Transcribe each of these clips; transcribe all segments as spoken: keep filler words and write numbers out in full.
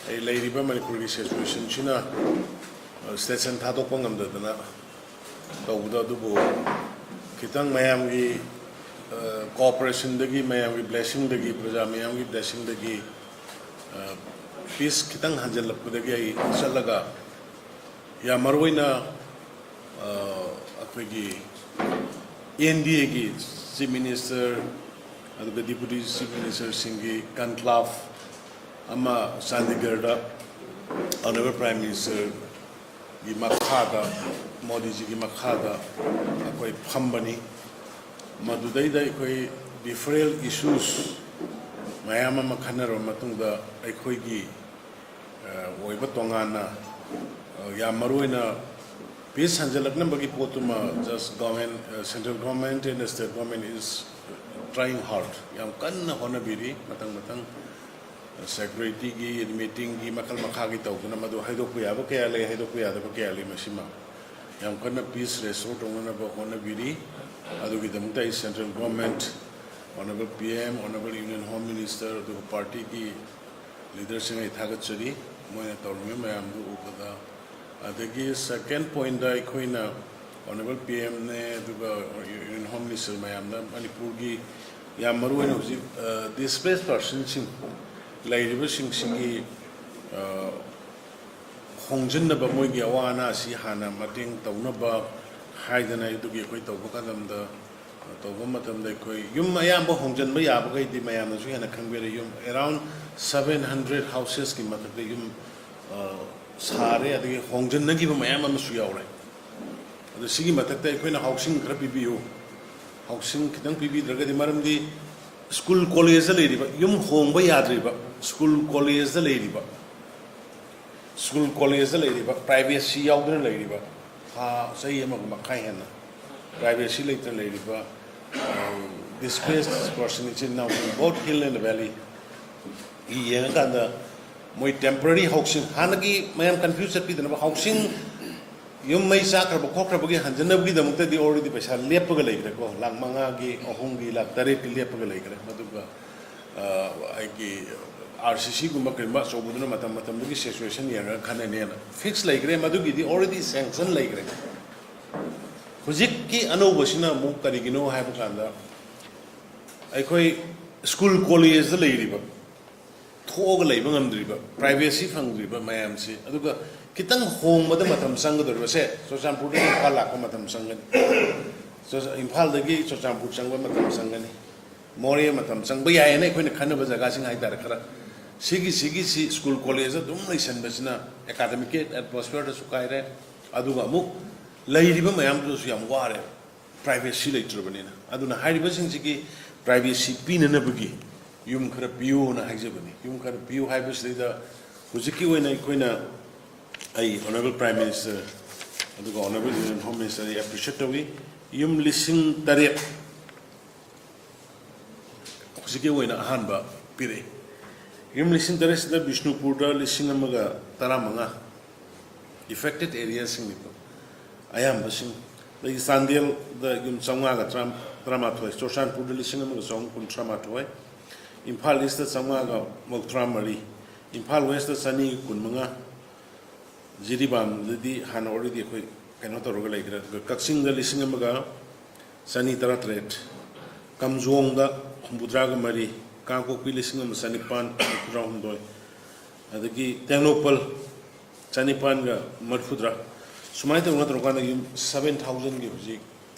ꯑꯩ ꯂꯩꯔꯤꯕ ꯃꯅꯤꯄꯨꯔꯒꯤ ꯁꯤꯆꯨꯋꯦꯁꯟꯁꯤꯅ, ꯑ, ꯁ꯭ꯇꯦꯁꯟ ꯊꯥꯗꯣꯛꯄ ꯉꯝꯗꯗꯅ ꯇꯧꯕꯗꯣ, ꯑꯗꯨꯕꯨ ꯈꯤꯇꯪ ꯃꯌꯥꯝꯒꯤ, ꯑ, ꯀꯣꯑꯣꯄꯔꯦꯁꯟꯗꯒꯤ, ꯃꯌꯥꯝꯒꯤ ꯕ꯭ꯂꯦꯁꯤꯡꯗꯒꯤ, ꯄ꯭ꯔꯖꯥ ꯃꯌꯥꯝꯒꯤ ꯕ꯭ꯂꯦꯁꯤꯡꯗꯒꯤ, ꯑ, ꯄꯤꯁ ꯈꯤꯇꯪ ꯍꯟꯖꯤꯜꯂꯛꯄꯗꯒꯤ ꯑꯩ ꯆꯠꯂꯒ, ꯌꯥꯝ ꯃꯔꯨ ꯑꯣꯏꯅ, ꯑ, ꯑꯩꯈꯣꯏꯒꯤ ꯑꯦꯟ ꯗꯤ ꯑꯦꯒꯤ ꯆꯤꯐ ꯃꯤꯅꯤꯁꯇꯔ ꯑꯗꯨꯒ ꯗꯤꯄꯨꯇꯤ ꯆꯤꯐ ꯃꯤꯅꯤꯁꯇꯔꯁꯤꯡꯒꯤ ꯀꯟꯀ꯭ꯂꯥꯐ ꯑꯃ ꯆꯥꯟꯗꯤꯒꯔꯗ ꯑꯣꯅꯔꯦꯕꯜ ꯄ꯭ꯔꯥꯏꯝ ꯃꯤꯅꯤꯁꯇꯔꯒꯤ ꯃꯈꯥꯗ, ꯃꯣꯗꯤꯖꯤꯒꯤ ꯃꯈꯥꯗ ꯑꯩꯈꯣꯏ ꯐꯝꯕꯅꯤ꯫ ꯃꯗꯨꯗꯩꯗ ꯑꯩꯈꯣꯏ ꯗꯤꯐꯔꯦꯟ ꯏꯁꯨꯁ ꯃꯌꯥꯝ ꯑꯃ ꯈꯟꯅꯔꯕ ꯃꯇꯨꯡꯗ, ꯑꯩꯈꯣꯏꯒꯤ ꯑ, ꯑꯣꯏꯕ ꯇꯣꯉꯥꯟꯅ, ꯑ, ꯌꯥꯝ ꯃꯔꯨ ꯑꯣꯏꯅ ꯄꯤꯁ ꯍꯟꯖꯤꯜꯂꯛꯅꯕꯒꯤ ꯄꯣꯠꯇꯨꯃ, just government, ꯑ, central government and state government is trying hard, ꯌꯥꯝ ꯀꯟꯅ ꯍꯣꯠꯅꯕꯤꯔꯤ꯫ ꯃꯊꯪ ꯃꯊꯪ ꯁꯦꯀ꯭ꯌꯨꯔꯤꯇꯤꯒꯤ, ꯃꯤꯇꯤꯡꯒꯤ, ꯃꯈꯜ ꯃꯈꯥꯒꯤ ꯇꯧꯗꯨꯅ, ꯃꯗꯨ ꯍꯥꯏꯗꯣꯛꯄ ꯌꯥꯕ ꯀꯌꯥ ꯂꯩ, ꯍꯥꯏꯗꯣꯛꯄ ꯌꯥꯗꯕ ꯀꯌꯥ ꯂꯩ꯫ ꯃꯁꯤꯃ ꯌꯥꯝ ꯀꯟꯅ ꯄꯤꯁ ꯔꯦꯁꯇꯣꯔ ꯇꯧꯅꯅꯕ ꯍꯣꯠꯅꯕꯤꯔꯤ꯫ ꯑꯗꯨꯒꯤꯗꯃꯛꯇ ꯑꯩ central government, honourable P M, honourable union home minister, ꯑꯗꯨꯒ ꯄꯥꯔꯇꯤꯒꯤ ꯂꯤꯗꯔꯁꯤꯡ ꯑꯩ ꯊꯥꯒꯠꯆꯔꯤ, ꯃꯣꯏꯅ ꯇꯧꯔꯝꯃꯤꯕ ꯃꯌꯥꯝꯗꯨ ꯎꯕꯗ꯫ ꯑꯗꯒꯤ ꯁꯦꯀꯦꯟ ꯄꯣꯏꯟꯠꯇ, ꯑꯩꯈꯣꯏꯅ ꯑꯣꯅꯔꯦꯕꯜ ꯄꯤ ꯑꯦꯝꯅꯦ, ꯑꯗꯨꯒ ꯌꯨꯅꯤꯌꯟ ꯍꯣꯝ ꯃꯤꯅꯤꯁꯇꯔ ꯃꯌꯥꯝꯗ ꯃꯅꯤꯄꯨꯔꯒꯤ ꯌꯥꯝ ꯃꯔꯨ ꯑꯣꯏꯅ ꯍꯧꯖꯤꯛ, ꯑ, ꯗꯤꯁꯄ꯭ꯂꯦꯁ ꯄꯥꯔꯁꯟꯁꯤꯡ ꯂꯩꯔꯤꯕꯁꯤꯡꯁꯤꯒꯤ, ꯑ, ꯍꯣꯡꯖꯤꯟꯅꯕ, ꯃꯣꯏꯒꯤ ꯑꯋꯥ ꯑꯅꯥꯁꯤ ꯍꯥꯟꯅ ꯃꯇꯦꯡ ꯇꯧꯅꯕ ꯍꯥꯏꯗꯅ, ꯑꯗꯨꯒꯤ ꯑꯩꯈꯣꯏ ꯇꯧꯕ ꯃꯇꯝꯗ, ꯇꯧꯕ ꯃꯇꯝꯗ ꯑꯩꯈꯣꯏ ꯌꯨꯝ ꯑꯌꯥꯝꯕ ꯍꯣꯡꯖꯤꯟꯕ ꯌꯥꯕꯈꯩꯗꯤ ꯃꯌꯥꯝꯅꯁꯨ ꯍꯦꯟꯅ ꯈꯪꯕꯤꯔꯦ꯫ ꯌꯨꯝ around seven hundred houses ꯀꯤ ꯃꯊꯛꯇ ꯌꯨꯝ, ꯑ, ꯁꯥꯔꯦ, ꯑꯗꯒꯤ ꯍꯣꯡꯖꯤꯟꯅꯈꯤꯕ ꯃꯌꯥꯝ ꯑꯃꯁꯨ ꯌꯥꯎꯔꯦ꯫ ꯑꯗꯣ ꯁꯤꯒꯤ ꯃꯊꯛꯇ ꯑꯩꯈꯣꯏꯅ ꯍꯥꯎꯁꯤꯡ ꯈꯔ ꯄꯤꯕꯤꯌꯨ, ꯍꯥꯎꯁꯤꯡ ꯈꯤꯇꯪ ꯄꯤꯕꯤꯗ꯭ꯔꯒꯗꯤ, ꯃꯔꯝꯗꯤ ꯁ꯭ꯀꯨꯜ ꯀꯣꯂꯦꯖꯇ ꯂꯩꯔꯤꯕ, ꯌꯨꯝ ꯍꯣꯡꯕ ꯌꯥꯗ꯭ꯔꯤꯕ ꯁ꯭ꯀꯨꯜ ꯀꯣꯂꯦꯖꯇ ꯂꯩꯔꯤꯕ, ꯁ꯭ꯀꯨꯜ ꯀꯣꯂꯦꯖꯇ ꯂꯩꯔꯤꯕ, ꯄ꯭ꯔꯥꯏꯚꯦꯁꯤ ꯌꯥꯎꯗꯅ ꯂꯩꯔꯤꯕ, ꯊꯥ, ꯆꯍꯤ ꯑꯃꯒ ꯃꯈꯥꯏ ꯍꯦꯟꯅ ꯄ꯭ꯔꯥꯏꯚꯦꯁꯤ ꯂꯩꯇꯅ ꯂꯩꯔꯤꯕ, ꯑ, ꯗꯤꯁꯄ꯭ꯂꯦꯁ ꯄꯥꯔꯁꯟ ꯏꯆꯤꯟ ꯏꯅꯥꯎꯁꯤꯡ, both hill and valley ꯌꯦꯡꯉꯀꯥꯟꯗ, ꯃꯣꯏ ꯇꯦꯝꯄꯔꯔꯤ ꯍꯥꯎꯁꯤꯡ, ꯍꯥꯟꯅꯒꯤ ꯃꯌꯥꯝ ꯀꯟꯐ꯭ꯌꯨꯁ ꯆꯠꯄꯤꯗꯅꯕ, ꯍꯥꯎꯁꯤꯡ, ꯌꯨꯝ ꯃꯩ ꯆꯥꯛꯈ꯭ꯔꯕ ꯈꯣꯠꯈ꯭ꯔꯕꯒꯤ ꯍꯟꯖꯅꯕꯒꯤꯗꯃꯛꯇꯗꯤ already ꯄꯩꯁꯥ ꯂꯦꯞꯄꯒ ꯂꯩꯈ꯭ꯔꯦꯀꯣ, ꯂꯥꯈ ꯃꯉꯥꯒꯤ, ꯑꯍꯨꯝꯒꯤ, ꯂꯥꯈ ꯇꯔꯦꯠꯀꯤ ꯂꯦꯞꯄꯒ ꯂꯩꯈ꯭ꯔꯦ꯫ ꯑꯗꯨꯒ ꯑꯩꯒꯤ ꯑꯥꯔ ꯁꯤ ꯁꯤꯒꯨꯝꯕ ꯀꯔꯤꯒꯨꯝꯕ ꯑꯆꯧꯕꯗꯨꯅ ꯃꯇꯝ ꯃꯇꯝꯗꯨꯒꯤ ꯁꯤꯆꯨꯋꯦꯁꯟ ꯌꯦꯡꯉꯒ ꯈꯟꯅꯅꯦꯅ ꯐꯤꯛꯁ ꯂꯩꯈ꯭ꯔꯦ꯫ ꯃꯗꯨꯒꯤꯗꯤ ꯑꯣꯜꯔꯦꯗꯤ ꯁꯦꯡꯁꯟ ꯂꯩꯈ꯭ꯔꯦ꯫ ꯍꯧꯖꯤꯛꯀꯤ ꯑꯅꯧꯕꯁꯤꯅ ꯑꯃꯨꯛ ꯀꯔꯤꯒꯤꯅꯣ ꯍꯥꯏꯕ ꯀꯥꯟꯗ, ꯑꯩꯈꯣꯏ ꯁ꯭ꯀꯨꯜ ꯀꯣꯂꯦꯖꯇ ꯂꯩꯔꯤꯕ, ꯊꯣꯛꯑꯒ ꯂꯩꯕ ꯉꯝꯗ꯭ꯔꯤꯕ, ꯄ꯭ꯔꯥꯏꯚꯦꯁꯤ ꯐꯪꯗ꯭ꯔꯤꯕ ꯃꯌꯥꯝꯁꯤ, ꯑꯗꯨꯒ ꯈꯤꯇꯪ ꯍꯣꯡꯕꯗ ꯃꯇꯝ ꯆꯪꯒꯗꯧꯔꯤꯕꯁꯦ, ꯆꯨꯔꯆꯥꯟꯄꯨꯔꯗꯒꯤ ꯏꯝꯐꯥꯜ ꯂꯥꯛꯄ ꯃꯇꯝ ꯆꯪꯒꯅꯤ, ꯆꯨꯔꯆꯥ- ꯏꯝꯐꯥꯜꯗꯒꯤ ꯆꯨꯔꯆꯥꯟꯄꯨꯔ ꯆꯪꯕ ꯃꯇꯝ ꯆꯪꯒꯅꯤ, ꯃꯣꯔꯦ ꯃꯇꯝ ꯆꯪꯕ ꯌꯥꯏꯌꯦꯅ ꯑꯩꯈꯣꯏꯅ ꯈꯟꯅꯕ ꯖꯒꯥꯁꯤꯡ ꯍꯥꯏꯇꯥꯔꯦ꯫ ꯈꯔ ꯁꯤꯒꯤ ꯁꯤꯒꯤꯁꯤ ꯁ꯭ꯀꯨꯜ ꯀꯣꯂꯦꯖꯇ ꯑꯗꯨꯝ ꯂꯩꯁꯟꯕꯁꯤꯅ ꯑꯦꯀꯥꯗꯃꯤꯛꯀꯤ ꯑꯦꯠꯃꯣꯁꯐꯤꯌꯔꯗꯁꯨ ꯀꯥꯏꯔꯦ, ꯑꯗꯨꯒ ꯑꯃꯨꯛ ꯂꯩꯔꯤꯕ ꯃꯌꯥꯝꯗꯨꯁꯨ ꯌꯥꯝ ꯋꯥꯔꯦ, ꯄ꯭ꯔꯥꯏꯚꯦꯁꯤ ꯂꯩꯇ꯭ꯔꯕꯅꯤꯅ꯫ ꯑꯗꯨꯅ ꯍꯥꯏꯔꯤꯕꯁꯤꯡꯁꯤꯒꯤ ꯄ꯭ꯔꯥꯏꯚꯦꯁꯤ ꯄꯤꯅꯅꯕꯒꯤ ꯌꯨꯝ ꯈꯔ ꯄꯤꯌꯨꯅ ꯍꯥꯏꯖꯕꯅꯤ꯫ ꯌꯨꯝ ꯈꯔ ꯄꯤꯌꯨ ꯍꯥꯏꯕꯁꯤꯗꯩꯗ ꯍꯧꯖꯤꯛꯀꯤ ꯑꯣꯏꯅ ꯑꯩꯈꯣꯏꯅ, ꯑꯩ ꯑꯣꯅꯔꯦꯕꯜ ꯄ꯭ꯔꯥꯏꯝ ꯃꯤꯅꯤꯁꯇꯔ ꯑꯗꯨꯒ ꯑꯣꯅꯔꯦꯕꯜ ꯌꯨꯅꯤꯌꯟ ꯍꯣꯝ ꯃꯤꯅꯤꯁꯇꯔ ꯑꯩ ꯑꯦꯄ꯭ꯔꯤꯁꯤꯌꯦꯠ ꯇꯧꯏ꯫ ꯌꯨꯝ ꯂꯤꯁꯤꯡ ꯇꯔꯦꯠ ꯍꯧꯖꯤꯛꯀꯤ ꯑꯣꯏꯅ ꯑꯍꯥꯟꯕ ꯄꯤꯔꯛꯏ꯫ ꯌꯨꯝ ꯂꯤꯁꯤꯡ ꯇꯔꯦꯠꯁꯤꯗ ꯕꯤꯁꯅꯨꯄꯨꯔꯗ ꯂꯤꯁꯤꯡ ꯑꯃꯒ ꯇꯔꯥꯃꯉꯥ, ꯑꯦꯐꯦꯛꯇꯦꯠ ꯑꯦꯔꯤꯌꯥꯁꯤꯡꯅꯤꯀꯣ ꯑꯌꯥꯝꯕꯁꯤꯡ꯫ ꯑꯗꯒꯤ ꯆꯥꯟꯗꯦꯜꯗ ꯌꯨꯝ ꯆꯥꯝꯃꯉꯥꯒ ꯇꯔꯥ- ꯇꯔꯥꯃꯥꯊꯣꯏ, ꯆꯨꯔꯆꯥꯟꯄꯨꯔꯗ ꯂꯤꯁꯤꯡ ꯑꯃꯒ ꯆꯍꯨꯝ ꯀꯨꯟꯊ꯭ꯔꯥ ꯃꯥꯊꯣꯏ, ꯏꯝꯐꯥꯜ ꯏꯁꯇ ꯆꯥꯝꯃꯉꯥꯒ ꯃꯧꯗ꯭ꯔꯥ ꯃꯔꯤ, ꯏꯝꯐꯥꯜ ꯋꯦꯁꯇ ꯆꯅꯤ ꯀꯨꯟꯃꯉꯥ, ꯖꯤꯔꯤꯕꯥꯝꯗꯗꯤ ꯍꯥꯟꯅ ꯑꯣꯜꯔꯦꯗꯤ ꯑꯩꯈꯣꯏ ꯀꯩꯅꯣ ꯇꯧꯔꯒ ꯂꯩꯈ꯭ꯔꯦ꯫ ꯑꯗꯨꯒ ꯀꯛꯆꯤꯡꯗ ꯂꯤꯁꯤꯡ ꯑꯃꯒ ꯆꯅꯤ ꯇꯔꯥꯇꯔꯦꯠ, ꯀꯥꯝꯖꯣꯡꯗ ꯍꯨꯝꯐꯨꯇꯔꯥꯒ ꯃꯔꯤ, ꯀꯥꯡꯄꯣꯛꯄꯤ ꯂꯤꯁꯤꯡ ꯑꯃ ꯆꯅꯤꯄꯥꯟ ꯃꯔꯤꯐꯨꯇꯔꯥꯍꯨꯝꯗꯣꯏ, ꯑꯗꯒꯤ ꯇꯦꯡꯅꯧꯄꯜ ꯆꯅꯤꯄꯥꯟꯒ ꯃꯔꯤꯐꯨꯇꯔꯥ꯫ ꯁꯨꯃꯥꯏꯅ ꯇꯧꯅ ꯇꯧꯔꯀꯥꯟꯗ ꯌꯨꯝ ꯁꯕꯦꯟ ꯊꯥꯎꯖꯟꯒꯤ ꯍꯧꯖꯤꯛ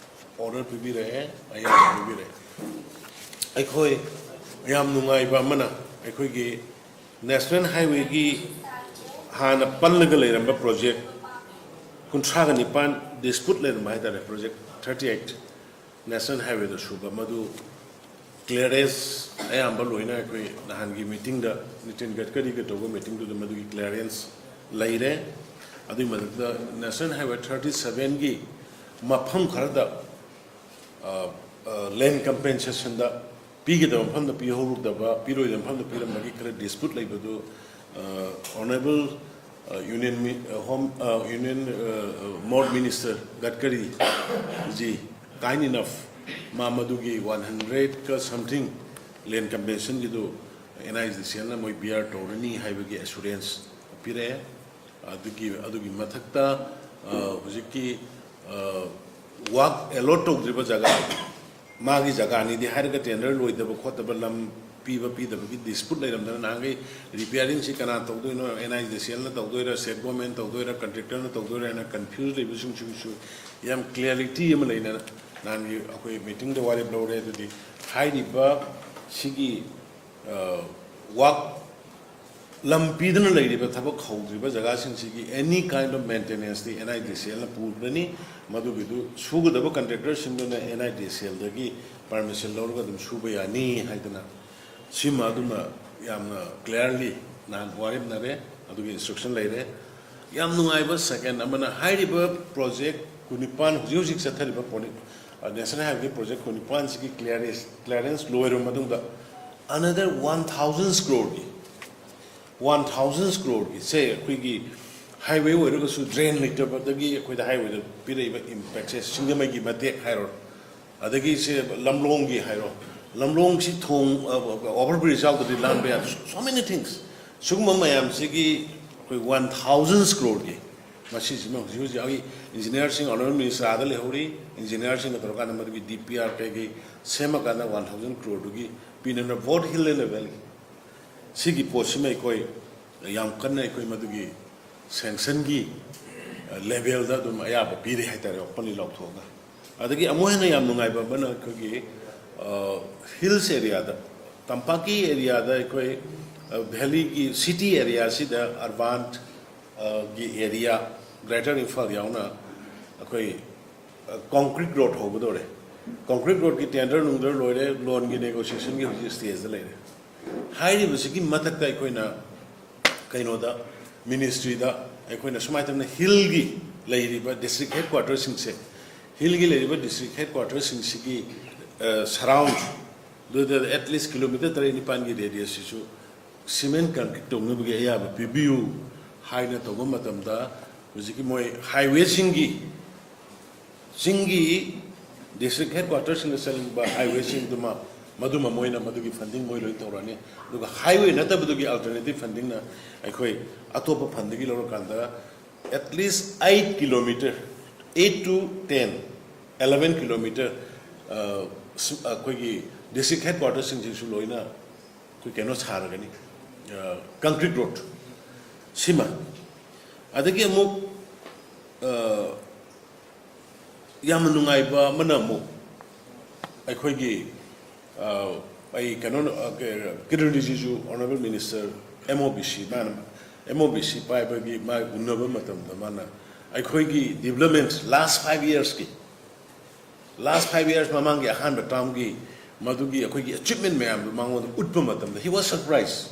ꯑꯣꯔꯗꯔ ꯄꯤꯕꯤꯔꯛꯑꯦ, ꯑꯌꯥꯕ ꯄꯤꯕꯤꯔꯛꯑꯦ꯫ ꯑꯩꯈꯣꯏ ꯌꯥꯝ ꯅꯨꯡꯉꯥꯏꯕ ꯑꯃꯅ, ꯑꯩꯈꯣꯏꯒꯤ ꯅꯦꯁꯅꯦꯜ ꯍꯥꯏꯋꯦꯒꯤ ꯍꯥꯟꯅ ꯄꯜꯂꯒ ꯂꯩꯔꯝꯕ ꯄ꯭ꯔꯣꯖꯦꯛ ꯀꯨꯟꯊ꯭ꯔꯥꯒ ꯅꯤꯄꯥꯟ ꯗꯤꯁꯄ꯭ꯌꯨꯠ ꯂꯩꯔꯝꯕ ꯍꯥꯏꯇꯥꯔꯦ, ꯄ꯭ꯔꯣꯖꯦꯛ ꯊꯥꯔꯇꯤ ꯑꯩꯠ ꯅꯦꯁꯅꯦꯜ ꯍꯥꯏꯋꯦꯗ ꯁꯨꯕ, ꯃꯗꯨ ꯀ꯭ꯂꯤꯌꯥꯔꯦꯟꯁ ꯑꯌꯥꯝꯕ ꯂꯣꯏꯅ ꯑꯩꯈꯣꯏ ꯅꯍꯥꯟꯒꯤ ꯃꯤꯇꯤꯡꯗ, ꯅꯤꯇꯤꯟ ꯒꯗꯀꯔꯤꯒ ꯇꯧꯕ ꯃꯤꯇꯤꯡꯗꯨꯗ ꯃꯗꯨꯒꯤ ꯀ꯭ꯂꯤꯌꯥꯔꯦꯟꯁ ꯂꯩꯔꯦ꯫ ꯑꯗꯨꯒꯤ ꯃꯊꯛꯇ ꯅꯦꯁꯅꯦꯜ ꯍꯥꯏꯋꯦ ꯊꯥꯔꯇꯤ ꯁꯕꯦꯟꯒꯤ ꯃꯐꯝ ꯈꯔꯗ, ꯑ, ꯑ, ꯂꯦꯟ ꯀꯝꯄꯦꯟꯁꯦꯁꯟꯗ ꯄꯤꯒꯗꯕ ꯃꯐꯝꯗ ꯄꯤꯍꯧꯗꯕ, ꯄꯤꯔꯣꯏꯗꯕ ꯃꯐꯝꯗ ꯄꯤꯔꯝꯕꯒꯤ ꯈꯔ ꯗꯤꯁꯄ꯭ꯌꯨꯠ ꯂꯩꯕꯗꯨ, ꯑ, ꯑꯣꯅꯔꯦꯕꯜ, ꯑ, ꯌꯨꯅꯤꯌꯟ ꯃꯤ-, ꯑ, ꯍꯣꯝ, ꯑ, ꯌꯨꯅꯤꯌꯟ, ꯑ, ꯑ, ꯃꯣꯠ minister Gadkari ji, kind enough, ꯃꯥ ꯃꯗꯨꯒꯤ ꯋꯥꯟ ꯍꯟꯗ꯭ꯔꯦꯠꯀ ꯁꯝꯊꯤꯡ ꯂꯦꯟ ꯀꯝꯄꯦꯟꯁꯦꯁꯟꯒꯤꯗꯨ ꯑꯦꯟ ꯑꯥꯏ ꯗꯤ ꯁꯤ ꯑꯦꯜꯅ ꯃꯣꯏ ꯕꯤꯌꯥꯔ ꯇꯧꯔꯅꯤ ꯍꯥꯏꯕꯒꯤ ꯑꯦꯁꯨꯔꯦꯟꯁ ꯄꯤꯔꯛꯑꯦ꯫ ꯑꯗꯨꯒꯤ ꯑꯗꯨꯒꯤ ꯃꯊꯛꯇ ꯍꯧꯖꯤꯛꯀꯤ ꯋꯥꯛ ꯑꯦꯂꯣꯠ ꯇꯧꯗ꯭ꯔꯤꯕ ꯖꯒꯥ, ꯃꯥꯒꯤ ꯖꯒꯥꯅꯤꯗꯤ ꯍꯥꯏꯔꯒ ꯇꯦꯟꯗꯔ ꯂꯣꯏꯗꯕ ꯈꯣꯠꯇꯕ, ꯂꯝ ꯄꯤꯕ ꯄꯤꯗꯕꯒꯤ ꯗꯤꯁꯄ꯭ꯌꯨꯠ ꯂꯩꯔꯝꯗꯅ ꯅꯍꯥꯟꯈꯩ ꯔꯤꯄꯤꯌꯥꯔꯤꯡꯁꯤ ꯀꯅꯥ ꯇꯧꯗꯣꯏꯅꯣ, and I D C ꯑꯦꯜꯅ ꯇꯧꯗꯣꯏꯔꯥ, state government ꯇꯧꯗꯣꯏꯔꯥ, ꯀꯟꯇ꯭ꯔꯦꯛꯇꯔꯅ ꯇꯧꯗꯣꯏꯔꯥ ꯍꯥꯏꯅ ꯀꯟꯐ꯭ꯌꯨꯁ ꯂꯩꯕꯁꯤꯡꯁꯤꯁꯨ ꯌꯥꯝ ꯀ꯭ꯂꯤꯌꯥꯔꯤꯇꯤ ꯑꯃ ꯂꯩꯅ ꯅꯍꯥꯟꯒꯤ ꯑꯩꯈꯣꯏ ꯃꯤꯇꯤꯡꯗ ꯋꯥꯔꯦꯞ ꯂꯧꯔꯦ꯫ ꯑꯗꯨꯗꯤ ꯍꯥꯏꯔꯤꯕ ꯁꯤꯒꯤ ꯋꯥꯛ ꯂꯝ ꯄꯤꯗꯨꯅ ꯂꯩꯔꯤꯕ ꯊꯕꯛ ꯍꯧꯗ꯭ꯔꯤꯕ ꯖꯒꯥꯁꯤꯡꯁꯤꯒꯤ any kind of maintenanceꯇꯤ ꯑꯦꯟ ꯑꯥꯏ ꯗꯤ ꯁꯤ ꯑꯦꯜꯅ ꯄꯨꯒꯅꯤ꯫ ꯃꯗꯨꯒꯤꯗꯨ ꯁꯨꯒꯗꯕ ꯀꯟꯇ꯭ꯔꯦꯛꯇꯔꯁꯤꯡꯗꯨꯅ ꯑꯦꯟ ꯑꯥꯏ ꯗꯤ ꯁꯤ ꯑꯦꯜꯗꯒꯤ ꯄꯔꯃꯤꯁꯟ ꯂꯧꯔꯒ ꯑꯗꯨꯝ ꯁꯨꯕ ꯌꯥꯅꯤ ꯍꯥꯏꯗꯅ ꯁꯤꯃ ꯑꯗꯨꯃ ꯌꯥꯝꯅ ꯀ꯭ꯂꯤꯌꯥꯔꯂꯤ ꯅꯍꯥꯟ ꯋꯥꯔꯦꯞꯅꯔꯦ꯫ ꯑꯗꯨꯒꯤ ꯏꯟꯁꯇ꯭ꯔꯛꯁꯟ ꯂꯩꯔꯦ꯫ ꯌꯥꯝ ꯅꯨꯡꯉꯥꯏꯕ ꯁꯦꯀꯦꯟ ꯑꯃꯅ, ꯍꯥꯏꯔꯤꯕ ꯄ꯭ꯔꯣꯖꯦꯛ ꯀꯨꯟꯅꯤꯄꯥꯟ, ꯍꯧꯖꯤꯛ ꯍꯧꯖꯤꯛ ꯆꯠꯊꯔꯤꯕ ꯅꯦꯁꯅꯦꯜ ꯍꯥꯏꯋꯦꯒꯤ ꯄ꯭ꯔꯣꯖꯦꯛ ꯀꯨꯟꯅꯤꯄꯥꯟꯁꯤꯒꯤ ꯀ꯭ꯂꯤꯌꯥꯔꯦꯟꯁ ꯀ꯭ꯂꯤꯌꯥꯔꯦꯟꯁ ꯂꯣꯏꯔꯕ ꯃꯇꯨꯡꯗ another one thousand crore ꯒꯤ, one thousand crore ꯒꯤ ꯁꯦ ꯑꯩꯈꯣꯏꯒꯤ ꯍꯥꯏꯋꯦ ꯑꯣꯏꯔꯒꯁꯨ ꯗ꯭ꯔꯦꯟ ꯂꯩꯇꯕꯗꯒꯤ ꯑꯩꯈꯣꯏꯗ ꯍꯥꯏꯋꯦꯗ ꯄꯤꯔꯛꯏꯕ ꯏꯝꯄꯦꯛꯁꯦ, ꯁꯤꯡꯖꯃꯩꯒꯤ ꯃꯇꯦꯛ ꯍꯥꯏꯔꯣ, ꯑꯗꯒꯤ ꯁꯦ ꯂꯝꯂꯣꯡꯒꯤ ꯍꯥꯏꯔꯣ, ꯂꯝꯂꯣꯡꯁꯤ ꯊꯣꯡ, ꯑꯣꯚꯔ ꯕ꯭ꯔꯤꯖ ꯌꯥꯎꯗ꯭ꯔꯗꯤ ꯂꯥꯟꯕ ꯌꯥꯗꯦ꯫ So many things꯫ ꯁꯤꯒꯨꯝꯕ ꯃꯌꯥꯝꯁꯤꯒꯤ ꯑꯩꯈꯣꯏ one thousand crore ꯒꯤ ꯃꯁꯤꯁꯤꯃ ꯍꯧꯖꯤꯛ ꯍꯧꯖꯤꯛ ꯑꯩ ꯏꯟꯖꯤꯅꯤꯌꯥꯔꯁꯤꯡ ꯑꯣꯅꯔꯦꯕꯜ ꯃꯤꯅꯤꯁꯇꯔ ꯑꯥꯗ ꯂꯩꯍꯧꯔꯤ꯫ ꯏꯟꯖꯤꯅꯤꯌꯥꯔꯁꯤꯡꯒ ꯇꯧꯔꯀꯥꯟꯗ ꯃꯗꯨꯒꯤ ꯗꯤ ꯄꯤ ꯑꯥꯔ ꯀꯩꯀꯩ ꯁꯦꯝꯃꯀꯥꯟꯗ one thousand crore ꯗꯨꯒꯤ ꯄꯤꯅꯅꯕ both hill and valley꯫ ꯁꯤꯒꯤ ꯄꯣꯠꯁꯤꯃ ꯑꯩꯈꯣꯏ ꯌꯥꯝ ꯀꯟꯅ ꯑꯩꯈꯣꯏ ꯃꯗꯨꯒꯤ ꯁꯦꯡꯁꯟꯒꯤ ꯂꯦꯚꯦꯜꯗ ꯑꯗꯨꯝ ꯑꯌꯥꯕ ꯄꯤꯔꯦ ꯍꯥꯏꯇꯥꯔꯦ, ꯑꯣꯄꯟꯂꯤ ꯂꯥꯎꯊꯣꯛꯑꯒ꯫ ꯑꯗꯒꯤ ꯑꯃꯨꯛ ꯍꯦꯟꯅ ꯌꯥꯝ ꯅꯨꯡꯉꯥꯏꯕ ꯑꯃꯅ ꯑꯩꯈꯣꯏꯒꯤ ꯍꯤꯜꯁ ꯑꯦꯔꯤꯌꯥꯗ, ꯇꯝꯄꯥꯛꯀꯤ ꯑꯦꯔꯤꯌꯥꯗ ꯑꯩꯈꯣꯏ ꯚꯦꯂꯤꯒꯤ ꯁꯤꯇꯤ ꯑꯦꯔꯤꯌꯥꯁꯤꯗ ꯑꯔꯕꯥꯟ ꯒꯤ ꯑꯦꯔꯤꯌꯥ, ꯒ꯭ꯔꯦꯇꯔ ꯏꯝꯐꯥꯜ ꯌꯥꯎꯅ ꯑꯩꯈꯣꯏ ꯀꯣꯡꯀ꯭ꯔꯤꯠ ꯔꯣꯗ ꯍꯧꯒꯗꯧꯔꯦ꯫ ꯀꯣꯡꯀ꯭ꯔꯤꯠ ꯔꯣꯗꯀꯤ ꯇꯦꯟꯗꯔ ꯅꯨꯡꯗꯔ ꯂꯣꯏꯔꯦ, ꯂꯣꯟꯒꯤ ꯅꯦꯒꯣꯁꯤꯌꯦꯁꯟꯒꯤ ꯍꯧꯖꯤꯛ ꯁ꯭ꯇꯦꯖꯇ ꯂꯩꯔꯦ꯫ ꯍꯥꯏꯔꯤꯕꯁꯤꯒꯤ ꯃꯊꯛꯇ ꯑꯩꯈꯣꯏꯅ ꯀꯩꯅꯣꯗ, ꯃꯤꯅꯤꯁꯇ꯭ꯔꯤꯗ ꯑꯩꯈꯣꯏꯅ ꯁꯨꯃꯥꯏꯅ ꯇꯧꯗꯅ ꯍꯤꯜꯒꯤ ꯂꯩꯔꯤꯕ ꯗꯤꯁꯇ꯭ꯔꯤꯛ ꯍꯦꯗꯀ꯭ꯋꯥꯇꯔꯁꯤꯡꯁꯦ, ꯍꯤꯜꯒꯤ ꯂꯩꯔꯤꯕ ꯗꯤꯁꯇ꯭ꯔꯤꯛ ꯍꯦꯗꯀ꯭ꯋꯥꯇꯔꯁꯤꯡꯁꯤꯒꯤ ꯁꯔꯥꯎꯟ ꯑꯗꯨꯗ at least ꯀꯤꯂꯣꯃꯤꯇꯔ ꯇꯔꯦꯠ ꯅꯤꯄꯥꯟꯒꯤ ꯔꯦꯗꯤꯌꯁꯁꯤꯁꯨ ꯁꯤꯃꯦꯟ ꯀꯟꯀ꯭ꯔꯤꯠ ꯇꯧꯅꯕꯒꯤ ꯑꯌꯥꯕ ꯄꯤꯕꯤꯌꯨ ꯍꯥꯏꯅ ꯇꯧꯕ ꯃꯇꯝꯗ, ꯍꯧꯖꯤꯛꯀꯤ ꯃꯣꯏ ꯍꯥꯏꯋꯦꯁꯤꯡꯒꯤ, ꯆꯤꯡꯒꯤ ꯗꯤꯁꯇ꯭ꯔꯤꯛ ꯍꯦꯗꯀ꯭ꯋꯥꯇꯔꯁꯤꯡꯗ ꯆꯠꯅꯤꯡꯕ ꯍꯥꯏꯋꯦꯁꯤꯡꯗꯨꯃ ꯃꯗꯨꯃ ꯃꯣꯏꯅ ꯃꯗꯨꯒꯤ funding ꯃꯣꯏ ꯂꯣꯏ ꯇꯧꯔꯛꯑꯅꯤ꯫ ꯑꯗꯨꯒ highway ꯅꯠꯇꯕꯗꯨꯒꯤ alternative fundingꯅ ꯑꯩꯈꯣꯏ ꯑꯇꯣꯞꯄ fundꯗꯒꯤ ꯂꯧꯔꯀꯥꯟꯗ at least eight kilometer, eight to ten, eleven kilometer, ꯑ, ꯁ-, ꯑꯩꯈꯣꯏꯒꯤ district headquarterꯁꯤꯡꯁꯤꯁꯨ ꯂꯣꯏꯅ ꯑꯩꯈꯣꯏ ꯀꯩꯅꯣ ꯁꯥꯔꯒꯅꯤ, ꯑ, concrete road꯫ ꯁꯤꯃ꯫ ꯑꯗꯒꯤ ꯑꯃꯨꯛ, ꯑ, ꯌꯥꯝꯅ ꯅꯨꯡꯉꯥꯏꯕ ꯑꯃꯅ ꯑꯃꯨꯛ ꯑꯩꯈꯣꯏꯒꯤ, ꯑ, ꯑꯩ ꯀꯩꯅꯣ, ꯑ, ꯀ-, Kiran ꯔꯤꯖꯤꯖꯨ, Honourable Minister, M O B C, ꯃꯥꯅ M O B C ꯄꯥꯏꯕꯒꯤ ꯃꯥ ꯎꯅꯕ ꯃꯇꯝꯗ ꯃꯥꯅ ꯑꯩꯈꯣꯏꯒꯤ development last five yearsꯀꯤ, last five years ꯃꯃꯥꯡꯒꯤ ꯑꯍꯥꯟꯕ termꯒꯤ ꯃꯗꯨꯒꯤ ꯑꯩꯈꯣꯏꯒꯤ achievement ꯃꯌꯥꯝꯗꯨ ꯃꯉꯣꯟꯗ ꯎꯠꯄ ꯃꯇꯝꯗ he was surprised꯫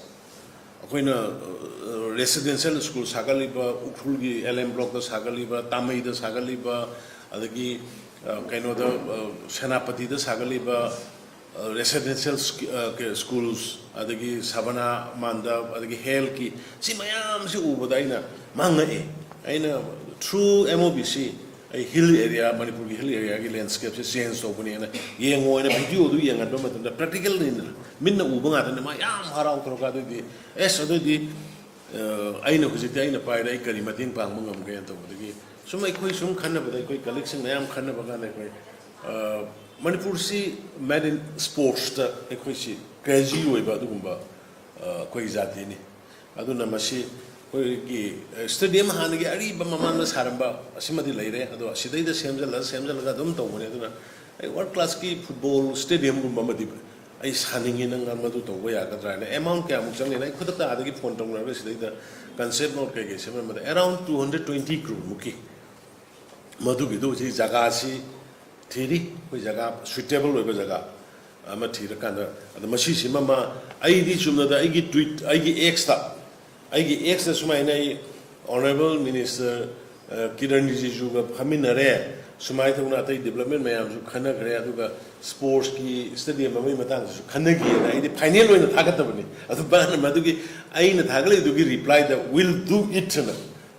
ꯑꯩꯈꯣꯏꯅ, ꯑ, residential school ꯁꯥꯒꯠꯂꯤꯕ, ꯎꯈ꯭ꯔꯨꯜꯒꯤ L M blockꯇ ꯁꯥꯒꯠꯂꯤꯕ, ꯇꯥꯃꯩꯗ ꯁꯥꯒꯠꯂꯤꯕ, ꯑꯗꯒꯤ, ꯑ, ꯀꯩꯅꯣꯗ, ꯑ, ꯁꯦꯅꯥꯄꯇꯤꯗ ꯁꯥꯒꯠꯂꯤꯕ, ꯑ, residential ꯁ꯭ꯀꯤ-, ꯑ, ꯀ-, schools, ꯑꯗꯒꯤ ꯁꯕꯅꯥ ꯃꯥꯟꯗꯞ, ꯑꯗꯒꯤ healthꯀꯤ, ꯁꯤ ꯃꯌꯥꯝꯁꯤ ꯎꯕꯗ ꯑꯩꯅ ꯃꯥꯡꯉꯛꯑꯦ꯫ ꯑꯩꯅ through M O B C ꯑꯩ hill area, ꯃꯅꯤꯄꯨꯔꯒꯤ hill areaꯒꯤ landscapeꯁꯦ change ꯇꯧꯕꯅꯦꯅ ꯌꯦꯡꯉꯣ ꯍꯥꯏꯅ videoꯗꯨ ꯌꯦꯡꯍꯟꯕ ꯃꯇꯝꯗ practicalꯅꯤꯗꯅ ꯃꯤꯠꯅ ꯎꯕ ꯉꯥꯛꯇꯅꯤ꯫ ꯃꯥ ꯌꯥꯝ ꯍꯔꯥꯎ ꯊꯧꯔꯒ ꯑꯗꯨꯗꯤ, ꯑꯦꯁ, ꯑꯗꯨꯗꯤ, ꯑ, ꯑꯩꯅ ꯍꯧꯖꯤꯛꯇꯤ ꯑꯩꯅ ꯄꯥꯏꯔꯦ, ꯑꯩ ꯀꯔꯤ ꯃꯇꯦꯡ ꯄꯥꯡꯕ ꯉꯝꯒꯦꯅ ꯇꯧꯕꯗꯒꯤ ꯁꯨꯝ ꯑꯩꯈꯣꯏ ꯁꯨꯝ ꯈꯟꯅꯕꯗ, ꯑꯩꯈꯣꯏ colleagueꯁꯤꯡ ꯃꯌꯥꯝ ꯈꯟꯅꯕ ꯀꯥꯟꯗ ꯑꯩꯈꯣꯏ, ꯑ, ꯃꯅꯤꯄꯨꯔꯁꯤ mad in sportsꯇ ꯑꯩꯈꯣꯏꯁꯤ crazy ꯑꯣꯏꯕ ꯑꯗꯨꯒꯨꯝꯕ, ꯑ, ꯑꯩꯈꯣꯏꯒꯤ ꯖꯥꯇꯤꯅꯤ꯫ ꯑꯗꯨꯅ ꯃꯁꯤ ꯑꯩꯈꯣꯏꯒꯤ, ꯑ, stadium ꯍꯥꯟꯅꯒꯤ ꯑꯔꯤꯕ ꯃꯃꯥꯡꯗ ꯁꯥꯔꯝꯕ ꯑꯁꯤꯃꯗꯤ ꯂꯩꯔꯦ, ꯑꯗꯣ ꯑꯁꯤꯗꯩꯗ ꯁꯦꯝꯖꯜꯂ ꯁꯦꯝꯖꯜꯂꯒ ꯑꯗꯨꯝ ꯇꯧꯕꯅꯦ꯫ ꯑꯗꯨꯅ ꯑꯩ world classꯀꯤ football stadiumꯒꯨꯝꯕ ꯑꯃꯗꯤ ꯑꯩ ꯁꯥꯅꯤꯡꯉꯤ, ꯅꯪ ꯃꯗꯨ ꯇꯧꯕ ꯌꯥꯒꯗ꯭ꯔꯥ ꯍꯥꯏꯅ꯫ Amount ꯀꯌꯥꯃꯨꯛ ꯆꯪꯅꯤꯅ ꯑꯩ ꯈꯨꯗꯛꯇ ꯑꯥꯗꯒꯤ phone ꯇꯧꯅꯔꯒ ꯁꯤꯗꯩꯗ concept note ꯀꯩꯀꯩ ꯁꯦꯝꯃꯝꯕꯗ around two hundred twenty crore ꯃꯨꯛꯀꯤ ꯃꯗꯨꯒꯤꯗꯨ ꯍꯧꯖꯤꯛ ꯖꯒꯥꯁꯤ ꯊꯤꯔꯤ, ꯑꯩꯈꯣꯏ ꯖꯒꯥ suitable ꯑꯣꯏꯕ ꯖꯒꯥ ꯑꯃ ꯊꯤꯔꯀꯥꯟꯗ꯫ ꯑꯗ ꯃꯁꯤꯁꯤꯃ ꯃꯥ, ꯑꯩꯗꯤ ꯆꯨꯝꯅꯗ ꯑꯩꯒꯤ tweet, ꯑꯩꯒꯤ Xꯇ, ꯑꯩꯒꯤ Xꯇ ꯁꯨꯃꯥꯏꯅ ꯑꯩ Honourable Minister, ꯑ, ꯀꯤꯔꯟ ꯔꯤꯖꯤꯖꯨꯒ ꯐꯝꯃꯤꯟꯅꯔꯦ, ꯁꯨꯃꯥꯏꯅ ꯇꯧꯅ ꯑꯇꯩ development ꯃꯌꯥꯝꯁꯨ ꯈꯟꯅꯈ꯭ꯔꯦ, ꯑꯗꯨꯒ sportsꯀꯤ stadium ꯑꯃꯒꯤ ꯃꯇꯥꯡꯗꯁꯨ ꯈꯟꯅꯈꯤꯑꯅ ꯑꯩꯗꯤ final ꯑꯣꯏꯅ ꯊꯥꯒꯠꯇꯕꯅꯤ꯫ ꯑꯗꯨ ꯃꯥꯅ ꯃꯗꯨꯒꯤ ꯑꯩꯅ ꯊꯥꯒꯠꯂꯛꯏꯗꯨꯒꯤ replyꯗ "Will do it" ꯑꯅ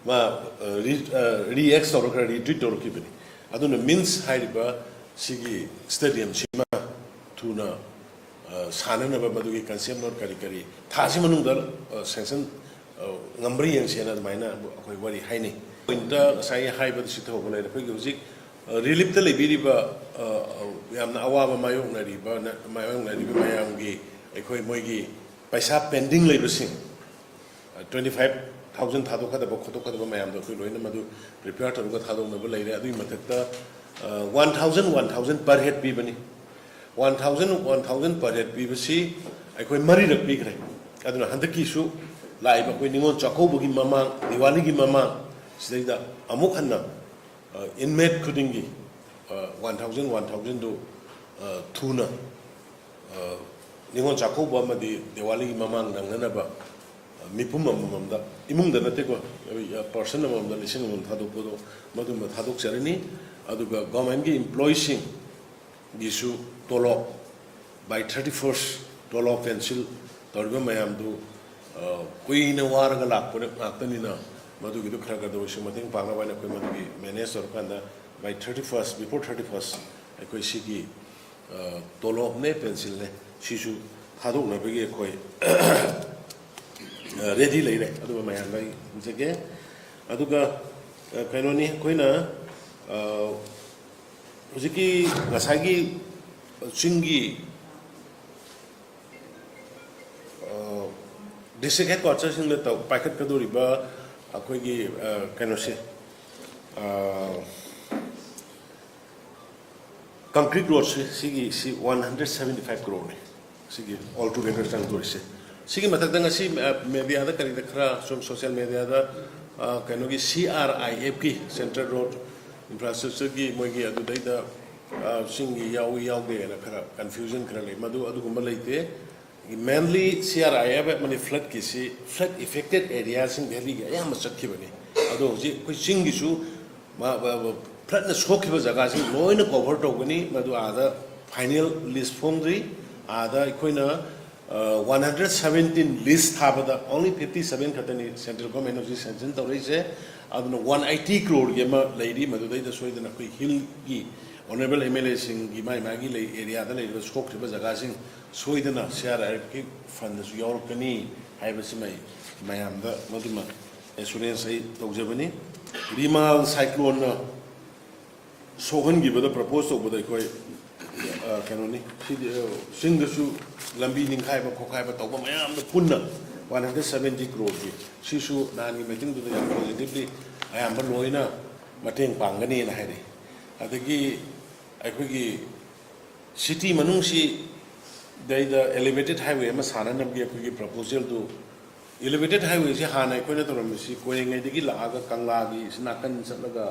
ꯃꯥ, ꯑ, re-, ꯑ, react ꯇꯧꯔꯛꯈ꯭ꯔ, retweet ꯇꯧꯔꯛꯈꯤꯕꯅꯤ꯫ ꯑꯗꯨꯅ means ꯍꯥꯏꯔꯤꯕ ꯁꯤꯒꯤ stadiumꯁꯤꯃ ꯊꯨꯅ ꯑ, ꯁꯥꯟꯅꯅꯕ ꯃꯗꯨꯒꯤ concept note ꯀꯔꯤ ꯀꯔꯤ ꯊꯥꯁꯤ ꯃꯅꯨꯡꯗ, ꯑ, sanction, ꯑ, ꯉꯝꯕ꯭ꯔꯥ ꯌꯦꯡꯁꯦꯅ ꯑꯗꯨꯃꯥꯏꯅ ꯑꯩꯈꯣꯏ ꯋꯥꯔꯤ ꯍꯥꯏꯅꯩ꯫ Point ꯉꯁꯥꯏꯒꯤ ꯍꯥꯏꯕꯗꯨ ꯁꯤꯊꯧꯕ ꯂꯩꯔꯦ꯫ ꯑꯩꯈꯣꯏꯒꯤ ꯍꯧꯖꯤꯛ, ꯑ, relief ꯇ ꯂꯩꯕꯤꯔꯤꯕ, ꯑ, ꯑ, ꯌꯥꯝꯅ ꯑꯋꯥꯕ ꯃꯥꯌꯣꯛꯅꯔꯤꯕ, ꯃꯥꯌꯣꯛꯅꯔꯤꯕ ꯃꯌꯥꯝꯒꯤ ꯑꯩꯈꯣꯏ ꯃꯣꯏꯒꯤ ꯄꯩꯁꯥ pending ꯂꯩꯕꯁꯤꯡ, twenty five thousand ꯊꯥꯗꯣꯛꯀꯗꯕ ꯈꯣꯠꯇꯣꯛꯀꯗꯕ ꯃꯌꯥꯝꯗꯣ ꯑꯩꯈꯣꯏ ꯂꯣꯏꯅ ꯃꯗꯨ prepare ꯇꯧꯔꯒ ꯊꯥꯗꯣꯛꯅꯕ ꯂꯩꯔꯦ꯫ ꯑꯗꯨꯒꯤ ꯃꯊꯛꯇ, ꯑ, one thousand, one thousand per head ꯄꯤꯕꯅꯤ꯫ One thousand, one thousand per head ꯄꯤꯕꯁꯤ ꯑꯩꯈꯣꯏ ꯃꯔꯤꯔꯛ ꯄꯤꯈ꯭ꯔꯦ꯫ ꯑꯗꯨꯅ ꯍꯟꯗꯛꯀꯤꯁꯨ ꯂꯥꯛꯏꯕ ꯑꯩꯈꯣꯏ ꯅꯤꯉꯣꯜ ꯆꯥꯛꯀꯧꯕꯒꯤ ꯃꯃꯥꯡ, ꯗꯤꯋꯥꯂꯤꯒꯤ ꯃꯃꯥꯡ ꯁꯤꯗꯩꯗ ꯑꯃꯨꯛ ꯍꯟꯅ, ꯑ, inmate ꯈꯨꯗꯤꯡꯒꯤ, ꯑ, one thousand, one thousand ꯗꯨ, ꯑ, ꯊꯨꯅ, ꯑ, ꯅꯤꯉꯣꯜ ꯆꯥꯛꯀꯧꯕ ꯑꯃꯗꯤ ꯗꯤꯋꯥꯂꯤꯒꯤ ꯃꯃꯥꯡ ꯅꯪꯅꯅꯕ, ꯑ, ꯃꯤꯄꯨꯝ ꯑꯃꯃꯝꯗ, ꯏꯃꯨꯡꯗ ꯅꯠꯇꯦꯀꯣ, ꯑ, person ꯑꯃꯃꯝꯗ ꯂꯤꯁꯤꯡ ꯑꯃꯃꯝ ꯊꯥꯗꯣꯛꯄꯗꯣ ꯃꯗꯨꯝꯕ ꯊꯥꯗꯣꯛꯆꯔꯅꯤ꯫ ꯑꯗꯨꯒ government ꯀꯤ employee ꯁꯤꯡ ꯒꯤꯁꯨ ꯇꯣꯂꯣꯞ by thirty first ꯇꯣꯂꯣꯞ cancel ꯇꯧꯔꯤꯕ ꯃꯌꯥꯝꯗꯨ, ꯑ, ꯀꯨꯏꯅ ꯋꯥꯔꯒ ꯂꯥꯛꯄ ꯉꯥꯛꯇꯅꯤꯅ ꯃꯗꯨꯒꯤꯗꯨ ꯈꯔ ꯈꯔꯗ ꯑꯣꯏꯁꯨ ꯃꯇꯦꯡ ꯄꯥꯡꯅꯕ ꯍꯥꯏꯅ ꯑꯩꯈꯣꯏ ꯃꯗꯨꯒꯤ manage ꯇꯧꯔꯀꯥꯟꯗ by thirty first, before thirty first ꯑꯩꯈꯣꯏ ꯁꯤꯒꯤ, ꯑ, ꯇꯣꯂꯣꯞꯅꯦ pension ꯅꯦ ꯁꯤꯁꯨ ꯊꯥꯗꯣꯛꯅꯕꯒꯤ ꯑꯩꯈꯣꯏ, ꯑ, ready ꯂꯩꯔꯦ꯫ ꯑꯗꯨꯒ ꯃꯌꯥꯝꯗ ꯑꯩ ꯍꯪꯖꯒꯦ꯫ ꯑꯗꯨꯒ, ꯑ, ꯀꯩꯅꯣꯅꯤ ꯑꯩꯈꯣꯏꯅ, ꯑ, ꯍꯧꯖꯤꯛꯀꯤ ꯉꯁꯥꯏꯒꯤ ꯆꯤꯡꯒꯤ, ꯑ, district headquarter ꯁꯤꯡꯗ ꯇꯧ-, ꯄꯥꯏꯈꯠꯀꯗꯧꯔꯤꯕ ꯑꯩꯈꯣꯏꯒꯤ, ꯑ, ꯀꯩꯅꯣꯁꯦ, ꯑ, concrete road ꯁꯤ, ꯁꯤꯒꯤ ꯁꯤ one hundred seventy five crore ꯅꯤ꯫ ꯁꯤꯒꯤ all together ꯆꯪꯗꯣꯔꯤꯁꯦ꯫ ꯁꯤꯒꯤ ꯃꯊꯛꯇ ꯉꯁꯤ, ꯑ, media ꯗ ꯀꯔꯤꯗ ꯈꯔ ꯁꯨꯝ social media ꯗ, ꯑ, ꯀꯩꯅꯣꯒꯤ C R I F ꯀꯤ, Central Road Infrastructure ꯒꯤ ꯃꯣꯏꯒꯤ ꯑꯗꯨꯗꯩꯗ, ꯑ, ꯆꯤꯡꯒꯤ ꯌꯥꯎꯏ ꯌꯥꯎꯗꯦꯅ ꯈꯔ confusion ꯈꯔ ꯂꯩ꯫ ꯃꯗꯨ ꯑꯗꯨꯒꯨꯝꯕ ꯂꯩꯇꯦ꯫ Mainly C R I F ꯑꯃꯗꯤ flood ꯀꯤꯁꯤ flood affected area ꯁꯤꯡ Delhi ꯒꯤ ꯑꯌꯥꯝꯕ ꯆꯠꯈꯤꯕꯅꯤ꯫ ꯑꯗꯣ ꯍꯧꯖꯤꯛ ꯑꯩꯈꯣꯏ ꯆꯤꯡꯒꯤꯁꯨ ꯃꯥ-, ꯃꯥ-, ꯃꯥ-, flood ꯅ ꯁꯣꯛꯈꯤꯕ ꯖꯒꯥꯁꯤꯡ ꯂꯣꯏꯅ cover ꯇꯧꯒꯅꯤ꯫ ꯃꯗꯨ ꯑꯥꯗ final list ꯐꯣꯡꯗ꯭ꯔꯤ꯫ ꯑꯥꯗ ꯑꯩꯈꯣꯏꯅ, ꯑ, one hundred seventeen list ꯊꯥꯕꯗ only fifty seven ꯈꯛꯇꯅꯤ central government ꯅ ꯍꯧꯖꯤꯛ sanction ꯇꯧꯔꯛꯏꯁꯦ꯫ ꯑꯗꯨꯅ one eighty crore ꯒꯤ ꯑꯃ ꯂꯩꯔꯤ, ꯃꯗꯨꯗꯩꯗ ꯁꯣꯏꯗꯅ ꯑꯩꯈꯣꯏ hill ꯒꯤ ꯑꯣꯅꯔꯦꯕꯜ ꯑꯦꯝ ꯑꯦꯜ ꯑꯦꯁꯤꯡꯒꯤ ꯃꯥꯏ ꯃꯥꯒꯤ ꯂꯩ ꯑꯦꯔꯤꯌꯥꯗ ꯂꯩꯔꯤꯕ ꯁꯣꯛꯈ꯭ꯔꯤꯕ ꯖꯒꯥꯁꯤꯡ ꯁꯣꯏꯗꯅ ꯁꯤ ꯑꯥꯔ ꯑꯥꯔ ꯑꯦꯐꯀꯤ ꯐꯟꯗꯁꯨ ꯌꯥꯎꯔꯛꯀꯅꯤ ꯍꯥꯏꯕꯁꯤꯃ ꯑꯩ ꯃꯌꯥꯝꯗ ꯃꯗꯨꯃ ꯑꯦꯁꯨꯔꯦꯟꯁ ꯑꯩ ꯇꯧꯖꯕꯅꯤ꯫ ꯔꯤꯃꯥꯜ ꯁꯥꯏꯀ꯭ꯂꯣꯟꯅ ꯁꯣꯛꯍꯟꯈꯤꯕꯗ ꯄ꯭ꯔꯄꯣꯁ ꯇꯧꯕꯗ ꯑꯩꯈꯣꯏ ꯀꯩꯅꯣꯅꯤ ꯁꯤꯗꯤ꯫ ꯆꯤꯡꯗꯁꯨ ꯂꯝꯕꯤ ꯅꯤꯡꯈꯥꯏꯕ ꯈꯣꯠꯈꯥꯏꯕ ꯇꯧꯕ ꯃꯌꯥꯝꯗꯣ ꯄꯨꯟꯅ ꯋꯥꯟ ꯍꯟꯗ꯭ꯔꯦꯠ ꯁꯕꯦꯟꯇꯤ ꯀ꯭ꯔꯣꯔꯒꯤ ꯁꯤꯁꯨ ꯅꯍꯥꯟꯒꯤ ꯃꯤꯇꯤꯡꯗꯨꯗ ꯌꯥꯝ ꯄꯣꯖꯤꯇꯤꯚꯂꯤ ꯑꯌꯥꯝꯕ ꯂꯣꯏꯅ ꯃꯇꯦꯡ ꯄꯥꯡꯒꯅꯤꯅ ꯍꯥꯏꯔꯛꯏ꯫ ꯑꯗꯒꯤ ꯑꯩꯈꯣꯏꯒꯤ ꯁꯤꯇꯤ ꯃꯅꯨꯡꯁꯤꯗꯩꯗ ꯑꯦꯂꯤꯚꯦꯇꯦꯠ ꯍꯥꯏꯋꯦ ꯑꯃ ꯁꯥꯟꯅꯅꯕꯒꯤ ꯑꯩꯈꯣꯏꯒꯤ ꯄ꯭ꯔꯄꯣꯖꯦꯜꯗꯨ, ꯑꯦꯂꯤꯚꯦꯇꯦꯠ ꯍꯥꯏꯋꯦꯁꯤ ꯍꯥꯟꯅ ꯑꯩꯈꯣꯏꯅ ꯇꯧꯔꯝꯃꯤꯁꯤ ꯀꯣꯏꯔꯦꯡꯉꯩꯗꯒꯤ ꯂꯥꯛꯑꯒ ꯀꯪꯂꯥꯒꯤ ꯁꯤ ꯅꯥꯀꯟ ꯆꯠꯂꯒ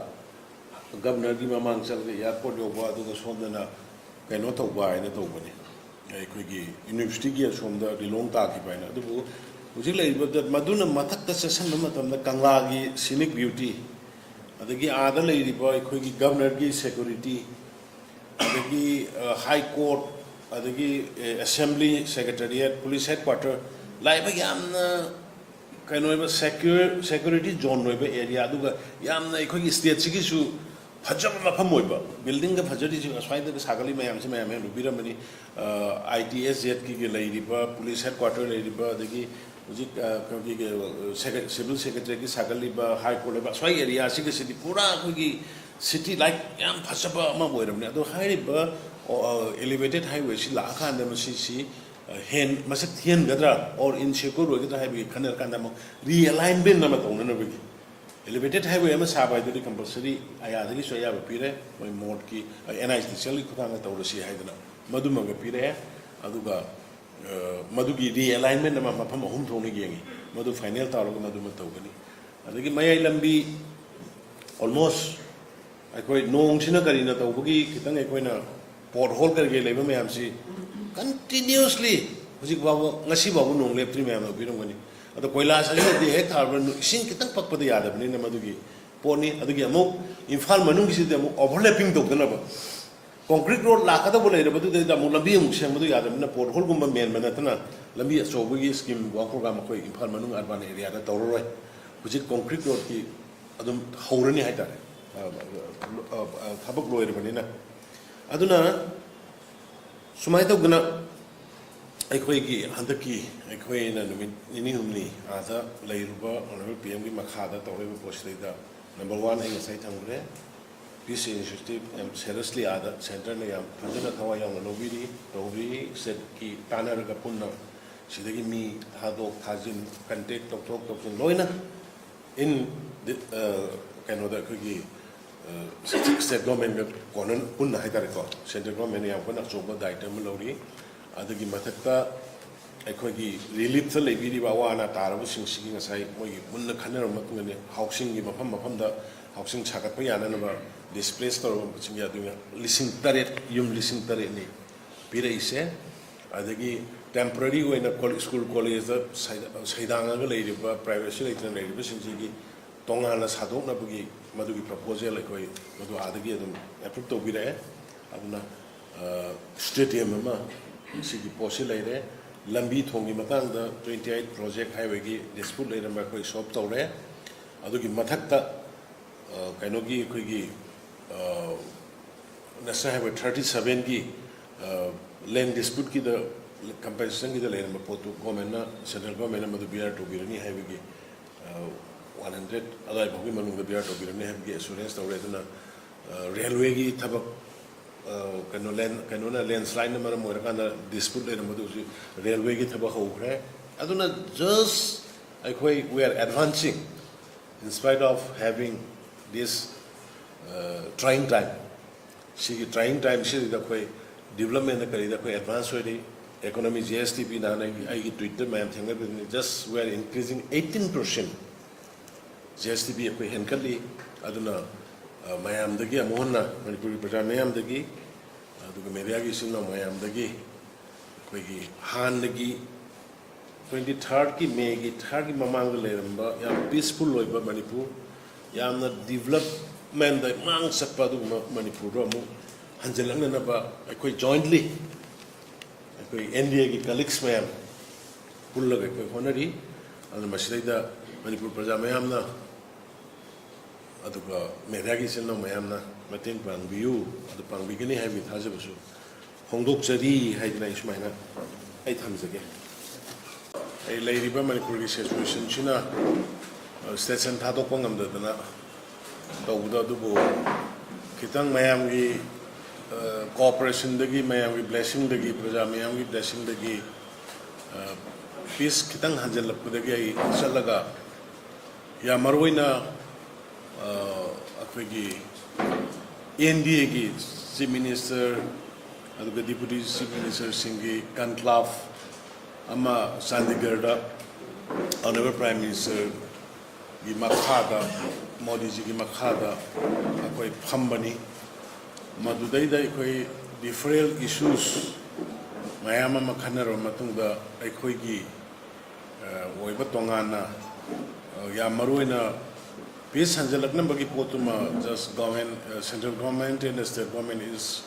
ꯒꯕꯅꯔꯒꯤ ꯃꯃꯥꯡ ꯆꯠꯂꯒ ꯑꯦꯌꯥꯔꯄꯣꯔꯠ ꯌꯧꯕ, ꯑꯗꯨꯒ ꯁꯣꯝꯗꯅ ꯀꯩꯅꯣ ꯇꯧꯕ ꯍꯥꯏꯅ ꯇꯧꯕꯅꯤ꯫ ꯑꯩꯈꯣꯏꯒꯤ ꯌꯨꯅꯤꯚꯔꯁꯤꯇꯤꯒꯤ ꯑꯁꯣꯝꯗ ꯂꯤꯂꯣꯡ ꯇꯥꯈꯤꯕ ꯍꯥꯏꯅ꯫ ꯑꯗꯨꯕꯨ ꯍꯧꯖꯤꯛ ꯂꯩꯔꯤꯕꯗ ꯃꯗꯨꯅ ꯃꯊꯛꯇ ꯆꯠꯁꯤꯟꯕ ꯃꯇꯝꯗ ꯀꯪꯂꯥꯒꯤ ꯁꯤꯅꯤꯛ ꯕ꯭ꯌꯨꯇꯤ, ꯑꯗꯒꯤ ꯑꯥꯗ ꯂꯩꯔꯤꯕ ꯑꯩꯈꯣꯏꯒꯤ ꯒꯕꯅꯔꯒꯤ ꯁꯦꯀ꯭ꯌꯨꯔꯤꯇꯤ, ꯑꯗꯒꯤ ꯍꯥꯏ ꯀꯣꯔꯠ, ꯑꯗꯒꯤ assembly secretariat, police head quarter, ꯂꯥꯛꯏꯕ ꯌꯥꯝꯅ ꯀꯩꯅꯣ ꯑꯣꯏꯕ ꯁꯦꯀ꯭ꯌꯨꯔ ꯁꯦꯀ꯭ꯌꯨꯔꯤꯇꯤ ꯖꯣꯟ ꯑꯣꯏꯕ ꯑꯦꯔꯤꯌꯥ, ꯑꯗꯨꯒ ꯌꯥꯝꯅ ꯑꯩꯈꯣꯏꯒꯤ ꯁ꯭ꯇꯦꯠꯁꯤꯒꯤꯁꯨ ꯐꯖꯕ ꯃꯐꯝ ꯑꯣꯏꯕ꯫ ꯕꯤꯜꯗꯤꯡꯒ ꯐꯖꯔꯤꯁꯤ ꯑꯁ꯭ꯋꯥꯏꯗꯒ ꯁꯥꯒꯠꯂꯤ ꯃꯌꯥꯝꯁꯤ ꯃꯌꯥꯝ ꯃꯌꯥꯝ ꯎꯕꯤꯔꯝꯃꯅꯤ꯫ ꯑꯥꯏ ꯇꯤ ꯑꯦꯁ ꯖꯦꯠꯀꯤꯒ ꯂꯩꯔꯤꯕ, ꯄꯨꯂꯤꯁ ꯍꯦꯗ ꯀ꯭ꯋꯥꯇꯔ ꯂꯩꯔꯤꯕ, ꯑꯗꯒꯤ ꯍꯧꯖꯤꯛ ꯑꯩꯈꯣꯏꯒꯤ ꯁꯦꯀ꯭ꯔꯦ- ꯁꯤꯚꯤꯜ ꯁꯦꯀ꯭ꯔꯦꯇꯔꯤꯒꯤ ꯁꯥꯒꯠꯂꯤꯕ, ꯍꯥꯏ ꯀꯣꯔꯠ ꯂꯩꯕ, ꯑꯁ꯭ꯋꯥꯏ ꯑꯦꯔꯤꯌꯥꯁꯤꯒꯁꯤꯗꯤ ꯄꯨꯔꯥ ꯑꯩꯈꯣꯏꯒꯤ ꯁꯤꯇꯤ ꯂꯥꯏꯛ ꯌꯥꯝ ꯐꯖꯕ ꯑꯃ ꯑꯣꯏꯔꯕꯅꯤ꯫ ꯑꯗꯣ ꯍꯥꯏꯔꯤꯕ ꯑꯦꯂꯤꯚꯦꯇꯦꯠ ꯍꯥꯏꯋꯦꯁꯤ ꯂꯥꯛꯑꯀꯥꯟꯗ ꯃꯁꯤꯁꯤ ꯍꯦꯟ ꯃꯁꯛ ꯊꯤꯍꯟꯒꯗ꯭ꯔꯥ ꯑꯣꯔ ꯏꯟꯁꯦꯀ꯭ꯌꯣꯔ ꯑꯣꯏꯒꯗ꯭ꯔꯥ ꯍꯥꯏꯕꯒꯤ ꯈꯟꯅꯔꯀꯥꯟꯗ ꯑꯃꯨꯛ ꯔꯤꯑꯦꯂꯥꯏꯟꯃꯦꯟ ꯑꯃ ꯇꯧꯅꯅꯕꯒꯤ꯫ ꯑꯦꯂꯤꯚꯦꯇꯦꯠ ꯍꯥꯏꯋꯦ ꯑꯃ ꯁꯥꯕ ꯍꯥꯏꯗꯨꯗꯤ ꯀꯝꯄꯜꯁꯔꯤ ꯑꯌꯥꯗꯒꯤꯁꯨ ꯑꯌꯥꯕ ꯄꯤꯔꯦ, ꯃꯣꯏ ꯃꯣꯔꯠꯀꯤ ꯑꯦꯟ ꯑꯥꯏ ꯇꯤ ꯁꯤ ꯑꯦꯜꯒꯤ ꯈꯨꯠꯊꯥꯡꯗ ꯇꯧꯔꯁꯤ ꯍꯥꯏꯗꯅ ꯃꯗꯨꯃꯒ ꯄꯤꯔꯛꯑꯦ꯫ ꯑꯗꯨꯒ ꯃꯗꯨꯒꯤ ꯔꯤꯑꯦꯂꯥꯏꯟꯃꯦꯟ ꯑꯃ ꯃꯐꯝ ꯑꯍꯨꯝ ꯊꯣꯛꯅ ꯌꯦꯡꯉꯤ, ꯃꯗꯨ ꯐꯥꯏꯅꯦꯜ ꯇꯧꯔꯒ ꯃꯗꯨꯃ ꯇꯧꯒꯅꯤ꯫ ꯑꯗꯒꯤ ꯃꯌꯥꯏ ꯂꯝꯕꯤ ꯑꯣꯜꯃꯣꯁ ꯑꯩꯈꯣꯏ ꯅꯣꯡꯁꯤꯅ ꯀꯔꯤꯅ ꯇꯧꯕꯒꯤ ꯈꯤꯇꯪ ꯑꯩꯈꯣꯏꯅ ꯄꯣꯠ ꯍꯣꯜ ꯀꯔꯤ ꯀꯔꯤ ꯂꯩꯕ ꯃꯌꯥꯝꯁꯤ ꯀꯟꯇꯤꯅ꯭ꯌꯨꯁꯂꯤ ꯍꯧꯖꯤꯛ ꯐꯥꯎꯕ, ꯉꯁꯤ ꯐꯥꯎꯕ ꯅꯣꯡ ꯂꯦꯞꯇ꯭ꯔꯤ ꯃꯌꯥꯝꯅ ꯎꯕꯤꯔꯝꯒꯅꯤ꯫ ꯑꯗꯣ ꯀꯣꯏꯂꯥꯁ ꯑꯁꯤꯗꯤ ꯍꯦꯛ ꯊꯥꯔꯕ ꯏꯁꯤꯡ ꯈꯤꯇꯪ ꯄꯛꯄꯗ ꯌꯥꯗꯕꯅꯤꯅ ꯃꯗꯨꯒꯤ ꯄꯣꯠꯅꯤ꯫ ꯑꯗꯨꯒꯤ ꯑꯃꯨꯛ ꯏꯝꯐꯥꯜ ꯃꯅꯨꯡꯒꯤꯁꯤꯗꯤ ꯑꯃꯨꯛ ꯑꯣꯚꯔꯂꯦꯄꯤꯡ ꯇꯧꯗꯅꯕ ꯀꯣꯟꯀ꯭ꯔꯤꯠ ꯔꯣꯗ ꯂꯥꯛꯀꯗꯧꯕ ꯂꯩꯔꯕꯗꯨꯗꯩꯗ ꯑꯃꯨꯛ ꯂꯝꯕꯤ ꯑꯃꯨꯛ ꯁꯦꯝꯕꯗꯨ ꯌꯥꯗꯕꯅꯤꯅ ꯄꯣꯠ ꯍꯣꯜꯒꯨꯝꯕ ꯃꯦꯟꯕ ꯅꯠꯇꯅ ꯂꯝꯕꯤ ꯑꯆꯧꯕꯒꯤ ꯁ꯭ꯀꯤꯝ ꯋꯥꯔꯛ ꯄ꯭ꯔꯣꯒ꯭ꯔꯥꯝ ꯑꯩꯈꯣꯏ ꯏꯝꯐꯥꯜ ꯃꯅꯨꯡ ꯑꯔꯕꯥꯟ ꯑꯦꯔꯤꯌꯥꯗ ꯇꯧꯔꯔꯣꯏ꯫ ꯍꯧꯖꯤꯛ ꯀꯣꯟꯀ꯭ꯔꯤꯠ ꯔꯣꯗꯀꯤ ꯑꯗꯨꯝ ꯍꯧꯔꯅꯤ ꯍꯥꯏꯇꯥꯔꯦ꯫ ꯊꯕꯛ ꯂꯣꯏꯔꯕꯅꯤꯅ꯫ ꯑꯗꯨꯅ ꯁꯨꯃꯥꯏꯅ ꯇꯧꯗꯅ ꯑꯩꯈꯣꯏꯒꯤ ꯍꯟꯗꯛꯀꯤ ꯑꯩꯈꯣꯏꯅ ꯅꯨꯃꯤꯠ ꯅꯤꯅꯤ ꯍꯨꯝꯅꯤ ꯑꯥꯗ ꯂꯩꯔꯨꯕ ꯑꯣꯅꯔꯦꯕꯜ ꯄꯤ ꯑꯦꯝꯒꯤ ꯃꯈꯥꯗ ꯇꯧꯔꯛꯏꯕ ꯄꯣꯠꯁꯤꯗꯩꯗ, ꯅꯝꯕꯔ ꯋꯥꯟ ꯑꯩ ꯉꯁꯥꯏ ꯊꯝꯈ꯭ꯔꯦ, ꯄꯤꯁ ꯏꯅꯤꯁꯤꯌꯦꯇꯤꯚ ꯌꯥꯝ ꯁꯦꯔꯤꯌꯁꯂꯤ ꯑꯥꯗ ꯁꯦꯟꯇꯔꯅ ꯌꯥꯝ ꯐꯖꯅ ꯊꯋꯥꯏ ꯌꯥꯎꯅ ꯂꯧꯕꯤꯔꯤ, ꯇꯧꯕꯤꯔꯤ꯫ ꯁ꯭ꯇꯦꯠꯀꯤ ꯇꯥꯟꯅꯔꯒ ꯄꯨꯟꯅ ꯁꯤꯗꯒꯤ ꯃꯤ ꯊꯥꯗꯣꯛ ꯊꯥꯖꯤꯟ, ꯀꯟꯇꯦꯛ ꯇꯧꯊꯣꯛ ꯇꯧꯁꯤꯟ ꯂꯣꯏꯅ ꯏꯟ ꯀꯩꯅꯣꯗ ꯑꯩꯈꯣꯏꯒꯤ ꯁ꯭ꯇꯦꯠ ꯒꯣꯔꯃꯦꯟꯒ ꯀꯣꯟꯅ ꯄꯨꯟꯅ ꯍꯥꯏꯇꯥꯔꯦꯀꯣ, ꯁꯦꯟꯇ꯭ꯔꯦꯜ ꯒꯣꯔꯃꯦꯟꯅ ꯌꯥꯝ ꯀꯟꯅ ꯑꯆꯧꯕ ꯗꯥꯌꯤꯇ꯭ꯕ ꯑꯃ ꯂꯧꯔꯤ꯫ ꯑꯗꯨꯒꯤ ꯃꯊꯛꯇ ꯑꯩꯈꯣꯏꯒꯤ ꯔꯤꯂꯤꯐꯇ ꯂꯩꯕꯤꯔꯤꯕ ꯑꯋꯥ ꯑꯅꯥ ꯇꯥꯔꯕꯁꯤꯡꯁꯤꯒꯤ ꯉꯁꯥꯏ ꯃꯣꯏꯒꯤ ꯃꯨꯟꯅ ꯈꯟꯅꯔꯕ ꯃꯇꯨꯡꯗꯅꯤ ꯍꯥꯎꯁꯤꯡꯒꯤ ꯃꯐꯝ ꯃꯐꯝꯗ ꯍꯥꯎꯁꯤꯡ ꯁꯥꯒꯠꯄ ꯌꯥꯅꯅꯕ ꯗꯤꯁꯄ꯭ꯂꯦꯁ ꯇꯧꯔꯕꯁꯤꯡꯒꯤ ꯑꯗꯨꯅ ꯂꯤꯁꯤꯡ ꯇꯔꯦꯠ, ꯌꯨꯝ ꯂꯤꯁꯤꯡ ꯇꯔꯦꯠꯅꯤ ꯄꯤꯔꯛꯏꯁꯦ꯫ ꯑꯗꯒꯤ ꯇꯦꯝꯄꯔꯔꯤ ꯑꯣꯏꯅ ꯀꯣ-, ꯁ꯭ꯀꯨꯜ ꯀꯣꯂꯦꯖꯇ ꯁꯩꯗꯥ-, ꯁꯩꯗꯥꯡꯉꯒ ꯂꯩꯔꯤꯕ, ꯄ꯭ꯔꯥꯏꯚꯦꯁꯤ ꯂꯩꯇꯅ ꯂꯩꯔꯤꯕꯁꯤꯡꯁꯤꯒꯤ ꯇꯣꯉꯥꯟꯅ ꯁꯥꯗꯣꯛꯅꯕꯒꯤ ꯃꯗꯨꯒꯤ ꯄ꯭ꯔꯄꯣꯖꯦꯜ ꯑꯩꯈꯣꯏ ꯃꯗꯨ ꯑꯥꯗꯒꯤ ꯑꯗꯨꯝ ꯑꯦꯄ꯭ꯔꯨꯞ ꯇꯧꯕꯤꯔꯛꯑꯦ꯫ ꯑꯗꯨꯅ, ꯑ, ꯁ꯭ꯇꯦꯗꯤꯌꯝ ꯑꯃ ꯁꯤꯒꯤ ꯄꯣꯠꯁꯤ ꯂꯩꯔꯦ꯫ ꯂꯝꯕꯤ ꯊꯣꯡꯒꯤ ꯃꯇꯥꯡꯗ ꯇ꯭ꯋꯦꯟꯇꯤ ꯑꯩꯠ ꯄ꯭ꯔꯣꯖꯦꯛ ꯍꯥꯏꯋꯦꯒꯤ ꯗꯤꯁꯄ꯭ꯌꯨꯠ ꯂꯩꯔꯝꯕ ꯑꯩꯈꯣꯏ ꯁꯣꯜꯕ ꯇꯧꯔꯦ꯫ ꯑꯗꯨꯒꯤ ꯃꯊꯛꯇ, ꯑ, ꯀꯩꯅꯣꯒꯤ ꯑꯩꯈꯣꯏꯒꯤ, ꯑ, ꯅꯦꯁꯅꯦꯜ ꯍꯥꯏꯋꯦ ꯊꯥꯔꯇꯤ ꯁꯚꯦꯟꯒꯤ, ꯑ, ꯂꯦꯟ ꯗꯤꯁꯄ꯭ꯌꯨꯠꯀꯤꯗ ꯀꯝꯄꯦꯟꯁꯦꯁꯟꯒꯤꯗ ꯂꯩꯔꯝꯕ ꯄꯣꯠꯇꯨ ꯒꯣꯔꯃꯦꯟꯅ, ꯁꯦꯟꯇ꯭ꯔꯦꯜ ꯒꯣꯔꯃꯦꯟꯅ ꯃꯗꯨ ꯕꯤꯌꯥꯔ ꯇꯧꯕꯤꯔꯅꯤ ꯍꯥꯏꯕꯒꯤ, ꯑ, ꯋꯥꯟ ꯍꯟꯗ꯭ꯔꯦꯠ ꯑꯗꯨꯋꯥꯏ ꯐꯥꯎꯒꯤ ꯃꯅꯨꯡꯗ ꯕꯤꯌꯥꯔ ꯇꯧꯕꯤꯔꯅꯤ ꯍꯥꯏꯕꯒꯤ ꯑꯦꯁꯨꯔꯦꯟꯁ ꯇꯧꯔꯦ꯫ ꯑꯗꯨꯅ, ꯑ, ꯔꯦꯜꯋꯦꯒꯤ ꯊꯕꯛ, ꯑ, ꯀꯩꯅꯣ, ꯂꯦꯟ-, ꯀꯩꯅꯣꯅ, ꯂꯦꯟꯁ꯭ꯂꯥꯏꯗꯅ ꯃꯔꯝ ꯑꯣꯏꯔꯀꯥꯟꯗ ꯗꯤꯁꯄ꯭ꯌꯨꯠ ꯂꯩꯔꯝꯕꯗꯨ ꯍꯧꯖꯤꯛ ꯔꯦꯜꯋꯦꯒꯤ ꯊꯕꯛ ꯍꯧꯈ꯭ꯔꯦ꯫ ꯑꯗꯨꯅ ꯖꯁ ꯑꯩꯈꯣꯏ, we are advancing in spite of having this, uh, trying time꯫ ꯁꯤꯒꯤ ꯇ꯭ꯔꯥꯏꯌꯤꯡ ꯇꯥꯏꯝꯁꯤꯗ ꯑꯩꯈꯣꯏ ꯗꯤꯕꯂꯞꯃꯦꯟꯗ ꯀꯔꯤꯗ ꯑꯩꯈꯣꯏ ꯑꯦꯗꯚꯥꯟꯁ ꯑꯣꯏꯔꯤ꯫ ꯏꯀꯣꯅꯣꯃꯤ, ꯖꯤ ꯑꯦꯁ ꯇꯤ ꯄꯤ, ꯅꯍꯥꯟ ꯑꯩꯒꯤ, ꯑꯩꯒꯤ ꯇ꯭ꯋꯤꯠꯇ ꯃꯌꯥꯝ ꯊꯦꯡꯅꯕꯤꯕꯅꯤ, just we are increasing eighteen percent, G S T P ꯑꯩꯈꯣꯏ ꯍꯦꯟꯒꯠꯂꯤ꯫ ꯑꯗꯨꯅ, ꯑ, ꯃꯌꯥꯝꯗꯒꯤ ꯑꯃꯨꯛ ꯍꯟꯅ ꯃꯅꯤꯄꯨꯔꯒꯤ ꯄ꯭ꯔꯖꯥ ꯃꯌꯥꯝꯗꯒꯤ, ꯑꯗꯨꯒ ꯃꯦꯗꯤꯌꯥꯒꯤ ꯏꯆꯤꯟ ꯏꯅꯥꯎ ꯃꯌꯥꯝꯗꯒꯤ ꯑꯩꯈꯣꯏꯒꯤ ꯍꯥꯟꯅꯒꯤ ꯇ꯭ꯋꯦꯟꯇꯤ ꯊꯥꯔꯠꯀꯤ ꯃꯦꯒꯤ ꯊꯥꯔꯠꯀꯤ ꯃꯃꯥꯡꯗ ꯂꯩꯔꯝꯕ ꯌꯥꯝ ꯄꯤꯁꯐꯨꯜ ꯑꯣꯏꯕ ꯃꯅꯤꯄꯨꯔ, ꯌꯥꯝꯅ ꯗꯤꯕꯂꯞꯃꯦꯟꯗ ꯃꯥꯡ ꯆꯠꯄ ꯑꯗꯨꯒꯨꯝꯕ ꯃꯅꯤꯄꯨꯔꯗꯣ ꯑꯃꯨꯛ ꯍꯟꯖꯤꯜꯂꯛꯅꯅꯕ ꯑꯩꯈꯣꯏ ꯖꯣꯏꯟꯠꯂꯤ ꯑꯩꯈꯣꯏ ꯑꯦꯟ ꯗꯤ ꯑꯦꯒꯤ ꯀꯂꯤꯛꯁ ꯃꯌꯥꯝ ꯄꯨꯜꯂꯒ ꯑꯩꯈꯣꯏ ꯍꯣꯠꯅꯔꯤ꯫ ꯑꯗꯨꯅ ꯃꯁꯤꯗꯩꯗ ꯃꯅꯤꯄꯨꯔ ꯄ꯭ꯔꯖꯥ ꯃꯌꯥꯝꯅ ꯑꯗꯨꯒ ꯃꯦꯗꯤꯌꯥꯒꯤ ꯏꯆꯤꯜ ꯏꯅꯥꯎ ꯃꯌꯥꯝꯅ ꯃꯇꯦꯡ ꯄꯥꯡꯕꯤꯌꯨ, ꯑꯗꯨ ꯄꯥꯡꯕꯤꯒꯅꯤ ꯍꯥꯏꯕꯒꯤ ꯊꯥꯖꯕꯁꯨ ꯐꯣꯡꯗꯣꯛꯆꯔꯤ ꯍꯥꯏꯗꯅ ꯑꯩ ꯁꯨꯃꯥꯏꯅ ꯑꯩ ꯊꯝꯖꯒꯦ꯫ ꯑꯩ ꯂꯩꯔꯤꯕ ꯃꯅꯤꯄꯨꯔꯒꯤ ꯁꯤꯆꯨꯋꯦꯁꯟꯁꯤꯅ ꯁ꯭ꯇꯦꯁꯟ ꯊꯥꯗꯣꯛꯄ ꯉꯝꯗꯗꯅ ꯇꯧꯕꯗꯣ, ꯑꯗꯨꯕꯨ ꯈꯤꯇꯪ ꯃꯌꯥꯝꯒꯤ ꯀꯣꯑꯣꯄꯔꯦꯁꯟꯗꯒꯤ, ꯃꯌꯥꯝꯒꯤ ꯕ꯭ꯂꯦꯁꯤꯡꯗꯒꯤ, ꯄ꯭ꯔꯖꯥ ꯃꯌꯥꯝꯒꯤ ꯕ꯭ꯂꯦꯁꯤꯡꯗꯒꯤ ꯄꯤꯁ ꯈꯤꯇꯪ ꯍꯟꯖꯤꯜꯂꯛꯄꯗꯒꯤ ꯑꯩ ꯆꯠꯂꯒ, ꯌꯥꯝ ꯃꯔꯨ ꯑꯣꯏꯅ ꯑꯩꯈꯣꯏꯒꯤ ꯑꯦꯟ ꯗꯤ ꯑꯦꯒꯤ ꯆꯤꯐ ꯃꯤꯅꯤꯁꯇꯔ ꯑꯗꯨꯒ ꯗꯤꯄꯨꯇꯤ ꯆꯤꯐ ꯃꯤꯅꯤꯁꯇꯔꯁꯤꯡꯒꯤ ꯀꯟꯀ꯭ꯂꯥꯐ ꯑꯃ ꯆꯥꯟꯗꯤꯒꯔꯗ ꯑꯣꯅꯔꯦꯕꯜ ꯄ꯭ꯔꯥꯏꯝ ꯃꯤꯅꯤꯁꯇꯔꯒꯤ ꯃꯈꯥꯗ, ꯃꯣꯗꯤꯖꯤꯒꯤ ꯃꯈꯥꯗ ꯑꯩꯈꯣꯏ ꯐꯝꯕꯅꯤ꯫ ꯃꯗꯨꯗꯩꯗ ꯑꯩꯈꯣꯏ ꯗꯤꯐꯔꯦꯟ ꯏꯁꯨꯁ ꯃꯌꯥꯝ ꯑꯃ ꯈꯟꯅꯔꯕ ꯃꯇꯨꯡꯗ ꯑꯩꯈꯣꯏꯒꯤ ꯑꯣꯏꯕ ꯇꯣꯉꯥꯟꯅ, ꯌꯥꯝ ꯃꯔꯨ ꯑꯣꯏꯅ piece ꯍꯟꯖꯤꯜꯂꯛꯅꯕꯒꯤ ꯄꯣꯠꯇꯨꯃ just government, central government and state government is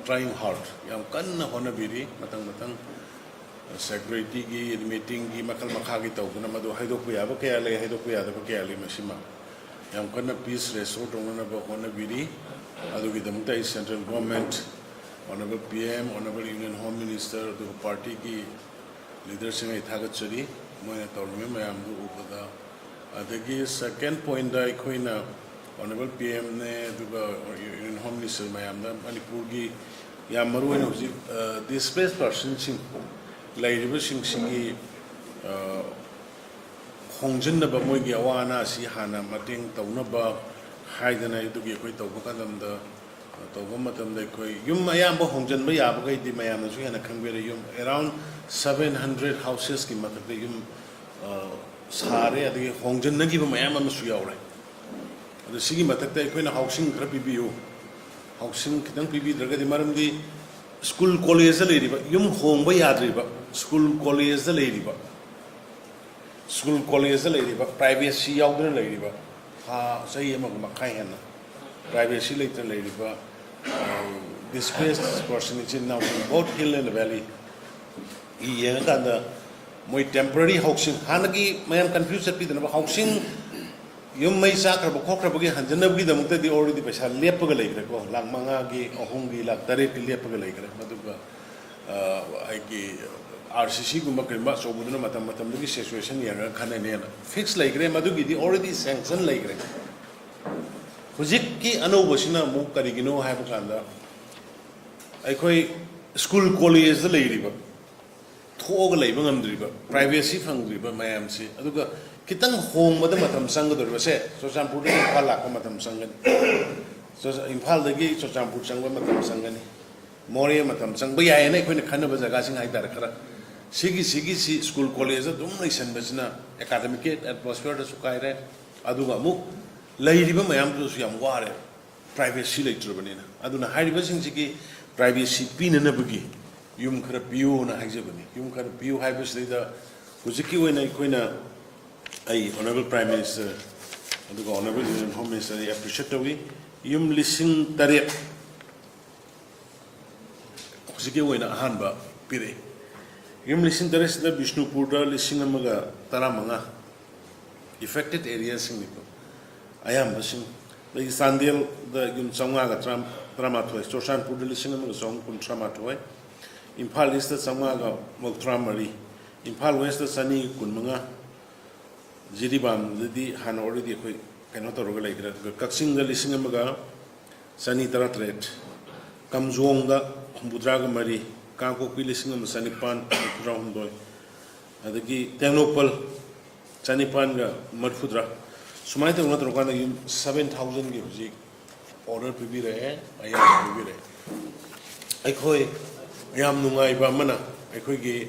trying hard, ꯌꯥꯝ ꯀꯟꯅ ꯍꯣꯠꯅꯕꯤꯔꯤ꯫ ꯃꯊꯪ ꯃꯊꯪ ꯁꯦꯀ꯭ꯌꯨꯔꯤꯇꯤꯒꯤ, ꯃꯤꯇꯤꯡꯒꯤ, ꯃꯈꯜ ꯃꯈꯥꯒꯤ ꯇꯧꯗꯨꯅ ꯃꯗꯨ ꯍꯥꯏꯗꯣꯛꯄ ꯌꯥꯕ ꯀꯌꯥ ꯂꯩ, ꯍꯥꯏꯗꯣꯛꯄ ꯌꯥꯗꯕ ꯀꯌꯥ ꯂꯩ, ꯃꯁꯤꯃ ꯌꯥꯝ ꯀꯟꯅ ꯄꯤꯁ ꯔꯦꯁꯇꯣꯔ ꯇꯧꯅꯅꯕ ꯍꯣꯠꯅꯕꯤꯔꯤ꯫ ꯑꯗꯨꯒꯤꯗꯃꯛꯇ ꯑꯩ central government, honourable P M, honourable union home minister, ꯑꯗꯨꯒ ꯄꯥꯔꯇꯤꯒꯤ ꯂꯤꯗꯔꯁꯤꯡ ꯑꯩ ꯊꯥꯒꯠꯆꯔꯤ, ꯃꯣꯏꯅ ꯇꯧꯔꯝꯃꯤ ꯃꯌꯥꯝꯗꯨ ꯎꯕꯗ꯫ ꯑꯗꯒꯤ ꯁꯦꯀꯦꯟ ꯄꯣꯏꯟꯗ ꯑꯩꯈꯣꯏꯅ ꯑꯣꯅꯔꯦꯕꯜ ꯄꯤ ꯑꯦꯝꯅꯦ, ꯑꯗꯨꯒ ꯌꯨꯅꯤꯌꯟ ꯍꯣꯝ ꯃꯤꯅꯤꯁꯇꯔ ꯃꯌꯥꯝꯗ ꯃꯅꯤꯄꯨꯔꯒꯤ ꯌꯥꯝ ꯃꯔꯨ ꯑꯣꯏꯅ ꯍꯧꯖꯤꯛ ꯗꯤꯁꯄ꯭ꯂꯦꯁ ꯄꯥꯔꯁꯟꯁꯤꯡ ꯂꯩꯔꯤꯕꯁꯤꯡꯁꯤꯒꯤ ꯍꯣꯡꯖꯤꯟꯅꯕ, ꯃꯣꯏꯒꯤ ꯑꯋꯥ ꯑꯅꯥꯁꯤ ꯍꯥꯟꯅ ꯃꯇꯦꯡ ꯇꯧꯅꯕ ꯍꯥꯏꯗꯅ ꯑꯗꯨꯒꯤ ꯑꯩꯈꯣꯏ ꯇꯧꯕ ꯀꯥꯟꯗ, ꯇꯧꯕ ꯃꯇꯝꯗ ꯑꯩꯈꯣꯏ ꯌꯨꯝ ꯑꯌꯥꯝꯕ ꯍꯣꯡꯖꯤꯟꯕ ꯌꯥꯕꯈꯩꯗꯤ ꯃꯌꯥꯝꯅꯁꯨ ꯍꯦꯟꯅ ꯈꯪꯕꯤꯔꯦ꯫ ꯌꯨꯝ around seven hundred houses ꯀꯤ ꯃꯊꯛꯇ ꯌꯨꯝ ꯁꯥꯔꯦ, ꯑꯗꯒꯤ ꯍꯣꯡꯖꯤꯟꯅꯈꯤꯕ ꯃꯌꯥꯝ ꯑꯃꯁꯨ ꯌꯥꯎꯔꯦ꯫ ꯑꯗꯨ ꯁꯤꯒꯤ ꯃꯊꯛꯇ ꯑꯩꯈꯣꯏꯅ ꯍꯥꯎꯁꯤꯡ ꯈꯔ ꯄꯤꯕꯤꯌꯨ, ꯍꯥꯎꯁꯤꯡ ꯈꯤꯇꯪ ꯄꯤꯕꯤꯗ꯭ꯔꯒꯗꯤ, ꯃꯔꯝꯗꯤ ꯁ꯭ꯀꯨꯜ ꯀꯣꯂꯦꯖꯇ ꯂꯩꯔꯤꯕ, ꯌꯨꯝ ꯍꯣꯡꯕ ꯌꯥꯗ꯭ꯔꯤꯕ, ꯁ꯭ꯀꯨꯜ ꯀꯣꯂꯦꯖꯇ ꯂꯩꯔꯤꯕ, ꯁ꯭ꯀꯨꯜ ꯀꯣꯂꯦꯖꯇ ꯂꯩꯔꯤꯕ, ꯄ꯭ꯔꯥꯏꯚꯦꯁꯤ ꯌꯥꯎꯗꯅ ꯂꯩꯔꯤꯕ, ꯊꯥ, ꯆꯍꯤ ꯑꯃꯒ ꯃꯈꯥꯏ ꯍꯦꯟꯅ ꯄ꯭ꯔꯥꯏꯚꯦꯁꯤ ꯂꯩꯇꯅ ꯂꯩꯔꯤꯕ ꯗꯤꯁꯄ꯭ꯂꯦꯁ ꯄꯥꯔꯁꯟ ꯏꯆꯤꯟ ꯏꯅꯥꯎꯁꯤꯡ, both hill and valley ꯌꯦꯡꯉꯀꯥꯟꯗ, ꯃꯣꯏ ꯇꯦꯝꯄꯔꯔꯤ ꯍꯥꯎꯁꯤꯡ, ꯍꯥꯟꯅꯒꯤ ꯃꯌꯥꯝ ꯀꯟꯐ꯭ꯌꯨꯁ ꯆꯠꯄꯤꯗꯅꯕ, ꯍꯥꯎꯁꯤꯡ ꯌꯨꯝ ꯃꯩ ꯆꯥꯛꯈ꯭ꯔꯕ ꯈꯣꯠꯈ꯭ꯔꯕꯒꯤ ꯍꯟꯖꯅꯕꯒꯤꯗꯃꯛꯇꯗꯤ already ꯄꯩꯁꯥ ꯂꯦꯞꯄꯒ ꯂꯩꯈ꯭ꯔꯦꯀꯣ, ꯂꯥꯛ ꯃꯉꯥꯒꯤ, ꯑꯍꯨꯝꯒꯤ, ꯂꯥꯛ ꯇꯔꯦꯠꯀꯤ ꯂꯦꯞꯄꯒ ꯂꯩꯈ꯭ꯔꯦ꯫ ꯃꯗꯨꯒ ꯑ, ꯑꯩꯒꯤ ꯑꯥꯔ ꯁꯤ ꯁꯤꯒꯨꯝꯕ ꯀꯔꯤꯒꯨꯝꯕ ꯑꯆꯧꯕꯗꯨꯅ ꯃꯇꯝ ꯃꯇꯝꯗꯨꯒꯤ ꯁꯤꯆꯨꯋꯦꯁꯟ ꯌꯦꯡꯉꯒ ꯈꯟꯅꯅꯦꯅ ꯐꯤꯛꯁ ꯂꯩꯈ꯭ꯔꯦ꯫ ꯃꯗꯨꯒꯤꯗꯤ already ꯁꯦꯡꯁꯟ ꯂꯩꯈ꯭ꯔꯦ꯫ ꯍꯧꯖꯤꯛꯀꯤ ꯑꯅꯧꯕꯁꯤꯅ ꯑꯃꯨꯛ ꯀꯔꯤꯒꯤꯅꯣ ꯍꯥꯏꯕ ꯀꯥꯟꯗ, ꯑꯩꯈꯣꯏ ꯁ꯭ꯀꯨꯜ ꯀꯣꯂꯦꯖꯇ ꯂꯩꯔꯤꯕ, ꯊꯣꯛꯑꯒ ꯂꯩꯕ ꯉꯝꯗ꯭ꯔꯤꯕ, ꯄ꯭ꯔꯥꯏꯚꯦꯁꯤ ꯐꯪꯗ꯭ꯔꯤꯕ ꯃꯌꯥꯝꯁꯤ, ꯑꯗꯨꯒ ꯈꯤꯇꯪ ꯍꯣꯡꯕꯗ ꯃꯇꯝ ꯆꯪꯒꯗꯧꯔꯤꯕꯁꯦ, ꯆꯨꯔꯆꯥꯟꯄꯨꯔꯗꯒꯤ ꯏꯝꯐꯥꯜ ꯂꯥꯛꯄ ꯃꯇꯝ ꯆꯪꯒꯅꯤ, ꯆꯨꯔꯆꯥ-, ꯏꯝꯐꯥꯜꯗꯒꯤ ꯆꯨꯔꯆꯥꯟꯄꯨꯔ ꯆꯪꯕ ꯃꯇꯝ ꯆꯪꯒꯅꯤ, ꯃꯣꯔꯦ ꯃꯇꯝ ꯆꯪꯕ ꯌꯥꯏꯌꯦꯅ ꯑꯩꯈꯣꯏꯅ ꯈꯟꯅꯕ ꯖꯒꯥꯁꯤꯡ ꯍꯥꯏꯇꯥꯔꯦ꯫ ꯈꯔ ꯁꯤꯒꯤ, ꯁꯤꯒꯤꯁꯤ ꯁ꯭ꯀꯨꯜ ꯀꯣꯂꯦꯖꯇ ꯑꯗꯨꯝ ꯂꯩꯁꯟꯕꯁꯤꯅ ꯑꯦꯀꯥꯗꯃꯤꯛꯀꯤ ꯑꯦꯠꯃꯣꯁꯐꯤꯌꯔꯗꯁꯨ ꯀꯥꯏꯔꯦ, ꯑꯗꯨꯒ ꯑꯃꯨꯛ ꯂꯩꯔꯤꯕ ꯃꯌꯥꯝꯗꯨꯁꯨ ꯌꯥꯝ ꯋꯥꯔꯦ, ꯄ꯭ꯔꯥꯏꯚꯦꯁꯤ ꯂꯩꯇ꯭ꯔꯕꯅꯤꯅ꯫ ꯑꯗꯨꯅ ꯍꯥꯏꯔꯤꯕꯁꯤꯡꯁꯤꯒꯤ ꯄ꯭ꯔꯥꯏꯚꯦꯁꯤ ꯄꯤꯅꯅꯕꯒꯤ ꯌꯨꯝ ꯈꯔ ꯄꯤꯌꯨꯅ ꯍꯥꯏꯖꯕꯅꯤ꯫ ꯌꯨꯝ ꯈꯔ ꯄꯤꯌꯨ ꯍꯥꯏꯕꯁꯤꯗꯩꯗ ꯍꯧꯖꯤꯛꯀꯤ ꯑꯣꯏꯅ ꯑꯩꯈꯣꯏꯅ, ꯑꯩ ꯑꯣꯅꯔꯦꯕꯜ ꯄ꯭ꯔꯥꯏꯝ ꯃꯤꯅꯤꯁꯇꯔ ꯑꯗꯨꯒ ꯑꯣꯅꯔꯦꯕꯜ ꯌꯨꯅꯤꯌꯟ ꯍꯣꯝ ꯃꯤꯅꯤꯁꯇꯔ ꯑꯩ ꯑꯦꯄ꯭ꯔꯤꯁꯤꯌꯦꯠ ꯇꯧꯏ꯫ ꯌꯨꯝ ꯂꯤꯁꯤꯡ ꯇꯔꯦꯠ ꯍꯧꯖꯤꯛꯀꯤ ꯑꯣꯏꯅ ꯑꯍꯥꯟꯕ ꯄꯤꯔꯛꯏ꯫ ꯌꯨꯝ ꯂꯤꯁꯤꯡ ꯇꯔꯦꯠꯁꯤꯗ ꯕꯤꯁꯅꯨꯄꯨꯔꯗ ꯂꯤꯁꯤꯡ ꯑꯃꯒ ꯇꯔꯥꯃꯉꯥ, ꯑꯦꯐꯦꯛꯇꯦꯠ ꯑꯦꯔꯤꯌꯥꯁꯤꯡꯅꯤꯀꯣ ꯑꯌꯥꯝꯕꯁꯤꯡ꯫ ꯑꯗꯒꯤ ꯆꯥꯟꯗꯦꯜꯗ ꯌꯨꯝ ꯆꯥꯝꯃꯉꯥꯒ ꯇꯔꯥ-, ꯇꯔꯥꯃꯥꯊꯣꯏ, ꯆꯨꯔꯆꯥꯟꯄꯨꯔꯗ ꯂꯤꯁꯤꯡ ꯑꯃꯒ ꯆꯍꯨꯝ ꯀꯨꯟꯊ꯭ꯔꯥ ꯃꯥꯊꯣꯏ, ꯏꯝꯐꯥꯜ ꯏꯁꯇ ꯆꯥꯝꯃꯉꯥꯒ ꯃꯧꯗ꯭ꯔꯥ ꯃꯔꯤ, ꯏꯝꯐꯥꯜ ꯋꯦꯁꯇ ꯆꯅꯤ ꯀꯨꯟꯃꯉꯥ, ꯖꯤꯔꯤꯕꯥꯝꯗꯗꯤ ꯍꯥꯟꯅ already ꯑꯩꯈꯣꯏ ꯀꯩꯅꯣ ꯇꯧꯔꯒ ꯂꯩꯈ꯭ꯔꯦ꯫ ꯑꯗꯨꯒ ꯀꯛꯆꯤꯡꯗ ꯂꯤꯁꯤꯡ ꯑꯃꯒ ꯆꯅꯤ ꯇꯔꯥꯇꯔꯦꯠ, ꯀꯥꯝꯖꯣꯡꯗ ꯍꯨꯝꯐꯨꯇꯔꯥꯒ ꯃꯔꯤ, ꯀꯥꯡꯄꯣꯛꯄꯤ ꯂꯤꯁꯤꯡ ꯑꯃ ꯆꯅꯤꯄꯥꯟ ꯃꯔꯤꯐꯨꯇꯔꯥ ꯍꯨꯝꯗꯣꯏ, ꯑꯗꯒꯤ ꯇꯦꯡꯅꯧꯄꯜ ꯆꯅꯤꯄꯥꯟꯒ ꯃꯔꯤꯐꯨꯇꯔꯥ꯫ ꯁꯨꯃꯥꯏꯅ ꯇꯧꯅ ꯇꯧꯔꯀꯥꯟꯗ ꯌꯨꯝ ꯁꯚꯦꯟ ꯊꯥꯎꯖꯟꯒꯤ ꯍꯧꯖꯤꯛ ꯑꯣꯔꯗꯔ ꯄꯤꯕꯤꯔꯛꯑꯦ, ꯑꯌꯥꯕ ꯄꯤꯕꯤꯔꯛꯑꯦ꯫ ꯑꯩꯈꯣꯏ ꯌꯥꯝ ꯅꯨꯡꯉꯥꯏꯕ ꯑꯃꯅ, ꯑꯩꯈꯣꯏꯒꯤ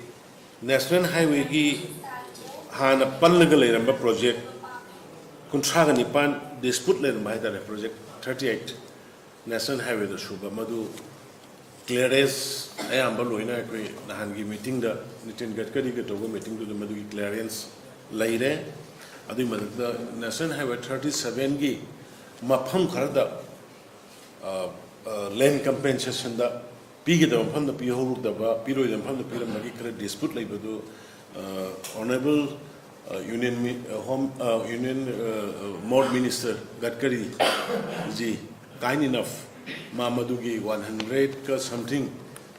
ꯅꯦꯁꯅꯦꯜ ꯍꯥꯏꯋꯦꯒꯤ ꯍꯥꯟꯅ ꯄꯜꯂꯒ ꯂꯩꯔꯝꯕ ꯄ꯭ꯔꯣꯖꯦꯛ ꯀꯨꯟꯊ꯭ꯔꯥꯒ ꯅꯤꯄꯥꯟ ꯗꯤꯁꯄ꯭ꯌꯨꯠ ꯂꯩꯔꯝꯕ ꯍꯥꯏꯇꯥꯔꯦ, ꯄ꯭ꯔꯣꯖꯦꯛ ꯊꯥꯔꯇꯤ ꯑꯩꯠ ꯅꯦꯁꯅꯦꯜ ꯍꯥꯏꯋꯦꯗ ꯁꯨꯕ, ꯃꯗꯨ ꯀ꯭ꯂꯤꯌꯥꯔꯦꯟꯁ ꯑꯌꯥꯝꯕ ꯂꯣꯏꯅ ꯑꯩꯈꯣꯏ ꯅꯍꯥꯟꯒꯤ ꯃꯤꯇꯤꯡꯗ, ꯅꯤꯇꯤꯟ ꯒꯗꯀꯔꯤꯒ ꯇꯧꯕ ꯃꯤꯇꯤꯡꯗꯨꯗ ꯃꯗꯨꯒꯤ ꯀ꯭ꯂꯤꯌꯥꯔꯦꯟꯁ ꯂꯩꯔꯦ꯫ ꯑꯗꯨꯒꯤ ꯃꯊꯛꯇ ꯅꯦꯁꯅꯦꯜ ꯍꯥꯏꯋꯦ ꯊꯥꯔꯇꯤ ꯁꯚꯦꯟꯒꯤ ꯃꯐꯝ ꯈꯔꯗ ꯂꯦꯟ ꯀꯝꯄꯦꯟꯁꯦꯁꯟꯗ ꯄꯤꯒꯗꯕ ꯃꯐꯝꯗ ꯄꯤꯍꯧꯗꯕ, ꯄꯤꯔꯣꯏꯗꯕ ꯃꯐꯝꯗ ꯄꯤꯔꯝꯕꯒꯤ ꯈꯔ ꯗꯤꯁꯄ꯭ꯌꯨꯠ ꯂꯩꯕꯗꯨ honourable Union Home Union Mode Minister Gadkari ji, kind enough, ꯃꯥ ꯃꯗꯨꯒꯤ one hundred ꯀ something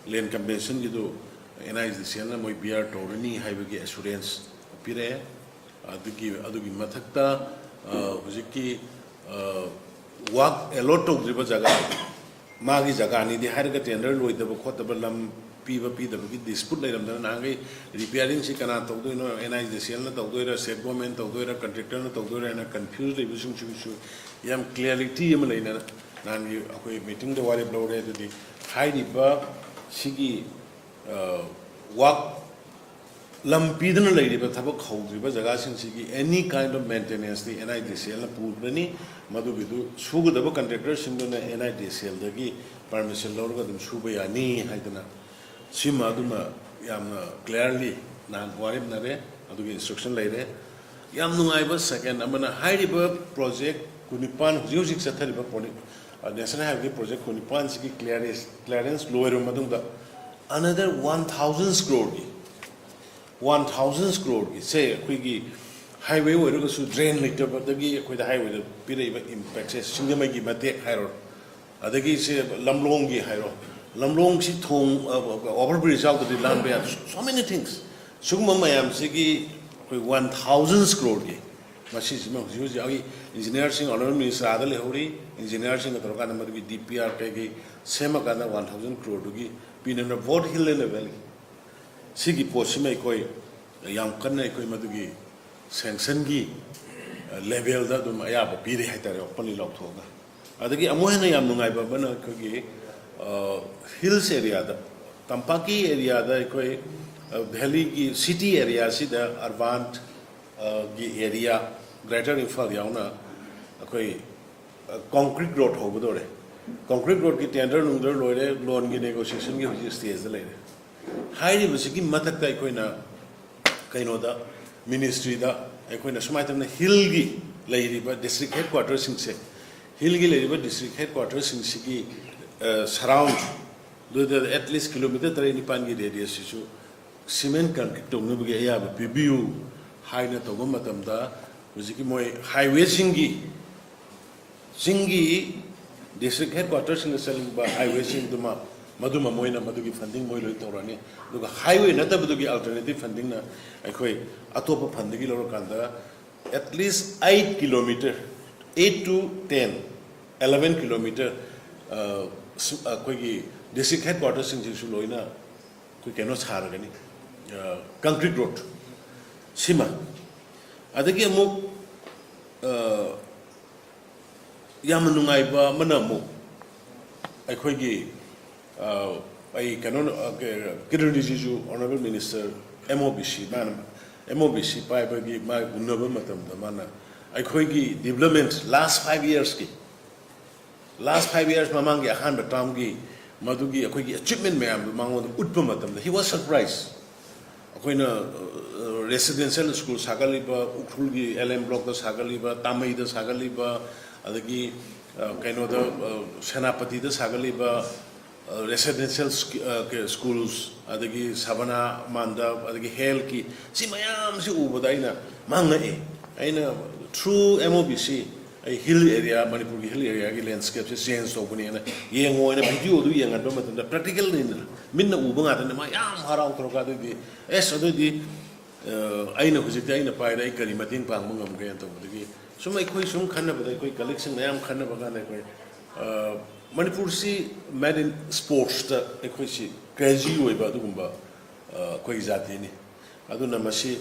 land compensation ꯒꯤꯗꯨ N H I D C L ꯅ ꯃꯣꯏ bear ꯇꯧꯔꯅꯤ ꯍꯥꯏꯕꯒꯤ assurance ꯄꯤꯔꯛꯑꯦ꯫ ꯑꯗꯨꯒꯤ ꯑꯗꯨꯒꯤ ꯃꯊꯛꯇ ꯍꯧꯖꯤꯛꯀꯤ work allot ꯇꯧꯗ꯭ꯔꯤꯕ ꯖꯒꯥ, ꯃꯥꯒꯤ ꯖꯒꯥꯅꯤꯗꯤ ꯍꯥꯏꯔꯒ tender ꯂꯣꯏꯗꯕ ꯈꯣꯠꯇꯕ, ꯂꯝ ꯄꯤꯕ ꯄꯤꯗꯕꯒꯤ dispute ꯂꯩꯔꯝꯗꯅ ꯅꯍꯥꯟꯈꯩ repairing ꯁꯤ ꯀꯅꯥ ꯇꯧꯗꯣꯏꯅꯣ, N H I D C L ꯅ ꯇꯧꯗꯣꯏꯔꯥ, state government ꯇꯧꯗꯣꯏꯔꯥ, contractor ꯅ ꯇꯧꯗꯣꯏꯔꯥ ꯍꯥꯏꯅ confuse ꯂꯩꯕꯁꯤꯡꯁꯤꯁꯨ ꯌꯥꯝ clarity ꯑꯃ ꯂꯩꯅ ꯅꯍꯥꯟꯒꯤ ꯑꯩꯈꯣꯏ meeting ꯗ ꯋꯥꯔꯦꯞ ꯂꯧꯔꯦ꯫ ꯑꯗꯨꯗꯤ ꯍꯥꯏꯔꯤꯕ ꯁꯤꯒꯤ work ꯂꯝ ꯄꯤꯗꯨꯅ ꯂꯩꯔꯤꯕ ꯊꯕꯛ ꯍꯧꯗ꯭ꯔꯤꯕ ꯖꯒꯥꯁꯤꯡꯁꯤꯒꯤ any kind of maintenance T N H I D C L ꯅ ꯄꯨꯔꯅꯤ꯫ ꯃꯗꯨꯒꯤꯗꯨ ꯁꯨꯒꯗꯕ contractor ꯁꯤꯡꯗꯨꯅ N H I D C L ꯗꯒꯤ permission ꯂꯧꯔꯒ ꯑꯗꯨꯝ ꯁꯨꯕ ꯌꯥꯅꯤ ꯍꯥꯏꯗꯅ ꯁꯤꯃ ꯑꯗꯨꯃ ꯌꯥꯝꯅ clearly ꯅꯍꯥꯟ ꯋꯥꯔꯦꯞꯅꯔꯦ꯫ ꯑꯗꯨꯒꯤ instruction ꯂꯩꯔꯦ꯫ ꯌꯥꯝ ꯅꯨꯡꯉꯥꯏꯕ second ꯑꯃꯅ, ꯍꯥꯏꯔꯤꯕ project ꯀꯨꯟꯅꯤꯄꯥꯟ, ꯍꯧꯖꯤꯛ ꯍꯧꯖꯤꯛ ꯆꯠꯊꯔꯤꯕ project, National Highway project ꯀꯨꯟꯅꯤꯄꯥꯟꯁꯤꯒꯤ clearance, clearance ꯂꯣꯏꯔꯕ ꯃꯇꯨꯡꯗ another one thousand crore ꯒꯤ, one thousand crore ꯒꯤ ꯁꯦ ꯑꯩꯈꯣꯏꯒꯤ highway ꯑꯣꯏꯔꯒꯁꯨ drain ꯂꯩꯇꯕꯗꯒꯤ ꯑꯩꯈꯣꯏꯗ highway ꯗ ꯄꯤꯔꯛꯏꯕ impact ꯁꯦ ꯁꯤꯡꯖꯃꯩꯒꯤ ꯃꯇꯦꯛ ꯍꯥꯏꯔꯣ, ꯑꯗꯒꯤ ꯁꯦ ꯂꯝꯂꯣꯡꯒꯤ ꯍꯥꯏꯔꯣ, ꯂꯝꯂꯣꯡꯁꯤ ꯊꯣꯡ over bridge ꯌꯥꯎꯗ꯭ꯔꯗꯤ ꯂꯥꯟꯕ ꯌꯥꯗꯦ꯫ So many things, ꯁꯤꯒꯨꯝꯕ ꯃꯌꯥꯝꯁꯤꯒꯤ ꯑꯩꯈꯣꯏ one thousand crore ꯒꯤ ꯃꯁꯤꯁꯤꯃ ꯍꯧꯖꯤꯛ ꯍꯧꯖꯤꯛ ꯑꯩꯒꯤ engineer ꯁꯤꯡ Honourable Minister ꯑꯥꯗ ꯂꯩꯍꯧꯔꯤ꯫ Engineer ꯁꯤꯡꯒ ꯇꯧꯔꯀꯥꯟꯗ ꯃꯗꯨꯒꯤ D P R ꯀꯩꯀꯩ ꯁꯦꯝꯃꯀꯥꯟꯗ one thousand crore ꯗꯨꯒꯤ ꯄꯤꯅꯅꯕ both hill and valley ꯁꯤꯒꯤ ꯄꯣꯠꯁꯤꯃ ꯑꯩꯈꯣꯏ ꯌꯥꯝ ꯀꯟꯅ ꯑꯩꯈꯣꯏ ꯃꯗꯨꯒꯤ sanction ꯒꯤ level ꯗ ꯑꯗꯨꯝ ꯑꯌꯥꯕ ꯄꯤꯔꯦ ꯍꯥꯏꯇꯥꯔꯦ, openly ꯂꯥꯎꯊꯣꯛꯑꯒ꯫ ꯑꯗꯒꯤ ꯑꯃꯨꯛ ꯍꯦꯟꯅ ꯌꯥꯝ ꯅꯨꯡꯉꯥꯏꯕ ꯑꯃꯅ ꯑꯩꯈꯣꯏꯒꯤ hills area ꯗ, ꯇꯝꯄꯥꯛꯀꯤ area ꯗ ꯑꯩꯈꯣꯏ valley ꯒꯤ city area ꯁꯤꯗ urban ꯒꯤ area, Greater Imphal ꯌꯥꯎꯅ ꯑꯩꯈꯣꯏ concrete road ꯍꯧꯒꯗꯧꯔꯦ꯫ Concrete road ꯀꯤ tender ꯅꯨꯡꯗꯔ ꯂꯣꯏꯔꯦ, loan ꯒꯤ negotiation ꯒꯤ ꯍꯧꯖꯤꯛ stage ꯗ ꯂꯩꯔꯦ꯫ ꯍꯥꯏꯔꯤꯕꯁꯤꯒꯤ ꯃꯊꯛꯇ ꯑꯩꯈꯣꯏꯅ ꯀꯩꯅꯣꯗ, ministry ꯗ ꯑꯩꯈꯣꯏꯅ ꯁꯨꯃꯥꯏꯅ ꯇꯧꯅ hill ꯒꯤ ꯂꯩꯔꯤꯕ district headquarter ꯁꯤꯡꯁꯦ, hill ꯒꯤ ꯂꯩꯔꯤꯕ district headquarter ꯁꯤꯡꯁꯤꯒꯤ surround ꯗꯨꯗ at least kilometre ꯇꯔꯦꯠ ꯅꯤꯄꯥꯟꯒꯤ radius ꯁꯤꯁꯨ cement concrete ꯇꯧꯅꯕꯒꯤ ꯑꯌꯥꯕ ꯄꯤꯕꯤꯌꯨ ꯍꯥꯏꯅ ꯇꯧꯕ ꯃꯇꯝꯗ ꯍꯧꯖꯤꯛꯀꯤ ꯃꯣꯏ ꯍꯥꯏꯋꯦꯁꯤꯡꯒꯤ, ꯆꯤꯡꯒꯤ district headquarterꯁꯤꯡꯗ ꯆꯠꯅꯤꯡꯕ ꯍꯥꯏꯋꯦꯁꯤꯡꯗꯨꯃ, ꯃꯗꯨꯃ ꯃꯣꯏꯅ ꯃꯗꯨꯒꯤ funding ꯃꯣꯏ ꯂꯣꯏ ꯇꯧꯔꯅꯤ꯫ ꯑꯗꯨꯒ highway ꯅꯠꯇꯕꯗꯨꯒꯤ alternative fundingꯅ ꯑꯩꯈꯣꯏ ꯑꯇꯣꯞꯄ fundꯗꯒꯤ ꯂꯧꯔꯀꯥꯟꯗ at least eight kilometer, eight to ten, eleven kilometer, ꯑ, ꯁꯨ-, ꯑꯩꯈꯣꯏꯒꯤ district headquarterꯁꯤꯡꯁꯤꯁꯨ ꯂꯣꯏꯅ ꯑꯩꯈꯣꯏ ꯀꯩꯅꯣ ꯁꯥꯔꯒꯅꯤ, ꯑ, concrete road ꯁꯤꯃ꯫ ꯑꯗꯒꯤ ꯑꯃꯨꯛ, ꯑ, ꯌꯥꯝꯅ ꯅꯨꯡꯉꯥꯏꯕ ꯑꯃꯅ ꯑꯃꯨꯛ ꯑꯩꯈꯣꯏꯒꯤ, ꯑ, ꯑꯩ ꯀꯩꯅꯣ, ꯑ, ꯀ-, Kiran ꯔꯤꯖꯤꯖꯨ, Honourable Minister, M O B C, ꯃꯥꯅ M O B C ꯄꯥꯏꯕꯒꯤ ꯃꯥ ꯎꯅꯕ ꯃꯇꯝꯗ ꯃꯥꯅ ꯑꯩꯈꯣꯏꯒꯤ development last five yearsꯀꯤ, last five years ꯃꯃꯥꯡꯒꯤ ꯑꯍꯥꯟꯕ termꯒꯤ ꯃꯗꯨꯒꯤ ꯑꯩꯈꯣꯏꯒꯤ achievement ꯃꯌꯥꯝꯗꯨ ꯃꯉꯣꯟꯗ ꯎꯠꯄ ꯃꯇꯝꯗ he was surprised꯫ ꯑꯩꯈꯣꯏꯅ, ꯑ, residential school ꯁꯥꯒꯠꯂꯤꯕ, ꯎꯈ꯭ꯔꯨꯜꯒꯤ L M blockꯇ ꯁꯥꯒꯠꯂꯤꯕ, ꯇꯥꯃꯩꯗ ꯁꯥꯒꯠꯂꯤꯕ, ꯑꯗꯒꯤ, ꯑ, ꯀꯩꯅꯣꯗ, ꯑ, ꯁꯦꯅꯥꯄꯇꯤꯗ ꯁꯥꯒꯠꯂꯤꯕ, ꯑ, residential ꯁ꯭ꯀꯤ-, ꯑ, ꯀ-, schools, ꯑꯗꯒꯤ ꯁꯕꯅꯥ ꯃꯥꯟꯗꯞ, ꯑꯗꯒꯤ healthꯀꯤ, ꯁꯤ ꯃꯌꯥꯝꯁꯤ ꯎꯕꯗ ꯑꯩꯅ ꯃꯥꯡꯉꯛꯑꯦ꯫ ꯑꯩꯅ through M O B C ꯑꯩ hill area, ꯃꯅꯤꯄꯨꯔꯒꯤ hill areaꯒꯤ landscapeꯁꯦ change ꯇꯧꯕꯅꯦꯅ ꯌꯦꯡꯉꯣ ꯍꯥꯏꯅ videoꯗꯨ ꯌꯦꯡꯍꯟꯕ ꯃꯇꯝꯗ practicalꯅꯤꯗꯅ, ꯃꯤꯠꯅ ꯎꯕ ꯉꯥꯛꯇꯅꯤ, ꯃꯥ ꯌꯥꯝ ꯍꯔꯥꯎꯊꯣꯔꯛꯄ꯫ ꯑꯗꯨꯗꯤ ꯑꯦꯁ, ꯑꯗꯨꯗꯤ, ꯑ, ꯑꯩꯅ ꯍꯧꯖꯤꯛꯇꯤ ꯑꯩꯅ ꯄꯥꯏꯔꯦ, ꯑꯩ ꯀꯔꯤ ꯃꯇꯦꯡ ꯄꯥꯡꯕ ꯉꯝꯒꯦꯅ ꯇꯧꯕꯗꯒꯤ ꯁꯨꯝ ꯑꯩꯈꯣꯏ ꯁꯨꯝ ꯈꯟꯅꯕꯗ, ꯑꯩꯈꯣꯏ colleagueꯁꯤꯡ ꯃꯌꯥꯝ ꯈꯟꯅꯕ ꯀꯥꯟꯗ ꯑꯩꯈꯣꯏ, ꯑ, ꯃꯅꯤꯄꯨꯔꯁꯤ ꯃꯦꯠ ꯏꯟ ꯁ꯭ꯄꯣꯔꯠꯁꯇ ꯑꯩꯈꯣꯏꯁꯤ crazy ꯑꯣꯏꯕ ꯑꯗꯨꯒꯨꯝꯕ, ꯑ, ꯑꯩꯈꯣꯏꯒꯤ ꯖꯥꯇꯤꯅꯤ꯫ ꯑꯗꯨꯅ ꯃꯁꯤ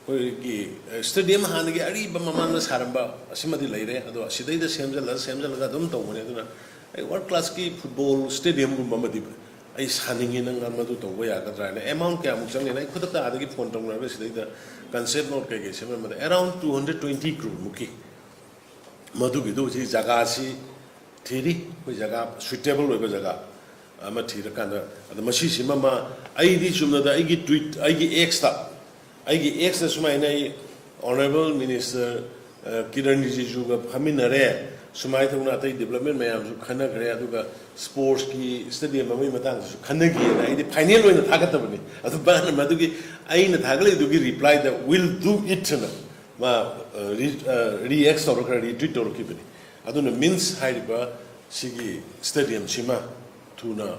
ꯑꯩꯈꯣꯏꯒꯤ, ꯑ, stadium ꯍꯥꯟꯅꯒꯤ ꯑꯔꯤꯕ ꯃꯃꯥꯡꯗ ꯁꯥꯔꯝꯕ ꯑꯁꯤꯃꯗꯤ ꯂꯩꯔꯦ, ꯑꯗꯣ ꯑꯁꯤꯗꯩꯗ ꯁꯦꯝꯖꯜꯂ ꯁꯦꯝꯖꯜꯂꯒ ꯑꯗꯨꯝ ꯇꯧꯕꯅꯦ꯫ ꯑꯗꯨꯅ ꯑꯩ world classꯀꯤ football stadiumꯒꯨꯝꯕ ꯑꯃꯗꯤ ꯑꯩ ꯁꯥꯅꯤꯡꯉꯤ, ꯅꯪ ꯃꯗꯨ ꯇꯧꯕ ꯌꯥꯒꯗ꯭ꯔꯥ ꯍꯥꯏꯅ꯫ Amount ꯀꯌꯥꯃꯨꯛ ꯆꯪꯒꯦꯅ ꯑꯩ ꯈꯨꯗꯛꯇ ꯑꯥꯗꯒꯤ phone ꯇꯧꯅꯔꯒ ꯁꯤꯗꯩꯗ concept note ꯀꯩꯀꯩ ꯁꯦꯝꯃꯝꯕꯗ around two hundred twenty crore ꯃꯨꯛꯀꯤ ꯃꯗꯨꯒꯤꯗꯨ ꯍꯧꯖꯤꯛ ꯖꯒꯥꯁꯤ ꯊꯤꯔꯤ, ꯑꯩꯈꯣꯏ ꯖꯒꯥ suitable ꯑꯣꯏꯕ ꯖꯒꯥ ꯑꯃ ꯊꯤꯔꯀꯥꯟꯗ꯫ ꯑꯗ ꯃꯁꯤꯁꯤꯃ ꯃꯥ, ꯑꯩꯗꯤ ꯆꯨꯝꯅꯗ ꯑꯩꯒꯤ tweet, ꯑꯩꯒꯤ Xꯇ, ꯑꯩꯒꯤ Xꯇ ꯁꯨꯃꯥꯏꯅ ꯑꯩ Honourable Minister, ꯑ, ꯀꯤꯔꯟ ꯔꯤꯖꯤꯖꯨꯒ ꯐꯝꯃꯤꯟꯅꯔꯦ, ꯁꯨꯃꯥꯏꯅ ꯇꯧꯅ ꯑꯇꯩ development ꯃꯌꯥꯝꯁꯨ ꯈꯟꯅꯈ꯭ꯔꯦ, ꯑꯗꯨꯒ sportsꯀꯤ stadium ꯑꯃꯒꯤ ꯃꯇꯥꯡꯗꯁꯨ ꯈꯟꯅꯈꯤꯑꯅ ꯑꯩꯗꯤ final ꯑꯣꯏꯅ ꯊꯥꯒꯠꯇꯕꯅꯤ꯫ ꯑꯗꯨ ꯃꯥꯅ ꯃꯗꯨꯒꯤ ꯑꯩꯅ ꯊꯥꯒꯠꯂꯛꯏꯗꯨꯒꯤ ꯔꯤꯄ꯭ꯂꯥꯏꯗ "will do it" ꯑꯅ ꯃꯥ ꯔꯤꯑꯦꯛ ꯇꯧꯔꯛꯈ꯭ꯔ ꯔꯤꯇ꯭ꯋꯤꯠ ꯇꯧꯔꯛꯈꯤꯕꯅꯤ꯫ ꯑꯗꯨꯅ ꯃꯤꯟꯁ ꯍꯥꯏꯔꯤꯕ ꯁꯤꯒꯤ ꯁ꯭ꯇꯦꯗꯤꯌꯝꯁꯤꯃ ꯊꯨꯅ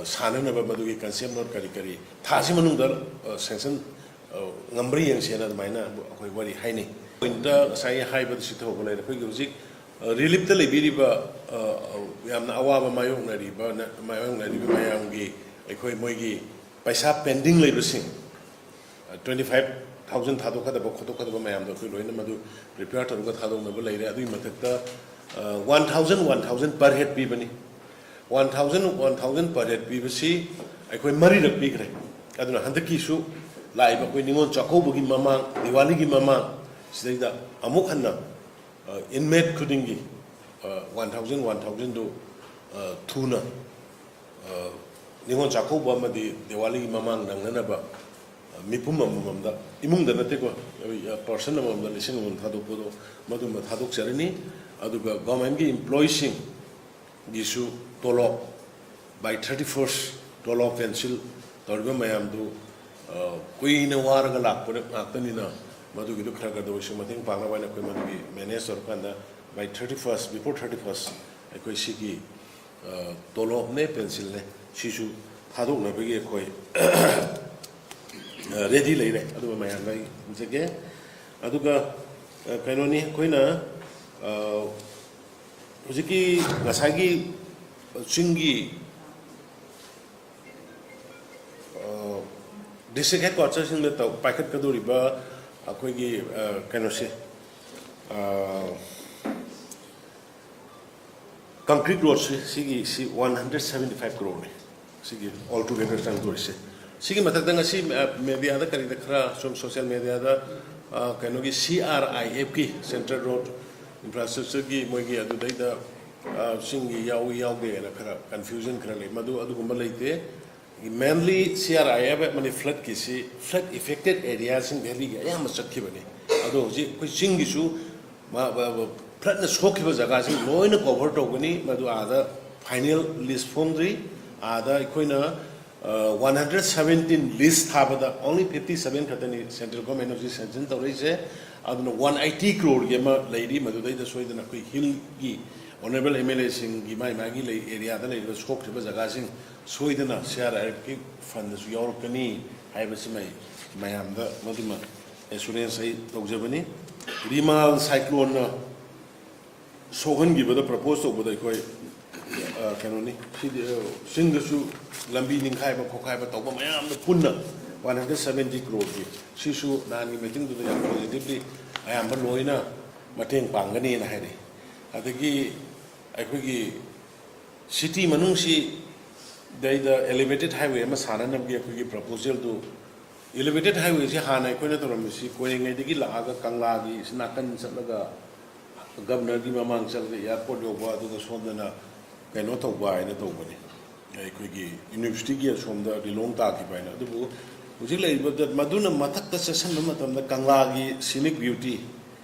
ꯁꯥꯟꯅꯅꯕ ꯃꯗꯨꯒꯤ ꯀꯟꯁꯦꯞ ꯅꯣꯠ ꯀꯔꯤ ꯀꯔꯤ ꯊꯥꯁꯤ ꯃꯅꯨꯡꯗ ꯁꯦꯡꯁꯟ ꯉꯝꯕ꯭ꯔꯥ ꯌꯦꯡꯁꯦꯅ ꯑꯗꯨꯃꯥꯏꯅ ꯑꯩꯈꯣꯏ ꯋꯥꯔꯤ ꯍꯥꯏꯅꯩ꯫ ꯄꯣꯏꯟꯠꯇ ꯉꯁꯥꯏꯒꯤ ꯍꯥꯏꯕꯗ ꯁꯤ ꯊꯧꯕ ꯂꯩꯔꯦ꯫ ꯑꯩꯈꯣꯏꯒꯤ ꯍꯧꯖꯤꯛ ꯔꯤꯂꯤꯞꯇ ꯂꯩꯕꯤꯔꯤꯕ ꯌꯥꯝꯅ ꯑꯋꯥꯕ ꯃꯥꯌꯣꯛꯅꯔꯤꯕ ꯃꯥꯌꯣꯛꯅꯔꯤꯕ ꯃꯌꯥꯝꯒꯤ ꯑꯩꯈꯣꯏ ꯃꯣꯏꯒꯤ ꯄꯩꯁꯥ ꯄꯦꯟꯗꯤꯡ ꯂꯩꯕꯁꯤꯡ, ꯇ꯭ꯋꯦꯟꯇꯤ ꯐꯥꯏꯚ ꯊꯥꯎꯖꯟ ꯊꯥꯗꯣꯛꯀꯗꯕ ꯈꯣꯠꯇꯣꯛꯀꯗꯕ ꯃꯌꯥꯝꯗꯣ ꯑꯩꯈꯣꯏ ꯂꯣꯏꯅ ꯃꯗꯨ ꯄ꯭ꯔꯤꯄꯦꯌꯔ ꯇꯧꯔꯒ ꯊꯥꯗꯣꯛꯅꯕ ꯂꯩꯔꯦ꯫ ꯑꯗꯨꯒꯤ ꯃꯊꯛꯇ one thousand one thousand per head ꯄꯤꯕꯅꯤ꯫ One thousand one thousand per head ꯄꯤꯕꯁꯤ ꯑꯩꯈꯣꯏ ꯃꯔꯤꯔꯛ ꯄꯤꯈ꯭ꯔꯦ꯫ ꯑꯗꯨꯅ ꯍꯟꯗꯛꯀꯤꯁꯨ ꯂꯥꯛꯏꯕ ꯑꯩꯈꯣꯏ ꯅꯤꯉꯣꯜ ꯆꯥꯛꯀꯧꯕꯒꯤ ꯃꯃꯥꯡ, ꯗꯤꯋꯥꯂꯤꯒꯤ ꯃꯃꯥꯡ ꯁꯤꯗꯩꯗ ꯑꯃꯨꯛ ꯍꯟꯅ ꯏꯟꯃꯦꯠ ꯈꯨꯗꯤꯡꯒꯤ ꯋꯥꯟ ꯊꯥꯎꯖꯟ ꯋꯥꯟ ꯊꯥꯎꯖꯟꯗꯨ ꯊꯨꯅ ꯅꯤꯉꯣꯜ ꯆꯥꯛꯀꯧꯕ ꯑꯃꯗꯤ ꯗꯤꯋꯥꯂꯤꯒꯤ ꯃꯃꯥꯡ ꯅꯪꯅꯅꯕ ꯃꯤꯄꯨꯝ ꯑꯃꯃꯝꯗ, ꯏꯃꯨꯡꯗ ꯅꯠꯇꯦꯀꯣ, ꯄꯔꯁꯟ ꯑꯃꯃꯝꯗ ꯂꯤꯁꯤꯡ ꯑꯃꯃꯝ ꯊꯥꯗꯣꯛꯄꯗꯣ ꯃꯗꯨꯃ ꯊꯥꯗꯣꯛꯆꯔꯅꯤ꯫ ꯑꯗꯨꯒ ꯒꯣꯔꯃꯦꯟꯒꯤ ꯏꯝꯄ꯭ꯂꯣꯌꯤꯁꯤꯡꯒꯤꯁꯨ ꯇꯣꯂꯣꯞ by thirty first ꯇꯣꯂꯣꯞ ꯀꯦꯟꯁꯤꯜ ꯇꯧꯔꯤꯕ ꯃꯌꯥꯝꯗꯨ ꯀꯨꯏꯅ ꯋꯥꯔꯒ ꯂꯥꯛꯄ ꯉꯥꯛꯇꯅꯤꯅ ꯃꯗꯨꯒꯤꯗꯨ ꯈꯔ ꯈꯔꯗ ꯑꯣꯏꯁꯨ ꯃꯇꯦꯡ ꯄꯥꯡꯅꯕ ꯍꯥꯏꯅ ꯑꯩꯈꯣꯏ ꯃꯗꯨꯒꯤ ꯃꯦꯅꯦꯖ ꯇꯧꯔꯀꯥꯟꯗ by thirty first, before thirty first ꯑꯩꯈꯣꯏ ꯁꯤꯒꯤ ꯇꯣꯂꯣꯞꯅꯦ ꯄꯦꯟꯁꯤꯜꯅꯦ ꯁꯤꯁꯨ ꯊꯥꯗꯣꯛꯅꯕꯒꯤ ꯑꯩꯈꯣꯏ ꯔꯦꯗꯤ ꯂꯩꯔꯦ꯫ ꯑꯗꯨꯒ ꯃꯌꯥꯝꯗ ꯑꯩ ꯍꯪꯖꯒꯦ꯫ ꯑꯗꯨꯒ ꯀꯩꯅꯣꯅꯤ, ꯑꯩꯈꯣꯏꯅ ꯍꯧꯖꯤꯛꯀꯤ ꯉꯁꯥꯏꯒꯤ ꯆꯤꯡꯒꯤ ꯗꯤꯁꯇ꯭ꯔꯤꯛ ꯍꯦꯗ ꯀ꯭ꯋꯥꯇꯔꯁꯤꯡꯗ ꯄꯥꯏꯈꯠꯀꯗꯧꯔꯤꯕ ꯑꯩꯈꯣꯏꯒꯤ ꯀꯩꯅꯣꯁꯦ, ꯀꯪꯀ꯭ꯔꯤꯠ ꯔꯣꯗꯁꯦ ꯁꯤꯒꯤ ꯁꯤ ꯋꯥꯟ ꯍꯟꯗ꯭ꯔꯦꯠ ꯁꯕꯦꯟꯇꯤ ꯐꯥꯏꯚ ꯀ꯭ꯔꯣꯔꯅꯤ꯫ ꯁꯤꯒꯤ ꯑꯣꯜ ꯇꯨꯒꯦꯗꯔ ꯆꯪꯗꯣꯔꯤꯁꯦ꯫ ꯁꯤꯒꯤ ꯃꯊꯛꯇ ꯉꯁꯤ ꯃꯦꯗꯤꯌꯥꯗ ꯀꯔꯤꯗ ꯈꯔ ꯁꯨꯝ ꯁꯣꯁꯤꯌꯦꯜ ꯃꯦꯗꯤꯌꯥꯗ ꯀꯩꯅꯣꯒꯤ ꯁꯤ ꯑꯥꯔ ꯑꯥꯏ ꯑꯦꯐꯀꯤ, ꯁꯦꯟꯇ꯭ꯔꯦꯜ ꯔꯣꯗ ꯏꯟꯐ꯭ꯔꯥꯁ꯭ꯇ꯭ꯔꯛꯆꯔꯒꯤ ꯃꯣꯏꯒꯤ ꯑꯗꯨꯗꯩꯗ ꯆꯤꯡꯒꯤ ꯌꯥꯎꯏ ꯌꯥꯎꯗꯦꯅ ꯈꯔ ꯀꯟꯐ꯭ꯌꯨꯖꯟ ꯈꯔ ꯂꯩ꯫ ꯃꯗꯨ ꯑꯗꯨꯒꯨꯝꯕ ꯂꯩꯇꯦ꯫ ꯃꯦꯟꯂꯤ ꯁꯤ ꯑꯥꯔ ꯑꯥꯏ ꯑꯦꯐ ꯑꯃꯗꯤ ꯐ꯭ꯂꯠꯀꯤꯁꯤ ꯐ꯭ꯂꯠ ꯏꯐꯦꯛꯇꯦꯠ ꯑꯦꯔꯤꯌꯥꯁꯤꯡ ꯚꯦꯂꯤꯒꯤ ꯑꯌꯥꯝꯕ ꯆꯠꯈꯤꯕꯅꯤ꯫ ꯑꯗꯣ ꯍꯧꯖꯤꯛ ꯑꯩꯈꯣꯏ ꯆꯤꯡꯒꯤꯁꯨ ꯐ꯭ꯂꯠꯅ ꯁꯣꯛꯈꯤꯕ ꯖꯒꯥꯁꯤꯡ ꯂꯣꯏꯅ ꯀꯣꯚꯔ ꯇꯧꯒꯅꯤ꯫ ꯃꯗꯨ ꯑꯥꯗ ꯐꯥꯏꯅꯦꯜ ꯂꯤꯁ ꯐꯣꯡꯗ꯭ꯔꯤ꯫ ꯑꯥꯗ ꯑꯩꯈꯣꯏꯅ ꯋꯥꯟ ꯍꯟꯗ꯭ꯔꯦꯠ ꯁꯕꯦꯟꯇꯤꯟ ꯂꯤꯁ ꯊꯥꯕꯗ only fifty seven ꯈꯛꯇꯅꯤ ꯁꯦꯟꯇ꯭ꯔꯦꯜ ꯒꯣꯔꯃꯦꯟꯅ ꯍꯧꯖꯤꯛ ꯁꯦꯡꯁꯟ ꯇꯧꯔꯛꯏꯁꯦ꯫ ꯑꯗꯨꯅ ꯋꯥꯟ ꯑꯩꯠꯇꯤ ꯀ꯭ꯔꯣꯔꯒꯤ ꯑꯃ ꯂꯩꯔꯤ, ꯃꯗꯨꯗꯩꯗ ꯁꯣꯏꯗꯅ ꯑꯩꯈꯣꯏ ꯍꯤꯜꯒꯤ ꯑꯣꯅꯔꯦꯕꯜ ꯑꯦꯝ ꯑꯦꯜ ꯑꯦꯁꯤꯡꯒꯤ ꯃꯥꯏ ꯃꯥꯒꯤ ꯂꯩ ꯑꯦꯔꯤꯌꯥꯗ ꯂꯩꯔꯤꯕ ꯁꯣꯛꯈ꯭ꯔꯤꯕ ꯖꯒꯥꯁꯤꯡ ꯁꯣꯏꯗꯅ ꯁꯤ ꯑꯥꯔ ꯑꯥꯔ ꯑꯦꯐꯀꯤ ꯐꯟꯗꯁꯨ ꯌꯥꯎꯔꯛꯀꯅꯤ ꯍꯥꯏꯕꯁꯤꯃ ꯑꯩ ꯃꯌꯥꯝꯗ ꯃꯗꯨꯃ ꯑꯦꯁꯨꯔꯦꯟꯁ ꯑꯩ ꯇꯧꯖꯕꯅꯤ꯫ ꯔꯤꯃꯥꯜ ꯁꯥꯏꯀ꯭ꯂꯣꯟꯅ ꯁꯣꯛꯍꯟꯈꯤꯕꯗ ꯄ꯭ꯔꯄꯣꯁ ꯇꯧꯕꯗ ꯑꯩꯈꯣꯏ ꯀꯩꯅꯣꯅꯤ ꯁꯤꯗꯤ, ꯆꯤꯡꯗꯁꯨ ꯂꯝꯕꯤ ꯅꯤꯡꯈꯥꯏꯕ ꯈꯣꯠꯈꯥꯏꯕ ꯇꯧꯕ ꯃꯌꯥꯝꯗꯣ ꯄꯨꯟꯅ ꯋꯥꯟ ꯍꯟꯗ꯭ꯔꯦꯠ ꯁꯕꯦꯟꯇꯤ ꯀ꯭ꯔꯣꯔꯒꯤ ꯁꯤꯁꯨ ꯅꯍꯥꯟꯒꯤ ꯃꯤꯇꯤꯡꯗꯨꯗ ꯌꯥꯝ ꯄꯣꯖꯤꯇꯤꯚꯂꯤ ꯑꯌꯥꯝꯕ ꯂꯣꯏꯅ ꯃꯇꯦꯡ ꯄꯥꯡꯒꯅꯤꯅ ꯍꯥꯏꯔꯛꯏ꯫ ꯑꯗꯒꯤ ꯑꯩꯈꯣꯏꯒꯤ ꯁꯤꯇꯤ ꯃꯅꯨꯡꯁꯤ ꯗꯩꯗ ꯑꯦꯂꯤꯚꯦꯇꯦꯠ ꯍꯥꯏꯋꯦ ꯑꯃ ꯁꯥꯅꯅꯕꯒꯤ ꯑꯩꯈꯣꯏꯒꯤ ꯄ꯭ꯔꯄꯣꯖꯦꯜꯗꯨ, ꯑꯦꯂꯤꯚꯦꯇꯦꯠ ꯍꯥꯏꯋꯦꯁꯤ ꯍꯥꯟꯅ ꯑꯩꯈꯣꯏꯅ ꯇꯧꯔꯝꯃꯤꯁꯤ ꯀꯣꯏꯔꯦꯡꯉꯩꯗꯒꯤ ꯂꯥꯛꯑꯒ ꯀꯪꯂꯥꯒꯤ ꯁꯤ ꯅꯥꯀꯟ ꯆꯠꯂꯒ ꯒꯕꯅꯔꯒꯤ ꯃꯃꯥꯡ ꯆꯠꯂꯒ ꯑꯦꯌꯥꯔꯄꯣꯔꯠ ꯌꯧꯕ, ꯑꯗꯨꯒ ꯁꯣꯝꯗꯅ ꯀꯩꯅꯣ ꯇꯧꯕ ꯍꯥꯏꯅ ꯇꯧꯕꯅꯤ, ꯑꯩꯈꯣꯏꯒꯤ ꯌꯨꯅꯤꯚꯔꯁꯤꯇꯤꯒꯤ ꯑꯁꯣꯝꯗ ꯂꯤꯂꯣꯡ ꯇꯥꯈꯤꯕ ꯍꯥꯏꯅ꯫ ꯑꯗꯨꯕꯨ ꯍꯧꯖꯤꯛ ꯂꯩꯔꯤꯕ ꯃꯗꯨꯅ ꯃꯊꯛꯇ ꯆꯠꯁꯤꯟꯕ ꯃꯇꯝꯗ ꯀꯪꯂꯥꯒꯤ ꯁꯤꯅꯤꯛ ꯕ꯭ꯌꯨꯇꯤ,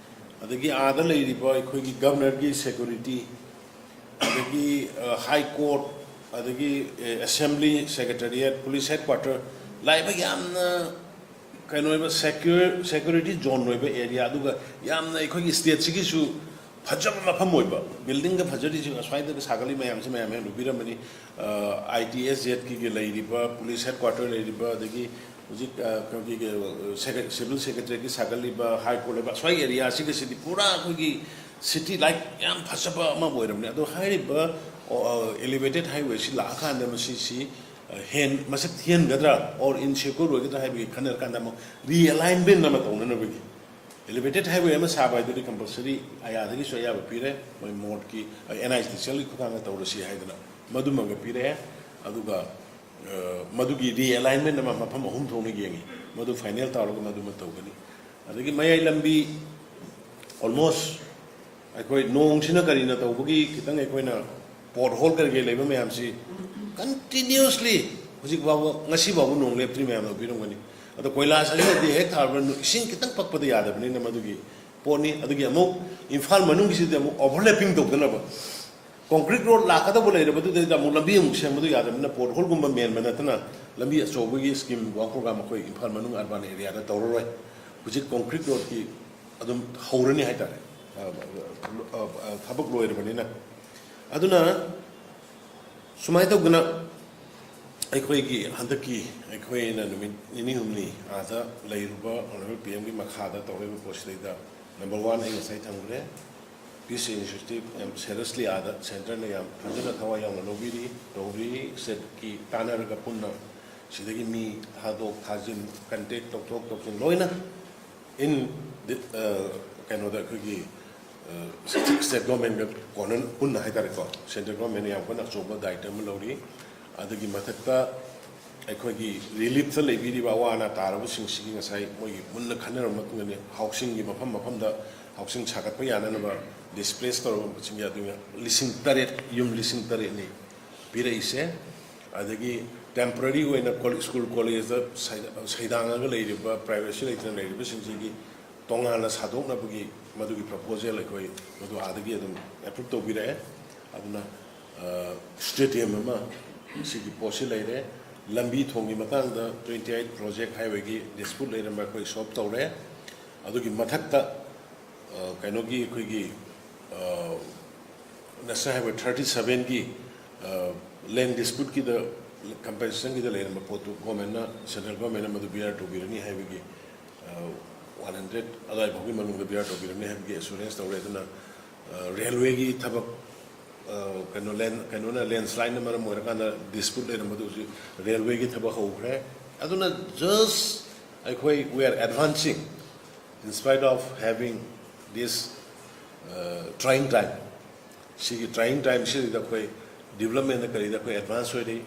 ꯑꯗꯒꯤ ꯑꯥꯗ ꯂꯩꯔꯤꯕ ꯑꯩꯈꯣꯏꯒꯤ ꯒꯕꯅꯔꯒꯤ ꯁꯦꯀ꯭ꯌꯨꯔꯤꯇꯤ, ꯑꯗꯒꯤ ꯍꯥꯏ ꯀꯣꯔꯠ, ꯑꯗꯒꯤ ꯑꯦꯁꯦꯝꯕ꯭ꯂꯤ ꯁꯦꯀ꯭ꯔꯦꯇꯔꯤꯌꯦꯠ, ꯄꯨꯂꯤꯁ ꯍꯦꯗꯀ꯭ꯋꯥꯇꯔ, ꯂꯥꯛꯏꯕ ꯌꯥꯝꯅ ꯀꯩꯅꯣ ꯑꯣꯏꯕ ꯁꯦꯀ꯭ꯌꯨꯔ ꯁꯦꯀ꯭ꯌꯨꯔꯤꯇꯤ ꯖꯣꯟ ꯑꯣꯏꯕ ꯑꯦꯔꯤꯌꯥ, ꯑꯗꯨꯒ ꯌꯥꯝꯅ ꯑꯩꯈꯣꯏꯒꯤ ꯁ꯭ꯇꯦꯠꯁꯤꯒꯤꯁꯨ ꯐꯖꯕ ꯃꯐꯝ ꯑꯣꯏꯕ, ꯕꯤꯜꯗꯤꯡꯒ ꯐꯖꯔꯤꯁꯤ ꯑꯁ꯭ꯋꯥꯏꯗꯒ ꯁꯥꯒꯠꯂꯤ ꯃꯌꯥꯝꯁꯤ ꯃꯌꯥꯝ ꯍꯦꯛ ꯎꯕꯤꯔꯝꯃꯅꯤ꯫ ꯑꯥꯏ ꯇꯤ ꯑꯦꯁ ꯖꯦꯠꯀꯤ ꯂꯩꯔꯤꯕ, ꯄꯨꯂꯤꯁ ꯍꯦꯗꯀ꯭ꯋꯥꯇꯔ ꯂꯩꯔꯤꯕ, ꯑꯗꯒꯤ ꯍꯧꯖꯤꯛ ꯑꯩꯈꯣꯏꯒꯤ ꯁꯦꯀ꯭ꯔꯦ- ꯁꯤꯚꯤꯜ ꯁꯦꯀ꯭ꯔꯦꯇꯔꯤꯒꯤ ꯁꯥꯒꯠꯂꯤꯕ, ꯍꯥꯏ ꯀꯣꯔꯠ ꯂꯩꯕ, ꯑꯁ꯭ꯋꯥꯏ ꯑꯦꯔꯤꯌꯥꯁꯤꯒꯁꯤꯗꯤ ꯄꯨꯔꯥ ꯑꯩꯈꯣꯏꯒꯤ ꯁꯤꯇꯤ ꯂꯥꯏꯛ ꯌꯥꯝ ꯐꯖꯕ ꯑꯃ ꯑꯣꯏꯔꯝꯅꯤ꯫ ꯑꯗꯣ ꯍꯥꯏꯔꯤꯕ ꯑꯦꯂꯤꯚꯦꯇꯦꯠ ꯍꯥꯏꯋꯦꯁꯤ ꯂꯥꯛꯑꯀꯥꯟꯗ ꯃꯁꯤꯁꯤ ꯍꯦꯟ ꯃꯁꯛ ꯊꯤꯍꯟꯒꯗ꯭ꯔꯥ ꯑꯣꯔ ꯏꯟꯁꯦꯀ꯭ꯌꯣꯔ ꯑꯣꯏꯒꯗ꯭ꯔꯥ ꯍꯥꯏꯕꯒꯤ ꯈꯟꯅꯔꯀꯥꯟꯗ ꯑꯃꯨꯛ ꯔꯤꯑꯦꯂꯥꯏꯟꯃꯦꯟ ꯑꯃ ꯇꯧꯅꯅꯕꯒꯤ꯫ ꯑꯦꯂꯤꯚꯦꯇꯦꯠ ꯍꯥꯏꯋꯦ ꯑꯃ ꯁꯥꯕ ꯍꯥꯏꯗꯨꯗꯤ ꯀꯝꯄꯜꯁꯔꯤ ꯑꯥꯏ ꯑꯥꯔꯗꯒꯤꯁꯨ ꯑꯌꯥꯕ ꯄꯤꯔꯦ, ꯃꯣꯏ ꯃꯣꯔꯠꯀꯤ ꯑꯦꯟ ꯑꯥꯏ ꯇꯤ ꯁꯤ ꯑꯦꯜꯒꯤ ꯈꯨꯠꯊꯥꯡꯗ ꯇꯧꯔꯁꯤ ꯍꯥꯏꯗꯅ ꯃꯗꯨꯃꯒ ꯄꯤꯔꯛꯑꯦ꯫ ꯑꯗꯨꯒ ꯃꯗꯨꯒꯤ ꯔꯤꯑꯦꯂꯥꯏꯟꯃꯦꯟ ꯑꯃ ꯃꯐꯝ ꯑꯍꯨꯝ ꯊꯣꯛꯅ ꯌꯦꯡꯉꯤ, ꯃꯗꯨ ꯐꯥꯏꯅꯦꯜ ꯇꯧꯔꯒ ꯃꯗꯨꯃ ꯇꯧꯒꯅꯤ꯫ ꯑꯗꯒꯤ ꯃꯌꯥꯏ ꯂꯝꯕꯤ ꯑꯣꯜꯃꯣꯁ ꯑꯩꯈꯣꯏ ꯅꯣꯡꯁꯤꯅ ꯀꯔꯤꯅ ꯇꯧꯕꯒꯤ ꯈꯤꯇꯪ ꯑꯩꯈꯣꯏꯅ ꯄꯣꯠ ꯍꯣꯜ ꯀꯔꯤ ꯀꯔꯤ ꯂꯩꯕ ꯃꯌꯥꯝꯁꯤ ꯀꯟꯇꯤꯅ꯭ꯌꯨꯁꯂꯤ ꯍꯧꯖꯤꯛ ꯐꯥꯎꯕ, ꯉꯁꯤ ꯐꯥꯎꯕ ꯅꯣꯡ ꯂꯦꯞꯇ꯭ꯔꯤ ꯃꯌꯥꯝꯅ ꯎꯕꯤꯔꯝꯒꯅꯤ꯫ ꯑꯗꯣ ꯀꯣꯏꯂꯥꯁ ꯑꯁꯤꯅꯗꯤ ꯍꯦꯛ ꯊꯥꯔꯕ ꯏꯁꯤꯡ ꯈꯤꯇꯪ ꯄꯛꯄꯗ ꯌꯥꯗꯕꯅꯤꯅ ꯃꯗꯨꯒꯤ ꯄꯣꯠꯅꯤ꯫ ꯑꯗꯨꯒꯤ ꯑꯃꯨꯛ ꯏꯝꯐꯥꯜ ꯃꯅꯨꯡꯒꯤꯁꯤꯗꯤ ꯑꯃꯨꯛ ꯑꯣꯚꯔꯂꯦꯄꯤꯡ ꯇꯧꯗꯅꯕ ꯀꯣꯟꯀ꯭ꯔꯤꯠ ꯔꯣꯗ ꯂꯥꯛꯀꯗꯧꯕ ꯂꯩꯔꯕꯗꯨꯗꯩꯗ ꯑꯃꯨꯛ ꯂꯝꯕꯤ ꯑꯃꯨꯛ ꯁꯦꯝꯕꯗꯨ ꯌꯥꯗꯕꯅꯤꯅ, ꯄꯣꯠ ꯍꯣꯜꯒꯨꯝꯕ ꯃꯦꯟꯕ ꯅꯠꯇꯅ ꯂꯝꯕꯤ ꯑꯆꯧꯕꯒꯤ ꯁ꯭ꯀꯤꯝ ꯋꯥꯔꯛ ꯄ꯭ꯔꯣꯒ꯭ꯔꯥꯝ ꯑꯩꯈꯣꯏ ꯏꯝꯐꯥꯜ ꯃꯅꯨꯡ ꯑꯔꯕꯥꯟ ꯑꯦꯔꯤꯌꯥꯗ ꯇꯧꯔꯔꯣꯏ꯫ ꯍꯧꯖꯤꯛ ꯀꯣꯟꯀ꯭ꯔꯤꯠ ꯔꯣꯗꯀꯤ ꯑꯗꯨꯝ ꯍꯧꯔꯅꯤ ꯍꯥꯏꯇꯥꯔꯦ, ꯑ, ꯑ, ꯑ, ꯊꯕꯛ ꯂꯣꯏꯔꯕꯅꯤꯅ꯫ ꯑꯗꯨꯅ ꯁꯨꯃꯥꯏꯅ ꯇꯧꯗꯅ ꯑꯩꯈꯣꯏꯒꯤ ꯍꯟꯗꯛꯀꯤ ꯑꯩꯈꯣꯏꯅ ꯅꯨꯃꯤꯠ ꯅꯤꯅꯤ ꯍꯨꯝꯅꯤ ꯑꯥꯗ ꯂꯩꯔꯨꯕ ꯑꯣꯅꯔꯦꯕꯜ ꯄꯤ ꯑꯦꯝꯒꯤ ꯃꯈꯥꯗ ꯇꯧꯔꯤꯕ ꯄꯣꯠꯁꯤꯗꯩꯗ, ꯅꯝꯕꯔ ꯋꯥꯟ, ꯑꯩ ꯉꯁꯥꯏ ꯊꯝꯈ꯭ꯔꯦ, ꯄꯤꯁ ꯏꯅꯤꯁꯤꯌꯦꯇꯤꯚ ꯌꯥꯝ ꯁꯦꯔꯤꯌꯁꯂꯤ ꯑꯥꯗ ꯁꯦꯟꯇꯔꯅ ꯌꯥꯝ ꯐꯖꯅ ꯊꯋꯥꯏ ꯌꯥꯎꯅ ꯂꯧꯕꯤꯔꯤ, ꯇꯧꯔꯤ, ꯁ꯭ꯇꯦꯠꯀꯤ ꯇꯥꯟꯅꯔꯒ ꯄꯨꯟꯅ ꯁꯤꯗꯒꯤ ꯃꯤ ꯊꯥꯗꯣꯛ ꯊꯥꯖꯤꯟ, ꯀꯟꯇꯦꯛ ꯇꯧꯊꯣꯛ ꯇꯧꯁꯤꯟ ꯂꯣꯏꯅ in the, uh, ꯀꯩꯅꯣꯗ ꯑꯩꯈꯣꯏꯒꯤ ꯁ꯭ꯇꯦꯠ ꯒꯣꯔꯃꯦꯟꯒ ꯀꯣꯟꯅ ꯄꯨꯟꯅ ꯍꯥꯏꯇꯥꯔꯦꯀꯣ, ꯁꯦꯟꯇ꯭ꯔꯦꯜ ꯒꯣꯔꯃꯦꯟꯅ ꯌꯥꯝ ꯀꯟꯅ ꯑꯆꯧꯕ ꯗꯥꯌꯤꯇ꯭ꯕ ꯑꯃ ꯂꯧꯔꯤ꯫ ꯑꯗꯨꯒꯤ ꯃꯊꯛꯇ ꯑꯩꯈꯣꯏꯒꯤ ꯔꯤꯂꯤꯐꯇ ꯂꯩꯕꯤꯔꯤꯕ ꯑꯋꯥ ꯑꯅꯥ ꯇꯥꯔꯕꯁꯤꯡꯁꯤꯒꯤ ꯉꯁꯥꯏ ꯃꯣꯏꯒꯤ ꯃꯨꯟꯅ ꯈꯟꯅꯔꯕ ꯃꯇꯨꯡꯗꯅꯤ ꯍꯥꯎꯁꯤꯡꯒꯤ ꯃꯐꯝ ꯃꯐꯝꯗ ꯍꯥꯎꯁꯤꯡ ꯁꯥꯒꯠꯄ ꯌꯥꯅꯅꯕ ꯗꯤꯁꯄ꯭ꯂꯦꯁ ꯇꯧꯔꯕꯁꯤꯡꯒꯤ ꯑꯗꯨꯅ ꯂꯤꯁꯤꯡ ꯇꯔꯦꯠ, ꯌꯨꯝ ꯂꯤꯁꯤꯡ ꯇꯔꯦꯠꯅꯤ ꯄꯤꯔꯛꯏꯁꯦ꯫ ꯑꯗꯒꯤ ꯇꯦꯝꯄꯔꯔꯤ ꯑꯣꯏꯅ ꯀꯣ-, ꯁ꯭ꯀꯨꯜ ꯀꯣꯂꯦꯖꯇ ꯁꯩꯗꯥ-, ꯁꯩꯗꯥꯡꯉꯒ ꯂꯩꯔꯤꯕ, ꯄ꯭ꯔꯥꯏꯚꯦꯁꯤ ꯂꯩꯇꯅ ꯂꯩꯔꯤꯕꯁꯤꯡꯁꯤꯒꯤ ꯇꯣꯉꯥꯟꯅ ꯁꯥꯗꯣꯛꯅꯕꯒꯤ ꯃꯗꯨꯒꯤ ꯄ꯭ꯔꯄꯣꯖꯦꯜ ꯑꯩꯈꯣꯏ ꯃꯗꯨ ꯑꯥꯗꯒꯤ ꯑꯗꯨꯝ ꯑꯦꯄ꯭ꯔꯨꯞ ꯇꯧꯕꯤꯔꯛꯑꯦ꯫ ꯑꯗꯨꯅ, ꯑ, ꯁ꯭ꯇꯦꯗꯤꯌꯝ ꯑꯃ ꯁꯤꯒꯤ ꯄꯣꯠꯁꯤ ꯂꯩꯔꯦ꯫ ꯂꯝꯕꯤ ꯊꯣꯡꯒꯤ ꯃꯇꯥꯡꯗ twenty eight project highwayꯒꯤ ꯗꯤꯁꯄ꯭ꯌꯨꯠ ꯂꯩꯔꯝꯕ ꯑꯩꯈꯣꯏ ꯁꯣꯜꯕ ꯇꯧꯔꯦ꯫ ꯑꯗꯨꯒꯤ ꯃꯊꯛꯇ, ꯑ, ꯀꯩꯅꯣꯒꯤ ꯑꯩꯈꯣꯏꯒꯤ, ꯑ, ꯅꯦꯁꯅꯦꯜ ꯍꯥꯏꯋꯦ thirty sevenꯒꯤ, ꯑ, ꯂꯦꯟ ꯗꯤꯁꯄ꯭ꯌꯨꯠꯀꯤꯗ ꯀꯝꯄꯦꯟꯁꯦꯁꯟꯒꯤꯗ ꯂꯩꯔꯝꯕ ꯄꯣꯠꯇꯨ ꯒꯣꯔꯃꯦꯟꯅ, ꯁꯦꯟꯇ꯭ꯔꯦꯜ ꯒꯣꯔꯃꯦꯟꯅ ꯃꯗꯨ bear ꯇꯧꯕꯤꯔꯅꯤ ꯍꯥꯏꯕꯒꯤ, ꯑ, one hundred ꯑꯗꯨꯋꯥꯏ ꯐꯥꯎꯒꯤ ꯃꯅꯨꯡꯗ bear ꯇꯧꯕꯤꯔꯅꯤ ꯍꯥꯏꯕꯒꯤ ꯑꯦꯁꯨꯔꯦꯟꯁ ꯇꯧꯔꯦ꯫ ꯑꯗꯨꯅ, ꯑ, ꯔꯦꯜꯋꯦꯒꯤ ꯊꯕꯛ, ꯑ, ꯀꯩꯅꯣ, ꯂꯦꯟ-, ꯀꯩꯅꯣꯅ, ꯂꯦꯟꯁ꯭ꯂꯥꯏꯗꯅ ꯃꯔꯝ ꯑꯣꯏꯔꯀꯥꯟꯗ ꯗꯤꯁꯄ꯭ꯌꯨꯠ ꯂꯩꯔꯝꯕꯗꯨ ꯍꯧꯖꯤꯛ ꯔꯦꯜꯋꯦꯒꯤ ꯊꯕꯛ ꯍꯧꯈ꯭ꯔꯦ꯫ ꯑꯗꯨꯅ just ꯑꯩꯈꯣꯏ we are advancing in spite of having this, uh, trying time꯫ ꯁꯤꯒꯤ trying timeꯁꯤꯗ ꯑꯩꯈꯣꯏ ꯗꯤꯕ꯭ꯂꯞꯃꯦꯟꯗ ꯀꯔꯤꯗ ꯑꯩꯈꯣꯏ ꯑꯦꯗꯚꯥꯟꯁ ꯑꯣꯏꯔꯤ꯫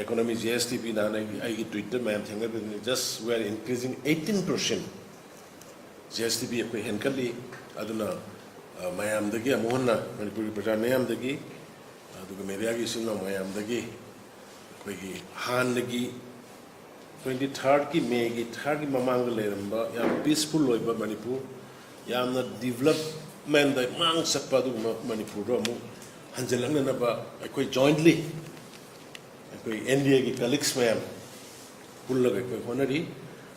ꯏꯀꯣꯅꯣꯃꯤ, ꯖꯤ ꯑꯦꯁ ꯇꯤ ꯄꯤ, ꯅꯍꯥꯟ ꯑꯩꯒꯤ, ꯑꯩꯒꯤ ꯇ꯭ꯋꯤꯠꯇ ꯃꯌꯥꯝ ꯊꯦꯡꯅꯕꯤꯕꯅꯤ, just we are increasing eighteen percent꯫ G S T P ꯑꯩꯈꯣꯏ ꯍꯦꯟꯒꯠꯂꯤ꯫ ꯑꯗꯨꯅ, ꯑ, ꯃꯌꯥꯝꯗꯒꯤ ꯑꯃꯨꯛ ꯍꯟꯅ ꯃꯅꯤꯄꯨꯔꯒꯤ ꯄ꯭ꯔꯖꯥ ꯃꯌꯥꯝꯗꯒꯤ, ꯑꯗꯨꯒ ꯃꯦꯗꯤꯌꯥꯒꯤ ꯏꯆꯤꯟ ꯏꯅꯥꯎ ꯃꯌꯥꯝꯗꯒꯤ ꯑꯩꯈꯣꯏꯒꯤ ꯍꯥꯟꯅꯒꯤ twenty thirdꯀꯤ, ꯃꯦꯒꯤ thirdꯀꯤ ꯃꯃꯥꯡꯗ ꯂꯩꯔꯝꯕ ꯌꯥꯝ ꯄꯤꯁꯐꯨꯜ ꯑꯣꯏꯕ ꯃꯅꯤꯄꯨꯔ, ꯌꯥꯝꯅ ꯗꯤꯕ꯭ꯂꯞꯃꯦꯟꯗ ꯃꯥꯡ ꯆꯠꯄ ꯑꯗꯨꯒꯨꯝꯕ ꯃꯅꯤꯄꯨꯔꯗꯣ ꯑꯃꯨꯛ ꯍꯟꯖꯤꯜꯂꯛꯅꯅꯕ ꯑꯩꯈꯣꯏ jointly, ꯑꯩꯈꯣꯏ N D A ꯒꯤ colleagues ꯃꯌꯥꯝ ꯄꯨꯜꯂꯒ ꯑꯩꯈꯣꯏ ꯍꯣꯠꯅꯔꯤ꯫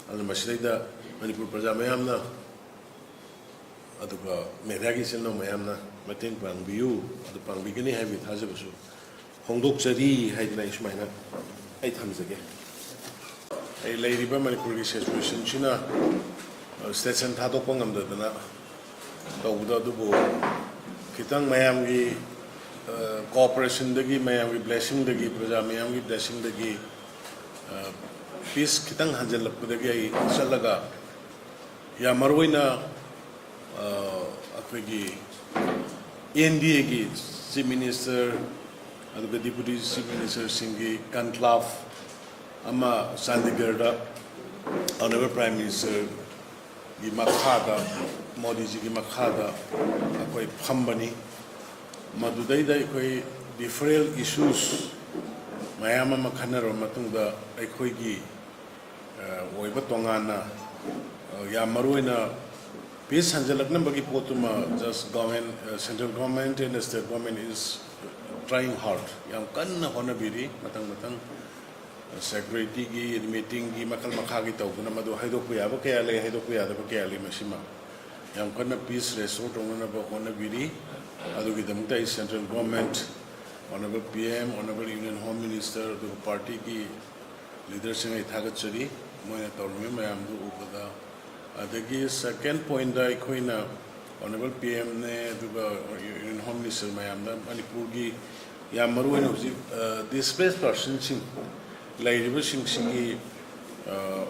ꯑꯗꯨꯅ ꯃꯁꯤꯗꯩꯗ ꯃꯅꯤꯄꯨꯔ ꯄ꯭ꯔꯖꯥ ꯃꯌꯥꯝꯅ, ꯑꯗꯨꯒ media ꯒꯤ ꯏꯆꯤꯜ ꯏꯅꯥꯎ ꯃꯌꯥꯝꯅ ꯃꯇꯦꯡ ꯄꯥꯡꯕꯤꯌꯨ, ꯑꯗꯨ ꯄꯥꯡꯕꯤꯒꯅꯤ ꯍꯥꯏꯕꯒꯤ ꯊꯥꯖꯕꯁꯨ ꯐꯣꯡꯗꯣꯛꯆꯔꯤ ꯍꯥꯏꯗꯅ ꯑꯩ ꯁꯨꯃꯥꯏꯅ ꯑꯩ ꯊꯝꯖꯒꯦ꯫ ꯑꯩ ꯂꯩꯔꯤꯕ ꯃꯅꯤꯄꯨꯔꯒꯤ situation ꯁꯤꯅ, ꯑ, station ꯊꯥꯗꯣꯛꯄ ꯉꯝꯗꯗꯅ ꯇꯧꯕꯗꯣ, ꯑꯗꯨꯕꯨ ꯈꯤꯇꯪ ꯃꯌꯥꯝꯒꯤ, ꯑ, cooperation ꯗꯒꯤ, ꯃꯌꯥꯝꯒꯤ blessing ꯗꯒꯤ, ꯄ꯭ꯔꯖꯥ ꯃꯌꯥꯝꯒꯤ blessing ꯗꯒꯤ, ꯑ, peace ꯈꯤꯇꯪ ꯍꯟꯖꯤꯜꯂꯛꯄꯗꯒꯤ ꯑꯩ ꯆꯠꯂꯒ ꯌꯥꯝ ꯃꯔꯨ ꯑꯣꯏꯅ, ꯑ, ꯑꯩꯈꯣꯏꯒꯤ N D A ꯒꯤ Chief Minister ꯑꯗꯨꯒ Deputy Chief Minister ꯁꯤꯡꯒꯤ conclave ꯑꯃ ꯆꯥꯟꯗꯤꯒꯔꯗ Honourable Prime Minister ꯒꯤ ꯃꯈꯥꯗ, ꯃꯣꯗꯤꯖꯤꯒꯤ ꯃꯈꯥꯗ ꯑꯩꯈꯣꯏ ꯐꯝꯕꯅꯤ꯫ ꯃꯗꯨꯗꯩꯗ ꯑꯩꯈꯣꯏ different issues ꯃꯌꯥꯝ ꯑꯃ ꯈꯟꯅꯔꯕ ꯃꯇꯨꯡꯗ ꯑꯩꯈꯣꯏꯒꯤ, ꯑ, ꯑꯣꯏꯕ ꯇꯣꯉꯥꯟꯅ, ꯑ, ꯌꯥꯝ ꯃꯔꯨ ꯑꯣꯏꯅ peace ꯍꯟꯖꯤꯜꯂꯛꯅꯕꯒꯤ ꯄꯣꯠꯇꯨꯃ just government, ꯑ, central government and state government is trying hard, ꯌꯥꯝ ꯀꯟꯅ ꯍꯣꯠꯅꯕꯤꯔꯤ꯫ ꯃꯊꯪ ꯃꯊꯪ security ꯒꯤ meeting ꯒꯤ ꯃꯈꯜ ꯃꯈꯥꯒꯤ ꯇꯧꯗꯨꯅ ꯃꯗꯨ ꯍꯥꯏꯗꯣꯛꯄ ꯌꯥꯕ ꯀꯌꯥ ꯂꯩ, ꯍꯥꯏꯗꯣꯛꯄ ꯌꯥꯗꯕ ꯀꯌꯥ ꯂꯩ꯫ ꯃꯁꯤꯃ ꯌꯥꯝ ꯀꯟꯅ peace restore ꯇꯧꯅꯅꯕ ꯍꯣꯠꯅꯕꯤꯔꯤ꯫ ꯑꯗꯨꯒꯤꯗꯃꯛꯇ ꯑꯩ central government, Honourable P M, Honourable Union Home Minister, ꯑꯗꯨꯒ party ꯒꯤ leader ꯁꯤꯡ ꯑꯩ ꯊꯥꯒꯠꯆꯔꯤ, ꯃꯣꯏꯅ ꯇꯧꯔꯝꯃꯤ ꯃꯌꯥꯝꯗꯨ ꯎꯕꯗ꯫ ꯑꯗꯒꯤ second point ꯗ ꯑꯩꯈꯣꯏꯅ Honourable P M ꯅꯦ, ꯑꯗꯨꯒ Union Home Minister ꯃꯌꯥꯝꯗ ꯃꯅꯤꯄꯨꯔꯒꯤ ꯌꯥꯝ ꯃꯔꯨ ꯑꯣꯏꯅ ꯍꯧꯖꯤꯛ, ꯑ, displaced person ꯁꯤꯡ ꯂꯩꯔꯤꯕꯁꯤꯡꯁꯤꯒꯤ, ꯑ,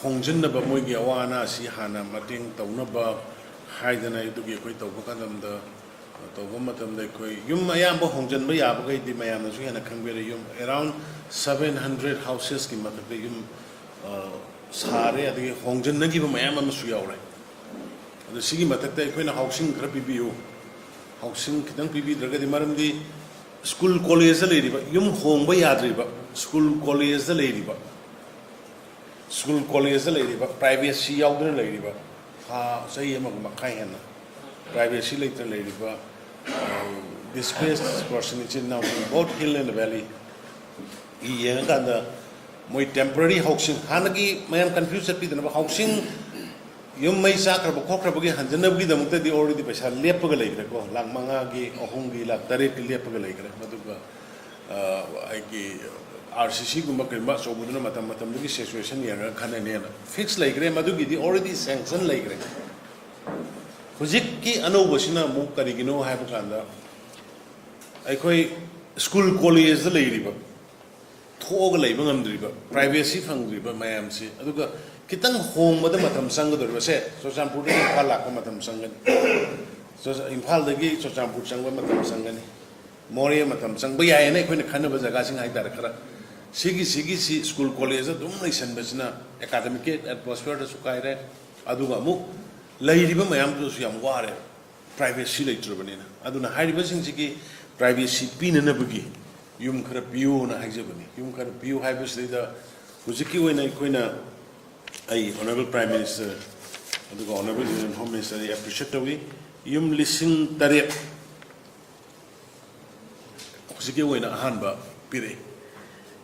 ꯍꯣꯡꯖꯤꯟꯅꯕ, ꯃꯣꯏꯒꯤ ꯑꯋꯥ ꯑꯅꯥ ꯑꯁꯤ ꯍꯥꯟꯅ ꯃꯇꯦꯡ ꯇꯧꯅꯕ ꯍꯥꯏꯗꯅ ꯑꯗꯨꯒꯤ ꯑꯩꯈꯣꯏ ꯇꯧꯕ ꯀꯥꯟꯗ, ꯇꯧꯕ ꯃꯇꯝꯗ ꯑꯩꯈꯣꯏ ꯌꯨꯝ ꯑꯌꯥꯝꯕ ꯍꯣꯡꯖꯤꯟꯕ ꯌꯥꯕꯈꯩꯗꯤ ꯃꯌꯥꯝꯅꯁꯨ ꯍꯦꯟꯅ ꯈꯪꯕꯤꯔꯦ꯫ ꯌꯨꯝ around seven hundred houses ꯀꯤ ꯃꯊꯛꯇ ꯌꯨꯝ, ꯑ, ꯁꯥꯔꯦ, ꯑꯗꯒꯤ ꯍꯣꯡꯖꯤꯟꯅꯈꯤꯕ ꯃꯌꯥꯝ ꯑꯃꯁꯨ ꯌꯥꯎꯔꯦ꯫ ꯑꯗꯣ ꯁꯤꯒꯤ ꯃꯊꯛꯇ ꯑꯩꯈꯣꯏꯅ housing ꯈꯔ ꯄꯤꯕꯤꯌꯨ, housing ꯈꯤꯇꯪ ꯄꯤꯕꯤꯗ꯭ꯔꯒꯗꯤ, ꯃꯔꯝꯗꯤ school college ꯇ ꯂꯩꯔꯤꯕ, ꯌꯨꯝ ꯍꯣꯡꯕ ꯌꯥꯗ꯭ꯔꯤꯕ, school college ꯇ ꯂꯩꯔꯤꯕ, school college ꯇ ꯂꯩꯔꯤꯕ, privacy ꯌꯥꯎꯗꯅ ꯂꯩꯔꯤꯕ, ꯊꯥ, ꯆꯍꯤ ꯑꯃꯒ ꯃꯈꯥꯏ ꯍꯦꯟꯅ privacy ꯂꯩꯇꯅ ꯂꯩꯔꯤꯕ Displaced person ꯏꯆꯤꯟ ꯏꯅꯥꯎꯁꯤꯡ, both hill and valley ꯒꯤ ꯌꯦꯡꯉꯀꯥꯟꯗ, ꯃꯣꯏ temporary housing, ꯍꯥꯟꯅꯒꯤ ꯃꯌꯥꯝ confuse ꯆꯠꯄꯤꯗꯅꯕ, housing, ꯌꯨꯝ ꯃꯩ ꯆꯥꯛꯈ꯭ꯔꯕ ꯈꯣꯠꯈ꯭ꯔꯕꯒꯤ ꯍꯟꯖꯅꯕꯒꯤꯗꯃꯛꯇꯗꯤ already ꯄꯩꯁꯥ ꯂꯦꯞꯄꯒ ꯂꯩꯈ꯭ꯔꯦꯀꯣ, ꯂꯥꯈ ꯃꯉꯥꯒꯤ, ꯑꯍꯨꯝꯒꯤ, ꯂꯥꯈ ꯇꯔꯦꯠꯀꯤ ꯂꯦꯞꯄꯒ ꯂꯩꯈ꯭ꯔꯦ꯫ ꯃꯗꯨꯒ ꯑ, ꯑꯩꯒꯤ RCC ꯒꯨꯝꯕ ꯀꯔꯤꯒꯨꯝꯕ ꯑꯆꯧꯕꯗꯨꯅ ꯃꯇꯝ ꯃꯇꯝꯗꯨꯒꯤ situation ꯌꯦꯡꯉꯒ ꯈꯟꯅꯅꯦꯅ fix ꯂꯩꯈ꯭ꯔꯦ, ꯃꯗꯨꯒꯤꯗꯤ already sanction ꯂꯩꯈ꯭ꯔꯦ꯫ ꯍꯧꯖꯤꯛꯀꯤ ꯑꯅꯧꯕꯁꯤꯅ ꯑꯃꯨꯛ ꯀꯔꯤꯒꯤꯅꯣ ꯍꯥꯏꯕ ꯀꯥꯟꯗ, ꯑꯩꯈꯣꯏ ꯁ꯭ꯀꯨꯜ ꯀꯣꯂꯦꯖꯇ ꯂꯩꯔꯤꯕ, ꯊꯣꯛꯑꯒ ꯂꯩꯕ ꯉꯝꯗ꯭ꯔꯤꯕ, privacy ꯐꯪꯗ꯭ꯔꯤꯕ ꯃꯌꯥꯝꯁꯤ, ꯑꯗꯨꯒ ꯈꯤꯇꯪ ꯍꯣꯡꯕꯗ ꯃꯇꯝ ꯆꯪꯒꯗꯧꯔꯤꯕꯁꯦ, ꯆꯨꯔꯆꯥꯟꯄꯨꯔꯗꯒꯤ ꯏꯝꯐꯥꯜ ꯂꯥꯛꯄ ꯃꯇꯝ ꯆꯪꯒꯅꯤ, ꯆꯨꯔꯆꯥ-, ꯏꯝꯐꯥꯜꯗꯒꯤ ꯆꯨꯔꯆꯥꯟꯄꯨꯔ ꯆꯪꯕ ꯃꯇꯝ ꯆꯪꯒꯅꯤ, ꯃꯣꯔꯦ ꯃꯇꯝ ꯆꯪꯕ ꯌꯥꯏꯌꯦꯅ ꯑꯩꯈꯣꯏꯅ ꯈꯟꯅꯕ ꯖꯒꯥꯁꯤꯡ ꯍꯥꯏꯇꯥꯔꯦ, ꯈꯔ ꯁꯤꯒꯤ, ꯁꯤꯒꯤꯁꯤ ꯁ꯭ꯀꯨꯜ ꯀꯣꯂꯦꯖꯇ ꯑꯗꯨꯝ ꯂꯩꯁꯟꯕꯁꯤꯅ academic atmosphere ꯗꯁꯨ ꯀꯥꯏꯔꯦ, ꯑꯗꯨꯒ ꯑꯃꯨꯛ ꯂꯩꯔꯤꯕ ꯃꯌꯥꯝꯗꯨꯁꯨ ꯌꯥꯝ ꯋꯥꯔꯦ, privacy ꯂꯩꯇ꯭ꯔꯕꯅꯤꯅ꯫ ꯑꯗꯨꯅ ꯍꯥꯏꯔꯤꯕꯁꯤꯡꯁꯤꯒꯤ privacy ꯄꯤꯅꯅꯕꯒꯤ ꯌꯨꯝ ꯈꯔ ꯄꯤꯌꯨꯅ ꯍꯥꯏꯖꯕꯅꯤ꯫ ꯌꯨꯝ ꯈꯔ ꯄꯤꯌꯨ ꯍꯥꯏꯕꯁꯤꯗꯩꯗ ꯍꯧꯖꯤꯛꯀꯤ ꯑꯣꯏꯅ ꯑꯩꯈꯣꯏꯅ, ꯑꯩ Honourable Prime Minister ꯑꯗꯨꯒ Honourable Union Home Minister ꯑꯩ appreciate ꯇꯧꯏ꯫ ꯌꯨꯝ ꯂꯤꯁꯤꯡ ꯇꯔꯦꯠ ꯍꯧꯖꯤꯛꯀꯤ ꯑꯣꯏꯅ ꯑꯍꯥꯟꯕ ꯄꯤꯔꯛꯏ꯫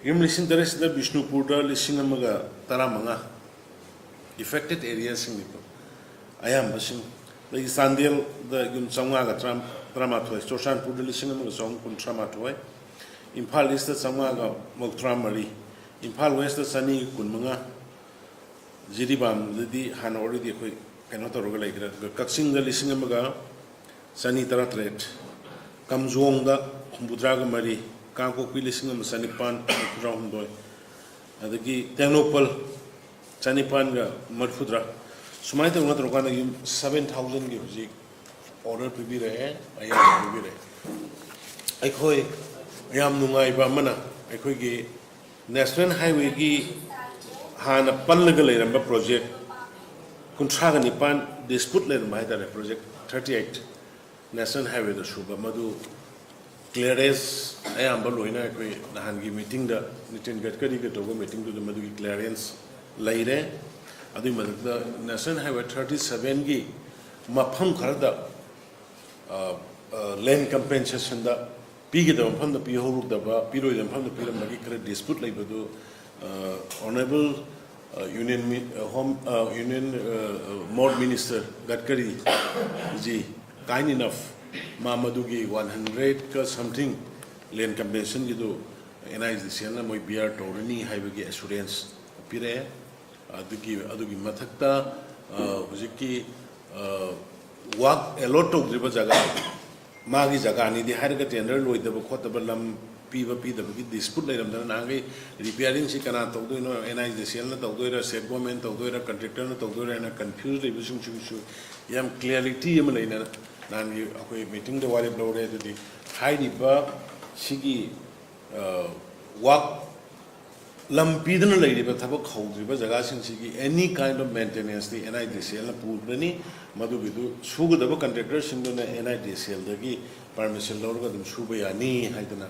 ꯌꯨꯝ ꯂꯤꯁꯤꯡ ꯇꯔꯦꯠꯁꯤꯗ ꯕꯤꯁꯅꯨꯄꯨꯔꯗ ꯂꯤꯁꯤꯡ ꯑꯃꯒ ꯇꯔꯥꯃꯉꯥ, affected area ꯁꯤꯡꯅꯤꯀꯣ ꯑꯌꯥꯝꯕꯁꯤꯡ꯫ ꯑꯗꯒꯤ ꯆꯥꯟꯗꯦꯜꯗ ꯌꯨꯝ ꯆꯥꯝꯃꯉꯥꯒ ꯇꯔꯥ-, ꯇꯔꯥꯃꯥꯊꯣꯏ, ꯆꯨꯔꯆꯥꯟꯄꯨꯔꯗ ꯂꯤꯁꯤꯡ ꯑꯃꯒ ꯆꯍꯨꯝ ꯀꯨꯟꯊ꯭ꯔꯥ ꯃꯥꯊꯣꯏ, ꯏꯝꯐꯥꯜ ꯏꯁꯇ ꯆꯥꯝꯃꯉꯥꯒ ꯃꯧꯗ꯭ꯔꯥ ꯃꯔꯤ, ꯏꯝꯐꯥꯜ ꯋꯦꯁꯇ ꯆꯅꯤꯒ ꯀꯨꯟꯃꯉꯥ, ꯖꯤꯔꯤꯕꯥꯝꯗꯗꯤ ꯍꯥꯟꯅ already ꯑꯩꯈꯣꯏ ꯀꯩꯅꯣ ꯇꯧꯔꯒ ꯂꯩꯈ꯭ꯔꯦ꯫ ꯑꯗꯨꯒ ꯀꯛꯆꯤꯡꯗ ꯂꯤꯁꯤꯡ ꯑꯃꯒ ꯆꯅꯤ ꯇꯔꯥꯇꯔꯦꯠ, ꯀꯥꯝꯖꯣꯡꯗ ꯍꯨꯝꯐꯨꯇꯔꯥꯒ ꯃꯔꯤ, ꯀꯥꯡꯄꯣꯛꯄꯤ ꯂꯤꯁꯤꯡ ꯑꯃ ꯆꯅꯤꯄꯥꯟ ꯃꯔꯤꯐꯨꯇꯔꯥꯍꯨꯝꯗꯣꯏ, ꯑꯗꯒꯤ ꯇꯦꯡꯅꯧꯄꯜ ꯆꯅꯤꯄꯥꯟꯒ ꯃꯔꯤꯐꯨꯇꯔꯥ, ꯁꯨꯃꯥꯏꯅ ꯇꯧꯅ ꯇꯧꯔꯀꯥꯟꯗ ꯌꯨꯝ seven thousand ꯒꯤ ꯍꯧꯖꯤꯛ order ꯄꯤꯕꯤꯔꯛꯑꯦ, ꯑꯌꯥꯕ ꯄꯤꯕꯤꯔꯛꯑꯦ꯫ ꯑꯩꯈꯣꯏ ꯌꯥꯝ ꯅꯨꯡꯉꯥꯏꯕ ꯑꯃꯅ, ꯑꯩꯈꯣꯏꯒꯤ National Highway ꯒꯤ ꯍꯥꯟꯅ ꯄꯜꯂꯒ ꯂꯩꯔꯝꯕ project ꯀꯨꯟꯊ꯭ꯔꯥꯒ ꯅꯤꯄꯥꯟ dispute ꯂꯩꯔꯝꯕ ꯍꯥꯏꯇꯥꯔꯦ, project thirty eight National Highway ꯗ ꯁꯨꯕ, ꯃꯗꯨ clearance ꯑꯌꯥꯝꯕ ꯂꯣꯏꯅ ꯑꯩꯈꯣꯏ ꯅꯍꯥꯟꯒꯤ meeting ꯗ, ꯅꯤꯇꯤꯟ ꯒꯗꯀꯔꯤꯒ ꯇꯧꯕ meeting ꯗꯨꯗ ꯃꯗꯨꯒꯤ clearance ꯂꯩꯔꯦ꯫ ꯑꯗꯨꯒꯤ ꯃꯊꯛꯇ National Highway thirty seven ꯒꯤ ꯃꯐꯝ ꯈꯔꯗ, ꯑ, ꯂꯦꯟ ꯀꯝꯄꯦꯟꯁꯦꯁꯟꯗ ꯄꯤꯒꯗꯕ ꯃꯐꯝꯗ ꯄꯤꯍꯧꯗꯕ, ꯄꯤꯔꯣꯏꯗꯕ ꯃꯐꯝꯗ ꯄꯤꯔꯝꯕꯒꯤ ꯈꯔ ꯗꯤꯁꯄ꯭ꯌꯨꯠ ꯂꯩꯕꯗꯨ, ꯑꯣꯅꯔꯦꯕꯜ ꯌꯨꯅꯤꯌꯟ ꯍꯣꯝ ꯌꯨꯅꯤꯌꯟ ꯃꯣꯠ minister Gadkari ji, kind enough, ꯃꯥ ꯃꯗꯨꯒꯤ ꯋꯥꯟ ꯍꯟꯗ꯭ꯔꯦꯗꯀ ꯁꯝꯊꯤꯡ ꯂꯦꯟ ꯀꯝꯄꯦꯟꯁꯦꯁꯟꯒꯤꯗꯨ ꯑꯦꯟ ꯑꯥꯏ ꯗꯤ ꯁꯤ ꯑꯦꯜꯅ ꯃꯣꯏ ꯕꯤꯌꯥꯔ ꯇꯧꯔꯅꯤ ꯍꯥꯏꯕꯒꯤ ꯑꯦꯁꯨꯔꯦꯟꯁ ꯄꯤꯔꯛꯑꯦ꯫ ꯑꯗꯨꯒꯤ ꯑꯗꯨꯒꯤ ꯃꯊꯛꯇ, ꯑ, ꯍꯧꯖꯤꯛꯀꯤ, ꯑ, ꯋꯥꯛ ꯑꯦꯂꯣꯠ ꯇꯧꯗ꯭ꯔꯤꯕ ꯖꯒꯥ, ꯃꯥꯒꯤ ꯖꯒꯥꯅꯤꯗꯤ ꯍꯥꯏꯔꯒ ꯇꯦꯟꯗꯔ ꯂꯣꯏꯗꯕ ꯈꯣꯠꯇꯕ, ꯂꯝ ꯄꯤꯕ ꯄꯤꯗꯕꯒꯤ ꯗꯤꯁꯄ꯭ꯌꯨꯠ ꯂꯩꯔꯝꯗꯅ ꯅꯍꯥꯟꯈꯩ ꯔꯤꯄꯤꯌꯥꯔꯤꯡꯁꯤ ꯀꯅꯥ ꯇꯧꯗꯣꯏꯅꯣ, and I D C ꯑꯦꯜꯅ ꯇꯧꯗꯣꯏꯔꯥ, state government ꯇꯧꯗꯣꯏꯔꯥ, ꯀꯟꯇ꯭ꯔꯦꯛꯇꯔꯅ ꯇꯧꯗꯣꯏꯔꯥ ꯍꯥꯏꯅ ꯀꯟꯐ꯭ꯌꯨꯁ ꯂꯩꯕꯁꯤꯡꯁꯤꯁꯨ ꯌꯥꯝ ꯀ꯭ꯂꯤꯌꯥꯔꯤꯇꯤ ꯑꯃ ꯂꯩꯅ ꯅꯍꯥꯟꯒꯤ ꯑꯩꯈꯣꯏ ꯃꯤꯇꯤꯡꯗ ꯋꯥꯔꯦꯞ ꯂꯧꯔꯦ꯫ ꯑꯗꯨꯗꯤ ꯍꯥꯏꯔꯤꯕ ꯁꯤꯒꯤ, ꯑ, ꯋꯥꯛ ꯂꯝ ꯄꯤꯗꯨꯅ ꯂꯩꯔꯤꯕ ꯊꯕꯛ ꯍꯧꯗ꯭ꯔꯤꯕ ꯖꯒꯥꯁꯤꯡꯁꯤꯒꯤ any kind of maintenanceꯇꯤ ꯑꯦꯟ ꯑꯥꯏ ꯗꯤ ꯁꯤ ꯑꯦꯜꯅ ꯄꯨꯒꯅꯤ꯫ ꯃꯗꯨꯒꯤꯗꯨ ꯁꯨꯒꯗꯕ ꯀꯟꯇ꯭ꯔꯦꯛꯇꯔꯁꯤꯡꯗꯨꯅ ꯑꯦꯟ ꯑꯥꯏ ꯗꯤ ꯁꯤ ꯑꯦꯜꯗꯒꯤ ꯄꯔꯃꯤꯁꯟ ꯂꯧꯔꯒ ꯑꯗꯨꯝ ꯁꯨꯕ ꯌꯥꯅꯤ ꯍꯥꯏꯗꯅ,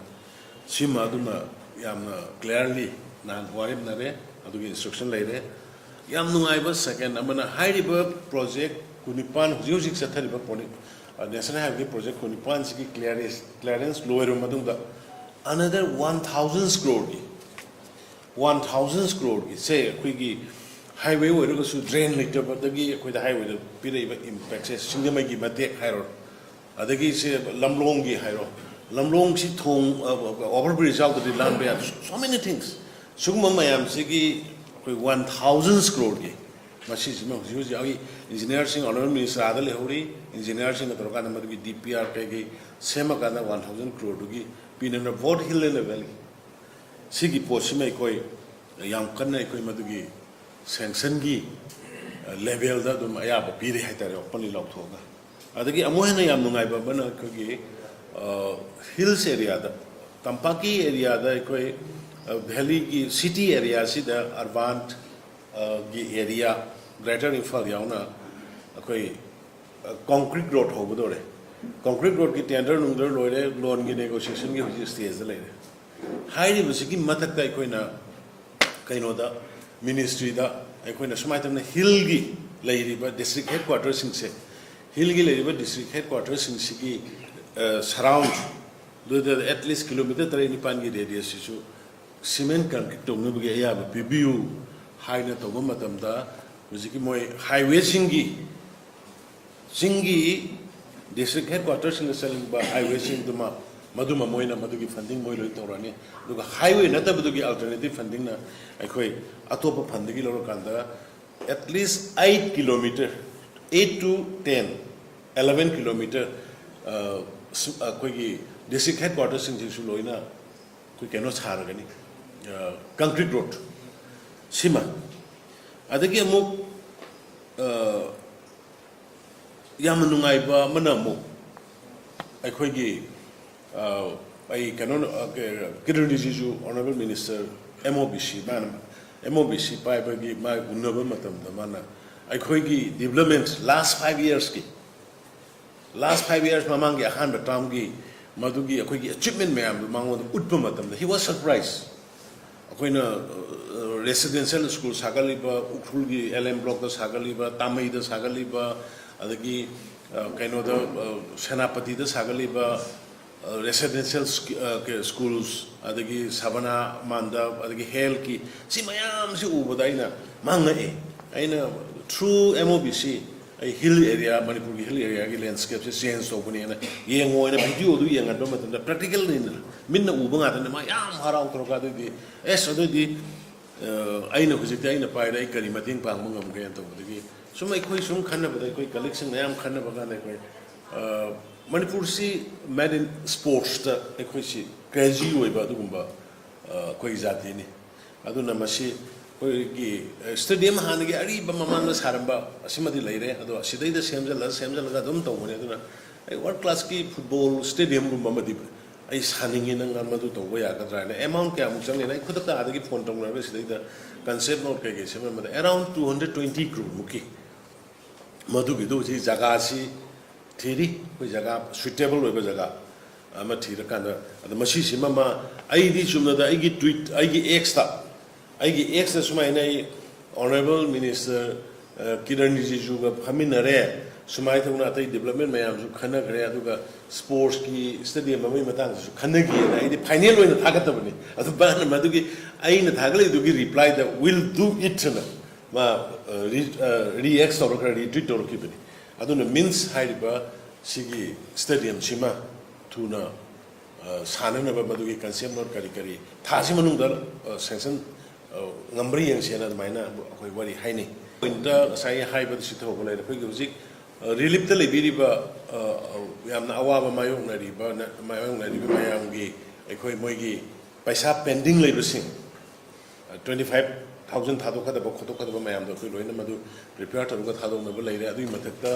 ꯁꯤꯃ ꯑꯗꯨꯃ ꯌꯥꯝꯅ ꯀ꯭ꯂꯤꯌꯥꯔꯂꯤ ꯅꯍꯥꯟ ꯋꯥꯔꯦꯞꯅꯔꯦ꯫ ꯑꯗꯨꯒꯤ ꯏꯟꯁꯇ꯭ꯔꯛꯁꯟ ꯂꯩꯔꯦ꯫ ꯌꯥꯝ ꯅꯨꯡꯉꯥꯏꯕ ꯁꯦꯀꯦꯟ ꯑꯃꯅ, ꯍꯥꯏꯔꯤꯕ ꯄ꯭ꯔꯣꯖꯦꯛ ꯀꯨꯟꯅꯤꯄꯥꯟ, ꯍꯧꯖꯤꯛ ꯍꯧꯖꯤꯛ ꯆꯠꯊꯔꯤꯕ ꯄ꯭ꯔꯣꯖꯦꯛ, ꯅꯦꯁꯅꯦꯜ ꯍꯥꯏꯋꯦꯒꯤ ꯄ꯭ꯔꯣꯖꯦꯛ ꯀꯨꯟꯅꯤꯄꯥꯟꯁꯤꯒꯤ ꯀ꯭ꯂꯤꯌꯥꯔꯦꯟꯁ, ꯀ꯭ꯂꯤꯌꯥꯔꯦꯟꯁ ꯂꯣꯏꯔꯕ ꯃꯇꯨꯡꯗ another one thousand crore ꯒꯤ, one thousand crore ꯒꯤ ꯁꯦ, ꯑꯩꯈꯣꯏꯒꯤ ꯍꯥꯏꯋꯦ ꯑꯣꯏꯔꯒꯁꯨ ꯗ꯭ꯔꯦꯟ ꯂꯩꯇꯕꯗꯒꯤ ꯑꯩꯈꯣꯏꯗ ꯍꯥꯏꯋꯦꯗ ꯄꯤꯔꯛꯏꯕ ꯏꯝꯄꯦꯛꯁꯦ, ꯁꯤꯡꯖꯃꯩꯒꯤ ꯃꯇꯦꯛ ꯍꯥꯏꯔꯣ, ꯑꯗꯒꯤ ꯁꯦ ꯂꯝꯂꯣꯡꯒꯤ ꯍꯥꯏꯔꯣ, ꯂꯝꯂꯣꯡꯁꯤ ꯊꯣꯡ, ꯑ, ꯑꯣꯚꯔ ꯕ꯭ꯔꯤꯖ ꯌꯥꯎꯗ꯭ꯔꯗꯤ ꯂꯥꯟꯕ ꯌꯥꯗꯦ꯫ So many things꯫ ꯁꯤꯒꯨꯝꯕ ꯃꯌꯥꯝꯁꯤꯒꯤ ꯑꯩꯈꯣꯏ one thousand crore ꯒꯤ ꯃꯁꯤꯁꯤꯃ ꯍꯧꯖꯤꯛ ꯍꯧꯖꯤꯛ ꯑꯩꯒꯤ ꯏꯟꯖꯤꯅꯤꯌꯥꯔꯁꯤꯡ, ꯑꯣꯅꯔꯦꯕꯜ ꯃꯤꯅꯤꯁꯇꯔ ꯑꯥꯗ ꯂꯩꯍꯧꯔꯤ, ꯏꯟꯖꯤꯅꯤꯌꯥꯔꯁꯤꯡꯒ ꯇꯧꯔꯀꯥꯟꯗ ꯃꯗꯨꯒꯤ ꯗꯤ ꯄꯤ ꯑꯥꯔ ꯀꯩꯀꯩ ꯁꯦꯝꯃꯀꯥꯟꯗ one thousand crore ꯗꯨꯒꯤ ꯄꯤꯅꯅꯕ both hill and valley ꯁꯤꯒꯤ ꯄꯣꯠꯁꯤꯃ ꯑꯩꯈꯣꯏ ꯌꯥꯝ ꯀꯟꯅ ꯑꯩꯈꯣꯏ ꯃꯗꯨꯒꯤ ꯁꯦꯡꯁꯟꯒꯤ ꯂꯦꯚꯦꯜꯗ ꯑꯗꯨꯝ ꯑꯌꯥꯕ ꯄꯤꯔꯦ ꯍꯥꯏꯇꯥꯔꯦ, ꯑꯣꯄꯟꯂꯤ ꯂꯥꯎꯊꯣꯛꯑꯒ꯫ ꯑꯗꯒꯤ ꯑꯃꯨꯛ ꯍꯦꯟꯅ ꯌꯥꯝ ꯅꯨꯡꯉꯥꯏꯕ ꯑꯃꯅ ꯑꯩꯈꯣꯏꯒꯤ, ꯑ, ꯍꯤꯜꯁ ꯑꯦꯔꯤꯌꯥꯗ, ꯇꯝꯄꯥꯛꯀꯤ ꯑꯦꯔꯤꯌꯥꯗ ꯑꯩꯈꯣꯏ, ꯑ, ꯚꯦꯂꯤꯒꯤ ꯁꯤꯇꯤ ꯑꯦꯔꯤꯌꯥꯁꯤꯗ, ꯑꯔꯕꯥꯟ, ꯑ, ꯒꯤ ꯑꯦꯔꯤꯌꯥ, ꯒ꯭ꯔꯦꯇꯔ ꯏꯝꯐꯥꯜ ꯌꯥꯎꯅ ꯑꯩꯈꯣꯏ, ꯑ, ꯀꯣꯟꯀ꯭ꯔꯤꯠ ꯔꯣꯗ ꯍꯧꯒꯗꯧꯔꯦ꯫ ꯀꯣꯟꯀ꯭ꯔꯤꯠ ꯔꯣꯗꯀꯤ ꯇꯦꯟꯗꯔ ꯅꯨꯡꯗꯔ ꯂꯣꯏꯔꯦ, ꯂꯣꯟꯒꯤ ꯅꯦꯒꯣꯁꯤꯌꯦꯁꯟꯒꯤ ꯍꯧꯖꯤꯛ ꯁ꯭ꯇꯦꯖꯇ ꯂꯩꯔꯦ꯫ ꯍꯥꯏꯔꯤꯕꯁꯤꯒꯤ ꯃꯊꯛꯇ ꯑꯩꯈꯣꯏꯅ ꯀꯩꯅꯣꯗ, ꯃꯤꯅꯤꯁꯇ꯭ꯔꯤꯗ ꯑꯩꯈꯣꯏꯅ ꯁꯨꯃꯥꯏꯅ ꯇꯧꯗꯅ ꯍꯤꯜꯒꯤ ꯂꯩꯔꯤꯕ ꯗꯤꯁꯇ꯭ꯔꯤꯛ ꯍꯦꯗꯀ꯭ꯋꯥꯇꯔꯁꯤꯡꯁꯦ, ꯍꯤꯜꯒꯤ ꯂꯩꯔꯤꯕ ꯗꯤꯁꯇ꯭ꯔꯤꯛ ꯍꯦꯗꯀ꯭ꯋꯥꯇꯔꯁꯤꯡꯁꯤꯒꯤ ꯁꯔꯥꯎꯟꯗꯨꯗ ꯑꯦꯠ ꯂꯤꯁ ꯀꯤꯂꯣꯃꯤꯇꯔ ꯇꯔꯦꯠ ꯅꯤꯄꯥꯜꯒꯤ ꯔꯦꯗꯤꯌꯁꯁꯤꯁꯨ ꯁꯤꯃꯦꯟ ꯀꯟꯀ꯭ꯔꯤꯠ ꯇꯧꯅꯕꯒꯤ ꯑꯌꯥꯕ ꯄꯤꯕꯤꯌꯨ ꯍꯥꯏꯅ ꯇꯧꯕ ꯃꯇꯝꯗ, ꯍꯧꯖꯤꯛꯀꯤ ꯃꯣꯏ ꯍꯥꯏꯋꯦꯁꯤꯡꯒꯤ, ꯆꯤꯡꯒꯤ ꯗꯤꯁꯇ꯭ꯔꯤꯛ ꯍꯦꯗ ꯀ꯭ꯋꯥꯇꯔꯁꯤꯡꯗ ꯆꯠꯅꯤꯡꯕ ꯍꯥꯏꯋꯦꯁꯤꯡꯗꯨꯃ, ꯃꯗꯨꯃ ꯃꯣꯏꯅ ꯃꯗꯨꯒꯤ ꯐꯟꯗꯤꯡ ꯃꯣꯏ ꯂꯣꯏ ꯇꯧꯔꯛꯑꯅꯤ꯫ ꯑꯗꯨꯒ ꯍꯥꯏꯋꯦ ꯅꯠꯇꯕꯗꯨꯒꯤ ꯑꯜꯇꯔꯅꯦꯇꯤꯞ ꯐꯟꯗꯤꯡꯅ ꯑꯩꯈꯣꯏ ꯑꯇꯣꯞꯄ ꯐꯟꯗꯒꯤ ꯂꯧꯔꯀꯥꯟꯗ at least eight kilometer, eight to ten, eleven kilometer, ꯑꯩꯈꯣꯏꯒꯤ ꯗꯤꯁꯇ꯭ꯔꯤꯛ ꯍꯦꯗ ꯀ꯭ꯋꯥꯇꯔꯁꯤꯡꯁꯤꯁꯨ ꯂꯣꯏꯅ ꯑꯩꯈꯣꯏ ꯀꯩꯅꯣ ꯁꯥꯔꯒꯅꯤ, ꯀꯪꯀ꯭ꯔꯤꯠ ꯔꯣꯗ ꯁꯤꯃ꯫ ꯑꯗꯒꯤ ꯑꯃꯨꯛ ꯌꯥꯝꯅ ꯅꯨꯡꯉꯥꯏꯕ ꯑꯃꯅ ꯑꯃꯨꯛ ꯑꯩꯈꯣꯏꯒꯤ, ꯑꯩ ꯀꯩꯅꯣ, Kiran Rijiju, honourable minister, M O B C, ꯃꯥꯅ ꯑꯦꯝ ꯑꯣ ꯕꯤ ꯁꯤ ꯄꯥꯏꯕꯒꯤ ꯃꯥ ꯎꯅꯕ ꯃꯇꯝꯗ ꯃꯥꯅ ꯑꯩꯈꯣꯏꯒꯤ ꯗꯤꯕ꯭ꯂꯞꯃꯦꯟ ꯂꯥꯁ ꯐꯥꯏꯚ ꯏꯌꯔꯁꯀꯤ, ꯂꯥꯁ ꯐꯥꯏꯚ ꯏꯌꯔꯁ ꯃꯃꯥꯡꯒꯤ ꯑꯍꯥꯟꯕ ꯇꯥꯔꯝꯒꯤ ꯃꯗꯨꯒꯤ ꯑꯩꯈꯣꯏꯒꯤ ꯑꯦꯆꯤꯞꯃꯦꯟ ꯃꯌꯥꯝꯗꯨ ꯃꯉꯣꯟꯗ ꯎꯠꯄ ꯃꯇꯝꯗ he was surprised꯫ ꯑꯩꯈꯣꯏꯅ ꯔꯦꯁꯤꯗꯦꯟꯁꯤꯌꯦꯜ ꯁ꯭ꯀꯨꯜ ꯁꯥꯒꯠꯂꯤꯕ, ꯎꯈ꯭ꯔꯨꯜꯒꯤ ꯑꯦꯜ ꯑꯦꯝ ꯕ꯭ꯂꯣꯛꯇ ꯁꯥꯒꯠꯂꯤꯕ, ꯇꯥꯃꯩꯗ ꯁꯥꯒꯠꯂꯤꯕ, ꯑꯗꯒꯤ ꯀꯩꯅꯣꯗ, ꯁꯦꯅꯥꯄꯇꯤꯗ ꯁꯥꯒꯠꯂꯤꯕ ꯔꯦꯁꯤꯗꯦꯟꯁꯤꯌꯦꯜ ꯁ꯭ꯀꯨꯜꯁ, ꯑꯗꯒꯤ ꯁꯕꯅꯥ ꯃꯥꯟꯗꯞ, ꯑꯗꯒꯤ ꯍꯦꯜꯊꯀꯤ, ꯁꯤ ꯃꯌꯥꯝꯁꯤ ꯎꯕꯗ ꯑꯩꯅ ꯃꯥꯡꯉꯛꯑꯦ꯫ ꯑꯩꯅ through M O B C ꯑꯩ ꯍꯤꯜ ꯑꯦꯔꯤꯌꯥ, ꯃꯅꯤꯄꯨꯔꯒꯤ ꯍꯤꯜ ꯑꯦꯔꯤꯌꯥꯒꯤ ꯂꯦꯟꯁꯀꯦꯞꯁꯦ ꯆꯦꯟꯖ ꯇꯧꯕꯅꯦꯅ ꯌꯦꯡꯉꯣꯅ ꯚꯤꯗꯤꯑꯣꯗꯨ ꯌꯦꯡꯍꯟꯕ ꯃꯇꯝꯗ, ꯄ꯭ꯔꯦꯛꯇꯤꯀꯦꯜꯅꯤꯗꯅ, ꯃꯤꯠꯅ ꯎꯕ ꯉꯥꯛꯇꯅꯤ, ꯃꯥ ꯌꯥꯝ ꯍꯔꯥꯎ ꯇꯧꯔꯒ, ꯑꯗꯨꯗꯤ ꯑꯦꯁ, ꯑꯗꯨꯗꯤ ꯑꯩꯅ ꯍꯧꯖꯤꯛꯇꯤ ꯑꯩꯅ ꯄꯥꯏꯔꯦ, ꯑꯩ ꯀꯔꯤ ꯃꯇꯦꯡ ꯄꯥꯡꯕ ꯉꯝꯒꯦꯅ ꯇꯧꯕꯗꯒꯤ ꯁꯨꯝ ꯑꯩꯈꯣꯏ ꯁꯨꯝ ꯈꯟꯅꯕꯗ, ꯑꯩꯈꯣꯏ ꯀꯂꯤꯛꯁꯤꯡ ꯃꯌꯥꯝ ꯈꯟꯅꯕ ꯀꯥꯟꯗ, ꯑꯩꯈꯣꯏ ꯃꯅꯤꯄꯨꯔꯁꯤ ꯃꯦꯠ ꯏꯟ ꯁ꯭ꯄꯣꯔꯠꯁꯇ ꯑꯩꯈꯣꯏꯁꯤ ꯀ꯭ꯔꯦꯖꯤ ꯑꯣꯏꯕ ꯑꯗꯨꯒꯨꯝꯕ ꯑꯩꯈꯣꯏꯒꯤ ꯖꯥꯇꯤꯅꯤ꯫ ꯑꯗꯨꯅ ꯃꯁꯤ ꯑꯩꯈꯣꯏꯒꯤ ꯁ꯭ꯇꯦꯗꯤꯌꯝ ꯍꯥꯟꯅꯒꯤ ꯑꯔꯤꯕ ꯃꯃꯥꯡꯗ ꯁꯥꯔꯝꯕ ꯑꯁꯤꯃꯗꯤ ꯂꯩꯔꯦ, ꯑꯗꯣ ꯑꯁꯤꯗꯩꯗ ꯁꯦꯝꯖꯜꯂ ꯁꯦꯝꯖꯜꯂꯒ ꯑꯗꯨꯝ ꯇꯧꯕꯅꯦ꯫ ꯑꯗꯨꯅ ꯑꯩ ꯋꯥꯔꯜ ꯀ꯭ꯂꯥꯁꯀꯤ ꯐꯨꯠꯕꯣꯜ ꯁ꯭ꯇꯦꯗꯤꯌꯝꯒꯨꯝꯕ ꯑꯃꯗꯤ ꯑꯩ ꯁꯥꯅꯤꯡꯉꯤ, ꯅꯪ ꯃꯗꯨ ꯇꯧꯕ ꯌꯥꯒꯗ꯭ꯔꯥ ꯍꯥꯏꯅ꯫ ꯑꯦꯃꯥꯎꯟ ꯀꯌꯥꯃꯨꯛ ꯆꯪꯒꯦꯅ ꯑꯩ ꯈꯨꯗꯛꯇ ꯑꯥꯗꯒꯤ ꯐꯣꯟ ꯇꯧꯅꯔꯒ ꯁꯤꯗꯩꯗ ꯀꯟꯁꯦꯞ ꯅꯣꯠ ꯀꯩꯀꯩ ꯁꯦꯝꯃꯝꯕꯗ around two hundred twenty crore ꯃꯨꯛꯀꯤ ꯃꯗꯨꯒꯤꯗꯨ ꯍꯧꯖꯤꯛ ꯖꯒꯥꯁꯤ ꯊꯤꯔꯤ, ꯑꯩꯈꯣꯏ ꯖꯒꯥ ꯁꯨꯏꯇꯦꯕꯜ ꯑꯣꯏꯕ ꯖꯒꯥ ꯑꯃ ꯊꯤꯔꯀꯥꯟꯗ꯫ ꯑꯗ ꯃꯁꯤꯁꯤꯃ ꯑꯃ, ꯑꯩꯗꯤ ꯆꯨꯝꯅꯗ ꯑꯩꯒꯤ ꯇ꯭ꯋꯤꯠ, ꯑꯩꯒꯤ ꯑꯦꯛꯁꯇ, ꯑꯩꯒꯤ ꯑꯦꯛꯁꯇ ꯁꯨꯃꯥꯏꯅ ꯑꯩ ꯑꯣꯅꯔꯦꯕꯜ ꯃꯤꯅꯤꯁꯇꯔ ꯑ, ꯀꯤꯔꯟ ꯔꯤꯖꯤꯖꯨꯒ ꯐꯝꯃꯤꯟꯅꯔꯦ, ꯁꯨꯃꯥꯏꯅ ꯇꯧꯅ ꯑꯇꯩ ꯗꯤꯕ꯭ꯂꯞꯃꯦꯟ ꯃꯌꯥꯝꯁꯨ ꯈꯟꯅꯈ꯭ꯔꯦ, ꯑꯗꯨꯒ ꯁ꯭ꯄꯣꯔꯠꯁꯀꯤ ꯁ꯭ꯇꯦꯗꯤꯌꯝ ꯑꯃꯒꯤ ꯃꯇꯥꯡꯗꯁꯨ ꯈꯟꯅꯈꯤꯑꯅ ꯑꯩꯗꯤ ꯐꯥꯏꯅꯦꯜ ꯑꯣꯏꯅ ꯊꯥꯒꯠꯇꯕꯅꯤ꯫ ꯑꯗꯨ ꯃꯥꯅ ꯃꯗꯨꯒꯤ ꯑꯩꯅ ꯊꯥꯒꯠꯂꯤꯗꯨꯒꯤ ꯔꯤꯄ꯭ꯂꯥꯏꯗ "Will do it" ꯑꯅ ꯃꯥ, ꯑ, ꯔꯤ-, ꯑ, ꯔꯤꯑꯦꯛꯁ ꯇꯧꯔꯛꯈ꯭ꯔ, ꯔꯤꯇ꯭ꯋꯤꯠ ꯇꯧꯔꯛꯈꯤꯕꯅꯤ꯫ ꯑꯗꯨꯅ ꯃꯤꯟꯁ ꯍꯥꯏꯔꯤꯕ ꯁꯤꯒꯤ ꯁ꯭ꯇꯦꯗꯤꯌꯝꯁꯤꯃ ꯊꯨꯅ, ꯑ, ꯁꯥꯟꯅꯅꯕ ꯃꯗꯨꯒꯤ ꯀꯟꯁꯦꯞ ꯅꯣꯠ ꯀꯔꯤ ꯀꯔꯤ ꯊꯥꯁꯤ ꯃꯅꯨꯡꯗ, ꯑ, ꯁꯦꯡꯁꯟ, ꯑ, ꯉꯝꯕ꯭ꯔꯥ ꯌꯦꯡꯁꯦꯅ ꯑꯗꯨꯃꯥꯏꯅ ꯑꯩꯈꯣꯏ ꯋꯥꯔꯤ ꯍꯥꯏꯅꯩ꯫ ꯄꯣꯏꯟꯠꯇ ꯉꯁꯥꯏ ꯍꯥꯏꯕꯗ ꯁꯤ ꯊꯧꯕ ꯂꯩꯔꯦ꯫ ꯑꯩꯈꯣꯏꯒꯤ ꯍꯧꯖꯤꯛ, ꯑ, ꯔꯤꯂꯤꯞꯇ ꯂꯩꯕꯤꯔꯤꯕ, ꯑ, ꯑ, ꯌꯥꯝꯅ ꯑꯋꯥꯕ ꯃꯥꯌꯣꯛꯅꯔꯤꯕ, ꯃꯥꯌꯣꯛꯅꯔꯤꯕ ꯃꯌꯥꯝꯒꯤ ꯑꯩꯈꯣꯏ ꯃꯣꯏꯒꯤ ꯄꯩꯁꯥ ꯄꯦꯟꯗꯤꯡ ꯂꯩꯕꯁꯤꯡ, ꯇ꯭ꯋꯦꯟꯇꯤ ꯐꯥꯏꯚ ꯊꯥꯎꯖꯟ ꯊꯥꯗꯣꯛꯀꯗꯕ ꯈꯣꯠꯇꯣꯛꯀꯗꯕ ꯃꯌꯥꯝꯗꯣ ꯑꯩꯈꯣꯏ ꯂꯣꯏꯅ ꯃꯗꯨ ꯄ꯭ꯔꯤꯄꯦꯌꯔ ꯇꯧꯔꯒ ꯊꯥꯗꯣꯛꯅꯕ ꯂꯩꯔꯦ꯫ ꯑꯗꯨꯒꯤ ꯃꯊꯛꯇ,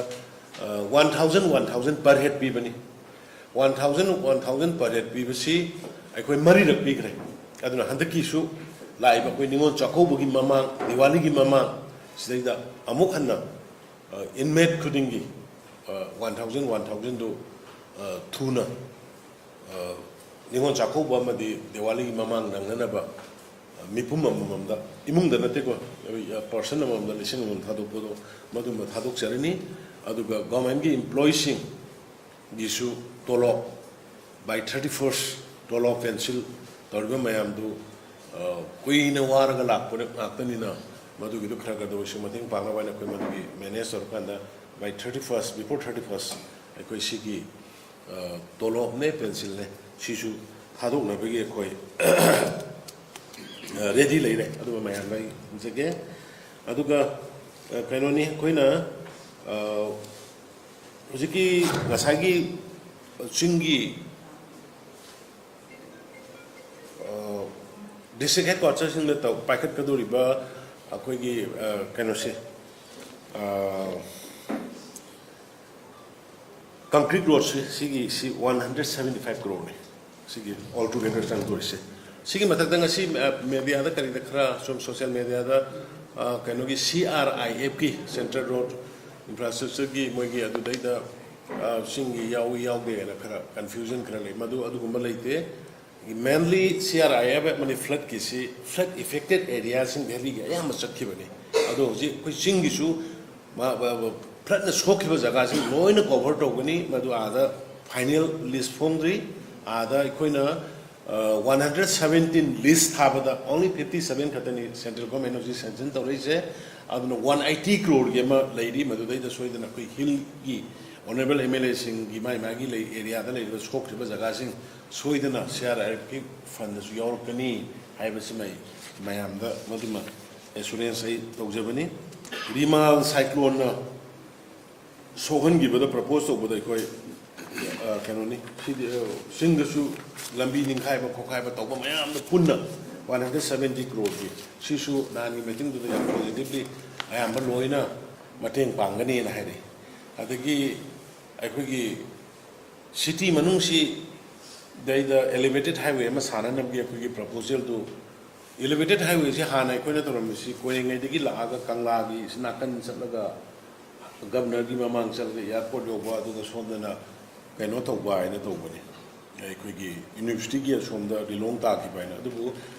uh, one thousand, one thousand per head ꯄꯤꯕꯅꯤ꯫ One thousand, one thousand per head ꯄꯤꯕꯁꯤ ꯑꯩꯈꯣꯏ ꯃꯔꯤꯔꯛ ꯄꯤꯈ꯭ꯔꯦ꯫ ꯑꯗꯨꯅ ꯍꯟꯗꯛꯀꯤꯁꯨ ꯂꯥꯛꯏꯕ ꯑꯩꯈꯣꯏ ꯅꯤꯉꯣꯜ ꯆꯥꯛꯀꯧꯕꯒꯤ ꯃꯃꯥꯡ, ꯗꯤꯋꯥꯂꯤꯒꯤ ꯃꯃꯥꯡ ꯁꯤꯗꯩꯗ ꯑꯃꯨꯛ ꯍꯟꯅ, ꯑ, ꯏꯟꯃꯦꯠ ꯈꯨꯗꯤꯡꯒꯤ, ꯑ, ꯋꯥꯟ ꯊꯥꯎꯖꯟ, ꯋꯥꯟ ꯊꯥꯎꯖꯟꯗꯨ, ꯑ, ꯊꯨꯅ, ꯑ, ꯅꯤꯉꯣꯜ ꯆꯥꯛꯀꯧꯕ ꯑꯃꯗꯤ ꯗꯤꯋꯥꯂꯤꯒꯤ ꯃꯃꯥꯡ ꯅꯪꯅꯅꯕ, ꯑ, ꯃꯤꯄꯨꯝ ꯑꯃꯃꯝꯗ, ꯏꯃꯨꯡꯗ ꯅꯠꯇꯦꯀꯣ, ꯑ, ꯄꯔꯁꯟ ꯑꯃꯃꯝꯗ ꯂꯤꯁꯤꯡ ꯑꯃꯃꯝ ꯊꯥꯗꯣꯛꯄꯗꯣ ꯃꯗꯨꯃ ꯊꯥꯗꯣꯛꯆꯔꯅꯤ꯫ ꯑꯗꯨꯒ ꯒꯣꯔꯃꯦꯟꯒꯤ ꯏꯝꯄ꯭ꯂꯣꯌꯤꯁꯤꯡꯒꯤꯁꯨ ꯇꯣꯂꯣꯞ, by thirty first ꯇꯣꯂꯣꯞ ꯄꯦꯟꯁꯤꯜ ꯇꯧꯔꯤꯕ ꯃꯌꯥꯝꯗꯨ, ꯑ, ꯀꯨꯏꯅ ꯋꯥꯔꯒ ꯂꯥꯛꯄ ꯉꯥꯛꯇꯅꯤꯅ, ꯃꯗꯨꯒꯤꯗꯨ ꯈꯔ ꯈꯔꯗ ꯑꯣꯏꯁꯨ ꯃꯇꯦꯡ ꯄꯥꯡꯅꯕ ꯍꯥꯏꯅ ꯑꯩꯈꯣꯏ ꯃꯗꯨꯒꯤ ꯃꯦꯅꯦꯖ ꯇꯧꯔꯀꯥꯟꯗ by thirty first, before thirty first, ꯑꯩꯈꯣꯏ ꯁꯤꯒꯤ, ꯑ, ꯇꯣꯂꯣꯞꯅꯦ, ꯄꯦꯟꯁꯤꯜꯅꯦ, ꯁꯤꯁꯨ ꯊꯥꯗꯣꯛꯅꯕꯒꯤ ꯑꯩꯈꯣꯏ, ꯑ, ꯔꯦꯗꯤ ꯂꯩꯔꯦ꯫ ꯑꯗꯨꯒ ꯃꯌꯥꯝꯗ ꯑꯩ ꯍꯪꯖꯒꯦ꯫ ꯑꯗꯨꯒ, ꯑ, ꯀꯩꯅꯣꯅꯤ, ꯑꯩꯈꯣꯏꯅ, ꯑ, ꯍꯧꯖꯤꯛꯀꯤ ꯉꯁꯥꯏꯒꯤ ꯆꯤꯡꯒꯤ, ꯑ, ꯗꯤꯁꯇ꯭ꯔꯤꯛ ꯍꯦꯗꯀ꯭ꯋꯥꯇꯔꯁꯤꯡꯗ ꯇꯧ-, ꯄꯥꯏꯈꯠꯀꯗꯧꯔꯤꯕ ꯑꯩꯈꯣꯏꯒꯤ, ꯑ, ꯀꯩꯅꯣꯁꯦ, ꯑ, ꯀꯪꯀ꯭ꯔꯤꯠ ꯔꯣꯗꯁꯦ, ꯁꯤꯒꯤ, ꯁꯤ ꯋꯥꯟ ꯍꯟꯗ꯭ꯔꯦꯠ ꯁꯚꯦꯟꯇꯤ ꯐꯥꯏꯚ ꯀ꯭ꯔꯣꯔꯅꯦ꯫ ꯁꯤꯒꯤ ꯑꯣꯜ ꯇꯨꯒꯦꯗꯔ ꯆꯪꯗꯣꯔꯤꯁꯦ꯫ ꯁꯤꯒꯤ ꯃꯊꯛꯇ ꯉꯁꯤ, ꯑ, ꯃꯦꯗꯤꯌꯥꯗ ꯀꯔꯤꯗ ꯈꯔ ꯁꯨꯝ ꯁꯣꯁꯤꯌꯦꯜ ꯃꯦꯗꯤꯌꯥꯗ, ꯑ, ꯀꯩꯅꯣꯒꯤ ꯁꯤ ꯑꯥꯔ ꯑꯥꯏ ꯑꯦꯐꯀꯤ, ꯁꯦꯟꯇ꯭ꯔꯦꯜ ꯔꯣꯗ ꯏꯟꯐ꯭ꯔꯥꯁ꯭ꯇ꯭ꯔꯛꯆꯔꯒꯤ ꯃꯣꯏꯒꯤ ꯑꯗꯨꯗꯩꯗ, ꯑ, ꯁꯤꯡꯒꯤ ꯌꯥꯎꯏ ꯌꯥꯎꯗꯦ ꯍꯥꯏꯅ ꯈꯔ ꯀꯟꯐ꯭ꯌꯨꯖꯟ ꯈꯔ ꯂꯩ꯫ ꯃꯗꯨ ꯑꯗꯨꯒꯨꯝꯕ ꯂꯩꯇꯦ꯫ ꯃꯦꯟꯂꯤ ꯁꯤ ꯑꯥꯔ ꯑꯥꯏ ꯑꯦꯐ ꯑꯃꯗꯤ ꯐ꯭ꯂꯠꯀꯤꯁꯤ ꯐ꯭ꯂꯠ ꯏꯐꯦꯛꯇꯦꯠ ꯑꯦꯔꯤꯌꯥꯁꯤꯡ ꯗꯦꯜꯂꯤꯒꯤ ꯑꯌꯥꯝꯕ ꯆꯠꯈꯤꯕꯅꯤ꯫ ꯑꯗꯣ ꯍꯧꯖꯤꯛ ꯑꯩꯈꯣꯏ ꯆꯤꯡꯒꯤꯁꯨ ꯃꯥ- ꯃꯥ- ꯃꯥ- ꯐ꯭ꯂꯠꯅ ꯁꯣꯛꯈꯤꯕ ꯖꯒꯥꯁꯤꯡ ꯂꯣꯏꯅ ꯀꯣꯚꯔ ꯇꯧꯒꯅꯤ꯫ ꯃꯗꯨ ꯑꯥꯗ ꯐꯥꯏꯅꯦꯜ ꯂꯤꯁ ꯐꯣꯡꯗ꯭ꯔꯤ꯫ ꯑꯥꯗ ꯑꯩꯈꯣꯏꯅ ꯋꯥꯟ ꯍꯟꯗ꯭ꯔꯦꯠ ꯁꯕꯦꯟꯇꯤꯟ ꯂꯤꯁ ꯊꯥꯕꯗ ꯑꯣꯡꯂꯤ ꯐꯤꯐꯇꯤ ꯁꯕꯦꯟ ꯈꯛꯇꯅꯤ ꯁꯦꯟꯇ꯭ꯔꯦꯜ ꯒꯣꯔꯃꯦꯟ ꯍꯧꯖꯤꯛ ꯁꯦꯡꯁꯟ ꯇꯧꯔꯛꯏꯁꯦ꯫ ꯑꯗꯨꯅ ꯋꯥꯟ ꯑꯩꯠꯇꯤ ꯀ꯭ꯔꯣꯔꯒꯤ ꯑꯃ ꯂꯩꯔꯤ꯫ ꯃꯗꯨꯗꯩꯗ ꯁꯣꯏꯗꯅ ꯑꯩꯈꯣꯏ ꯍꯤꯜꯒꯤ ꯑꯣꯅꯔꯦꯕꯜ ꯑꯦꯝ ꯑꯦꯜ ꯑꯦꯁꯤꯡꯒꯤ ꯃꯥꯏ ꯃꯥꯒꯤ ꯂꯩ ꯑꯦꯔꯤꯌꯥꯗ ꯂꯩꯔꯤꯕ ꯁꯣꯛꯈ꯭ꯔꯤꯕ ꯖꯒꯥꯁꯤꯡ ꯁꯣꯏꯗꯅ ꯁꯤ ꯑꯥꯔ ꯑꯥꯔ ꯑꯦꯐꯀꯤ ꯐꯟꯗꯁꯨ ꯌꯥꯎꯔꯛꯀꯅꯤ ꯍꯥꯏꯕꯁꯤꯃ ꯑꯩ ꯃꯌꯥꯝꯗ ꯃꯗꯨꯃ ꯑꯦꯁꯨꯔꯦꯟꯁ ꯑꯩ ꯇꯧꯖꯕꯅꯤ꯫ ꯔꯤꯃꯥꯜ ꯁꯥꯏꯀ꯭ꯂꯣꯟꯅ ꯁꯣꯛꯍꯟꯈꯤꯕꯗ ꯄ꯭ꯔꯄꯣꯁ ꯇꯧꯕꯗ ꯑꯩꯈꯣꯏ ꯑ, ꯀꯩꯅꯣꯅꯤ, ꯁꯤꯗꯤ ꯑ, ꯆꯤꯡꯗꯁꯨ ꯂꯝꯕꯤ ꯅꯤꯡꯈꯥꯏꯕ ꯈꯣꯠꯈꯥꯏꯕ ꯇꯧꯕ ꯃꯌꯥꯝꯗ ꯄꯨꯟꯅ ꯋꯥꯟ ꯍꯟꯗ꯭ꯔꯦꯠ ꯁꯕꯦꯟꯇꯤ ꯀ꯭ꯔꯣꯔꯒꯤ, ꯁꯤꯁꯨ ꯅꯍꯥꯟꯒꯤ ꯃꯤꯇꯤꯡꯗꯨꯗ ꯌꯥꯝ ꯄꯣꯖꯤꯇꯤꯚꯂꯤ ꯑꯌꯥꯝꯕ ꯂꯣꯏꯅ ꯃꯇꯦꯡ ꯄꯥꯡꯒꯅꯤꯅ ꯍꯥꯏꯔꯛꯏ꯫ ꯑꯗꯒꯤ ꯑꯩꯈꯣꯏꯒꯤ ꯁꯤꯇꯤ ꯃꯅꯨꯡꯁꯤꯗꯩꯗ ꯑꯦꯂꯤꯚꯦꯇꯦꯠ ꯍꯥꯏꯋꯦ ꯑꯃ ꯁꯥꯟꯅꯅꯕꯒꯤ ꯑꯩꯈꯣꯏꯒꯤ ꯄ꯭ꯔꯄꯣꯖꯦꯜꯗꯨ, ꯑꯦꯂꯤꯚꯦꯇꯦꯠ ꯍꯥꯏꯋꯦꯁꯤ ꯍꯥꯟꯅ ꯑꯩꯈꯣꯏꯅ ꯇꯧꯔꯝꯃꯤꯁꯤ ꯀꯣꯏꯔꯦꯡꯒꯩꯗꯒꯤ ꯂꯥꯛꯑꯒ ꯀꯪꯂꯥꯒꯤ ꯁꯤ ꯅꯥꯀꯟ ꯆꯠꯂꯒ ꯒꯕꯅꯔꯒꯤ ꯃꯃꯥꯡ ꯆꯠꯂꯒ ꯑꯦꯌꯥꯔꯄꯣꯔꯠ ꯌꯧꯕ, ꯑꯗꯨꯒ ꯁꯣꯝꯗꯅ ꯀꯩꯅꯣ ꯇꯧꯕ ꯍꯥꯏꯅ ꯇꯧꯕꯅꯤ, ꯑꯩꯈꯣꯏꯒꯤ ꯌꯨꯅꯤꯚꯔꯁꯤꯇꯤꯒꯤ ꯑꯁꯣꯝꯗ ꯂꯤꯂꯣꯡ ꯇꯥꯈꯤꯕ ꯍꯥꯏꯅ꯫ ꯑꯗꯨꯕꯨ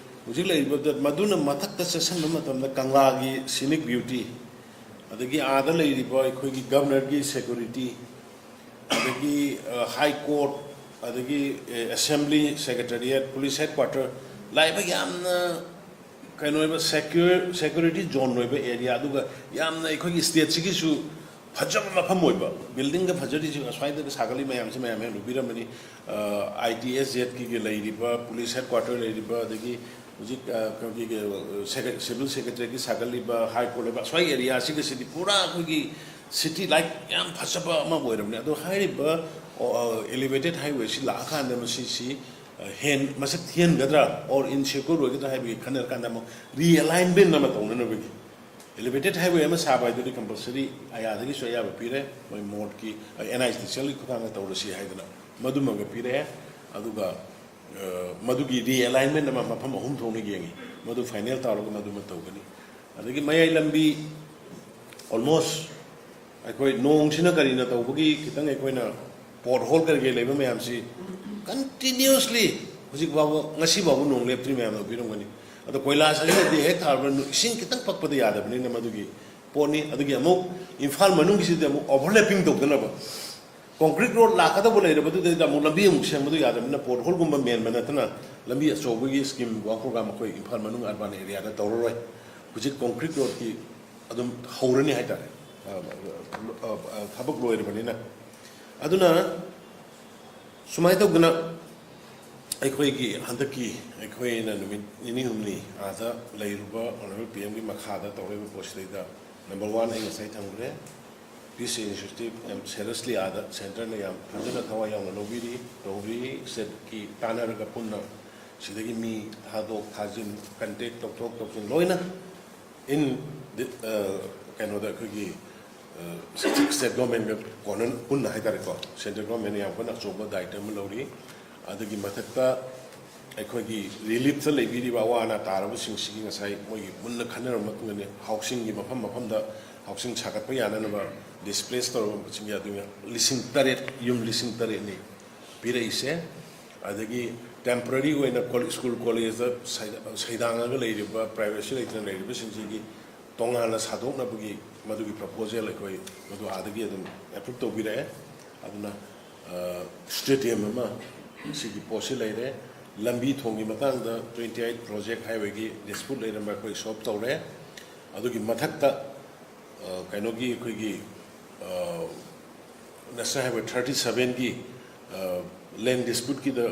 ꯍꯧꯖꯤꯛ ꯂꯩꯔꯤꯕ ꯃꯗꯨꯅ ꯃꯊꯛꯇ ꯆꯠꯁꯤꯟꯕ ꯃꯇꯝꯗ ꯀꯪꯂꯥꯒꯤ ꯁꯤꯅꯤꯛ ꯕ꯭ꯌꯨꯇꯤ, ꯑꯗꯒꯤ ꯑꯥꯗ ꯂꯩꯔꯤꯕ ꯑꯩꯈꯣꯏꯒꯤ ꯒꯕꯅꯔꯒꯤ ꯁꯦꯀ꯭ꯌꯨꯔꯤꯇꯤ, ꯑꯗꯒꯤ ꯍꯥꯏ ꯀꯣꯔꯠ, ꯑꯗꯒꯤ assembly secretariat, police head quarter, ꯂꯥꯛꯏꯕ ꯌꯥꯝꯅ ꯀꯩꯅꯣ ꯑꯣꯏꯕ ꯁꯦꯀ꯭ꯌꯨꯔ ꯁꯦꯀ꯭ꯌꯨꯔꯤꯇꯤ ꯖꯣꯟ ꯑꯣꯏꯕ ꯑꯦꯔꯤꯌꯥ, ꯑꯗꯨꯒ ꯌꯥꯝꯅ ꯑꯩꯈꯣꯏꯒꯤ ꯁ꯭ꯇꯦꯠꯁꯤꯒꯤꯁꯨ ꯐꯖꯕ ꯃꯐꯝ ꯑꯣꯏꯕ, ꯕꯤꯜꯗꯤꯡꯒ ꯐꯖꯔꯤꯁꯤ ꯑꯁ꯭ꯋꯥꯏꯗ ꯁꯥꯒꯠꯂꯤ ꯃꯌꯥꯝꯁꯤ ꯃꯌꯥꯝ ꯍꯦꯟꯅ ꯎꯕꯤꯔꯝꯃꯅꯤ꯫ ꯑꯥꯏ ꯇꯤ ꯑꯦꯁ ꯖꯦꯠꯀꯤ ꯂꯩꯔꯤꯕ ꯄꯨꯂꯤꯁ ꯍꯦꯗ ꯀ꯭ꯋꯥꯇꯔ ꯂꯩꯔꯤꯕ, ꯑꯗꯒꯤ ꯍꯧꯖꯤꯛ ꯑ, ꯑꯩꯈꯣꯏꯒꯤ ꯑ, ꯁꯦꯀ꯭ꯔꯦ- ꯁꯤꯚꯤꯜ ꯁꯦꯀ꯭ꯔꯦꯇꯔꯤꯒꯤ ꯁꯥꯒꯠꯂꯤꯕ, ꯍꯥꯏ ꯀꯣꯔꯠ ꯂꯩꯕ, ꯑꯁ꯭ꯋꯥꯏ ꯑꯦꯔꯤꯌꯥꯁꯤꯒꯁꯤꯗꯤ ꯄꯨꯔꯥ ꯑꯩꯈꯣꯏꯒꯤ ꯁꯤꯇꯤ ꯂꯥꯏꯛ ꯌꯥꯝ ꯐꯖꯕ ꯑꯃ ꯑꯣꯏꯔꯕꯅꯤ꯫ ꯑꯗꯣ ꯍꯥꯏꯔꯤꯕ ꯑꯦꯂꯤꯚꯦꯇꯦꯠ ꯍꯥꯏꯋꯦꯁꯤ ꯂꯥꯛꯑꯀꯥꯟꯗ ꯃꯁꯤꯁꯤ ꯑ, ꯍꯦꯟ ꯃꯁꯛ ꯊꯤꯍꯟꯒꯗ꯭ꯔꯥ ꯑꯣꯔ ꯏꯟꯁꯦꯀ꯭ꯌꯣꯔ ꯑꯣꯏꯒꯗ꯭ꯔꯥ ꯍꯥꯏꯕꯒꯤ ꯈꯟꯅꯔꯀꯥꯟꯗ ꯑꯃꯨꯛ ꯔꯤꯑꯦꯂꯥꯏꯟꯃꯦꯟ ꯑꯃ ꯇꯧꯅꯅꯕꯒꯤ, ꯑꯦꯂꯤꯚꯦꯇꯦꯠ ꯍꯥꯏꯋꯦ ꯑꯃ ꯁꯥꯕ ꯍꯥꯏꯗꯨꯗꯤ ꯀꯝꯄꯜꯁꯔꯤ ꯑꯌꯥꯗꯒꯤꯁꯨ ꯑꯌꯥꯕ ꯄꯤꯔꯦ, ꯃꯣꯏ ꯃꯣꯔꯠꯀꯤ ꯑꯦꯟ ꯑꯥꯏ ꯗꯤ ꯁꯤ ꯑꯦꯜꯒꯤ ꯈꯨꯠꯊꯥꯡꯗ ꯇꯧꯔꯁꯤ ꯍꯥꯏꯗꯅ ꯃꯗꯨꯃꯒ ꯄꯤꯔꯛꯑꯦ꯫ ꯑꯗꯨꯒ ꯑ, ꯃꯗꯨꯒꯤ ꯔꯤꯑꯦꯂꯥꯏꯟꯃꯦꯟ ꯑꯃ ꯃꯐꯝ ꯑꯍꯨꯝ ꯊꯣꯛꯅ ꯌꯦꯡꯉꯤ, ꯃꯗꯨ ꯐꯥꯏꯅꯦꯜ ꯇꯧꯔꯒ ꯃꯗꯨꯃ ꯇꯧꯒꯅꯤ꯫ ꯑꯗꯒꯤ ꯃꯌꯥꯏ ꯂꯝꯕꯤ ꯑꯣꯜꯃꯣꯁ ꯑꯩꯈꯣꯏ ꯅꯣꯡꯁꯤꯅ ꯀꯔꯤꯅ ꯇꯧꯕꯒꯤ ꯈꯤꯇꯪ ꯑꯩꯈꯣꯏꯅ ꯄꯣꯠ ꯍꯣꯜ ꯀꯔꯤ ꯀꯔꯤ ꯂꯩꯕ ꯃꯌꯥꯝꯁꯤ ꯀꯟꯇꯤꯅ꯭ꯌꯨꯁꯂꯤ ꯍꯧꯖꯤꯛ ꯐꯥꯎꯕ, ꯉꯁꯤ ꯐꯥꯎꯕ ꯅꯣꯡ ꯂꯦꯞꯇ꯭ꯔꯤ ꯃꯌꯥꯝꯅ ꯎꯕꯤꯔꯝꯒꯅꯤ꯫ ꯑꯗꯣ ꯀꯣꯏꯂꯥꯁ ꯑꯁꯤꯅꯗꯤ ꯍꯦꯛ ꯊꯥꯔꯕ ꯏꯁꯤꯡ ꯈꯤꯇꯪ ꯄꯛꯄꯗ ꯌꯥꯗꯕꯅꯤꯅ ꯃꯗꯨꯒꯤ ꯄꯣꯠꯅꯤ꯫ ꯑꯗꯨꯒꯤ ꯑꯃꯨꯛ ꯏꯝꯐꯥꯜ ꯃꯅꯨꯡꯒꯤꯁꯤꯗꯤ ꯑꯃꯨꯛ overlapping ꯇꯧꯗꯅꯕ concrete road ꯂꯥꯛꯀꯗꯧꯕ ꯂꯩꯔꯕꯗꯨꯗꯩꯗ ꯑꯃꯨꯛ ꯂꯝꯕꯤ ꯑꯃꯨꯛ ꯁꯦꯝꯕꯗꯨ ꯌꯥꯗꯕꯅꯤꯅ pothole ꯒꯨꯝꯕ ꯃꯦꯟꯕ ꯅꯠꯇꯅ ꯂꯝꯕꯤ ꯑꯆꯧꯕꯒꯤ scheme ꯋꯥ program ꯑꯩꯈꯣꯏ ꯏꯝꯐꯥꯜ ꯃꯅꯨꯡ urban area ꯗ ꯇꯧꯔꯔꯣꯏ꯫ ꯍꯧꯖꯤꯛ concrete road ꯀꯤ ꯑꯗꯨꯝ ꯍꯧꯔꯅꯤ ꯍꯥꯏꯇꯥꯔꯦ꯫ ꯑ, ꯑ, ꯑ, ꯊꯕꯛ ꯂꯣꯏꯔꯕꯅꯤꯅ꯫ ꯑꯗꯨꯅ ꯁꯨꯃꯥꯏꯅ ꯇꯧꯗꯅ ꯑꯩꯈꯣꯏꯒꯤ ꯍꯟꯗꯛꯀꯤ ꯑꯩꯈꯣꯏꯅ ꯅꯨꯃꯤꯠ ꯅꯤꯅꯤ ꯍꯨꯝꯅꯤ ꯑꯥꯗ ꯂꯩꯔꯨꯕ Honourable P M ꯒꯤ ꯃꯈꯥꯗ ꯇꯧꯔꯛꯏꯕ ꯄꯣꯠꯁꯤꯗꯩꯗ number one ꯑꯩ ꯉꯁꯥꯏ ꯊꯝꯈ꯭ꯔꯦ꯫ Peace initiative ꯌꯥꯝ seriously ꯑꯥꯗ centre ꯅ ꯌꯥꯝ ꯐꯖꯅ ꯊꯋꯥꯏ ꯌꯥꯎꯅ ꯂꯧꯕꯤꯔꯤ, ꯇꯧꯕꯤꯔꯤ꯫ State ꯀꯤ ꯇꯥꯟꯅꯔꯒ ꯄꯨꯟꯅ ꯁꯤꯗꯒꯤ ꯃꯤ ꯊꯥꯗꯣꯛ ꯊꯥꯖꯤꯟ, contact ꯇꯧꯊꯣꯛ ꯇꯧꯁꯤꯟ ꯂꯣꯏꯅ in the, ꯑ, ꯀꯩꯅꯣꯗ ꯑꯩꯈꯣꯏꯒꯤ, ꯑ, state government ꯀ ꯀꯣꯟꯅ ꯄꯨꯟꯅ ꯍꯥꯏꯇꯥꯔꯦꯀꯣ, central government ꯅ ꯌꯥꯝ ꯀꯟꯅ ꯑꯆꯧꯕ ꯗꯥꯌꯤꯠꯕ ꯑꯃ ꯂꯧꯔꯤ꯫ ꯑꯗꯨꯒꯤ ꯃꯊꯛꯇ ꯑꯩꯈꯣꯏꯒꯤ relief ꯇ ꯂꯩꯕꯤꯔꯤꯕ ꯑꯋꯥ ꯑꯅꯥ ꯇꯥꯔꯕꯁꯤꯡꯁꯤꯒꯤ ꯉꯁꯥꯏ ꯃꯣꯏꯒꯤ ꯃꯨꯟꯅ ꯈꯟꯅꯔꯕ ꯃꯇꯨꯡꯗꯅꯤ housing ꯒꯤ ꯃꯐꯝ ꯃꯐꯝꯗ housing ꯁꯥꯒꯠꯄ ꯌꯥꯅꯅꯕ displace ꯇꯧꯔꯕꯁꯤꯡꯒꯤ ꯑꯗꯨꯅ ꯂꯤꯁꯤꯡ ꯇꯔꯦꯠ, ꯌꯨꯝ ꯂꯤꯁꯤꯡ ꯇꯔꯦꯠꯅꯤ ꯄꯤꯔꯛꯏꯁꯦ꯫ ꯑꯗꯒꯤ temporary ꯑꯣꯏꯅ ꯀꯣ-, school college ꯇ ꯁꯩꯗꯥ-, ꯁꯩꯗꯥꯡꯉꯒ ꯂꯩꯔꯤꯕ, privacy ꯂꯩꯇꯅ ꯂꯩꯔꯤꯕꯁꯤꯡꯁꯤꯒꯤ ꯇꯣꯉꯥꯟꯅ ꯁꯥꯗꯣꯛꯅꯕꯒꯤ ꯃꯗꯨꯒꯤ proposal ꯑꯩꯈꯣꯏ ꯃꯗꯨ ꯑꯥꯗꯒꯤ ꯑꯗꯨꯝ approve ꯇꯧꯕꯤꯔꯛꯑꯦ꯫ ꯑꯗꯨꯅ, ꯑ, stadium ꯑꯃ ꯁꯤꯒꯤ ꯄꯣꯠꯁꯤ ꯂꯩꯔꯦ꯫ ꯂꯝꯕꯤ ꯊꯣꯡꯒꯤ ꯃꯇꯥꯡꯗ twenty eight project highway ꯒꯤ dispute ꯂꯩꯔꯝꯕ ꯑꯩꯈꯣꯏ solve ꯇꯧꯔꯦ꯫ ꯑꯗꯨꯒꯤ ꯃꯊꯛꯇ, ꯑ, ꯀꯩꯅꯣꯒꯤ ꯑꯩꯈꯣꯏꯒꯤ, ꯑ, National Highway thirty seven ꯒꯤ, ꯑ, land dispute ꯀꯤꯗ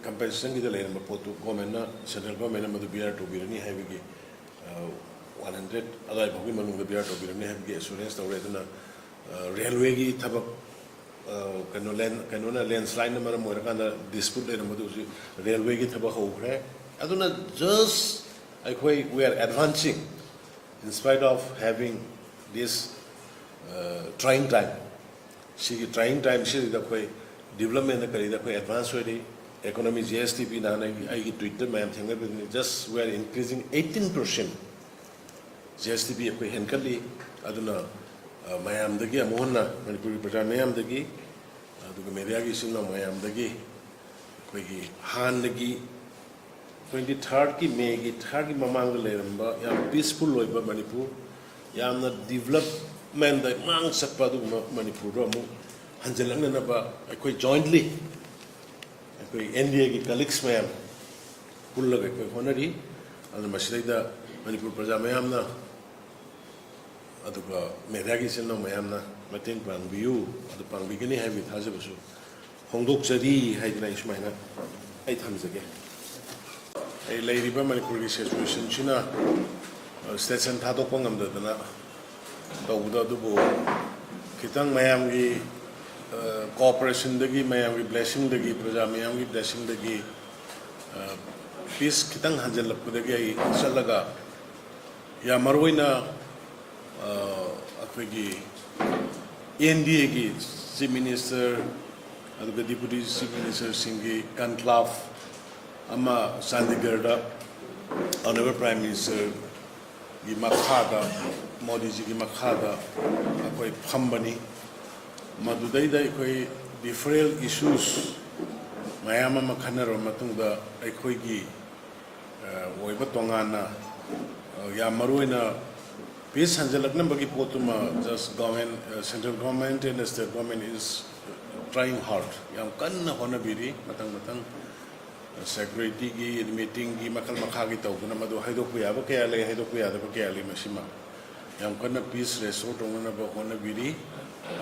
compensation ꯒꯤꯗ ꯂꯩꯔꯝꯕ ꯄꯣꯠꯇꯨ government ꯅ, central government ꯅ ꯃꯗꯨ bear ꯇꯧꯕꯤꯔꯅꯤ ꯍꯥꯏꯕꯒꯤ, ꯑ, one hundred ꯑꯗꯨꯋꯥꯏ ꯐꯥꯎꯒꯤ ꯃꯅꯨꯡꯗ bear ꯇꯧꯕꯤꯔꯅꯤ ꯍꯥꯏꯕꯒꯤ assurance ꯇꯧꯔꯦ꯫ ꯑꯗꯨꯅ, ꯑ, railway ꯒꯤ ꯊꯕꯛ, ꯑ, ꯀꯩꯅꯣ, land, ꯀꯩꯅꯣꯅ, landslide ꯅ ꯃꯔꯝ ꯑꯣꯏꯔꯀꯥꯟꯗ dispute ꯂꯩꯔꯝꯕꯗꯨ ꯍꯧꯖꯤꯛ railway ꯒꯤ ꯊꯕꯛ ꯍꯧꯈ꯭ꯔꯦ꯫ ꯑꯗꯨꯅ just ꯑꯩꯈꯣꯏ we are advancing in spite of having this, uh, trying time꯫ ꯁꯤꯒꯤ trying time ꯁꯤꯗ ꯑꯩꯈꯣꯏ development ꯀꯔꯤꯗ ꯑꯩꯈꯣꯏ advance ꯑꯣꯏꯔꯤ꯫ Economy, G S D P ꯅꯍꯥꯟ ꯑꯩꯒꯤ, ꯑꯩꯒꯤ tweet ꯇ ꯃꯌꯥꯝ ꯊꯦꯡꯅꯕꯤꯕꯅꯤ, just we are increasing eighteen percent G S D P ꯑꯩꯈꯣꯏ ꯍꯦꯟꯒꯠꯂꯤ꯫ ꯑꯗꯨꯅ, ꯑ, ꯃꯌꯥꯝꯗꯒꯤ ꯑꯃꯨꯛ ꯍꯟꯅ ꯃꯅꯤꯄꯨꯔꯒꯤ ꯄ꯭ꯔꯖꯥ ꯃꯌꯥꯝꯗꯒꯤ, ꯑꯗꯨꯒ media ꯒꯤ ꯏꯆꯤꯟ ꯏꯅꯥꯎ ꯃꯌꯥꯝꯗꯒꯤ ꯑꯩꯈꯣꯏꯒꯤ ꯍꯥꯟꯅꯒꯤ Twenty thirdꯀꯤ, Mayꯒꯤ thirdꯀꯤ ꯃꯃꯥꯡꯗ ꯂꯩꯔꯝꯕ ꯌꯥꯝ peaceful ꯑꯣꯏꯕ ꯃꯅꯤꯄꯨꯔ, ꯌꯥꯝꯅ developmentꯗ ꯃꯥꯡ ꯆꯠꯄ ꯑꯗꯨꯒꯨꯝꯕ ꯃꯅꯤꯄꯨꯔꯗꯣ ꯑꯃꯨꯛ ꯍꯟꯖꯤꯜꯂꯛꯅꯅꯕ ꯑꯩꯈꯣꯏ jointly, ꯑꯩꯈꯣꯏ N D Aꯒꯤ colleagues ꯃꯌꯥꯝ ꯄꯨꯜꯂꯒ ꯑꯩꯈꯣꯏ ꯍꯣꯠꯅꯔꯤ꯫ ꯑꯗꯨꯅ ꯃꯁꯤꯗꯩꯗ ꯃꯅꯤꯄꯨꯔ ꯄ꯭ꯔꯖꯥ ꯃꯌꯥꯝꯅ, ꯑꯗꯨꯒ mediaꯒꯤ ꯏꯆꯤꯟ ꯏꯅꯥꯎ ꯃꯌꯥꯝꯅ ꯃꯇꯦꯡ ꯄꯥꯡꯕꯤꯌꯨ, ꯑꯗꯨ ꯄꯥꯡꯕꯤꯒꯅꯤ ꯍꯥꯏꯕꯒꯤ ꯊꯥꯖꯕꯁꯨ ꯐꯣꯡꯗꯣꯛꯆꯔꯤ ꯍꯥꯏꯗꯅ ꯑꯩ ꯁꯨꯃꯥꯏꯅ ꯑꯩ ꯊꯝꯖꯒꯦ꯫ ꯑꯩ ꯂꯩꯔꯤꯕ ꯃꯅꯤꯄꯨꯔꯒꯤ situationꯁꯤꯅ, ꯑ, station ꯊꯥꯗꯣꯛꯄ ꯉꯝꯗꯗꯅ ꯇꯧꯕꯗ, ꯑꯗꯨꯕꯨ ꯈꯤꯇꯪ ꯃꯌꯥꯝꯒꯤ, ꯑ, cooperationꯗꯒꯤ, ꯃꯌꯥꯝꯒꯤ blessingꯗꯒꯤ, ꯄ꯭ꯔꯖꯥ ꯃꯌꯥꯝꯒꯤ blessingꯗꯒꯤ, ꯑ, peace ꯈꯤꯇꯪ ꯍꯟꯖꯤꯜꯂꯛꯄꯗꯒꯤ ꯑꯩ ꯆꯠꯂꯒ ꯌꯥꯝ ꯃꯔꯨ ꯑꯣꯏꯅ, ꯑ, ꯑꯩꯈꯣꯏꯒꯤ N D Aꯒꯤ Chief Minister ꯑꯗꯨꯒ Deputy Chief Ministerꯁꯤꯡꯒꯤ conclave ꯑꯃ ꯆꯥꯟꯗꯤꯒꯔꯗ Honourable Prime Ministerꯒꯤ ꯃꯈꯥꯗ, ꯃꯣꯗꯤꯖꯤꯒꯤ ꯃꯈꯥꯗ ꯑꯩꯈꯣꯏ ꯐꯝꯕꯅꯤ꯫ ꯃꯗꯨꯗꯩꯗ ꯑꯩꯈꯣꯏ different issues ꯃꯌꯥꯝ ꯑꯃ ꯈꯟꯅꯔꯕ ꯃꯇꯨꯡꯗ ꯑꯩꯈꯣꯏꯒꯤ ꯑ, ꯑꯣꯏꯕ ꯇꯣꯉꯥꯟꯅ, ꯑ, ꯌꯥꯝ ꯃꯔꯨ ꯑꯣꯏꯅ peace ꯍꯟꯖꯤꯜꯂꯛꯅꯕꯒꯤ ꯄꯣꯠꯇꯨꯃ just government, ꯑ, central government and state government is trying hard, ꯌꯥꯝ ꯀꯟꯅ ꯍꯣꯠꯅꯕꯤꯔꯤ꯫ ꯃꯊꯪ ꯃꯊꯪ, ꯑ, securityꯒꯤ, meetingꯒꯤ ꯃꯈꯜ ꯃꯈꯥꯒꯤ ꯇꯧꯗꯨꯅ ꯃꯗꯨ ꯍꯥꯏꯗꯣꯛꯄ ꯌꯥꯕ ꯀꯌꯥ ꯂꯩ, ꯍꯥꯏꯗꯣꯛꯄ ꯌꯥꯗꯕ ꯀꯌꯥ ꯂꯩ, ꯃꯁꯤꯃ ꯌꯥꯝ ꯀꯟꯅ peace restore ꯇꯧꯅꯅꯕ ꯍꯣꯠꯅꯕꯤꯔꯤ꯫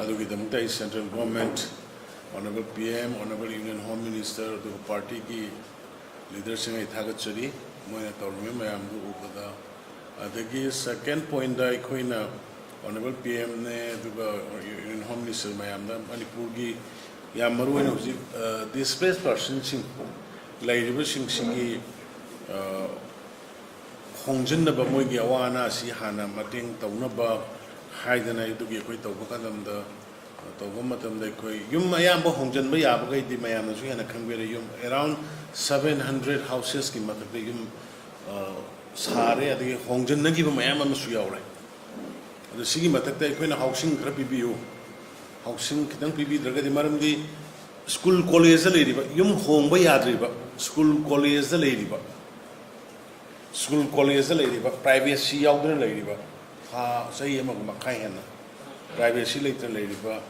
ꯑꯗꯨꯒꯤꯗꯃꯛꯇ ꯑꯩ central government, Honourable P M, Honourable Union Home Minister, ꯑꯗꯨꯒ partyꯒꯤ leaderꯁꯤꯡ ꯑꯩ ꯊꯥꯒꯠꯆꯔꯤ, ꯃꯣꯏꯅ ꯇꯧꯔꯝꯃꯤ ꯃꯌꯥꯝꯗꯨ ꯎꯕꯗ꯫ ꯑꯗꯒꯤ second pointꯇ ꯑꯩꯈꯣꯏꯅ Honourable P Mꯅꯦ, ꯑꯗꯨꯒ Union Home Minister ꯃꯌꯥꯝꯗ ꯃꯅꯤꯄꯨꯔꯒꯤ ꯌꯥꯝ ꯃꯔꯨ ꯑꯣꯏꯅ ꯍꯧꯖꯤꯛ, ꯑ, displaced personꯁꯤꯡ ꯂꯩꯔꯤꯕꯁꯤꯡꯁꯤꯒꯤ, ꯑ, ꯍꯣꯡꯖꯤꯟꯅꯕ, ꯃꯣꯏꯒꯤ ꯑꯋꯥ ꯑꯅꯥꯁꯤ ꯍꯥꯟꯅ ꯃꯇꯦꯡ ꯇꯧꯅꯕ ꯍꯥꯏꯗꯅ ꯑꯗꯨꯒꯤ ꯑꯩꯈꯣꯏ ꯇꯧꯕ ꯀꯥꯟꯗ, ꯇꯧꯕ ꯃꯇꯝꯗ ꯑꯩꯈꯣꯏ ꯌꯨꯝ ꯑꯌꯥꯝꯕ ꯍꯣꯡꯖꯤꯟꯕ ꯌꯥꯕꯈꯩꯗꯤ ꯃꯌꯥꯝꯅꯁꯨ ꯍꯦꯟꯅ ꯈꯪꯕꯤꯔꯦ꯫ ꯌꯨꯝ around seven hundred housesꯀꯤ ꯃꯊꯛꯇ ꯌꯨꯝ, ꯑ, ꯁꯥꯔꯦ, ꯑꯗꯒꯤ ꯍꯣꯡꯖꯤꯟꯅꯈꯤꯕ ꯃꯌꯥꯝ ꯑꯃꯁꯨ ꯌꯥꯎꯔꯦ꯫ ꯑꯗꯨ ꯁꯤꯒꯤ ꯃꯊꯛꯇ ꯑꯩꯈꯣꯏꯅ housing ꯈꯔ ꯄꯤꯕꯤꯌꯨ, housing ꯈꯤꯇꯪ ꯄꯤꯕꯤꯗ꯭ꯔꯒꯗꯤ, ꯃꯔꯝꯗꯤ school collegeꯇ ꯂꯩꯔꯤꯕ, ꯌꯨꯝ ꯍꯣꯡꯕ ꯌꯥꯗ꯭ꯔꯤꯕ school collegeꯇ ꯂꯩꯔꯤꯕ ꯁ꯭ꯀꯨꯜ ꯀꯣꯂꯦꯖꯇ ꯂꯩꯔꯤꯕ, ꯄ꯭ꯔꯥꯏꯚꯦꯁꯤ ꯌꯥꯎꯗꯅ ꯂꯩꯔꯤꯕ, ꯊꯥ ꯆꯍꯤ ꯑꯃꯒ ꯃꯈꯥꯏ ꯍꯦꯟꯅ ꯄ꯭ꯔꯥꯏꯚꯦꯁꯤ ꯂꯩꯇꯅ ꯂꯩꯔꯤꯕ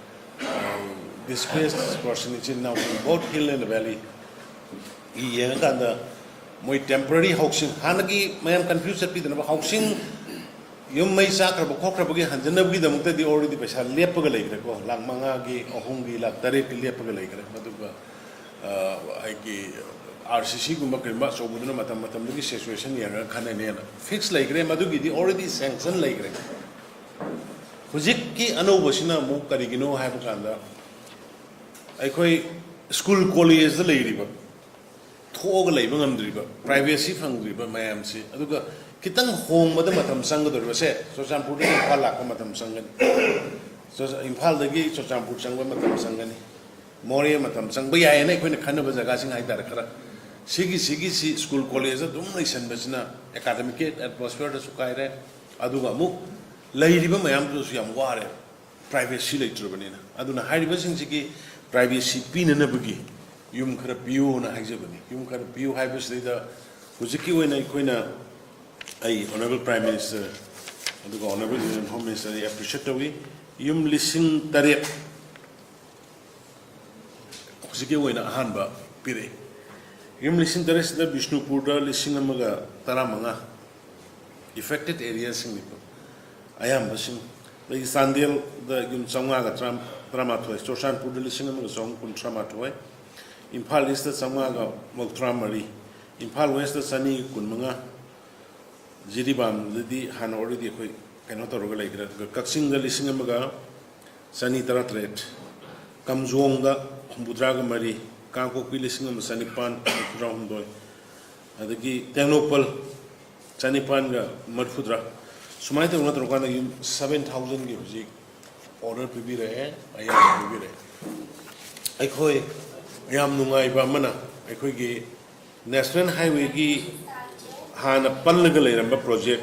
ꯗꯤꯁꯄ꯭ꯂꯦꯁ ꯄꯔꯁꯟ ꯏꯆꯤꯟ ꯏꯅꯥꯎꯁꯤꯡ both hill and valley ꯌꯦꯡꯉꯀꯥꯟꯗ ꯃꯣꯏ temporary housing, ꯍꯥꯟꯅꯒꯤ ꯃꯌꯥꯝ ꯀꯟꯐ꯭ꯌꯨꯁ ꯆꯠꯄꯤꯗꯅꯕ, ꯍꯥꯎꯁꯤꯡ ꯌꯨꯝ ꯃꯩ ꯆꯥꯛꯈ꯭ꯔꯕ ꯈꯣꯠꯈ꯭ꯔꯕꯒꯤ ꯍꯟꯖꯅꯕꯒꯤꯗꯃꯛꯇꯗꯤ already ꯄꯩꯁꯥ ꯂꯦꯞꯄꯒ ꯂꯩꯈ꯭ꯔꯦꯀꯣ, ꯂꯥꯛ ꯃꯉꯥꯒꯤ, ꯑꯍꯨꯝꯒꯤ, ꯂꯥꯛ ꯇꯔꯦꯠꯀꯤ ꯂꯦꯞꯄꯒ ꯂꯩꯈ꯭ꯔꯦ꯫ ꯑꯗꯨꯒ ꯑ, ꯑꯩꯒꯤ ꯑꯥꯔ ꯁꯤ ꯁꯤꯒꯨꯝꯕ ꯀꯔꯤꯒꯨꯝꯕ ꯑꯆꯧꯕꯗꯨꯅ ꯃꯇꯝ ꯃꯇꯝꯗꯨꯒꯤ ꯁꯤꯆꯨꯋꯦꯁꯟ ꯌꯦꯡꯉꯒ ꯈꯟꯅꯅꯦꯅ ꯐꯤꯛꯁ ꯂꯩꯈ꯭ꯔꯦ, ꯃꯗꯨꯒꯤꯗꯤ already ꯁꯦꯡꯁꯟ ꯂꯩꯈ꯭ꯔꯦ꯫ ꯍꯧꯖꯤꯛꯀꯤ ꯑꯅꯧꯕꯁꯤꯅ ꯑꯃꯨꯛ ꯀꯔꯤꯒꯤꯅꯣ ꯍꯥꯏꯕ ꯀꯥꯟꯗ, ꯑꯩꯈꯣꯏ ꯁ꯭ꯀꯨꯜ ꯀꯣꯂꯦꯖꯇ ꯂꯩꯔꯤꯕ, ꯊꯣꯛꯑꯒ ꯂꯩꯕ ꯉꯝꯗ꯭ꯔꯤꯕ, ꯄ꯭ꯔꯥꯏꯚꯦꯁꯤ ꯐꯪꯗ꯭ꯔꯤꯕ ꯃꯌꯥꯝꯁꯤ, ꯑꯗꯨꯒ ꯈꯤꯇꯪ ꯍꯣꯡꯕꯗ ꯃꯇꯝ ꯆꯪꯒꯗꯧꯔꯤꯕꯁꯦ, ꯆꯨꯔꯆꯥꯟꯄꯨꯔꯗꯒꯤ ꯏꯝꯐꯥꯜ ꯂꯥꯛꯄ ꯃꯇꯝ ꯆꯪꯒꯅꯤ, ꯆꯨꯔꯆꯥ-, ꯏꯝꯐꯥꯜꯗꯒꯤ ꯆꯨꯔꯆꯥꯟꯄꯨꯔ ꯆꯪꯕ ꯃꯇꯝ ꯆꯪꯒꯅꯤ, ꯃꯣꯔꯦ ꯃꯇꯝ ꯆꯪꯕ ꯌꯥꯏꯌꯦꯅ ꯑꯩꯈꯣꯏꯅ ꯈꯟꯅꯕ ꯖꯒꯥꯁꯤꯡ ꯍꯥꯏꯇꯥꯔꯦ꯫ ꯈꯔ ꯁꯤꯒꯤ, ꯁꯤꯒꯤꯁꯤ ꯁ꯭ꯀꯨꯜ ꯀꯣꯂꯦꯖ ꯑꯗꯨꯝ ꯂꯩꯁꯟꯕꯁꯤꯅ ꯑꯦꯀꯥꯗꯃꯤꯛꯀꯤ ꯑꯦꯠꯃꯣꯁꯐꯤꯌꯔꯗꯁꯨ ꯀꯥꯏꯔꯦ, ꯑꯗꯨꯒ ꯑꯃꯨꯛ ꯂꯩꯔꯤꯕ ꯃꯌꯥꯝꯗꯨꯗꯁꯨ ꯌꯥꯝ ꯋꯥꯔꯦ, ꯄ꯭ꯔꯥꯏꯚꯦꯁꯤ ꯂꯩꯇ꯭ꯔꯕꯅꯤꯅ꯫ ꯑꯗꯨꯅ ꯍꯥꯏꯔꯤꯕꯁꯤꯡꯁꯤꯒꯤ ꯄ꯭ꯔꯥꯏꯚꯦꯁꯤ ꯄꯤꯅꯅꯕꯒꯤ ꯌꯨꯝ ꯈꯔ ꯄꯤꯌꯨꯅ ꯍꯥꯏꯖꯕꯅꯤ꯫ ꯌꯨꯝ ꯈꯔ ꯄꯤꯌꯨ ꯍꯥꯏꯕꯁꯤꯗꯩꯗ ꯍꯧꯖꯤꯛꯀꯤ ꯑꯣꯏꯅ ꯑꯩꯈꯣꯏꯅ, ꯑꯩ Honourable Prime Minister ꯑꯗꯨꯒ Honourable Union Home Minister ꯑꯩ ꯑꯦꯄ꯭ꯔꯤꯁꯤꯌꯦꯠ ꯇꯧꯏ꯫ ꯌꯨꯝ ꯂꯤꯁꯤꯡ ꯇꯔꯦꯠ ꯍꯧꯖꯤꯛꯀꯤ ꯑꯣꯏꯅ ꯑꯍꯥꯟꯕ ꯄꯤꯔꯛꯏ꯫ ꯌꯨꯝ ꯂꯤꯁꯤꯡ ꯇꯔꯦꯠꯁꯤꯗ ꯕꯤꯁꯅꯨꯄꯨꯔꯗ ꯂꯤꯁꯤꯡ ꯑꯃꯒ ꯇꯔꯥꯃꯉꯥ, affected areaꯁꯤꯡꯅꯤꯀꯣ ꯑꯌꯥꯝꯕꯁꯤꯡ꯫ ꯑꯗꯒꯤ ꯆꯥꯟꯗꯦꯜꯗ ꯌꯨꯝ ꯆꯥꯝꯃꯉꯥꯒ ꯇꯔꯥ-, ꯇꯔꯥꯃꯥꯊꯣꯏ, ꯆꯨꯔꯆꯥꯟꯄꯨꯔꯗ ꯂꯤꯁꯤꯡ ꯑꯃꯒ ꯆꯍꯨꯝ ꯀꯨꯟꯊ꯭ꯔꯥ ꯃꯥꯊꯣꯏ, ꯏꯝꯐꯥꯜ ꯏꯁꯇ ꯆꯥꯝꯃꯉꯥꯒ ꯃꯧꯗ꯭ꯔꯥ ꯃꯔꯤ, ꯏꯝꯐꯥꯜ ꯋꯦꯁꯇ ꯆꯅꯤ ꯀꯨꯟꯃꯉꯥ, ꯖꯤꯔꯤꯕꯥꯝꯗꯗꯤ ꯍꯥꯟꯅ already ꯑꯩꯈꯣꯏ ꯀꯩꯅꯣ ꯇꯧꯔꯒ ꯂꯩꯈ꯭ꯔꯦ꯫ ꯑꯗꯨꯒ ꯀꯛꯆꯤꯡꯗ ꯂꯤꯁꯤꯡ ꯑꯃꯒ ꯆꯅꯤ ꯇꯔꯥꯇꯔꯦꯠ, ꯀꯥꯝꯖꯣꯡꯗ ꯍꯨꯝꯐꯨꯇꯔꯥꯒ ꯃꯔꯤ, ꯀꯥꯡꯄꯣꯛꯄꯤ ꯂꯤꯁꯤꯡ ꯑꯃ ꯆꯅꯤꯄꯥꯟ ꯍꯨꯝꯐꯨꯇꯔꯥꯍꯨꯝꯗꯣꯏ, ꯑꯗꯒꯤ ꯇꯦꯡꯅꯧꯄꯜ ꯆꯅꯤꯄꯥꯟꯒ ꯃꯔꯤꯐꯨꯇꯔꯥ꯫ ꯁꯨꯃꯥꯏꯅ ꯇꯧꯅ ꯇꯧꯔꯀꯥꯟꯗ ꯌꯨꯝ seven thousandꯒꯤ ꯍꯧꯖꯤꯛ order ꯄꯤꯕꯤꯔꯛꯑꯦ, ꯑꯌꯥꯕ ꯄꯤꯕꯤꯔꯛꯑꯦ꯫ ꯑꯩꯈꯣꯏ ꯌꯥꯝ ꯅꯨꯡꯉꯥꯏꯕ ꯑꯃꯅ, ꯑꯩꯈꯣꯏꯒꯤ National Highwayꯒꯤ ꯍꯥꯟꯅ ꯄꯜꯂꯒ ꯂꯩꯔꯝꯕ project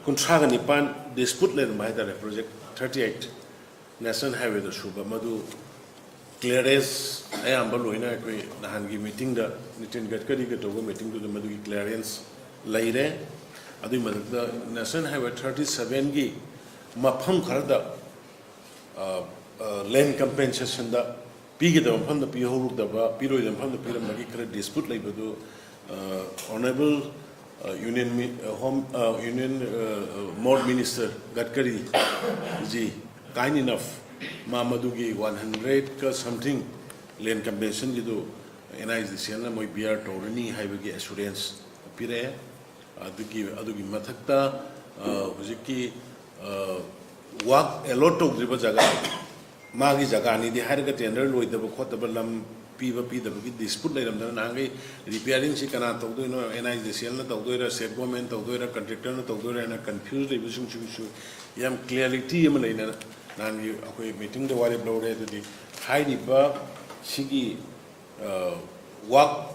ꯀꯨꯟꯊ꯭ꯔꯥꯒ ꯅꯤꯄꯥꯟ dispute ꯂꯩꯔꯝꯕ ꯍꯥꯏꯇꯥꯔꯦ, project thirty eight National Highwayꯗ ꯁꯨꯕ, ꯃꯗꯨ clearance ꯑꯌꯥꯝꯕ ꯂꯣꯏꯅ ꯑꯩꯈꯣꯏ ꯅꯍꯥꯟꯒꯤ meetingꯗ, ꯅꯤꯇꯤꯟ ꯒꯗꯀꯔꯤꯒ ꯇꯧꯕ meetingꯗꯨꯗ ꯃꯗꯨꯒꯤ clearance ꯂꯩꯔꯦ꯫ ꯑꯗꯨꯒꯤ ꯃꯊꯛꯇ National Highway thirty sevenꯒꯤ ꯃꯐꯝ ꯈꯔꯗ ꯂꯦꯟ ꯀꯝꯄꯦꯟꯁꯦꯁꯟꯗ ꯄꯤꯒꯗꯕ ꯃꯐꯝꯗ ꯄꯤꯍꯧꯔꯨꯗꯕ, ꯄꯤꯔꯣꯏꯗꯕ ꯃꯐꯝꯗ ꯄꯤꯔꯝꯕꯒꯤ ꯈꯔ ꯗꯤꯁꯄ꯭ꯌꯨꯠ ꯂꯩꯕꯗꯨ, Honourable Union Home Union MoT Minister ꯒꯗꯀꯔꯤꯖꯤ kind enough ꯃꯥ ꯃꯗꯨꯒꯤ one hundredꯀ something ꯂꯦꯟ ꯀꯝꯄꯦꯟꯁꯦꯁꯟꯒꯤꯗꯨ NHIDCLꯅ ꯃꯣꯏ bear ꯇꯧꯔꯅꯤ ꯍꯥꯏꯕꯒꯤ ꯑꯦꯁꯨꯔꯦꯟꯁ ꯄꯤꯔꯛꯑꯦ꯫ ꯑꯗꯨꯒꯤ ꯑꯗꯨꯒꯤ ꯃꯊꯛꯇ ꯍꯧꯖꯤꯛꯀꯤ ꯋꯥꯛ ꯑꯦꯂꯣꯠ ꯇꯧꯗ꯭ꯔꯤꯕ ꯖꯒꯥ, ꯃꯥꯒꯤ ꯖꯒꯥꯅꯤꯗꯤ ꯍꯥꯏꯔꯒ ꯇꯦꯟꯗꯔ ꯂꯣꯏꯗꯕ ꯈꯣꯠꯇꯕ ꯂꯝ ꯄꯤꯕ ꯄꯤꯗꯕꯒꯤ ꯗꯤꯁꯄ꯭ꯌꯨꯠ ꯂꯩꯔꯝꯗꯅ ꯅꯍꯥꯟꯈꯩ ꯔꯤꯄꯤꯌꯥꯔꯤꯡꯁꯤ ꯀꯅꯥ ꯇꯧꯗꯣꯏꯅꯣ, NHIDCLꯅ ꯇꯧꯗꯣꯏꯔꯥ, ꯁ꯭ꯇꯦꯠ ꯒꯣꯔꯃꯦꯟ ꯇꯧꯗꯣꯏꯔꯥ, ꯀꯟꯇ꯭ꯔꯦꯛꯇꯔꯅ ꯇꯧꯗꯣꯏꯔꯥ ꯍꯥꯏꯅ ꯀꯟꯐ꯭ꯌꯨꯁ ꯂꯩꯕꯁꯤꯡꯁꯤꯒꯤꯁꯨ ꯌꯥꯝ ꯀ꯭ꯂꯤꯌꯥꯔꯤꯇꯤ ꯑꯃ ꯂꯩꯅ ꯅꯍꯥꯟꯒꯤ ꯑꯩꯈꯣꯏ ꯃꯤꯇꯤꯡꯗ ꯋꯥꯔꯦꯞ ꯂꯧꯔꯦ꯫ ꯑꯗꯨꯗꯤ ꯍꯥꯏꯔꯤꯕ ꯁꯤꯒꯤ ꯋꯥꯛ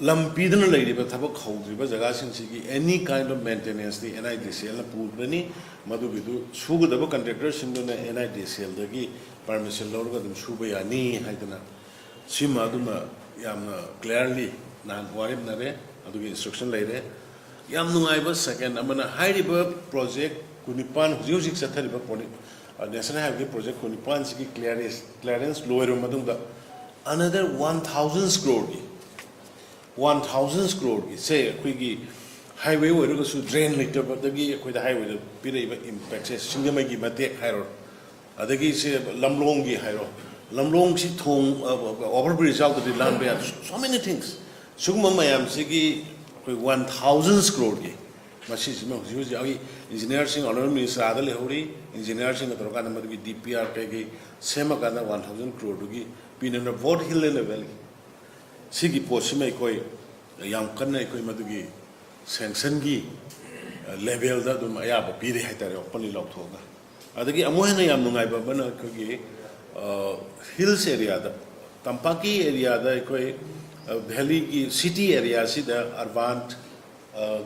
ꯂꯝ ꯄꯤꯗꯅ ꯂꯩꯔꯤꯕ ꯊꯕꯛ ꯍꯧꯗ꯭ꯔꯤꯕ ꯖꯒꯥꯁꯤꯡꯁꯤꯒꯤ any kind of maintenanceꯇꯤ NHIDCLꯅ ꯄꯨꯒꯅꯤ꯫ ꯃꯗꯨꯒꯤꯗꯨ ꯁꯨꯒꯗꯕ ꯀꯟꯇ꯭ꯔꯦꯛꯇꯔꯁꯤꯡꯗꯨꯅ NHIDCLꯗꯒꯤ ꯄꯔꯃꯤꯁꯟ ꯂꯧꯔꯒ ꯑꯗꯨꯝ ꯁꯨꯕ ꯌꯥꯅꯤ ꯍꯥꯏꯗꯅ ꯁꯤꯃ ꯑꯗꯨꯃ ꯌꯥꯝꯅ clearly ꯅꯍꯥꯟ ꯋꯥꯔꯦꯞꯅꯔꯦ꯫ ꯑꯗꯨꯒꯤ ꯏꯟꯁꯇ꯭ꯔꯛꯁꯟ ꯂꯩꯔꯦ꯫ ꯌꯥꯝ ꯅꯨꯡꯉꯥꯏꯕ ꯁꯦꯀꯦꯟ ꯑꯃꯅ ꯍꯥꯏꯔꯤꯕ ꯄ꯭ꯔꯣꯖꯦꯛ ꯀꯨꯟꯅꯤꯄꯥꯟ, ꯍꯧꯖꯤꯛ ꯍꯧꯖꯤꯛ ꯆꯠꯊꯔꯤꯕ ꯄ꯭ꯔꯣꯖꯦꯛ, National Highway ꯄ꯭ꯔꯣꯖꯦꯛ ꯀꯨꯟꯅꯤꯄꯥꯟꯁꯤꯒꯤ ꯀ꯭ꯂꯤꯌꯥꯔꯦꯟꯁ ꯀ꯭ꯂꯤꯌꯥꯔꯦꯟꯁ ꯂꯣꯏꯔꯕ ꯃꯇꯨꯡꯗ another one thousand crore ꯒꯤ, one thousand crore ꯒꯤ ꯁꯦ ꯑꯩꯈꯣꯏꯒꯤ ꯍꯥꯏꯋꯦ ꯑꯣꯏꯔꯒꯁꯨ ꯗ꯭ꯔꯦꯟ ꯂꯩꯇꯕꯗꯒꯤ ꯑꯩꯈꯣꯏꯗ ꯍꯥꯏꯋꯦꯗ ꯄꯤꯔꯛꯏꯕ ꯏꯝꯄꯦꯛꯁꯦ, ꯁꯤꯡꯖꯃꯩꯒꯤ ꯃꯇꯦꯛ ꯍꯥꯏꯔꯣ, ꯑꯗꯒꯤ ꯁꯦ ꯂꯝꯂꯣꯡꯒꯤ ꯍꯥꯏꯔꯣ, ꯂꯝꯂꯣꯡꯁꯤ ꯊꯣꯡ, over bridge ꯌꯥꯎꯗ꯭ꯔꯗꯤ ꯂꯥꯟꯕ ꯌꯥꯗꯦ꯫ So many things꯫ ꯁꯤꯒꯨꯝꯕ ꯃꯌꯥꯝꯁꯤꯒꯤ ꯑꯩꯈꯣꯏ one thousand crore ꯒꯤ ꯃꯁꯤꯁꯤꯃ ꯍꯧꯖꯤꯛ ꯍꯧꯖꯤꯛ ꯑꯩꯒꯤ ꯏꯟꯖꯤꯅꯤꯌꯥꯔꯁꯤꯡ ꯑꯣꯅꯔꯦꯕꯜ ꯃꯤꯅꯤꯁꯇꯔ ꯑꯥꯗ ꯂꯩꯍꯧꯔꯤ, ꯏꯟꯖꯤꯅꯤꯌꯥꯔꯁꯤꯡꯒ ꯇꯧꯔꯀꯥꯟꯗ ꯃꯗꯨꯒꯤ DPR ꯀꯩꯀꯩ ꯁꯦꯝꯃꯀꯥꯟꯗ one thousand crore ꯗꯨꯒꯤ ꯄꯤꯅꯅꯕ both hill and valley꯫ ꯁꯤꯒꯤ ꯄꯣꯠꯁꯤꯃ ꯑꯩꯈꯣꯏ ꯌꯥꯝ ꯀꯟꯅ ꯑꯩꯈꯣꯏ ꯃꯗꯨꯒꯤ ꯁꯦꯡꯁꯟꯒꯤ ꯂꯦꯚꯦꯜꯗ ꯑꯗꯨꯝ ꯑꯌꯥꯕ ꯄꯤꯔꯦ ꯍꯥꯏꯇꯥꯔꯦ, openly ꯂꯥꯎꯊꯣꯛꯑꯒ꯫ ꯑꯗꯒꯤ ꯑꯃꯨꯛ ꯍꯦꯟꯅ ꯌꯥꯝ ꯅꯨꯡꯉꯥꯏꯕ ꯑꯃꯅ ꯑꯩꯈꯣꯏꯒꯤ ꯍꯤꯜꯁ ꯑꯦꯔꯤꯌꯥꯗ, ꯇꯝꯄꯥꯛꯀꯤ ꯑꯦꯔꯤꯌꯥꯗ ꯑꯩꯈꯣꯏ ꯚꯦꯂꯤꯒꯤ ꯁꯤꯇꯤ ꯑꯦꯔꯤꯌꯥꯁꯤꯗ ꯑꯔꯕꯥꯟ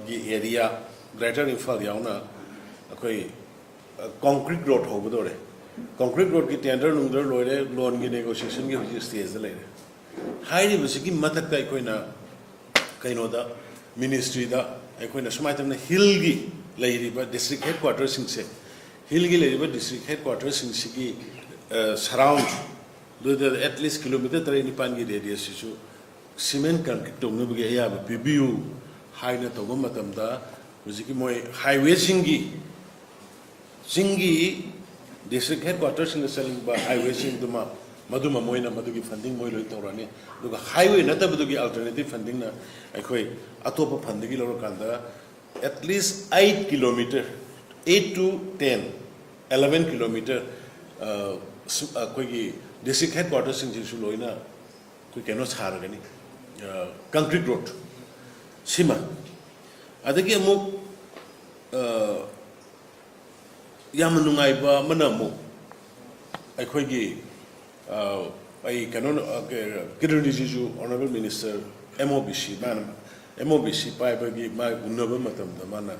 ꯒꯤ ꯑꯦꯔꯤꯌꯥ, ꯒ꯭ꯔꯦꯇꯔ ꯏꯝꯐꯥꯜ ꯌꯥꯎꯅ ꯑꯩꯈꯣꯏ ꯀꯣꯡꯀ꯭ꯔꯤꯠ ꯔꯣꯗ ꯍꯧꯒꯗꯧꯔꯦ꯫ ꯀꯣꯡꯀ꯭ꯔꯤꯠ ꯔꯣꯗꯀꯤ ꯇꯦꯟꯗꯔ ꯅꯨꯡꯗꯔ ꯂꯣꯏꯔꯦ, ꯂꯣꯟꯒꯤ ꯅꯦꯒꯣꯁꯤꯌꯦꯁꯟꯒꯤ ꯍꯧꯖꯤꯛ ꯁ꯭ꯇꯦꯖꯇ ꯂꯩꯔꯦ꯫ ꯍꯥꯏꯔꯤꯕꯁꯤꯒꯤ ꯃꯊꯛꯇ ꯑꯩꯈꯣꯏꯅ ꯀꯩꯅꯣꯗ ꯃꯤꯅꯤꯁꯇ꯭ꯔꯤꯗ ꯑꯩꯈꯣꯏꯅ ꯁꯨꯃꯥꯏꯅ ꯇꯧꯅ ꯍꯤꯜꯒꯤ ꯂꯩꯔꯤꯕ ꯗꯤꯁꯇ꯭ꯔꯤꯛ ꯍꯦꯗ ꯀ꯭ꯋꯥꯇꯔꯁꯤꯡꯁꯦ, ꯍꯤꯜꯒꯤ ꯂꯩꯔꯤꯕ ꯗꯤꯁꯇ꯭ꯔꯤꯛ ꯍꯦꯗ ꯀ꯭ꯋꯥꯇꯔꯁꯤꯡꯁꯤꯒꯤ ꯁꯔꯥꯎꯟꯗꯨꯗ ꯑꯦꯠꯂꯤꯁ ꯀꯤꯂꯣꯃꯤꯇꯔ ꯇꯔꯦꯠ ꯅꯤꯄꯥꯜꯒꯤ ꯔꯦꯗꯤꯌꯁꯁꯤꯁꯨ ꯁꯤꯃꯦꯟ ꯀꯟꯀ꯭ꯔꯤꯠ ꯇꯧꯅꯕꯒꯤ ꯑꯌꯥꯕ ꯄꯤꯕꯤꯌꯨ ꯍꯥꯏꯅ ꯇꯧꯕ ꯃꯇꯝꯗ, ꯍꯧꯖꯤꯛꯀꯤ ꯃꯣꯏ ꯍꯥꯏꯋꯦꯁꯤꯡꯒꯤ, ꯆꯤꯡꯒꯤ ꯗꯤꯁꯇ꯭ꯔꯤꯛ ꯍꯦꯗ ꯀ꯭ꯋꯥꯇꯔꯁꯤꯡꯗ ꯆꯠꯅꯤꯡꯕ ꯍꯥꯏꯋꯦꯁꯤꯡꯗꯨꯃ, ꯃꯗꯨꯃ ꯃꯣꯏꯅ ꯃꯗꯨꯒꯤ ꯐꯟꯗꯤꯡ ꯃꯣꯏ ꯂꯣꯏ ꯇꯧꯔꯅꯤ꯫ ꯑꯗꯨꯒ ꯍꯥꯏꯋꯦ ꯅꯠꯇꯕꯗꯨꯒꯤ ꯑꯜꯇꯔꯅꯦꯇꯤꯞ ꯐꯟꯗꯤꯡꯅ ꯑꯩꯈꯣꯏ ꯑꯇꯣꯞꯄ ꯐꯟꯗꯒꯤ ꯂꯧꯔꯀꯥꯟꯗ at least eight kilometer, eight to ten, eleven kilometer, ꯑꯩꯈꯣꯏꯒꯤ ꯗꯤꯁꯇ꯭ꯔꯤꯛ ꯍꯦꯗ ꯀ꯭ꯋꯥꯇꯔꯁꯤꯡꯁꯤꯁꯨ ꯂꯣꯏꯅ ꯑꯩꯈꯣꯏ ꯀꯩꯅꯣ ꯁꯥꯔꯒꯅꯤ, ꯀꯪꯀ꯭ꯔꯤꯠ ꯔꯣꯗ ꯁꯤꯃ꯫ ꯑꯗꯒꯤ ꯑꯃꯨꯛ ꯌꯥꯝꯅ ꯅꯨꯡꯉꯥꯏꯕ ꯑꯃꯅ ꯑꯃꯨꯛ ꯑꯩꯈꯣꯏꯒꯤ, ꯑꯩ ꯀꯩꯅꯣ, Kiran Rijiju, honourable minister, M O B C, ꯃꯥꯅ ꯑꯦꯝ ꯑꯣ ꯕꯤ ꯁꯤ ꯄꯥꯏꯕꯒꯤ ꯃꯥ ꯎꯅꯕ ꯃꯇꯝꯗ ꯃꯥꯅ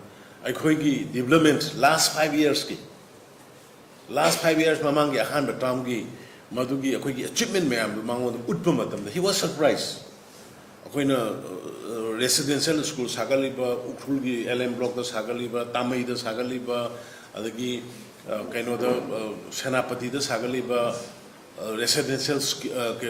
ꯑꯩꯈꯣꯏꯒꯤ ꯗꯤꯕ꯭ꯂꯞꯃꯦꯟ ꯂꯥꯁ ꯐꯥꯏꯚ ꯏꯌꯔꯁꯀꯤ, ꯂꯥꯁ ꯐꯥꯏꯚ ꯏꯌꯔꯁ ꯃꯃꯥꯡꯒꯤ ꯑꯍꯥꯟꯕ ꯇꯥꯔꯝꯒꯤ ꯃꯗꯨꯒꯤ ꯑꯩꯈꯣꯏꯒꯤ ꯑꯦꯆꯤꯞꯃꯦꯟ ꯃꯌꯥꯝꯗꯨ ꯃꯉꯣꯟꯗ ꯎꯠꯄ ꯃꯇꯝꯗ he was surprised꯫ ꯑꯩꯈꯣꯏꯅ ꯔꯦꯁꯤꯗꯦꯟꯁꯤꯌꯦꯜ ꯁ꯭ꯀꯨꯜ ꯁꯥꯒꯠꯂꯤꯕ, ꯎꯈ꯭ꯔꯨꯜꯒꯤ ꯑꯦꯜ ꯑꯦꯝ ꯕ꯭ꯂꯣꯛꯇ ꯁꯥꯒꯠꯂꯤꯕ, ꯇꯥꯃꯩꯗ ꯁꯥꯒꯠꯂꯤꯕ, ꯑꯗꯒꯤ ꯀꯩꯅꯣꯗ, ꯁꯦꯅꯥꯄꯇꯤꯗ ꯁꯥꯒꯠꯂꯤꯕ ꯔꯦꯁꯤꯗꯦꯟꯁꯤꯌꯦꯜ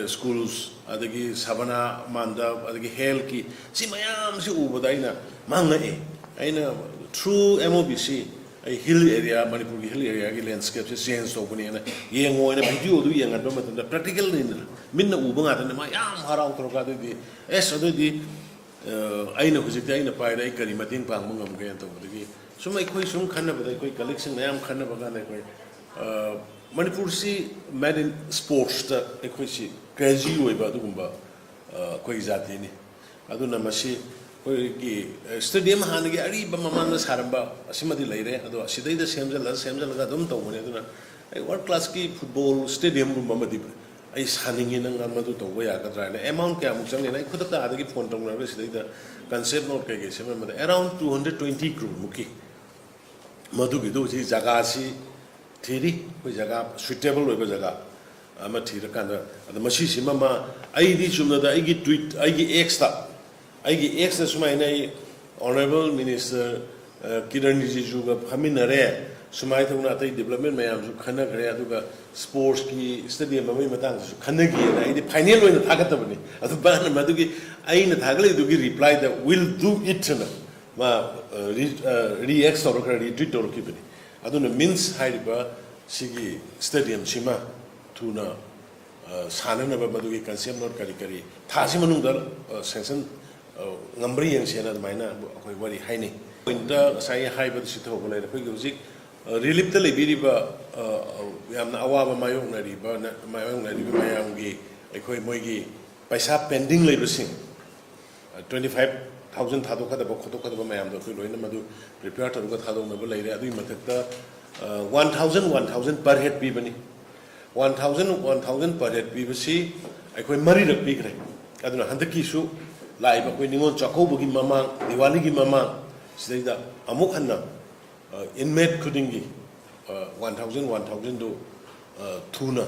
ꯁ꯭ꯀꯨꯜꯁ, ꯑꯗꯒꯤ ꯁꯕꯅꯥ ꯃꯥꯟꯗꯞ, ꯑꯗꯒꯤ ꯍꯦꯜꯊꯀꯤ, ꯁꯤ ꯃꯌꯥꯝꯁꯤ ꯎꯕꯗ ꯑꯩꯅ ꯃꯥꯡꯉꯛꯑꯦ꯫ ꯑꯩꯅ through M O B C ꯑꯩ ꯍꯤꯜ ꯑꯦꯔꯤꯌꯥ, ꯃꯅꯤꯄꯨꯔꯒꯤ ꯍꯤꯜ ꯑꯦꯔꯤꯌꯥꯒꯤ ꯂꯦꯟꯁ꯭ꯀꯦꯞꯁꯦ ꯆꯦꯟꯖ ꯇꯧꯕꯅꯦꯅ ꯌꯦꯡꯉꯣ ꯍꯥꯏꯅ ꯚꯤꯗꯤꯑꯣꯗꯨ ꯌꯦꯡꯍꯟꯕ ꯃꯇꯝꯗ ꯄ꯭ꯔꯦꯛꯇꯤꯀꯦꯜꯅꯤꯗꯅ ꯃꯤꯠꯅ ꯎꯕ ꯉꯥꯛꯇꯅꯤ꯫ ꯃꯥ ꯌꯥꯝ ꯍꯔꯥꯎ ꯇꯧꯔꯒ ꯑꯗꯨꯗꯤ ꯑꯦꯁ ꯑꯗꯨꯗꯤ ꯑꯩꯅ ꯍꯧꯖꯤꯛꯇꯤ ꯑꯩꯅ ꯄꯥꯏꯔꯦ, ꯑꯩ ꯀꯔꯤ ꯃꯇꯦꯡ ꯄꯥꯡꯕ ꯉꯝꯒꯦꯅ ꯇꯧꯕꯗꯒꯤ ꯁꯨꯝ ꯑꯩꯈꯣꯏ ꯁꯨꯝ ꯈꯟꯅꯕꯗ, ꯑꯩꯈꯣꯏ ꯀꯂꯤꯛꯁꯤꯡ ꯃꯌꯥꯝ ꯈꯟꯅꯕ ꯀꯥꯟꯗ ꯑꯩꯈꯣꯏ ꯃꯅꯤꯄꯨꯔꯁꯤ ꯃꯦꯠ ꯏꯟ ꯁ꯭ꯄꯣꯔꯠꯁꯇ ꯑꯩꯈꯣꯏꯁꯤ ꯀ꯭ꯔꯦꯖꯤ ꯑꯣꯏꯕ ꯑꯗꯨꯒꯨꯝꯕ ꯑꯩꯈꯣꯏꯒꯤ ꯖꯥꯇꯤꯅꯤ꯫ ꯑꯗꯨꯅ ꯃꯁꯤ ꯑꯩꯈꯣꯏꯒꯤ ꯁ꯭ꯇꯦꯗꯤꯌꯝ ꯍꯥꯟꯅꯒꯤ ꯑꯔꯤꯕ ꯃꯃꯥꯡꯗ ꯁꯥꯔꯝꯕ ꯑꯁꯤꯃꯗꯤ ꯂꯩꯔꯦ, ꯑꯗꯣ ꯑꯁꯤꯗꯩꯗ ꯁꯦꯝꯖꯜꯂ ꯁꯦꯝꯖꯜꯂꯒ ꯑꯗꯨꯝ ꯇꯧꯕꯅꯦ꯫ ꯑꯗꯨꯅ ꯑꯩ ꯋꯥꯔꯜ ꯀ꯭ꯂꯥꯁꯀꯤ ꯐꯨꯠꯕꯣꯜ ꯁ꯭ꯇꯦꯗꯤꯌꯝꯒꯨꯝꯕ ꯑꯃꯗꯤ ꯑꯩ ꯁꯥꯅꯤꯡꯉꯤ, ꯅꯪ ꯃꯗꯨ ꯇꯧꯕ ꯌꯥꯒꯗ꯭ꯔꯥ ꯍꯥꯏꯅ꯫ ꯑꯦꯃꯥꯎꯟ ꯀꯌꯥꯃꯨꯛ ꯆꯪꯒꯦꯅ ꯑꯩ ꯈꯨꯗꯛꯇ ꯑꯥꯗꯒꯤ ꯐꯣꯟ ꯇꯧꯅꯔꯒ ꯁꯤꯗꯩꯗ ꯀꯟꯁꯦꯞ ꯅꯣꯠ ꯀꯩꯀꯩ ꯁꯦꯝꯃꯝꯕꯗ around two hundred twenty crore ꯃꯨꯛꯀꯤ ꯃꯗꯨꯒꯤꯗꯨ ꯍꯧꯖꯤꯛ ꯖꯒꯥꯁꯤ ꯊꯤꯔꯤ꯫ ꯑꯩꯈꯣꯏ ꯖꯒꯥ ꯁꯨꯏꯇꯦꯕꯜ ꯑꯣꯏꯕ ꯖꯒꯥ ꯑꯃ ꯊꯤꯔꯀꯥꯟꯗ, ꯑꯗ ꯃꯁꯤꯁꯤꯃ ꯑꯃ ꯑꯩꯗꯤ ꯆꯨꯝꯅꯗ ꯑꯩꯒꯤ ꯇ꯭ꯋꯤꯠ, ꯑꯩꯒꯤ ꯑꯦꯛꯁꯇ ꯑꯩꯒꯤ ꯑꯦꯛꯁꯇ ꯁꯨꯃꯥꯏꯅ ꯑꯩ ꯑꯣꯅꯔꯦꯕꯜ ꯃꯤꯅꯤꯁꯇꯔ ꯀꯤꯔꯟ ꯔꯤꯖꯤꯖꯨꯒ ꯐꯝꯃꯤꯟꯅꯔꯦ, ꯁꯨꯃꯥꯏꯅ ꯇꯧꯅ ꯑꯇꯩ ꯗꯤꯕꯂꯞꯃꯦꯟ ꯃꯌꯥꯝꯁꯨ ꯈꯟꯅꯈ꯭ꯔꯦ, ꯑꯗꯨꯒ ꯁ꯭ꯄꯣꯔꯠꯁꯀꯤ ꯁ꯭ꯇꯦꯗꯤꯌꯝ ꯑꯃꯒꯤ ꯃꯇꯥꯡꯗꯁꯨ ꯈꯟꯅꯈꯤꯑꯅ ꯑꯩꯗꯤ ꯐꯥꯏꯅꯦꯜ ꯑꯣꯏꯅ ꯊꯥꯒꯠꯇꯕꯅꯤ꯫ ꯑꯗꯨ ꯃꯥꯅ ꯃꯗꯨꯒꯤ ꯑꯩꯅ ꯊꯥꯒꯠꯂꯤꯗꯨꯒꯤ ꯔꯤꯄ꯭ꯂꯥꯏꯗ "will do it" ꯑꯅ ꯃꯥ ꯔꯤꯑꯦꯛꯁ ꯇꯧꯔꯛꯈ꯭ꯔꯦ, ꯔꯤꯇ꯭ꯋꯤꯠ ꯇꯧꯔꯛꯈꯤꯕꯅꯤ꯫ ꯑꯗꯨꯅ ꯃꯤꯟꯁ ꯍꯥꯏꯔꯤꯕ ꯁꯤꯒꯤ ꯁ꯭ꯇꯦꯗꯤꯌꯝꯁꯤꯃ ꯊꯨꯅ ꯁꯥꯟꯅꯅꯕ ꯃꯗꯨꯒꯤ ꯀꯟꯁꯦꯞ ꯅꯣꯠ ꯀꯔꯤ ꯀꯔꯤ ꯊꯥꯁꯤ ꯃꯅꯨꯡꯗ ꯁꯦꯡꯁꯟ ꯉꯝꯕ꯭ꯔꯥ ꯌꯦꯡꯁꯦꯅ ꯑꯗꯨꯃꯥꯏꯅ ꯑꯩꯈꯣꯏ ꯋꯥꯔꯤ ꯍꯥꯏꯅꯩ꯫ ꯄꯣꯏꯟꯠꯇ ꯉꯁꯥꯏ ꯍꯥꯏꯕꯗ ꯁꯤ ꯊꯧꯕ ꯂꯩꯔꯦ꯫ ꯑꯩꯈꯣꯏꯒꯤ ꯍꯧꯖꯤꯛ ꯔꯤꯂꯤꯞꯇ ꯂꯩꯕꯤꯔꯤꯕ, ꯌꯥꯝꯅ ꯑꯋꯥꯕ ꯃꯥꯌꯣꯛꯅꯔꯤꯕ, ꯃꯥꯌꯣꯛꯅꯔꯤꯕ ꯃꯌꯥꯝꯒꯤ ꯑꯩꯈꯣꯏ ꯃꯣꯏꯒꯤ ꯄꯩꯁꯥ ꯄꯦꯟꯗꯤꯡ ꯂꯩꯕꯁꯤꯡ, ꯇ꯭ꯋꯦꯟꯇꯤ ꯐꯥꯏꯚ ꯊꯥꯎꯖꯟ ꯊꯥꯗꯣꯛꯀꯗꯕ ꯈꯣꯠꯇꯣꯛꯀꯗꯕ ꯃꯌꯥꯝꯗꯣ ꯑꯩꯈꯣꯏ ꯂꯣꯏꯅ ꯃꯗꯨ ꯄ꯭ꯔꯤꯄꯦꯌꯔ ꯇꯧꯔꯒ ꯊꯥꯗꯣꯛꯅꯕ ꯂꯩꯔꯦ꯫ ꯑꯗꯨꯒꯤ ꯃꯊꯛꯇ one thousand, one thousand per head ꯄꯤꯕꯅꯤ꯫ One thousand, one thousand per head ꯄꯤꯕꯁꯤ ꯑꯩꯈꯣꯏ ꯃꯔꯤꯔꯛ ꯄꯤꯈ꯭ꯔꯦ꯫ ꯑꯗꯨꯅ ꯍꯟꯗꯛꯀꯤꯁꯨ ꯂꯥꯛꯏꯕ ꯑꯩꯈꯣꯏ ꯅꯤꯉꯣꯜ ꯆꯥꯛꯀꯧꯕꯒꯤ ꯃꯃꯥꯡ, ꯗꯤꯋꯥꯂꯤꯒꯤ ꯃꯃꯥꯡ ꯁꯤꯗꯩꯗ ꯑꯃꯨꯛ ꯍꯟꯅ ꯏꯟꯃꯦꯠ ꯈꯨꯗꯤꯡꯒꯤ ꯋꯥꯟ ꯊꯥꯎꯖꯟ, ꯋꯥꯟ ꯊꯥꯎꯖꯟꯗꯨ ꯊꯨꯅ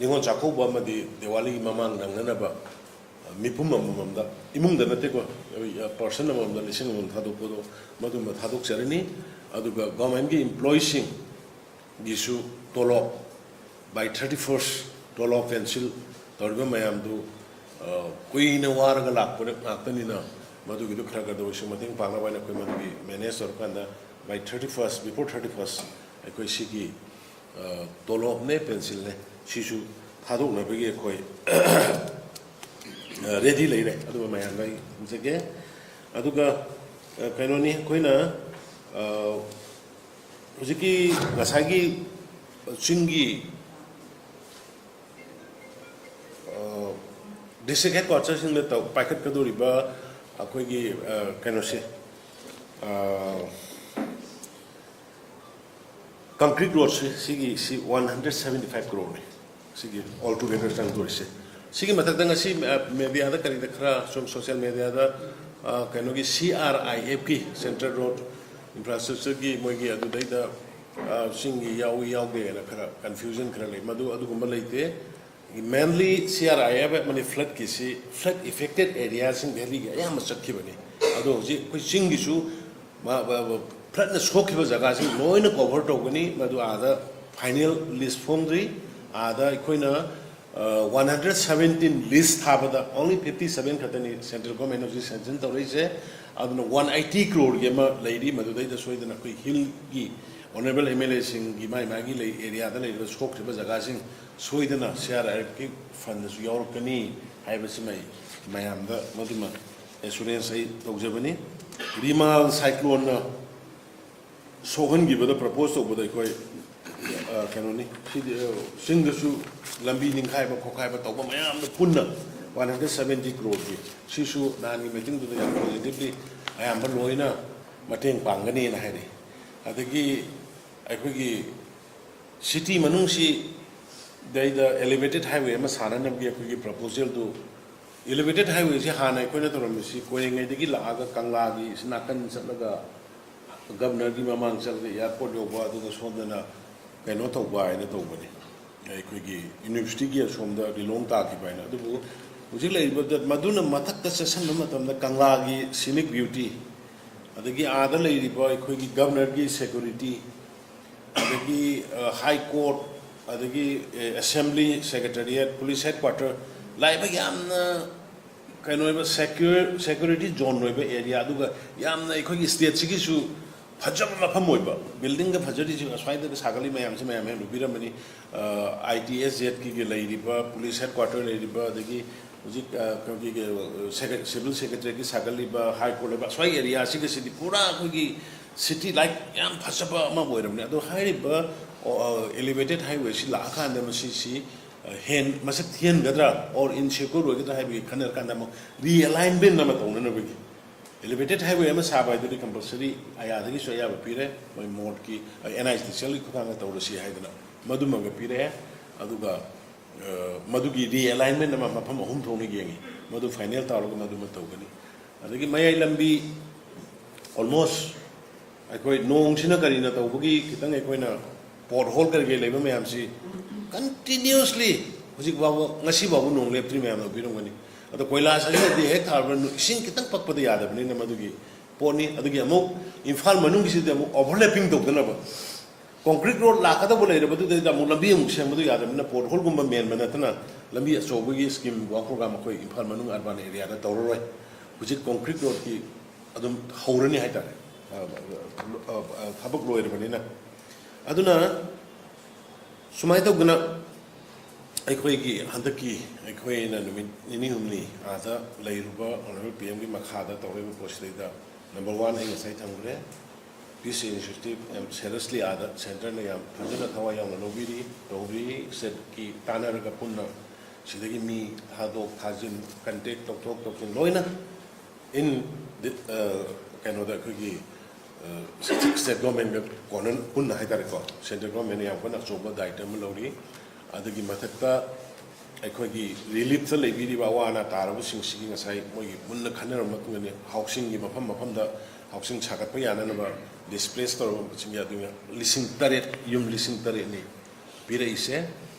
ꯅꯤꯉꯣꯜ ꯆꯥꯛꯀꯧꯕ ꯑꯃꯗꯤ ꯗꯤꯋꯥꯂꯤꯒꯤ ꯃꯃꯥꯡ ꯅꯪꯅꯅꯕ ꯃꯤꯄꯨꯝ ꯑꯃꯃꯝꯗ, ꯏꯃꯨꯡꯗ ꯅꯠꯇꯦꯀꯣ, ꯄꯔꯁꯟ ꯑꯃꯃꯝꯗ ꯂꯤꯁꯤꯡ ꯑꯃꯃꯝ ꯊꯥꯗꯣꯛꯄꯗꯣ ꯃꯗꯨꯃ ꯊꯥꯗꯣꯛꯆꯔꯅꯤ꯫ ꯑꯗꯨꯒ ꯒꯣꯔꯃꯦꯟꯒꯤ ꯏꯝꯄ꯭ꯂꯣꯌꯤꯁꯤꯡꯒꯤꯁꯨ ꯇꯣꯂꯣꯞ by thirty first, ꯇꯣꯂꯣꯞ ꯀꯦꯟꯁꯤꯜ ꯇꯧꯔꯤꯕ ꯃꯌꯥꯝꯗꯨ, ꯀꯨꯏꯅ ꯋꯥꯔꯒ ꯂꯥꯛꯄ ꯉꯥꯛꯇꯅꯤꯅ, ꯃꯗꯨꯒꯤꯗꯨ ꯈꯔ ꯈꯔꯗ ꯑꯣꯏꯁꯨ ꯃꯇꯦꯡ ꯄꯥꯡꯅꯕ ꯍꯥꯏꯅ ꯑꯩꯈꯣꯏ ꯃꯗꯨꯒꯤ ꯃꯦꯅꯦꯖ ꯇꯧꯔꯀꯥꯟꯗ by thirty first, before thirty first, ꯑꯩꯈꯣꯏ ꯁꯤꯒꯤ ꯇꯣꯂꯣꯞꯅꯦ, ꯄꯦꯟꯁꯤꯜꯅꯦ, ꯁꯤꯁꯨ ꯊꯥꯗꯣꯛꯅꯕꯒꯤ ꯑꯩꯈꯣꯏ ꯔꯦꯗꯤ ꯂꯩꯔꯦ꯫ ꯑꯗꯨꯒ ꯃꯌꯥꯝꯗ ꯑꯩ ꯍꯪꯖꯒꯦ꯫ ꯑꯗꯨꯒ ꯀꯩꯅꯣꯅꯤ, ꯑꯩꯈꯣꯏꯅ ꯍꯧꯖꯤꯛꯀꯤ ꯉꯁꯥꯏꯒꯤ ꯆꯤꯡꯒꯤ ꯗꯤꯁꯇ꯭ꯔꯤꯛ ꯍꯦꯗꯀ꯭ꯋꯥꯇꯔꯁꯤꯡꯗ ꯄꯥꯏꯈꯠꯀꯗꯧꯔꯤꯕ ꯑꯩꯈꯣꯏꯒꯤ ꯀꯩꯅꯣꯁꯦ, ꯀꯪꯀ꯭ꯔꯤꯠ ꯔꯣꯗꯁꯦ, ꯁꯤꯒꯤ ꯁꯤ ꯋꯥꯟ ꯍꯟꯗ꯭ꯔꯦꯠ ꯁꯕꯦꯟꯇꯤ ꯐꯥꯏꯚ ꯀ꯭ꯔꯣꯔꯅꯤ꯫ ꯁꯤꯒꯤ ꯑꯣꯜ ꯇꯨꯒꯦꯗꯔ ꯆꯪꯗꯣꯔꯤꯁꯦ꯫ ꯁꯤꯒꯤ ꯃꯊꯛꯇ ꯉꯁꯤ ꯃꯦꯗꯤꯌꯥꯗ ꯀꯔꯤꯗ ꯈꯔ ꯁꯨꯝ ꯁꯣꯁꯤꯌꯦꯜ ꯃꯦꯗꯤꯌꯥꯗ ꯀꯩꯅꯣꯒꯤ ꯁꯤ ꯑꯥꯔ ꯑꯥꯏ ꯑꯦꯐꯀꯤ, ꯁꯦꯟꯇ꯭ꯔꯦꯜ ꯔꯣꯗ ꯏꯟꯐ꯭ꯔꯥꯁ꯭ꯇ꯭ꯔꯛꯆꯔꯒꯤ ꯃꯣꯏꯒꯤ ꯑꯗꯨꯗꯩꯗ ꯆꯤꯡꯒꯤ ꯌꯥꯎꯏ ꯌꯥꯎꯗꯦꯅ ꯈꯔ ꯀꯟꯐ꯭ꯌꯨꯖꯟ ꯈꯔ ꯂꯩ꯫ ꯃꯗꯨ ꯑꯗꯨꯒꯨꯝꯕ ꯂꯩꯇꯦ꯫ Mainly C R I F F ꯑꯃꯗꯤ floodꯀꯤꯁꯤ flood affected areaꯁꯤꯡ Delhiꯒꯤ ꯑꯌꯥꯝꯕ ꯆꯠꯈꯤꯕꯅꯤ꯫ ꯑꯗꯣ ꯍꯧꯖꯤꯛ ꯑꯩꯈꯣꯏ ꯆꯤꯡꯒꯤꯁꯨ floodꯅ ꯁꯣꯛꯈꯤꯕ ꯖꯒꯥꯁꯤꯡ ꯂꯣꯏꯅ cover ꯇꯧꯒꯅꯤ꯫ ꯃꯗꯨ ꯑꯥꯗ final list ꯐꯣꯡꯗ꯭ꯔꯤ꯫ ꯑꯥꯗ ꯑꯩꯈꯣꯏꯅ one hundred seventeen list ꯊꯥꯕꯗ only fifty seven ꯈꯛꯇꯅꯤ central government ꯍꯧꯖꯤꯛ sanction ꯇꯧꯔꯛꯏꯁꯦ꯫ ꯑꯗꯨꯅ one eighty crore ꯑꯃ ꯂꯩꯔꯤ꯫ ꯃꯗꯨꯗꯩꯗ ꯁꯣꯏꯗꯅ ꯑꯩꯈꯣꯏ hillꯒꯤ honourable M L Aꯁꯤꯡꯒꯤ ꯃꯥꯏ ꯃꯥꯒꯤ ꯂꯩ areaꯗ ꯂꯩꯔꯤꯕ ꯁꯣꯛꯈ꯭ꯔꯤꯕ ꯖꯒꯥꯁꯤꯡ ꯁꯣꯏꯗꯅ C R I Fꯀꯤ fundꯗꯁꯨ ꯌꯥꯎꯔꯛꯀꯅꯤ ꯍꯥꯏꯕꯁꯤꯃ ꯑꯩ ꯃꯌꯥꯝꯗ ꯃꯗꯨꯃ assurance ꯑꯩ ꯇꯧꯖꯕꯅꯤ꯫ ꯔꯤꯃꯥꯜ cycloneꯅ ꯁꯣꯛꯍꯟꯈꯤꯕꯗ propose ꯇꯧꯕꯗ ꯑꯩꯈꯣꯏ ꯀꯩꯅꯣꯅꯤ ꯁꯤꯗꯤ꯫ ꯆꯤꯡꯗꯁꯨ ꯂꯝꯕꯤ ꯅꯤꯡꯈꯥꯏꯕ ꯈꯣꯠꯈꯥꯏꯕ ꯇꯧꯕ ꯃꯌꯥꯝꯗ ꯄꯨꯟꯅ one hundred seventy crore ꯁꯤꯁꯨ ꯅꯍꯥꯟꯒꯤ meetingꯗꯨꯗ ꯌꯥꯝ positively ꯑꯌꯥꯝꯕ ꯂꯣꯏꯅ ꯃꯇꯦꯡ ꯄꯥꯡꯒꯅꯤꯅ ꯍꯥꯏꯔꯛꯏ꯫ ꯑꯗꯒꯤ ꯑꯩꯈꯣꯏꯒꯤ city ꯃꯅꯨꯡꯁꯤꯗꯩꯗ elevated highway ꯑꯃ ꯁꯥꯅꯅꯕꯒꯤ ꯑꯩꯈꯣꯏꯒꯤ proposalꯗꯨ, elevated highwayꯁꯤ ꯍꯥꯟꯅ ꯑꯩꯈꯣꯏꯅ ꯇꯧꯔꯝꯃꯤꯁꯤ ꯀꯣꯏꯔꯦꯡꯒꯩꯗꯒꯤ ꯂꯥꯛꯑꯒ ꯀꯪꯂꯥꯒꯤ ꯅꯥꯀꯟ ꯆꯠꯂꯒ governorꯒꯤ ꯃꯃꯥꯡ ꯆꯠꯂꯒ airport ꯌꯧꯕ, ꯑꯗꯨꯒ ꯁꯣꯝꯗꯅ ꯀꯩꯅꯣ ꯇꯧꯕ ꯍꯥꯏꯅ ꯇꯧꯕꯅꯤ꯫ ꯑꯩꯈꯣꯏꯒꯤ universityꯒꯤ ꯑꯁꯣꯝꯗ ꯂꯤꯂꯣꯡ ꯇꯥꯈꯤꯕ ꯍꯥꯏꯅ꯫ ꯑꯗꯨꯕꯨ ꯍꯧꯖꯤꯛ ꯂꯩꯔꯤꯕꯗ ꯃꯗꯨꯅ ꯃꯊꯛꯇ ꯆꯠꯁꯤꯟꯕ ꯃꯇꯝꯗ ꯀꯪꯂꯥꯒꯤ scenic beauty, ꯑꯗꯒꯤ ꯑꯥꯗ ꯂꯩꯔꯤꯕ ꯑꯩꯈꯣꯏꯒꯤ governorꯒꯤ security, ꯑꯗꯒꯤ high court, ꯑꯗꯒꯤ assembly secretariat, police headquarter, ꯂꯥꯛꯏꯕ ꯌꯥꯝꯅ ꯀꯩꯅꯣ ꯑꯣꯏꯕ secure, security zone ꯑꯣꯏꯕ area, ꯑꯗꯨꯒ ꯌꯥꯝꯅ ꯑꯩꯈꯣꯏꯒꯤ stateꯁꯤꯒꯤꯁꯨ ꯐꯖꯕ ꯃꯐꯝ ꯑꯣꯏꯕ, buildingꯒ ꯐꯖꯔꯤꯁꯤ ꯑꯁ꯭ꯋꯥꯏꯗꯒ ꯁꯥꯒꯠꯂꯤ ꯃꯌꯥꯝꯁꯤ ꯃꯌꯥꯝ ꯍꯦꯟꯅ ꯎꯕꯤꯔꯝꯃꯅꯤ꯫ ITSZꯀꯤ ꯂꯩꯔꯤꯕ police headquarter ꯂꯩꯔꯤꯕ, ꯑꯗꯒꯤ ꯍꯧꯖꯤꯛ ꯑꯩꯈꯣꯏꯒꯤ civil secretariatꯀꯤ ꯁꯥꯒꯠꯂꯤꯕ, high court ꯂꯩꯕ ꯑꯁ꯭ꯋꯥꯏ areaꯁꯤꯒꯁꯤꯗꯤ ꯄꯨꯔꯥ ꯑꯩꯈꯣꯏꯒꯤ city like ꯌꯥꯝ ꯐꯖꯕ ꯑꯃ ꯑꯣꯏꯔꯕꯅꯤ꯫ ꯑꯗꯣ ꯍꯥꯏꯔꯤꯕ elevated highwayꯁꯤ ꯂꯥꯛꯑꯀꯥꯟꯗ ꯃꯁꯤꯁꯤ ꯍꯦꯟ ꯃꯁꯛ ꯊꯤꯍꯟꯒꯗ꯭ꯔꯥ or insecure ꯑꯣꯏꯒꯗ꯭ꯔꯥ ꯍꯥꯏꯕꯒꯤ ꯈꯟꯅꯔꯀꯥꯟꯗ ꯑꯃꯨꯛ realignment ꯑꯃ ꯇꯧꯅꯅꯕꯒꯤ elevated highway ꯑꯃ ꯁꯥꯕ ꯍꯥꯏꯗꯨꯗꯤ compulsory ꯑꯌꯥꯗꯒꯤꯁꯨ ꯑꯌꯥꯕ ꯄꯤꯔꯦ꯫ ꯃꯣꯏ MoRTHꯀꯤ, NHIDCLꯒꯤ ꯈꯨꯠꯊꯥꯡꯗ ꯇꯧꯔꯁꯤ ꯍꯥꯏꯗꯅ ꯃꯗꯨꯃꯒ ꯄꯤꯔꯛꯑꯦ꯫ ꯑꯗꯨꯒ ꯃꯗꯨꯒꯤ realignment ꯑꯃ ꯃꯐꯝ ꯑꯍꯨꯝ ꯊꯣꯛꯅ ꯌꯦꯡꯉꯤ꯫ ꯃꯗꯨ final ꯇꯧꯔꯒ ꯃꯗꯨꯃ ꯇꯧꯒꯅꯤ꯫ ꯑꯗꯒꯤ ꯃꯌꯥꯏ ꯂꯝꯕꯤ almost ꯑꯩꯈꯣꯏ ꯅꯣꯡꯁꯤꯅ ꯀꯔꯤꯅ ꯇꯧꯕꯒꯤ ꯈꯤꯇꯪ ꯑꯩꯈꯣꯏꯅ pothole ꯀꯔꯤ ꯀꯔꯤ ꯂꯩꯕ ꯃꯌꯥꯝꯁꯤ continuously ꯍꯧꯖꯤꯛ ꯐꯥꯎꯕ, ꯉꯁꯤ ꯐꯥꯎꯕ ꯅꯣꯡ ꯂꯦꯞꯇ꯭ꯔꯤ, ꯃꯌꯥꯝꯅ ꯎꯕꯤꯔꯝꯒꯅꯤ꯫ ꯑꯗꯣ ꯀꯣꯏꯂꯥꯁ ꯑꯁꯤꯅꯗꯤ ꯍꯦꯛ ꯊꯥꯔꯕ ꯅꯨ-, ꯏꯁꯤꯡ ꯈꯤꯇꯪ ꯄꯛꯄꯗ ꯌꯥꯗꯕꯅꯤꯅ ꯃꯗꯨꯒꯤ ꯄꯣꯠꯅꯤ꯫ ꯑꯗꯨꯒꯤ ꯑꯃꯨꯛ ꯏꯝꯐꯥꯜ ꯃꯅꯨꯡꯒꯤꯁꯤꯗꯤ ꯑꯃꯨꯛ ꯑꯣꯚꯔꯂꯦꯄꯤꯡ ꯇꯧꯗꯅꯕ, ꯀꯣꯟꯀ꯭ꯔꯤꯠ ꯔꯣꯗ ꯂꯥꯛꯀꯗꯕ ꯂꯩꯔꯕꯗꯨꯗꯩꯗ ꯑꯃꯨꯛ ꯂꯝꯕꯤ ꯑꯃꯨꯛ ꯁꯦꯝꯕꯗꯣ ꯌꯥꯗꯕꯅꯤꯅ, ꯄꯣꯠ ꯍꯣꯜꯒꯨꯝꯕ ꯃꯦꯟꯕ ꯅꯠꯇꯅ ꯂꯝꯕꯤ ꯑꯆꯧꯕꯒꯤ ꯁ꯭ꯀꯤꯝ ꯋꯥꯔꯛ ꯄ꯭ꯔꯣꯒ꯭ꯔꯥꯝ ꯑꯩꯈꯣꯏ ꯏꯝꯐꯥꯜ ꯃꯅꯨꯡ ꯑꯔꯕꯥꯟ ꯑꯦꯔꯤꯌꯥꯗ ꯇꯧꯔꯔꯣꯏ꯫ ꯍꯧꯖꯤꯛ ꯀꯣꯟꯀ꯭ꯔꯤꯠ ꯔꯣꯗꯀꯤ ꯑꯗꯨꯝ ꯍꯧꯔꯅꯤ ꯍꯥꯏꯇꯥꯔꯦ, ꯑ, ꯑ, ꯑ, ꯊꯕꯛ ꯂꯣꯏꯔꯕꯅꯤꯅ꯫ ꯑꯗꯨꯅ ꯁꯨꯃꯥꯏꯅ ꯇꯧꯗꯅ ꯑꯩꯈꯣꯏꯒꯤ ꯍꯟꯗꯛꯀꯤ, ꯑꯩꯈꯣꯏꯅ ꯅꯨꯃꯤꯠ ꯅꯤꯅꯤ ꯍꯨꯝꯅꯤ ꯑꯥꯗ ꯂꯩꯔꯨꯕ ꯑꯣꯅꯔꯦꯕꯜ ꯄꯤ ꯑꯦꯝꯒꯤ ꯃꯈꯥꯗ ꯇꯧꯔꯤꯕ ꯄꯣꯠꯁꯤꯗꯩꯗ, ꯅꯝꯕꯔ ꯋꯥꯟ ꯑꯩ ꯉꯁꯥꯏ ꯊꯝꯈ꯭ꯔꯦ, ꯄꯤꯁ ꯏꯅꯤꯁꯤꯌꯦꯇꯤꯚ ꯌꯥꯝ ꯁꯦꯔꯤꯌꯁꯂꯤ ꯑꯥꯗ ꯁꯦꯟꯇꯔꯅ ꯌꯥꯝ ꯐꯖꯅ ꯊꯋꯥꯏ ꯌꯥꯎꯅ ꯂꯧꯕꯤꯔꯤ, ꯇꯧꯕꯤꯔꯤ꯫ ꯁ꯭ꯇꯦꯠꯀꯤ ꯇꯥꯟꯅꯔꯒ ꯄꯨꯟꯅ ꯁꯤꯗꯒꯤ ꯃꯤ ꯊꯥꯗꯣꯛ ꯊꯥꯖꯤꯟ, ꯀꯟꯇꯦꯛ ꯇꯧꯊꯣꯛ ꯇꯧꯁꯤꯟ ꯂꯣꯏꯅ in the, ꯑ, ꯀꯩꯅꯣꯗ ꯑꯩꯈꯣꯏꯒꯤ, ꯑ, ꯁ꯭ꯇꯦꯠ ꯒꯣꯔꯃꯦꯟꯒ ꯀꯣꯟꯅ ꯄꯨꯟꯅ ꯍꯥꯏꯇꯥꯔꯦꯀꯣ, ꯁꯦꯟꯇ꯭ꯔꯦꯜ ꯒꯣꯔꯃꯦꯟꯅ ꯌꯥꯝ ꯀꯟꯅ ꯑꯆꯧꯕ ꯗꯥꯌꯤꯠꯕ ꯑꯃ ꯂꯧꯔꯤ꯫ ꯑꯗꯨꯒꯤ ꯃꯊꯛꯇ ꯑꯩꯈꯣꯏꯒꯤ ꯔꯤꯂꯤꯐꯇ ꯂꯩꯕꯤꯔꯤꯕ ꯑꯋꯥ ꯑꯅꯥ ꯇꯥꯔꯕꯁꯤꯡꯁꯤꯒꯤ ꯉꯁꯥꯏ ꯃꯣꯏꯒꯤ ꯃꯨꯟꯅ ꯈꯟꯅꯔꯕ ꯃꯇꯨꯡꯗꯅꯤ ꯍꯥꯎꯁꯤꯡꯒꯤ ꯃꯐꯝ ꯃꯐꯝꯗ ꯍꯥꯎꯁꯤꯡ ꯁꯥꯒꯠꯄ ꯌꯥꯅꯅꯕ, ꯗꯤꯁꯄ꯭ꯂꯦꯁ ꯇꯧꯔꯕꯁꯤꯡꯒꯤ ꯑꯗꯨꯅ ꯂꯤꯁꯤꯡ ꯇꯔꯦꯠ, ꯌꯨꯝ ꯂꯤꯁꯤꯡ ꯇꯔꯦꯠꯅꯤ ꯄꯤꯔꯛꯏꯁꯦ꯫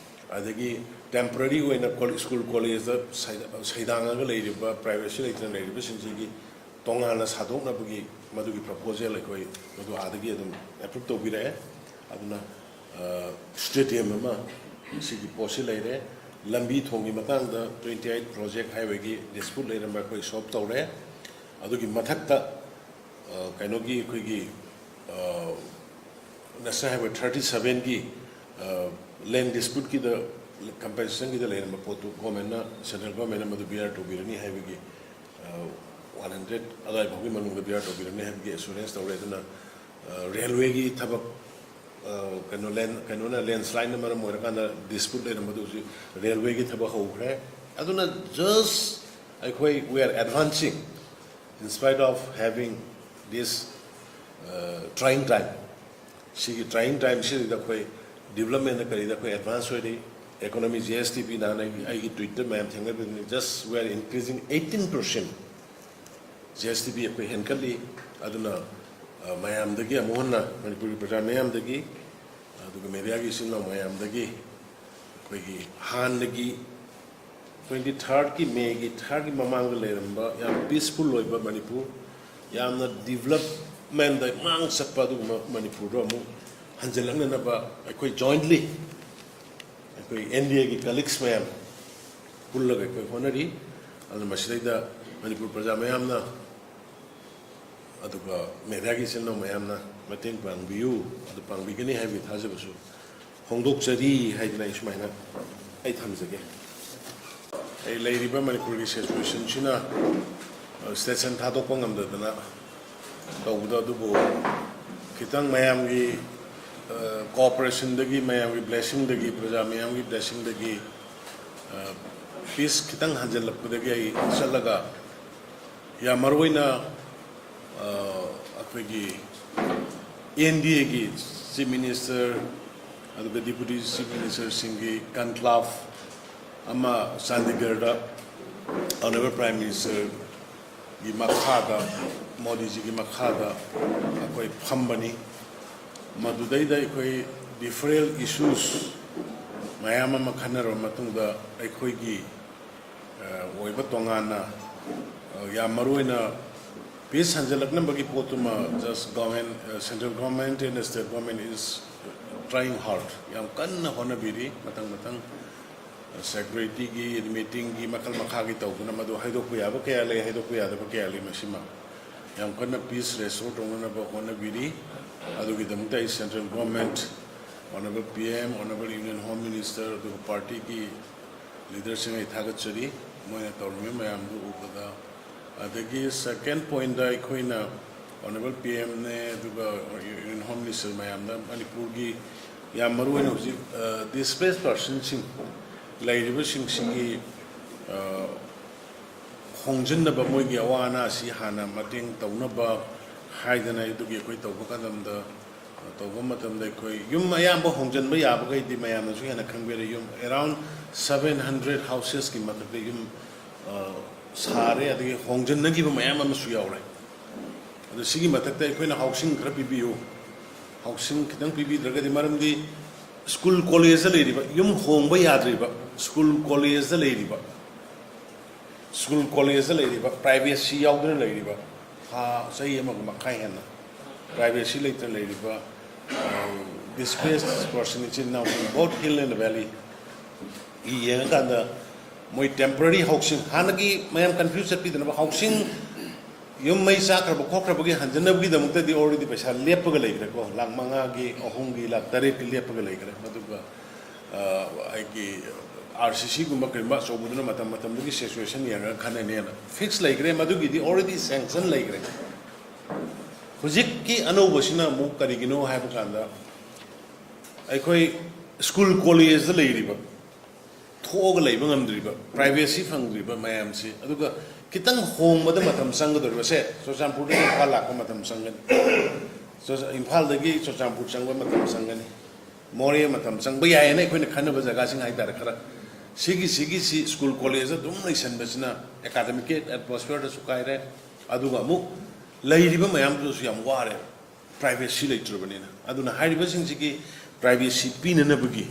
ꯑꯗꯒꯤ ꯇꯦꯝꯄꯔꯔꯤ ꯑꯣꯏꯅ ꯀꯣ-, ꯁ꯭ꯀꯨꯜ ꯀꯣꯂꯦꯖꯇ ꯁꯩꯗ-, ꯁꯩꯗꯥꯡꯉꯒ ꯂꯩꯔꯤꯕ, ꯄ꯭ꯔꯥꯏꯚꯦꯁꯤ ꯂꯩꯇꯅ ꯂꯩꯔꯤꯕꯁꯤꯡꯁꯤꯒꯤ ꯇꯣꯉꯥꯟꯅ ꯁꯥꯗꯣꯛꯅꯕꯒꯤ ꯃꯗꯨꯒꯤ ꯄ꯭ꯔꯄꯣꯖꯦꯜ ꯑꯩꯈꯣꯏ ꯃꯗꯨ ꯑꯥꯗꯒꯤ ꯑꯗꯨꯝ ꯑꯦꯄ꯭ꯔꯨꯞ ꯇꯧꯕꯤꯔꯛꯑꯦ꯫ ꯑꯗꯨꯅ, ꯑ, ꯁ꯭ꯇꯦꯗꯤꯌꯝ ꯑꯃ ꯁꯤꯒꯤ ꯄꯣꯠꯁꯤ ꯂꯩꯔꯦ꯫ ꯂꯝꯕꯤ ꯊꯣꯡꯒꯤ ꯃꯇꯥꯡꯗ twenty eight project highwayꯒꯤ dispute ꯂꯩꯔꯝꯕ ꯑꯩꯈꯣꯏ solve ꯇꯧꯔꯦ꯫ ꯑꯗꯨꯒꯤ ꯃꯊꯛꯇ, ꯑ, ꯀꯩꯅꯣꯒꯤ ꯑꯩꯈꯣꯏꯒꯤ, ꯑ, National Highway thirty sevenꯒꯤ, ꯑ, land disputeꯀꯤꯗ, compensationꯒꯤꯗ ꯂꯩꯔꯝꯕ ꯄꯣꯠꯇꯨ ꯒꯣꯔꯃꯦꯟꯅ, ꯁꯦꯟꯇ꯭ꯔꯦꯜ ꯒꯣꯔꯃꯦꯟꯅ ꯃꯗꯨ bear ꯇꯧꯕꯤꯔꯅꯤ ꯍꯥꯏꯕꯒꯤ, ꯑ, one hundred ꯑꯗꯨꯋꯥꯏ ꯐꯥꯎꯒꯤ ꯃꯅꯨꯡꯗ bear ꯇꯧꯕꯤꯔꯅꯤ ꯍꯥꯏꯕꯒꯤ assurance ꯇꯧꯔꯦ꯫ ꯑꯗꯨꯅ, ꯑ, ꯔꯦꯜꯋꯦꯒꯤ ꯊꯕꯛ, ꯑ, ꯀꯩꯅꯣ, ꯂꯦꯟ-, ꯀꯩꯅꯣꯅ, ꯂꯦꯟꯁ꯭ꯂꯥꯏꯗꯅ ꯃꯔꯝ ꯑꯣꯏꯔꯀꯥꯟꯗ dispute ꯂꯩꯔꯝꯕꯗꯨ ꯍꯧꯖꯤꯛ ꯔꯦꯜꯋꯦꯒꯤ ꯊꯕꯛ ꯍꯧꯈ꯭ꯔꯦ꯫ ꯑꯗꯨꯅ just ꯑꯩꯈꯣꯏ, we are advancing in spite of having this, uh, trying time. ꯁꯤꯒꯤ trying time ꯁꯤꯗ ꯑꯩꯈꯣꯏ developmentꯗ ꯀꯔꯤꯗ ꯑꯩꯈꯣꯏ advance ꯑꯣꯏꯔꯤ꯫ Economy, G S D P, ꯅꯍꯥꯟ ꯑꯩꯒꯤ, ꯑꯩꯒꯤ tweetꯇ ꯃꯌꯥꯝ ꯊꯦꯡꯅꯕꯤꯕꯅꯤ, just we are increasing eighteen percent꯫ G S D P ꯑꯩꯈꯣꯏ ꯍꯦꯟꯒꯠꯂꯤ꯫ ꯑꯗꯨꯅ, ꯑ, ꯃꯌꯥꯝꯗꯒꯤ ꯑꯃꯨꯛ ꯍꯟꯅ ꯃꯅꯤꯄꯨꯔꯒꯤ ꯄ꯭ꯔꯖꯥ ꯃꯌꯥꯝꯗꯒꯤ, ꯑꯗꯨꯒ mediaꯒꯤ ꯏꯆꯤꯟ ꯏꯅꯥꯎ ꯃꯌꯥꯝꯗꯒꯤ ꯑꯩꯈꯣꯏꯒꯤ ꯍꯥꯟꯅꯒꯤ twenty thirdꯀꯤ, Mayꯒꯤ thirdꯀꯤ ꯃꯃꯥꯡꯗ ꯂꯩꯔꯝꯕ ꯌꯥꯝ peaceful ꯑꯣꯏꯕ ꯃꯅꯤꯄꯨꯔ, ꯌꯥꯝꯅ developmentꯗ ꯃꯥꯡ ꯆꯠꯄ ꯑꯗꯨꯒꯨꯝꯕ ꯃꯅꯤꯄꯨꯔꯗꯣ ꯑꯃꯨꯛ ꯍꯟꯖꯤꯜꯂꯛꯅꯅꯕ ꯑꯩꯈꯣꯏ jointly, ꯑꯩꯈꯣꯏ N D Aꯒꯤ colleagues ꯃꯌꯥꯝ ꯄꯨꯜꯂꯒ ꯑꯩꯈꯣꯏ ꯍꯣꯠꯅꯔꯤ꯫ ꯑꯗꯨꯅ ꯃꯁꯤꯗꯩꯗ ꯃꯅꯤꯄꯨꯔ ꯄ꯭ꯔꯖꯥ ꯃꯌꯥꯝꯅ, ꯑꯗꯨꯒ mediaꯒꯤ ꯏꯆꯤꯟ ꯏꯅꯥꯎ ꯃꯌꯥꯝꯅ ꯃꯇꯦꯡ ꯄꯥꯡꯕꯤꯌꯨ, ꯑꯗꯨ ꯄꯥꯡꯕꯤꯒꯅꯤ ꯍꯥꯏꯕꯒꯤ ꯊꯥꯖꯕꯁꯨ ꯐꯣꯡꯗꯣꯛꯆꯔꯤ ꯍꯥꯏꯗꯅ ꯑꯩ ꯁꯨꯃꯥꯏꯅ ꯑꯩ ꯊꯝꯖꯒꯦ꯫ ꯑꯩ ꯂꯩꯔꯤꯕ ꯃꯅꯤꯄꯨꯔꯒꯤ situationꯁꯤꯅ, ꯑ, station ꯊꯥꯗꯣꯛꯄ ꯉꯝꯗꯗꯅ ꯇꯧꯕꯗꯣ, ꯑꯗꯨꯕꯨ ꯈꯤꯇꯪ ꯃꯌꯥꯝꯒꯤ, ꯑ, cooperationꯗꯒꯤ, ꯃꯌꯥꯝꯒꯤ blessingꯗꯒꯤ, ꯄ꯭ꯔꯖꯥ ꯃꯌꯥꯝꯒꯤ blessingꯗꯒꯤ, ꯑ, peace ꯈꯤꯇꯪ ꯍꯟꯖꯤꯜꯂꯛꯄꯗꯒꯤ ꯑꯩ ꯆꯠꯂꯒ ꯌꯥꯝ ꯃꯔꯨ ꯑꯣꯏꯅ, ꯑ, ꯑꯩꯈꯣꯏꯒꯤ N D Aꯒꯤ Chief Minister ꯑꯗꯨꯒ Deputy Chief Ministerꯁꯤꯡꯒꯤ conclave ꯑꯃ ꯆꯥꯟꯗꯤꯒꯔꯗ Honourable Prime Ministerꯒꯤ ꯃꯈꯥꯗ, ꯃꯣꯗꯤꯖꯤꯒꯤ ꯃꯈꯥꯗ ꯑꯩꯈꯣꯏ ꯐꯝꯕꯅꯤ꯫ ꯃꯗꯨꯗꯩꯗ ꯑꯩꯈꯣꯏ different issues ꯃꯌꯥꯝ ꯑꯃ ꯈꯟꯅꯔꯕ ꯃꯇꯨꯡꯗ ꯑꯩꯈꯣꯏꯒꯤ ꯑ, ꯑꯣꯏꯕ ꯇꯣꯉꯥꯟꯅ, ꯑ, ꯌꯥꯝ ꯃꯔꯨ ꯑꯣꯏꯅ peace ꯍꯟꯖꯤꯜꯂꯛꯅꯕꯒꯤ ꯄꯣꯠꯇꯨꯃ just government, ꯑ, central government and state government is trying hard, ꯌꯥꯝ ꯀꯟꯅ ꯍꯣꯠꯅꯕꯤꯔꯤ꯫ ꯃꯊꯪ ꯃꯊꯪ, ꯑ, securityꯒꯤ, meetingꯒꯤ ꯃꯈꯜ ꯃꯈꯥꯒꯤ ꯇꯧꯗꯨꯅ ꯃꯗꯨ ꯍꯥꯏꯗꯣꯛꯄ ꯌꯥꯕ ꯀꯌꯥ ꯂꯩ, ꯍꯥꯏꯗꯣꯛꯄ ꯌꯥꯗꯕ ꯀꯌꯥ ꯂꯩ꯫ ꯃꯁꯤꯃ ꯌꯥꯝ ꯀꯟꯅ peace restore ꯇꯧꯅꯅꯕ ꯍꯣꯠꯅꯕꯤꯔꯤ꯫ ꯑꯗꯨꯒꯤꯗꯃꯛꯇ ꯑꯩ central government, Honourable P M, Honourable Union Home Minister, ꯑꯗꯨꯒ partyꯒꯤ leaderꯁꯤꯡ ꯑꯩ ꯊꯥꯒꯠꯆꯔꯤ, ꯃꯣꯏꯅ ꯇꯧꯔꯝꯃꯤꯕ ꯃꯌꯥꯝꯗꯨ ꯎꯕꯗ꯫ ꯑꯗꯒꯤ second pointꯇ ꯑꯩꯈꯣꯏꯅ Honourable P Mꯅꯦ, ꯑꯗꯨꯒ Union Home Minister ꯃꯌꯥꯝꯗ ꯃꯅꯤꯄꯨꯔꯒꯤ ꯌꯥꯝ ꯃꯔꯨ ꯑꯣꯏꯅ ꯍꯧꯖꯤꯛ, ꯑ, displaced personꯁꯤꯡ ꯂꯩꯔꯤꯕꯁꯤꯡꯁꯤꯒꯤ, ꯑ, ꯍꯣꯡꯖꯤꯟꯅꯕ, ꯃꯣꯏꯒꯤ ꯑꯋꯥ ꯑꯅꯥꯁꯤ ꯍꯥꯟꯅ ꯃꯇꯦꯡ ꯇꯧꯅꯕ ꯍꯥꯏꯗꯅ ꯑꯗꯨꯒꯤ ꯑꯩꯈꯣꯏ ꯇꯧꯕ ꯀꯥꯟꯗ, ꯇꯧꯕ ꯃꯇꯝꯗ ꯑꯩꯈꯣꯏ ꯌꯨꯝ ꯑꯌꯥꯝꯕ ꯍꯣꯡꯖꯤꯟꯕ ꯌꯥꯕꯈꯩꯗꯤ ꯃꯌꯥꯝꯅꯁꯨ ꯍꯦꯟꯅ ꯈꯪꯕꯤꯔꯦ꯫ ꯌꯨꯝ around seven hundred housesꯀꯤ ꯃꯊꯛꯇ ꯌꯨꯝ, ꯑ, ꯁꯥꯔꯦ, ꯑꯗꯒꯤ ꯍꯣꯡꯖꯤꯟꯅꯈꯤꯕ ꯃꯌꯥꯝ ꯑꯃꯁꯨ ꯌꯥꯎꯔꯦ꯫ ꯑꯗꯣ ꯁꯤꯒꯤ ꯃꯊꯛꯇ ꯑꯩꯈꯣꯏꯅ housing ꯈꯔ ꯄꯤꯕꯤꯌꯨ, housing ꯈꯤꯇꯪ ꯄꯤꯕꯤꯗ꯭ꯔꯒꯗꯤ, ꯃꯔꯝꯗꯤ ꯁ꯭ꯀꯨꯜ ꯀꯣꯂꯦꯖꯇ ꯂꯩꯔꯤꯕ, ꯌꯨꯝ ꯍꯣꯡꯕ ꯌꯥꯗ꯭ꯔꯤꯕ, ꯁ꯭ꯀꯨꯜ ꯀꯣꯂꯦꯖꯇ ꯂꯩꯔꯤꯕ, ꯁ꯭ꯀꯨꯜ ꯀꯣꯂꯦꯖꯇ ꯂꯩꯔꯤꯕ, ꯄ꯭ꯔꯥꯏꯚꯦꯁꯤ ꯌꯥꯎꯗꯅ ꯂꯩꯔꯤꯕ, ꯊꯥ, ꯆꯍꯤ ꯑꯃꯒ ꯃꯈꯥꯏ ꯍꯦꯟꯅ ꯄ꯭ꯔꯥꯏꯚꯦꯁꯤ ꯂꯩꯇꯅ ꯂꯩꯔꯤꯕ, displaced person, ꯏꯆꯤꯟ ꯏꯅꯥꯎꯁꯤꯡ, both hill and valley ꯒꯤ ꯌꯦꯡꯉꯀꯥꯟꯗ, ꯃꯣꯏ temporary housing, ꯍꯥꯟꯅꯒꯤ ꯃꯌꯥꯝ confuse ꯆꯠꯄꯤꯗꯅꯕ, housing, ꯌꯨꯝ ꯃꯩ ꯆꯥꯛꯈ꯭ꯔꯕ ꯈꯣꯠꯈ꯭ꯔꯕꯒꯤ ꯍꯟꯖꯅꯕꯒꯤꯗꯃꯛꯇꯗꯤ already ꯄꯩꯁꯥ ꯂꯦꯞꯄꯒ ꯂꯩꯈ꯭ꯔꯦꯀꯣ, ꯂꯥꯛ ꯃꯉꯥꯒꯤ, ꯑꯍꯨꯝꯒꯤ, ꯂꯥꯛ ꯇꯔꯦꯠꯀꯤ ꯂꯦꯞꯄꯒ ꯂꯩꯈ꯭ꯔꯦ꯫ ꯃꯗꯨꯒ ꯑ, ꯑꯩꯒꯤ RCC ꯒꯨꯝꯕ ꯀꯔꯤꯒꯨꯝꯕ ꯑꯆꯧꯕꯗꯨꯅ ꯃꯇꯝ ꯃꯇꯝꯗꯨꯒꯤ situation ꯌꯦꯡꯉꯒ ꯈꯟꯅꯅꯦꯅ fix ꯂꯩꯈ꯭ꯔꯦ, ꯃꯗꯨꯒꯤꯗꯤ already sanction ꯂꯩꯈ꯭ꯔꯦ꯫ ꯍꯧꯖꯤꯛꯀꯤ ꯑꯅꯧꯕꯁꯤꯅ ꯑꯃꯨꯛ ꯀꯔꯤꯒꯤꯅꯣ ꯍꯥꯏꯕ ꯀꯥꯟꯗ, ꯑꯩꯈꯣꯏ ꯁ꯭ꯀꯨꯜ ꯀꯣꯂꯦꯖꯇ ꯂꯩꯔꯤꯕ, ꯊꯣꯛꯑꯒ ꯂꯩꯕ ꯉꯝꯗ꯭ꯔꯤꯕ, ꯄ꯭ꯔꯥꯏꯚꯦꯁꯤ ꯐꯪꯗ꯭ꯔꯤꯕ ꯃꯌꯥꯝꯁꯤ, ꯑꯗꯨꯒ ꯈꯤꯇꯪ ꯍꯣꯡꯕꯗ ꯃꯇꯝ ꯆꯪꯒꯗꯧꯔꯤꯕꯁꯦ, ꯆꯨꯔꯆꯥꯟꯄꯨꯔꯗꯒꯤ ꯏꯝꯐꯥꯜ ꯂꯥꯛꯄ ꯃꯇꯝ ꯆꯪꯒꯅꯤ, ꯆꯨꯔꯆꯥ-, ꯏꯝꯐꯥꯜꯗꯒꯤ ꯆꯨꯔꯆꯥꯟꯄꯨꯔ ꯆꯪꯕ ꯃꯇꯝ ꯆꯪꯒꯅꯤ, ꯃꯣꯔꯦ ꯃꯇꯝ ꯆꯪꯕ ꯌꯥꯏꯌꯦꯅ ꯑꯩꯈꯣꯏꯅ ꯈꯟꯅꯕ ꯖꯒꯥꯁꯤꯡ ꯍꯥꯏꯇꯥꯔꯦ꯫ ꯈꯔ ꯁꯤꯒꯤ, ꯁꯤꯒꯤ, ꯁꯤ ꯁ꯭ꯀꯨꯜ ꯀꯣꯂꯦꯖꯇ ꯑꯗꯨꯝ ꯂꯩꯁꯟꯕꯁꯤꯅ academic atmosphere ꯗꯁꯨ ꯀꯥꯏꯔꯦ, ꯑꯗꯨꯒ ꯑꯃꯨꯛ ꯂꯩꯔꯤꯕ ꯃꯌꯥꯝꯗꯨꯁꯨ ꯌꯥꯝ ꯋꯥꯔꯦ, ꯄ꯭ꯔꯥꯏꯚꯦꯁꯤ ꯂꯩꯇ꯭ꯔꯕꯅꯤꯅ꯫ ꯑꯗꯨꯅ ꯍꯥꯏꯔꯤꯕꯁꯤꯡꯁꯤꯒꯤ ꯄ꯭ꯔꯥꯏꯚꯦꯁꯤ ꯄꯤꯅꯅꯕꯒꯤ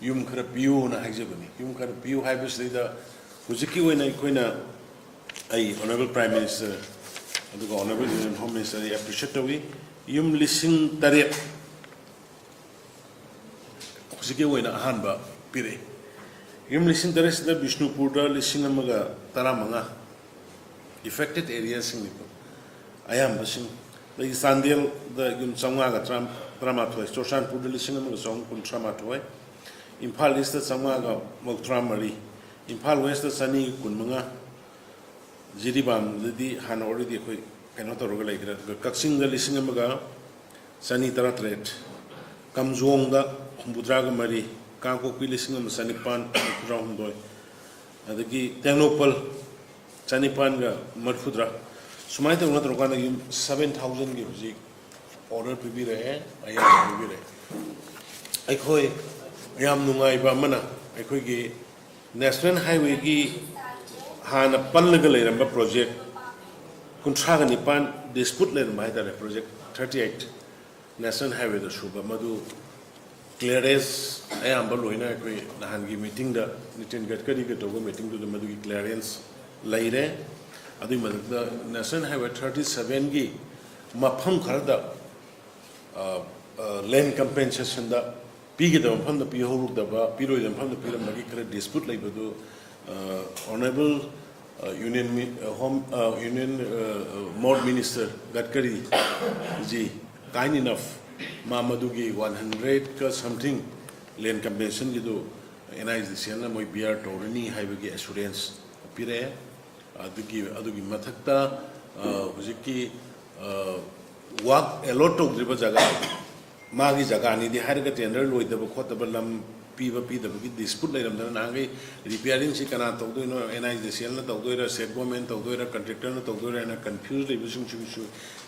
ꯌꯨꯝ ꯈꯔ ꯄꯤꯌꯨꯅ ꯍꯥꯏꯖꯕꯅꯤ꯫ ꯌꯨꯝ ꯈꯔ ꯄꯤꯌꯨ ꯍꯥꯏꯕꯁꯤꯗꯩꯗ ꯍꯧꯖꯤꯛꯀꯤ ꯑꯣꯏꯅ ꯑꯩꯈꯣꯏꯅ, ꯑꯩ Honourable Prime Minister ꯑꯗꯨꯒ Honourable Union Home Minister ꯑꯩ appreciate ꯇꯧꯏ꯫ ꯌꯨꯝ ꯂꯤꯁꯤꯡ ꯇꯔꯦꯠ ꯍꯧꯖꯤꯛꯀꯤ ꯑꯣꯏꯅ ꯑꯍꯥꯟꯕ ꯄꯤꯔꯛꯏ꯫ ꯌꯨꯝ ꯂꯤꯁꯤꯡ ꯇꯔꯦꯠꯁꯤꯗ ꯕꯤꯁꯅꯨꯄꯨꯔꯗ ꯂꯤꯁꯤꯡ ꯑꯃꯒ ꯇꯔꯥꯃꯉꯥ, affected area ꯁꯤꯡꯅꯤꯀꯣ ꯑꯌꯥꯝꯕꯁꯤꯡ꯫ ꯑꯗꯒꯤ ꯆꯥꯟꯗꯦꯜꯗ ꯌꯨꯝ ꯆꯥꯝꯃꯉꯥꯒ ꯇꯔꯥ-, ꯇꯔꯥꯃꯥꯊꯣꯏ, ꯆꯨꯔꯆꯥꯟꯄꯨꯔꯗ ꯂꯤꯁꯤꯡ ꯑꯃꯒ ꯆꯍꯨꯝ ꯀꯨꯟꯊ꯭ꯔꯥ ꯃꯥꯊꯣꯏ, ꯏꯝꯐꯥꯜ ꯏꯁꯇ ꯆꯥꯝꯃꯉꯥꯒ ꯃꯧꯗ꯭ꯔꯥ ꯃꯔꯤ, ꯏꯝꯐꯥꯜ ꯋꯦꯁꯇ ꯆꯅꯤ ꯀꯨꯟꯃꯉꯥ, ꯖꯤꯔꯤꯕꯥꯝꯗꯗꯤ ꯍꯥꯟꯅ already ꯑꯩꯈꯣꯏ ꯀꯩꯅꯣ ꯇꯧꯔꯒ ꯂꯩꯈ꯭ꯔꯦ꯫ ꯑꯗꯨꯒ ꯀꯛꯆꯤꯡꯗ ꯂꯤꯁꯤꯡ ꯑꯃꯒ ꯆꯅꯤ ꯇꯔꯥꯇꯔꯦꯠ, ꯀꯥꯝꯖꯣꯡꯗ ꯍꯨꯝꯐꯨꯇꯔꯥꯒ ꯃꯔꯤ, ꯀꯥꯡꯄꯣꯛꯄꯤ ꯂꯤꯁꯤꯡ ꯑꯃ ꯆꯅꯤꯄꯥꯟ ꯍꯨꯝꯐꯨꯇꯔꯥꯍꯨꯝꯗꯣꯏ, ꯑꯗꯒꯤ ꯇꯦꯡꯅꯧꯄꯜ ꯆꯅꯤꯄꯥꯟꯒ ꯃꯔꯤꯐꯨꯇꯔꯥ, ꯁꯨꯃꯥꯏꯅ ꯇꯧꯅ ꯇꯧꯔꯀꯥꯟꯗ ꯌꯨꯝ seven thousand ꯒꯤ ꯍꯧꯖꯤꯛ order ꯄꯤꯕꯤꯔꯛꯑꯦ, ꯑꯌꯥꯕ ꯄꯤꯕꯤꯔꯛꯑꯦ꯫ ꯑꯩꯈꯣꯏ ꯌꯥꯝ ꯅꯨꯡꯉꯥꯏꯕ ꯑꯃꯅ, ꯑꯩꯈꯣꯏꯒꯤ National Highway ꯒꯤ ꯍꯥꯟꯅ ꯄꯜꯂꯒ ꯂꯩꯔꯝꯕ project ꯀꯨꯟꯊ꯭ꯔꯥꯒ ꯅꯤꯄꯥꯟ dispute ꯂꯩꯔꯝꯕ ꯍꯥꯏꯇꯥꯔꯦ, project thirty eight National Highway ꯗ ꯁꯨꯕ, ꯃꯗꯨ ꯀ꯭ꯂꯤꯌꯥꯔꯦꯟꯁ ꯑꯌꯥꯝꯕ ꯂꯣꯏꯅ ꯑꯩꯈꯣꯏ ꯅꯍꯥꯟꯒꯤ ꯃꯤꯇꯤꯡꯗ, ꯅꯤꯇꯤꯟ ꯒꯗꯀꯔꯤꯒ ꯇꯧꯕ ꯃꯤꯇꯤꯡꯗꯨꯗ ꯃꯗꯨꯒꯤ ꯀ꯭ꯂꯤꯌꯥꯔꯦꯟꯁ ꯂꯩꯔꯦ꯫ ꯑꯗꯨꯒꯤ ꯃꯊꯛꯇ National Highway thirty sevenꯒꯤ ꯃꯐꯝ ꯈꯔꯗ ꯂꯦꯟ ꯀꯝꯄꯦꯟꯁꯦꯁꯟꯗ ꯄꯤꯒꯗꯕ ꯃꯐꯝꯗ ꯄꯤꯍꯧꯔꯨꯗꯕ, ꯄꯤꯔꯣꯏꯗꯕ ꯃꯐꯝꯗ ꯄꯤꯔꯝꯕꯒꯤ ꯈꯔ ꯗꯤꯁꯄ꯭ꯌꯨꯠ ꯂꯩꯕꯗꯨ Honourable Union Home Union MoT Minister Gadkari ji kind enough, ꯃꯥ ꯃꯗꯨꯒꯤ one hundredꯀ something ꯂꯦꯟ ꯀꯝꯄꯦꯟꯁꯦꯁꯟꯒꯤꯗꯨ NHIDCLꯅ ꯃꯣꯏ bear ꯇꯧꯔꯅꯤ ꯍꯥꯏꯕꯒꯤ ꯑꯦꯁꯨꯔꯦꯟꯁ ꯄꯤꯔꯛꯑꯦ꯫ ꯑꯗꯨꯒꯤ ꯑꯗꯨꯒꯤ ꯃꯊꯛꯇ ꯍꯧꯖꯤꯛꯀꯤ ꯋꯥꯛ ꯑꯦꯂꯣꯠ ꯇꯧꯗ꯭ꯔꯤꯕ ꯖꯒꯥ, ꯃꯥꯒꯤ ꯖꯒꯥꯅꯤꯗꯤ ꯍꯥꯏꯔꯒ ꯇꯦꯟꯗꯔ ꯂꯣꯏꯗꯕ ꯈꯣꯠꯇꯕ, ꯂꯝ ꯄꯤꯕ ꯄꯤꯗꯕꯒꯤ ꯗꯤꯁꯄ꯭ꯌꯨꯠ ꯂꯩꯔꯝꯗꯅ ꯅꯍꯥꯟꯈꯩ ꯔꯤꯄꯤꯌꯥꯔꯤꯡꯁꯤ ꯀꯅꯥ ꯇꯧꯗꯣꯏꯅꯣ, NHIDCLꯅ ꯇꯧꯗꯣꯏꯔꯥ, ꯁ꯭ꯇꯦꯠ ꯒꯣꯔꯃꯦꯟ ꯇꯧꯗꯣꯏꯔꯥ, ꯀꯟꯇ꯭ꯔꯦꯛꯇꯔꯅ ꯇꯧꯗꯣꯏꯔꯥ ꯍꯥꯏꯅ ꯀꯟꯐ꯭ꯌꯨꯁ ꯂꯩꯕꯁꯤꯡꯁꯤꯁꯨ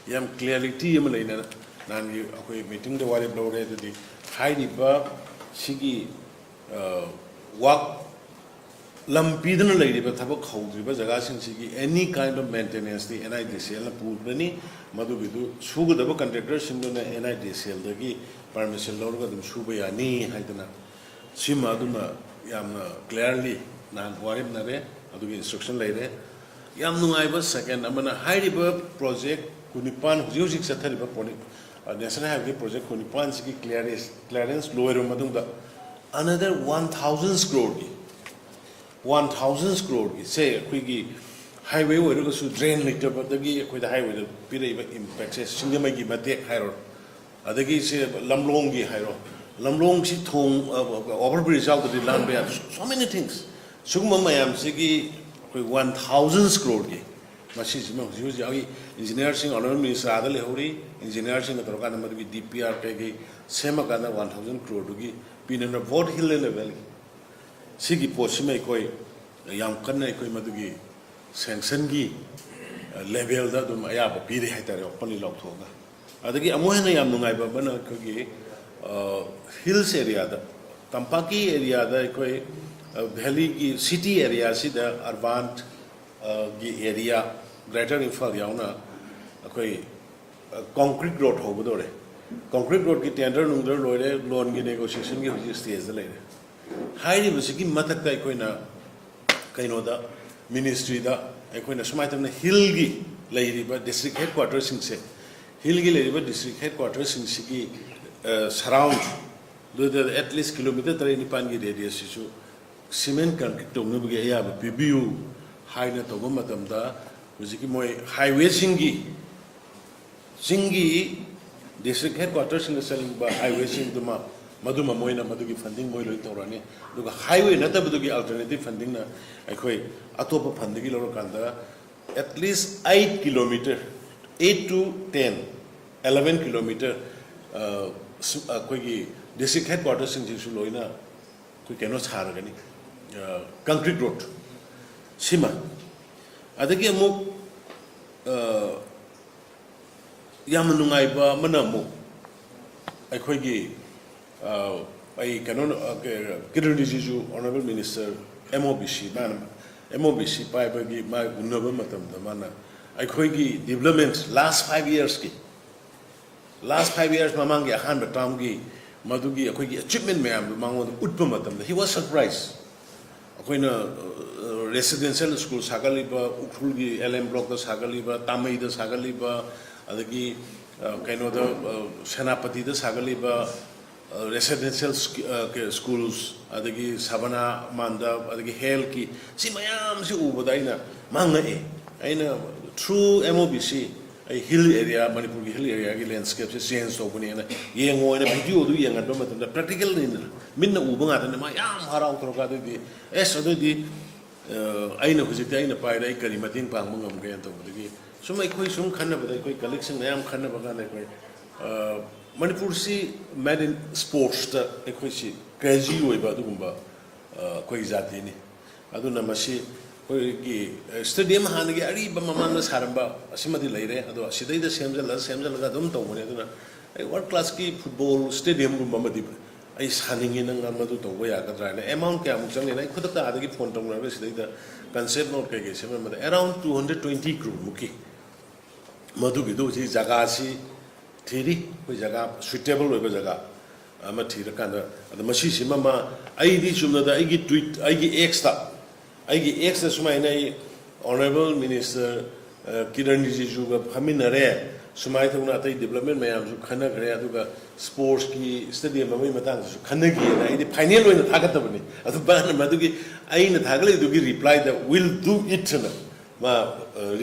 ꯌꯥꯝ ꯀ꯭ꯂꯤꯌꯥꯔꯤꯇꯤ ꯑꯃ ꯂꯩꯅ ꯅꯍꯥꯟꯒꯤ ꯑꯩꯈꯣꯏ ꯃꯤꯇꯤꯡꯗ ꯋꯥꯔꯦꯞ ꯂꯧꯔꯦ꯫ ꯑꯗꯨꯗꯤ ꯍꯥꯏꯔꯤꯕ ꯁꯤꯒꯤ ꯋꯥꯛ ꯂꯝ ꯄꯤꯗꯅ ꯂꯩꯔꯤꯕ ꯊꯕꯛ ꯍꯧꯗ꯭ꯔꯤꯕ ꯖꯒꯥꯁꯤꯡꯁꯤꯒꯤ any kind of maintenanceꯇꯤ NHIDCLꯅ ꯄꯨꯒꯅꯤ꯫ ꯃꯗꯨꯒꯤꯗꯨ ꯁꯨꯒꯗꯕ ꯀꯟꯇ꯭ꯔꯦꯛꯇꯔꯁꯤꯡꯗꯨꯅ NHIDCLꯗꯒꯤ ꯄꯔꯃꯤꯁꯟ ꯂꯧꯔꯒ ꯑꯗꯨꯝ ꯁꯨꯕ ꯌꯥꯅꯤ ꯍꯥꯏꯗꯅ ꯁꯤꯃ ꯑꯗꯨꯃ ꯌꯥꯝꯅ ꯀ꯭ꯂꯤꯌꯥꯔꯂꯤ ꯅꯍꯥꯟ ꯋꯥꯔꯦꯞꯅꯔꯦ꯫ ꯑꯗꯨꯒꯤ ꯏꯟꯁꯇ꯭ꯔꯛꯁꯟ ꯂꯩꯔꯦ꯫ ꯌꯥꯝ ꯅꯨꯡꯉꯥꯏꯕ ꯁꯦꯀꯦꯟ ꯑꯃꯅ, ꯍꯥꯏꯔꯤꯕ ꯄ꯭ꯔꯣꯖꯦꯛ ꯀꯨꯟꯅꯤꯄꯥꯟ, ꯍꯧꯖꯤꯛ ꯍꯧꯖꯤꯛ ꯆꯠꯊꯔꯤꯕ ꯄ꯭ꯔꯣꯖꯦꯛ, ꯅꯦꯁꯅꯦꯜ ꯍꯥꯏꯋꯦꯒꯤ ꯄ꯭ꯔꯣꯖꯦꯛ ꯀꯨꯟꯅꯤꯄꯥꯟꯁꯤꯒꯤ ꯀ꯭ꯂꯤꯌꯥꯔꯦꯟꯁ ꯀ꯭ꯂꯤꯌꯥꯔꯦꯟꯁ ꯂꯣꯏꯔꯕ ꯃꯇꯨꯡꯗ another one thousand crore ꯒꯤ, one thousand crore ꯒꯤ ꯁꯦ ꯑꯩꯈꯣꯏꯒꯤ ꯍꯥꯏꯋꯦ ꯑꯣꯏꯔꯒꯁꯨ ꯗ꯭ꯔꯦꯟ ꯂꯩꯇꯕꯗꯒꯤ ꯑꯩꯈꯣꯏꯗ ꯍꯥꯏꯋꯦꯗ ꯄꯤꯔꯛꯏꯕ ꯏꯝꯄꯦꯛꯁꯦ, ꯁꯤꯡꯖꯃꯩꯒꯤ ꯃꯇꯦꯛ ꯍꯥꯏꯔꯣ, ꯑꯗꯒꯤ ꯁꯦ ꯂꯝꯂꯣꯡꯒꯤ ꯍꯥꯏꯔꯣ, ꯂꯝꯂꯣꯡꯁꯤ ꯊꯣꯡ, ꯑꯣꯚꯔ ꯕ꯭ꯔꯤꯖ ꯌꯥꯎꯗ꯭ꯔꯗꯤ ꯂꯥꯟꯕ ꯌꯥꯗꯦ, so many things꯫ ꯁꯤꯒꯨꯝꯕ ꯃꯌꯥꯝꯁꯤꯒꯤ ꯑꯩꯈꯣꯏ one thousand crore ꯒꯤ ꯃꯁꯤꯁꯤꯃ ꯍꯧꯖꯤꯛ ꯍꯧꯖꯤꯛ ꯑꯩꯒꯤ ꯏꯟꯖꯤꯅꯤꯌꯥꯔꯁꯤꯡ, ꯑꯣꯅꯔꯦꯕꯜ ꯃꯤꯅꯤꯁꯇꯔ ꯑꯥꯗ ꯂꯩꯍꯧꯔꯤ, ꯏꯟꯖꯤꯅꯤꯌꯥꯔꯁꯤꯡꯒ ꯇꯧꯔꯀꯥꯟꯗ ꯃꯗꯨꯒꯤ ꯗꯤ ꯄꯤ ꯑꯥꯔ ꯀꯩꯀꯩ ꯁꯦꯝꯃꯀꯥꯟꯗ one thousand crore ꯗꯨꯒꯤ ꯄꯤꯅꯅꯕ ꯕꯣꯠ ꯍꯤꯜ ꯑꯦꯟ ꯚꯦꯂꯤ ꯁꯤꯒꯤ ꯄꯣꯠꯁꯤꯃ ꯑꯩꯈꯣꯏ ꯌꯥꯝ ꯀꯟꯅ ꯑꯩꯈꯣꯏ ꯃꯗꯨꯒꯤ ꯁꯦꯡꯁꯟꯒꯤ ꯂꯦꯚꯦꯜꯗ ꯑꯗꯨꯝ ꯑꯌꯥꯕ ꯄꯤꯔꯦ ꯍꯥꯏꯇꯥꯔꯦ, ꯑꯣꯄꯟꯂꯤ ꯂꯥꯎꯊꯣꯛꯑꯒ꯫ ꯑꯗꯒꯤ ꯑꯃꯨꯛ ꯍꯦꯟꯅ ꯌꯥꯝ ꯅꯨꯡꯉꯥꯏꯕ ꯑꯃꯅ ꯑꯩꯈꯣꯏꯒꯤ ꯍꯤꯜꯁ ꯑꯦꯔꯤꯌꯥꯗ, ꯇꯝꯄꯥꯛꯀꯤ ꯑꯦꯔꯤꯌꯥꯗ ꯑꯩꯈꯣꯏ ꯚꯦꯂꯤꯒꯤ ꯁꯤꯇꯤ ꯑꯦꯔꯤꯌꯥꯁꯤꯗ ꯑꯔꯕꯥꯟ ꯒꯤ ꯑꯦꯔꯤꯌꯥ, ꯒ꯭ꯔꯦꯇꯔ ꯏꯝꯐꯥꯜ ꯌꯥꯎꯅ ꯑꯩꯈꯣꯏ ꯀꯣꯡꯀ꯭ꯔꯤꯠ ꯔꯣꯗ ꯍꯧꯒꯗꯧꯔꯦ꯫ ꯀꯣꯡꯀ꯭ꯔꯤꯠ ꯔꯣꯗꯀꯤ ꯇꯦꯟꯗꯔ ꯅꯨꯡꯗꯔ ꯂꯣꯏꯔꯦ, ꯂꯣꯟꯒꯤ ꯅꯦꯒꯣꯁꯤꯌꯦꯁꯟꯒꯤ ꯍꯧꯖꯤꯛ ꯁ꯭ꯇꯦꯖꯇ ꯂꯩꯔꯦ꯫ ꯍꯥꯏꯔꯤꯕꯁꯤꯒꯤ ꯃꯊꯛꯇ ꯑꯩꯈꯣꯏꯅ ꯀꯩꯅꯣꯗ, ꯃꯤꯅꯤꯁꯇ꯭ꯔꯤꯗ ꯑꯩꯈꯣꯏꯅ ꯁꯨꯃꯥꯏꯅ ꯇꯧꯗꯅ ꯍꯤꯜꯒꯤ ꯂꯩꯔꯤꯕ ꯗꯤꯁꯇ꯭ꯔꯤꯛ ꯍꯦꯗ ꯀ꯭ꯋꯥꯇꯔꯁꯤꯡꯁꯦ, ꯍꯤꯜꯒꯤ ꯂꯩꯔꯤꯕ ꯗꯤꯁꯇ꯭ꯔꯤꯛ ꯍꯦꯗ ꯀ꯭ꯋꯥꯇꯔꯁꯤꯡꯁꯤꯒꯤ ꯁꯔꯥꯎꯟꯗꯨꯗ ꯑꯦꯠꯂꯤꯁ ꯀꯤꯂꯣꯃꯤꯇꯔ ꯇꯔꯦꯠ ꯅꯤꯄꯥꯟꯒꯤ ꯔꯦꯗꯤꯌꯁꯁꯤꯁꯨ ꯁꯤꯃꯦꯟ ꯀꯪꯀ꯭ꯔꯤꯠ ꯇꯧꯅꯕꯒꯤ ꯑꯌꯥꯕ ꯄꯤꯕꯤꯌꯨ ꯍꯥꯏꯅ ꯇꯧꯕ ꯃꯇꯝꯗ, ꯍꯧꯖꯤꯛꯀꯤ ꯃꯣꯏ ꯍꯥꯏꯋꯦꯁꯤꯡꯒꯤ, ꯆꯤꯡꯒꯤ ꯗꯤꯁꯇ꯭ꯔꯤꯛ ꯍꯦꯗ ꯀ꯭ꯋꯥꯇꯔꯁꯤꯡꯗ ꯆꯠꯅꯤꯡꯕ ꯍꯥꯏꯋꯦꯁꯤꯡꯗꯨꯃ, ꯃꯗꯨꯃ ꯃꯣꯏꯅ ꯃꯗꯨꯒꯤ ꯐꯟꯗꯤꯡ ꯃꯣꯏ ꯂꯣꯏ ꯇꯧꯔꯅꯤ꯫ ꯑꯗꯨꯒ ꯍꯥꯏꯋꯦ ꯅꯠꯇꯕꯗꯨꯒꯤ ꯑꯜꯇꯔꯅꯦꯇꯤꯞ ꯐꯟꯗꯤꯡꯅ ꯑꯩꯈꯣꯏ ꯑꯇꯣꯞꯄ ꯐꯟꯗꯒꯤ ꯂꯧꯔꯀꯥꯟꯗ at least eight kilometer, eight to ten, eleven kilometer, ꯑꯩꯈꯣꯏꯒꯤ ꯗꯤꯁꯇ꯭ꯔꯤꯛ ꯍꯦꯗ ꯀ꯭ꯋꯥꯇꯔꯁꯤꯡꯁꯤꯁꯨ ꯂꯣꯏꯅ ꯑꯩꯈꯣꯏ ꯀꯩꯅꯣ ꯁꯥꯔꯒꯅꯤ, ꯀꯪꯀ꯭ꯔꯤꯠ ꯔꯣꯗ ꯁꯤꯃ꯫ ꯑꯗꯒꯤ ꯑꯃꯨꯛ, ꯑ, ꯌꯥꯝꯅ ꯅꯨꯡꯉꯥꯏꯕ ꯑꯃꯅ ꯑꯃꯨꯛ ꯑꯩꯈꯣꯏꯒꯤ, ꯑ, ꯑꯩ ꯀꯩꯅꯣ, ꯑ, ꯀ-, Kiran Rijiju, honourable minister, M O B C, ꯃꯥꯅ ꯑꯦꯝ ꯑꯣ ꯕꯤ ꯁꯤ ꯄꯥꯏꯕꯒꯤ ꯃꯥ ꯎꯅꯕ ꯃꯇꯝꯗ ꯃꯥꯅ ꯑꯩꯈꯣꯏꯒꯤ ꯗꯤꯕ꯭ꯂꯞꯃꯦꯟ ꯂꯥꯁ ꯐꯥꯏꯚ ꯌꯔꯁꯀꯤ, ꯂꯥꯁ ꯐꯥꯏꯚ ꯌꯔꯁ ꯃꯃꯥꯡꯒꯤ ꯑꯍꯥꯟꯕ ꯇꯥꯔꯝꯒꯤ ꯃꯗꯨꯒꯤ ꯑꯩꯈꯣꯏꯒꯤ ꯑꯦꯆꯤꯞꯃꯦꯟ ꯃꯌꯥꯝꯗꯨ ꯃꯉꯣꯟꯗ ꯎꯠꯄ ꯃꯇꯝꯗ, he was surprised꯫ ꯑꯩꯈꯣꯏꯅ, ꯑ, ꯔꯦꯁꯤꯗꯦꯟꯁꯤꯌꯦꯜ ꯁ꯭ꯀꯨꯜ ꯁꯥꯒꯠꯂꯤꯕ, ꯎꯈ꯭ꯔꯨꯜꯒꯤ ꯑꯦꯜ ꯑꯦꯝ ꯕ꯭ꯂꯣꯛꯇ ꯁꯥꯒꯠꯂꯤꯕ, ꯇꯥꯃꯩꯗ ꯁꯥꯒꯠꯂꯤꯕ, ꯑꯗꯒꯤ, ꯑ, ꯀꯩꯅꯣꯗ, ꯑ, ꯁꯦꯅꯥꯄꯇꯤꯗ ꯁꯥꯒꯠꯂꯤꯕ, ꯑ, ꯔꯦꯁꯤꯗꯦꯟꯁꯤꯌꯦꯜ ꯁ꯭ꯀꯤ-, ꯑ, ꯀ-, ꯁ꯭ꯀꯨꯜꯁ, ꯑꯗꯒꯤ ꯁꯕꯅꯥ ꯃꯥꯟꯗꯞ, ꯑꯗꯒꯤ ꯍꯦꯜꯊꯀꯤ, ꯁꯤ ꯃꯌꯥꯝꯁꯤ ꯎꯕꯗ ꯑꯩꯅ ꯃꯥꯡꯉꯛꯑꯦ꯫ ꯑꯩꯅ through M O B C, ꯑꯩ ꯍꯤꯜ ꯑꯦꯔꯤꯌꯥ, ꯃꯅꯤꯄꯨꯔꯒꯤ ꯍꯤꯜ ꯑꯦꯔꯤꯌꯥꯒꯤ ꯂꯦꯟꯁ꯭ꯀꯦꯞꯁꯦ ꯆꯦꯟꯖ ꯇꯧꯕꯅꯦꯅ ꯌꯦꯡꯉꯣ ꯍꯥꯏꯅ ꯚꯤꯗꯤꯑꯣꯗꯨ ꯌꯦꯡꯍꯟꯕ ꯃꯇꯝꯗ, ꯄ꯭ꯔꯦꯛꯇꯤꯀꯦꯜꯅꯤꯅ, ꯃꯤꯠꯅ ꯎꯕ ꯉꯥꯛꯇꯅꯤ, ꯃꯥ ꯌꯥꯝ ꯍꯔꯥꯎ ꯇꯧꯔꯒ, ꯑꯗꯨꯗꯤ, ꯑꯦꯁ, ꯑꯗꯨꯗꯤ, ꯑ, ꯑꯩꯅ ꯍꯧꯖꯤꯛꯇꯤ ꯑꯩꯅ ꯄꯥꯏꯔꯦ, ꯑꯩ ꯀꯔꯤ ꯃꯇꯦꯡ ꯄꯥꯡꯕ ꯉꯝꯒꯦꯅ ꯇꯧꯕꯗꯒꯤ, ꯁꯨꯝ ꯑꯩꯈꯣꯏ ꯁꯨꯝ ꯈꯟꯅꯕꯗ, ꯑꯩꯈꯣꯏ ꯀꯂꯤꯛꯁꯤꯡ ꯃꯌꯥꯝ ꯈꯟꯅꯕ ꯀꯥꯟꯗ, ꯑꯩꯈꯣꯏ, ꯑ, ꯃꯅꯤꯄꯨꯔꯁꯤ ꯃꯦꯠ ꯏꯟ ꯁ꯭ꯄꯣꯔꯠꯁꯇ ꯑꯩꯈꯣꯏꯁꯤ ꯀ꯭ꯔꯦꯖꯤ ꯑꯣꯏꯕ ꯑꯗꯨꯒꯨꯝꯕ, ꯑ, ꯑꯩꯈꯣꯏꯒꯤ ꯖꯥꯇꯤꯅꯤ꯫ ꯑꯗꯨꯅ ꯃꯁꯤ ꯑꯩꯈꯣꯏꯒꯤ, ꯑ, ꯁ꯭ꯇꯦꯗꯤꯌꯝ ꯍꯥꯟꯅꯒꯤ ꯑꯔꯤꯕ ꯃꯃꯥꯡꯗ ꯁꯥꯔꯝꯕ ꯑꯁꯤꯃꯗꯤ ꯂꯩꯔꯦ, ꯑꯗꯣ ꯑꯁꯤꯗꯩꯗ ꯁꯦꯝꯖꯜꯂ, ꯁꯦꯝꯖꯜꯂꯒ ꯑꯗꯨꯝ ꯇꯧꯕꯅꯦ꯫ ꯑꯗꯨꯅ ꯑꯩ ꯋꯥꯔꯜ ꯀ꯭ꯂꯥꯁꯀꯤ ꯐꯨꯠꯕꯣꯜ ꯁ꯭ꯇꯦꯗꯤꯌꯝꯒꯨꯝꯕ ꯑꯃꯗꯤ ꯑꯩ ꯁꯥꯅꯤꯡꯉꯤ, ꯅꯪ ꯃꯗꯨ ꯇꯧꯕ ꯌꯥꯒꯗ꯭ꯔꯥ ꯍꯥꯏꯅ꯫ ꯑꯦꯃꯥꯎꯟ ꯀꯌꯥꯃꯨꯛ ꯆꯪꯒꯦꯅ ꯑꯩ ꯈꯨꯗꯛꯇ ꯑꯥꯗꯒꯤ ꯐꯣꯟ ꯇꯧꯅꯔꯒ ꯁꯤꯗꯩꯗ ꯀꯟꯁꯦꯞ ꯅꯣꯠ ꯀꯩꯀꯩ ꯁꯦꯝꯃꯝꯕꯗ around two hundred twenty crore ꯃꯨꯛꯀꯤ ꯃꯗꯨꯒꯤꯗꯨ ꯍꯧꯖꯤꯛ ꯖꯒꯥꯁꯤ ꯊꯤꯔꯤ, ꯑꯩꯈꯣꯏ ꯖꯒꯥ ꯁꯨꯏꯇꯦꯕꯜ ꯑꯣꯏꯕ ꯖꯒꯥ ꯑꯃ ꯊꯤꯔꯀꯥꯟꯗ꯫ ꯑꯗ ꯃꯁꯤꯁꯤꯃ ꯃꯥ, ꯑꯩꯗꯤ ꯆꯨꯝꯅꯗ ꯑꯩꯒꯤ ꯇ꯭ꯋꯤꯠ, ꯑꯩꯒꯤ ꯑꯦꯛꯁꯇ, ꯑꯩꯒꯤ ꯑꯦꯛꯁꯇ ꯁꯨꯃꯥꯏꯅ ꯑꯩ ꯑꯣꯅꯔꯦꯕꯜ ꯃꯤꯅꯤꯁꯇꯔ ꯀꯤꯔꯟ ꯔꯤꯖꯤꯖꯨꯒ ꯐꯝꯃꯤꯟꯅꯔꯦ, ꯁꯨꯃꯥꯏꯅ ꯇꯧꯅ ꯑꯇꯩ ꯗꯤꯕꯂꯞꯃꯦꯟ ꯃꯌꯥꯝꯁꯨ ꯈꯟꯅꯈ꯭ꯔꯦ, ꯑꯗꯨꯒ ꯁ꯭ꯄꯣꯔꯠꯁꯀꯤ ꯁ꯭ꯇꯦꯗꯤꯌꯝ ꯑꯃꯒꯤ ꯃꯇꯥꯡꯗꯁꯨ ꯈꯟꯅꯈꯤꯑꯅ ꯑꯩꯗꯤ ꯐꯥꯏꯅꯦꯜ ꯑꯣꯏꯅ ꯊꯥꯒꯠꯇꯕꯅꯤ꯫ ꯑꯗꯨ ꯃꯥꯅ ꯃꯗꯨꯒꯤ ꯑꯩꯅ ꯊꯥꯒꯠꯂꯛꯏꯗꯨꯒꯤ ꯔꯤꯄ꯭ꯂꯥꯏꯗ "Will do it" ꯑꯅ ꯃꯥ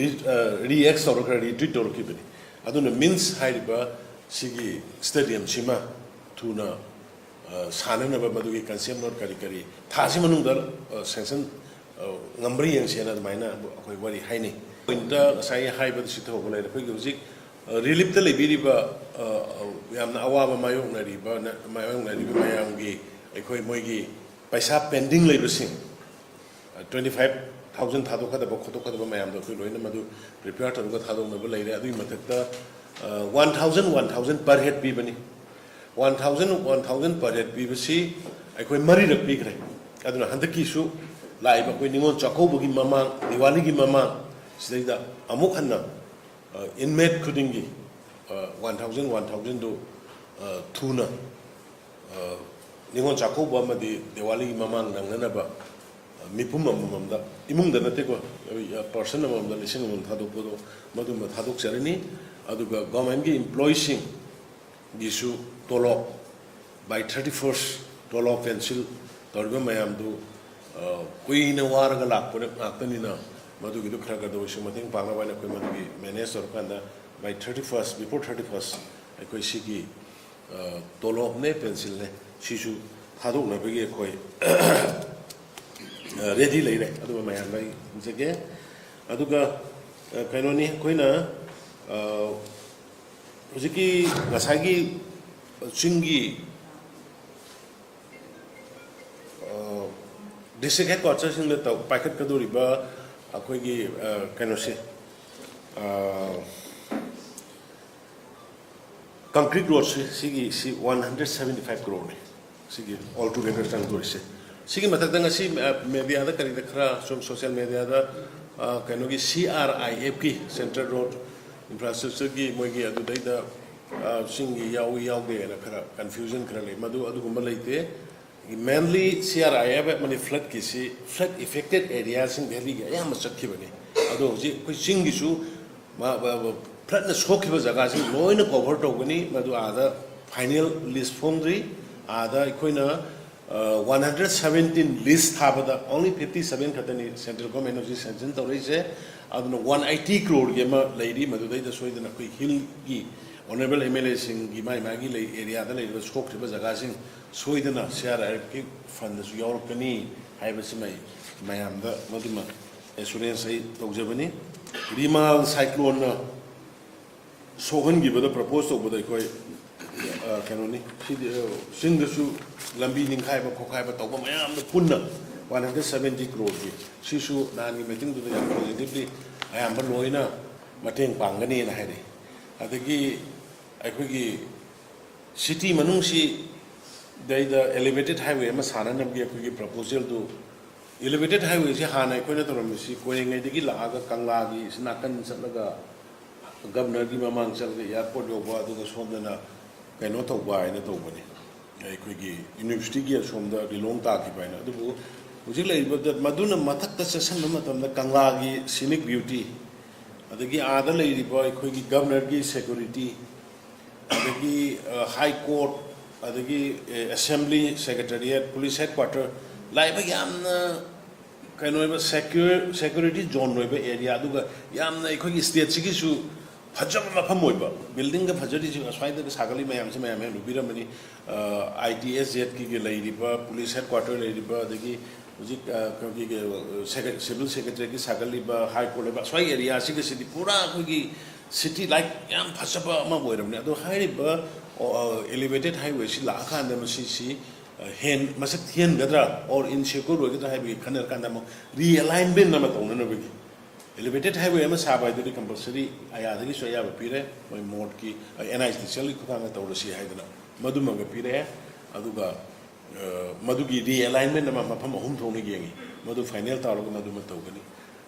ꯔꯤꯑꯦꯛ ꯇꯧꯔꯛꯈ꯭ꯔ, ꯔꯤꯇ꯭ꯋꯤꯠ ꯇꯧꯔꯛꯈꯤꯕꯅꯤ꯫ ꯑꯗꯨꯅ ꯃꯤꯟꯁ ꯍꯥꯏꯔꯤꯕ ꯁꯤꯒꯤ ꯁ꯭ꯇꯦꯗꯤꯌꯝꯁꯤꯃ ꯊꯨꯅ ꯑ, ꯁꯥꯟꯅꯅꯕ ꯃꯗꯨꯒꯤ ꯀꯟꯁꯦꯞ ꯅꯣꯠ ꯀꯔꯤ ꯀꯔꯤ ꯊꯥꯁꯤ ꯃꯅꯨꯡꯗ, ꯑ, ꯁꯦꯡꯁꯟ, ꯑ, ꯉꯝꯕ꯭ꯔꯥ ꯌꯦꯡꯁꯦꯅ ꯑꯗꯨꯃꯥꯏꯅ ꯑꯩꯈꯣꯏ ꯋꯥꯔꯤ ꯍꯥꯏꯅꯩ꯫ ꯄꯣꯏꯟꯠꯇ ꯉꯁꯥꯏ ꯍꯥꯏꯕꯗ ꯁꯤꯊꯧꯕ ꯂꯩꯔꯦ꯫ ꯑꯩꯈꯣꯏꯒꯤ ꯍꯧꯖꯤꯛ, ꯑ, ꯔꯤꯂꯤꯞꯇ ꯂꯩꯕꯤꯔꯤꯕ, ꯑ, ꯑ, ꯌꯥꯝꯅ ꯑꯋꯥꯕ ꯃꯥꯌꯣꯛꯅꯔꯤꯕ, ꯃꯥꯌꯣꯛꯅꯔꯤꯕ ꯃꯌꯥꯝꯒꯤ ꯑꯩꯈꯣꯏ ꯃꯣꯏꯒꯤ ꯄꯩꯁꯥ ꯄꯦꯟꯗꯤꯡ ꯂꯩꯕꯁꯤꯡ, ꯇ꯭ꯋꯦꯟꯇꯤ ꯐꯥꯏꯚ ꯊꯥꯎꯖꯟ ꯊꯥꯗꯣꯛꯀꯗꯕ ꯈꯣꯠꯇꯣꯛꯀꯗꯕ ꯃꯌꯥꯝꯗꯣ ꯑꯩꯈꯣꯏ ꯂꯣꯏꯅ ꯃꯗꯨ ꯄ꯭ꯔꯤꯄꯦꯌꯔ ꯇꯧꯔꯒ ꯊꯥꯗꯣꯛꯅꯕ ꯂꯩꯔꯦ꯫ ꯑꯗꯨꯒꯤ ꯃꯊꯛꯇ one thousand, one thousand per head ꯄꯤꯕꯅꯤ꯫ One thousand, one thousand per head ꯄꯤꯕꯁꯤ ꯑꯩꯈꯣꯏ ꯃꯔꯤꯔꯛ ꯄꯤꯈ꯭ꯔꯦ꯫ ꯑꯗꯨꯅ ꯍꯟꯗꯛꯀꯤꯁꯨ ꯂꯥꯛꯏꯕ ꯑꯩꯈꯣꯏ ꯅꯤꯉꯣꯜ ꯆꯥꯛꯀꯧꯕꯒꯤ ꯃꯃꯥꯡ, ꯗꯤꯋꯥꯂꯤꯒꯤ ꯃꯃꯥꯡ ꯁꯤꯗꯩꯗ ꯑꯃꯨꯛ ꯍꯟꯅ ꯏꯟꯃꯦꯠ ꯈꯨꯗꯤꯡꯒꯤ ꯋꯥꯟ ꯊꯥꯎꯖꯟ, ꯋꯥꯟ ꯊꯥꯎꯖꯟꯗꯨ ꯊꯨꯅ, ꯑ, ꯅꯤꯉꯣꯜ ꯆꯥꯛꯀꯧꯕ ꯑꯃꯗꯤ ꯗꯤꯋꯥꯂꯤꯒꯤ ꯃꯃꯥꯡ ꯅꯪꯅꯅꯕ, ꯑ, ꯃꯤꯄꯨꯝ ꯑꯃꯃꯝꯗ, ꯏꯃꯨꯡꯗ ꯅꯠꯇꯦꯀꯣ, ꯄꯥꯔꯁꯟ ꯑꯃꯃꯝꯗ ꯂꯤꯁꯤꯡ ꯑꯃꯃꯝ ꯊꯥꯗꯣꯛꯄꯗꯣ ꯃꯗꯨꯃ ꯊꯥꯗꯣꯛꯆꯔꯅꯤ꯫ ꯑꯗꯨꯒ ꯒꯣꯔꯃꯦꯟꯒꯤ ꯏꯝꯄ꯭ꯂꯣꯌꯤꯁꯤꯡꯒꯤꯁꯨ ꯇꯣꯂꯣꯞ, by thirty first ꯇꯣꯂꯣꯞ ꯄꯦꯟꯁꯤꯜ ꯇꯧꯔꯤꯕ ꯃꯌꯥꯝꯗꯨ, ꯑ, ꯀꯨꯏꯅ ꯋꯥꯔꯒ ꯂꯥꯛꯄ ꯉꯥꯛꯇꯅꯤꯅ ꯃꯗꯨꯒꯤꯗꯨ ꯈꯔ ꯈꯔꯗ ꯑꯣꯏꯁꯨ ꯃꯇꯦꯡ ꯄꯥꯡꯅꯕ ꯍꯥꯏꯅ ꯑꯩꯈꯣꯏ ꯃꯗꯨꯒꯤ ꯃꯦꯅꯦꯖ ꯇꯧꯔꯀꯥꯟꯗ by thirty first, before thirty first ꯑꯩꯈꯣꯏ ꯁꯤꯒꯤ, ꯑ, ꯇꯣꯂꯣꯞꯅꯦ, ꯄꯦꯟꯁꯤꯜꯅꯦ, ꯁꯤꯁꯨ ꯊꯥꯗꯣꯛꯅꯕꯒꯤ ꯑꯩꯈꯣꯏ, ꯑ, ꯔꯦꯗꯤ ꯂꯩꯔꯦ꯫ ꯑꯗꯨꯒ ꯃꯌꯥꯝꯗ ꯑꯩ ꯍꯪꯖꯒꯦ꯫ ꯑꯗꯨꯒ, ꯑ, ꯀꯩꯅꯣꯅꯤ, ꯑꯩꯈꯣꯏꯅ, ꯑ, ꯍꯧꯖꯤꯛꯀꯤ ꯉꯁꯥꯏꯒꯤ ꯆꯤꯡꯒꯤ, ꯑ, ꯗꯤꯁꯇ꯭ꯔꯤꯛ ꯍꯦꯗꯀ꯭ꯋꯥꯇꯔꯁꯤꯡꯗ ꯇꯧ-, ꯄꯥꯏꯈꯠꯀꯗꯧꯔꯤꯕ ꯑꯩꯈꯣꯏꯒꯤ, ꯑ, ꯀꯩꯅꯣꯁꯦ, ꯑ, ꯀꯪꯀ꯭ꯔꯤꯠ ꯔꯣꯗꯁꯤ, ꯁꯤꯒꯤ, ꯁꯤ ꯋꯥꯟ ꯍꯟꯗ꯭ꯔꯦꯠ ꯁꯚꯦꯟꯇꯤ ꯐꯥꯏꯚ ꯀ꯭ꯔꯣꯔꯅꯤ꯫ ꯁꯤꯒꯤ ꯑꯣꯜ ꯇꯨꯒꯦꯗꯔ ꯆꯪꯗꯣꯔꯤꯁꯦ꯫ ꯁꯤꯒꯤ ꯃꯊꯛꯇ ꯉꯁꯤ, ꯑ, ꯃꯦꯗꯤꯌꯥꯗ ꯀꯔꯤꯗ ꯈꯔ ꯁꯨꯝ ꯁꯣꯁꯤꯌꯦꯜ ꯃꯦꯗꯤꯌꯥꯗ, ꯑ, ꯀꯩꯅꯣꯒꯤ ꯁꯤ ꯑꯥꯔ ꯑꯥꯏ ꯑꯦꯐꯀꯤ, ꯁꯦꯟꯇ꯭ꯔꯦꯜ ꯔꯣꯗ ꯏꯟꯐ꯭ꯔꯥꯁ꯭ꯇ꯭ꯔꯛꯆꯔꯒꯤ ꯃꯣꯏꯒꯤ ꯑꯗꯨꯗꯩꯗ ꯑ, ꯆꯤꯡꯒꯤ ꯌꯥꯎꯏ ꯌꯥꯎꯗꯦꯅ ꯈꯔ ꯀꯟꯐ꯭ꯌꯨꯖꯟ ꯈꯔ ꯂꯩ꯫ ꯃꯗꯨ ꯑꯗꯨꯒꯨꯝꯕ ꯂꯩꯇꯦ꯫ Mainly C R I F F ꯑꯃꯗꯤ ꯐ꯭ꯂꯠꯀꯤꯁꯤ ꯐ꯭ꯂꯠ ꯑꯦꯐꯦꯛꯇꯦꯠ ꯑꯦꯔꯤꯌꯥꯁꯤꯡ ꯚꯦꯂꯤꯒꯤ ꯑꯌꯥꯝꯕ ꯆꯠꯈꯤꯕꯅꯤ꯫ ꯑꯗꯣ ꯍꯧꯖꯤꯛ ꯑꯩꯈꯣꯏ ꯆꯤꯡꯒꯤꯁꯨ ꯃꯥ-, ꯃꯥ-, ꯃꯥ-, ꯐ꯭ꯂꯠꯅ ꯁꯣꯛꯈꯤꯕ ꯖꯒꯥꯁꯤꯡ ꯂꯣꯏꯅ ꯀꯣꯚꯔ ꯇꯧꯒꯅꯤ꯫ ꯃꯗꯨ ꯑꯥꯗ ꯐꯥꯏꯅꯦꯜ ꯂꯤꯁ ꯐꯣꯡꯗ꯭ꯔꯤ꯫ ꯑꯥꯗ ꯑꯩꯈꯣꯏꯅ, ꯑ, one hundred seventeen ꯂꯤꯁ ꯊꯥꯕꯗ only fifty seven ꯈꯛꯇꯅꯤ ꯁꯦꯟꯇ꯭ꯔꯦꯜ ꯒꯣꯔꯃꯦꯟ ꯍꯧꯖꯤꯛ ꯁꯦꯡꯁꯟ ꯇꯧꯔꯛꯏꯁꯦ꯫ ꯑꯗꯨꯅ one eighty ꯀ꯭ꯔꯣꯔꯒꯤ ꯑꯃ ꯂꯩꯔꯤ꯫ ꯃꯗꯨꯗꯩꯗ ꯁꯣꯏꯗꯅ ꯑꯩꯈꯣꯏ ꯍꯤꯜꯒꯤ ꯑꯣꯅꯔꯦꯕꯜ M L A ꯁꯤꯡꯒꯤ ꯃꯥꯏ ꯃꯥꯒꯤ ꯂꯩ ꯑꯦꯔꯤꯌꯥꯗ ꯂꯩꯔꯤꯕ ꯁꯣꯛꯈ꯭ꯔꯤꯕ ꯖꯒꯥꯁꯤꯡ ꯁꯣꯏꯗꯅ C R I F Fꯀꯤ ꯐꯟꯗꯁꯨ ꯌꯥꯎꯔꯛꯀꯅꯤ ꯍꯥꯏꯕꯁꯤꯃ ꯑꯩ ꯃꯌꯥꯝꯗ ꯃꯗꯨꯃ ꯑꯦꯁꯨꯔꯦꯟꯁ ꯑꯩ ꯇꯧꯖꯕꯅꯤ꯫ ꯔꯤꯃꯥꯜ ꯁꯥꯏꯀ꯭ꯂꯣꯟꯅ ꯁꯣꯛꯍꯟꯈꯤꯕꯗ ꯄ꯭ꯔꯄꯣꯁ ꯇꯧꯕꯗ ꯑꯩꯈꯣꯏ, ꯑ, ꯀꯩꯅꯣꯅꯤ, ꯁꯤꯗꯤ, ꯑ, ꯆꯤꯡꯗꯁꯨ ꯂꯝꯕꯤ ꯅꯤꯡꯈꯥꯏꯕ ꯈꯣꯠꯈꯥꯏꯕ ꯇꯧꯕ ꯃꯌꯥꯝꯗꯣ ꯄꯨꯟꯅ one hundred seventy ꯀ꯭ꯔꯣꯔꯒꯤ, ꯁꯤꯁꯨ ꯅꯍꯥꯟꯒꯤ ꯃꯤꯇꯤꯡꯗꯨꯗ ꯌꯥꯝ ꯄꯣꯖꯤꯇꯤꯚꯂꯤ ꯑꯌꯥꯝꯕ ꯂꯣꯏꯅ ꯃꯇꯦꯡ ꯄꯥꯡꯒꯅꯤꯅ ꯍꯥꯏꯔꯛꯏ꯫ ꯑꯗꯒꯤ ꯑꯩꯈꯣꯏꯒꯤ ꯁꯤꯇꯤ ꯃꯅꯨꯡꯁꯤꯗꯩꯗ ꯑꯦꯂꯤꯚꯦꯇꯦꯠ ꯍꯥꯏꯋꯦ ꯑꯃ ꯁꯥꯟꯅꯅꯕꯒꯤ ꯑꯩꯈꯣꯏꯒꯤ ꯄ꯭ꯔꯄꯣꯖꯦꯜꯗꯨ, ꯑꯦꯂꯤꯚꯦꯇꯦꯠ ꯍꯥꯏꯋꯦꯁꯤ ꯍꯥꯟꯅ ꯑꯩꯈꯣꯏꯅ ꯇꯧꯔꯝꯃꯤꯁꯤ ꯀꯣꯏꯔꯦꯡꯉꯩꯗꯒꯤ ꯂꯥꯛꯑꯒ ꯀꯪꯂꯥꯒꯤ ꯁꯤ ꯅꯥꯀꯟ ꯆꯠꯂꯒ ꯒꯕꯅꯔꯒꯤ ꯃꯃꯥꯡ ꯆꯠꯂꯒ ꯑꯦꯌꯥꯔꯄꯣꯔꯠ ꯌꯧꯕ, ꯑꯗꯨꯒ ꯁꯣꯝꯗꯅ ꯀꯩꯅꯣ ꯇꯧꯕ ꯍꯥꯏꯅ ꯇꯧꯕꯅꯤ, ꯑꯩꯈꯣꯏꯒꯤ ꯌꯨꯅꯤꯚꯔꯁꯤꯇꯤꯒꯤ ꯑꯁꯣꯝꯗ ꯂꯤꯂꯣꯡ ꯇꯥꯈꯤꯕ ꯍꯥꯏꯅ꯫ ꯑꯗꯨꯕꯨ ꯍꯧꯖꯤꯛ ꯂꯩꯔꯤꯕꯗ ꯃꯗꯨꯅ ꯃꯊꯛꯇ ꯆꯠꯁꯤꯟꯕ ꯃꯇꯝꯗ ꯀꯪꯂꯥꯒꯤ ꯁꯤꯅꯤꯛ ꯕ꯭ꯌꯨꯇꯤ, ꯑꯗꯒꯤ ꯑꯥꯗ ꯂꯩꯔꯤꯕ ꯑꯩꯈꯣꯏꯒꯤ ꯒꯕꯅꯔꯒꯤ ꯁꯦꯀ꯭ꯌꯨꯔꯤꯇꯤ, ꯑꯗꯒꯤ, ꯑ, ꯍꯥꯏ ꯀꯣꯔꯠ, ꯑꯗꯒꯤ, ꯑꯦ, ꯑꯦꯁꯦꯝꯕ꯭ꯂꯤ, ꯁꯦꯀ꯭ꯔꯦꯇꯔꯤꯌꯦꯠ, ꯄꯨꯂꯤꯁ ꯍꯦꯗꯀ꯭ꯋꯥꯇꯔ, ꯂꯥꯛꯏꯕ ꯌꯥꯝꯅ ꯀꯩꯅꯣ ꯑꯣꯏꯕ ꯁꯦꯀ꯭ꯌꯨꯔ-, ꯁꯦꯀ꯭ꯌꯨꯔꯤꯇꯤ ꯖꯣꯟ ꯑꯣꯏꯕ ꯑꯦꯔꯤꯌꯥ, ꯑꯗꯨꯒ ꯌꯥꯝꯅ ꯑꯩꯈꯣꯏꯒꯤ ꯁ꯭ꯇꯦꯠꯁꯤꯒꯤꯁꯨ ꯐꯖꯕ ꯃꯐꯝ ꯑꯣꯏꯕ, ꯕꯤꯜꯗꯤꯡꯒ ꯐꯖꯔꯤꯁꯤ ꯑꯁ꯭ꯋꯥꯏꯗꯒ ꯁꯥꯒꯠꯂꯤ ꯃꯌꯥꯝꯁꯤ ꯃꯌꯥꯝ ꯍꯦꯛ ꯎꯕꯤꯔꯝꯃꯅꯤ꯫ ꯑ, I T S Zꯀꯤ ꯂꯩꯔꯤꯕ ꯄꯨꯂꯤꯁ ꯍꯦꯗꯀ꯭ꯋꯥꯇꯔ ꯂꯩꯔꯤꯕ, ꯑꯗꯒꯤ ꯍꯧꯖꯤꯛ, ꯑ, ꯑꯩꯈꯣꯏꯒꯤ, ꯑ, ꯁꯦꯀ꯭ꯔꯦ-, ꯁꯤꯚꯤꯜ ꯁꯦꯀ꯭ꯔꯦꯇꯔꯤꯒꯤ ꯁꯥꯒꯠꯂꯤꯕ, ꯍꯥꯏ ꯀꯣꯔꯠ ꯂꯩꯕ, ꯑꯁ꯭ꯋꯥꯏ ꯑꯦꯔꯤꯌꯥꯁꯤꯒꯁꯤꯗꯤ ꯄꯨꯔꯥ ꯑꯩꯈꯣꯏꯒꯤ ꯁꯤꯇꯤ ꯂꯥꯏꯛ ꯌꯥꯝ ꯐꯖꯕ ꯑꯃ ꯑꯣꯏꯔꯕꯅꯤ꯫ ꯑꯗꯣ ꯍꯥꯏꯔꯤꯕ, ꯑ, ꯑꯦꯂꯤꯚꯦꯇꯦꯠ ꯍꯥꯏꯋꯦꯁꯤ ꯂꯥꯛꯑꯀꯥꯟꯗ ꯃꯁꯤꯁꯤ, ꯑ, ꯍꯦꯟ-, ꯃꯁꯛ ꯊꯤꯍꯟꯒꯗ꯭ꯔꯥ or ꯏꯟꯁꯦꯀ꯭ꯌꯣꯔ ꯑꯣꯏꯒꯗ꯭ꯔꯥ ꯍꯥꯏꯕꯒꯤ ꯈꯟꯅꯔꯀꯥꯟꯗ ꯑꯃꯨꯛ ꯔꯤꯑꯦꯂꯥꯏꯟꯃꯦꯟ ꯑꯃ ꯇꯧꯅꯅꯕꯒꯤ, ꯑꯦꯂꯤꯚꯦꯇꯦꯠ ꯍꯥꯏꯋꯦ ꯑꯃ ꯁꯥꯕ ꯍꯥꯏꯗꯨꯗꯤ ꯀꯝꯄꯜꯁꯔꯤ ꯑꯌꯥꯗꯒꯤꯁꯨ ꯑꯌꯥꯕ ꯄꯤꯔꯦ, ꯃꯣꯏ ꯃꯣꯔꯠꯀꯤ, ꯑ, N H D Cꯜꯒꯤ ꯈꯨꯠꯊꯥꯡꯗ ꯇꯧꯔꯁꯤ ꯍꯥꯏꯗꯅ ꯃꯗꯨꯃꯒ ꯄꯤꯔꯛꯑꯦ꯫ ꯑꯗꯨꯒ, ꯑ, ꯃꯗꯨꯒꯤ ꯔꯤꯑꯦꯂꯥꯏꯟꯃꯦꯟ ꯑꯃ ꯃꯐꯝ ꯑꯍꯨꯝ ꯊꯣꯛꯅ ꯌꯦꯡꯉꯤ, ꯃꯗꯨ ꯐꯥꯏꯅꯦꯜ ꯇꯧꯔꯒ ꯃꯗꯨꯃ ꯇꯧꯒꯅꯤ꯫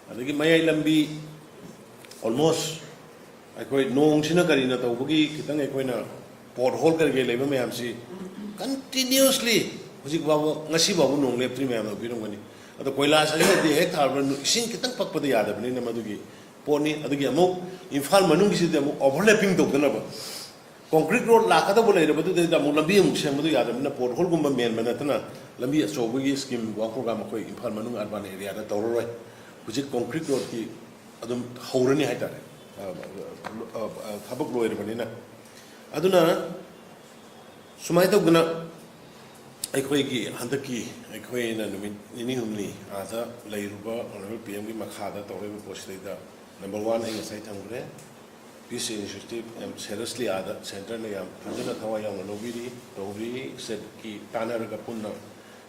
ꯑꯗꯒꯤ ꯃꯌꯥꯏ ꯂꯝꯕꯤ almost ꯑꯩꯈꯣꯏ ꯅꯣꯡꯁꯤꯅ ꯀꯔꯤꯅ ꯇꯧꯕꯒꯤ ꯈꯤꯇꯪ ꯑꯩꯈꯣꯏꯅ ꯄꯣꯠ ꯍꯣꯜ ꯀꯔꯤ ꯀꯔꯤ ꯂꯩꯕ ꯃꯌꯥꯝꯁꯤ ꯀꯟꯇꯤꯅ꯭ꯌꯨꯁꯂꯤ ꯍꯧꯖꯤꯛ ꯐꯥꯎꯕ, ꯉꯁꯤ ꯐꯥꯎꯕ ꯅꯣꯡ ꯂꯦꯞꯇ꯭ꯔꯤ, ꯃꯌꯥꯝꯅ ꯎꯕꯤꯔꯝꯒꯅꯤ꯫ ꯑꯗꯣ ꯀꯣꯏꯂꯥꯁ ꯑꯁꯤꯅꯗꯤ ꯍꯦꯛ ꯊꯥꯔꯕ ꯏꯁꯤꯡ ꯈꯤꯇꯪ ꯄꯛꯄꯗ ꯌꯥꯗꯕꯅꯤꯅ ꯃꯗꯨꯒꯤ ꯄꯣꯠꯅꯤ꯫ ꯑꯗꯨꯒꯤ ꯑꯃꯨꯛ ꯏꯝꯐꯥꯜ ꯃꯅꯨꯡꯒꯤꯁꯤꯗꯤ ꯑꯃꯨꯛ ꯑꯣꯚꯔꯂꯦꯄꯤꯡ ꯇꯧꯗꯅꯕ, ꯀꯣꯟꯀ꯭ꯔꯤꯠ ꯔꯣꯗ ꯂꯥꯛꯀꯗꯧꯕ ꯂꯩꯔꯕꯗꯨꯗꯩꯗ ꯑꯃꯨꯛ ꯂꯝꯕꯤ ꯑꯃꯨꯛ ꯁꯦꯝꯕꯗꯨ ꯌꯥꯗꯕꯅꯤꯅ ꯄꯣꯠ ꯍꯣꯜꯒꯨꯝꯕ ꯃꯦꯟꯕ ꯅꯠꯇꯅ ꯂꯝꯕꯤ ꯑꯆꯧꯕꯒꯤ ꯁ꯭ꯀꯤꯝ ꯋꯥ ꯄ꯭ꯔꯣꯒ꯭ꯔꯥꯝ ꯑꯩꯈꯣꯏ ꯏꯝꯐꯥꯜ ꯃꯅꯨꯡ ꯑꯔꯕꯥꯟ ꯑꯦꯔꯤꯌꯥꯗ ꯇꯧꯔꯔꯣꯏ꯫ ꯍꯧꯖꯤꯛ ꯀꯣꯟꯀ꯭ꯔꯤꯠ ꯔꯣꯗꯀꯤ ꯑꯗꯨꯝ ꯍꯧꯔꯅꯤ ꯍꯥꯏꯇꯥꯔꯦ꯫ ꯑ, ꯑ, ꯑ, ꯊꯕꯛ ꯂꯣꯏꯔꯕꯅꯤꯅ꯫ ꯑꯗꯨꯅ ꯁꯨꯃꯥꯏꯅ ꯇꯧꯗꯅ ꯑꯩꯈꯣꯏꯒꯤ ꯍꯟꯗꯛꯀꯤ ꯑꯩꯈꯣꯏꯅ ꯅꯨꯃꯤꯠ ꯅꯤꯅꯤ ꯍꯨꯝꯅꯤ ꯑꯥꯗ ꯂꯩꯔꯨꯕ ꯑꯣꯅꯔꯦꯕꯜ ꯄꯤ ꯑꯦꯝꯒꯤ ꯃꯈꯥꯗ ꯇꯧꯔꯛꯏꯕ ꯄꯣꯠꯁꯤꯗꯩꯗ, ꯅꯝꯕꯔ ꯋꯥꯟ, ꯑꯩ ꯉꯁꯥꯏ ꯊꯝꯈ꯭ꯔꯦ, ꯄꯤꯁ ꯏꯅꯤꯁꯤꯌꯦꯇꯤꯚ ꯌꯥꯝ ꯁꯦꯔꯤꯌꯁꯂꯤ ꯑꯥꯗ ꯁꯦꯟꯇꯔꯅ ꯌꯥꯝ ꯐꯖꯅ ꯊꯋꯥꯏ ꯌꯥꯎꯅ ꯂꯧꯕꯤꯔꯤ, ꯇꯧꯔꯤ꯫ ꯁ꯭ꯇꯦꯠꯀꯤ ꯇꯥꯟꯅꯔꯒ ꯄꯨꯟꯅ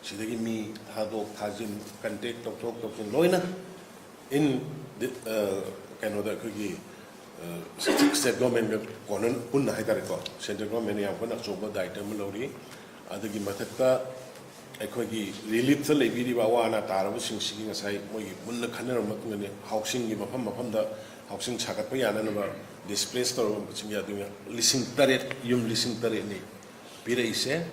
ꯁꯤꯗꯒꯤ ꯃꯤ ꯊꯥꯗꯣꯛ ꯊꯥꯖꯤꯟ, ꯀꯟꯇꯦꯛ ꯇꯧꯊꯣꯛ ꯇꯧꯁꯤꯟ ꯂꯣꯏꯅ ꯏꯟ ꯀꯩꯅꯣꯗ ꯑꯩꯈꯣꯏꯒꯤ ꯁ꯭ꯇꯦꯠ ꯒꯣꯔꯃꯦꯟꯒ ꯀꯣꯟꯅ ꯄꯨꯟꯅ ꯍꯥꯏꯇꯥꯔꯦꯀꯣ, ꯁꯦꯟꯇ꯭ꯔꯦꯜ ꯒꯣꯔꯃꯦꯟꯅ ꯌꯥꯝ ꯀꯟꯅ ꯑꯆꯧꯕ ꯗꯥꯌꯤꯇ꯭ꯕ ꯑꯃ ꯂꯧꯔꯤ꯫ ꯑꯗꯨꯒꯤ ꯃꯊꯛꯇ ꯑꯩꯈꯣꯏꯒꯤ ꯔꯤꯂꯤꯐꯇ ꯂꯩꯕꯤꯔꯤꯕ ꯑꯋꯥ ꯑꯅꯥ ꯇꯥꯔꯕꯁꯤꯡꯁꯤꯒꯤ ꯉꯁꯥꯏ ꯃꯣꯏꯒꯤ ꯃꯨꯟꯅ ꯈꯟꯅꯔꯕ ꯃꯇꯨꯡꯗꯅꯤ ꯍꯥꯎꯁꯤꯡꯒꯤ ꯃꯐꯝ ꯃꯐꯝꯗ ꯍꯥꯎꯁꯤꯡ ꯁꯥꯒꯠꯄ ꯌꯥꯅꯅꯕ ꯗꯤꯁꯄ꯭ꯂꯦꯁ ꯇꯧꯔꯕꯁꯤꯡꯒꯤ ꯑꯗꯨꯅ ꯂꯤꯁꯤꯡ ꯇꯔꯦꯠ, ꯌꯨꯝ ꯂꯤꯁꯤꯡ ꯇꯔꯦꯠꯅꯤ ꯄꯤꯔꯛꯏꯁꯦ꯫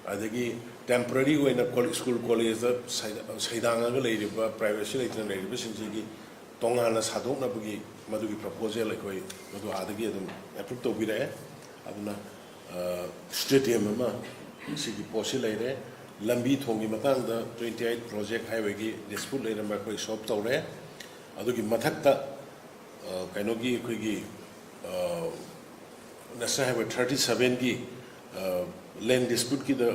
ꯑꯗꯒꯤ ꯇꯦꯝꯄꯔꯔꯤ ꯑꯣꯏꯅ ꯀꯣ-, ꯁ꯭ꯀꯨꯜ ꯀꯣꯂꯦꯖꯇ ꯁꯩꯗꯥ-, ꯁꯩꯗꯥꯡꯉꯒ ꯂꯩꯔꯤꯕ, ꯄ꯭ꯔꯥꯏꯚꯦꯁꯤ ꯂꯩꯇꯅ ꯂꯩꯔꯤꯕꯁꯤꯡꯁꯤꯒꯤ ꯇꯣꯉꯥꯟꯅ ꯁꯥꯗꯣꯛꯅꯕꯒꯤ ꯃꯗꯨꯒꯤ ꯄ꯭ꯔꯄꯣꯖꯦꯜ ꯑꯩꯈꯣꯏ ꯃꯗꯨ ꯑꯥꯗꯒꯤ ꯑꯗꯨꯝ ꯑꯦꯄ꯭ꯔꯨꯞ ꯇꯧꯕꯤꯔꯛꯑꯦ꯫ ꯑꯗꯨꯅ, ꯑ, ꯁ꯭ꯇꯦꯗꯤꯌꯝ ꯑꯃ ꯁꯤꯒꯤ ꯄꯣꯠꯁꯤ ꯂꯩꯔꯦ꯫ ꯂꯝꯕꯤ ꯊꯣꯡꯒꯤ ꯃꯇꯥꯡꯗ ꯇ꯭ꯋꯦꯟꯇꯤ ꯑꯩꯠ ꯄ꯭ꯔꯣꯖꯦꯛ ꯍꯥꯏꯋꯦꯒꯤ ꯗꯤꯁꯄ꯭ꯌꯨꯠ ꯂꯩꯔꯝꯕ ꯑꯩꯈꯣꯏ ꯁꯣꯜꯕ ꯇꯧꯔꯦ꯫ ꯑꯗꯨꯒꯤ ꯃꯊꯛꯇ, ꯑ, ꯀꯩꯅꯣꯒꯤ ꯑꯩꯈꯣꯏꯒꯤ, ꯑ, ꯅꯦꯁꯅꯦꯜ ꯍꯥꯏꯋꯦ ꯊꯥꯔꯇꯤ ꯁꯚꯦꯟꯒꯤ, ꯑ, ꯂꯦꯟ ꯗꯤꯁꯄ꯭ꯌꯨꯠꯀꯤꯗ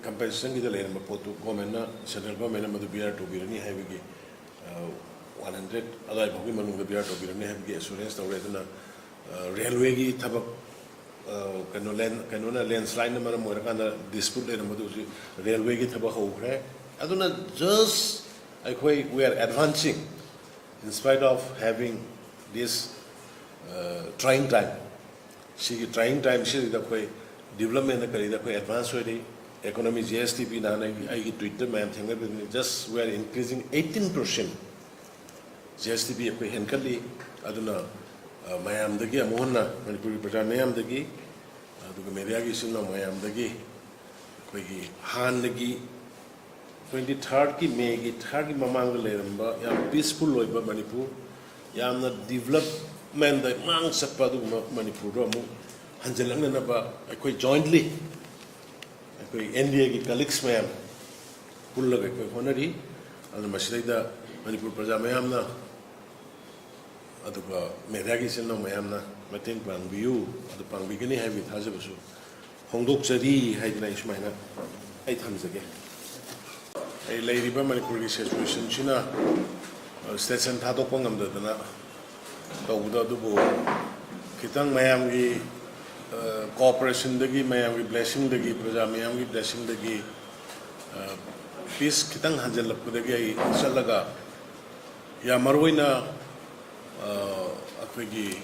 ꯀꯝꯄꯦꯟꯁꯦꯁꯟꯒꯤꯗ ꯂꯩꯔꯝꯕ ꯄꯣꯠꯇꯨ ꯒꯣꯔꯃꯦꯟꯅ, ꯁꯦꯟꯇ꯭ꯔꯦꯜ ꯒꯣꯔꯃꯦꯟꯅ ꯃꯗꯨ ꯕꯤꯌꯥꯔ ꯇꯧꯕꯤꯔꯅꯤ ꯍꯥꯏꯕꯒꯤ, ꯑ, ꯋꯥꯟ ꯍꯟꯗ꯭ꯔꯦꯠ ꯑꯗꯨꯋꯥꯏ ꯐꯥꯎꯒꯤ ꯃꯅꯨꯡꯗ ꯕꯤꯌꯥꯔ ꯇꯧꯕꯤꯔꯅꯤ ꯍꯥꯏꯕꯒꯤ ꯑꯦꯁꯨꯔꯦꯟꯁ ꯇꯧꯔꯦ꯫ ꯑꯗꯨꯅ, ꯑ, ꯔꯦꯜꯋꯦꯒꯤ ꯊꯕꯛ, ꯑ, ꯀꯩꯅꯣ, ꯂꯦꯟ-, ꯀꯩꯅꯣꯅ, ꯂꯦꯟꯁ꯭ꯂꯥꯏꯠꯅ ꯃꯔꯝ ꯑꯣꯏꯔꯀꯥꯟꯗ ꯗꯤꯁꯄ꯭ꯌꯨꯠ ꯂꯩꯔꯝꯕꯗꯨ ꯍꯧꯖꯤꯛ ꯔꯦꯜꯋꯦꯒꯤ ꯊꯕꯛ ꯍꯧꯈ꯭ꯔꯦ꯫ ꯑꯗꯨꯅ just ꯑꯩꯈꯣꯏ, we are advancing in spite of having this, uh, trying time. ꯁꯤꯒꯤ ꯇ꯭ꯔꯥꯏꯌꯤꯡ ꯇꯥꯏꯝꯁꯤꯗ ꯑꯩꯈꯣꯏ ꯗꯤꯕꯂꯞꯃꯦꯟꯗ ꯀꯔꯤꯗ ꯑꯩꯈꯣꯏ ꯑꯦꯗꯚꯥꯟꯁ ꯑꯣꯏꯔꯤ꯫ ꯏꯀꯣꯅꯣꯃꯤ, ꯖꯤ ꯑꯦꯁ ꯇꯤ ꯄꯤ, ꯅꯍꯥꯟ ꯑꯩꯒꯤ, ꯑꯩꯒꯤ ꯇ꯭ꯋꯤꯠꯇ ꯃꯌꯥꯝ ꯊꯦꯡꯅꯕꯤꯕꯅꯤ, just we are increasing eighteen percent G S T P ꯑꯩꯈꯣꯏ ꯍꯦꯟꯒꯠꯂꯤ꯫ ꯑꯗꯨꯅ ꯑ, ꯃꯌꯥꯝꯗꯒꯤ ꯑꯃꯨꯛ ꯍꯟꯅ, ꯃꯅꯤꯄꯨꯔꯒꯤ ꯄ꯭ꯔꯖꯥ ꯃꯌꯥꯝꯗꯒꯤ, ꯑꯗꯨꯒ ꯃꯦꯗꯤꯌꯥꯒꯤ ꯏꯆꯤꯜ ꯏꯅꯥꯎ ꯃꯌꯥꯝꯗꯒꯤ ꯑꯩꯈꯣꯏꯒꯤ ꯍꯥꯟꯅꯒꯤ twenty thirdꯀꯤ, ꯃꯦꯒꯤ thirdꯀꯤ ꯃꯃꯥꯡꯗ ꯂꯩꯔꯝꯕ ꯌꯥꯝ peaceful ꯑꯣꯏꯕ ꯃꯅꯤꯄꯨꯔ, ꯌꯥꯝꯅ developmentꯗ ꯃꯥꯡ ꯆꯠꯄ ꯑꯗꯨꯒꯨꯝꯕ ꯃꯅꯤꯄꯨꯔꯗꯣ ꯑꯃꯨꯛ ꯍꯟꯖꯤꯜꯂꯛꯅꯅꯕ ꯑꯩꯈꯣꯏ jointly, ꯑꯩꯈꯣꯏ N D Aꯒꯤ colleagues ꯃꯌꯥꯝ ꯄꯨꯜꯂꯒ ꯑꯩꯈꯣꯏ ꯍꯣꯠꯅꯔꯤ꯫ ꯑꯗꯨꯅ ꯃꯁꯤꯗꯩꯗ ꯃꯅꯤꯄꯨꯔ ꯄ꯭ꯔꯖꯥ ꯃꯌꯥꯝꯅ, ꯑꯗꯨꯒ ꯃꯦꯗꯤꯌꯥꯒꯤ ꯏꯆꯤꯜ ꯏꯅꯥꯎ ꯃꯌꯥꯝꯅ ꯃꯇꯦꯡ ꯄꯥꯡꯕꯤꯌꯨ, ꯑꯗꯨ ꯄꯥꯡꯕꯤꯒꯅꯤ ꯍꯥꯏꯕꯒꯤ ꯊꯥꯖꯕꯁꯨ ꯐꯣꯡꯗꯣꯛꯆꯔꯤ ꯍꯥꯏꯗꯅ ꯑꯩ ꯁꯨꯃꯥꯏꯅ ꯑꯩ ꯊꯝꯖꯒꯦ꯫ ꯑꯩ ꯂꯩꯔꯤꯕ ꯃꯅꯤꯄꯨꯔꯒꯤ situationꯁꯤꯅ, ꯑ, station ꯊꯥꯗꯣꯛꯄ ꯉꯝꯗꯗꯅ ꯇꯧꯕꯗꯣ, ꯑꯗꯨꯕꯨ ꯈꯤꯇꯪ ꯃꯌꯥꯝꯒꯤ, ꯑ, cooperationꯗꯒꯤ, ꯃꯌꯥꯝꯒꯤ blessingꯗꯒꯤ, ꯄ꯭ꯔꯖꯥ ꯃꯌꯥꯝꯒꯤ blessingꯗꯒꯤ, ꯑ, peace ꯈꯤꯇꯪ ꯍꯟꯖꯤꯜꯂꯛꯄꯗꯒꯤ ꯑꯩ ꯆꯠꯂꯒ ꯌꯥꯝ ꯃꯔꯨ ꯑꯣꯏꯅ, ꯑ, ꯑꯩꯈꯣꯏꯒꯤ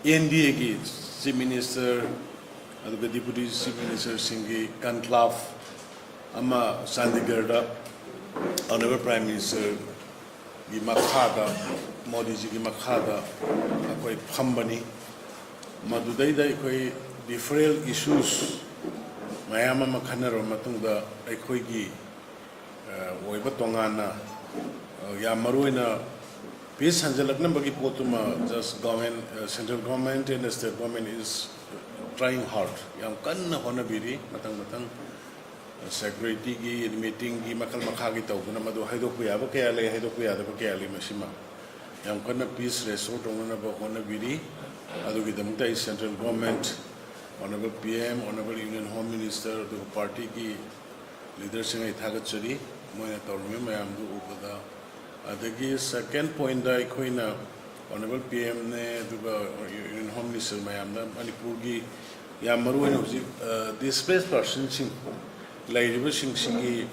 N D Aꯒꯤ Chief Minister ꯑꯗꯨꯒ Deputy Chief Ministerꯁꯤꯡꯒꯤ conclave ꯑꯃ ꯆꯥꯟꯗꯤꯒꯔꯗ Honourable Prime Ministerꯒꯤ ꯃꯈꯥꯗ, ꯃꯣꯗꯤꯖꯤꯒꯤ ꯃꯈꯥꯗ ꯑꯩꯈꯣꯏ ꯐꯝꯕꯅꯤ꯫ ꯃꯗꯨꯗꯩꯗ ꯑꯩꯈꯣꯏ different issues ꯃꯌꯥꯝ ꯑꯃ ꯈꯟꯅꯔꯕ ꯃꯇꯨꯡꯗ ꯑꯩꯈꯣꯏꯒꯤ ꯑ, ꯑꯣꯏꯕ ꯇꯣꯉꯥꯟꯅ, ꯑ, ꯌꯥꯝ ꯃꯔꯨ ꯑꯣꯏꯅ peace ꯍꯟꯖꯤꯜꯂꯛꯅꯕꯒꯤ ꯄꯣꯠꯇꯨꯃ just government, ꯑ, central government and state government is trying hard, ꯌꯥꯝ ꯀꯟꯅ ꯍꯣꯠꯅꯕꯤꯔꯤ꯫ ꯃꯊꯪ ꯃꯊꯪ, ꯑ, securityꯒꯤ, meetingꯒꯤ ꯃꯈꯜ ꯃꯈꯥꯒꯤ ꯇꯧꯗꯨꯅ ꯃꯗꯨ ꯍꯥꯏꯗꯣꯛꯄ ꯌꯥꯕ ꯀꯌꯥ ꯂꯩ, ꯍꯥꯏꯗꯣꯛꯄ ꯌꯥꯗꯕ ꯀꯌꯥ ꯂꯩ꯫ ꯃꯁꯤꯃ ꯌꯥꯝ ꯀꯟꯅ peace restore ꯇꯧꯅꯅꯕ ꯍꯣꯠꯅꯕꯤꯔꯤ꯫ ꯑꯗꯨꯒꯤꯗꯃꯛꯇ ꯑꯩ central government, Honourable P M, Honourable Union Home Minister, ꯑꯗꯨꯒ partyꯒꯤ leaderꯁꯤꯡ ꯑꯩ ꯊꯥꯒꯠꯆꯔꯤ, ꯃꯣꯏꯅ ꯇꯧꯔꯝꯃꯤ ꯃꯌꯥꯝꯗꯨ ꯎꯕꯗ꯫ ꯑꯗꯒꯤ second pointꯇ ꯑꯩꯈꯣꯏꯅ Honourable P Mꯅꯦ, ꯑꯗꯨꯒ Union Home Minister ꯃꯌꯥꯝꯗ ꯃꯅꯤꯄꯨꯔꯒꯤ ꯌꯥꯝ ꯃꯔꯨ ꯑꯣꯏꯅ ꯍꯧꯖꯤꯛ, ꯑ, displaced personꯁꯤꯡ ꯂꯩꯔꯤꯕꯁꯤꯡꯁꯤꯒꯤ,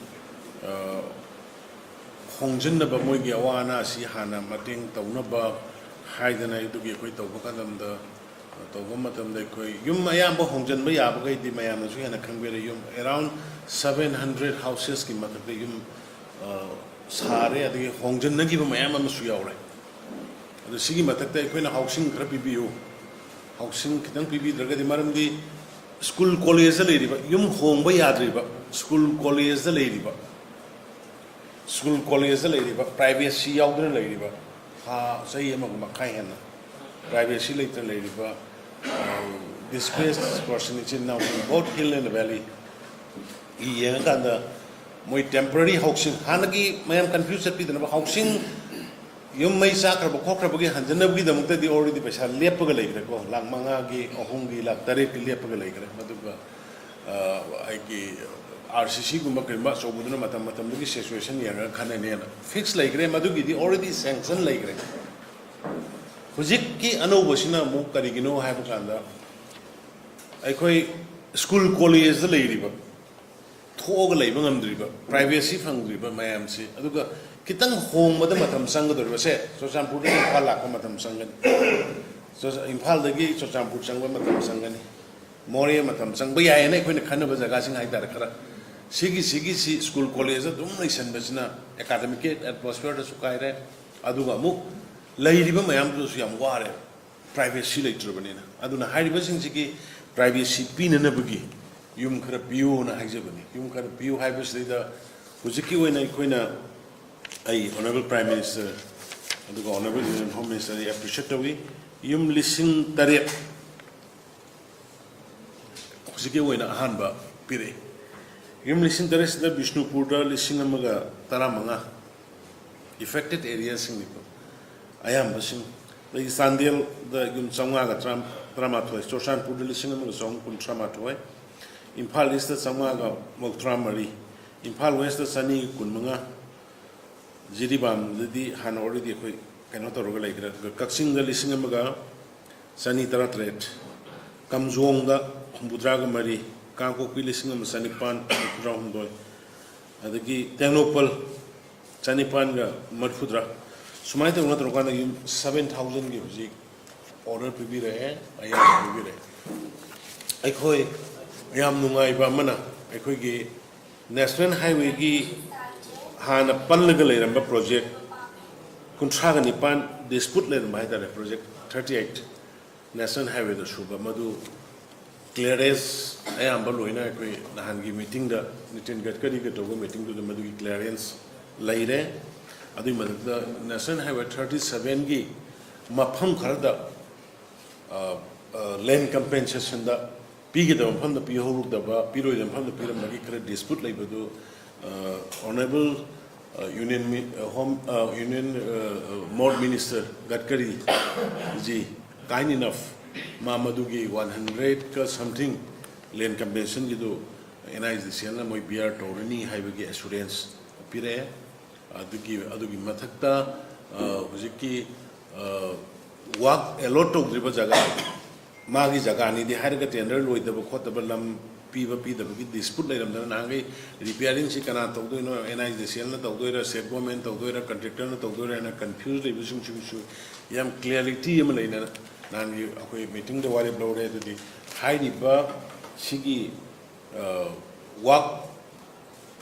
ꯑ, ꯍꯣꯡꯖꯤꯟꯅꯕ, ꯃꯣꯏꯒꯤ ꯑꯋꯥ ꯑꯅꯥ ꯑꯁꯤ ꯍꯥꯟꯅ ꯃꯇꯦꯡ ꯇꯧꯅꯕ ꯍꯥꯏꯗꯅ ꯑꯗꯨꯒꯤ ꯑꯩꯈꯣꯏ ꯇꯧꯕ ꯀꯥꯟꯗ, ꯇꯧꯕ ꯃꯇꯝꯗ ꯑꯩꯈꯣꯏ ꯌꯨꯝ ꯑꯌꯥꯝꯕ ꯍꯣꯡꯖꯤꯟꯕ ꯌꯥꯕꯈꯩꯗꯤ ꯃꯌꯥꯝꯅꯁꯨ ꯍꯦꯟꯅ ꯈꯪꯕꯤꯔꯦ꯫ ꯌꯨꯝ around seven hundred housesꯀꯤ ꯃꯊꯛꯇ ꯌꯨꯝ, ꯑ, ꯁꯥꯔꯦ, ꯑꯗꯒꯤ ꯍꯣꯡꯖꯤꯟꯅꯈꯤꯕ ꯃꯌꯥꯝ ꯑꯃꯁꯨ ꯌꯥꯎꯔꯦ꯫ ꯑꯗꯣ ꯁꯤꯒꯤ ꯃꯊꯛꯇ ꯑꯩꯈꯣꯏꯅ housing ꯈꯔ ꯄꯤꯕꯤꯌꯨ, housing ꯈꯤꯇꯪ ꯄꯤꯕꯤꯗ꯭ꯔꯒꯗꯤ, ꯃꯔꯝꯗꯤ ꯁ꯭ꯀꯨꯜ ꯀꯣꯂꯦꯖꯇ ꯂꯩꯔꯤꯕ, ꯌꯨꯝ ꯍꯣꯡꯕ ꯌꯥꯗ꯭ꯔꯤꯕ, ꯁ꯭ꯀꯨꯜ ꯀꯣꯂꯦꯖꯇ ꯂꯩꯔꯤꯕ, ꯁ꯭ꯀꯨꯜ ꯀꯣꯂꯦꯖꯇ ꯂꯩꯔꯤꯕ, privacy ꯌꯥꯎꯗꯅ ꯂꯩꯔꯤꯕ, ꯊꯥ, ꯆꯍꯤ ꯑꯃꯒ ꯃꯈꯥꯏ ꯍꯦꯟꯅ privacy ꯂꯩꯇꯅ ꯂꯩꯔꯤꯕ, ꯑ, displaced person, ꯏꯆꯤꯟ ꯏꯅꯥꯎꯁꯤꯡ, both hill and valley ꯌꯦꯡꯉꯀꯥꯟꯗ, ꯃꯣꯏ temporary housing, ꯍꯥꯟꯅꯒꯤ ꯃꯌꯥꯝ confuse ꯆꯠꯄꯤꯗꯅꯕ, housing, ꯌꯨꯝ ꯃꯩ ꯆꯥꯛꯈ꯭ꯔꯕ ꯈꯣꯠꯈ꯭ꯔꯕꯒꯤ ꯍꯟꯖꯅꯕꯒꯤꯗꯃꯛꯇꯗꯤ already ꯄꯩꯁꯥ ꯂꯦꯞꯄꯒ ꯂꯩꯈ꯭ꯔꯦꯀꯣ, ꯂꯥꯈ ꯃꯉꯥꯒꯤ, ꯑꯍꯨꯝꯒꯤ, ꯂꯥꯈ ꯇꯔꯦꯠꯀꯤ ꯂꯦꯞꯄꯒ ꯂꯩꯈ꯭ꯔꯦ꯫ ꯃꯗꯨꯒ, ꯑ, ꯑꯩꯒꯤ RCCꯒꯨꯝꯕ ꯀꯔꯤꯒꯨꯝꯕ ꯑꯆꯧꯕꯗꯨꯅ ꯃꯇꯝ ꯃꯇꯝꯗꯨꯒꯤ situation ꯌꯦꯡꯉꯒ ꯈꯟꯅꯅꯦꯅ fix ꯂꯩꯈ꯭ꯔꯦ, ꯃꯗꯨꯒꯤꯗꯤ already sanction ꯂꯩꯈ꯭ꯔꯦ꯫ ꯍꯧꯖꯤꯛꯀꯤ ꯑꯅꯧꯕꯁꯤꯅ ꯑꯃꯨꯛ ꯀꯔꯤꯒꯤꯅꯣ ꯍꯥꯏꯕ ꯀꯥꯟꯗ, ꯑꯩꯈꯣꯏ ꯁ꯭ꯀꯨꯜ ꯀꯣꯂꯦꯖꯇ ꯂꯩꯔꯤꯕ, ꯊꯣꯛꯑꯒ ꯂꯩꯕ ꯉꯝꯗ꯭ꯔꯤꯕ, privacy ꯐꯪꯗ꯭ꯔꯤꯕ ꯃꯌꯥꯝꯁꯤ, ꯑꯗꯨꯒ ꯈꯤꯇꯪ ꯍꯣꯡꯕꯗ ꯃꯇꯝ ꯆꯪꯒꯗꯧꯔꯤꯕꯁꯦ, ꯆꯨꯔꯆꯥꯟꯄꯨꯔꯗꯒꯤ ꯏꯝꯐꯥꯜ ꯂꯥꯛꯄ ꯃꯇꯝ ꯆꯪꯒꯅꯤ, ꯆꯨꯔꯆꯥ-, ꯏꯝꯐꯥꯜꯗꯒꯤ ꯆꯨꯔꯆꯥꯟꯄꯨꯔ ꯆꯪꯕ ꯃꯇꯝ ꯆꯪꯒꯅꯤ, ꯃꯣꯔꯦ ꯃꯇꯝ ꯆꯪꯕ ꯌꯥꯏꯌꯦꯅ ꯑꯩꯈꯣꯏꯅ ꯈꯟꯅꯕ ꯖꯒꯥꯁꯤꯡ ꯍꯥꯏꯇꯥꯔꯦ, ꯈꯔ ꯁꯤꯒꯤ, ꯁꯤꯒꯤꯁꯤ ꯁ꯭ꯀꯨꯜ ꯀꯣꯂꯦꯖꯇ ꯑꯗꯨꯝ ꯂꯩꯁꯟꯕꯁꯤꯅ academic atmosphereꯗꯁꯨ ꯀꯥꯏꯔꯦ, ꯑꯗꯨꯒ ꯑꯃꯨꯛ ꯂꯩꯔꯤꯕ ꯃꯌꯥꯝꯗꯨꯁꯨ ꯌꯥꯝ ꯋꯥꯔꯦ꯫ Privacy ꯂꯩꯇ꯭ꯔꯕꯅꯤꯅ꯫ ꯑꯗꯨꯅ ꯍꯥꯏꯔꯤꯕꯁꯤꯡꯁꯤꯒꯤ privacy ꯄꯤꯅꯅꯕꯒꯤ ꯌꯨꯝ ꯈꯔ ꯄꯤꯌꯨꯅ ꯍꯥꯏꯖꯕꯅꯤ꯫ ꯌꯨꯝ ꯈꯔ ꯄꯤꯌꯨ ꯍꯥꯏꯕꯁꯤꯗꯩꯗ ꯍꯧꯖꯤꯛꯀꯤ ꯑꯣꯏꯅ ꯑꯩꯈꯣꯏꯅ, ꯑꯩ Honourable Prime Minister ꯑꯗꯨꯒ Honourable Union Home Minister ꯑꯩ appreciate ꯇꯧꯏ꯫ ꯌꯨꯝ ꯂꯤꯁꯤꯡ ꯇꯔꯦꯠ ꯍꯧꯖꯤꯛꯀꯤ ꯑꯣꯏꯅ ꯑꯍꯥꯟꯕ ꯄꯤꯔꯛꯏ꯫ ꯌꯨꯝ ꯂꯤꯁꯤꯡ ꯇꯔꯦꯠꯁꯤꯗ ꯕꯤꯁꯅꯨꯄꯨꯔꯗ ꯂꯤꯁꯤꯡ ꯑꯃꯒ ꯇꯔꯥꯃꯉꯥ, affected areaꯁꯤꯡꯅꯤꯀꯣ ꯑꯌꯥꯝꯕꯁꯤꯡ꯫ ꯑꯗꯒꯤ ꯆꯥꯟꯗꯦꯜꯗ ꯌꯨꯝ ꯆꯥꯝꯃꯉꯥꯒ ꯇꯔꯥ-, ꯇꯔꯥꯃꯥꯊꯣꯏ, ꯆꯨꯔꯆꯥꯟꯄꯨꯔꯗ ꯂꯤꯁꯤꯡ ꯑꯃꯒ ꯆꯍꯨꯝ ꯀꯨꯟꯊ꯭ꯔꯥ ꯃꯥꯊꯣꯏ, ꯏꯝꯐꯥꯜ Eastꯇ ꯆꯥꯝꯃꯉꯥꯒ ꯃꯧꯗ꯭ꯔꯥ ꯃꯔꯤ, ꯏꯝꯐꯥꯜ Westꯇ ꯆꯅꯤ ꯀꯨꯟꯃꯉꯥ, ꯖꯤꯔꯤꯕꯥꯝꯗꯗꯤ ꯍꯥꯟꯅ already ꯑꯩꯈꯣꯏ ꯀꯩꯅꯣ ꯇꯧꯔꯒ ꯂꯩꯈ꯭ꯔꯦ꯫ ꯀꯛꯆꯤꯡꯗ ꯂꯤꯁꯤꯡ ꯑꯃꯒ ꯆꯅꯤ ꯇꯔꯥꯇꯔꯦꯠ, ꯀꯥꯝꯖꯣꯡꯗ ꯍꯨꯝꯐꯨꯇꯔꯥꯒ ꯃꯔꯤ, ꯀꯥꯡꯄꯣꯛꯄꯤ ꯂꯤꯁꯤꯡ ꯑꯃ ꯆꯅꯤꯄꯥꯟ ꯍꯨꯝꯐꯨꯇꯔꯥꯍꯨꯝꯗꯣꯏ, ꯑꯗꯒꯤ ꯇꯦꯡꯅꯧꯄꯜ ꯆꯅꯤꯄꯥꯟꯒ ꯃꯔꯤꯐꯨꯇꯔꯥ꯫ ꯁꯨꯃꯥꯏꯅ ꯇꯧꯗꯅ ꯇꯧꯔꯀꯥꯟꯗ ꯌꯨꯝ seven thousandꯒꯤ ꯍꯧꯖꯤꯛ order ꯄꯤꯕꯤꯔꯛꯑꯦ, ꯑꯌꯥꯕ ꯄꯤꯕꯤꯔꯛꯑꯦ꯫ ꯑꯩꯈꯣꯏ ꯌꯥꯝ ꯅꯨꯡꯉꯥꯏꯕ ꯑꯃꯅ, ꯑꯩꯈꯣꯏꯒꯤ National Highwayꯒꯤ ꯍꯥꯟꯅ ꯄꯜꯂꯒ ꯂꯩꯔꯝꯕ project ꯀꯨꯟꯊ꯭ꯔꯥꯒ ꯅꯤꯄꯥꯟ ꯗꯤꯁꯄ꯭ꯌꯨꯠ ꯂꯩꯔꯝꯕ ꯍꯥꯏꯇꯥꯔꯦ, ꯄ꯭ꯔꯣꯖꯦꯛ ꯊꯥꯔꯇꯤ ꯑꯩꯠ ꯅꯦꯁꯅꯦꯜ ꯍꯥꯏꯋꯦꯗ ꯁꯨꯕ, ꯃꯗꯨ ꯀ꯭ꯂꯤꯌꯥꯔꯦꯟꯁ ꯑꯌꯥꯝꯕ ꯂꯣꯏꯅ ꯑꯩꯈꯣꯏ ꯅꯍꯥꯟꯒꯤ ꯃꯤꯇꯤꯡꯗ, ꯅꯤꯇꯤꯟ ꯒꯗꯀꯔꯤꯒ ꯇꯧꯕ ꯃꯤꯇꯤꯡꯗꯨꯗ ꯃꯗꯨꯒꯤ ꯀ꯭ꯂꯤꯌꯥꯔꯦꯟꯁ ꯂꯩꯔꯦ꯫ ꯑꯗꯨꯒꯤ ꯃꯊꯛꯇ ꯅꯦꯁꯅꯦꯜ ꯍꯥꯏꯋꯦ ꯊꯥꯔꯇꯤ ꯁꯕꯦꯟꯒꯤ ꯃꯐꯝ ꯈꯔꯗ ꯂꯦꯟ ꯀꯝꯄꯦꯟꯁꯦꯁꯟꯗ ꯄꯤꯒꯗꯕ ꯃꯐꯝꯗ ꯄꯤꯍꯧꯗꯕ, ꯄꯤꯔꯣꯏꯗꯕ ꯃꯐꯝꯗ ꯄꯤꯔꯝꯕꯒꯤ ꯈꯔ ꯗꯤꯁꯄ꯭ꯌꯨꯠ ꯂꯩꯕꯗꯨ, ꯑꯣꯅꯔꯦꯕꯜ ꯌꯨꯅꯤꯌꯟ ꯍꯣꯝ, ꯌꯨꯅꯤꯌꯟ ꯃꯣꯠ minister Gadkari ji, kind enough, ꯃꯥ ꯃꯗꯨꯒꯤ ꯋꯥꯟ ꯍꯟꯗ꯭ꯔꯦꯗꯀ ꯁꯝꯊꯤꯡ ꯂꯦꯟ ꯀꯝꯄꯦꯟꯁꯦꯁꯟꯒꯤꯗꯨ ꯑꯦꯟ ꯑꯥꯏ ꯗꯤ ꯁꯤ ꯑꯦꯜꯅ ꯃꯣꯏ ꯕꯤꯌꯥꯔ ꯇꯧꯔꯅꯤ ꯍꯥꯏꯕꯒꯤ ꯑꯦꯁꯨꯔꯦꯟꯁ ꯄꯤꯔꯛꯑꯦ꯫ ꯑꯗꯨꯒꯤ, ꯑꯗꯨꯒꯤ ꯃꯊꯛꯇ, ꯑ, ꯍꯧꯖꯤꯛꯀꯤ, ꯑ, ꯋꯥꯛ ꯑꯦꯂꯣꯠ ꯇꯧꯗ꯭ꯔꯤꯕ ꯖꯒꯥ, ꯃꯥꯒꯤ ꯖꯒꯥꯅꯤꯗꯤ ꯍꯥꯏꯔꯒ ꯇꯦꯟꯗꯔ ꯂꯣꯏꯗꯕ ꯈꯣꯠꯇꯕ, ꯂꯝ ꯄꯤꯕ ꯄꯤꯗꯕꯒꯤ ꯗꯤꯁꯄ꯭ꯌꯨꯠ ꯂꯩꯔꯝꯗꯅ ꯅꯍꯥꯟꯈꯩ ꯔꯤꯄꯤꯌꯥꯔꯤꯡꯁꯤ ꯀꯅꯥ ꯇꯧꯗꯣꯏꯅꯣ, and I D C ꯑꯦꯜꯅ ꯇꯧꯗꯣꯏꯔꯥ, shape government ꯇꯧꯗꯣꯏꯔꯥ, ꯀꯟꯇ꯭ꯔꯦꯛꯇꯔꯅ ꯇꯧꯗꯣꯏꯔꯥ ꯍꯥꯏꯅ ꯀꯟꯐ꯭ꯌꯨꯁ ꯂꯩꯕꯁꯤꯡꯁꯤꯒꯤꯁꯨ ꯌꯥꯝ ꯀ꯭ꯂꯤꯌꯥꯔꯤꯇꯤ ꯑꯃ ꯂꯩꯅ ꯅꯍꯥꯟꯒꯤ ꯑꯩꯈꯣꯏ ꯃꯤꯇꯤꯡꯗ ꯋꯥꯔꯦꯞ ꯂꯧꯔꯦ꯫ ꯑꯗꯨꯗꯤ ꯍꯥꯏꯔꯤꯕ ꯁꯤꯒꯤ, ꯑ, ꯋꯥꯛ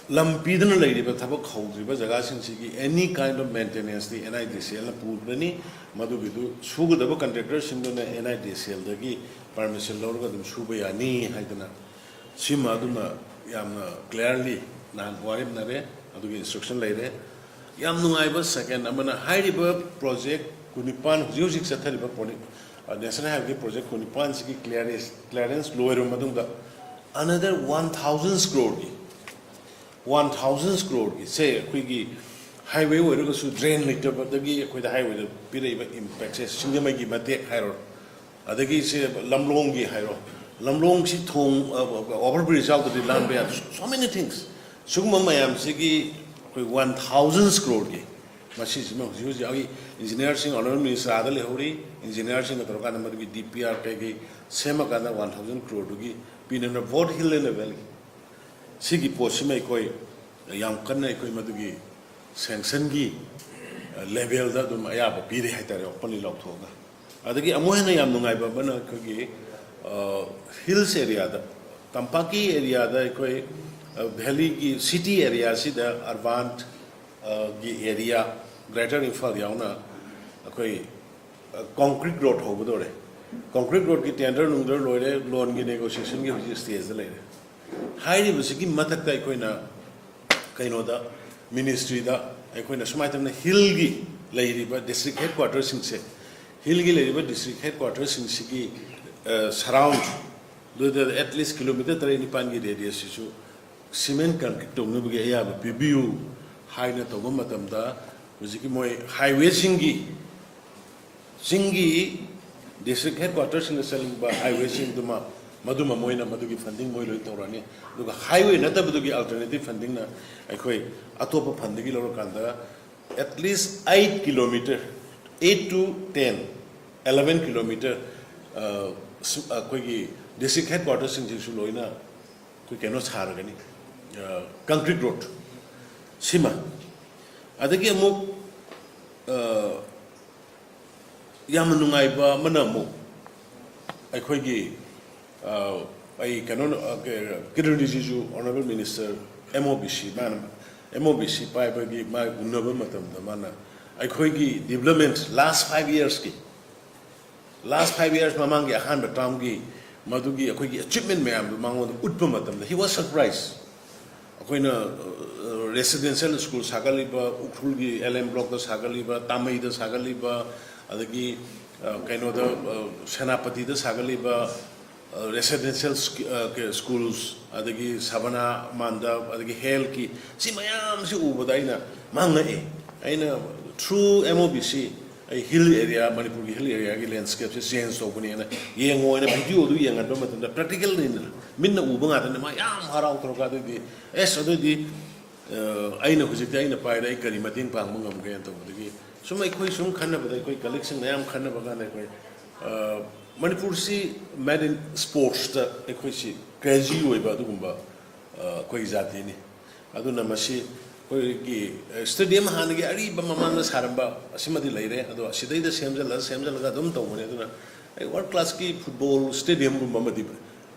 ꯂꯝ ꯄꯤꯗꯨꯅ ꯂꯩꯔꯤꯕ ꯊꯕꯛ ꯍꯧꯗ꯭ꯔꯤꯕ ꯖꯒꯥꯁꯤꯡꯁꯤꯒꯤ any kind of maintenanceꯇꯤ ꯑꯦꯟ ꯑꯥꯏ ꯗꯤ ꯁꯤ ꯑꯦꯜꯅ ꯄꯨꯒꯅꯤ꯫ ꯃꯗꯨꯒꯤꯗꯨ ꯁꯨꯒꯗꯕ ꯀꯟꯇ꯭ꯔꯦꯛꯇꯔꯁꯤꯡꯗꯨꯅ ꯑꯦꯟ ꯑꯥꯏ ꯗꯤ ꯁꯤ ꯑꯦꯜꯗꯒꯤ ꯄꯔꯃꯤꯁꯟ ꯂꯧꯔꯒ ꯑꯗꯨꯝ ꯁꯨꯕ ꯌꯥꯅꯤ ꯍꯥꯏꯗꯅ, ꯁꯤꯃ ꯑꯗꯨꯃ ꯌꯥꯝꯅ ꯀ꯭ꯂꯤꯌꯥꯔꯂꯤ ꯅꯍꯥꯟ ꯋꯥꯔꯦꯞꯅꯔꯦ, ꯑꯗꯨꯒꯤ ꯏꯟꯁꯇ꯭ꯔꯛꯁꯟ ꯂꯩꯔꯦ꯫ ꯌꯥꯝ ꯅꯨꯡꯉꯥꯏꯕ ꯁꯦꯀꯦꯟ ꯑꯃꯅ, ꯍꯥꯏꯔꯤꯕ ꯄ꯭ꯔꯣꯖꯦꯛ ꯀꯨꯟꯅꯤꯄꯥꯟ, ꯍꯧꯖꯤꯛ ꯍꯧꯖꯤꯛ ꯆꯠꯊꯔꯤꯕ ꯄ꯭ꯔꯣꯖꯦꯛ, ꯅꯦꯁꯅꯦꯜ ꯍꯥꯏꯋꯦꯒꯤ ꯄ꯭ꯔꯣꯖꯦꯛ ꯀꯨꯟꯅꯤꯄꯥꯟꯁꯤꯒꯤ ꯀ꯭ꯂꯤꯌꯥꯔꯦꯟꯁ, ꯀ꯭ꯂꯤꯌꯥꯔꯦꯟꯁ ꯂꯣꯏꯔꯕ ꯃꯇꯨꯡꯗ another one thousand crore ꯒꯤ, one thousand crore ꯒꯤ ꯁꯦ ꯑꯩꯈꯣꯏꯒꯤ ꯍꯥꯏꯋꯦ ꯑꯣꯏꯔꯒꯁꯨ ꯗ꯭ꯔꯦꯟ ꯂꯩꯇꯕꯗꯒꯤ ꯑꯩꯈꯣꯏꯗ ꯍꯥꯏꯋꯦꯗ ꯄꯤꯔꯛꯏꯕ ꯏꯝꯄꯦꯛꯁꯦ, ꯁꯤꯡꯖꯃꯩꯒꯤ ꯃꯇꯦꯛ ꯍꯥꯏꯔꯣ, ꯑꯗꯒꯤ ꯁꯦ ꯂꯝꯂꯣꯡꯒꯤ ꯍꯥꯏꯔꯣ, ꯂꯝꯂꯣꯡꯁꯤ ꯊꯣꯡ, ꯑ, ꯑꯣꯚꯔ ꯕ꯭ꯔꯤꯖ ꯌꯥꯎꯗ꯭ꯔꯗꯤ ꯂꯥꯟꯕ ꯌꯥꯗꯦ꯫ So many things꯫ ꯁꯤꯒꯨꯝꯕ ꯃꯌꯥꯝꯁꯤꯒꯤ ꯑꯩꯈꯣꯏ one thousand crore ꯒꯤ ꯃꯁꯤꯁꯤꯃ ꯍꯧꯖꯤꯛ ꯍꯧꯖꯤꯛ ꯑꯩꯈꯣꯏ ꯏꯟꯖꯤꯅꯤꯌꯥꯔꯁꯤꯡ ꯑꯣꯅꯔꯦꯕꯜ ꯃꯤꯅꯤꯁꯇꯔ ꯑꯥꯗ ꯂꯩꯍꯧꯔꯤ, ꯏꯟꯖꯤꯅꯤꯌꯥꯔꯁꯤꯡꯒ ꯇꯧꯔꯀꯥꯟꯗ ꯃꯗꯨꯒꯤ ꯗꯤ ꯄꯤ ꯑꯥꯔ ꯀꯩꯀꯩ ꯁꯦꯝꯃꯀꯥꯟꯗ one thousand crore ꯗꯨꯒꯤ ꯄꯤꯅꯅꯕ both hill and valley꯫ ꯁꯤꯒꯤ ꯄꯣꯠꯁꯤꯃ ꯑꯩꯈꯣꯏ ꯌꯥꯝ ꯀꯟꯅ ꯑꯩꯈꯣꯏ ꯃꯗꯨꯒꯤ ꯁꯦꯡꯁꯟꯒꯤ ꯂꯦꯚꯦꯜꯗ ꯑꯗꯨꯝ ꯑꯌꯥꯕ ꯄꯤꯔꯦ ꯍꯥꯏꯇꯥꯔꯦ, ꯑꯣꯄꯟꯂꯤ ꯂꯥꯎꯊꯣꯛꯑꯒ꯫ ꯑꯗꯒꯤ ꯑꯃꯨꯛ ꯍꯦꯟꯅ ꯌꯥꯝ ꯅꯨꯡꯉꯥꯏꯕ ꯑꯃꯅ ꯑꯩꯈꯣꯏꯒꯤ, ꯑ, ꯍꯤꯜꯁ ꯑꯦꯔꯤꯌꯥꯗ, ꯇꯝꯄꯥꯛꯀꯤ ꯑꯦꯔꯤꯌꯥꯗ ꯑꯩꯈꯣꯏ, ꯑ, ꯚꯦꯂꯤꯒꯤ ꯁꯤꯇꯤ ꯑꯦꯔꯤꯌꯥꯁꯤꯗ ꯑꯔꯕꯥꯟ, ꯑ, ꯒꯤ ꯑꯦꯔꯤꯌꯥ, ꯒ꯭ꯔꯦꯇꯔ ꯏꯝꯐꯥꯜ ꯌꯥꯎꯅ ꯑꯩꯈꯣꯏ ꯀꯣꯡꯀ꯭ꯔꯤꯠ ꯔꯣꯗ ꯍꯧꯒꯗꯧꯔꯦ꯫ ꯀꯣꯡꯀ꯭ꯔꯤꯠ ꯔꯣꯗꯀꯤ ꯇꯦꯟꯗꯔ ꯅꯨꯡꯗꯔ ꯂꯣꯏꯔꯦ, ꯂꯣꯟꯒꯤ ꯅꯦꯒꯣꯁꯤꯌꯦꯁꯟꯒꯤ ꯍꯧꯖꯤꯛ ꯁ꯭ꯇꯦꯖꯇ ꯂꯩꯔꯦ꯫ ꯍꯥꯏꯔꯤꯕꯁꯤꯒꯤ ꯃꯊꯛꯇ ꯑꯩꯈꯣꯏꯅ ꯀꯩꯅꯣꯗ, ꯃꯤꯅꯤꯁꯇ꯭ꯔꯤꯗ ꯑꯩꯈꯣꯏꯅ ꯁꯨꯃꯥꯏꯅ ꯇꯧꯅ ꯍꯤꯜꯒꯤ ꯂꯩꯔꯤꯕ ꯗꯤꯁꯇ꯭ꯔꯤꯛ ꯍꯦꯗ ꯀ꯭ꯋꯥꯇꯔꯁꯤꯡꯁꯦ, ꯍꯤꯜꯒꯤ ꯂꯩꯔꯤꯕ ꯗꯤꯁꯇ꯭ꯔꯤꯛ ꯍꯦꯗ ꯀ꯭ꯋꯥꯇꯔꯁꯤꯡꯁꯤꯒꯤ ꯁꯔꯥꯎꯟꯗꯨꯗ ꯑꯦꯠ ꯂꯤꯁ ꯀꯤꯂꯣꯃꯤꯇꯔ ꯇꯔꯦꯠ ꯅꯤꯄꯥꯜꯒꯤ ꯔꯦꯗꯤꯌꯁꯁꯤꯁꯨ ꯁꯤꯃꯦꯟ ꯀꯪꯀ꯭ꯔꯤꯠ ꯇꯧꯅꯕꯒꯤ ꯑꯌꯥꯕ ꯄꯤꯕꯤꯌꯨ ꯍꯥꯏꯅ ꯇꯧꯕ ꯃꯇꯝꯗ, ꯍꯧꯖꯤꯛꯀꯤ ꯃꯣꯏ ꯍꯥꯏꯋꯦꯁꯤꯡꯒꯤ, ꯆꯤꯡꯒꯤ ꯗꯤꯁꯇ꯭ꯔꯤꯛ ꯍꯦꯗ ꯀ꯭ꯋꯥꯇꯔꯁꯤꯡꯗ ꯆꯠꯅꯤꯡꯕ ꯍꯥꯏꯋꯦꯁꯤꯡꯗꯨꯃ, ꯃꯗꯨꯃ ꯃꯣꯏꯅ ꯃꯗꯨꯒꯤ ꯐꯟꯗꯤꯡ ꯃꯣꯏ ꯂꯣꯏ ꯇꯧꯔꯛꯑꯅꯤ꯫ ꯑꯗꯨꯒ ꯍꯥꯏꯋꯦ ꯅꯠꯇꯕꯗꯨꯒꯤ ꯑꯜꯇꯔꯅꯦꯇꯤꯞ ꯐꯟꯗꯤꯡꯅ ꯑꯩꯈꯣꯏ ꯑꯇꯣꯞꯄ ꯐꯟꯗꯒꯤ ꯂꯧꯔꯀꯥꯟꯗ at least eight kilometer, eight to ten, eleven kilometer, ꯑꯩꯈꯣꯏꯒꯤ ꯗꯤꯁꯇ꯭ꯔꯤꯛ ꯍꯦꯗ ꯀ꯭ꯋꯥꯇꯔꯁꯤꯡꯁꯤꯁꯨ ꯂꯣꯏꯅ ꯑꯩꯈꯣꯏ ꯀꯩꯅꯣ ꯁꯥꯔꯒꯅꯤ, ꯀꯪꯀ꯭ꯔꯤꯠ ꯔꯣꯗ ꯁꯤꯃ꯫ ꯑꯗꯒꯤ ꯑꯃꯨꯛ ꯌꯥꯝꯅ ꯅꯨꯡꯉꯥꯏꯕ ꯑꯃꯅ ꯑꯃꯨꯛ ꯑꯩꯈꯣꯏꯒꯤ, ꯑꯩ ꯀꯩꯅꯣ, Kiran Rijiju, honourable minister, M O B C, ꯃꯥꯅ ꯑꯦꯝ ꯑꯣ ꯕꯤ ꯁꯤ ꯄꯥꯏꯕꯒꯤ ꯃꯥ ꯎꯅꯕ ꯃꯇꯝꯗ ꯃꯥꯅ ꯑꯩꯈꯣꯏꯒꯤ ꯗꯤꯕ꯭ꯂꯞꯃꯦꯟ ꯂꯥꯁ ꯐꯥꯏꯚ ꯌꯔꯁꯀꯤ, ꯂꯥꯁ ꯐꯥꯏꯚ ꯌꯔꯁ ꯃꯃꯥꯡꯒꯤ ꯑꯍꯥꯟꯕ ꯇꯥꯔꯝꯒꯤ ꯃꯗꯨꯒꯤ ꯑꯩꯈꯣꯏꯒꯤ ꯑꯦꯆꯤꯞꯃꯦꯟ ꯃꯌꯥꯝꯗꯨ ꯃꯉꯣꯟꯗ ꯎꯠꯄ ꯃꯇꯝꯗ he was surprised꯫ ꯑꯩꯈꯣꯏꯅ ꯔꯦꯁꯤꯗꯦꯟꯁꯤꯌꯦꯜ ꯁ꯭ꯀꯨꯜ ꯁꯥꯒꯠꯂꯤꯕ, ꯎꯈ꯭ꯔꯨꯜꯒꯤ ꯑꯦꯜ ꯑꯦꯝ ꯕ꯭ꯂꯣꯛꯇ ꯁꯥꯒꯠꯂꯤꯕ, ꯇꯥꯃꯩꯗ ꯁꯥꯒꯠꯂꯤꯕ, ꯑꯗꯒꯤ ꯀꯩꯅꯣꯗ, ꯁꯦꯅꯥꯄꯇꯤꯗ ꯁꯥꯒꯠꯂꯤꯕ ꯔꯦꯁꯤꯗꯦꯟꯁꯤꯌꯦꯜ ꯁ꯭ꯀꯨꯜꯁ, ꯑꯗꯒꯤ ꯁꯕꯅꯥ ꯃꯥꯟꯗꯞ, ꯑꯗꯒꯤ ꯍꯦꯜꯊꯀꯤ, ꯁꯤ ꯃꯌꯥꯝꯁꯤ ꯎꯕꯗ ꯑꯩꯅ ꯃꯥꯡꯉꯛꯑꯦ꯫ ꯑꯩꯅ through M O B C ꯑꯩ ꯍꯤꯜ ꯑꯦꯔꯤꯌꯥ, ꯃꯅꯤꯄꯨꯔꯒꯤ ꯍꯤꯜ ꯑꯦꯔꯤꯌꯥꯒꯤ ꯂꯦꯟꯁꯀꯦꯞꯁꯦ ꯆꯦꯟꯖ ꯇꯧꯕꯅꯦꯅ ꯌꯦꯡꯉꯣ ꯍꯥꯏꯅ ꯚꯤꯗꯤꯑꯣꯗꯨ ꯌꯦꯡꯍꯟꯕ ꯃꯇꯝꯗ, ꯄ꯭ꯔꯦꯛꯇꯤꯀꯦꯜꯅꯤꯗꯅ, ꯃꯤꯠꯅ ꯎꯕ ꯉꯥꯛꯇꯅꯤ꯫ ꯃꯥ ꯌꯥꯝ ꯍꯔꯥꯎ ꯇꯧꯔꯒ, ꯑꯗꯨꯗꯤ ꯑꯦꯁ, ꯑꯗꯨꯗꯤ ꯑꯩꯅ ꯍꯧꯖꯤꯛꯇꯤ ꯑꯩꯅ ꯄꯥꯏꯔꯦ, ꯑꯩ ꯀꯔꯤ ꯃꯇꯦꯡ ꯄꯥꯡꯕ ꯉꯝꯒꯦꯅ ꯇꯧꯕꯗꯒꯤ ꯁꯨꯝ ꯑꯩꯈꯣꯏ ꯁꯨꯝ ꯈꯟꯅꯕꯗ, ꯑꯩꯈꯣꯏ ꯀꯂꯤꯛꯁꯤꯡ ꯃꯌꯥꯝ ꯈꯟꯅꯕ ꯀꯥꯟꯗ, ꯑꯩꯈꯣꯏ ꯃꯅꯤꯄꯨꯔꯁꯤ ꯃꯦꯠ ꯏꯟ ꯁ꯭ꯄꯣꯔꯠꯁꯇ ꯑꯩꯈꯣꯏꯁꯤ ꯀ꯭ꯔꯦꯖꯤ ꯑꯣꯏꯕ ꯑꯗꯨꯒꯨꯝꯕ ꯑꯩꯈꯣꯏꯒꯤ ꯖꯥꯇꯤꯅꯤ꯫ ꯑꯗꯨꯅ ꯃꯁꯤ ꯑꯩꯈꯣꯏꯒꯤ ꯁ꯭ꯇꯦꯗꯤꯌꯝ ꯍꯥꯟꯅꯒꯤ ꯑꯔꯤꯕ ꯃꯃꯥꯡꯗ ꯁꯥꯔꯝꯕ ꯑꯁꯤꯃꯗꯤ ꯂꯩꯔꯦ, ꯑꯗꯣ ꯁꯤꯗꯩꯗ ꯁꯦꯝꯖꯜꯂ ꯁꯦꯝꯖꯜꯂꯒ ꯑꯗꯨꯝ ꯇꯧꯕꯅꯦ꯫ ꯑꯗꯨꯅ ꯑꯩ ꯋꯥꯔꯜ ꯀ꯭ꯂꯥꯁꯀꯤ ꯐꯨꯠꯕꯣꯜ ꯁ꯭ꯇꯦꯗꯤꯌꯝꯒꯨꯝꯕ ꯑꯃꯗꯤ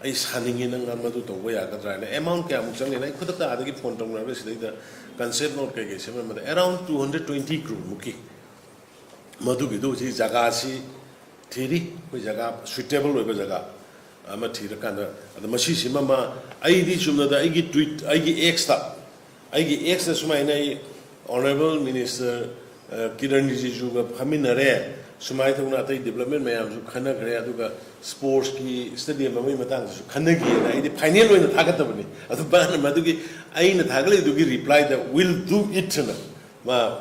ꯑꯩ ꯁꯥꯅꯤꯡꯉꯤ, ꯅꯪ ꯃꯗꯨ ꯇꯧꯕ ꯌꯥꯒꯗ꯭ꯔꯥ ꯍꯥꯏꯅ꯫ ꯑꯦꯃꯥꯎꯟ ꯀꯌꯥꯃꯨꯛ ꯆꯪꯒꯦꯅ ꯑꯩ ꯈꯨꯗꯛꯇ ꯑꯥꯗꯒꯤ ꯐꯣꯟ ꯇꯧꯅꯔꯒ ꯁꯤꯗꯩꯗ ꯀꯟꯁꯦꯞ ꯅꯣꯠ ꯀꯩꯀꯩ ꯁꯦꯝꯃꯝꯕꯗ around two hundred twenty crore ꯃꯨꯛꯀꯤ ꯃꯗꯨꯒꯤꯗꯨ ꯍꯧꯖꯤꯛ ꯖꯒꯥꯁꯤ ꯊꯤꯔꯤ꯫ ꯑꯩꯈꯣꯏ ꯖꯒꯥ ꯁꯨꯏꯇꯦꯕꯜ ꯑꯣꯏꯕ ꯖꯒꯥ ꯑꯃ ꯊꯤꯔꯀꯥꯟꯗ, ꯑꯗ ꯃꯁꯤꯁꯤꯃ ꯃꯥ, ꯑꯩꯗꯤ ꯆꯨꯝꯅꯗ ꯑꯩꯒꯤ ꯇ꯭ꯋꯤꯠ, ꯑꯩꯒꯤ ꯑꯦꯛꯁꯇ, ꯑꯩꯒꯤ ꯑꯦꯛꯁꯇ ꯁꯨꯃꯥꯏꯅ ꯑꯩ ꯑꯣꯅꯔꯦꯕꯜ ꯃꯤꯅꯤꯁꯇꯔ ꯀꯤꯔꯟ ꯔꯤꯖꯤꯖꯨꯒ ꯐꯝꯃꯤꯟꯅꯔꯦ, ꯁꯨꯃꯥꯏꯅ ꯇꯧꯅ ꯑꯇꯩ ꯗꯤꯕꯂꯞꯃꯦꯟ ꯃꯌꯥꯝꯁꯨ ꯈꯟꯅꯈ꯭ꯔꯦ, ꯑꯗꯨꯒ ꯁ꯭ꯄꯣꯔꯠꯁꯀꯤ ꯁ꯭ꯇꯦꯗꯤꯌꯝ ꯑꯃꯒꯤ ꯃꯇꯥꯡꯗꯁꯨ ꯈꯟꯅꯈꯤꯑꯅ ꯑꯩꯗꯤ ꯐꯥꯏꯅꯦꯜ ꯑꯣꯏꯅ ꯊꯥꯒꯠꯇꯕꯅꯤ꯫ ꯑꯗꯨ ꯃꯥꯅ ꯃꯗꯨꯒꯤ ꯑꯩꯅ ꯊꯥꯒꯠꯂꯤꯗꯨꯒꯤ ꯔꯤꯄ꯭ꯂꯥꯏꯗ "will do it" ꯑꯅ ꯃꯥ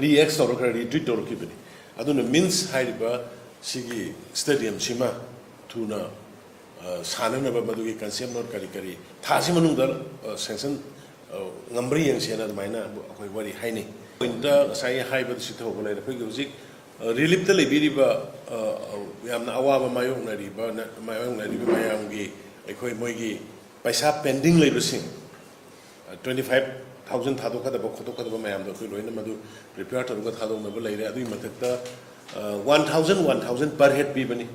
ꯔꯤ ꯑꯦꯛꯁ ꯇꯧꯔꯛꯈ꯭ꯔꯦ, ꯔꯤꯇ꯭ꯋꯤꯠ ꯇꯧꯔꯛꯈꯤꯕꯅꯤ꯫ ꯑꯗꯨꯅ ꯃꯤꯟꯁ ꯍꯥꯏꯔꯤꯕ ꯁꯤꯒꯤ ꯁ꯭ꯇꯦꯗꯤꯌꯝꯁꯤꯃ ꯊꯨꯅ ꯁꯥꯟꯅꯅꯕ ꯃꯗꯨꯒꯤ ꯀꯟꯁꯦꯞ ꯅꯣꯠ ꯀꯔꯤ ꯀꯔꯤ ꯊꯥꯁꯤ ꯃꯅꯨꯡꯗ ꯁꯦꯡꯁꯟ ꯉꯝꯕ꯭ꯔꯥ ꯌꯦꯡꯁꯦꯅ ꯑꯗꯨꯃꯥꯏꯅ ꯑꯩꯈꯣꯏ ꯋꯥꯔꯤ ꯍꯥꯏꯅꯩ꯫ ꯄꯣꯏꯟꯠꯇ ꯉꯁꯥꯏꯒꯤ ꯍꯥꯏꯕꯗ ꯁꯤ ꯊꯧꯕ ꯂꯩꯔꯦ꯫ ꯑꯩꯈꯣꯏꯒꯤ ꯍꯧꯖꯤꯛ ꯔꯤꯂꯤꯞꯇ ꯂꯩꯕꯤꯔꯤꯕ, ꯌꯥꯝꯅ ꯑꯋꯥꯕ ꯃꯥꯌꯣꯛꯅꯔꯤꯕ, ꯃꯥꯌꯣꯛꯅꯔꯤꯕ ꯃꯌꯥꯝꯒꯤ ꯑꯩꯈꯣꯏ ꯃꯣꯏꯒꯤ ꯄꯩꯁꯥ ꯄꯦꯟꯗꯤꯡ ꯂꯩꯕꯁꯤꯡ, ꯇ꯭ꯋꯦꯟꯇꯤ ꯐꯥꯏꯚ ꯊꯥꯎꯖꯟ ꯊꯥꯗꯣꯛꯀꯗꯕ ꯈꯣꯠꯇꯣꯛꯀꯗꯕ ꯃꯌꯥꯝꯗꯣ ꯑꯩꯈꯣꯏ ꯂꯣꯏꯅ ꯃꯗꯨ ꯄ꯭ꯔꯤꯄꯦꯌꯔ ꯇꯧꯔꯒ ꯊꯥꯗꯣꯛꯅꯕ ꯂꯩꯔꯦ꯫ ꯑꯗꯨꯒꯤ ꯃꯊꯛꯇ one thousand, one thousand per head ꯄꯤꯕꯅꯤ꯫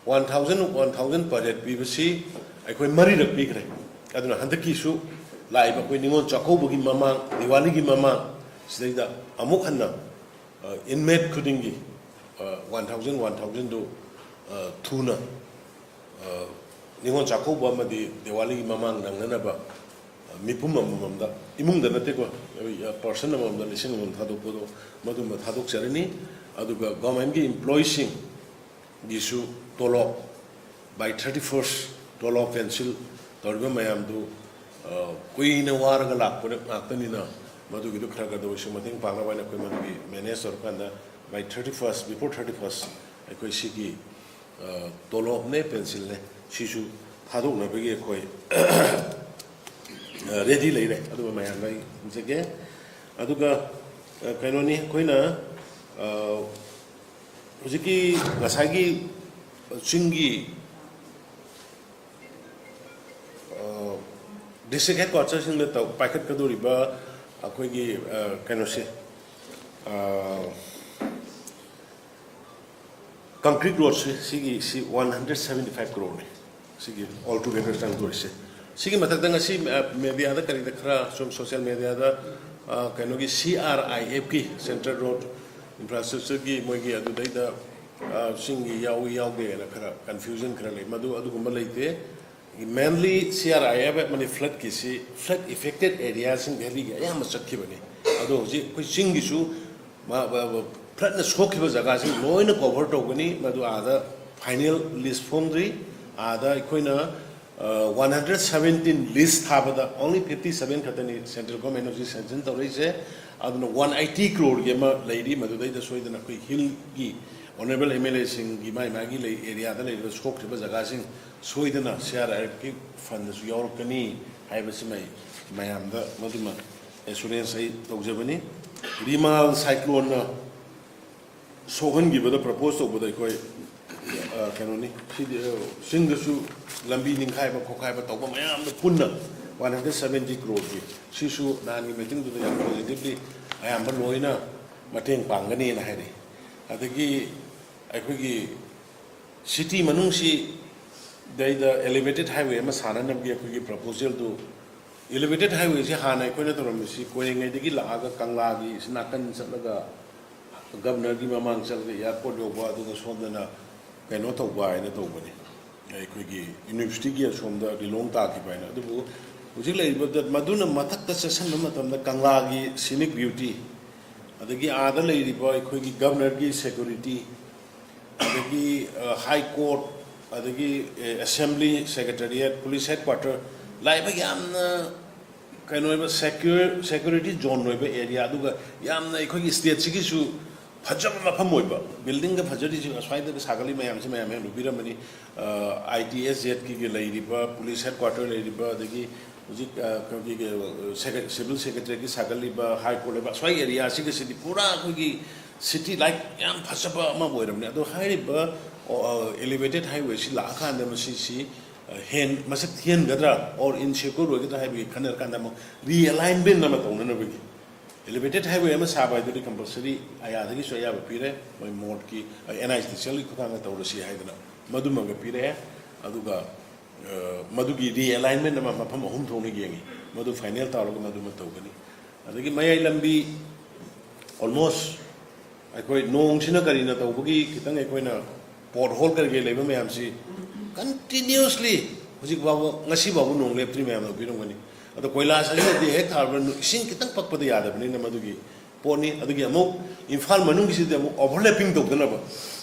One thousand, one thousand per head ꯄꯤꯕꯁꯤ ꯑꯩꯈꯣꯏ ꯃꯔꯤꯔꯛ ꯄꯤꯈ꯭ꯔꯦ꯫ ꯑꯗꯨꯅ ꯍꯟꯗꯛꯀꯤꯁꯨ ꯂꯥꯛꯏꯕ ꯑꯩꯈꯣꯏ ꯅꯤꯉꯣꯜ ꯆꯥꯛꯀꯧꯕꯒꯤ ꯃꯃꯥꯡ, ꯗꯤꯋꯥꯂꯤꯒꯤ ꯃꯃꯥꯡ ꯁꯤꯗꯩꯗ ꯑꯃꯨꯛ ꯍꯟꯅ ꯏꯟꯃꯦꯠ ꯈꯨꯗꯤꯡꯒꯤ ꯋꯥꯟ ꯊꯥꯎꯖꯟ, ꯋꯥꯟ ꯊꯥꯎꯖꯟꯗꯨ ꯊꯨꯅ ꯅꯤꯉꯣꯜ ꯆꯥꯛꯀꯧꯕ ꯑꯃꯗꯤ ꯗꯤꯋꯥꯂꯤꯒꯤ ꯃꯃꯥꯡ ꯅꯪꯅꯅꯕ ꯃꯤꯄꯨꯝ ꯑꯃꯃꯝꯗ, ꯏꯃꯨꯡꯗ ꯅꯠꯇꯦꯀꯣ, ꯄꯔꯁꯟ ꯑꯃꯃꯝꯗ ꯂꯤꯁꯤꯡ ꯑꯃꯃꯝ ꯊꯥꯗꯣꯛꯄꯗꯣ ꯃꯗꯨꯃ ꯊꯥꯗꯣꯛꯆꯔꯅꯤ꯫ ꯑꯗꯨꯒ ꯒꯣꯔꯃꯦꯟꯒꯤ ꯏꯝꯄ꯭ꯂꯣꯌꯤꯁꯤꯡꯒꯤꯁꯨ ꯇꯣꯂꯣꯞ by thirty first, ꯇꯣꯂꯣꯞ ꯄꯦꯟꯁꯤꯜ ꯇꯧꯔꯤꯕ ꯃꯌꯥꯝꯗꯨ ꯀꯨꯏꯅ ꯋꯥꯔꯒ ꯂꯥꯛꯄ ꯉꯥꯛꯇꯅꯤꯅ, ꯃꯗꯨꯒꯤꯗꯨ ꯈꯔ ꯈꯔꯗ ꯑꯣꯏꯁꯨ ꯃꯇꯦꯡ ꯄꯥꯡꯅꯕ ꯍꯥꯏꯅ ꯑꯩꯈꯣꯏ ꯃꯗꯨꯒꯤ ꯃꯦꯅꯦꯖ ꯇꯧꯔꯀꯥꯟꯗ by thirty first, before thirty first, ꯑꯩꯈꯣꯏ ꯁꯤꯒꯤ ꯇꯣꯂꯣꯞꯅꯦ, ꯄꯦꯟꯁꯤꯜꯅꯦ, ꯁꯤꯁꯨ ꯊꯥꯗꯣꯛꯅꯕꯒꯤ ꯑꯩꯈꯣꯏ ꯔꯦꯗꯤ ꯂꯩꯔꯦ꯫ ꯑꯗꯨꯒ ꯃꯌꯥꯝꯗ ꯑꯩ ꯍꯪꯖꯒꯦ꯫ ꯑꯗꯨꯒ ꯀꯩꯅꯣꯅꯤ, ꯑꯩꯈꯣꯏꯅ ꯍꯧꯖꯤꯛꯀꯤ ꯉꯁꯥꯏꯒꯤ ꯆꯤꯡꯒꯤ ꯗꯤꯁꯇ꯭ꯔꯤꯛ ꯍꯦꯗꯀ꯭ꯋꯥꯇꯔꯁꯤꯡꯗ ꯄꯥꯏꯈꯠꯀꯗꯧꯔꯤꯕ ꯑꯩꯈꯣꯏꯒꯤ ꯀꯩꯅꯣꯁꯦ, ꯀꯪꯀ꯭ꯔꯤꯠ ꯔꯣꯗꯁꯦ, ꯁꯤꯒꯤ ꯁꯤ ꯋꯥꯟ ꯍꯟꯗ꯭ꯔꯦꯠ ꯁꯕꯦꯟꯇꯤ ꯐꯥꯏꯚ ꯀ꯭ꯔꯣꯔꯅꯤ꯫ ꯁꯤꯒꯤ ꯑꯣꯜ ꯇꯨꯒꯦꯗꯔ ꯆꯪꯗꯣꯔꯤꯁꯦ꯫ ꯁꯤꯒꯤ ꯃꯊꯛꯇ ꯉꯁꯤ ꯃꯦꯗꯤꯌꯥꯗ ꯀꯔꯤꯗ ꯈꯔ ꯁꯨꯝ ꯁꯣꯁꯤꯌꯦꯜ ꯃꯦꯗꯤꯌꯥꯗ ꯀꯩꯅꯣꯒꯤ ꯁꯤ ꯑꯥꯔ ꯑꯥꯏ ꯑꯦꯐꯀꯤ, ꯁꯦꯟꯇ꯭ꯔꯦꯜ ꯔꯣꯗ ꯏꯟꯐ꯭ꯔꯥꯁ꯭ꯇ꯭ꯔꯛꯆꯔꯒꯤ ꯃꯣꯏꯒꯤ ꯑꯗꯨꯗꯩꯗ, ꯑ, ꯆꯤꯡꯒꯤ ꯌꯥꯎꯏ ꯌꯥꯎꯗꯦꯅ ꯈꯔ ꯀꯟꯐ꯭ꯌꯨꯖꯟ ꯈꯔ ꯂꯩ꯫ ꯃꯗꯨ ꯑꯗꯨꯒꯨꯝꯕ ꯂꯩꯇꯦ꯫ ꯃꯦꯟꯂꯤ ꯁꯤ ꯑꯥꯔ ꯑꯥꯏ ꯑꯦꯐ ꯑꯃꯗꯤ ꯐ꯭ꯂꯠꯀꯤꯁꯤ, ꯐ꯭ꯂꯠ ꯏꯐꯦꯛꯇꯦꯠ ꯑꯦꯔꯤꯌꯥꯁꯤꯡ ꯚꯦꯂꯤꯒꯤ ꯑꯌꯥꯝꯕ ꯆꯠꯈꯤꯕꯅꯤ꯫ ꯑꯗꯣ ꯍꯧꯖꯤꯛ ꯑꯩꯈꯣꯏ ꯆꯤꯡꯒꯤꯁꯨ ꯃꯥ-, ꯃꯥ-, ꯃꯥ-, ꯐ꯭ꯂꯠꯅ ꯁꯣꯛꯈꯤꯕ ꯖꯒꯥꯁꯤꯡ ꯂꯣꯏꯅ ꯀꯣꯚꯔ ꯇꯧꯒꯅꯤ꯫ ꯃꯗꯨ ꯑꯥꯗ ꯐꯥꯏꯅꯦꯜ ꯂꯤꯁ ꯐꯣꯡꯗ꯭ꯔꯤ꯫ ꯑꯥꯗ ꯑꯩꯈꯣꯏꯅ, ꯑ, ꯋꯥꯟ ꯍꯟꯗ꯭ꯔꯦꯠ ꯁꯕꯦꯟꯇꯤꯟ ꯂꯤꯁ ꯊꯥꯕꯗ only fifty seven ꯈꯛꯇꯅꯤ ꯁꯦꯟꯇ꯭ꯔꯦꯜ ꯒꯣꯔꯃꯦꯟ ꯍꯧꯖꯤꯛ ꯁꯦꯡꯁꯟ ꯇꯧꯔꯛꯏꯁꯦ꯫ ꯑꯗꯨꯅ ꯋꯥꯟ ꯑꯩꯠꯇꯤ ꯀ꯭ꯔꯣꯔꯒꯤ ꯑꯃ ꯂꯩꯔꯤ꯫ ꯃꯗꯨꯗꯩꯗ ꯁꯣꯏꯗꯅ ꯑꯩꯈꯣꯏ ꯍꯤꯜꯒꯤ ꯑꯣꯅꯔꯦꯕꯜ ꯑꯦꯝ ꯑꯦꯜ ꯑꯦꯁꯤꯡꯒꯤ ꯃꯥꯏ ꯃꯥꯒꯤ ꯂꯩ ꯑꯦꯔꯤꯌꯥꯗ ꯂꯩꯔꯤꯕ ꯁꯣꯛꯈ꯭ꯔꯤꯕ ꯖꯒꯥꯁꯤꯡ ꯁꯣꯏꯗꯅ ꯁꯤ ꯑꯥꯔ ꯑꯥꯏ ꯑꯦꯐꯀꯤ ꯐꯟꯗꯁꯨ ꯌꯥꯎꯔꯛꯀꯅꯤ ꯍꯥꯏꯕꯁꯤꯃ ꯑꯩ ꯃꯌꯥꯝꯗ ꯃꯗꯨꯃ ꯑꯦꯁꯨꯔꯦꯟꯁ ꯑꯩ ꯇꯧꯖꯕꯅꯤ꯫ ꯔꯤꯃꯥꯜ ꯁꯥꯏꯀ꯭ꯂꯣꯟꯅ ꯁꯣꯛꯍꯟꯈꯤꯕꯗ ꯄ꯭ꯔꯄꯣꯁ ꯇꯧꯕꯗ ꯑꯩꯈꯣꯏ, ꯑ, ꯀꯩꯅꯣꯅꯤ, ꯁꯤꯗꯤ, ꯑ, ꯆꯤꯡꯗꯁꯨ ꯂꯝꯕꯤ ꯅꯤꯡꯈꯥꯏꯕ ꯈꯣꯠꯈꯥꯏꯕ ꯇꯧꯕ ꯃꯌꯥꯝꯗ ꯄꯨꯟꯅ ꯋꯥꯟ ꯍꯟꯗ꯭ꯔꯦꯠ ꯁꯕꯦꯟꯇꯤ ꯀ꯭ꯔꯣꯔꯒꯤ, ꯁꯤꯁꯨ ꯅꯍꯥꯟꯒꯤ ꯃꯤꯇꯤꯡꯗꯨꯗ ꯌꯥꯝ ꯄꯣꯖꯤꯇꯤꯚꯂꯤ ꯑꯌꯥꯝꯕ ꯂꯣꯏꯅ ꯃꯇꯦꯡ ꯄꯥꯡꯒꯅꯤꯅ ꯍꯥꯏꯔꯛꯏ꯫ ꯑꯗꯒꯤ ꯑꯩꯈꯣꯏꯒꯤ ꯁꯤꯇꯤ ꯃꯅꯨꯡꯁꯤꯗꯩꯗ ꯑꯦꯂꯤꯚꯦꯇꯦꯠ ꯍꯥꯏꯋꯦ ꯑꯃ ꯁꯥꯅꯅꯕꯒꯤ ꯑꯩꯈꯣꯏꯒꯤ ꯄ꯭ꯔꯄꯣꯖꯦꯜꯗꯨ, ꯑꯦꯂꯤꯚꯦꯇꯦꯠ ꯍꯥꯏꯋꯦꯁꯤ ꯍꯥꯟꯅ ꯑꯩꯈꯣꯏꯅ ꯇꯧꯔꯝꯃꯤꯁꯤ ꯀꯣꯏꯔꯦꯡꯒꯩꯗꯒꯤ ꯂꯥꯛꯑꯒ ꯀꯪꯂꯥꯒꯤ ꯁꯤ ꯅꯥꯀꯟ ꯆꯠꯂꯒ ꯒꯕꯅꯔꯒꯤ ꯃꯃꯥꯡ ꯆꯠꯂꯒ ꯑꯦꯌꯥꯔꯄꯣꯔꯠ ꯌꯧꯕ, ꯑꯗꯨꯒ ꯁꯣꯝꯗꯅ ꯀꯩꯅꯣ ꯇꯧꯕ ꯍꯥꯏꯅ ꯇꯧꯕꯅꯤ꯫ ꯑꯩꯈꯣꯏꯒꯤ ꯌꯨꯅꯤꯚꯔꯁꯤꯇꯤꯒꯤ ꯑꯁꯣꯝꯗ ꯂꯤꯂꯣꯡ ꯇꯥꯈꯤꯕ ꯍꯥꯏꯅ꯫ ꯑꯗꯨꯕꯨ ꯍꯧꯖꯤꯛ ꯂꯩꯔꯤꯕꯗ ꯃꯗꯨꯅ ꯃꯊꯛꯇ ꯆꯠꯁꯤꯟꯕ ꯃꯇꯝꯗ ꯀꯪꯂꯥꯒꯤ ꯁꯤꯅꯤꯛ ꯕ꯭ꯌꯨꯇꯤ, ꯑꯗꯒꯤ ꯑꯥꯗ ꯂꯩꯔꯤꯕ ꯑꯩꯈꯣꯏꯒꯤ ꯒꯕꯅꯔꯒꯤ ꯁꯦꯀ꯭ꯌꯨꯔꯤꯇꯤ, ꯑꯗꯒꯤ, ꯑ, ꯍꯥꯏ ꯀꯣꯔꯠ, ꯑꯗꯒꯤ, ꯑꯦ, ꯑꯦꯁꯦꯝꯕ꯭ꯂꯤ ꯁꯦꯀ꯭ꯔꯦꯇꯔꯤꯌꯦꯠ, ꯄꯨꯂꯤꯁ ꯍꯦꯗꯀ꯭ꯋꯥꯇꯔ, ꯂꯥꯛꯏꯕ ꯌꯥꯝꯅ ꯀꯩꯅꯣ ꯑꯣꯏꯕ ꯁꯦꯀ꯭ꯌꯨꯔ-, ꯁꯦꯀ꯭ꯌꯨꯔꯤꯇꯤ ꯖꯣꯟ ꯑꯣꯏꯕ ꯑꯦꯔꯤꯌꯥ, ꯑꯗꯨꯒ ꯌꯥꯝꯅ ꯑꯩꯈꯣꯏꯒꯤ ꯁ꯭ꯇꯦꯠꯁꯤꯒꯤꯁꯨ ꯐꯖꯕ ꯃꯐꯝ ꯑꯣꯏꯕ, ꯕꯤꯜꯗꯤꯡꯒ ꯐꯖꯔꯤꯁꯤ ꯑꯁ꯭ꯋꯥꯏꯗꯒ ꯁꯥꯒꯠꯂꯤ ꯃꯌꯥꯝꯁꯤ ꯃꯌꯥꯝ ꯃꯌꯥꯝ ꯎꯕꯤꯔꯝꯃꯅꯤ꯫ ꯑꯥꯏ ꯇꯤ ꯑꯦꯁ ꯖꯦꯠꯀꯤ ꯂꯩꯔꯤꯕ, ꯄꯨꯂꯤꯁ ꯍꯦꯗꯀ꯭ꯋꯥꯇꯔ ꯂꯩꯔꯤꯕ, ꯑꯗꯒꯤ ꯍꯧꯖꯤꯛ, ꯑ, ꯑꯩꯈꯣꯏꯒꯤ, ꯑ, ꯁꯦꯀ꯭ꯔꯦ-, ꯁꯤꯚꯤꯜ ꯁꯦꯀ꯭ꯔꯦꯇꯔꯤꯒꯤ ꯁꯥꯒꯠꯂꯤꯕ, ꯍꯥꯏ ꯀꯣꯔꯠ ꯂꯩꯕ, ꯑꯁ꯭ꯋꯥꯏ ꯑꯦꯔꯤꯌꯥꯁꯤꯒꯁꯤꯗꯤ ꯄꯨꯔꯥ ꯑꯩꯈꯣꯏꯒꯤ ꯁꯤꯇꯤ ꯂꯥꯏꯛ ꯌꯥꯝ ꯐꯖꯕ ꯑꯃ ꯑꯣꯏꯔꯕꯅꯤ꯫ ꯑꯗꯣ ꯍꯥꯏꯔꯤꯕ, ꯑ, ꯑꯦꯂꯤꯚꯦꯇꯦꯠ ꯍꯥꯏꯋꯦꯁꯤ ꯂꯥꯛꯑꯀꯥꯟꯗ ꯃꯁꯤꯁꯤ, ꯑ, ꯍꯦꯟ-, ꯃꯁꯛ ꯊꯤꯍꯟꯒꯗ꯭ꯔꯥ or ꯏꯟꯁꯦꯀ꯭ꯌꯣꯔ ꯑꯣꯏꯒꯗ꯭ꯔꯥ ꯍꯥꯏꯕꯒꯤ ꯈꯟꯅꯔꯀꯥꯟꯗ ꯑꯃꯨꯛ ꯔꯤꯑꯦꯂꯥꯏꯟꯃꯦꯟ ꯑꯃ ꯇꯧꯅꯅꯕꯒꯤ ꯑꯦꯂꯤꯚꯦꯇꯦꯠ ꯍꯥꯏꯋꯦ ꯑꯃ ꯁꯥꯕ ꯍꯥꯏꯗꯨꯗꯤ ꯀꯝꯄꯜꯁꯔꯤ ꯑꯥꯏ ꯑꯥꯔꯗꯒꯤꯁꯨ ꯑꯌꯥꯕ ꯄꯤꯔꯦ, ꯃꯣꯏ ꯃꯣꯔꯠꯀꯤ, ꯑ, ꯑꯦꯟ ꯑꯥꯏ ꯇꯤ ꯁꯤ ꯑꯦꯜꯒꯤ ꯈꯨꯠꯊꯥꯡꯗ ꯇꯧꯔꯁꯤ ꯍꯥꯏꯗꯅ ꯃꯗꯨꯃꯒ ꯄꯤꯔꯛꯑꯦ꯫ ꯑꯗꯨꯒ, ꯑ, ꯃꯗꯨꯒꯤ ꯔꯤꯑꯦꯂꯥꯏꯟꯃꯦꯟ ꯑꯃ ꯃꯐꯝ ꯑꯍꯨꯝ ꯊꯣꯛꯅ ꯌꯦꯡꯉꯤ, ꯃꯗꯨ ꯐꯥꯏꯅꯦꯜ ꯇꯧꯔꯒ ꯃꯗꯨꯃ ꯇꯧꯒꯅꯤ꯫ ꯑꯗꯒꯤ ꯃꯌꯥꯏ ꯂꯝꯕꯤ ꯑꯣꯜꯃꯣꯁ ꯑꯩꯈꯣꯏ ꯅꯣꯡꯁꯤꯅ ꯀꯔꯤꯅ ꯇꯧꯕꯒꯤ ꯈꯤꯇꯪ ꯑꯩꯈꯣꯏꯅ ꯄꯣꯠ ꯍꯣꯜ ꯀꯔꯤ ꯀꯔꯤ ꯂꯩꯕ ꯃꯌꯥꯝꯁꯤ continuously ꯍꯧꯖꯤꯛ ꯐꯥꯎꯕ, ꯉꯁꯤ ꯐꯥꯎꯕ ꯅꯣꯡ ꯂꯦꯞꯇ꯭ꯔꯤ, ꯃꯌꯥꯝꯅ ꯎꯕꯤꯔꯝꯒꯅꯤ꯫ ꯑꯗꯣ ꯀꯣꯏꯂꯥꯁ ꯑꯁꯤꯅꯗꯤ ꯍꯦꯛ ꯊꯥꯔꯕ ꯅꯨ-, ꯏꯁꯤꯡ ꯈꯤꯇꯪ ꯄꯛꯄꯗ ꯌꯥꯗꯕꯅꯤꯅ ꯃꯗꯨꯒꯤ ꯄꯣꯠꯅꯤ꯫ ꯑꯗꯨꯒꯤ ꯑꯃꯨꯛ ꯏꯝꯐꯥꯜ ꯃꯅꯨꯡꯒꯤꯁꯤꯗꯤ ꯑꯃꯨꯛ overlapping ꯇꯧꯗꯅꯕ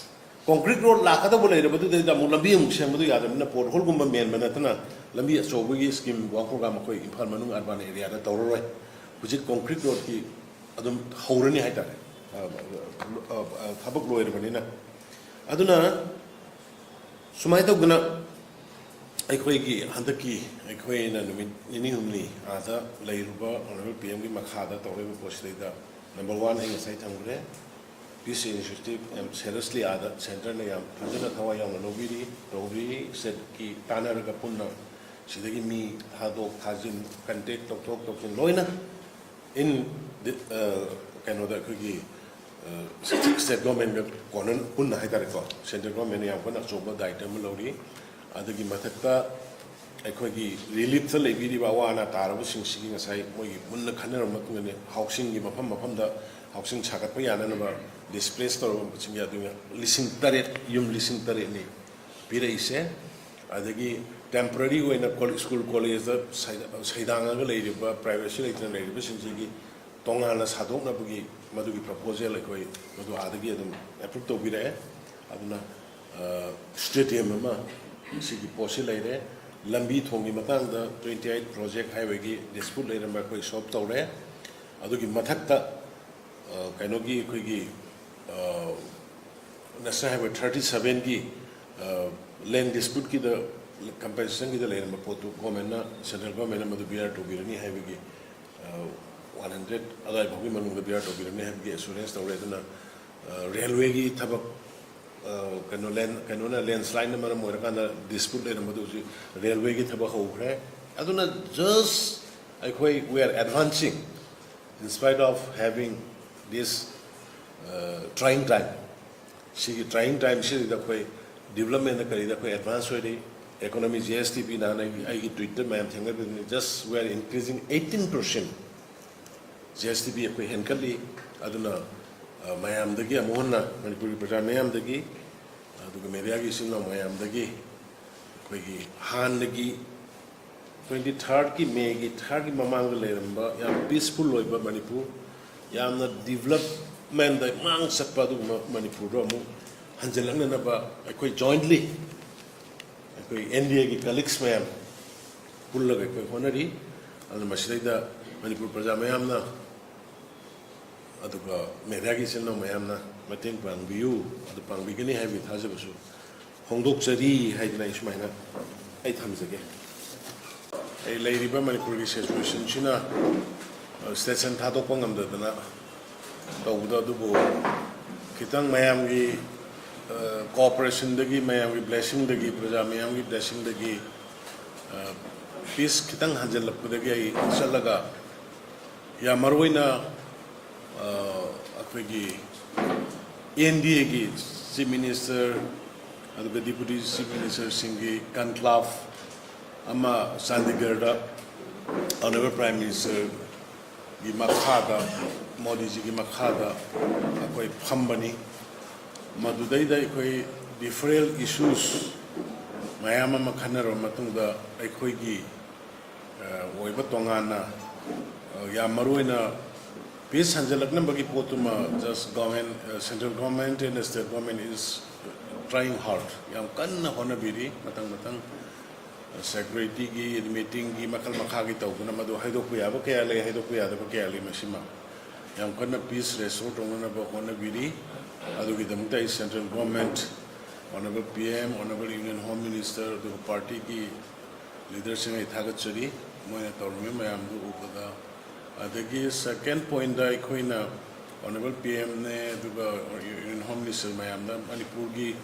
concrete road ꯂꯥꯛꯀꯗꯧꯕ ꯂꯩꯔꯕꯗꯨꯗꯩꯗ ꯑꯃꯨꯛ ꯂꯝꯕꯤ ꯑꯃꯨꯛ ꯁꯦꯝꯕꯗꯨ ꯌꯥꯗꯕꯅꯤꯅ ꯄꯣꯠ ꯍꯣꯜꯒꯨꯝꯕ ꯃꯦꯟꯕ ꯅꯠꯇꯅ ꯂꯝꯕꯤ ꯑꯆꯧꯕꯒꯤ scheme work program ꯑꯩꯈꯣꯏ ꯏꯝꯐꯥꯜ ꯃꯅꯨꯡ urban areaꯗ ꯇꯧꯔꯔꯣꯏ꯫ ꯍꯧꯖꯤꯛ concrete roadꯀꯤ ꯑꯗꯨꯝ ꯍꯧꯔꯅꯤ ꯍꯥꯏꯇꯥꯔꯦ꯫ ꯑ, ꯑ, ꯑ, ꯊꯕꯛ ꯂꯣꯏꯔꯕꯅꯤꯅ꯫ ꯑꯗꯨꯅ ꯁꯨꯃꯥꯏꯅ ꯇꯧꯗꯅ ꯑꯩꯈꯣꯏꯒꯤ ꯍꯟꯗꯛꯀꯤ ꯑꯩꯈꯣꯏꯅ ꯅꯨꯃꯤꯠ ꯅꯤꯅꯤ ꯍꯨꯝꯅꯤ ꯑꯥꯗ ꯂꯩꯔꯨꯕ Honourable P Mꯒꯤ ꯃꯈꯥꯗ ꯇꯧꯔꯤꯕ ꯄꯣꯠꯁꯤꯗꯩꯗ number one ꯑꯩ ꯉꯁꯥꯏ ꯊꯝꯈ꯭ꯔꯦ꯫ Peace initiative ꯌꯥꯝ seriously ꯑꯥꯗ centreꯅ ꯌꯥꯝ ꯐꯖꯅ ꯊꯋꯥꯏ ꯌꯥꯎꯅ ꯂꯧꯕꯤꯔꯤ, ꯇꯧꯕꯤꯔꯤ꯫ Stateꯀꯤ ꯇꯥꯟꯅꯔꯒ ꯄꯨꯟꯅ ꯁꯤꯗꯒꯤ ꯃꯤ ꯊꯥꯗꯣꯛ ꯊꯥꯖꯤꯟ, contact ꯇꯧꯊꯣꯛ ꯇꯧꯁꯤꯟ ꯂꯣꯏꯅ in the, ꯑ, ꯀꯩꯅꯣꯗ ꯑꯩꯈꯣꯏꯒꯤ, ꯑ, state governmentꯒ ꯀꯣꯟꯅ ꯄꯨꯟꯅ ꯍꯥꯏꯇꯥꯔꯦꯀꯣ, central governmentꯅ ꯌꯥꯝ ꯀꯟꯅ ꯑꯆꯧꯕ ꯗꯥꯌꯤꯠꯕ ꯑꯃ ꯂꯧꯔꯤ꯫ ꯑꯗꯨꯒꯤ ꯃꯊꯛꯇ ꯑꯩꯈꯣꯏꯒꯤ reliefꯇ ꯂꯩꯕꯤꯔꯤꯕ ꯑꯋꯥ ꯑꯅꯥ ꯇꯥꯔꯕꯁꯤꯡꯁꯤꯒꯤ ꯉꯁꯥꯏ ꯃꯣꯏꯒꯤ ꯃꯨꯟꯅ ꯈꯟꯅꯔꯕ ꯃꯇꯨꯡꯗꯅꯤ housingꯒꯤ ꯃꯐꯝ ꯃꯐꯝꯗ housing ꯁꯥꯒꯠꯄ ꯌꯥꯅꯅꯕ displace ꯇꯧꯔꯕꯁꯤꯡꯒꯤ ꯑꯗꯨꯅ ꯂꯤꯁꯤꯡ ꯇꯔꯦꯠ, ꯌꯨꯝ ꯂꯤꯁꯤꯡ ꯇꯔꯦꯠꯅꯤ ꯄꯤꯔꯛꯏꯁꯦ꯫ ꯑꯗꯒꯤ temporary ꯑꯣꯏꯅ ꯀꯣ-, school collegeꯇ ꯁꯩꯗꯥ-, ꯁꯩꯗꯥꯡꯉꯒ ꯂꯩꯔꯤꯕ, privacy ꯂꯩꯇꯅ ꯂꯩꯔꯤꯕꯁꯤꯡꯁꯤꯒꯤ ꯇꯣꯉꯥꯟꯅ ꯁꯥꯗꯣꯛꯅꯕꯒꯤ ꯃꯗꯨꯒꯤ proposal ꯑꯩꯈꯣꯏ ꯃꯗꯨ ꯑꯥꯗꯒꯤ ꯑꯗꯨꯝ approve ꯇꯧꯕꯤꯔꯛꯑꯦ꯫ ꯑꯗꯨꯅ, ꯑ, stadium ꯑꯃ ꯁꯤꯒꯤ ꯄꯣꯠꯁꯤ ꯂꯩꯔꯦ꯫ ꯂꯝꯕꯤ ꯊꯣꯡꯒꯤ ꯃꯇꯥꯡꯗ twenty eight project highwayꯒꯤ dispute ꯂꯩꯔꯝꯕ ꯑꯩꯈꯣꯏ solve ꯇꯧꯔꯦ꯫ ꯑꯗꯨꯒꯤ ꯃꯊꯛꯇ, ꯑ, ꯀꯩꯅꯣꯒꯤ ꯑꯩꯈꯣꯏꯒꯤ, ꯑ, National Highway thirty sevenꯒꯤ, ꯑ, land disputeꯀꯤꯗ, compensationꯒꯤꯗ ꯂꯩꯔꯝꯕ ꯄꯣꯠꯇꯨ governmentꯅ, central governmentꯅ ꯃꯗꯨ bear ꯇꯧꯕꯤꯔꯅꯤ ꯍꯥꯏꯕꯒꯤ, ꯑ, one hundred ꯑꯗꯨꯋꯥꯏ ꯐꯥꯎꯒꯤ ꯃꯅꯨꯡꯗ bear ꯇꯧꯕꯤꯔꯅꯤ ꯍꯥꯏꯕꯒꯤ assurance ꯇꯧꯔꯦ꯫ ꯑꯗꯨꯅ, ꯑ, railwayꯒꯤ ꯊꯕꯛ, ꯑ, ꯀꯩꯅꯣ, land, ꯀꯩꯅꯣꯅ, landslideꯅ ꯃꯔꯝ ꯑꯣꯏꯔꯀꯥꯟꯗ dispute ꯂꯩꯔꯝꯕꯗꯨ ꯍꯧꯖꯤꯛ railwayꯒꯤ ꯊꯕꯛ ꯍꯧꯈ꯭ꯔꯦ꯫ ꯑꯗꯨꯅ just ꯑꯩꯈꯣꯏ, we are advancing in spite of having this, uh, trying time꯫ ꯁꯤꯒꯤ trying timeꯁꯤꯗ ꯑꯩꯈꯣꯏ developmentꯗ ꯀꯔꯤꯗ ꯑꯩꯈꯣꯏ advance ꯑꯣꯏꯔꯤ꯫ Economy, G S D P, ꯅꯍꯥꯟ ꯑꯩꯒꯤ, ꯑꯩꯒꯤ tweetꯇ ꯃꯌꯥꯝ ꯊꯦꯡꯅꯕꯤꯕꯅꯤ, just we are increasing eighteen percent G S D P ꯑꯩꯈꯣꯏ ꯍꯦꯟꯒꯠꯂꯤ꯫ ꯑꯗꯨꯅ, ꯃꯌꯥꯝꯗꯒꯤ ꯑꯃꯨꯛ ꯍꯟꯅ ꯃꯅꯤꯄꯨꯔꯒꯤ ꯄ꯭ꯔꯖꯥ ꯃꯌꯥꯝꯗꯒꯤ, ꯑꯗꯨꯒ ꯃꯦꯗꯤꯌꯥꯒꯤ ꯏꯆꯤꯟ ꯏꯅꯥꯎ ꯃꯌꯥꯝꯗꯒꯤ ꯑꯩꯈꯣꯏꯒꯤ ꯍꯥꯟꯅꯒꯤ twenty thirdꯀꯤ ꯃꯦꯒꯤ thirdꯀꯤ ꯃꯃꯥꯡꯗ ꯂꯩꯔꯝꯕ ꯌꯥꯝ peaceful ꯑꯣꯏꯕ ꯃꯅꯤꯄꯨꯔ, ꯌꯥꯝꯅ developmentꯗ ꯃꯥꯡ ꯆꯠꯄ ꯑꯗꯨꯒꯨꯝꯕ ꯃꯅꯤꯄꯨꯔꯗꯣ ꯑꯃꯨꯛ ꯍꯟꯖꯤꯜꯂꯛꯅꯅꯕ ꯑꯩꯈꯣꯏ jointly, ꯑꯩꯈꯣꯏ N D Aꯒꯤ colleagues ꯃꯌꯥꯝ ꯄꯨꯜꯂꯒ ꯑꯩꯈꯣꯏ ꯍꯣꯠꯅꯔꯤ꯫ ꯑꯗꯨꯅ ꯃꯁꯤꯗꯩꯗ ꯃꯅꯤꯄꯨꯔ ꯄ꯭ꯔꯖꯥ ꯃꯌꯥꯝꯅ, ꯑꯗꯨꯒ ꯃꯦꯗꯤꯌꯥꯒꯤ ꯏꯆꯤꯟ ꯏꯅꯥꯎ ꯃꯌꯥꯝꯅ ꯃꯇꯦꯡ ꯄꯥꯡꯕꯤꯌꯨ, ꯑꯗꯨ ꯄꯥꯡꯕꯤꯒꯅꯤ ꯍꯥꯏꯕꯒꯤ ꯊꯥꯖꯕꯁꯨ ꯐꯣꯡꯗꯣꯛꯆꯔꯤ ꯍꯥꯏꯗꯅ ꯑꯩ ꯁꯨꯃꯥꯏꯅ ꯑꯩ ꯊꯝꯖꯒꯦ꯫ ꯑꯩ ꯂꯩꯔꯤꯕ ꯃꯅꯤꯄꯨꯔꯒꯤ situationꯁꯤꯅ, ꯑ, station ꯊꯥꯗꯣꯛꯄ ꯉꯝꯗꯗꯅ ꯇꯧꯕꯗꯣ, ꯑꯗꯨꯕꯨ ꯈꯤꯇꯪ ꯃꯌꯥꯝꯒꯤ, ꯑ, cooperationꯗꯒꯤ, ꯃꯌꯥꯝꯒꯤ blessingꯗꯒꯤ, ꯄ꯭ꯔꯖꯥ ꯃꯌꯥꯝꯒꯤ blessingꯗꯒꯤ, ꯑ, peace ꯈꯤꯇꯪ ꯍꯟꯖꯤꯜꯂꯛꯄꯗꯒꯤ ꯑꯩ ꯆꯠꯂꯒ ꯌꯥꯝ ꯃꯔꯨ ꯑꯣꯏꯅ, ꯑ, ꯑꯩꯈꯣꯏꯒꯤ N D Aꯒꯤ Chief Minister ꯑꯗꯨꯒ Deputy Chief Ministerꯁꯤꯡꯒꯤ conclave ꯑꯃ ꯆꯥꯟꯗꯤꯒꯔꯗ Honourable Prime Ministerꯒꯤ ꯃꯈꯥꯗ, ꯃꯣꯗꯤꯖꯤꯒꯤ ꯃꯈꯥꯗ ꯑꯩꯈꯣꯏ ꯐꯝꯕꯅꯤ꯫ ꯃꯗꯨꯗꯩꯗ ꯑꯩꯈꯣꯏ different issues ꯃꯌꯥꯝ ꯑꯃ ꯈꯟꯅꯔꯕ ꯃꯇꯨꯡꯗ ꯑꯩꯈꯣꯏꯒꯤ ꯑ, ꯑꯣꯏꯕ ꯇꯣꯉꯥꯟꯅ, ꯑ, ꯌꯥꯝ ꯃꯔꯨ ꯑꯣꯏꯅ peace ꯍꯟꯖꯤꯜꯂꯛꯅꯕꯒꯤ ꯄꯣꯠꯇꯨꯃ just government, ꯑ, central government and state government is trying hard, ꯌꯥꯝ ꯀꯟꯅ ꯍꯣꯠꯅꯕꯤꯔꯤ꯫ ꯃꯊꯪ ꯃꯊꯪ, ꯑ, securityꯒꯤ, meetingꯒꯤ ꯃꯈꯜ ꯃꯈꯥꯒꯤ ꯇꯧꯗꯨꯅ ꯃꯗꯨ ꯍꯥꯏꯗꯣꯛꯄ ꯌꯥꯕ ꯀꯌꯥ ꯂꯩ, ꯍꯥꯏꯗꯣꯛꯄ ꯌꯥꯗꯕ ꯀꯌꯥ ꯂꯩ꯫ ꯃꯁꯤꯃ ꯌꯥꯝ ꯀꯟꯅ peace restore ꯇꯧꯅꯅꯕ ꯍꯣꯠꯅꯕꯤꯔꯤ꯫ ꯑꯗꯨꯒꯤꯗꯃꯛꯇ ꯑꯩ central government, Honourable P M, Honourable Union Home Minister, ꯑꯗꯨꯒ partyꯒꯤ leaderꯁꯤꯡ ꯑꯩ ꯊꯥꯒꯠꯆꯔꯤ, ꯃꯣꯏꯅ ꯇꯧꯔꯝꯃꯤ ꯃꯌꯥꯝꯗꯨ ꯎꯕꯗ꯫ ꯑꯗꯒꯤ second pointꯇ ꯑꯩꯈꯣꯏꯅ Honourable P Mꯅꯦ, ꯑꯗꯨꯒ Union Home Minister ꯃꯌꯥꯝꯗ ꯃꯅꯤꯄꯨꯔꯒꯤ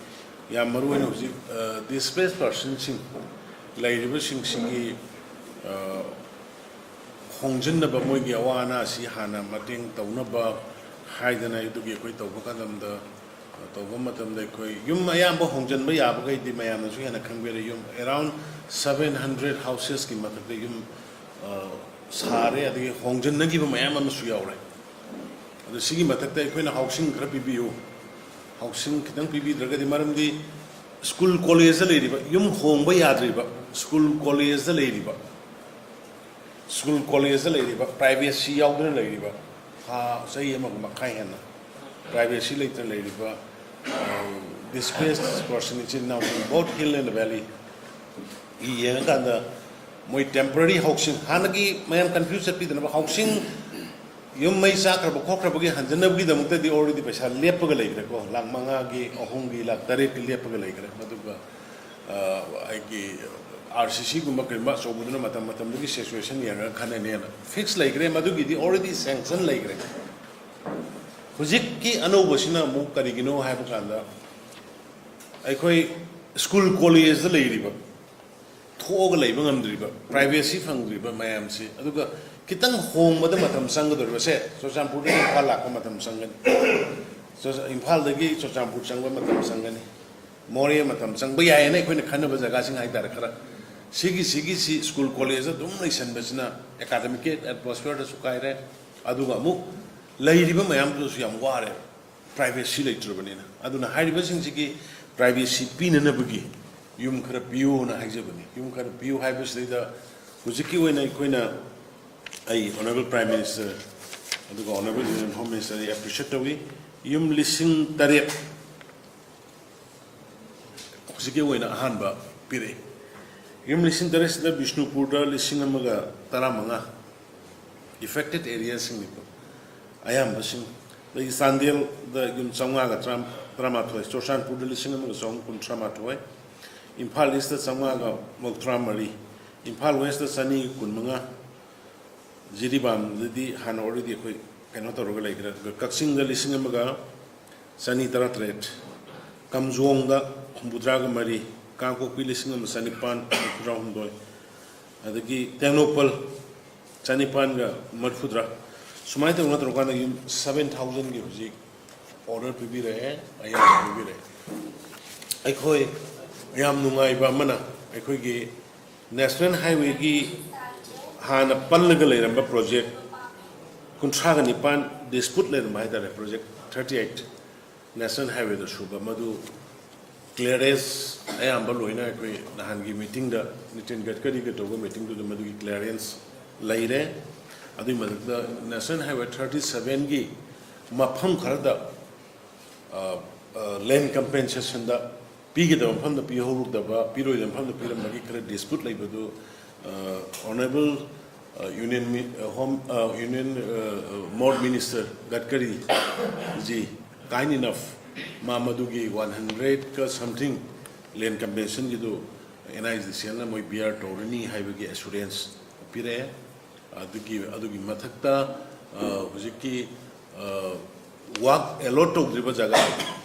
ꯌꯥꯝ ꯃꯔꯨ ꯑꯣꯏꯅ ꯍꯧꯖꯤꯛ, ꯑ, displaced personꯁꯤꯡ ꯂꯩꯔꯤꯕꯁꯤꯡꯁꯤꯒꯤ, ꯑ, ꯍꯣꯡꯖꯤꯟꯅꯕ, ꯃꯣꯏꯒꯤ ꯑꯋꯥ ꯑꯅꯥꯁꯤ ꯍꯥꯟꯅ ꯃꯇꯦꯡ ꯇꯧꯅꯕ ꯍꯥꯏꯗꯅ ꯑꯗꯨꯒꯤ ꯑꯩꯈꯣꯏ ꯇꯧꯕ ꯀꯥꯟꯗ, ꯇꯧꯕ ꯃꯇꯝꯗ ꯑꯩꯈꯣꯏ ꯌꯨꯝ ꯑꯌꯥꯝꯕ ꯍꯣꯡꯖꯤꯟꯕ ꯌꯥꯕꯈꯩꯗꯤ ꯃꯌꯥꯝꯅꯁꯨ ꯍꯦꯟꯅ ꯈꯪꯕꯤꯔꯦ꯫ ꯌꯨꯝ around seven hundred housesꯀꯤ ꯃꯊꯛꯇ ꯌꯨꯝ, ꯑ, ꯁꯥꯔꯦ, ꯑꯗꯒꯤ ꯍꯣꯡꯖꯤꯟꯅꯈꯤꯕ ꯃꯌꯥꯝ ꯑꯃꯁꯨ ꯌꯥꯎꯔꯦ꯫ ꯑꯗꯨ ꯁꯤꯒꯤ ꯃꯊꯛꯇ ꯑꯩꯈꯣꯏꯅ ꯍꯥꯎꯁꯤꯡ ꯈꯔ ꯄꯤꯕꯤꯌꯨ, ꯍꯥꯎꯁꯤꯡ ꯈꯤꯇꯪ ꯄꯤꯕꯤꯗ꯭ꯔꯒꯗꯤ, ꯃꯔꯝꯗꯤ ꯁ꯭ꯀꯨꯜ ꯀꯣꯂꯦꯖꯇ ꯂꯩꯔꯤꯕ, ꯌꯨꯝ ꯍꯣꯡꯕ ꯌꯥꯗ꯭ꯔꯤꯕ, ꯁ꯭ꯀꯨꯜ ꯀꯣꯂꯦꯖꯇ ꯂꯩꯔꯤꯕ, ꯁ꯭ꯀꯨꯜ ꯀꯣꯂꯦꯖꯇ ꯂꯩꯔꯤꯕ, ꯄ꯭ꯔꯥꯏꯚꯦꯁꯤ ꯌꯥꯎꯗꯅ ꯂꯩꯔꯤꯕ, ꯊꯥ ꯆꯍꯤ ꯑꯃꯒ ꯃꯈꯥꯏ ꯍꯦꯟꯅ ꯄ꯭ꯔꯥꯏꯚꯦꯁꯤ ꯂꯩꯇꯅ ꯂꯩꯔꯤꯕ ꯗꯤꯁꯄ꯭ꯂꯦꯁ ꯄꯔꯁꯟ ꯏꯆꯤꯟ ꯏꯅꯥꯎꯁꯤꯡ, both hill and valley ꯒꯤ ꯌꯦꯡꯉꯀꯥꯟꯗ, ꯃꯣꯏ ꯇꯦꯝꯄꯔꯔꯤ ꯍꯥꯎꯁꯤꯡ, ꯍꯥꯟꯅꯒꯤ ꯃꯌꯥꯝ ꯀꯟꯐ꯭ꯌꯨꯁ ꯆꯠꯄꯤꯗꯅꯕ, ꯍꯥꯎꯁꯤꯡ, ꯌꯨꯝ ꯃꯩ ꯆꯥꯈ꯭ꯔꯕ ꯈꯣꯠꯈ꯭ꯔꯕꯒꯤ ꯍꯟꯖꯅꯕꯒꯤꯗꯃꯛꯇꯗꯤ already ꯄꯩꯁꯥ ꯂꯦꯞꯄꯒ ꯂꯩꯈ꯭ꯔꯦꯀꯣ, ꯂꯥꯛ ꯃꯉꯥꯒꯤ, ꯑꯍꯨꯝꯒꯤ, ꯂꯥꯛ ꯇꯔꯦꯠꯀꯤ ꯂꯦꯞꯄꯒ ꯂꯩꯈ꯭ꯔꯦ꯫ ꯑꯗꯨꯒ ꯑ, ꯑꯩꯒꯤ ꯑꯥꯔ ꯁꯤ ꯁꯤꯒꯨꯝꯕ ꯀꯔꯤꯒꯨꯝꯕ ꯑꯆꯧꯕꯗꯨꯅ ꯃꯇꯝ ꯃꯇꯝꯗꯨꯒꯤ ꯁꯤꯆꯨꯋꯦꯁꯟ ꯌꯦꯡꯉꯒ ꯈꯟꯅꯅꯦꯅ ꯐꯤꯛꯁ ꯂꯩꯈ꯭ꯔꯦ, ꯃꯗꯨꯒꯤꯗꯤ already ꯁꯦꯡꯁꯟ ꯂꯩꯈ꯭ꯔꯦ꯫ ꯍꯧꯖꯤꯛꯀꯤ ꯑꯅꯧꯕꯁꯤꯅ ꯑꯃꯨꯛ ꯀꯔꯤꯒꯤꯅꯣ ꯍꯥꯏꯕ ꯀꯥꯟꯗ, ꯑꯩꯈꯣꯏ ꯁ꯭ꯀꯨꯜ ꯀꯣꯂꯦꯖꯇ ꯂꯩꯔꯤꯕ, ꯊꯣꯛꯑꯒ ꯂꯩꯕ ꯉꯝꯗ꯭ꯔꯤꯕ, ꯄ꯭ꯔꯥꯏꯚꯦꯁꯤ ꯐꯪꯗ꯭ꯔꯤꯕ ꯃꯌꯥꯝꯁꯤ, ꯑꯗꯨꯒ ꯈꯤꯇꯪ ꯍꯣꯡꯕꯗ ꯃꯇꯝ ꯆꯪꯒꯗꯧꯔꯤꯕ, ꯁꯦ, ꯆꯨꯔꯆꯥꯟꯄꯨꯔꯗꯒꯤ ꯏꯝꯐꯥꯜ ꯂꯥꯛꯄ ꯃꯇꯝ ꯆꯪꯒꯅꯤ, ꯆꯨꯔꯆꯥ-, ꯏꯝꯐꯥꯜꯗꯒꯤ ꯆꯨꯔꯆꯥꯟꯄꯨꯔ ꯆꯪꯕ ꯃꯇꯝ ꯆꯪꯒꯅꯤ, ꯃꯣꯔꯦ ꯃꯇꯝ ꯆꯪꯕ ꯌꯥꯏꯌꯦꯅ ꯑꯩꯈꯣꯏꯅ ꯈꯟꯅꯕ ꯖꯒꯥꯁꯤꯡ ꯍꯥꯏꯇꯥꯔꯦ꯫ ꯈꯔ ꯁꯤꯒꯤ, ꯁꯤꯒꯤꯁꯤ ꯁ꯭ꯀꯨꯜ ꯀꯣꯂꯦꯖ ꯑꯗꯨꯝ ꯂꯩꯁꯟꯕꯁꯤꯅ ꯑꯦꯀꯥꯗꯃꯤꯛꯀꯤ ꯑꯦꯠꯃꯣꯁꯐꯤꯌꯔꯗꯁꯨ ꯀꯥꯏꯔꯦ, ꯑꯗꯨꯒ ꯑꯃꯨꯛ ꯂꯩꯔꯤꯕ ꯃꯌꯥꯝꯗꯨꯗꯁꯨ ꯌꯥꯝ ꯋꯥꯔꯦ, ꯄ꯭ꯔꯥꯏꯚꯦꯁꯤ ꯂꯩꯇ꯭ꯔꯕꯅꯤꯅ꯫ ꯑꯗꯨꯅ ꯍꯥꯏꯔꯤꯕꯁꯤꯡꯁꯤꯒꯤ ꯄ꯭ꯔꯥꯏꯚꯦꯁꯤ ꯄꯤꯅꯅꯕꯒꯤ ꯌꯨꯝ ꯈꯔ ꯄꯤꯌꯨꯅ ꯍꯥꯏꯖꯕꯅꯤ꯫ ꯌꯨꯝ ꯈꯔ ꯄꯤꯌꯨ ꯍꯥꯏꯕꯁꯤꯗꯩꯗ ꯍꯧꯖꯤꯛꯀꯤ ꯑꯣꯏꯅ ꯑꯩꯈꯣꯏꯅ, ꯑꯩ Honourable Prime Minister ꯑꯗꯨꯒ Honourable Union Home Minister ꯑꯩ ꯑꯦꯄ꯭ꯔꯤꯁꯤꯌꯦꯠ ꯇꯧꯏ꯫ ꯌꯨꯝ ꯂꯤꯁꯤꯡ ꯇꯔꯦꯠ ꯍꯧꯖꯤꯛꯀꯤ ꯑꯣꯏꯅ ꯑꯍꯥꯟꯕ ꯄꯤꯔꯛꯏ꯫ ꯌꯨꯝ ꯂꯤꯁꯤꯡ ꯇꯔꯦꯠꯁꯤꯗ ꯕꯤꯁꯅꯨꯄꯨꯔꯗ ꯂꯤꯁꯤꯡ ꯑꯃꯒ ꯇꯔꯥꯃꯉꯥ, affected areaꯁꯤꯡꯅꯤꯀꯣ ꯑꯌꯥꯝꯕꯁꯤꯡ꯫ ꯑꯗꯒꯤ ꯆꯥꯟꯗꯦꯜꯗ ꯌꯨꯝ ꯆꯥꯝꯃꯉꯥꯒ ꯇꯔꯥ-, ꯇꯔꯥꯃꯥꯊꯣꯏ, ꯆꯨꯔꯆꯥꯟꯄꯨꯔꯗ ꯂꯤꯁꯤꯡ ꯑꯃꯒ ꯆꯍꯨꯝ ꯀꯨꯟꯊ꯭ꯔꯥ ꯃꯥꯊꯣꯏ, ꯏꯝꯐꯥꯜ ꯏꯁꯇ ꯆꯥꯝꯃꯉꯥꯒ ꯃꯧꯗ꯭ꯔꯥ ꯃꯔꯤ, ꯏꯝꯐꯥꯜ ꯋꯦꯁꯇ ꯆꯅꯤ ꯀꯨꯟꯃꯉꯥ, ꯖꯤꯔꯤꯕꯥꯝꯗꯗꯤ ꯍꯥꯟꯅ already ꯑꯩꯈꯣꯏ ꯀꯩꯅꯣ ꯇꯧꯔꯒ ꯂꯩꯈ꯭ꯔꯦ꯫ ꯑꯗꯨꯒ ꯀꯛꯆꯤꯡꯗ ꯂꯤꯁꯤꯡ ꯑꯃꯒ ꯆꯅꯤ ꯇꯔꯥꯇꯔꯦꯠ, ꯀꯥꯝꯖꯣꯡꯗ ꯍꯨꯝꯐꯨꯇꯔꯥꯒ ꯃꯔꯤ, ꯀꯥꯡꯄꯣꯛꯄꯤ ꯂꯤꯁꯤꯡ ꯑꯃ ꯆꯅꯤꯄꯥꯟ ꯃꯔꯤꯐꯨꯇꯔꯥꯍꯨꯝꯗꯣꯏ, ꯑꯗꯒꯤ ꯇꯦꯡꯅꯧꯄꯜ ꯆꯅꯤꯄꯥꯟꯒ ꯃꯔꯤꯐꯨꯇꯔꯥ꯫ ꯁꯨꯃꯥꯏꯅ ꯇꯧꯅ ꯇꯧꯔꯀꯥꯟꯗ ꯌꯨꯝ seven thousandꯒꯤ ꯍꯧꯖꯤꯛ order ꯄꯤꯕꯤꯔꯛꯑꯦ, ꯑꯌꯥꯕ ꯄꯤꯕꯤꯔꯛꯑꯦ꯫ ꯑꯩꯈꯣꯏ ꯌꯥꯝ ꯅꯨꯡꯉꯥꯏꯕ ꯑꯃꯅ, ꯑꯩꯈꯣꯏꯒꯤ National Highwayꯒꯤ ꯍꯥꯟꯅ ꯄꯜꯂꯒ ꯂꯩꯔꯝꯕ project ꯀꯨꯟꯊ꯭ꯔꯥꯒ ꯅꯤꯄꯥꯟ dispute ꯂꯩꯔꯝꯕ ꯍꯥꯏꯇꯥꯔꯦ, project thirty eight National Highwayꯗ ꯁꯨꯕ, ꯃꯗꯨ clearance ꯑꯌꯥꯝꯕ ꯂꯣꯏꯅ ꯑꯩꯈꯣꯏ ꯅꯍꯥꯟꯒꯤ meetingꯗ ꯅꯤꯇꯤꯟ ꯒꯗꯀꯔꯤꯒ ꯇꯧꯕ meetingꯗꯨꯗ ꯃꯗꯨꯒꯤ clearance ꯂꯩꯔꯦ꯫ ꯑꯗꯨꯒꯤ ꯃꯊꯛꯇ National Highway thirty sevenꯒꯤ ꯃꯐꯝ ꯈꯔꯗ land compensationꯗ ꯄꯤꯒꯗꯕ ꯃꯐꯝꯗ ꯄꯤꯍꯧꯔꯨꯗꯕ, ꯄꯤꯔꯣꯏꯗꯕ ꯃꯐꯝꯗ ꯄꯤꯔꯝꯕꯒꯤ ꯈꯔ dispute ꯂꯩꯕꯗꯨ Honourable Union Home Union MoT Minister ꯒꯗꯀꯔꯤꯖꯤ kind enough ꯃꯥ ꯃꯗꯨꯒꯤ one hundredꯀ something land compensationꯒꯤꯗꯨ NHIDCLꯅ ꯃꯣꯏ bear ꯇꯧꯔꯅꯤ ꯍꯥꯏꯕꯒꯤ assurance ꯄꯤꯔꯛꯑꯦ꯫ ꯑꯗꯨꯒꯤ ꯑꯗꯨꯒꯤ ꯃꯊꯛꯇ ꯍꯧꯖꯤꯛꯀꯤ work allot ꯇꯧꯗ꯭ꯔꯤꯕ ꯖꯒꯥ,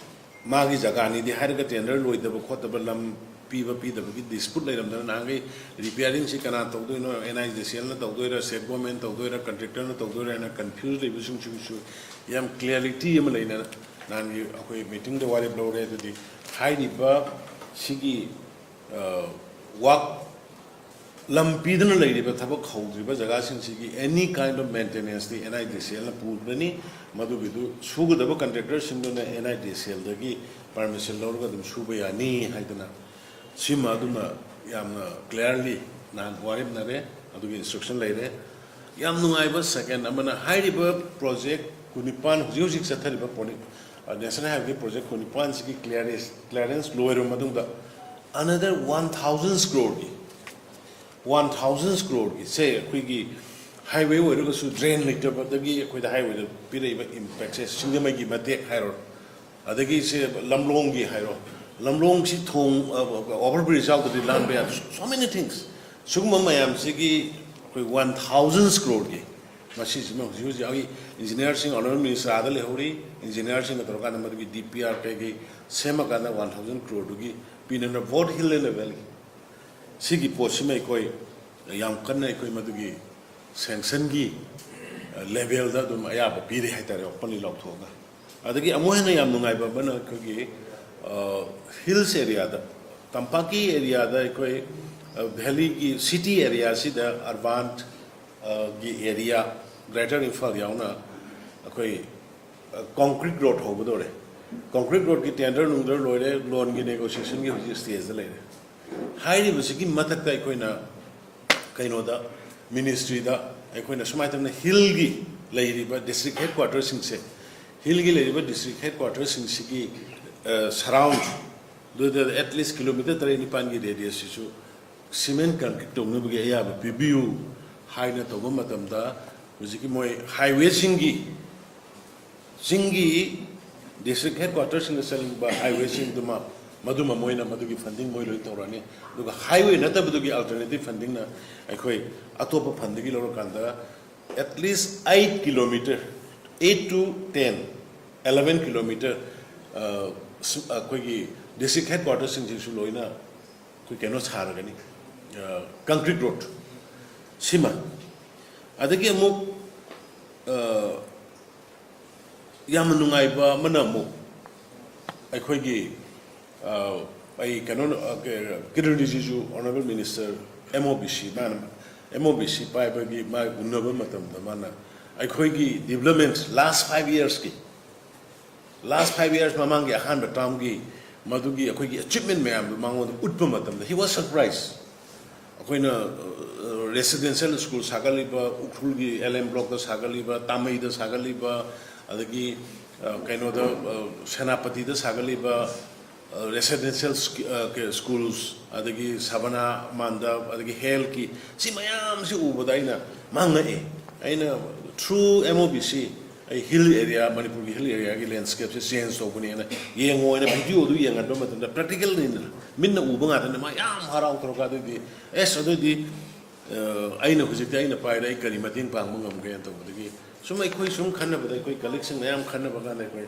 ꯃꯥꯒꯤ ꯖꯒꯥꯅꯤꯗꯤ ꯍꯥꯏꯔꯒ tender ꯂꯣꯏꯗꯕ ꯈꯣꯠꯇꯕ, ꯂꯝ ꯄꯤꯕ ꯄꯤꯗꯕꯒꯤ dispute ꯂꯩꯔꯝꯗꯅ ꯅꯍꯥꯟꯈꯩ repairingꯁꯤ ꯀꯅꯥ ꯇꯧꯗꯣꯏꯅꯣ, NHIDCLꯅ ꯇꯧꯗꯣꯏꯔꯥ, state government ꯇꯧꯗꯣꯏꯔꯥ, contractorꯅ ꯇꯧꯗꯣꯏꯔꯥ ꯍꯥꯏꯅ confuse ꯂꯩꯕꯁꯤꯡꯁꯤꯒꯤꯁꯨ ꯌꯥꯝ clarity ꯑꯃ ꯂꯩꯅ ꯅꯍꯥꯟꯒꯤ ꯑꯩꯈꯣꯏ meetingꯗ ꯋꯥꯔꯦꯞ ꯂꯧꯔꯦ꯫ ꯑꯗꯨꯗꯤ ꯍꯥꯏꯔꯤꯕ ꯁꯤꯒꯤ work ꯂꯝ ꯄꯤꯗꯨꯅ ꯂꯩꯔꯤꯕ ꯊꯕꯛ ꯍꯧꯗ꯭ꯔꯤꯕ ꯖꯒꯥꯁꯤꯡꯁꯤꯒꯤ any kind of maintenanceꯇꯤ NHIDCLꯅ ꯄꯨꯒꯅꯤ꯫ ꯃꯗꯨꯒꯤꯗꯨ ꯁꯨꯒꯗꯕ contractorꯁꯤꯡꯗꯨꯅ NHIDCLꯗꯒꯤ permission ꯂꯧꯔꯒ ꯑꯗꯨꯝ ꯁꯨꯕ ꯌꯥꯅꯤ ꯍꯥꯏꯗꯅ ꯁꯤꯃ ꯑꯗꯨꯃ ꯌꯥꯝꯅ clearly ꯅꯍꯥꯟ ꯋꯥꯔꯦꯞꯅꯔꯦ꯫ ꯑꯗꯨꯒꯤ instruction ꯂꯩꯔꯦ꯫ ꯌꯥꯝ ꯅꯨꯡꯉꯥꯏꯕ second ꯑꯃꯅ, ꯍꯥꯏꯔꯤꯕ project ꯀꯨꯟꯅꯤꯄꯥꯟ, ꯍꯧꯖꯤꯛ ꯍꯧꯖꯤꯛ ꯆꯠꯊꯔꯤꯕ ꯄ꯭ꯔꯣꯅꯤ-, National Highway project ꯀꯨꯟꯅꯤꯄꯥꯟꯁꯤꯒꯤ clearance, clearance ꯂꯣꯏꯔꯕ ꯃꯇꯨꯡꯗ another one thousand crore ꯒꯤ, one thousand crore ꯒꯤ ꯁꯦ ꯑꯩꯈꯣꯏꯒꯤ highway ꯑꯣꯏꯔꯒꯁꯨ drain ꯂꯩꯇꯕꯗꯒꯤ ꯑꯩꯈꯣꯏꯗ highwayꯗ ꯄꯤꯔꯛꯏꯕ impactꯁꯦ, ꯁꯤꯡꯖꯃꯩꯒꯤ ꯃꯇꯦꯛ ꯍꯥꯏꯔꯣ, ꯑꯗꯒꯤ ꯁꯦ ꯂꯝꯂꯣꯡꯒꯤ ꯍꯥꯏꯔꯣ, ꯂꯝꯂꯣꯡꯁꯤ ꯊꯣꯡ, over bridge ꯌꯥꯎꯗ꯭ꯔꯗꯤ ꯂꯥꯟꯕ ꯌꯥꯗꯦ, so many things꯫ ꯁꯤꯒꯨꯝꯕ ꯃꯌꯥꯝꯁꯤꯒꯤ ꯑꯩꯈꯣꯏ one thousand crore ꯒꯤ ꯃꯁꯤꯁꯤꯃ ꯍꯧꯖꯤꯛ ꯍꯧꯖꯤꯛ ꯑꯩꯒꯤ engineerꯁꯤꯡ Honourable Minister ꯑꯥꯗ ꯂꯩꯍꯧꯔꯤ, engineerꯁꯤꯡꯒ ꯇꯧꯔꯀꯥꯟꯗ ꯃꯗꯨꯒꯤ DPR ꯀꯩꯀꯩ ꯁꯦꯝꯃꯀꯥꯟꯗ one thousand crore ꯗꯨꯒꯤ ꯄꯤꯅꯅꯕ both hill and valley꯫ ꯁꯤꯒꯤ ꯄꯣꯠꯁꯤꯃ ꯑꯩꯈꯣꯏ ꯌꯥꯝ ꯀꯟꯅ ꯑꯩꯈꯣꯏ ꯃꯗꯨꯒꯤ sanctionꯒꯤ levelꯗ ꯑꯗꯨꯝ ꯑꯌꯥꯕ ꯄꯤꯔꯦ ꯍꯥꯏꯇꯥꯔꯦ, openly ꯂꯥꯎꯊꯣꯛꯑꯒ꯫ ꯑꯗꯒꯤ ꯑꯃꯨꯛ ꯍꯦꯟꯅ ꯌꯥꯝ ꯅꯨꯡꯉꯥꯏꯕ ꯑꯃꯅ ꯑꯩꯈꯣꯏꯒꯤ hills areaꯗ, ꯇꯝꯄꯥꯛꯀꯤ areaꯗ ꯑꯩꯈꯣꯏ valleyꯒꯤ city areaꯁꯤꯗ urban ꯒꯤ area Greater Imphal ꯌꯥꯎꯅ ꯑꯩꯈꯣꯏ concrete road ꯍꯧꯒꯗꯧꯔꯦ꯫ Concrete roadꯀꯤ tender ꯅꯨꯡꯗꯔ ꯂꯣꯏꯔꯦ, loanꯒꯤ negotiationꯒꯤ ꯍꯧꯖꯤꯛ stageꯇ ꯂꯩꯔꯦ꯫ ꯍꯥꯏꯔꯤꯕꯁꯤꯒꯤ ꯃꯊꯛꯇ ꯑꯩꯈꯣꯏꯅ ꯀꯩꯅꯣꯗ, ministryꯗ ꯑꯩꯈꯣꯏꯅ ꯁꯨꯃꯥꯏꯅ ꯇꯧꯅ hillꯒꯤ ꯂꯩꯔꯤꯕ district headquarterꯁꯤꯡꯁꯦ, hillꯒꯤ ꯂꯩꯔꯤꯕ district headquarterꯁꯤꯡꯁꯤꯒꯤ surround ꯑꯗꯨꯗ at least kilometre ꯇꯔꯦꯠ ꯅꯤꯄꯥꯜꯒꯤ radiusꯁꯤꯁꯨ cement concrete ꯇꯧꯅꯕꯒꯤ ꯑꯌꯥꯕ ꯄꯤꯕꯤꯌꯨ ꯍꯥꯏꯅ ꯇꯧꯕ ꯃꯇꯝꯗ, ꯍꯧꯖꯤꯛꯀꯤ ꯃꯣꯏ highwayꯁꯤꯡꯒꯤ, ꯆꯤꯡꯒꯤ district headquarterꯁꯤꯡꯗ ꯆꯠꯂꯤꯕ highwayꯁꯤꯡꯗꯨꯃ, ꯃꯗꯨꯃ ꯃꯣꯏꯅ ꯃꯗꯨꯒꯤ funding ꯃꯣꯏ ꯂꯣꯏ ꯇꯧꯔꯅꯤ꯫ ꯑꯗꯨꯒ highway ꯅꯠꯇꯕꯗꯨꯒꯤ alternative fundingꯅ ꯑꯩꯈꯣꯏ ꯑꯇꯣꯞꯄ fundꯗꯒꯤ ꯂꯧꯔꯀꯥꯟꯗ at least eight kilometre, eight to ten, eleven kilometre, ꯑ, ꯁꯨ-, ꯑꯩꯈꯣꯏꯒꯤ district headquarterꯁꯤꯡꯁꯤꯁꯨ ꯂꯣꯏꯅ ꯑꯩꯈꯣꯏ ꯀꯩꯅꯣ ꯁꯥꯔꯒꯅꯤ, ꯑ, concrete road ꯁꯤꯃ꯫ ꯑꯗꯒꯤ ꯑꯃꯨꯛ, ꯑ, ꯌꯥꯝꯅ ꯅꯨꯡꯉꯥꯏꯕ ꯑꯃꯅ ꯑꯃꯨꯛ ꯑꯩꯈꯣꯏꯒꯤ, ꯑ, ꯑꯩ ꯀꯩꯅꯣ, ꯑ, ꯀ-, ꯀꯤꯔꯟ ꯔꯤꯖꯤꯖꯨ, honourable minister, MOBC, ꯃꯥꯅ MOBC ꯄꯥꯏꯕꯒꯤ ꯃꯥ ꯎꯅꯕ ꯃꯇꯝꯗ ꯃꯥꯅ ꯑꯩꯈꯣꯏꯒꯤ development last five yearsꯀꯤ, last five years ꯃꯃꯥꯡꯒꯤ ꯑꯍꯥꯟꯕ termꯒꯤ ꯃꯗꯨꯒꯤ ꯑꯩꯈꯣꯏꯒꯤ achievement ꯃꯌꯥꯝꯗꯨ ꯃꯉꯣꯟꯗ ꯎꯠꯄ ꯃꯇꯝꯗ he was surprised꯫ ꯑꯩꯈꯣꯏꯅ, ꯑ, residential school ꯁꯥꯒꯠꯂꯤꯕ, ꯎꯈ꯭ꯔꯨꯜꯒꯤ LM blockꯇ ꯁꯥꯒꯠꯂꯤꯕ, ꯇꯥꯃꯩꯗ ꯁꯥꯒꯠꯂꯤꯕ, ꯑꯗꯒꯤ, ꯑ, ꯀꯩꯅꯣꯗ, ꯑ, ꯁꯦꯅꯥꯄꯇꯤꯗ ꯁꯥꯒꯠꯂꯤꯕ, ꯑ, residential ꯁ꯭ꯀꯤ-, ꯑ, ꯀ-, schools, ꯑꯗꯒꯤ ꯁꯕꯅꯥ ꯃꯥꯟꯗꯞ, ꯑꯗꯒꯤ healthꯀꯤ, ꯁꯤ ꯃꯌꯥꯝꯁꯤ ꯎꯕꯗ ꯑꯩꯅ ꯃꯥꯡꯉꯛꯑꯦ꯫ ꯑꯩꯅ through MOBC ꯑꯩ hill area, ꯃꯅꯤꯄꯨꯔꯒꯤ hill areaꯒꯤ landscapeꯁꯦ change ꯇꯧꯕꯅꯦꯅ ꯌꯦꯡꯉꯣ ꯍꯥꯏꯅ videoꯗꯨ ꯌꯦꯡꯍꯟꯕ ꯃꯇꯝꯗ practicalꯅꯤꯗꯅ, ꯃꯤꯠꯅ ꯎꯕ ꯉꯥꯛꯇꯅꯤ꯫ ꯃꯥ ꯌꯥꯝ ꯍꯔꯥꯎꯊꯣꯔꯛꯄ꯫ ꯑꯗꯨꯗꯤ, ꯑꯦꯁ, ꯑꯗꯨꯗꯤ, ꯑ, ꯑꯩꯅ ꯍꯧꯖꯤꯛꯇꯤ ꯑꯩꯅ ꯄꯥꯏꯔꯦ, ꯑꯩ ꯀꯔꯤ ꯃꯇꯦꯡ ꯄꯥꯡꯕ ꯉꯝꯒꯦꯅ ꯇꯧꯕꯗꯒꯤ ꯁꯨꯝ ꯑꯩꯈꯣꯏ ꯁꯨꯝ ꯈꯟꯅꯕꯗ, ꯑꯩꯈꯣꯏ colleagueꯁꯤꯡ ꯃꯌꯥꯝ ꯈꯟꯅꯕ ꯀꯥꯟꯗ ꯑꯩꯈꯣꯏ,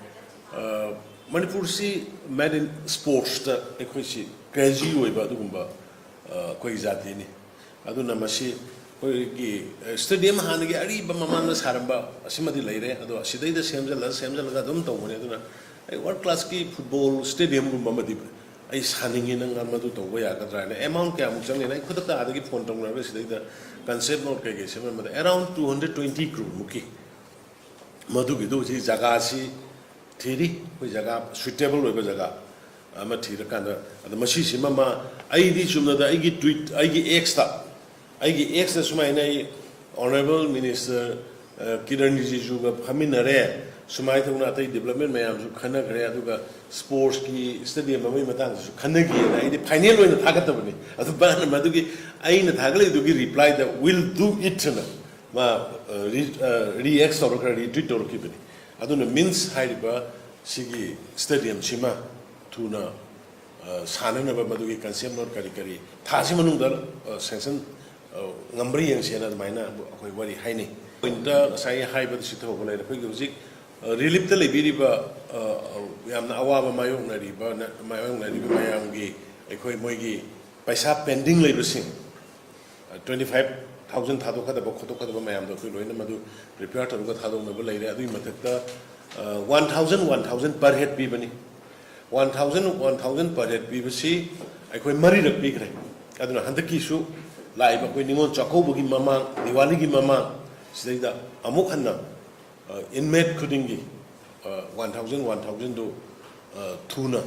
ꯑ, ꯃꯅꯤꯄꯨꯔꯁꯤ ꯃꯦꯠ ꯏꯟ ꯁ꯭ꯄꯣꯔꯠꯁꯇ ꯑꯩꯈꯣꯏꯁꯤ crazy ꯑꯣꯏꯕ ꯑꯗꯨꯒꯨꯝꯕ, ꯑ, ꯑꯩꯈꯣꯏ ꯖꯥꯇꯤꯅꯤ꯫ ꯑꯗꯨꯅ ꯃꯁꯤ ꯑꯩꯈꯣꯏꯒꯤ, ꯑ, stadium ꯍꯥꯟꯅꯒꯤ ꯑꯔꯤꯕ ꯃꯃꯥꯡꯗ ꯁꯥꯔꯝꯕ ꯑꯁꯤꯃꯗꯤ ꯂꯩꯔꯦ, ꯑꯗꯣ ꯑꯁꯤꯗꯩꯗ ꯁꯦꯝꯖꯜꯂ ꯁꯦꯝꯖꯜꯂꯒ ꯑꯗꯨꯝ ꯇꯧꯕꯅꯦ꯫ ꯑꯗꯨꯅ ꯑꯩ world classꯀꯤ football stadiumꯒꯨꯝꯕ ꯑꯃꯗꯤ ꯑꯩ ꯁꯥꯅꯤꯡꯉꯤ, ꯅꯪ ꯃꯗꯨ ꯇꯧꯕ ꯌꯥꯒꯗ꯭ꯔꯥ ꯍꯥꯏꯅ꯫ ꯑꯦꯃꯥꯎꯟ ꯀꯌꯥꯃꯨꯛ ꯆꯪꯒꯦꯅ ꯑꯩ ꯈꯨꯗꯛꯇ ꯑꯥꯗꯒꯤ ꯐꯣꯟ ꯇꯧꯅꯔꯒ ꯁꯤꯗꯩꯗ ꯀꯟꯁꯦꯞ ꯅꯣꯠ ꯀꯩꯀꯩ ꯁꯦꯝꯃꯟꯕꯗ around two hundred twenty crore ꯃꯨꯛꯀꯤ ꯃꯗꯨꯒꯤꯗꯨ ꯍꯧꯖꯤꯛ ꯖꯒꯥꯁꯤ ꯊꯤꯔꯤ꯫ ꯑꯩꯈꯣꯏ ꯖꯒꯥ ꯁꯨꯏꯇꯦꯕꯜ ꯑꯣꯏꯕ ꯖꯒꯥ ꯑꯃ ꯊꯤꯔꯀꯥꯟꯗ, ꯑꯗ ꯃꯁꯤꯁꯤꯃ ꯃꯥ, ꯑꯩꯗꯤ ꯆꯨꯝꯅꯗ ꯑꯩꯒꯤ ꯇ꯭ꯋꯤꯠ, ꯑꯩꯒꯤ ꯑꯦꯛꯁꯇ, ꯑꯩꯒꯤ ꯑꯦꯛꯁꯇ ꯁꯨꯃꯥꯏꯅ ꯑꯩ ꯑꯣꯅꯔꯦꯕꯜ ꯃꯤꯅꯤꯁꯇꯔ ꯀꯤꯔꯟ ꯔꯤꯖꯤꯖꯨꯒ ꯐꯝꯃꯤꯟꯅꯔꯦ, ꯁꯨꯃꯥꯏꯅ ꯇꯧꯅ ꯑꯇꯩ ꯗꯤꯕꯂꯞꯃꯦꯟ ꯃꯌꯥꯝꯁꯨ ꯈꯟꯅꯈ꯭ꯔꯦ, ꯑꯗꯨꯒ ꯁ꯭ꯄꯣꯔꯠꯁꯀꯤ ꯁ꯭ꯇꯦꯗꯤꯌꯝ ꯑꯃꯒꯤ ꯃꯇꯥꯡꯗꯁꯨ ꯈꯟꯅꯈꯤꯑꯅ ꯑꯩꯗꯤ ꯐꯥꯏꯅꯦꯜ ꯑꯣꯏꯅ ꯊꯥꯒꯠꯇꯕꯅꯤ꯫ ꯑꯗꯨ ꯃꯥꯅ ꯃꯗꯨꯒꯤ ꯑꯩꯅ ꯊꯥꯒꯠꯂꯤꯗꯨꯒꯤ ꯔꯤꯄ꯭ꯂꯥꯏꯗ "will do it" ꯑꯅ ꯃꯥ ꯔꯤꯑꯦꯛꯁ ꯇꯧꯔꯛꯈ꯭ꯔ ꯔꯤꯇ꯭ꯋꯤꯠ ꯇꯧꯔꯛꯈꯤꯕꯅꯤ꯫ ꯑꯗꯨꯅ ꯃꯤꯟꯁ ꯍꯥꯏꯔꯤꯕ ꯁꯤꯒꯤ ꯁ꯭ꯇꯦꯗꯤꯌꯝꯁꯤꯃ ꯊꯨꯅ ꯁꯥꯟꯅꯅꯕ ꯃꯗꯨꯒꯤ ꯀꯟꯁꯦꯞ ꯅꯣꯠ ꯀꯔꯤ ꯀꯔꯤ ꯊꯥꯁꯤ ꯃꯅꯨꯡꯗ ꯁꯦꯡꯁꯟ ꯉꯝꯕ꯭ꯔꯥ ꯌꯦꯡꯁꯦꯅ ꯑꯗꯨꯃꯥꯏꯅ ꯑꯩꯈꯣꯏ ꯋꯥꯔꯤ ꯍꯥꯏꯅꯩ꯫ ꯄꯣꯏꯟꯠꯇ ꯉꯁꯥꯏ ꯍꯥꯏꯕꯗ ꯁꯤ ꯊꯧꯕ ꯂꯩꯔꯦ꯫ ꯑꯩꯈꯣꯏꯒꯤ ꯍꯧꯖꯤꯛ ꯔꯤꯂꯤꯞꯇ ꯂꯩꯕꯤꯔꯤꯕ, ꯌꯥꯝꯅ ꯑꯋꯥꯕ ꯃꯥꯌꯣꯛꯅꯔꯤꯕ, ꯃꯥꯌꯣꯛꯅꯔꯤꯕ ꯃꯌꯥꯝꯒꯤ ꯑꯩꯈꯣꯏ ꯃꯣꯏꯒꯤ ꯄꯩꯁꯥ ꯄꯦꯟꯗꯤꯡ ꯂꯩꯕꯁꯤꯡ, twenty five thousand ꯊꯥꯗꯣꯛꯀꯗꯕ ꯈꯣꯠꯇꯣꯛꯀꯗꯕ ꯃꯌꯥꯝꯗꯣ ꯑꯩꯈꯣꯏ ꯂꯣꯏꯅ ꯃꯗꯨ ꯄ꯭ꯔꯤꯄꯦꯌꯔ ꯇꯧꯔꯒ ꯊꯥꯗꯣꯛꯅꯕ ꯂꯩꯔꯦ꯫ ꯑꯗꯨꯒꯤ ꯃꯊꯛꯇ one thousand, one thousand per head ꯄꯤꯕꯅꯤ꯫ One thousand, one thousand per head ꯄꯤꯕꯁꯤ ꯑꯩꯈꯣꯏ ꯃꯔꯤꯔꯛ ꯄꯤꯈ꯭ꯔꯦ꯫ ꯑꯗꯨꯅ ꯍꯟꯗꯛꯀꯤꯁꯨ ꯂꯥꯛꯏꯕ ꯑꯩꯈꯣꯏ ꯅꯤꯉꯣꯜ ꯆꯥꯛꯀꯧꯕꯒꯤ ꯃꯃꯥꯡ, ꯗꯤꯋꯥꯂꯤꯒꯤ ꯃꯃꯥꯡ ꯁꯤꯗꯩꯗ ꯑꯃꯨꯛ ꯍꯟꯅ ꯏꯟꯃꯦꯠ ꯈꯨꯗꯤꯡꯒꯤ one thousand, one thousandꯗꯨ ꯊꯨꯅ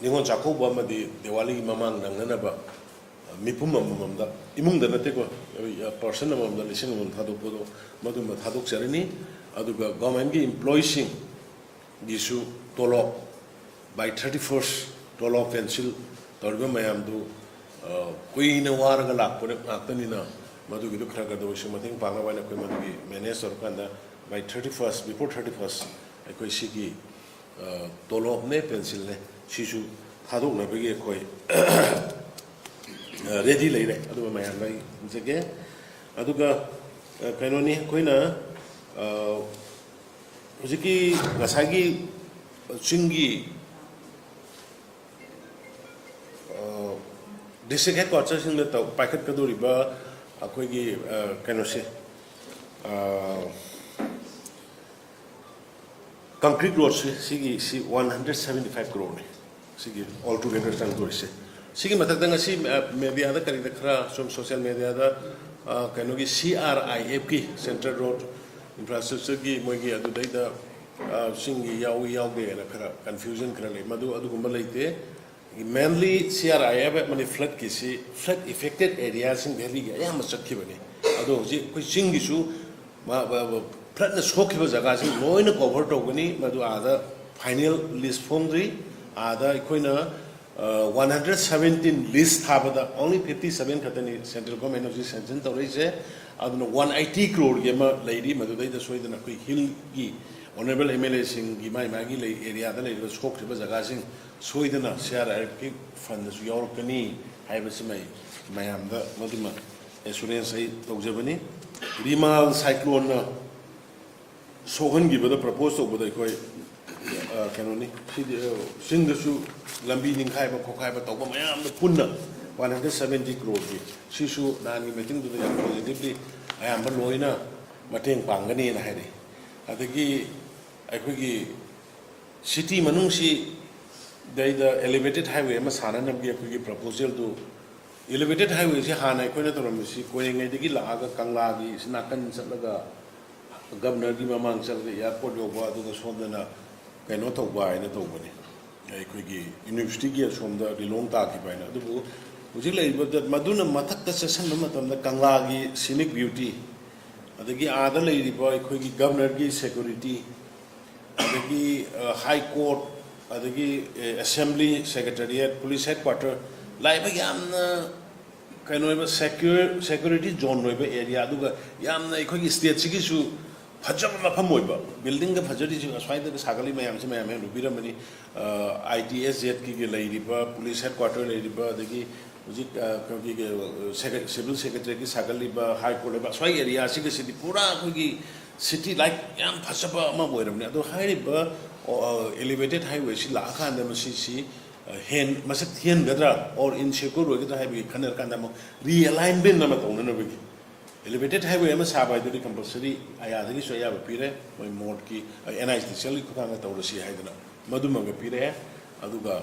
ꯅꯤꯉꯣꯜ ꯆꯥꯛꯀꯧꯕ ꯑꯃꯗꯤ ꯗꯤꯋꯥꯂꯤꯒꯤ ꯃꯃꯥꯡ ꯅꯪꯅꯅꯕ ꯃꯤꯄꯨꯝ ꯑꯃꯃꯝꯗ, ꯏꯃꯨꯡꯗ ꯅꯠꯇꯦꯀꯣ, ꯄꯔꯁꯟ ꯑꯃꯃꯝꯗ ꯂꯤꯁꯤꯡ ꯑꯃꯃꯝ ꯊꯥꯗꯣꯛꯄꯗꯣ ꯃꯗꯨꯃ ꯊꯥꯗꯣꯛꯆꯔꯅꯤ꯫ ꯑꯗꯨꯒ ꯒꯣꯔꯃꯦꯟꯒꯤ ꯏꯝꯄ꯭ꯂꯣꯌꯤꯁꯤꯡꯒꯤꯁꯨ ꯇꯣꯂꯣꯞ by thirty first, ꯇꯣꯂꯣꯞ ꯄꯦꯟꯁꯤꯜ ꯇꯧꯔꯤꯕ ꯃꯌꯥꯝꯗꯨ ꯀꯨꯏꯅ ꯋꯥꯔꯒ ꯂꯥꯛꯄ ꯉꯥꯛꯇꯅꯤꯅ ꯃꯗꯨꯒꯤꯗꯨ ꯈꯔ ꯈꯔꯗ ꯑꯣꯏꯁꯨ ꯃꯇꯦꯡ ꯄꯥꯡꯅꯕ ꯍꯥꯏꯅ ꯑꯩꯈꯣꯏ ꯃꯗꯨꯒꯤ ꯃꯦꯅꯦꯖ ꯇꯧꯔꯀꯥꯟꯗ by thirty first, before thirty first ꯑꯩꯈꯣꯏ ꯁꯤꯒꯤ ꯇꯣꯂꯣꯞꯅꯦ ꯄꯦꯟꯁꯤꯜꯅꯦ ꯁꯤꯁꯨ ꯊꯥꯗꯣꯛꯅꯕꯒꯤ ꯑꯩꯈꯣꯏ ꯔꯦꯗꯤ ꯂꯩꯔꯦ꯫ ꯑꯗꯨꯒ ꯃꯌꯥꯝꯗ ꯑꯩ ꯍꯪꯖꯒꯦ꯫ ꯑꯗꯨꯒ ꯀꯩꯅꯣꯅꯤ, ꯑꯩꯈꯣꯏꯅ ꯍꯧꯖꯤꯛꯀꯤ ꯉꯁꯥꯏꯒꯤ ꯆꯤꯡꯒꯤ ꯗꯤꯁꯇ꯭ꯔꯤꯛ ꯍꯦꯗ ꯀ꯭ꯋꯥꯇꯔꯁꯤꯡꯗ ꯄꯥꯏꯈꯠꯀꯗꯧꯔꯤꯕ ꯑꯩꯈꯣꯏꯒꯤ ꯀꯩꯅꯣꯁꯦ, ꯀꯪꯀ꯭ꯔꯤꯠ ꯔꯣꯗꯁꯦ ꯁꯤꯒꯤ ꯁꯤ one hundred seventy five crore ꯅꯤ꯫ ꯁꯤꯒꯤ ꯑꯣꯜ ꯇꯨꯒꯦꯗꯔ ꯆꯪꯗꯣꯔꯤꯁꯦ꯫ ꯁꯤꯒꯤ ꯃꯊꯛꯇ ꯉꯁꯤ ꯃꯦꯗꯤꯌꯥꯗ ꯀꯔꯤꯗ ꯈꯔ ꯁꯨꯝ ꯁꯣꯁꯤꯌꯦꯜ ꯃꯦꯗꯤꯌꯥꯗ ꯀꯩꯅꯣꯒꯤ ꯁꯤ ꯑꯥꯔ ꯑꯥꯏ ꯑꯦꯐꯀꯤ, ꯁꯦꯟꯇ꯭ꯔꯦꯜ ꯔꯣꯗ ꯏꯟꯐ꯭ꯔꯥꯁ꯭ꯇ꯭ꯔꯛꯆꯔꯒꯤ ꯃꯣꯏꯒꯤ ꯑꯗꯨꯗꯩꯗ ꯆꯤꯡꯒꯤ ꯌꯥꯎꯏ ꯌꯥꯎꯗꯦꯅ ꯈꯔ ꯀꯟꯐ꯭ꯌꯨꯖꯟ ꯈꯔ ꯂꯩ꯫ ꯃꯗꯨ ꯑꯗꯨꯒꯨꯝꯕ ꯂꯩꯇꯦ꯫ ꯃꯦꯟꯂꯤ ꯁꯤ ꯑꯥꯔ ꯑꯥꯏ ꯑꯦꯐ ꯑꯃꯗꯤ ꯐ꯭ꯂꯠꯀꯤꯁꯤ ꯐ꯭ꯂꯠ ꯏꯐꯦꯛꯇꯦꯠ ꯑꯦꯔꯤꯌꯥꯁꯤꯡ ꯚꯦꯂꯤꯒꯤ ꯑꯌꯥꯝꯕ ꯆꯠꯈꯤꯕꯅꯤ꯫ ꯑꯗꯣ ꯍꯧꯖꯤꯛ ꯑꯩꯈꯣꯏ ꯆꯤꯡꯒꯤꯁꯨ ꯐ꯭ꯂꯠꯅ ꯁꯣꯛꯈꯤꯕ ꯖꯒꯥꯁꯤꯡ ꯂꯣꯏꯅ ꯀꯣꯚꯔ ꯇꯧꯒꯅꯤ꯫ ꯃꯗꯨ ꯑꯥꯗ ꯐꯥꯏꯅꯦꯜ ꯂꯤꯁ ꯐꯣꯡꯗ꯭ꯔꯤ꯫ ꯑꯥꯗ ꯑꯩꯈꯣꯏꯅ ꯋꯥꯟ ꯍꯟꯗ꯭ꯔꯦꯠ ꯁꯕꯦꯟꯇꯤꯟ ꯂꯤꯁ ꯊꯥꯕꯗ ꯑꯣꯡꯂꯤ ꯐꯤꯐꯇꯤ ꯁꯕꯦꯟ ꯈꯛꯇꯅꯤ ꯁꯦꯟꯇ꯭ꯔꯦꯜ ꯒꯣꯔꯃꯦꯟꯅ ꯍꯧꯖꯤꯛ ꯁꯦꯡꯁꯟ ꯇꯧꯔꯛꯏꯁꯦ꯫ ꯑꯗꯨꯅ ꯋꯥꯟ ꯑꯩꯠꯇꯤ ꯀ꯭ꯔꯣꯔꯒꯤ ꯑꯃ ꯂꯩꯔꯤ꯫ ꯃꯗꯨꯗꯩꯗ ꯁꯣꯏꯗꯅ ꯑꯩꯈꯣꯏ ꯍꯤꯜꯒꯤ ꯑꯣꯅꯔꯦꯕꯜ ꯑꯦꯝ ꯑꯦꯜ ꯑꯦꯁꯤꯡꯒꯤ ꯃꯥꯏ ꯃꯥꯒꯤ ꯂꯩ ꯑꯦꯔꯤꯌꯥꯗ ꯂꯩꯔꯤꯕ ꯁꯣꯛꯈ꯭ꯔꯤꯕ ꯖꯒꯥꯁꯤꯡ ꯁꯣꯏꯗꯅ ꯁꯤ ꯑꯥꯔ ꯑꯥꯏ ꯑꯦꯐꯀꯤ ꯐꯟꯗꯁꯨ ꯌꯥꯎꯔꯛꯀꯅꯤ ꯍꯥꯏꯕꯁꯤꯃ ꯑꯩ ꯃꯌꯥꯝꯗ ꯃꯗꯨꯃ ꯑꯦꯁꯨꯔꯦꯟꯁ ꯑꯩ ꯇꯧꯖꯕꯅꯤ꯫ ꯔꯤꯃꯥꯜ ꯁꯥꯏꯀ꯭ꯂꯣꯟꯅ ꯁꯣꯛꯍꯟꯈꯤꯕꯗ ꯄ꯭ꯔꯄꯣꯁ ꯇꯧꯕꯗ ꯑꯩꯈꯣꯏ ꯀꯩꯅꯣꯅꯤ꯫ ꯁꯤꯗꯤ ꯆꯤꯡꯗꯁꯨ ꯂꯝꯕꯤ ꯅꯤꯡꯈꯥꯏꯕ ꯈꯣꯠꯈꯥꯏꯕ ꯇꯧꯕ ꯃꯌꯥꯝꯗ ꯄꯨꯟꯅ ꯋꯥꯟ ꯍꯟꯗ꯭ꯔꯦꯠ ꯁꯕꯦꯟꯇꯤ ꯀ꯭ꯔꯣꯔꯒꯤ, ꯁꯤꯁꯨ ꯅꯍꯥꯟꯒꯤ ꯃꯤꯇꯤꯡꯗꯨꯗ ꯌꯥꯝ ꯄꯣꯖꯤꯇꯤꯚꯂꯤ ꯑꯌꯥꯝꯕ ꯂꯣꯏꯅ ꯃꯇꯦꯡ ꯄꯥꯡꯒꯅꯤꯅ ꯍꯥꯏꯔꯛꯏ꯫ ꯑꯗꯒꯤ ꯑꯩꯈꯣꯏꯒꯤ ꯁꯤꯇꯤ ꯃꯅꯨꯡꯁꯤꯗꯩꯗ ꯑꯦꯂꯤꯚꯦꯇꯦꯠ ꯍꯥꯏꯋꯦ ꯑꯃ ꯁꯥꯅꯅꯕꯒꯤ ꯑꯩꯈꯣꯏꯒꯤ ꯄ꯭ꯔꯄꯣꯖꯦꯜꯗꯨ, ꯑꯦꯂꯤꯚꯦꯇꯦꯠ ꯍꯥꯏꯋꯦꯁꯤ ꯍꯥꯟꯅ ꯑꯩꯈꯣꯏꯅ ꯇꯧꯔꯝꯃꯤꯁꯤ ꯀꯣꯏꯔꯦꯡꯉꯩꯗꯒꯤ ꯂꯥꯛꯑꯒ ꯀꯪꯂꯥꯒꯤ ꯁꯤ ꯅꯥꯀꯟ ꯆꯠꯂꯒ ꯒꯕꯅꯔꯒꯤ ꯃꯃꯥꯡ ꯆꯠꯂꯒ ꯑꯦꯌꯥꯔꯄꯣꯔꯠ ꯌꯧꯕ, ꯑꯗꯨꯒ ꯁꯣꯝꯗꯅ ꯀꯩꯅꯣ ꯇꯧꯕ ꯍꯥꯏꯅ ꯇꯧꯕꯅꯤ꯫ ꯑꯩꯈꯣꯏꯒꯤ ꯌꯨꯅꯤꯚꯔꯁꯤꯇꯤꯒꯤ ꯑꯁꯣꯝꯗ ꯂꯤꯂꯣꯡ ꯇꯥꯈꯤꯕ ꯍꯥꯏꯅ꯫ ꯑꯗꯨꯕꯨ ꯍꯧꯖꯤꯛ ꯂꯩꯔꯤꯕꯗ ꯃꯗꯨꯅ ꯃꯊꯛꯇ ꯆꯠꯁꯤꯟꯕ ꯃꯇꯝꯗ ꯀꯪꯂꯥꯒꯤ ꯁꯤꯅꯤꯛ ꯕ꯭ꯌꯨꯇꯤ, ꯑꯗꯒꯤ ꯑꯥꯗ ꯂꯩꯔꯤꯕ ꯑꯩꯈꯣꯏꯒꯤ ꯒꯕꯅꯔꯒꯤ ꯁꯦꯀ꯭ꯌꯨꯔꯤꯇꯤ, ꯑꯗꯒꯤ ꯍꯥꯏ ꯀꯣꯔꯠ, ꯑꯗꯒꯤ assembly, secretariat, police head quarter, ꯂꯥꯛꯏꯕ ꯌꯥꯝꯅ ꯀꯩꯅꯣ ꯑꯣꯏꯕ ꯁꯦꯀ꯭ꯌꯨꯔ, ꯁꯦꯀ꯭ꯌꯨꯔꯤꯇꯤ ꯖꯣꯟ ꯑꯣꯏꯕ ꯑꯦꯔꯤꯌꯥ, ꯑꯗꯨꯒ ꯌꯥꯝꯅ ꯑꯩꯈꯣꯏꯒꯤ ꯁ꯭ꯇꯦꯠꯁꯤꯒꯤꯁꯨ ꯐꯖꯕ ꯃꯐꯝ ꯑꯣꯏꯕ, ꯕꯤꯜꯗꯤꯡꯒ ꯐꯖꯔꯤꯁꯤ ꯑꯁ꯭ꯋꯥꯏꯗꯒ ꯁꯥꯒꯠꯂꯤ ꯃꯌꯥꯝꯁꯤ ꯃꯌꯥꯝ ꯍꯦꯛ ꯎꯕꯤꯔꯝꯃꯅꯤ꯫ ꯑꯥꯏ ꯇꯤ ꯑꯦꯁ ꯖꯦꯠꯀꯤꯒ ꯂꯩꯔꯤꯕ, ꯄꯨꯂꯤꯁ ꯍꯦꯗ ꯀ꯭ꯋꯥꯇꯔ ꯂꯩꯔꯤꯕ, ꯑꯗꯒꯤ ꯍꯧꯖꯤꯛ ꯑꯩꯈꯣꯏꯒꯤ ꯁꯦꯀ꯭ꯔꯦ-, ꯁꯤꯚꯤꯜ ꯁꯦꯀ꯭ꯔꯦꯇꯔꯤꯒꯤ ꯁꯥꯒꯠꯂꯤꯕ, ꯍꯥꯏ ꯀꯣꯔꯠ ꯂꯩꯕ, ꯑꯁ꯭ꯋꯥꯏ ꯑꯦꯔꯤꯌꯥꯁꯤꯒꯁꯤꯗꯤ ꯄꯨꯔꯥ ꯑꯩꯈꯣꯏꯒꯤ ꯁꯤꯇꯤ ꯂꯥꯏꯛ ꯌꯥꯝ ꯐꯖꯕ ꯑꯃ ꯑꯣꯏꯔꯕꯅꯤ꯫ ꯑꯗꯣ ꯍꯥꯏꯔꯤꯕ ꯑꯦꯂꯤꯚꯦꯇꯦꯠ ꯍꯥꯏꯋꯦꯁꯤ ꯂꯥꯛꯑꯀꯥꯟꯗ ꯃꯁꯤꯁꯤ ꯍꯦꯟ-, ꯃꯁꯛ ꯊꯤꯍꯟꯒꯗ꯭ꯔꯥ ꯑꯣꯔ ꯏꯟꯁꯦꯀ꯭ꯌꯣꯔ ꯑꯣꯏꯒꯗ꯭ꯔꯥ ꯍꯥꯏꯕꯒꯤ ꯈꯟꯅꯔꯀꯥꯟꯗ ꯑꯃꯨꯛ ꯔꯤꯑꯦꯂꯥꯏꯟꯃꯦꯟ ꯑꯃ ꯇꯧꯅꯅꯕꯒꯤ ꯑꯦꯂꯤꯚꯦꯇꯦꯠ ꯍꯥꯏꯋꯦ ꯑꯃ ꯁꯥꯕ ꯍꯥꯏꯗꯨꯗꯤ ꯀꯝꯄꯜꯁꯔꯤ ꯑꯥꯏ ꯑꯥꯔꯗꯒꯤꯁꯨ ꯑꯌꯥꯕ ꯄꯤꯔꯦ, ꯃꯣꯏ ꯃꯣꯔꯠꯀꯤ ꯑꯦꯟ ꯑꯥꯏ ꯇꯤ ꯁꯤ ꯑꯦꯜꯒꯤ ꯈꯨꯠꯊꯥꯡꯗ ꯇꯧꯔꯁꯤ ꯍꯥꯏꯗꯅ ꯃꯗꯨꯃꯒ ꯄꯤꯔꯛꯑꯦ꯫ ꯑꯗꯨꯒ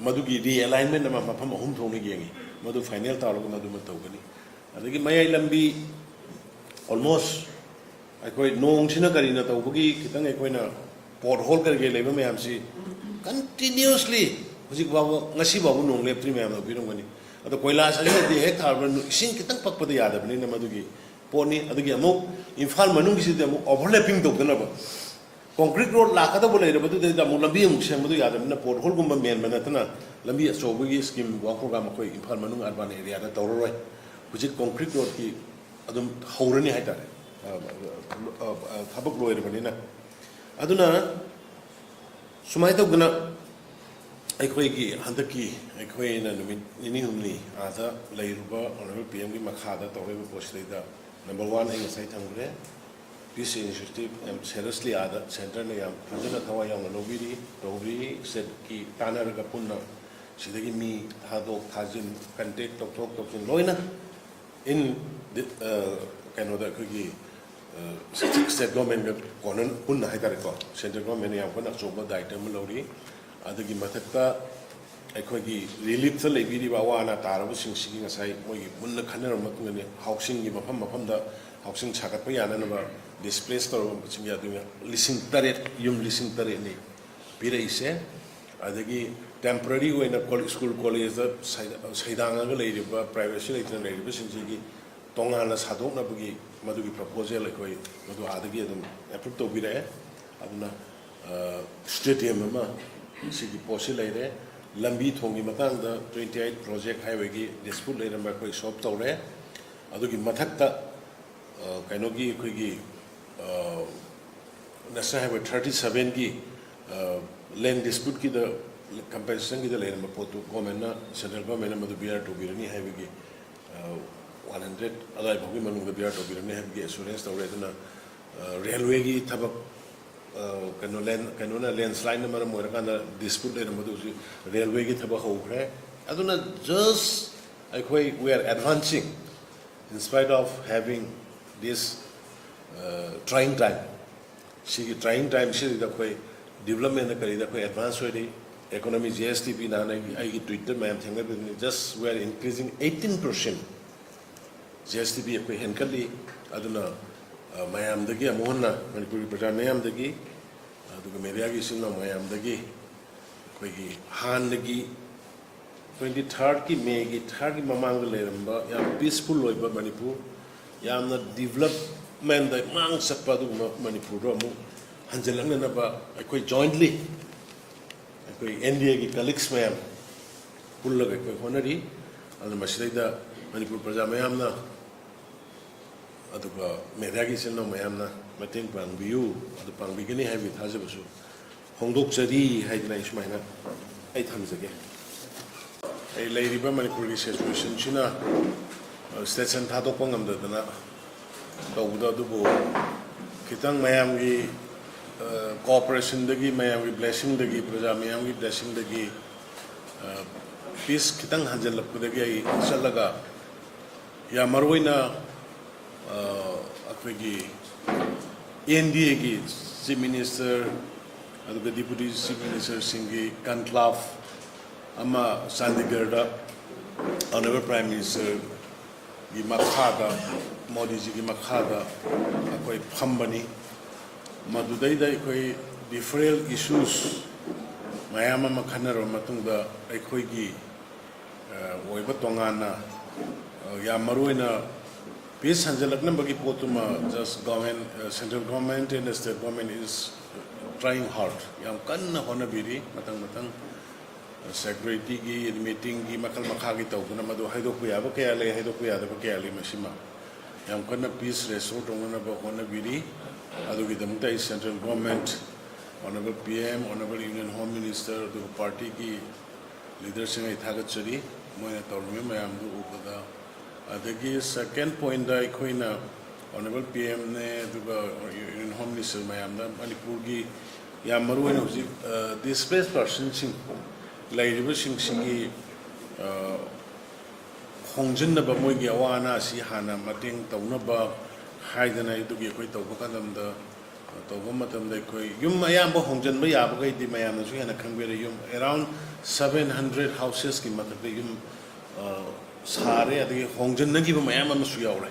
ꯃꯗꯨꯒꯤ ꯔꯤꯑꯦꯂꯥꯏꯟꯃꯦꯟ ꯑꯃ ꯃꯐꯝ ꯑꯍꯨꯝ ꯊꯣꯛꯅ ꯌꯦꯡꯉꯤ꯫ ꯃꯗꯨ ꯐꯥꯏꯅꯦꯜ ꯇꯧꯔꯒ ꯃꯗꯨꯃ ꯇꯧꯒꯅꯤ꯫ ꯑꯗꯒꯤ ꯃꯌꯥꯏ ꯂꯝꯕꯤ ꯑꯣꯜꯃꯣꯁ ꯑꯩꯈꯣꯏ ꯅꯣꯡꯁꯤꯅ ꯀꯔꯤꯅ ꯇꯧꯕꯒꯤ ꯈꯤꯇꯪ ꯑꯩꯈꯣꯏꯅ ꯄꯣꯠ ꯍꯣꯜ ꯀꯔꯤ ꯀꯔꯤ ꯂꯩꯕ ꯃꯌꯥꯝꯁꯤ ꯀꯟꯇꯤꯅ꯭ꯌꯨꯁꯂꯤ ꯍꯧꯖꯤꯛ ꯐꯥꯎꯕ, ꯉꯁꯤ ꯐꯥꯎꯕ ꯅꯣꯡ ꯂꯦꯞꯇ꯭ꯔꯤ꯫ ꯃꯌꯥꯝꯅ ꯎꯕꯤꯔꯝꯒꯅꯤ꯫ ꯑꯗꯣ ꯀꯣꯏꯂꯥꯁ ꯑꯁꯤꯅꯗꯤ ꯍꯦꯛ ꯊꯥꯔꯕ ꯏꯁꯤꯡ ꯈꯤꯇꯪ ꯄꯛꯄꯗ ꯌꯥꯗꯕꯅꯤꯅ ꯃꯗꯨꯒꯤ ꯄꯣꯠꯅꯤ꯫ ꯑꯗꯨꯒꯤ ꯑꯃꯨꯛ ꯏꯝꯐꯥꯜ ꯃꯅꯨꯡꯒꯤꯁꯤꯗꯤ ꯑꯃꯨꯛ ꯑꯣꯚꯔꯂꯦꯄꯤꯡ ꯇꯧꯗꯅꯕ, ꯀꯣꯟꯀ꯭ꯔꯤꯠ ꯔꯣꯗ ꯂꯥꯛꯀꯗꯧꯕ ꯂꯩꯔꯕꯗꯨꯗꯩꯗ ꯑꯃꯨꯛ ꯂꯝꯕꯤ ꯑꯃꯨꯛ ꯁꯦꯝꯕꯗꯨ ꯌꯥꯗꯕꯅꯤꯅ ꯄꯣꯠ ꯍꯣꯜꯒꯨꯝꯕ ꯃꯦꯟꯕ ꯅꯠꯇꯅ ꯂꯝꯕꯤ ꯑꯆꯧꯕꯒꯤ ꯁ꯭ꯀꯤꯝ ꯋꯥꯔꯛ ꯄ꯭ꯔꯣꯒ꯭ꯔꯥꯝ ꯑꯩꯈꯣꯏ ꯏꯝꯐꯥꯜ ꯃꯅꯨꯡ ꯑꯔꯕꯥꯟ ꯑꯦꯔꯤꯌꯥꯗ ꯇꯧꯔꯔꯣꯏ꯫ ꯍꯧꯖꯤꯛ ꯀꯣꯟꯀ꯭ꯔꯤꯠ ꯔꯣꯗꯀꯤ ꯑꯗꯨꯝ ꯍꯧꯔꯅꯤ ꯍꯥꯏꯇꯥꯔꯦ꯫ ꯑ, ꯑ, ꯑ, ꯊꯕꯛ ꯂꯣꯏꯔꯕꯅꯤꯅ꯫ ꯑꯗꯨꯅ ꯁꯨꯃꯥꯏꯅ ꯇꯧꯗꯅ ꯑꯩꯈꯣꯏꯒꯤ ꯍꯟꯗꯛꯀꯤ ꯑꯩꯈꯣꯏꯅ ꯅꯨꯃꯤꯠ ꯅꯤꯅꯤ ꯍꯨꯝꯅꯤ ꯑꯥꯗ ꯂꯩꯔꯨꯕ ꯑꯣꯅꯔꯦꯕꯜ ꯄꯤ ꯑꯦꯝꯒꯤ ꯃꯈꯥꯗ ꯇꯧꯔꯤꯕ ꯄꯣꯠꯁꯤꯗꯩꯗ ꯅꯝꯕꯔ ꯋꯥꯟ ꯑꯩ ꯉꯁꯥꯏ ꯊꯝꯈ꯭ꯔꯦ꯫ ꯄꯤꯁ ꯏꯅꯤꯁꯤꯌꯦꯇꯤꯚ ꯌꯥꯝ ꯁꯦꯔꯤꯌꯁꯂꯤ ꯑꯥꯗ ꯁꯦꯟꯇꯔꯅ ꯌꯥꯝ ꯐꯖꯅ ꯊꯋꯥꯏ ꯌꯥꯎꯅ ꯂꯧꯕꯤꯔꯤ, ꯇꯧꯕꯤꯔꯤ꯫ ꯁ꯭ꯇꯦꯠꯀꯤ ꯇꯥꯟꯅꯔꯒ ꯄꯨꯟꯅ ꯁꯤꯗꯒꯤ ꯃꯤ ꯊꯥꯗꯣꯛ ꯊꯥꯖꯤꯟ, ꯀꯟꯇꯦꯛ ꯇꯧꯊꯣꯛ ꯇꯧꯁꯤꯟ ꯂꯣꯏꯅ ꯏꯟ ꯀꯩꯅꯣꯗ ꯑꯩꯈꯣꯏꯒꯤ ꯁ꯭ꯇꯦꯠ ꯒꯣꯔꯃꯦꯟꯒ ꯀꯣꯟꯅ ꯄꯨꯟꯅ ꯍꯥꯏꯇꯥꯔꯦꯀꯣ, ꯁꯦꯟꯇ꯭ꯔꯦꯜ ꯒꯣꯔꯃꯦꯟꯅ ꯌꯥꯝ ꯀꯟꯅ ꯑꯆꯧꯕ ꯗꯥꯌꯤꯇ꯭ꯕ ꯑꯃ ꯂꯧꯔꯤ꯫ ꯑꯗꯨꯒꯤ ꯃꯊꯛꯇ ꯑꯩꯈꯣꯏꯒꯤ ꯔꯤꯂꯤꯐꯇ ꯂꯩꯕꯤꯔꯤꯕ ꯑꯋꯥ ꯑꯅꯥ ꯇꯥꯔꯕꯁꯤꯡꯁꯤꯒꯤ ꯉꯁꯥꯏ ꯃꯣꯏꯒꯤ ꯃꯨꯟꯅ ꯈꯟꯅꯔꯕ ꯃꯇꯨꯡꯗꯅꯤ ꯍꯥꯎꯁꯤꯡꯒꯤ ꯃꯐꯝ ꯃꯐꯝꯗ ꯍꯥꯎꯁꯤꯡ ꯁꯥꯒꯠꯄ ꯌꯥꯅꯅꯕ ꯗꯤꯁꯄ꯭ꯂꯦꯁ ꯇꯧꯔꯕꯁꯤꯡꯒꯤ ꯑꯗꯨꯅ ꯂꯤꯁꯤꯡ ꯇꯔꯦꯠ, ꯌꯨꯝ ꯂꯤꯁꯤꯡ ꯇꯔꯦꯠꯅꯤ ꯄꯤꯔꯛꯏꯁꯦ꯫ ꯑꯗꯒꯤ ꯇꯦꯝꯄꯔꯔꯤ ꯑꯣꯏꯅ ꯀꯣ-, ꯁ꯭ꯀꯨꯜ ꯀꯣꯂꯦꯖꯇ ꯁꯩꯗꯥ-, ꯁꯩꯗꯥꯡꯉꯒ ꯂꯩꯔꯤꯕ, ꯄ꯭ꯔꯥꯏꯚꯦꯁꯤ ꯂꯩꯇꯅ ꯂꯩꯔꯤꯕꯁꯤꯡꯁꯤꯒꯤ ꯇꯣꯉꯥꯟꯅ ꯁꯥꯗꯣꯛꯅꯕꯒꯤ ꯃꯗꯨꯒꯤ ꯄ꯭ꯔꯄꯣꯖꯦꯜ ꯑꯩꯈꯣꯏ ꯃꯗꯨ ꯑꯥꯗꯒꯤ ꯑꯗꯨꯝ ꯑꯦꯄ꯭ꯔꯨꯞ ꯇꯧꯕꯤꯔꯛꯑꯦ꯫ ꯑꯗꯨꯅ, ꯑ, ꯁ꯭ꯇꯦꯗꯤꯌꯝ ꯑꯃ ꯁꯤꯒꯤ ꯄꯣꯠꯁꯤ ꯂꯩꯔꯦ꯫ ꯂꯝꯕꯤ ꯊꯣꯡꯒꯤ ꯃꯇꯥꯡꯗ ꯇ꯭ꯋꯦꯟꯇꯤ ꯑꯩꯠ ꯄ꯭ꯔꯣꯖꯦꯛ ꯍꯥꯏꯋꯦꯒꯤ ꯗꯤꯁꯄ꯭ꯌꯨꯠ ꯂꯩꯔꯝꯕ ꯑꯩꯈꯣꯏ ꯁꯣꯜꯕ ꯇꯧꯔꯦ꯫ ꯑꯗꯨꯒꯤ ꯃꯊꯛꯇ, ꯑ, ꯀꯩꯅꯣꯒꯤ ꯑꯩꯈꯣꯏꯒꯤ, ꯑ, ꯅꯦꯁꯅꯦꯜ ꯍꯥꯏꯋꯦ ꯊꯥꯔꯇꯤ ꯁꯚꯦꯟꯒꯤ, ꯑ, ꯂꯦꯟ ꯗꯤꯁꯄ꯭ꯌꯨꯠꯀꯤꯗ ꯀꯝꯄꯦꯟꯁꯦꯁꯟꯒꯤꯗ ꯂꯩꯔꯝꯕ ꯄꯣꯠꯇꯨ ꯒꯣꯔꯃꯦꯟꯅ, ꯁꯦꯟꯇ꯭ꯔꯦꯜ ꯒꯣꯔꯃꯦꯟꯅ ꯃꯗꯨ ꯕꯤꯌꯥꯔ ꯇꯧꯕꯤꯔꯅꯤ ꯍꯥꯏꯕꯒꯤ, ꯑ, ꯋꯥꯟ ꯍꯟꯗ꯭ꯔꯦꯠ ꯑꯗꯨꯋꯥꯏ ꯐꯥꯎꯒꯤ ꯃꯅꯨꯡꯗ ꯕꯤꯌꯥꯔ ꯇꯧꯕꯤꯔꯅꯤ ꯍꯥꯏꯕꯒꯤ ꯑꯦꯁꯨꯔꯦꯟꯁ ꯇꯧꯔꯦ꯫ ꯑꯗꯨꯅ, ꯑ, ꯔꯦꯜꯋꯦꯒꯤ ꯊꯕꯛ, ꯑ, ꯀꯩꯅꯣ, ꯂꯦꯟ-, ꯀꯩꯅꯣꯅ, ꯂꯦꯟꯁ꯭ꯂꯥꯏꯠꯅ ꯃꯔꯝ ꯑꯣꯏꯔꯀꯥꯟꯗ ꯗꯤꯁꯄ꯭ꯌꯨꯠ ꯂꯩꯔꯝꯕꯗꯨ ꯍꯧꯖꯤꯛ ꯔꯦꯜꯋꯦꯒꯤ ꯊꯕꯛ ꯍꯧꯈ꯭ꯔꯦ꯫ ꯑꯗꯨꯅ just ꯑꯩꯈꯣꯏ we are advancing in spite of having this, uh, trying time꯫ ꯁꯤꯒꯤ ꯇ꯭ꯔꯥꯏꯌꯤꯡ ꯇꯥꯏꯝꯁꯤꯗ ꯑꯩꯈꯣꯏ ꯗꯤꯕꯂꯞꯃꯦꯟꯗ ꯀꯔꯤꯗ ꯑꯩꯈꯣꯏ ꯑꯦꯗꯚꯥꯟꯁ ꯑꯣꯏꯔꯤ꯫ Economy G S T P ꯅꯍꯥꯟ ꯑꯩꯒꯤ ꯑꯩꯒꯤ ꯇ꯭ꯋꯤꯠꯇ ꯃꯌꯥꯝ ꯊꯦꯡꯅꯕꯤꯕꯅꯤ, "Just we are increasing eighteen percent G S T P ꯑꯩꯈꯣꯏ ꯍꯦꯟꯒꯠꯂꯤ"꯫ ꯑꯗꯨꯅ ꯑ, ꯃꯌꯥꯝꯗꯒꯤ ꯑꯃꯨꯛ ꯍꯟꯅ ꯃꯅꯤꯄꯨꯔꯒꯤ ꯄ꯭ꯔꯖꯥ ꯃꯌꯥꯝꯗꯒꯤ, ꯑꯗꯨꯒ ꯃꯦꯗꯤꯌꯥꯒꯤ ꯏꯆꯤꯟ ꯏꯅꯥꯎ ꯃꯌꯥꯝꯗꯒꯤ ꯑꯩꯈꯣꯏꯒꯤ ꯍꯥꯟꯅꯒꯤ twenty thirdꯀꯤ ꯃꯦꯒꯤ thirdꯀꯤ ꯃꯃꯥꯡꯗ ꯂꯩꯔꯝꯕ ꯌꯥꯝ peaceful ꯑꯣꯏꯕ ꯃꯅꯤꯄꯨꯔ, ꯌꯥꯝꯅ developmentꯗ ꯃꯥꯡ ꯆꯠꯄ ꯑꯗꯨꯒꯨꯝꯕ ꯃꯅꯤꯄꯨꯔꯗꯣ ꯑꯃꯨꯛ ꯍꯟꯖꯤꯜꯂꯛꯅꯅꯕ ꯑꯩꯈꯣꯏ jointly ꯑꯩꯈꯣꯏ N D Aꯒꯤ colleagues ꯃꯌꯥꯝ ꯄꯨꯜꯂꯒ ꯑꯩꯈꯣꯏ ꯍꯣꯠꯅꯔꯤ꯫ ꯑꯗꯨꯅ ꯃꯁꯤꯗꯩꯗ ꯃꯅꯤꯄꯨꯔ ꯄ꯭ꯔꯖꯥ ꯃꯌꯥꯝꯅ ꯑꯗꯨꯒ ꯃꯦꯗꯤꯌꯥꯒꯤ ꯏꯆꯤꯟ ꯏꯅꯥꯎ ꯃꯌꯥꯝꯅ ꯃꯇꯦꯡ ꯄꯥꯡꯕꯤꯌꯨ, ꯑꯗꯨ ꯄꯥꯡꯕꯤꯒꯅꯤ ꯍꯥꯏꯕꯒꯤ ꯊꯥꯖꯕꯁꯨ ꯐꯣꯡꯗꯣꯛꯆꯔꯤ ꯍꯥꯏꯗꯅ ꯑꯩ ꯁꯨꯃꯥꯏꯅ ꯑꯩ ꯊꯝꯖꯒꯦ꯫ ꯑꯩ ꯂꯩꯔꯤꯕ ꯃꯅꯤꯄꯨꯔꯒꯤ situationꯁꯤꯅ, ꯑ, station ꯊꯥꯗꯣꯛꯄ ꯉꯝꯗꯗꯅ ꯇꯧꯕꯗꯣ, ꯑꯗꯨꯕꯨ ꯈꯤꯇꯪ ꯃꯌꯥꯝꯒꯤ, ꯑ, cooperationꯗꯒꯤ, ꯃꯌꯥꯝꯒꯤ blessingꯗꯒꯤ, ꯄ꯭ꯔꯖꯥ ꯃꯌꯥꯝꯒꯤ blessingꯗꯒꯤ, ꯑ, peace ꯈꯤꯇꯪ ꯍꯟꯖꯤꯜꯂꯛꯄꯗꯒꯤ ꯑꯩ ꯆꯠꯂꯒ ꯌꯥꯝ ꯃꯔꯨ ꯑꯣꯏꯅ, ꯑ, ꯑꯩꯈꯣꯏꯒꯤ N D Aꯒꯤ Chief Minister ꯑꯗꯨꯒ Deputy Chief Ministerꯁꯤꯡꯒꯤ conclave ꯑꯃ ꯆꯥꯟꯗꯤꯒꯔꯗ Honourable Prime Ministerꯒꯤ ꯃꯈꯥꯗ, ꯃꯣꯗꯤꯖꯤꯒꯤ ꯃꯈꯥꯗ ꯑꯩꯈꯣꯏ ꯐꯝꯕꯅꯤ꯫ ꯃꯗꯨꯗꯩꯗ ꯑꯩꯈꯣꯏ different issues ꯃꯌꯥꯝ ꯑꯃ ꯈꯟꯅꯔꯕ ꯃꯇꯨꯡꯗ ꯑꯩꯈꯣꯏꯒꯤ ꯑ, ꯑꯣꯏꯕ ꯇꯣꯉꯥꯟꯅ, ꯑ, ꯌꯥꯝ ꯃꯔꯨ ꯑꯣꯏꯅ peace ꯍꯟꯖꯤꯜꯂꯛꯅꯕꯒꯤ ꯄꯣꯠꯇꯨꯃ just government, ꯑ, central government and state government is trying hard, ꯌꯥꯝ ꯀꯟꯅ ꯍꯣꯠꯅꯕꯤꯔꯤ꯫ ꯃꯊꯪ ꯃꯊꯪ, ꯑ, securityꯒꯤ, meetingꯒꯤ ꯃꯈꯜ ꯃꯈꯥꯒꯤ ꯇꯧꯗꯨꯅ ꯃꯗꯨ ꯍꯥꯏꯗꯣꯛꯄ ꯌꯥꯕ ꯀꯌꯥ ꯂꯩ, ꯍꯥꯏꯗꯣꯛꯄ ꯌꯥꯗꯕ ꯀꯌꯥ ꯂꯩ꯫ ꯃꯁꯤꯃ ꯌꯥꯝ ꯀꯟꯅ peace restore ꯇꯧꯅꯅꯕ ꯍꯣꯠꯅꯕꯤꯔꯤ꯫ ꯑꯗꯨꯒꯤꯗꯃꯛꯇ ꯑꯩ central government, Honourable P M, Honourable Union Home Minister, ꯑꯗꯨꯒ partyꯒꯤ leaderꯁꯤꯡ ꯑꯩ ꯊꯥꯒꯠꯆꯔꯤ, ꯃꯣꯏꯅ ꯇꯧꯔꯝꯃꯤꯕ ꯃꯌꯥꯝꯗꯨ ꯎꯕꯗ꯫ ꯑꯗꯒꯤ second pointꯇ ꯑꯩꯈꯣꯏꯅ Honourable P Mꯅꯦ, ꯑꯗꯨꯒ Union Home Minister ꯃꯌꯥꯝꯗ ꯃꯅꯤꯄꯨꯔꯒꯤ ꯌꯥꯝ ꯃꯔꯨ ꯑꯣꯏꯅ ꯍꯧꯖꯤꯛ, ꯑ, displaced personꯁꯤꯡ ꯂꯩꯔꯤꯕꯁꯤꯡꯁꯤꯒꯤ, ꯑ, ꯍꯣꯡꯖꯤꯟꯅꯕ, ꯃꯣꯏꯒꯤ ꯑꯋꯥ ꯑꯅꯥꯁꯤ ꯍꯥꯟꯅ ꯃꯇꯦꯡ ꯇꯧꯅꯕ ꯍꯥꯏꯗꯅ ꯑꯗꯨꯒꯤ ꯑꯩꯈꯣꯏ ꯇꯧꯕ ꯀꯥꯟꯗ ꯇꯧꯕ ꯃꯇꯝꯗ ꯑꯩꯈꯣꯏ ꯌꯨꯝ ꯑꯌꯥꯝꯕ ꯍꯣꯡꯖꯤꯟꯕ ꯌꯥꯕꯈꯩꯗꯤ ꯃꯌꯥꯝꯅꯁꯨ ꯍꯦꯟꯅ ꯈꯪꯕꯤꯔꯦ, ꯌꯨꯝ around seven hundred houses ꯀꯤ ꯃꯊꯛꯇ ꯌꯨꯝ, ꯑ, ꯁꯥꯔꯦ, ꯑꯗꯒꯤ ꯍꯣꯡꯖꯤꯟꯅꯈꯤꯕ ꯃꯌꯥꯝ ꯑꯃꯁꯨ ꯌꯥꯎꯔꯦ꯫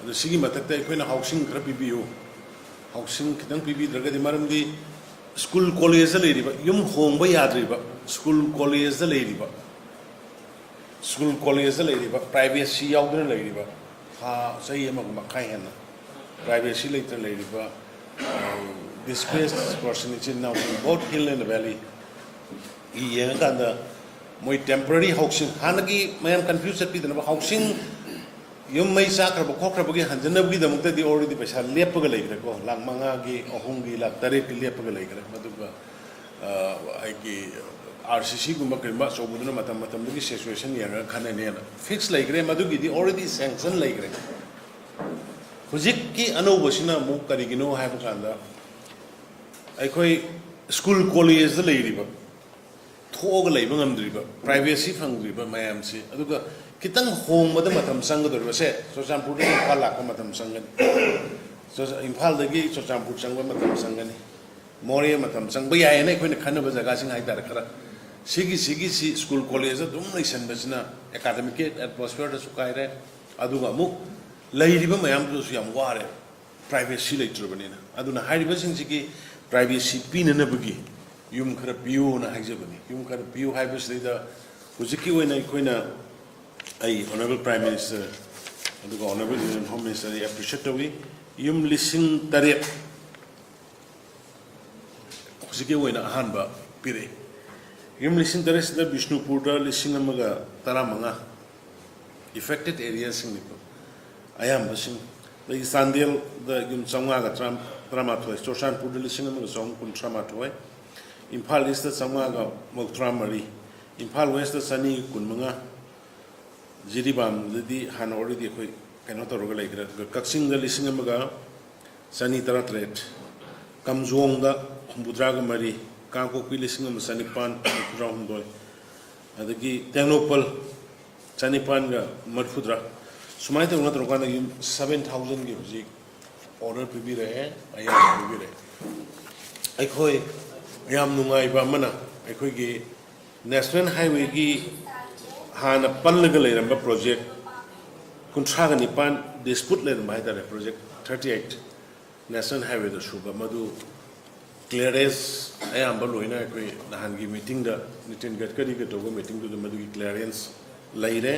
ꯑꯗꯣ ꯁꯤꯒꯤ ꯃꯊꯛꯇ ꯑꯩꯈꯣꯏꯅ housing ꯈꯔ ꯄꯤꯕꯤꯌꯨ, housing ꯈꯤꯇꯪ ꯄꯤꯕꯤꯗ꯭ꯔꯒꯗꯤ, ꯃꯔꯝꯗꯤ school college ꯇ ꯂꯩꯔꯤꯕ, ꯌꯨꯝ ꯍꯣꯡꯕ ꯌꯥꯗ꯭ꯔꯤꯕ, school college ꯇ ꯂꯩꯔꯤꯕ, school college ꯇ ꯂꯩꯔꯤꯕ, privacy ꯌꯥꯎꯗꯅ ꯂꯩꯔꯤꯕ, ꯊꯥ, ꯆꯍꯤ ꯑꯃꯒ ꯃꯈꯥꯏ ꯍꯦꯟꯅ privacy ꯂꯩꯇꯅ ꯂꯩꯔꯤꯕ, ꯑ, displaced person, ꯏꯆꯤꯟ ꯏꯅꯥꯎꯁꯤꯡ, both hill and valley ꯒꯤ ꯌꯦꯡꯉꯀꯥꯟꯗ, ꯃꯣꯏ temporary housing, ꯍꯥꯟꯅꯒꯤ ꯃꯌꯥꯝ confuse ꯆꯠꯄꯤꯗꯅꯕ, housing, ꯌꯨꯝ ꯃꯩ ꯆꯥꯛꯈ꯭ꯔꯕ ꯈꯣꯠꯈ꯭ꯔꯕꯒꯤ ꯍꯟꯖꯅꯕꯒꯤꯗꯃꯛꯇꯗꯤ already ꯄꯩꯁꯥ ꯂꯦꯞꯄꯒ ꯂꯩꯈ꯭ꯔꯦꯀꯣ, ꯂꯥꯈ ꯃꯉꯥꯒꯤ, ꯑꯍꯨꯝꯒꯤ, ꯂꯥꯈ ꯇꯔꯦꯠꯀꯤ ꯂꯦꯞꯄꯒ ꯂꯩꯈ꯭ꯔꯦ꯫ ꯃꯗꯨꯒ, ꯑ, ꯑꯩꯒꯤ RCC ꯒꯨꯝꯕ ꯀꯔꯤꯒꯨꯝꯕ ꯑꯆꯧꯕꯗꯨꯅ ꯃꯇꯝ ꯃꯇꯝꯗꯨꯒꯤ situation ꯌꯦꯡꯉꯒ ꯈꯟꯅꯅꯦꯅ fix ꯂꯩꯈ꯭ꯔꯦ, ꯃꯗꯨꯒꯤꯗꯤ already sanction ꯂꯩꯈ꯭ꯔꯦ꯫ ꯍꯧꯖꯤꯛꯀꯤ ꯑꯅꯧꯕꯁꯤꯅ ꯑꯃꯨꯛ ꯀꯔꯤꯒꯤꯅꯣ ꯍꯥꯏꯕ ꯀꯥꯟꯗ, ꯑꯩꯈꯣꯏ school college ꯇ ꯂꯩꯔꯤꯕ, ꯊꯣꯛꯑꯒ ꯂꯩꯕ ꯉꯝꯗ꯭ꯔꯤꯕ, privacy ꯐꯪꯗ꯭ꯔꯤꯕ ꯃꯌꯥꯝꯁꯤ, ꯑꯗꯨꯒ ꯈꯤꯇꯪ ꯍꯣꯡꯕꯗ ꯃꯇꯝ ꯆꯪꯒꯗꯧꯔꯤꯕꯁꯦ, ꯆꯨꯔꯆꯥꯟꯄꯨꯔꯗꯒꯤ ꯏꯝꯐꯥꯜ ꯂꯥꯛꯄ ꯃꯇꯝ ꯆꯪꯒꯅꯤ, ꯆꯨꯔꯆꯥ-, ꯏꯝꯐꯥꯜꯗꯒꯤ ꯆꯨꯔꯆꯥꯟꯄꯨꯔ ꯆꯪꯕ ꯃꯇꯝ ꯆꯪꯒꯅꯤ, ꯃꯣꯔꯦ ꯃꯇꯝ ꯆꯪꯕ ꯌꯥꯏꯌꯦꯅ ꯑꯩꯈꯣꯏꯅ ꯈꯟꯅꯕ ꯖꯒꯥꯁꯤꯡ ꯍꯥꯏꯇꯥꯔꯦ, ꯈꯔ ꯁꯤꯒꯤ, ꯁꯤꯒꯤꯁꯤ school college ꯇ ꯑꯗꯨꯝ ꯂꯩꯁꯟꯕꯁꯤꯅ academic atmosphere ꯗꯁꯨ ꯀꯥꯏꯔꯦ, ꯑꯗꯨꯒ ꯑꯃꯨꯛ ꯂꯩꯔꯤꯕ ꯃꯌꯥꯝꯗꯨꯗꯁꯨ ꯌꯥꯝ ꯋꯥꯔꯦ, privacy ꯂꯩꯇ꯭ꯔꯕꯅꯤꯅ꯫ ꯑꯗꯨꯅ ꯍꯥꯏꯔꯤꯕꯁꯤꯡꯁꯤꯒꯤ privacy ꯄꯤꯅꯅꯕꯒꯤ ꯌꯨꯝ ꯈꯔ ꯄꯤꯌꯨꯅ ꯍꯥꯏꯖꯕꯅꯤ꯫ ꯌꯨꯝ ꯈꯔ ꯄꯤꯌꯨ ꯍꯥꯏꯕꯁꯤꯗꯩꯗ ꯍꯧꯖꯤꯛꯀꯤ ꯑꯣꯏꯅ ꯑꯩꯈꯣꯏꯅ, ꯑꯩ Honourable Prime Minister ꯑꯗꯨꯒ Honourable Union Home Minister ꯑꯩ appreciate ꯇꯧꯏ꯫ ꯌꯨꯝ ꯂꯤꯁꯤꯡ ꯇꯔꯦꯠ ꯍꯧꯖꯤꯛꯀꯤ ꯑꯣꯏꯅ ꯑꯍꯥꯟꯕ ꯄꯤꯔꯛꯏ꯫ ꯌꯨꯝ ꯂꯤꯁꯤꯡ ꯇꯔꯦꯠꯁꯤꯗ ꯕꯤꯁꯅꯨꯄꯨꯔꯗ ꯂꯤꯁꯤꯡ ꯑꯃꯒ ꯇꯔꯥꯃꯉꯥ, affected area ꯁꯤꯡꯅꯤꯀꯣ ꯑꯌꯥꯝꯕꯁꯤꯡ, ꯑꯗꯒꯤ ꯆꯥꯟꯗꯦꯜꯗ ꯌꯨꯝ ꯆꯥꯝꯃꯉꯥꯒ ꯇꯔꯥ-, ꯇꯔꯥꯃꯥꯊꯣꯏ, ꯆꯨꯔꯆꯥꯟꯄꯨꯔꯗ ꯂꯤꯁꯤꯡ ꯑꯃꯒ ꯆꯍꯨꯝ ꯀꯨꯟꯊ꯭ꯔꯥ ꯃꯥꯊꯣꯏ, ꯏꯝꯐꯥꯜ East ꯇ ꯆꯥꯝꯃꯉꯥꯒ ꯃꯧꯗ꯭ꯔꯥ ꯃꯔꯤ, ꯏꯝꯐꯥꯜ West ꯇ ꯆꯅꯤ ꯀꯨꯟꯃꯉꯥ, ꯖꯤꯔꯤꯕꯥꯝꯗꯗꯤ ꯍꯥꯟꯅ already ꯑꯩꯈꯣꯏ ꯀꯩꯅꯣ ꯇꯧꯔꯒ ꯂꯩꯈ꯭ꯔꯦ꯫ ꯑꯗꯨꯒ ꯀꯛꯆꯤꯡꯗ ꯂꯤꯁꯤꯡ ꯑꯃꯒ ꯆꯅꯤ ꯇꯔꯥꯇꯔꯦꯠ, ꯀꯥꯝꯖꯣꯡꯗ ꯍꯨꯝꯐꯨꯇꯔꯥꯒ ꯃꯔꯤ, ꯀꯥꯡꯄꯣꯛꯄꯤ ꯂꯤꯁꯤꯡ ꯑꯃ ꯆꯅꯤꯄꯥꯟ ꯍꯨꯝꯐꯨꯇꯔꯥ ꯍꯨꯝꯗꯣꯏ, ꯑꯗꯒꯤ ꯇꯦꯡꯅꯧꯄꯜ ꯆꯅꯤꯄꯥꯟꯒ ꯃꯔꯤꯐꯨꯇꯔꯥ, ꯁꯨꯃꯥꯏꯅ ꯇꯧꯅ ꯇꯧꯔꯀꯥꯟꯗ ꯌꯨꯝ seven thousand ꯒꯤ ꯍꯧꯖꯤꯛ ꯑꯣꯔꯗꯔ ꯄꯤꯕꯤꯔꯛꯑꯦ, ꯑꯌꯥꯕ ꯄꯤꯕꯤꯔꯛꯑꯦ꯫ ꯑꯩꯈꯣꯏ ꯌꯥꯝ ꯅꯨꯡꯉꯥꯏꯕ ꯑꯃꯅ, ꯑꯩꯈꯣꯏꯒꯤ ꯅꯦꯁꯅꯦꯜ ꯍꯥꯏꯋꯦꯒꯤ ꯍꯥꯟꯅ ꯄꯜꯂꯒ ꯂꯩꯔꯝꯕ ꯄ꯭ꯔꯣꯖꯦꯛ ꯀꯨꯟꯊ꯭ꯔꯥꯒ ꯅꯤꯄꯥꯟ ꯗꯤꯁꯄ꯭ꯌꯨꯠ ꯂꯩꯔꯝꯕ ꯍꯥꯏ ꯇꯥꯔꯦ, ꯄ꯭ꯔꯣꯖꯦꯛ ꯊꯥꯔꯇꯤ ꯑꯩꯠ ꯅꯦꯁꯅꯦꯜ ꯍꯥꯏꯋꯦꯗ ꯁꯨꯕ, ꯃꯗꯨ ꯀ꯭ꯂꯤꯌꯥꯔꯦꯟꯁ ꯑꯌꯥꯝꯕ ꯂꯣꯏꯅ ꯑꯩꯈꯣꯏ ꯅꯍꯥꯟꯒꯤ ꯃꯤꯇꯤꯡꯗ, ꯅꯤꯇꯤꯟ ꯒꯗꯀꯔꯤꯒ ꯇꯧꯕ ꯃꯤꯇꯤꯡꯗꯨꯗ ꯃꯗꯨꯒꯤ ꯀ꯭ꯂꯤꯌꯥꯔꯦꯟꯁ ꯂꯩꯔꯦ꯫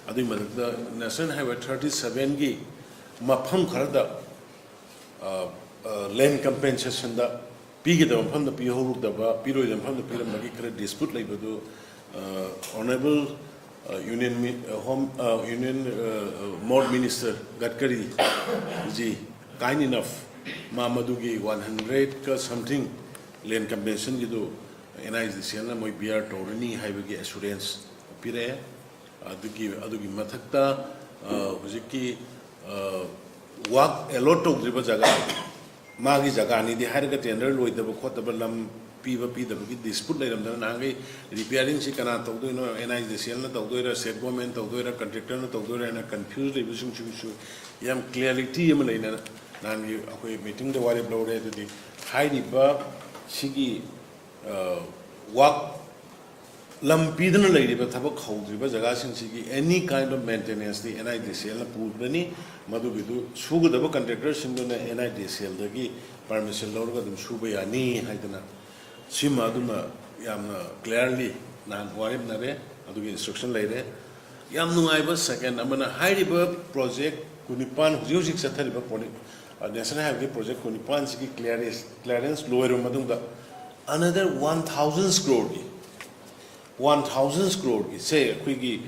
ꯑꯗꯨꯒꯤ ꯃꯊꯛꯇ ꯅꯦꯁꯅꯦꯜ ꯍꯥꯏꯋꯦ ꯊꯥꯔꯇꯤ ꯁꯚꯦꯟꯒꯤ ꯃꯐꯝ ꯈꯔꯗ ꯂꯦꯟ ꯀꯝꯄꯦꯟꯁꯦꯁꯟꯗ ꯄꯤꯒꯗꯕ ꯃꯐꯝꯗ ꯄꯤꯍꯧꯗꯕ, ꯄꯤꯔꯣꯏꯗꯕ ꯃꯐꯝꯗ ꯄꯤꯔꯝꯕꯒꯤ ꯈꯔ ꯗꯤꯁꯄ꯭ꯌꯨꯠ ꯂꯩꯕꯗꯨ ꯑꯣꯅꯔꯦꯕꯜ ꯌꯨꯅꯤꯌꯟ ꯍꯣꯝ ꯌꯨꯅꯤꯌꯟ ꯃꯣꯔ minister Gadkari ji, kind enough, ꯃꯥ ꯃꯗꯨꯒꯤ ꯋꯥꯟ ꯍꯟꯗ꯭ꯔꯦꯗꯀ ꯁꯝꯊꯤꯡ ꯂꯦꯟ ꯀꯝꯄꯦꯟꯁꯦꯁꯟꯒꯤꯗꯨ ꯑꯦꯟ ꯑꯥꯏ ꯗꯤ ꯁꯤ ꯑꯦꯜꯅ ꯃꯣꯏ ꯕꯤꯌꯥꯔ ꯇꯧꯔꯅꯤ ꯍꯥꯏꯕꯒꯤ ꯑꯦꯁꯨꯔꯦꯟꯁ ꯄꯤꯔꯛꯑꯦ꯫ ꯑꯗꯨꯒꯤ ꯑꯗꯨꯒꯤ ꯃꯊꯛꯇ ꯍꯧꯖꯤꯛꯀꯤ ꯋꯥꯛ ꯑꯦꯂꯣꯠ ꯇꯧꯗ꯭ꯔꯤꯕ ꯖꯒꯥ, ꯃꯥꯒꯤ ꯖꯒꯥꯅꯤꯗꯤ ꯍꯥꯏꯔꯒ ꯇꯦꯟꯗꯔ ꯂꯣꯏꯗꯕ ꯈꯣꯠꯇꯕ, ꯂꯝ ꯄꯤꯕ ꯄꯤꯗꯕꯒꯤ ꯗꯤꯁꯄ꯭ꯌꯨꯠ ꯂꯩꯔꯝꯗꯅ ꯅꯍꯥꯟꯈꯩ ꯔꯤꯄꯤꯌꯥꯔꯤꯡꯁꯤ ꯀꯅꯥ ꯇꯧꯗꯣꯏꯅꯣ, and I D C ꯑꯦꯜꯅ ꯇꯧꯗꯣꯏꯔꯥ, state government ꯇꯧꯗꯣꯏꯔꯥ, ꯀꯟꯇ꯭ꯔꯦꯛꯇꯔꯅ ꯇꯧꯗꯣꯏꯔꯥ ꯍꯥꯏꯅ ꯀꯟꯐ꯭ꯌꯨꯁ ꯂꯩꯕꯁꯤꯡꯁꯤꯒꯤꯁꯨ ꯌꯥꯝ ꯀ꯭ꯂꯤꯌꯥꯔꯤꯇꯤ ꯑꯃ ꯂꯩꯅꯅ ꯅꯍꯥꯟꯒꯤ ꯑꯩꯈꯣꯏ ꯃꯤꯇꯤꯡꯗ ꯋꯥꯔꯦꯞ ꯂꯧꯔꯦ꯫ ꯑꯗꯨꯗꯤ ꯍꯥꯏꯔꯤꯕ ꯁꯤꯒꯤ ꯋꯥꯛ ꯂꯝ ꯄꯤꯗꯅ ꯂꯩꯔꯤꯕ ꯊꯕꯛ ꯍꯧꯗ꯭ꯔꯤꯕ ꯖꯒꯥꯁꯤꯡꯁꯤꯒꯤ any kind of maintenanceꯇꯤ ꯑꯦꯟ ꯑꯥꯏ ꯗꯤ ꯁꯤ ꯑꯦꯜꯅ ꯄꯨꯒꯅꯤ꯫ ꯃꯗꯨꯒꯤꯗꯨ ꯁꯨꯒꯗꯕ ꯀꯟꯇ꯭ꯔꯦꯛꯇꯔꯁꯤꯡꯗꯨꯅ ꯑꯦꯟ ꯑꯥꯏ ꯗꯤ ꯁꯤ ꯑꯦꯜꯗꯒꯤ ꯄꯔꯃꯤꯁꯟ ꯂꯧꯔꯒ ꯑꯗꯨꯝ ꯁꯨꯕ ꯌꯥꯅꯤ ꯍꯥꯏꯗꯅ ꯁꯤꯃ ꯑꯗꯨꯃ ꯌꯥꯝꯅ ꯀ꯭ꯂꯤꯌꯥꯔꯂꯤ ꯅꯍꯥꯟ ꯋꯥꯔꯦꯞꯅꯔꯦ꯫ ꯑꯗꯨꯒꯤ ꯏꯟꯁꯇ꯭ꯔꯛꯁꯟ ꯂꯩꯔꯦ꯫ ꯌꯥꯝ ꯅꯨꯡꯉꯥꯏꯕ ꯁꯦꯀꯦꯟ ꯑꯃꯅ, ꯍꯥꯏꯔꯤꯕ ꯄ꯭ꯔꯣꯖꯦꯛ ꯀꯨꯟꯅꯤꯄꯥꯟ, ꯍꯧꯖꯤꯛ ꯍꯧꯖꯤꯛ ꯆꯠꯊꯔꯤꯕ ꯄ꯭ꯔꯣꯖꯦꯛ, ꯅꯦꯁꯅꯦꯜ ꯍꯥꯏꯋꯦꯒꯤ ꯄ꯭ꯔꯣꯖꯦꯛ ꯀꯨꯟꯅꯤꯄꯥꯟꯁꯤꯒꯤ ꯀ꯭ꯂꯤꯌꯥꯔꯦꯟꯁ, ꯀ꯭ꯂꯤꯌꯥꯔꯦꯟꯁ ꯂꯣꯏꯔꯕ ꯃꯇꯨꯡꯗ another one thousand crore ꯒꯤ, one thousand crore ꯒꯤꯁꯦ ꯑꯩꯈꯣꯏꯒꯤ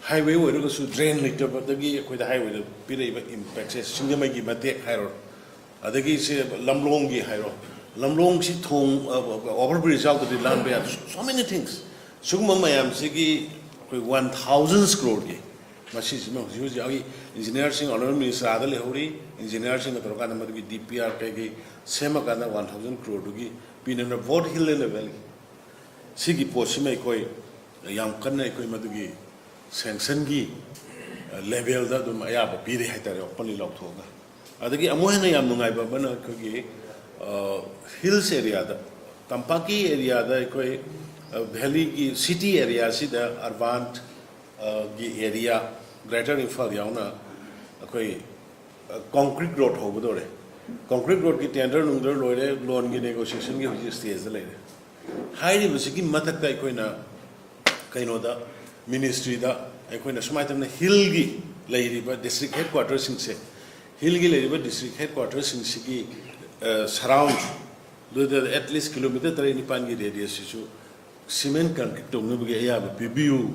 ꯍꯥꯏꯋꯦ ꯑꯣꯏꯔꯒꯁꯨ ꯗ꯭ꯔꯦꯟ ꯂꯩꯇꯕꯗꯒꯤ ꯑꯩꯈꯣꯏꯗ ꯍꯥꯏꯋꯦꯗ ꯄꯤꯔꯛꯏꯕ ꯏꯝꯄꯦꯛꯁꯦ, ꯁꯤꯡꯖꯃꯩꯒꯤ ꯃꯇꯦꯛ ꯍꯥꯏꯔꯣ, ꯑꯗꯒꯤ ꯁꯤ ꯂꯝꯂꯣꯡꯒꯤ ꯍꯥꯏꯔꯣ, ꯂꯝꯂꯣꯡꯁꯤ ꯊꯣꯡ, ꯑ, ꯑꯣꯚꯔ ꯕ꯭ꯔꯤꯖ ꯌꯥꯎꯗ꯭ꯔꯗꯤ ꯂꯥꯟꯕ ꯌꯥꯗꯦ꯫ So many things꯫ ꯁꯤꯒꯨꯝꯕ ꯃꯌꯥꯝꯁꯤꯒꯤ ꯑꯩꯈꯣꯏ ꯋꯥꯟ ꯊꯥꯎꯖꯟ ꯀ꯭ꯔꯣꯔꯒꯤ, ꯃꯁꯤꯁꯤꯃ ꯍꯧꯖꯤꯛ ꯍꯧꯖꯤꯛ ꯑꯩꯒꯤ ꯏꯟꯖꯤꯅꯤꯌꯥꯔꯁꯤꯡ ꯑꯣꯅꯔꯦꯕꯜ ꯃꯤꯅꯤꯁꯇꯔ ꯑꯥꯗ ꯂꯩꯍꯧꯔꯤ, ꯏꯟꯖꯤꯅꯤꯌꯥꯔꯁꯤꯡꯒ ꯇꯧꯔꯀꯥꯟꯗ ꯃꯗꯨꯒꯤ ꯗꯤ ꯄꯤ ꯑꯥꯔ ꯀꯩꯀꯩ ꯁꯦꯝꯃꯀꯥꯟꯗ ꯋꯥꯟ ꯊꯥꯎꯖꯟ ꯀ꯭ꯔꯣꯔꯗꯨꯒꯤ ꯄꯤꯅꯅꯕ both hill and valley꯫ ꯁꯤꯒꯤ ꯄꯣꯠꯁꯤꯃ ꯑꯩꯈꯣꯏ ꯌꯥꯝ ꯀꯟꯅ ꯑꯩꯈꯣꯏ ꯃꯗꯨꯒꯤ ꯁꯦꯡꯁꯟꯒꯤ ꯂꯦꯚꯦꯜꯗ ꯑꯗꯨꯝ ꯑꯌꯥꯕ ꯄꯤꯔꯦ ꯍꯥꯏꯇꯥꯔꯦ, ꯑꯣꯄꯟꯂꯤ ꯂꯥꯎꯊꯣꯛꯑꯒ꯫ ꯑꯗꯒꯤ ꯑꯃꯨꯛ ꯍꯦꯟꯅ ꯌꯥꯝ ꯅꯨꯡꯉꯥꯏꯕ ꯑꯃꯅ ꯑꯩꯈꯣꯏꯒꯤ ꯍꯤꯜꯁ ꯑꯦꯔꯤꯌꯥꯗ, ꯇꯝꯄꯥꯛꯀꯤ ꯑꯦꯔꯤꯌꯥꯗ ꯑꯩꯈꯣꯏ ꯚꯦꯂꯤꯒꯤ ꯁꯤꯇꯤ ꯑꯦꯔꯤꯌꯥꯁꯤꯗ, ꯑꯔꯕꯥꯟ ꯒꯤ ꯑꯦꯔꯤꯌꯥ, ꯒ꯭ꯔꯦꯇꯔ ꯏꯝꯐꯥꯜ ꯌꯥꯎꯅ ꯑꯩꯈꯣꯏ ꯀꯣꯡꯀ꯭ꯔꯤꯠ ꯔꯣꯗ ꯍꯧꯒꯗꯧꯔꯦ꯫ ꯀꯣꯡꯀ꯭ꯔꯤꯠ ꯔꯣꯗꯀꯤ ꯇꯦꯟꯗꯔ ꯅꯨꯡꯗꯔ ꯂꯣꯏꯔꯦ, ꯂꯣꯟꯒꯤ ꯅꯦꯒꯣꯁꯤꯌꯦꯁꯟꯒꯤ ꯍꯧꯖꯤꯛ ꯁ꯭ꯇꯦꯖꯇ ꯂꯩꯔꯦ꯫ ꯍꯥꯏꯔꯤꯕꯁꯤꯒꯤ ꯃꯊꯛꯇ ꯑꯩꯈꯣꯏꯅ ꯀꯩꯅꯣꯗ, ꯃꯤꯅꯤꯁꯇ꯭ꯔꯤꯗ ꯑꯩꯈꯣꯏꯅ ꯁꯨꯃꯥꯏꯅ ꯇꯧꯅ ꯍꯤꯜꯒꯤ ꯂꯩꯔꯤꯕ ꯗꯤꯁꯇ꯭ꯔꯤꯛ ꯍꯦꯗ ꯀ꯭ꯋꯥꯇꯔꯁꯤꯡꯁꯦ, ꯍꯤꯜꯒꯤ ꯂꯩꯔꯤꯕ ꯗꯤꯁꯇ꯭ꯔꯤꯛ ꯍꯦꯗ ꯀ꯭ꯋꯥꯇꯔꯁꯤꯡꯁꯤꯒꯤ ꯁꯔꯥꯎꯟꯗꯨꯗ ꯑꯦꯠ ꯂꯤꯁ ꯀꯤꯂꯣꯃꯤꯇꯔ ꯇꯔꯦꯠ ꯅꯤꯄꯥꯟꯒꯤ ꯔꯦꯗꯤꯌꯁꯁꯤꯁꯨ ꯁꯤꯃꯦꯟ ꯀꯟꯀ꯭ꯔꯤꯠ ꯇꯧꯅꯕꯒꯤ ꯑꯌꯥꯕ ꯄꯤꯕꯤꯌꯨ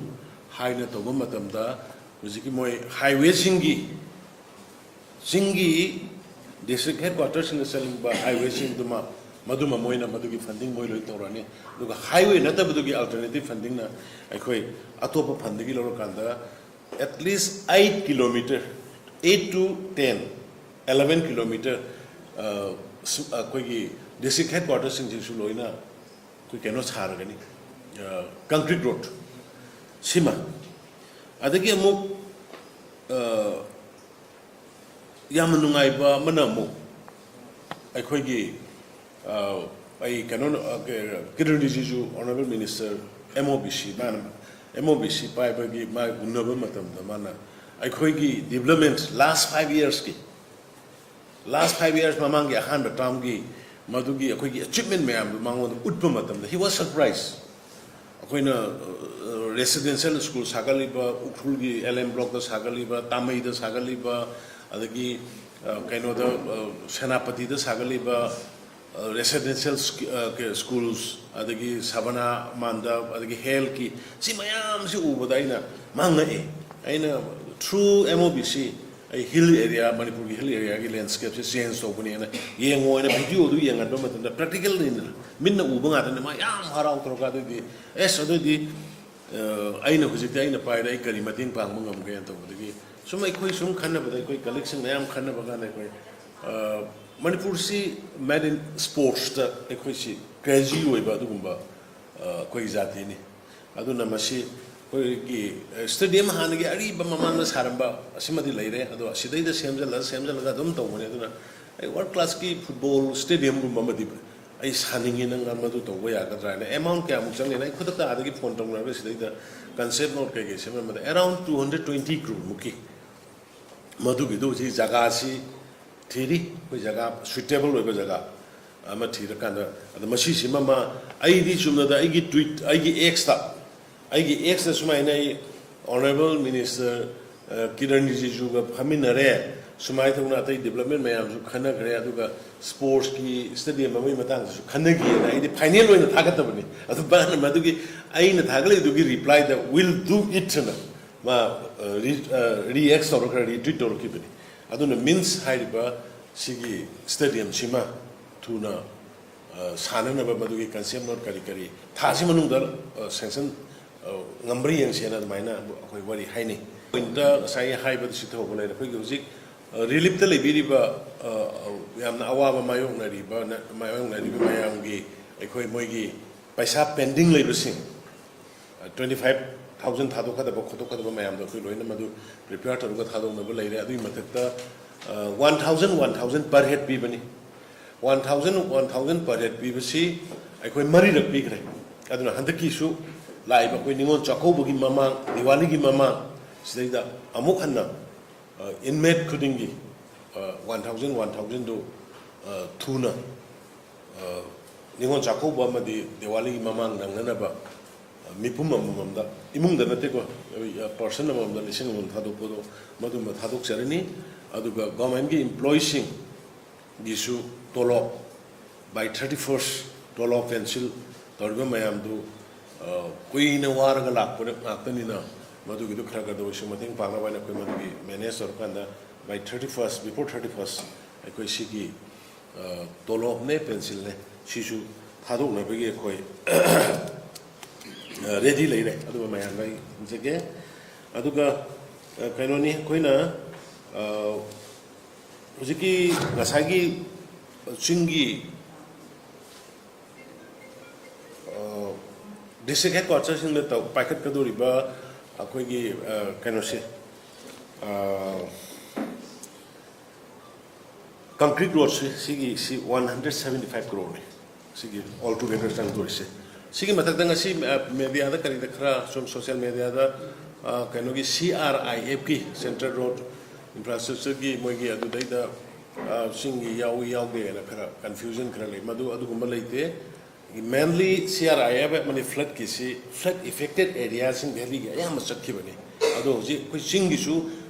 ꯍꯥꯏꯅ ꯇꯧꯕ ꯃꯇꯝꯗ, ꯍꯧꯖꯤꯛꯀꯤ ꯃꯣꯏ ꯍꯥꯏꯋꯦꯁꯤꯡꯒꯤ, ꯆꯤꯡꯒꯤ ꯗꯤꯁꯇ꯭ꯔꯤꯛ ꯍꯦꯗ ꯀ꯭ꯋꯥꯇꯔꯁꯤꯡꯗ ꯆꯠꯅꯤꯡꯕ ꯍꯥꯏꯋꯦꯁꯤꯡꯗꯨꯃ, ꯃꯗꯨꯃ ꯃꯣꯏꯅ ꯃꯗꯨꯒꯤ ꯐꯟꯗꯤꯡ ꯃꯣꯏ ꯂꯣꯏ ꯇꯧꯔꯅꯤ꯫ ꯑꯗꯨꯒ ꯍꯥꯏꯋꯦ ꯅꯠꯇꯕꯗꯨꯒꯤ ꯑꯜꯇꯔꯅꯦꯇꯤꯞ ꯐꯟꯗꯤꯡꯅ ꯑꯩꯈꯣꯏ ꯑꯇꯣꯞꯄ ꯐꯟꯗꯒꯤ ꯂꯧꯔꯀꯥꯟꯗ at least eight kilometer, eight to ten, eleven kilometer, ꯑꯩꯈꯣꯏꯒꯤ ꯗꯤꯁꯇ꯭ꯔꯤꯛ ꯍꯦꯗ ꯀ꯭ꯋꯥꯇꯔꯁꯤꯡꯁꯤꯁꯨ ꯂꯣꯏꯅ ꯑꯩꯈꯣꯏ ꯀꯩꯅꯣ ꯁꯥꯔꯒꯅꯤ, ꯀꯪꯀ꯭ꯔꯤꯠ ꯔꯣꯗ ꯁꯤꯃ꯫ ꯑꯗꯒꯤ ꯑꯃꯨꯛ ꯌꯥꯝꯅ ꯅꯨꯡꯉꯥꯏꯕ ꯑꯃꯅ ꯑꯃꯨꯛ ꯑꯩꯈꯣꯏꯒꯤ, ꯑꯩ ꯀꯩꯅꯣ, Kiran Rijiju, honourable minister, M O B C, ꯃꯥꯅ ꯑꯦꯝ ꯑꯣ ꯕꯤ ꯁꯤ ꯄꯥꯏꯕꯒꯤ ꯃꯥ ꯎꯅꯕ ꯃꯇꯝꯗ ꯃꯥꯅ ꯑꯩꯈꯣꯏꯒꯤ ꯗꯤꯕ꯭ꯂꯞꯃꯦꯟ ꯂꯥꯁ ꯐꯥꯏꯚ ꯏꯌꯔꯁꯀꯤ, ꯂꯥꯁ ꯐꯥꯏꯚ ꯏꯌꯔꯁ ꯃꯃꯥꯡꯒꯤ ꯑꯍꯥꯟꯕ ꯇꯥꯔꯝꯒꯤ ꯃꯗꯨꯒꯤ ꯑꯩꯈꯣꯏꯒꯤ ꯑꯦꯆꯤꯞꯃꯦꯟ ꯃꯌꯥꯝꯗꯨ ꯃꯉꯣꯟꯗ ꯎꯠꯄ ꯃꯇꯝꯗ he was surprised꯫ ꯑꯩꯈꯣꯏꯅ ꯔꯦꯁꯤꯗꯦꯟꯁꯤꯌꯦꯜ ꯁ꯭ꯀꯨꯜ ꯁꯥꯒꯠꯂꯤꯕ, ꯎꯈ꯭ꯔꯨꯜꯒꯤ ꯑꯦꯜ ꯑꯦꯝ ꯕ꯭ꯂꯣꯛꯇ ꯁꯥꯒꯠꯂꯤꯕ, ꯇꯥꯃꯩꯗ ꯁꯥꯒꯠꯂꯤꯕ, ꯑꯗꯒꯤ ꯀꯩꯅꯣꯗ, ꯁꯦꯅꯥꯄꯇꯤꯗ ꯁꯥꯒꯠꯂꯤꯕ ꯔꯦꯁꯤꯗꯦꯟꯁꯤꯌꯦꯜ ꯁ꯭ꯀꯨꯜꯁ, ꯑꯗꯒꯤ ꯁꯕꯅꯥ ꯃꯥꯟꯗꯞ, ꯑꯗꯒꯤ ꯍꯦꯜꯊꯀꯤ, ꯁꯤ ꯃꯌꯥꯝꯁꯤ ꯎꯕꯗ ꯑꯩꯅ ꯃꯥꯡꯉꯛꯑꯦ꯫ ꯑꯩꯅ through M O B C ꯑꯩ ꯍꯤꯜ ꯑꯦꯔꯤꯌꯥ, ꯃꯅꯤꯄꯨꯔꯒꯤ ꯍꯤꯜ ꯑꯦꯔꯤꯌꯥꯒꯤ ꯂꯦꯟꯁ꯭ꯀꯦꯞꯁꯦ ꯆꯦꯟꯖ ꯇꯧꯕꯅꯦꯅ ꯌꯦꯡꯉꯣ ꯍꯥꯏꯅ ꯚꯤꯗꯤꯑꯣꯗꯨ ꯌꯦꯡꯍꯟꯕ ꯃꯇꯝꯗ, ꯄ꯭ꯔꯦꯛꯇꯤꯀꯦꯜꯅꯤꯗꯅ, ꯃꯤꯠꯅ ꯎꯕ ꯉꯥꯛꯇꯅꯤ, ꯃꯥ ꯌꯥꯝ ꯍꯔꯥꯎ ꯇꯧꯔꯒ, ꯑꯗꯨꯗꯤ ꯑꯦꯁ, ꯑꯗꯨꯗꯤ ꯑꯩꯅ ꯍꯧꯖꯤꯛꯇꯤ ꯑꯩꯅ ꯄꯥꯏꯔꯦ, ꯑꯩ ꯀꯔꯤ ꯃꯇꯦꯡ ꯄꯥꯡꯕ ꯉꯝꯒꯦꯅ ꯇꯧꯕꯗꯒꯤ ꯁꯨꯝ ꯑꯩꯈꯣꯏ ꯁꯨꯝ ꯈꯟꯅꯕꯗ, ꯑꯩꯈꯣꯏ ꯀꯂꯤꯛꯁꯤꯡ ꯃꯌꯥꯝ ꯈꯟꯅꯕ ꯀꯥꯟꯗ ꯑꯩꯈꯣꯏ ꯃꯅꯤꯄꯨꯔꯁꯤ ꯃꯦꯠ ꯏꯟ ꯁ꯭ꯄꯣꯔꯠꯁꯇ ꯑꯩꯈꯣꯏꯁꯤ ꯀ꯭ꯔꯦꯖꯤ ꯑꯣꯏꯕ ꯑꯗꯨꯒꯨꯝꯕ ꯑꯩꯈꯣꯏ ꯖꯥꯇꯤꯅꯤ꯫ ꯑꯗꯨꯅ ꯃꯁꯤ ꯑꯩꯈꯣꯏꯒꯤ ꯁ꯭ꯇꯦꯗꯤꯌꯝ ꯍꯥꯟꯅꯒꯤ ꯑꯔꯤꯕ ꯃꯃꯥꯡꯗ ꯁꯥꯔꯝꯕ ꯑꯁꯤꯃꯗꯤ ꯂꯩꯔꯦ, ꯑꯗꯣ ꯑꯁꯤꯗꯩꯗ ꯁꯦꯝꯖꯜꯂ ꯁꯦꯝꯖꯜꯂꯒ ꯑꯗꯨꯝ ꯇꯧꯕꯅꯦ꯫ ꯑꯗꯨꯅ ꯑꯩ ꯋꯥꯔꯜ ꯀ꯭ꯂꯥꯁꯀꯤ ꯐꯨꯠꯕꯣꯜ ꯁ꯭ꯇꯦꯗꯤꯌꯝꯒꯨꯝꯕ ꯑꯃꯗꯤ ꯑꯩ ꯁꯥꯅꯤꯡꯉꯤ꯫ ꯅꯪ ꯃꯗꯨ ꯇꯧꯕ ꯌꯥꯒꯗ꯭ꯔꯥ ꯍꯥꯏꯅ꯫ ꯑꯦꯃꯥꯎꯟ ꯀꯌꯥꯃꯨꯛ ꯆꯪꯒꯦꯅ ꯑꯩ ꯈꯨꯗꯛꯇ ꯑꯥꯗꯒꯤ ꯐꯣꯟ ꯇꯧꯅꯔꯒ ꯁꯤꯗꯩꯗ ꯀꯟꯁꯦꯞ ꯅꯣꯠ ꯀꯩꯀꯩ ꯁꯦꯝꯃꯝꯕꯗ around two hundred twenty crore ꯃꯨꯛꯀꯤ ꯃꯗꯨꯒꯤꯗꯣ ꯍꯧꯖꯤꯛ ꯖꯒꯥꯁꯤ ꯊꯤꯔꯤ꯫ ꯑꯩꯈꯣꯏ ꯖꯒꯥ ꯁꯨꯏꯇꯦꯕꯜ ꯑꯣꯏꯕ ꯖꯒꯥ ꯑꯃ ꯊꯤꯔꯀꯥꯟꯗ, ꯑꯗ ꯃꯁꯤꯁꯤꯃ ꯃꯥ, ꯑꯩꯗꯤ ꯆꯨꯝꯅꯗ ꯑꯩꯒꯤ ꯇ꯭ꯋꯤꯠ, ꯑꯩꯒꯤ ꯑꯦꯛꯁꯇ, ꯑꯩꯒꯤ ꯑꯦꯛꯁꯇ ꯁꯨꯃꯥꯏꯅ ꯑꯩ ꯑꯣꯅꯔꯦꯕꯜ ꯃꯤꯅꯤꯁꯇꯔ ꯀꯤꯔꯟ ꯔꯤꯖꯤꯖꯨꯒ ꯐꯝꯃꯤꯟꯅꯔꯦ, ꯁꯨꯃꯥꯏꯅ ꯇꯧꯅ ꯑꯇꯩ ꯗꯤꯕꯂꯞꯃꯦꯟ ꯃꯌꯥꯝꯁꯨ ꯈꯟꯅꯈ꯭ꯔꯦ, ꯑꯗꯨꯒ ꯁ꯭ꯄꯣꯔꯠꯁꯀꯤ ꯁ꯭ꯇꯦꯗꯤꯌꯝ ꯑꯃꯒꯤ ꯃꯇꯥꯡꯗꯁꯨ ꯈꯟꯅꯈꯤꯑꯅ ꯑꯩꯗꯤ ꯐꯥꯏꯅꯦꯜ ꯑꯣꯏꯅ ꯊꯥꯒꯠꯇꯕꯅꯤ꯫ ꯑꯗꯨ ꯃꯥꯅ ꯃꯗꯨꯒꯤ ꯑꯩꯅ ꯊꯥꯒꯠꯂꯛꯏꯗꯨꯒꯤ ꯔꯤꯄ꯭ꯂꯥꯏꯗ "will do it" ꯑꯅ ꯃꯥ ꯔꯤ ꯔꯤꯑꯦꯛꯁ ꯇꯧꯔꯒ ꯈꯔ ꯔꯤꯇ꯭ꯋꯤꯠ ꯇꯧꯔꯛꯈꯤꯕꯅꯤ꯫ ꯑꯗꯨꯅ ꯃꯤꯟꯁ ꯍꯥꯏꯔꯤꯕ ꯁꯤꯒꯤ ꯁ꯭ꯇꯦꯗꯤꯌꯝꯁꯤꯃ ꯊꯨꯅ ꯁꯥꯟꯅꯅꯕ ꯃꯗꯨꯒꯤ ꯀꯟꯁꯦꯞ ꯅꯣꯠ ꯀꯔꯤ ꯀꯔꯤ ꯊꯥꯁꯤ ꯃꯅꯨꯡꯗ ꯁꯦꯡꯁꯟ ꯉꯝꯕ꯭ꯔꯥ ꯌꯦꯡꯁꯦꯅ ꯑꯗꯨꯃꯥꯏꯅ ꯑꯩꯈꯣꯏ ꯋꯥꯔꯤ ꯍꯥꯏꯅꯩ꯫ ꯄꯣꯏꯟꯠꯇ ꯉꯁꯥꯏ ꯍꯥꯏꯕꯗ ꯁꯤ ꯊꯧꯕ ꯂꯩꯔꯦ꯫ ꯑꯩꯈꯣꯏꯒꯤ ꯍꯧꯖꯤꯛ ꯔꯤꯂꯤꯞꯇ ꯂꯩꯕꯤꯔꯤꯕ, ꯌꯥꯝꯅ ꯑꯋꯥꯕ ꯃꯥꯌꯣꯛꯅꯔꯤꯕ, ꯃꯥꯌꯣꯛꯅꯔꯤꯕ ꯃꯌꯥꯝꯒꯤ ꯑꯩꯈꯣꯏ ꯃꯣꯏꯒꯤ ꯄꯩꯁꯥ ꯄꯦꯟꯗꯤꯡ ꯂꯩꯕꯁꯤꯡ, twenty five thousand ꯊꯥꯗꯣꯛꯀꯗꯕ ꯈꯣꯠꯇꯣꯛꯀꯗꯕ ꯃꯌꯥꯝꯗꯣ ꯑꯩꯈꯣꯏ ꯂꯣꯏꯅ ꯃꯗꯨ ꯄ꯭ꯔꯤꯄꯦꯌꯔ ꯇꯧꯔꯒ ꯊꯥꯗꯣꯛꯅꯕ ꯂꯩꯔꯦ꯫ ꯑꯗꯨꯒꯤ ꯃꯊꯛꯇ one thousand, one thousand per head ꯄꯤꯕꯅꯤ꯫ One thousand, one thousand per head ꯄꯤꯕꯁꯤ ꯑꯩꯈꯣꯏ ꯃꯔꯤꯔꯛ ꯄꯤꯈ꯭ꯔꯦ꯫ ꯑꯗꯨꯅ ꯍꯟꯗꯛꯀꯤꯁꯨ ꯂꯥꯛꯏꯕ ꯑꯩꯈꯣꯏ ꯅꯤꯉꯣꯜ ꯆꯥꯛꯀꯧꯕꯒꯤ ꯃꯃꯥꯡ, ꯗꯤꯋꯥꯂꯤꯒꯤ ꯃꯃꯥꯡ ꯁꯤꯗꯩꯗ ꯑꯃꯨꯛ ꯍꯟꯅ ꯏꯟꯃꯦꯠ ꯈꯨꯗꯤꯡꯒꯤ one thousand, one thousandꯗꯨ ꯊꯨꯅ ꯅꯤꯉꯣꯜ ꯆꯥꯛꯀꯧꯕ ꯑꯃꯗꯤ ꯗꯤꯋꯥꯂꯤꯒꯤ ꯃꯃꯥꯡ ꯅꯪꯅꯅꯕ ꯃꯤꯄꯨꯝ ꯑꯃꯃꯝꯗ, ꯏꯃꯨꯡꯗ ꯅꯠꯇꯦꯀꯣ, ꯄꯔꯁꯟ ꯑꯃꯃꯝꯗ ꯂꯤꯁꯤꯡ ꯑꯃꯃꯝ ꯊꯥꯗꯣꯛꯄꯗꯣ ꯃꯗꯨꯃ ꯊꯥꯗꯣꯛꯆꯔꯅꯤ꯫ ꯑꯗꯨꯒ ꯒꯣꯔꯃꯦꯟꯒꯤ ꯏꯝꯄ꯭ꯂꯣꯌꯤꯁꯤꯡꯒꯤꯁꯨ ꯇꯣꯂꯣꯞ by thirty first, ꯇꯣꯂꯣꯞ ꯄꯦꯟꯁꯤꯜ ꯇꯧꯔꯤꯕ ꯃꯌꯥꯝꯗꯨ ꯀꯨꯏꯅ ꯋꯥꯔꯒ ꯂꯥꯛꯄ ꯉꯥꯛꯇꯅꯤꯅ ꯃꯗꯨꯒꯤꯗꯨ ꯈꯔ ꯈꯔꯗ ꯑꯣꯏꯁꯨ ꯃꯇꯦꯡ ꯄꯥꯡꯅꯕ ꯍꯥꯏꯅ ꯑꯩꯈꯣꯏ ꯃꯗꯨꯒꯤ ꯃꯦꯅꯦꯖ ꯇꯧꯔꯀꯥꯟꯗ by thirty first, before thirty first ꯑꯩꯈꯣꯏ ꯁꯤꯒꯤ ꯇꯣꯂꯣꯞꯅꯦ, ꯄꯦꯟꯁꯤꯜꯅꯦ, ꯁꯤꯁꯨ ꯊꯥꯗꯣꯛꯅꯕꯒꯤ ꯑꯩꯈꯣꯏ ꯔꯦꯗꯤ ꯂꯩꯔꯦ꯫ ꯑꯗꯨꯒ ꯃꯌꯥꯝꯗ ꯑꯩ ꯍꯪꯖꯒꯦ꯫ ꯑꯗꯨꯒ ꯀꯩꯅꯣꯅꯤ, ꯑꯩꯈꯣꯏꯅ ꯍꯧꯖꯤꯛꯀꯤ ꯉꯁꯥꯏꯒꯤ ꯆꯤꯡꯒꯤ ꯗꯤꯁꯇ꯭ꯔꯤꯛ ꯍꯦꯗ ꯀ꯭ꯋꯥꯇꯔꯁꯤꯡꯗ ꯇꯧ ꯄꯥꯏꯈꯠꯀꯗꯧꯔꯤꯕ ꯑꯩꯈꯣꯏꯒꯤ ꯀꯩꯅꯣꯁꯦ, ꯀꯪꯀ꯭ꯔꯤꯠ ꯔꯣꯗꯁꯤ, ꯁꯤꯒꯤ ꯁꯤ ꯋꯥꯟ ꯍꯟꯗ꯭ꯔꯦꯠ ꯁꯕꯦꯟꯇꯤ ꯐꯥꯏꯚ ꯀ꯭ꯔꯣꯔꯅꯤ꯫ ꯁꯤꯒꯤ ꯑꯣꯜ ꯇꯨꯒꯦꯗꯔ ꯆꯪꯗꯣꯏꯁꯦ꯫ ꯁꯤꯒꯤ ꯃꯊꯛꯇ ꯉꯁꯤ ꯃꯦꯗꯤꯌꯥꯗ ꯀꯔꯤꯗ ꯈꯔ ꯁꯨꯝ ꯁꯣꯁꯤꯌꯦꯜ ꯃꯦꯗꯤꯌꯥꯗ ꯀꯩꯅꯣꯒꯤ ꯁꯤ ꯑꯥꯔ ꯑꯥꯏ ꯑꯦꯐꯀꯤ, ꯁꯦꯟꯇ꯭ꯔꯦꯜ ꯔꯣꯗ ꯏꯟꯐ꯭ꯔꯥꯁ꯭ꯇ꯭ꯔꯛꯆꯔꯒꯤ, ꯃꯣꯏꯒꯤ ꯑꯗꯨꯗꯩꯗ ꯁꯤꯡꯒꯤ ꯌꯥꯎꯏ ꯌꯥꯎꯗꯦꯅ ꯈꯔ ꯀꯟꯐ꯭ꯌꯨꯖꯟ ꯈꯔ ꯂꯩ꯫ ꯃꯗꯨ ꯑꯗꯨꯒꯨꯝꯕ ꯂꯩꯇꯦ꯫ ꯃꯦꯟꯂꯤ ꯁꯤ ꯑꯥꯔ ꯑꯥꯏ ꯑꯦꯐ ꯑꯃꯗꯤ ꯐ꯭ꯂꯠꯀꯤꯁꯤ ꯐ꯭ꯂꯠ ꯏꯐꯦꯛꯇꯦꯠ ꯑꯦꯔꯤꯌꯥꯁꯤꯡ ꯚꯦꯂꯤꯒꯤ ꯑꯌꯥꯝꯕ ꯆꯠꯈꯤꯕꯅꯤ꯫ ꯑꯗꯣ ꯍꯧꯖꯤꯛ ꯑꯩꯈꯣꯏ ꯆꯤꯡꯒꯤꯁꯨ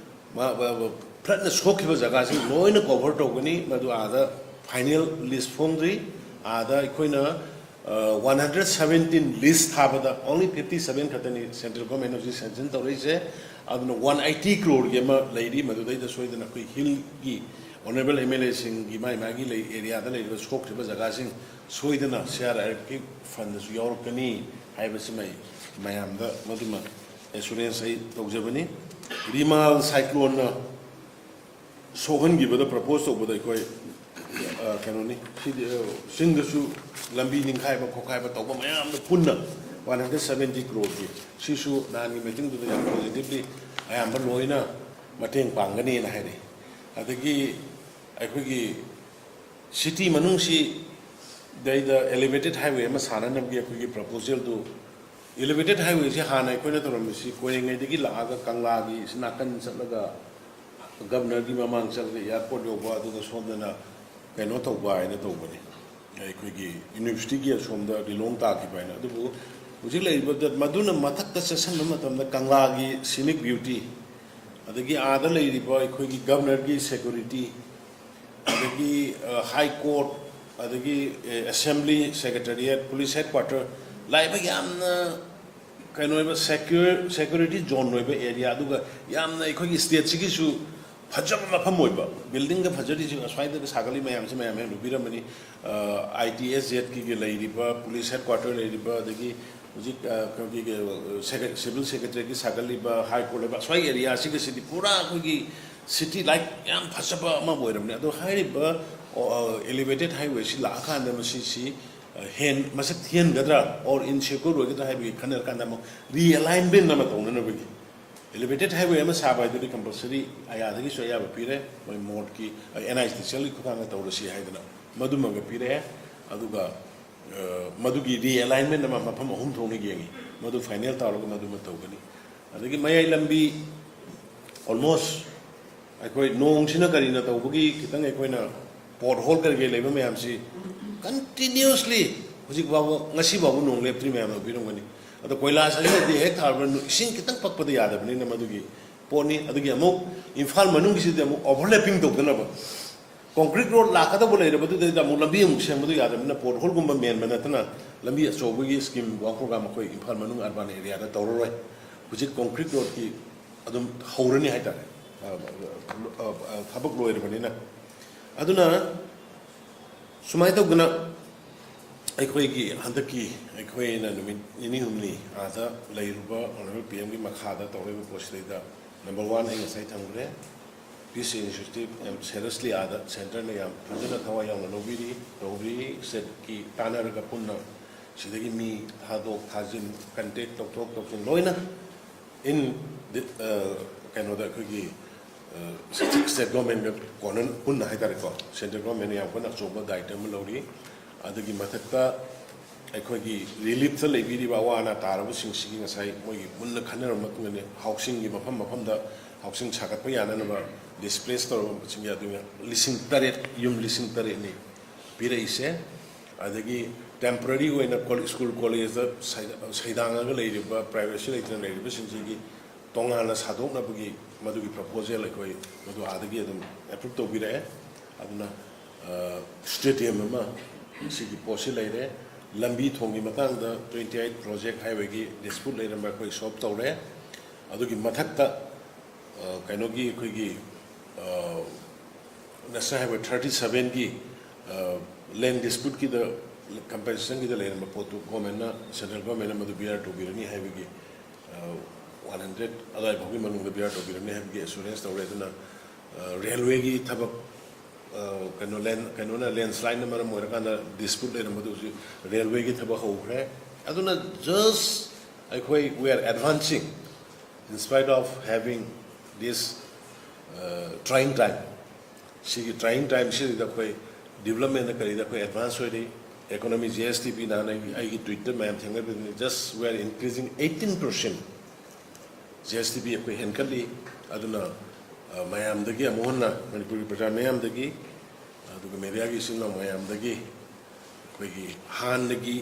ꯃꯥ-, ꯃꯥ-, ꯃꯥ-, ꯐ꯭ꯂꯠꯅ ꯁꯣꯛꯈꯤꯕ ꯖꯒꯥꯁꯤꯡ ꯂꯣꯏꯅ ꯀꯣꯚꯔ ꯇꯧꯒꯅꯤ꯫ ꯃꯗꯨ ꯑꯥꯗ ꯐꯥꯏꯅꯦꯜ ꯂꯤꯁ ꯐꯣꯡꯗ꯭ꯔꯤ꯫ ꯑꯥꯗ ꯑꯩꯈꯣꯏꯅ ꯋꯥꯟ ꯍꯟꯗ꯭ꯔꯦꯠ ꯁꯕꯦꯟꯇꯤꯟ ꯂꯤꯁ ꯊꯥꯕꯗ ꯑꯣꯟꯂꯤ ꯐꯤꯐꯇꯤ ꯁꯕꯦꯟ ꯈꯛꯇꯅꯤ ꯁꯦꯟꯇ꯭ꯔꯦꯜ ꯒꯣꯔꯃꯦꯟꯅ ꯍꯧꯖꯤꯛ ꯁꯦꯡꯁꯟ ꯇꯧꯔꯛꯏꯁꯦ꯫ ꯑꯗꯨꯅ ꯋꯥꯟ ꯑꯩꯠꯇꯤ ꯀ꯭ꯔꯣꯔꯒꯤ ꯑꯃ ꯂꯩꯔꯤ꯫ ꯃꯗꯨꯗꯩꯗ ꯁꯣꯏꯗꯅ ꯑꯩꯈꯣꯏ ꯍꯤꯜꯒꯤ ꯑꯣꯅꯔꯦꯕꯜ ꯑꯦꯝ ꯑꯦꯜ ꯑꯦꯁꯤꯡꯒꯤ ꯃꯥꯏ ꯃꯥꯒꯤ ꯂꯩ ꯑꯦꯔꯤꯌꯥꯗ ꯂꯩꯔꯤꯕ ꯁꯣꯛꯈ꯭ꯔꯤꯕ ꯖꯒꯥꯁꯤꯡ ꯁꯣꯏꯗꯅ ꯁꯤ ꯑꯥꯔ ꯑꯥꯏ ꯑꯦꯐꯀꯤ ꯐꯟꯗꯁꯨ ꯌꯥꯎꯔꯛꯀꯅꯤ ꯍꯥꯏꯕꯁꯤꯃ ꯑꯩ ꯃꯌꯥꯝꯗ ꯃꯗꯨꯃ ꯑꯦꯁꯨꯔꯦꯟꯁ ꯑꯩ ꯇꯧꯖꯕꯅꯤ꯫ ꯔꯤꯃꯥꯜ ꯁꯥꯏꯀ꯭ꯂꯣꯟꯅ ꯁꯣꯛꯍꯟꯈꯤꯕꯗ, ꯄ꯭ꯔꯄꯣꯁ ꯇꯧꯕꯗ ꯑꯩꯈꯣꯏ, ꯑ, ꯀꯩꯅꯣꯅꯤ, ꯁꯤꯗꯤ, ꯑ, ꯆꯤꯡꯗꯁꯨ ꯂꯝꯕꯤ ꯅꯤꯡꯈꯥꯏꯕ ꯈꯣꯠꯈꯥꯏꯕ ꯇꯧꯕ ꯃꯌꯥꯝꯗꯣ ꯄꯨꯟꯅ ꯋꯥꯟ ꯍꯟꯗ꯭ꯔꯦꯠ ꯁꯕꯦꯟꯇꯤ ꯀ꯭ꯔꯣꯔꯒꯤ, ꯁꯤꯁꯨ ꯅꯍꯥꯟꯒꯤ ꯃꯤꯇꯤꯡꯗꯨꯗ ꯌꯥꯝ ꯄꯣꯖꯤꯇꯤꯚꯂꯤ ꯑꯌꯥꯝꯕ ꯂꯣꯏꯅ ꯃꯇꯦꯡ ꯄꯥꯡꯒꯅꯤꯅ ꯍꯥꯏꯔꯛꯏ꯫ ꯑꯗꯒꯤ ꯑꯩꯈꯣꯏꯒꯤ ꯁꯤꯇꯤ ꯃꯅꯨꯡꯁꯤꯗꯩꯗ ꯑꯦꯂꯤꯚꯦꯇꯦꯠ ꯍꯥꯏꯋꯦ ꯑꯃ ꯁꯥꯅꯅꯕꯒꯤ ꯑꯩꯈꯣꯏꯒꯤ ꯄ꯭ꯔꯄꯣꯖꯦꯜꯗꯨ, ꯑꯦꯂꯤꯚꯦꯇꯦꯠ ꯍꯥꯏꯋꯦꯁꯤ ꯍꯥꯟꯅ ꯑꯩꯈꯣꯏꯅ ꯇꯧꯔꯝꯃꯤꯁꯤ ꯀꯣꯏꯔꯦꯡꯉꯩꯗꯒꯤ ꯂꯥꯛꯑꯒ ꯀꯪꯂꯥꯒꯤ ꯁꯤ ꯅꯥꯀꯟ ꯆꯠꯂꯒ ꯒꯕꯅꯔꯒꯤ ꯃꯃꯥꯡ ꯆꯠꯂꯒ ꯑꯦꯌꯥꯔꯄꯣꯔꯠ ꯌꯧꯕ, ꯑꯗꯨꯒ ꯁꯣꯝꯗꯅ ꯀꯩꯅꯣ ꯇꯧꯕ ꯍꯥꯏꯅ ꯇꯧꯕꯅꯤ, ꯑꯩꯈꯣꯏꯒꯤ ꯌꯨꯅꯤꯚꯔꯁꯤꯇꯤꯒꯤ ꯑꯁꯣꯝꯗ ꯂꯤꯂꯣꯡ ꯇꯥꯈꯤꯕ ꯍꯥꯏꯅ꯫ ꯑꯗꯨꯕꯨ ꯍꯧꯖꯤꯛ ꯂꯩꯔꯤꯕꯗ ꯃꯗꯨꯅ ꯃꯊꯛꯇ ꯆꯠꯁꯤꯟꯕ ꯃꯇꯝꯗ ꯀꯪꯂꯥꯒꯤ ꯁꯤꯅꯤꯛ ꯕ꯭ꯌꯨꯇꯤ, ꯑꯗꯒꯤ ꯑꯥꯗ ꯂꯩꯔꯤꯕ ꯑꯩꯈꯣꯏꯒꯤ ꯒꯕꯅꯔꯒꯤ ꯁꯦꯀ꯭ꯌꯨꯔꯤꯇꯤ, ꯑꯗꯒꯤ ꯍꯥꯏ ꯀꯣꯔꯠ, ꯑꯗꯒꯤ assembly, secretariat, police head quarter, ꯂꯥꯛꯏꯕ ꯌꯥꯝꯅ ꯀꯩꯅꯣ ꯑꯣꯏꯕ ꯁꯦꯀ꯭ꯌꯨꯔ, ꯁꯦꯀ꯭ꯌꯨꯔꯤꯇꯤ ꯖꯣꯟ ꯑꯣꯏꯕ ꯑꯦꯔꯤꯌꯥ, ꯑꯗꯨꯒ ꯌꯥꯝꯅ ꯑꯩꯈꯣꯏꯒꯤ ꯁ꯭ꯇꯦꯠꯁꯤꯒꯤꯁꯨ ꯐꯖꯕ ꯃꯐꯝ ꯑꯣꯏꯕ, ꯕꯤꯜꯗꯤꯡꯒ ꯐꯖꯔꯤꯁꯤ ꯑꯁ꯭ꯋꯥꯏꯗꯒ ꯁꯥꯒꯠꯂꯤ ꯃꯌꯥꯝꯁꯤ ꯃꯌꯥꯝ ꯍꯦꯟꯅ ꯎꯕꯤꯔꯝꯃꯅꯤ꯫ ꯑꯥꯏ ꯇꯤ ꯑꯦꯁ ꯖꯦꯠꯀꯤ ꯂꯩꯔꯤꯕ, ꯄꯨꯂꯤꯁ ꯍꯦꯗ ꯀ꯭ꯋꯥꯇꯔ ꯂꯩꯔꯤꯕ, ꯑꯗꯒꯤ ꯍꯧꯖꯤꯛ, ꯑ, ꯑꯩꯈꯣꯏꯒꯤ, ꯑ, ꯁꯦꯀ꯭ꯔꯦ-, ꯁꯤꯚꯤꯜ ꯁꯦꯀ꯭ꯔꯦꯇꯔꯤꯒꯤ ꯁꯥꯒꯠꯂꯤꯕ, ꯍꯥꯏ ꯀꯣꯔꯠ ꯂꯩꯕ, ꯑꯁ꯭ꯋꯥꯏ ꯑꯦꯔꯤꯌꯥꯁꯤꯒꯁꯤꯗꯤ ꯄꯨꯔꯥ ꯑꯩꯈꯣꯏꯒꯤ ꯁꯤꯇꯤ ꯂꯥꯏꯛ ꯌꯥꯝ ꯐꯖꯕ ꯑꯃ ꯑꯣꯏꯔꯕꯅꯤ꯫ ꯑꯗꯣ ꯍꯥꯏꯔꯤꯕ, ꯑ, ꯑꯦꯂꯤꯚꯦꯇꯦꯠ ꯍꯥꯏꯋꯦꯁꯤ ꯂꯥꯛꯑꯀꯥꯟꯗ ꯃꯁꯤꯁꯤ ꯍꯦꯟ ꯃꯁꯛ ꯊꯤꯍꯟꯒꯗ꯭ꯔꯥ ꯑꯣꯔ ꯏꯟꯁꯦꯀ꯭ꯌꯣꯔ ꯑꯣꯏꯒꯗ꯭ꯔꯥ ꯍꯥꯏꯕꯒꯤ ꯈꯟꯅꯔꯀꯥꯟꯗ ꯑꯃꯨꯛ ꯔꯤꯑꯦꯂꯥꯏꯟꯃꯦꯟ ꯑꯃ ꯇꯧꯅꯅꯕꯒꯤ, ꯏꯂꯤꯚꯦꯇꯦꯠ ꯍꯥꯏꯋꯦ ꯑꯃ ꯁꯥꯕ ꯍꯥꯏꯗꯨꯗꯤ ꯀꯝꯄꯜꯁꯔꯤ ꯑꯌꯥꯗꯒꯤꯁꯨ ꯑꯌꯥꯕ ꯄꯤꯔꯦ, ꯃꯣꯏ ꯃꯣꯔꯠꯀꯤ ꯑꯦꯟ ꯑꯥꯏ ꯇꯤ ꯁꯤ ꯑꯦꯜꯒꯤ ꯈꯨꯊꯥꯡꯗ ꯇꯧꯔꯁꯤ ꯍꯥꯏꯗꯅ ꯃꯗꯨꯃꯒ ꯄꯤꯔꯛꯑꯦ꯫ ꯑꯗꯨꯒ ꯃꯗꯨꯒꯤ ꯔꯤꯑꯦꯂꯥꯏꯟꯃꯦꯟ ꯑꯃ ꯃꯐꯝ ꯑꯍꯨꯝ ꯊꯣꯛꯅ ꯌꯦꯡꯉꯤ꯫ ꯃꯗꯨ ꯐꯥꯏꯅꯦꯜ ꯇꯧꯔꯒ ꯃꯗꯨꯃ ꯇꯧꯒꯅꯤ꯫ ꯑꯗꯒꯤ ꯃꯌꯥꯏ ꯂꯝꯕꯤ ꯑꯣꯜꯃꯣꯁ ꯑꯩꯈꯣꯏ ꯅꯣꯡꯁꯤꯅ ꯀꯔꯤꯅ ꯇꯧꯕꯒꯤ ꯈꯤꯇꯪ ꯑꯩꯈꯣꯏꯅ ꯄꯣꯠ ꯍꯣꯜ ꯀꯔꯤ ꯀꯔꯤ ꯂꯩꯕ ꯃꯌꯥꯝꯁꯤ ꯀꯟꯇꯤꯅ꯭ꯌꯨꯁꯂꯤ ꯍꯧꯖꯤꯛ ꯐꯥꯎꯕ, ꯉꯁꯤ ꯐꯥꯎꯕ ꯅꯣꯡ ꯂꯦꯞꯇ꯭ꯔꯤ ꯃꯌꯥꯝꯅ ꯎꯕꯤꯔꯝꯒꯅꯤ꯫ ꯑꯗꯣ ꯀꯣꯏꯂꯥꯁ ꯑꯁꯤꯅꯗꯤ ꯍꯦꯛ ꯊꯥꯔꯕ ꯏꯁꯤꯡ ꯈꯤꯇꯪ ꯄꯛꯄꯗ ꯌꯥꯗꯕꯅꯤꯅ ꯃꯗꯨꯒꯤ ꯄꯣꯠꯅꯤ꯫ ꯑꯗꯨꯒꯤ ꯑꯃꯨꯛ ꯏꯝꯐꯥꯜ ꯃꯅꯨꯡꯒꯤꯁꯤꯗꯤ ꯑꯃꯨꯛ ꯑꯣꯚꯔꯂꯦꯄꯤꯡ ꯇꯧꯗꯅꯕ ꯀꯣꯟꯀ꯭ꯔꯤꯠ ꯔꯣꯗ ꯂꯥꯛꯀꯗꯧꯕ ꯂꯩꯔꯕꯗꯨꯗꯩꯗ ꯑꯃꯨꯛ ꯂꯝꯕꯤ ꯑꯃꯨꯛ ꯁꯦꯝꯕꯗꯨ ꯌꯥꯗꯕꯅꯤꯅ ꯄꯣꯠ ꯍꯣꯜꯒꯨꯝꯕ ꯃꯦꯟꯕ ꯅꯠꯇꯅ ꯂꯝꯕꯤ ꯑꯆꯧꯕꯒꯤ ꯁ꯭ꯀꯤꯝ ꯋꯥꯔꯛ ꯄ꯭ꯔꯣꯒ꯭ꯔꯥꯝ ꯑꯩꯈꯣꯏ ꯏꯝꯐꯥꯜ ꯃꯅꯨꯡ ꯑꯔꯕꯥꯟ ꯑꯦꯔꯤꯌꯥꯗ ꯇꯧꯔꯔꯣꯏ꯫ ꯍꯧꯖꯤꯛ ꯀꯣꯟꯀ꯭ꯔꯤꯠ ꯔꯣꯗꯀꯤ ꯑꯗꯨꯝ ꯍꯧꯔꯅꯤ ꯍꯥꯏꯇꯥꯔꯦ꯫ ꯊꯕꯛ ꯂꯣꯏꯔꯕꯅꯤꯅ꯫ ꯑꯗꯨꯅ ꯁꯨꯃꯥꯏꯅ ꯇꯧꯗꯅ ꯑꯩꯈꯣꯏꯒꯤ ꯍꯟꯗꯛꯀꯤ ꯑꯩꯈꯣꯏꯅ ꯅꯨꯃꯤꯠ ꯅꯤꯅꯤ ꯍꯨꯝꯅꯤ ꯑꯥꯗ ꯂꯩꯔꯨꯕ ꯑꯣꯅꯔꯦꯕꯜ ꯄꯤ ꯑꯦꯝꯒꯤ ꯃꯈꯥꯗ ꯇꯧꯔꯤꯕ ꯄꯣꯠꯁꯤꯗꯩꯗ ꯅꯝꯕꯔ ꯋꯥꯟ ꯑꯩ ꯉꯁꯥꯏ ꯊꯝꯈ꯭ꯔꯦ꯫ ꯄꯤꯁ ꯏꯅꯤꯁꯤꯌꯦꯇꯤꯚ ꯌꯥꯝ ꯁꯦꯔꯤꯌꯁꯂꯤ ꯑꯥꯗ ꯁꯦꯟꯇꯔꯅ ꯌꯥꯝ ꯐꯖꯅ ꯊꯋꯥꯏ ꯌꯥꯎꯅ ꯂꯧꯕꯤꯔꯤ, ꯇꯧꯔꯤ꯫ ꯁ꯭ꯇꯦꯠꯀꯤ ꯇꯥꯟꯅꯔꯒ ꯄꯨꯟꯅ ꯁꯤꯗꯒꯤ ꯃꯤ ꯊꯥꯗꯣꯛ ꯊꯥꯖꯤꯟ, ꯀꯟꯇꯦꯛ ꯇꯧꯊꯣꯛ ꯇꯧꯁꯤꯟ ꯂꯣꯏꯅ in the, ꯀꯩꯅꯣꯗ ꯑꯩꯈꯣꯏꯒꯤ ꯁ꯭ꯇꯦꯠ ꯒꯣꯔꯃꯦꯟꯒ ꯀꯣꯟꯅ ꯄꯨꯟꯅ ꯍꯥꯏꯇꯥꯔꯦꯀꯣ, ꯁꯦꯟꯇ꯭ꯔꯦꯜ ꯒꯣꯔꯃꯦꯟꯅ ꯌꯥꯝ ꯀꯟꯅ ꯑꯆꯧꯕ ꯗꯥꯌꯤꯠ ꯑꯃ ꯂꯧꯔꯤ꯫ ꯑꯗꯨꯒꯤ ꯃꯊꯛꯇ ꯑꯩꯈꯣꯏꯒꯤ ꯔꯤꯂꯤꯐꯇ ꯂꯩꯕꯤꯔꯤꯕ ꯑꯋꯥ ꯑꯅꯥ ꯇꯥꯔꯕꯁꯤꯡꯁꯤꯒꯤ ꯉꯁꯥꯏ ꯃꯣꯏꯒꯤ ꯃꯨꯟꯅ ꯈꯟꯅꯔꯕ ꯃꯇꯨꯡꯗꯅꯤ ꯍꯥꯎꯁꯤꯡꯒꯤ ꯃꯐꯝ ꯃꯐꯝꯗ ꯍꯥꯎꯁꯤꯡ ꯁꯥꯒꯠꯄ ꯌꯥꯅꯅꯕ ꯗꯤꯁꯄ꯭ꯂꯦꯁ ꯇꯧꯔꯕꯁꯤꯡꯒꯤ ꯑꯗꯨꯅ ꯂꯤꯁꯤꯡ ꯇꯔꯦꯠ, ꯌꯨꯝ ꯂꯤꯁꯤꯡ ꯇꯔꯦꯠꯅꯤ ꯄꯤꯔꯛꯏꯁꯦ꯫ ꯑꯗꯒꯤ ꯇꯦꯝꯄꯔꯔꯤ ꯑꯣꯏꯅ ꯀꯣ-, ꯁ꯭ꯀꯨꯜ ꯀꯣꯂꯦꯖꯇ ꯁꯩꯗꯥ-, ꯁꯩꯗꯥꯡꯉꯒ ꯂꯩꯔꯤꯕ, ꯄ꯭ꯔꯥꯏꯚꯦꯁꯤ ꯂꯩꯇꯅ ꯂꯩꯔꯤꯕꯁꯤꯡꯁꯤꯒꯤ ꯇꯣꯉꯥꯟꯅ ꯁꯥꯗꯣꯛꯅꯕꯒꯤ ꯃꯗꯨꯒꯤ ꯄ꯭ꯔꯄꯣꯖꯦꯜ ꯑꯩꯈꯣꯏ ꯃꯗꯨ ꯑꯥꯗꯒꯤ ꯑꯗꯨꯝ ꯑꯦꯄ꯭ꯔꯨꯞ ꯇꯧꯕꯤꯔꯛꯑꯦ꯫ ꯑꯗꯨꯅ, ꯑ, ꯁ꯭ꯇꯦꯗꯤꯌꯝ ꯑꯃ ꯁꯤꯒꯤ ꯄꯣꯠꯁꯤ ꯂꯩꯔꯦ꯫ ꯂꯝꯕꯤ ꯊꯣꯡꯒꯤ ꯃꯇꯥꯡꯗ twenty eight project highwayꯒꯤ dispute ꯂꯩꯔꯝꯕ ꯑꯩꯈꯣꯏ solve ꯇꯧꯔꯦ꯫ ꯑꯗꯨꯒꯤ ꯃꯊꯛꯇ, ꯑ, ꯀꯩꯅꯣꯒꯤ ꯑꯩꯈꯣꯏꯒꯤ, ꯑ, National Highway thirty sevenꯒꯤ, ꯑ, land disputeꯀꯤꯗ, compensationꯒꯤꯗ ꯂꯩꯔꯝꯕ ꯄꯣꯠꯇꯨ ꯒꯣꯔꯃꯦꯟꯅ, ꯁꯦꯟꯇ꯭ꯔꯦꯜ ꯒꯣꯔꯃꯦꯟꯅ ꯃꯗꯨ bear ꯇꯧꯕꯤꯔꯅꯤ ꯍꯥꯏꯕꯒꯤ, ꯑ, one hundred ꯑꯗꯨꯋꯥꯏ ꯐꯥꯎꯒꯤ ꯃꯅꯨꯡꯗ bear ꯇꯧꯕꯤꯔꯅꯤ ꯍꯥꯏꯕꯒꯤ assurance ꯇꯧꯔꯦ꯫ ꯑꯗꯨꯅ, ꯑ, ꯔꯦꯜꯋꯦꯒꯤ ꯊꯕꯛ ꯑ, ꯀꯩꯅꯣ ꯂꯦꯟ ꯀꯩꯅꯣꯅ ꯂꯦꯟꯁ꯭ꯂꯥꯏꯠꯅ ꯃꯔꯝ ꯑꯣꯏꯔꯀꯥꯟꯗ ꯗꯤꯁꯄ꯭ꯌꯨꯠ ꯂꯩꯔꯝꯕꯗꯨ ꯍꯧꯖꯤꯛ ꯔꯦꯜꯋꯦꯒꯤ ꯊꯕꯛ ꯍꯧꯈ꯭ꯔꯦ꯫ ꯑꯗꯨꯅ ꯖꯁ ꯑꯩꯈꯣꯏ we are advancing in spite of having this trying time. ꯁꯤꯒꯤ ꯇ꯭ꯔꯥꯏꯌꯤꯡ ꯇꯥꯏꯝꯁꯤꯗ ꯑꯩꯈꯣꯏ ꯗꯤꯕꯂꯞꯃꯦꯟꯗ ꯀꯔꯤꯗ ꯑꯩꯈꯣꯏ ꯑꯦꯗꯚꯥꯟꯁ ꯑꯣꯏꯔꯤ꯫ ꯏꯀꯣꯅꯣꯃꯤ ꯖꯤ ꯑꯦꯁ ꯇꯤ ꯄꯤ ꯅꯍꯥꯟ ꯑꯩꯒꯤ ꯑꯩꯒꯤ ꯇ꯭ꯋꯤꯠꯇ ꯃꯌꯥꯝ ꯊꯦꯡꯅꯕꯤꯕꯅꯤ꯫ Just we are increasing eighteen percent G S T P ꯑꯩꯈꯣꯏ ꯍꯦꯟꯒꯠꯂꯤ꯫ ꯑꯗꯨꯅ ꯑ, ꯃꯌꯥꯝꯗꯒꯤ ꯑꯃꯨꯛ ꯍꯟꯅ ꯃꯅꯤꯄꯨꯔꯒꯤ ꯄ꯭ꯔꯖꯥ ꯃꯌꯥꯝꯗꯒꯤ ꯑꯗꯨꯒ ꯃꯦꯗꯤꯌꯥꯒꯤ ꯏꯆꯤꯟ ꯏꯅꯥꯎ ꯃꯌꯥꯝꯗꯒꯤ ꯑꯩꯈꯣꯏꯒꯤ ꯍꯥꯟꯅꯒꯤ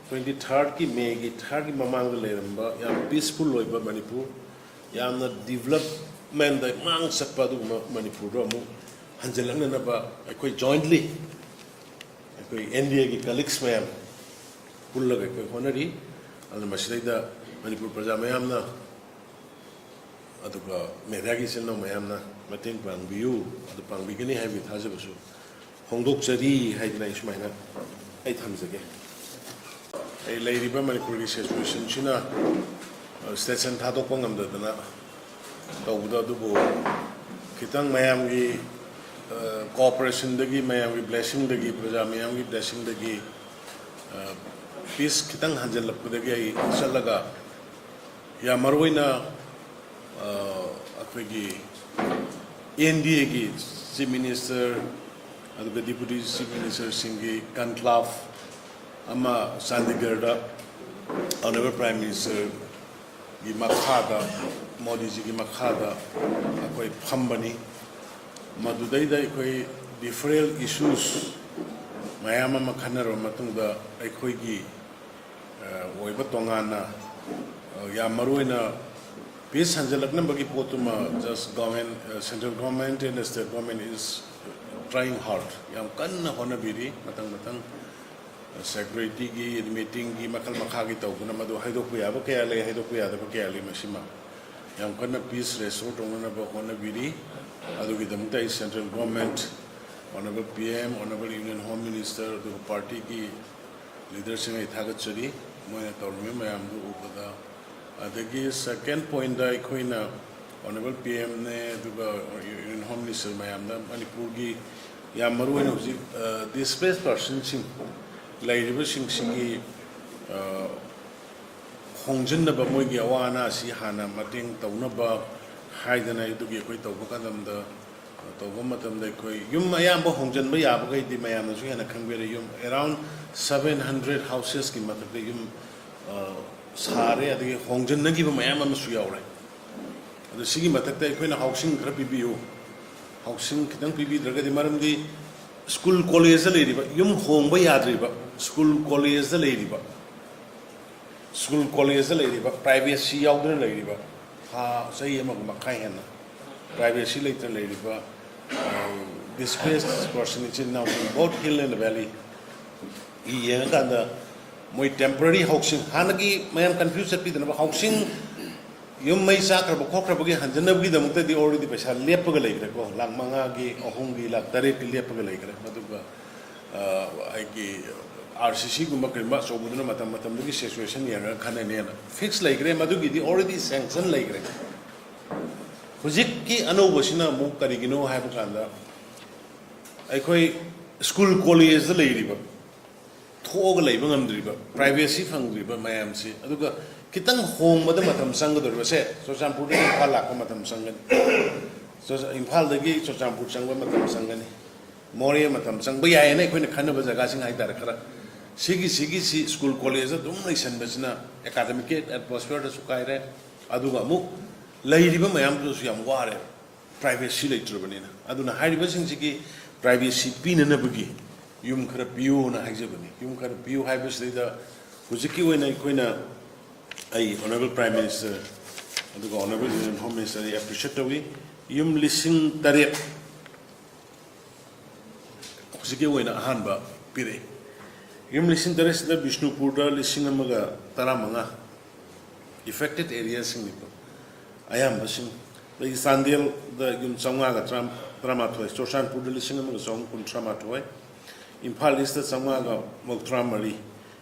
ꯇ꯭ꯋꯦꯟꯇꯤ ꯊꯥꯔꯠꯀꯤ ꯃꯦꯒꯤ ꯊꯥꯔꯠꯀꯤ ꯃꯃꯥꯡꯗ ꯂꯩꯔꯝꯕ ꯌꯥꯝ ꯄꯤꯁꯐꯨꯜ ꯑꯣꯏꯕ ꯃꯅꯤꯄꯨꯔ, ꯌꯥꯝꯅ ꯗꯤꯕꯂꯞꯃꯦꯟꯗ ꯃꯥꯡ ꯆꯠꯄ ꯑꯗꯨꯒꯨꯝꯕ ꯃꯅꯤꯄꯨꯔꯗꯣ ꯑꯃꯨꯛ ꯍꯟꯖꯤꯜꯂꯛꯅꯅꯕ ꯑꯩꯈꯣꯏ ꯖꯣꯏꯟꯠꯂꯤ ꯑꯩꯈꯣꯏ ꯑꯦꯟ ꯗꯤ ꯑꯦꯒꯤ ꯀꯂꯤꯛꯁ ꯃꯌꯥꯝ ꯄꯨꯜꯂꯒ ꯑꯩꯈꯣꯏ ꯍꯣꯠꯅꯔꯤ꯫ ꯑꯗꯨꯅ ꯃꯁꯤꯗꯩꯗ ꯃꯅꯤꯄꯨꯔ ꯄ꯭ꯔꯖꯥ ꯃꯌꯥꯝꯅ ꯑꯗꯨꯒ ꯃꯦꯗꯤꯌꯥꯒꯤ ꯏꯆꯤꯜ ꯏꯅꯥꯎ ꯃꯌꯥꯝꯅ ꯃꯇꯦꯡ ꯄꯥꯡꯕꯤꯌꯨ, ꯑꯗꯨ ꯄꯥꯡꯕꯤꯒꯅꯤ ꯍꯥꯏꯕꯒꯤ ꯊꯥꯖꯕꯁꯨ ꯐꯣꯡꯗꯣꯛꯆꯔꯤ ꯍꯥꯏꯗꯅ ꯑꯩ ꯁꯨꯃꯥꯏꯅ ꯑꯩ ꯊꯝꯖꯒꯦ꯫ ꯑꯩ ꯂꯩꯔꯤꯕ ꯃꯅꯤꯄꯨꯔꯒꯤ ꯁꯤꯆꯨꯋꯦꯁꯟꯁꯤꯅ, ꯑ, ꯁ꯭ꯇꯦꯁꯟ ꯊꯥꯗꯣꯛꯄ ꯉꯝꯗꯗꯅ ꯇꯧꯕꯗꯣ, ꯑꯗꯨꯕꯨ ꯈꯤꯇꯪ ꯃꯌꯥꯝꯒꯤ, ꯑ, ꯀꯣꯑꯣꯄꯔꯦꯁꯟꯗꯒꯤ, ꯃꯌꯥꯝꯒꯤ ꯕ꯭ꯂꯦꯁꯤꯡꯗꯒꯤ, ꯄ꯭ꯔꯖꯥ ꯃꯌꯥꯝꯒꯤ ꯕ꯭ꯂꯦꯁꯤꯡꯗꯒꯤ, ꯑ, ꯄꯤꯁ ꯈꯤꯇꯪ ꯍꯟꯖꯤꯜꯂꯛꯄꯗꯒꯤ ꯑꯩ ꯆꯠꯂꯒ ꯌꯥꯝ ꯃꯔꯨ ꯑꯣꯏꯅ, ꯑ, ꯑꯩꯈꯣꯏꯒꯤ ꯑꯦꯟ ꯗꯤ ꯑꯦꯒꯤ ꯆꯤꯐ ꯃꯤꯅꯤꯁꯇꯔ ꯑꯗꯨꯒ ꯗꯤꯄꯨꯇꯤ ꯆꯤꯐ ꯃꯤꯅꯤꯁꯇꯔꯁꯤꯡꯒꯤ ꯀꯟꯀ꯭ꯂꯥꯐ ꯑꯃ ꯆꯥꯟꯗꯤꯒꯔꯗ ꯑꯣꯅꯔꯦꯕꯜ ꯄ꯭ꯔꯥꯏꯝ ꯃꯤꯅꯤꯁꯇꯔꯒꯤ ꯃꯈꯥꯗ, ꯃꯣꯗꯤꯖꯤꯒꯤ ꯃꯈꯥꯗ ꯑꯩꯈꯣꯏ ꯐꯝꯕꯅꯤ꯫ ꯃꯗꯨꯗꯩꯗ ꯑꯩꯈꯣꯏ ꯗꯤꯐꯔꯦꯟ ꯏꯁꯨꯁ ꯃꯌꯥꯝ ꯑꯃ ꯈꯟꯅꯔꯕ ꯃꯇꯨꯡꯗ ꯑꯩꯈꯣꯏꯒꯤ ꯑ, ꯑꯣꯏꯕ ꯇꯣꯉꯥꯟꯅ, ꯑ, ꯌꯥꯝ ꯃꯔꯨ ꯑꯣꯏꯅ ꯄꯤꯁ ꯍꯟꯖꯤꯜꯂꯛꯅꯕꯒꯤ ꯄꯣꯠꯇꯨꯃ just government, ꯑ, central government and state government is trying hard, ꯌꯥꯝ ꯀꯟꯅ ꯍꯣꯠꯅꯕꯤꯔꯤ꯫ ꯃꯊꯪ ꯃꯊꯪ, ꯑ, ꯁꯦꯀ꯭ꯌꯨꯔꯤꯇꯤꯒꯤ, ꯃꯤꯇꯤꯡꯒꯤ ꯃꯈꯜ ꯃꯈꯥꯒꯤ ꯇꯧꯗꯨꯅ ꯃꯗꯨ ꯍꯥꯏꯗꯣꯛꯄ ꯌꯥꯕ ꯀꯌꯥ ꯂꯩ, ꯍꯥꯏꯗꯣꯛꯄ ꯌꯥꯗꯕ ꯀꯌꯥ ꯂꯩ꯫ ꯃꯁꯤꯃ ꯌꯥꯝ ꯀꯟꯅ ꯄꯤꯁ ꯔꯦꯁꯇꯣꯔ ꯇꯧꯅꯅꯕ ꯍꯣꯠꯅꯕꯤꯔꯤ꯫ ꯑꯗꯨꯒꯤꯗꯃꯛꯇ ꯑꯩ central government, honourable P M, honourable Union Home Minister, ꯑꯗꯨꯒ ꯄꯥꯔꯇꯤꯒꯤ ꯂꯤꯗꯔꯁꯤꯡ ꯑꯩ ꯊꯥꯒꯠꯆꯔꯤ, ꯃꯣꯏꯅ ꯇꯧꯔꯝꯃꯤ ꯃꯌꯥꯝꯗꯨ ꯎꯕꯗ꯫ ꯑꯗꯒꯤ ꯁꯦꯀꯦꯟ ꯄꯣꯏꯟꯗ ꯑꯩꯈꯣꯏꯅ ꯑꯣꯅꯔꯦꯕꯜ ꯄꯤ ꯑꯦꯝꯅꯦ, ꯑꯗꯨꯒ ꯌꯨꯅꯤꯌꯟ ꯍꯣꯝ ꯃꯤꯅꯤꯁꯇꯔ ꯃꯌꯥꯝꯗ ꯃꯅꯤꯄꯨꯔꯒꯤ ꯌꯥꯝ ꯃꯔꯨ ꯑꯣꯏꯅ ꯍꯧꯖꯤꯛ ꯗꯤꯁꯄ꯭ꯂꯦꯁ ꯄꯥꯔꯁꯟꯁꯤꯡ ꯂꯩꯔꯤꯕꯁꯤꯡꯁꯤꯒꯤ ꯑ, ꯍꯣꯡꯖꯤꯟꯅꯕ, ꯃꯣꯏꯒꯤ ꯑꯋꯥ ꯑꯅꯥꯁꯤ ꯍꯥꯟꯅ ꯃꯇꯦꯡ ꯇꯧꯅꯕ ꯍꯥꯏꯗꯅ ꯑꯗꯨꯒꯤ ꯑꯩꯈꯣꯏ ꯇꯧꯕ ꯀꯥꯟꯗ, ꯇꯧꯕ ꯃꯇꯝꯗ ꯑꯩꯈꯣꯏ ꯌꯨꯝ ꯑꯌꯥꯝꯕ ꯍꯣꯡꯖꯤꯟꯕ ꯌꯥꯕꯈꯩꯗꯤ ꯃꯌꯥꯝꯅꯁꯨ ꯍꯦꯟꯅ ꯈꯪꯕꯤꯔꯦ꯫ ꯌꯨꯝ around seven hundred houses ꯀꯤ ꯃꯊꯛꯇ ꯌꯨꯝ ꯑ, ꯁꯥꯔꯦ, ꯑꯗꯒꯤ ꯍꯣꯡꯖꯤꯟꯅꯈꯤꯕ ꯃꯌꯥꯝ ꯑꯃꯁꯨ ꯌꯥꯎꯔꯦ꯫ ꯑꯗꯣ ꯁꯤꯒꯤ ꯃꯊꯛꯇ ꯑꯩꯈꯣꯏꯅ ꯍꯥꯎꯁꯤꯡ ꯈꯔ ꯄꯤꯕꯤꯌꯨ, ꯍꯥꯎꯁꯤꯡ ꯈꯤꯇꯪ ꯄꯤꯕꯤꯗ꯭ꯔꯒꯗꯤ, ꯃꯔꯝꯗꯤ ꯁ꯭ꯀꯨꯜ ꯀꯣꯂꯦꯖꯇ ꯂꯩꯔꯤꯕ, ꯌꯨꯝ ꯍꯣꯡꯕ ꯌꯥꯗ꯭ꯔꯤꯕ, ꯁ꯭ꯀꯨꯜ ꯀꯣꯂꯦꯖꯇ ꯂꯩꯔꯤꯕ, ꯁ꯭ꯀꯨꯜ ꯀꯣꯂꯦꯖꯇ ꯂꯩꯔꯤꯕ, ꯄ꯭ꯔꯥꯏꯚꯦꯁꯤ ꯌꯥꯎꯗꯅ ꯂꯩꯔꯤꯕ, ꯊꯥ ꯆꯍꯤ ꯑꯃꯒ ꯃꯈꯥꯏ ꯍꯦꯟꯅ ꯄ꯭ꯔꯥꯏꯚꯦꯁꯤ ꯂꯩꯇꯅ ꯂꯩꯔꯤꯕ ꯗꯤꯁꯄ꯭ꯂꯦꯁ ꯄꯥꯔꯁꯟ ꯏꯆꯤꯟ ꯏꯅꯥꯎꯁꯤꯡ, both hill and valley ꯌꯦꯡꯉꯀꯥꯟꯗ, ꯃꯣꯏ ꯇꯦꯝꯄꯔꯔꯤ ꯍꯥꯎꯁꯤꯡ, ꯍꯥꯟꯅꯒꯤ ꯃꯌꯥꯝ ꯀꯟꯐ꯭ꯌꯨꯁ ꯆꯠꯄꯤꯗꯅꯕ, ꯍꯥꯎꯁꯤꯡ, ꯌꯨꯝ ꯃꯩ ꯆꯥꯈ꯭ꯔꯕ ꯈꯣꯠꯈ꯭ꯔꯕꯒꯤ ꯍꯟꯖꯅꯕꯒꯤꯗꯃꯛꯇꯗꯤ already ꯄꯩꯁꯥ ꯂꯦꯞꯄꯒ ꯂꯩꯈ꯭ꯔꯦꯀꯣ, ꯂꯥꯛ ꯃꯉꯥꯒꯤ, ꯑꯍꯨꯝꯒꯤ, ꯂꯥꯛ ꯇꯔꯦꯠꯀꯤ ꯂꯦꯞꯄꯒ ꯂꯩꯈ꯭ꯔꯦ꯫ ꯑꯗꯨꯒ ꯑ, ꯑꯩꯒꯤ ꯑꯥꯔ ꯁꯤ ꯁꯤꯒꯨꯝꯕ ꯀꯔꯤꯒꯨꯝꯕ ꯑꯆꯧꯕꯗꯨꯅ ꯃꯇꯝ ꯃꯇꯝꯗꯨꯒꯤ ꯁꯤꯆꯨꯋꯦꯁꯟ ꯌꯦꯡꯉꯒ ꯈꯟꯅꯅꯦꯅ ꯐꯤꯛꯁ ꯂꯩꯈ꯭ꯔꯦ, ꯃꯗꯨꯒꯤꯗꯤ already ꯁꯦꯡꯁꯟ ꯂꯩꯈ꯭ꯔꯦ꯫ ꯍꯧꯖꯤꯛꯀꯤ ꯑꯅꯧꯕꯁꯤꯅ ꯑꯃꯨꯛ ꯀꯔꯤꯒꯤꯅꯣ ꯍꯥꯏꯕ ꯀꯥꯟꯗ, ꯑꯩꯈꯣꯏ ꯁ꯭ꯀꯨꯜ ꯀꯣꯂꯦꯖꯇ ꯂꯩꯔꯤꯕ, ꯊꯣꯛꯑꯒ ꯂꯩꯕ ꯉꯝꯗ꯭ꯔꯤꯕ, ꯄ꯭ꯔꯥꯏꯚꯦꯁꯤ ꯐꯪꯗ꯭ꯔꯤꯕ ꯃꯌꯥꯝꯁꯤ, ꯑꯗꯨꯒ ꯈꯤꯇꯪ ꯍꯣꯡꯕꯗ ꯃꯇꯝ ꯆꯪꯒꯗꯧꯔꯤꯕꯁꯦ, ꯆꯨꯔꯆꯥꯟꯄꯨꯔꯗꯒꯤ ꯏꯝꯐꯥꯜ ꯂꯥꯛꯄ ꯃꯇꯝ ꯆꯪꯒꯅꯤ, ꯆꯨꯔꯆꯥ-, ꯏꯝꯐꯥꯜꯗꯒꯤ ꯆꯨꯔꯆꯥꯟꯄꯨꯔ ꯆꯪꯕ ꯃꯇꯝ ꯆꯪꯒꯅꯤ, ꯃꯣꯔꯦ ꯃꯇꯝ ꯆꯪꯕ ꯌꯥꯏꯌꯦꯅ ꯑꯩꯈꯣꯏꯅ ꯈꯟꯅꯕ ꯖꯒꯥꯁꯤꯡ ꯍꯥꯏꯇꯥꯔꯦ ꯈꯔ, ꯁꯤꯒꯤ, ꯁꯤꯒꯤꯁꯤ ꯁ꯭ꯀꯨꯜ ꯀꯣꯂꯦꯖꯇ ꯑꯗꯨꯝ ꯂꯩꯁꯟꯕꯁꯤꯅ ꯑꯦꯀꯥꯗꯃꯤꯛꯀꯤ ꯑꯦꯠꯃꯣꯁꯐꯤꯌꯔꯗꯁꯨ ꯀꯥꯏꯔꯦ, ꯑꯗꯨꯒ ꯑꯃꯨꯛ ꯂꯩꯔꯤꯕ ꯃꯌꯥꯝꯗꯨꯁꯨ ꯌꯥꯝ ꯋꯥꯔꯦ꯫ ꯄ꯭ꯔꯥꯏꯚꯦꯁꯤ ꯂꯩꯇ꯭ꯔꯕꯅꯤꯅ꯫ ꯑꯗꯨꯅ ꯍꯥꯏꯔꯤꯕꯁꯤꯡꯁꯤꯒꯤ ꯄ꯭ꯔꯥꯏꯚꯦꯁꯤ ꯄꯤꯅꯅꯕꯒꯤ ꯌꯨꯝ ꯈꯔ ꯄꯤꯌꯨꯅ ꯍꯥꯏꯖꯕꯅꯤ꯫ ꯌꯨꯝ ꯈꯔ ꯄꯤꯌꯨ ꯍꯥꯏꯕꯁꯤꯗꯩꯗ ꯍꯧꯖꯤꯛꯀꯤ ꯑꯣꯏꯅ ꯑꯩꯈꯣꯏꯅ, ꯑꯩ ꯑꯣꯅꯔꯦꯕꯜ ꯄ꯭ꯔꯥꯏꯝ ꯃꯤꯅꯤꯁꯇꯔ ꯑꯗꯨꯒ ꯑꯣꯅꯔꯦꯕꯜ ꯌꯨꯅꯤꯌꯟ ꯍꯣꯝ ꯃꯤꯅꯤꯁꯇꯔ ꯑꯩ ꯑꯦꯄ꯭ꯔꯤꯁꯤꯌꯦꯠ ꯇꯧꯏ꯫ ꯌꯨꯝ ꯂꯤꯁꯤꯡ ꯇꯔꯦꯠ ꯍꯧꯖꯤꯛꯀꯤ ꯑꯣꯏꯅ ꯑꯍꯥꯟꯕ ꯄꯤꯔꯛꯏ꯫ ꯌꯨꯝ ꯂꯤꯁꯤꯡ ꯇꯔꯦꯠꯁꯤꯗ ꯕꯤꯁꯅꯨꯄꯨꯔꯗ ꯂꯤꯁꯤꯡ ꯑꯃꯒ ꯇꯔꯥꯃꯉꯥ, ꯑꯦꯐꯦꯛꯇꯦꯠ ꯑꯦꯔꯤꯌꯥꯁꯤꯡꯅꯤꯀꯣ ꯑꯌꯥꯝꯕꯁꯤꯡ꯫ ꯑꯗꯒꯤ ꯆꯥꯟꯗꯦꯜꯗ ꯌꯨꯝ ꯆꯥꯝꯃꯉꯥꯒ ꯇꯔꯥ-, ꯇꯔꯥꯃꯥꯊꯣꯏ, ꯆꯨꯔꯆꯥꯟꯄꯨꯔꯗ ꯂꯤꯁꯤꯡ ꯑꯃꯒ ꯆꯍꯨꯝ ꯀꯨꯟꯊ꯭ꯔꯥ ꯃꯥꯊꯣꯏ, ꯏꯝꯐꯥꯜ ꯏꯁꯇ ꯆꯥꯝꯃꯉꯥꯒ ꯃꯧꯗ꯭ꯔꯥ ꯃꯔꯤ,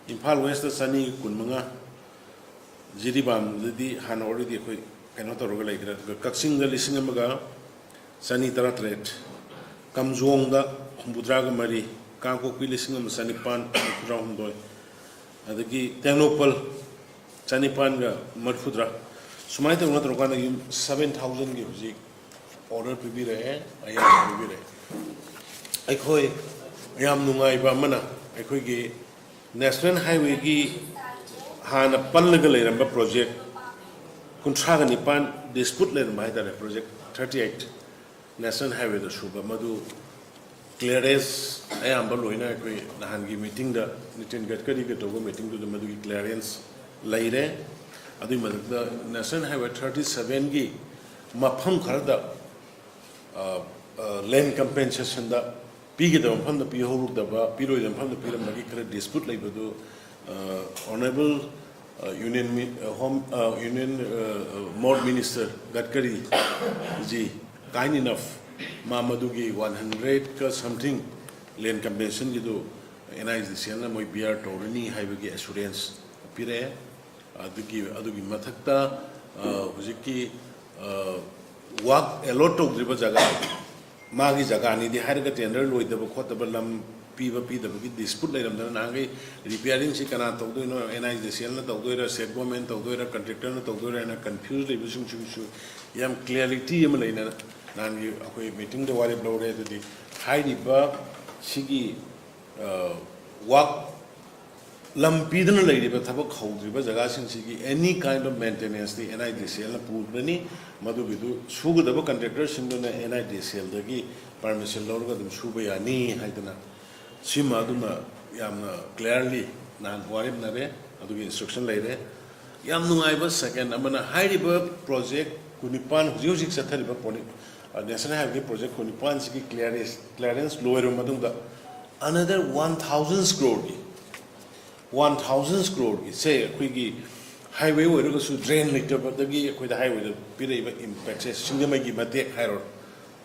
ꯏꯝꯐꯥꯜ ꯋꯦꯁꯇ ꯆꯅꯤ ꯀꯨꯟꯃꯉꯥ, ꯖꯤꯔꯤꯕꯥꯝꯗꯗꯤ ꯍꯥꯟꯅ already ꯑꯩꯈꯣꯏ ꯀꯩꯅꯣ ꯇꯧꯔꯒ ꯂꯩꯈ꯭ꯔꯦ꯫ ꯀꯛꯆꯤꯡꯗ ꯂꯤꯁꯤꯡ ꯑꯃꯒ ꯆꯅꯤ ꯇꯔꯥꯇꯔꯦꯠ, ꯀꯥꯝꯖꯣꯡꯗ ꯍꯨꯝꯐꯨꯇꯔꯥꯒ ꯃꯔꯤ, ꯀꯥꯡꯄꯣꯛꯄꯤ ꯂꯤꯁꯤꯡ ꯑꯃ ꯆꯅꯤꯄꯥꯟ ꯃꯔꯤꯐꯨꯇꯔꯥꯍꯨꯝꯗꯣꯏ, ꯑꯗꯒꯤ ꯇꯦꯡꯅꯧꯄꯜ ꯆꯅꯤꯄꯥꯟꯒ ꯃꯔꯤꯐꯨꯇꯔꯥ꯫ ꯁꯨꯃꯥꯏꯅ ꯇꯧꯅ ꯇꯧꯔꯀꯥꯟꯗ ꯌꯨꯝ seven thousandꯒꯤ ꯍꯧꯖꯤꯛ order ꯄꯤꯕꯤꯔꯛꯑꯦ, ꯑꯌꯥꯕ ꯄꯤꯕꯤꯔꯛꯑꯦ꯫ ꯑꯩꯈꯣꯏ ꯌꯥꯝ ꯅꯨꯡꯉꯥꯏꯕ ꯑꯃꯅ, ꯑꯩꯈꯣꯏꯒꯤ National Highwayꯒꯤ ꯍꯥꯟꯅ ꯄꯜꯂꯒ ꯂꯩꯔꯝꯕ project ꯀꯨꯟꯊ꯭ꯔꯥꯒ ꯅꯤꯄꯥꯟ dispute ꯂꯩꯔꯝꯕ ꯍꯥꯏꯇꯥꯔꯦ, project thirty eight National Highwayꯗ ꯁꯨꯕ, ꯃꯗꯨ clearance ꯑꯌꯥꯝꯕ ꯂꯣꯏꯅ ꯑꯩꯈꯣꯏ ꯅꯍꯥꯟꯒꯤ meetingꯗ ꯅꯤꯇꯤꯟ ꯒꯗꯀꯔꯤꯒ ꯇꯧꯕ meetingꯗꯨꯗ ꯃꯗꯨꯒꯤ clearance ꯂꯩꯔꯦ꯫ ꯑꯗꯨꯒꯤ ꯃꯊꯛꯇ National Highway thirty sevenꯒꯤ ꯃꯐꯝ ꯈꯔꯗ, ꯑ, ꯑ, land compensationꯗ ꯄꯤꯒꯗꯕ ꯃꯐꯝꯗ ꯄꯤꯍꯧꯗꯕ, ꯄꯤꯔꯣꯏꯗꯕ ꯃꯐꯝꯗ ꯄꯤꯔꯝꯕꯒꯤ ꯈꯔ dispute ꯂꯩꯕꯗꯨ, ꯑ, Honourable, ꯑ, Union Mi-, ꯑ, Home, ꯑ, Union, ꯑ, more Minister ꯒꯗꯀꯔꯤꯖꯤ kind enough, ꯃꯥ ꯃꯗꯨꯒꯤ one hundredꯀ something land compensationꯒꯤꯗꯨ NHIDCLꯅ ꯃꯣꯏ bear ꯇꯧꯔꯅꯤ ꯍꯥꯏꯕꯒꯤ assurance ꯄꯤꯔꯛꯑꯦ꯫ ꯑꯗꯨꯒꯤ, ꯑꯗꯨꯒꯤ ꯃꯊꯛꯇ, ꯑ, ꯍꯧꯖꯤꯛꯀꯤ, ꯑ, work allot ꯇꯧꯗ꯭ꯔꯤꯕ ꯖꯒꯥ, ꯃꯥꯒꯤ ꯖꯒꯥꯅꯤꯗꯤ ꯍꯥꯏꯔꯒ tender ꯂꯣꯏꯗꯕ ꯈꯣꯠꯇꯕ, ꯂꯝ ꯄꯤꯕ ꯄꯤꯗꯕꯒꯤ dispute ꯂꯩꯔꯝꯗꯅ ꯅꯍꯥꯟꯈꯩ repairingꯁꯤ ꯀꯅꯥ ꯇꯧꯗꯣꯏꯅꯣ, NHIDCLꯅ ꯇꯧꯗꯣꯏꯔꯥ, state government ꯇꯧꯗꯣꯏꯔꯥ, contractorꯅ ꯇꯧꯗꯣꯏꯔꯥ ꯍꯥꯏꯅ confuse ꯂꯩꯕꯁꯤꯡꯁꯤꯁꯨ ꯌꯥꯝ clarity ꯑꯃ ꯂꯩꯅ ꯅꯍꯥꯟꯒꯤ ꯑꯩꯈꯣꯏ meetingꯗ ꯋꯥꯔꯦꯞ ꯂꯧꯔꯦ꯫ ꯑꯗꯨꯗꯤ ꯍꯥꯏꯔꯤꯕ ꯁꯤꯒꯤ, ꯑ, work ꯂꯝ ꯄꯤꯗꯨꯅ ꯂꯩꯔꯤꯕ ꯊꯕꯛ ꯍꯧꯗ꯭ꯔꯤꯕ ꯖꯒꯥꯁꯤꯡꯁꯤꯒꯤ any kind of maintenanceꯇꯤ NHIDCLꯅ ꯄꯨꯒꯅꯤ꯫ ꯃꯗꯨꯒꯤꯗꯨ ꯁꯨꯒꯗꯕ contractorꯁꯤꯡꯗꯨꯅ NHIDCLꯗꯒꯤ permission ꯂꯧꯔꯒ ꯑꯗꯨꯝ ꯁꯨꯕ ꯌꯥꯅꯤ ꯍꯥꯏꯗꯅ, ꯁꯤꯃ ꯑꯗꯨꯃ ꯌꯥꯝꯅ clearly ꯅꯍꯥꯟ ꯋꯥꯔꯦꯞꯅꯔꯦ, ꯑꯗꯨꯒꯤ instruction ꯂꯩꯔꯦ꯫ ꯌꯥꯝ ꯅꯨꯡꯉꯥꯏꯕ second ꯑꯃꯅ, ꯍꯥꯏꯔꯤꯕ project ꯀꯨꯟꯅꯤꯄꯥꯟ, ꯍꯧꯖꯤꯛ ꯍꯧꯖꯤꯛ ꯆꯠꯊꯔꯤꯕ ꯄꯣꯅꯤ-, ꯑ, National Highway project ꯀꯨꯟꯅꯤꯄꯥꯟꯁꯤꯒꯤ clearance, clearance ꯂꯣꯏꯔꯕ ꯃꯇꯨꯡꯗ another one thousand crore ꯒꯤ, one thousand crore ꯒꯤ ꯁꯦ ꯑꯩꯈꯣꯏꯒꯤ highway ꯑꯣꯏꯔꯒꯁꯨ drain ꯂꯩꯇꯕꯗꯒꯤ ꯑꯩꯈꯣꯏꯗ highwayꯗ ꯄꯤꯔꯛꯏꯕ impactꯁꯦ, ꯁꯤꯡꯖꯃꯩꯒꯤ ꯃꯇꯦꯛ ꯍꯥꯏꯔꯣ,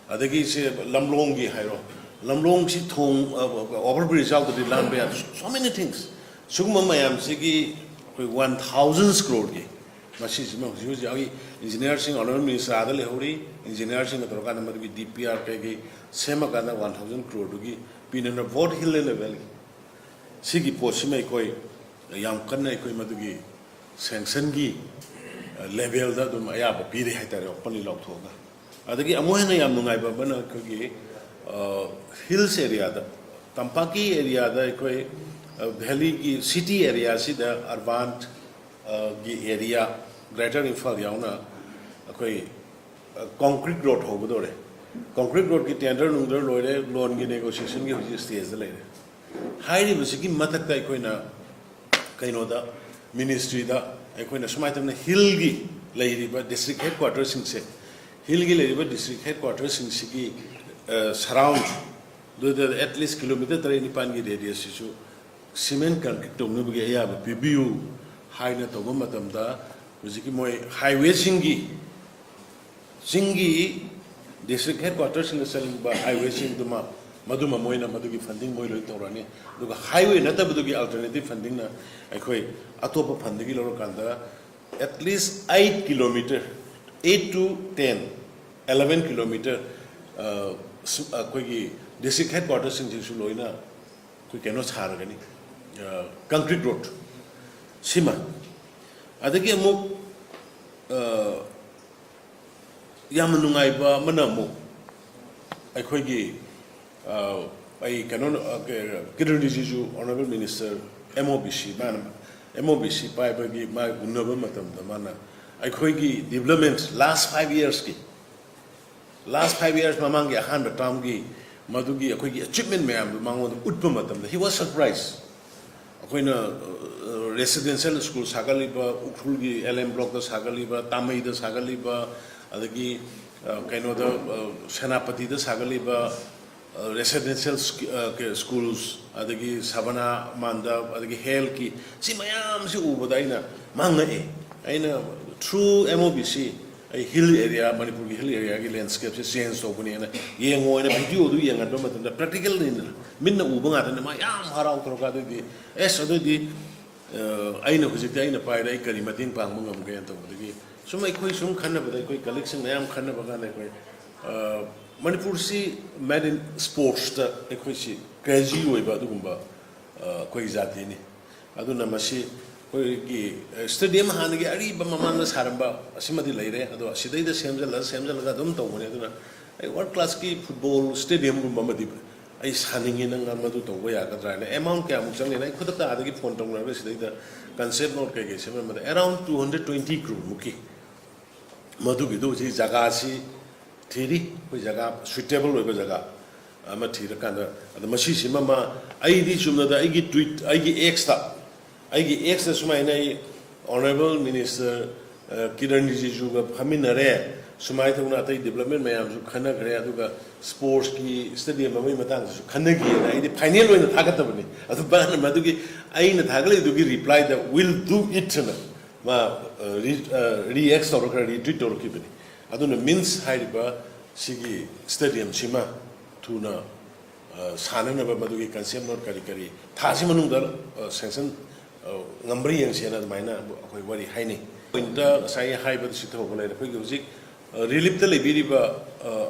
ꯑꯗꯒꯤ ꯁꯦ ꯂꯝꯂꯣꯡꯒꯤ ꯍꯥꯏꯔꯣ, ꯂꯝꯂꯣꯡꯁꯤ ꯊꯣꯡ, ꯑ, over bridge ꯌꯥꯎꯗ꯭ꯔꯗꯤ ꯂꯥꯟꯕ ꯌꯥꯗꯦ꯫ So many things꯫ ꯁꯤꯒꯨꯝꯕ ꯃꯌꯥꯝꯁꯤꯒꯤ ꯑꯩꯈꯣꯏ one thousand crore ꯒꯤ ꯃꯁꯤꯁꯤꯃ ꯍꯧꯖꯤꯛ ꯍꯧꯖꯤꯛ ꯑꯩꯈꯣꯏ ꯏꯟꯖꯤꯅꯤꯌꯥꯔꯁꯤꯡ, ꯑꯣꯅꯔꯦꯕꯜ ꯃꯤꯅꯤꯁꯇꯔ ꯑꯥꯗ ꯂꯩꯍꯧꯔꯤ, ꯏꯟꯖꯤꯅꯤꯌꯥꯔꯁꯤꯡꯒ ꯇꯧꯔꯀꯥꯟꯗ ꯃꯗꯨꯒꯤ ꯗꯤ ꯄꯤ ꯑꯥꯔ ꯀꯩꯀꯩ ꯁꯦꯝꯃꯀꯥꯟꯗ ꯋꯥꯟ ꯊꯥꯎꯖꯟ ꯀ꯭ꯔꯣꯔꯗꯨꯒꯤ ꯄꯤꯅꯅꯕ ꯕꯣꯠ ꯍꯤꯜ ꯑꯦꯟ ꯚꯦꯂꯤ ꯁꯤꯒꯤ ꯄꯣꯠꯁꯤꯃ ꯑꯩꯈꯣꯏ ꯌꯥꯝ ꯀꯟꯅ ꯑꯩꯈꯣꯏ ꯃꯗꯨꯒꯤ ꯁꯦꯡꯁꯟꯒꯤ ꯂꯦꯚꯦꯜꯗ ꯑꯗꯨꯝ ꯑꯌꯥꯕ ꯄꯤꯔꯦ ꯍꯥꯏꯇꯥꯔꯦ, ꯑꯣꯄꯟꯂꯤ ꯂꯥꯎꯊꯣꯛꯑꯒ꯫ ꯑꯗꯒꯤ ꯑꯃꯨꯛ ꯍꯦꯟꯅ ꯌꯥꯝ ꯅꯨꯡꯉꯥꯏꯕ ꯑꯃꯅ ꯑꯩꯈꯣꯏꯒꯤ ꯍꯤꯜꯁ ꯑꯦꯔꯤꯌꯥꯗ, ꯇꯝꯄꯥꯛꯀꯤ ꯑꯦꯔꯤꯌꯥꯗ ꯑꯩꯈꯣꯏ ꯚꯦꯂꯤꯒꯤ ꯁꯤꯇꯤ ꯑꯦꯔꯤꯌꯥꯁꯤꯗ ꯑꯔꯕꯥꯟ ꯒꯤ ꯑꯦꯔꯤꯌꯥ, ꯒ꯭ꯔꯦꯇꯔ ꯏꯝꯐꯥꯜ ꯌꯥꯎꯅ ꯑꯩꯈꯣꯏ ꯀꯣꯡꯀ꯭ꯔꯤꯠ ꯔꯣꯗ ꯍꯧꯒꯗꯧꯔꯦ꯫ ꯀꯣꯡꯀ꯭ꯔꯤꯠ ꯔꯣꯗꯀꯤ ꯇꯦꯟꯗꯔ ꯅꯨꯡꯗꯔ ꯂꯣꯏꯔꯦ, ꯂꯣꯟꯒꯤ ꯅꯦꯒꯣꯁꯤꯌꯦꯁꯟꯒꯤ ꯍꯧꯖꯤꯛ ꯁ꯭ꯇꯦꯖꯇ ꯂꯩꯔꯦ꯫ ꯍꯥꯏꯔꯤꯕꯁꯤꯒꯤ ꯃꯊꯛꯇ ꯑꯩꯈꯣꯏꯅ ꯀꯩꯅꯣꯗ, ꯃꯤꯅꯤꯁꯇ꯭ꯔꯤꯗ ꯑꯩꯈꯣꯏꯅ ꯁꯨꯃꯥꯏꯅ ꯇꯧꯅ ꯍꯤꯜꯒꯤ ꯂꯩꯔꯤꯕ ꯗꯤꯁꯇ꯭ꯔꯤꯛ ꯍꯦꯗ ꯀ꯭ꯋꯥꯇꯔꯁꯤꯡꯁꯦ, ꯍꯤꯜꯒꯤ ꯂꯩꯔꯤꯕ ꯗꯤꯁꯇ꯭ꯔꯤꯛ ꯍꯦꯗ ꯀ꯭ꯋꯥꯇꯔꯁꯤꯡꯁꯤꯒꯤ ꯁꯔꯥꯎꯟꯗꯨꯗ ꯑꯦꯠ ꯂꯤꯁ ꯀꯤꯂꯣꯃꯤꯇꯔ ꯇꯔꯦꯠ ꯅꯤꯄꯥꯜꯒꯤ ꯔꯦꯗꯤꯌꯁꯁꯤꯁꯨ ꯁꯤꯃꯦꯟ ꯀꯪꯀ꯭ꯔꯤꯠ ꯇꯧꯅꯕꯒꯤ ꯑꯌꯥꯕ ꯄꯤꯕꯤꯌꯨ ꯍꯥꯏꯅ ꯇꯧꯕ ꯃꯇꯝꯗ, ꯍꯧꯖꯤꯛꯀꯤ ꯃꯣꯏ ꯍꯥꯏꯋꯦꯁꯤꯡꯒꯤ, ꯆꯤꯡꯒꯤ ꯗꯤꯁꯇ꯭ꯔꯤꯛ ꯍꯦꯗ ꯀ꯭ꯋꯥꯇꯔꯁꯤꯡꯗ ꯆꯠꯅꯤꯡꯕ ꯍꯥꯏꯋꯦꯁꯤꯡꯗꯨꯃ, ꯃꯗꯨꯃ ꯃꯣꯏꯅ ꯃꯗꯨꯒꯤ ꯐꯟꯗꯤꯡ ꯃꯣꯏ ꯂꯣꯏ ꯇꯧꯔꯅꯤ꯫ ꯑꯗꯨꯒ ꯍꯥꯏꯋꯦ ꯅꯠꯇꯕꯗꯨꯒꯤ ꯑꯜꯇꯔꯅꯦꯇꯤꯞ ꯐꯟꯗꯤꯡꯅ ꯑꯩꯈꯣꯏ ꯑꯇꯣꯞꯄ ꯐꯟꯗꯒꯤ ꯂꯧꯔꯀꯥꯟꯗ at least eight kilometer, eight to ten, eleven kilometer, ꯑ, ꯁ-, ꯑꯩꯈꯣꯏꯒꯤ ꯗꯤꯁꯇ꯭ꯔꯤꯛ ꯍꯦꯗ ꯀ꯭ꯋꯥꯇꯔꯁꯤꯡꯁꯤꯁꯨ ꯂꯣꯏꯅ ꯑꯩꯈꯣꯏ ꯀꯩꯅꯣ ꯁꯥꯔꯒꯅꯤ, ꯀꯪꯀ꯭ꯔꯤꯠ ꯔꯣꯗ ꯁꯤꯃ꯫ ꯑꯗꯒꯤ ꯑꯃꯨꯛ, ꯑ, ꯌꯥꯝꯅ ꯅꯨꯡꯉꯥꯏꯕ ꯑꯃꯅ ꯑꯃꯨꯛ ꯑꯩꯈꯣꯏꯒꯤ, ꯑ, ꯑꯩ ꯀꯩꯅꯣ, ꯑ, ꯀ-, Kiran Rijiju, honourable minister, M O B C, ꯃꯥꯅ ꯑꯦꯝ ꯑꯣ ꯕꯤ ꯁꯤ ꯄꯥꯏꯕꯒꯤ ꯃꯥ ꯎꯅꯕ ꯃꯇꯝꯗ ꯃꯥꯅ ꯑꯩꯈꯣꯏꯒꯤ ꯗꯤꯕ꯭ꯂꯞꯃꯦꯟ ꯂꯥꯁ ꯐꯥꯏꯚ ꯌꯔꯁꯀꯤ, ꯂꯥꯁ ꯐꯥꯏꯚ ꯌꯔꯁ ꯃꯃꯥꯡꯒꯤ ꯑꯍꯥꯟꯕ ꯇꯥꯔꯝꯒꯤ ꯃꯗꯨꯒꯤ ꯑꯩꯈꯣꯏꯒꯤ ꯑꯦꯆꯤꯞꯃꯦꯟ ꯃꯌꯥꯝꯗꯨ ꯃꯉꯣꯟꯗ ꯎꯠꯄ ꯃꯇꯝꯗ he was surprised꯫ ꯑꯩꯈꯣꯏꯅ, ꯑ, ꯔꯦꯁꯤꯗꯦꯟꯁꯤꯌꯦꯜ ꯁ꯭ꯀꯨꯜ ꯁꯥꯒꯠꯂꯤꯕ, ꯎꯈ꯭ꯔꯨꯜꯒꯤ ꯑꯦꯜ ꯑꯦꯝ ꯕ꯭ꯂꯣꯛꯇ ꯁꯥꯒꯠꯂꯤꯕ, ꯇꯥꯃꯩꯗ ꯁꯥꯒꯠꯂꯤꯕ, ꯑꯗꯒꯤ, ꯑ, ꯀꯩꯅꯣꯗ, ꯑ, ꯁꯦꯅꯥꯄꯇꯤꯗ ꯁꯥꯒꯠꯂꯤꯕ, ꯑ, ꯔꯦꯁꯤꯗꯦꯟꯁꯤꯌꯦꯜ ꯁ꯭ꯀꯤ-, ꯑ, ꯀ-, ꯁ꯭ꯀꯨꯜꯁ, ꯑꯗꯒꯤ ꯁꯕꯅꯥ ꯃꯥꯟꯗꯞ, ꯑꯗꯒꯤ ꯍꯦꯜꯊꯀꯤ, ꯁꯤ ꯃꯌꯥꯝꯁꯤ ꯎꯕꯗ ꯑꯩꯅ ꯃꯥꯡꯉꯛꯑꯦ꯫ ꯑꯩꯅ through M O B C ꯑꯩ ꯍꯤꯜ ꯑꯦꯔꯤꯌꯥ, ꯃꯅꯤꯄꯨꯔꯒꯤ ꯍꯤꯜ ꯑꯦꯔꯤꯌꯥꯒꯤ ꯂꯦꯟꯁ꯭ꯀꯦꯞꯁꯦ ꯆꯦꯟꯖ ꯇꯧꯕꯅꯦꯅ ꯌꯦꯡꯉꯣ ꯍꯥꯏꯅ ꯚꯤꯗꯤꯑꯣꯗꯨ ꯌꯦꯡꯍꯟꯕ ꯃꯇꯝꯗ, ꯄ꯭ꯔꯦꯛꯇꯤꯀꯦꯜꯅꯤꯗꯅ, ꯃꯤꯠꯅ ꯎꯕ ꯉꯥꯛꯇꯅꯤ, ꯃꯥ ꯌꯥꯝ ꯍꯔꯥꯎ ꯇꯧꯔꯒ, ꯑꯗꯨꯗꯤ ꯑꯦꯁ, ꯑꯗꯨꯗꯤ ꯑꯩꯅ ꯍꯧꯖꯤꯛꯇꯤ ꯑꯩꯅ ꯄꯥꯏꯔꯦ, ꯑꯩ ꯀꯔꯤ ꯃꯇꯦꯡ ꯄꯥꯡꯕ ꯉꯝꯒꯦꯅ ꯇꯧꯕꯗꯒꯤ ꯁꯨꯝ ꯑꯩꯈꯣꯏ ꯁꯨꯝ ꯈꯟꯅꯕꯗ, ꯑꯩꯈꯣꯏ ꯀꯂꯤꯛꯁꯤꯡ ꯃꯌꯥꯝ ꯈꯟꯅꯕ ꯀꯥꯟꯗ ꯑꯩꯈꯣꯏ ꯃꯅꯤꯄꯨꯔꯁꯤ ꯃꯦꯠ ꯏꯟ ꯁ꯭ꯄꯣꯔꯠꯁꯇ ꯑꯩꯈꯣꯏꯁꯤ ꯀ꯭ꯔꯦꯖꯤ ꯑꯣꯏꯕ ꯑꯗꯨꯒꯨꯝꯕ ꯑꯩꯈꯣꯏꯒꯤ ꯖꯥꯇꯤꯅꯤ꯫ ꯑꯗꯨꯅ ꯃꯁꯤ ꯑꯩꯈꯣꯏꯒꯤ ꯁ꯭ꯇꯦꯗꯤꯌꯝ ꯍꯥꯟꯅꯒꯤ ꯑꯔꯤꯕ ꯃꯃꯥꯡꯗ ꯁꯥꯔꯝꯕ ꯑꯁꯤꯃꯗꯤ ꯂꯩꯔꯦ, ꯑꯗꯣ ꯁꯤꯗꯩꯗ ꯁꯦꯝꯖꯜꯂ ꯁꯦꯝꯖꯜꯂꯒ ꯑꯗꯨꯝ ꯇꯧꯕꯅꯦ꯫ ꯑꯗꯨꯅ ꯑꯩ ꯋꯥꯔꯜ ꯀ꯭ꯂꯥꯁꯀꯤ ꯐꯨꯠꯕꯣꯜ ꯁ꯭ꯇꯦꯗꯤꯌꯝꯒꯨꯝꯕ ꯑꯃꯗꯤ ꯑꯩ ꯁꯥꯅꯤꯡꯉꯤ, ꯅꯪ ꯃꯗꯨ ꯇꯧꯕ ꯌꯥꯒꯗ꯭ꯔꯥ ꯍꯥꯏꯅ꯫ ꯑꯦꯃꯥꯎꯟ ꯀꯌꯥꯃꯨꯛ ꯆꯪꯅꯤꯅ ꯑꯩ ꯈꯨꯗꯛꯇ ꯑꯥꯗꯒꯤ ꯐꯣꯟ ꯇꯧꯅꯔꯒ ꯁꯤꯗꯩꯗ ꯀꯟꯁꯦꯞ ꯅꯣꯠ ꯀꯩꯀꯩ ꯁꯦꯝꯃꯝꯕꯗ around two hundred twenty crore ꯃꯨꯛꯀꯤ ꯃꯗꯨꯒꯤꯗꯨ ꯍꯧꯖꯤꯛ ꯖꯒꯥꯁꯤ ꯊꯤꯔꯤ, ꯑꯩꯈꯣꯏ ꯖꯒꯥ ꯁꯨꯏꯇꯦꯕꯜ ꯑꯣꯏꯕ ꯖꯒꯥ ꯑꯃ ꯊꯤꯔꯀꯥꯟꯗ꯫ ꯑꯗ ꯃꯁꯤꯁꯤꯃ ꯃꯥ, ꯑꯩꯗꯤ ꯆꯨꯝꯅꯗ ꯑꯩꯒꯤ ꯇ꯭ꯋꯤꯠ, ꯑꯩꯒꯤ ꯑꯦꯛꯁꯇ, ꯑꯩꯒꯤ ꯑꯦꯛꯁꯇ ꯁꯨꯃꯥꯏꯅ ꯑꯩ ꯑꯣꯅꯔꯦꯕꯜ ꯃꯤꯅꯤꯁꯇꯔ ꯀꯤꯔꯟ ꯔꯤꯖꯤꯖꯨꯒ ꯐꯝꯃꯤꯟꯅꯔꯦ, ꯁꯨꯃꯥꯏꯅ ꯇꯧꯅ ꯑꯇꯩ ꯗꯤꯕꯂꯞꯃꯦꯟ ꯃꯌꯥꯝꯁꯨ ꯈꯟꯅꯈ꯭ꯔꯦ, ꯑꯗꯨꯒ ꯁ꯭ꯄꯣꯔꯠꯁꯀꯤ ꯁ꯭ꯇꯦꯗꯤꯌꯝ ꯑꯃꯒꯤ ꯃꯇꯥꯡꯗꯁꯨ ꯈꯟꯅꯈꯤꯑꯅ ꯑꯩꯗꯤ ꯐꯥꯏꯅꯦꯜ ꯑꯣꯏꯅ ꯊꯥꯒꯠꯇꯕꯅꯤ꯫ ꯑꯗꯨ ꯃꯥꯅ ꯃꯗꯨꯒꯤ ꯑꯩꯅ ꯊꯥꯒꯠꯂꯛꯏꯗꯨꯒꯤ ꯔꯤꯄ꯭ꯂꯥꯏꯗ "Will do it" ꯑꯅ ꯃꯥ ꯔꯤꯑꯦꯛꯁ ꯇꯧꯔꯛꯈ꯭ꯔ, ꯔꯤꯇ꯭ꯋꯤꯠ ꯇꯧꯔꯛꯈꯤꯕꯅꯤ꯫ ꯑꯗꯨꯅ ꯃꯤꯟꯁ ꯍꯥꯏꯔꯤꯕ ꯁꯤꯒꯤ ꯁ꯭ꯇꯦꯗꯤꯌꯝꯁꯤꯃ ꯊꯨꯅ ꯁꯥꯟꯅꯅꯕ ꯃꯗꯨꯒꯤ ꯀꯟꯁꯦꯞ ꯅꯣꯠ ꯀꯔꯤ ꯀꯔꯤ ꯊꯥꯁꯤ ꯃꯅꯨꯡꯗ ꯁꯦꯡꯁꯟ ꯉꯝꯕ꯭ꯔꯥ ꯌꯦꯡꯁꯦꯅ ꯑꯗꯨꯃꯥꯏꯅ ꯑꯩꯈꯣꯏ ꯋꯥꯔꯤ ꯍꯥꯏꯅꯩ꯫ ꯄꯣꯏꯟꯠꯇ ꯉꯁꯥꯏ ꯍꯥꯏꯕꯗ ꯁꯤ ꯊꯧꯕ ꯂꯩꯔꯦ꯫ ꯑꯩꯈꯣꯏꯒꯤ ꯍꯧꯖꯤꯛ ꯔꯤꯂꯤꯞꯇ ꯂꯩꯕꯤꯔꯤꯕ,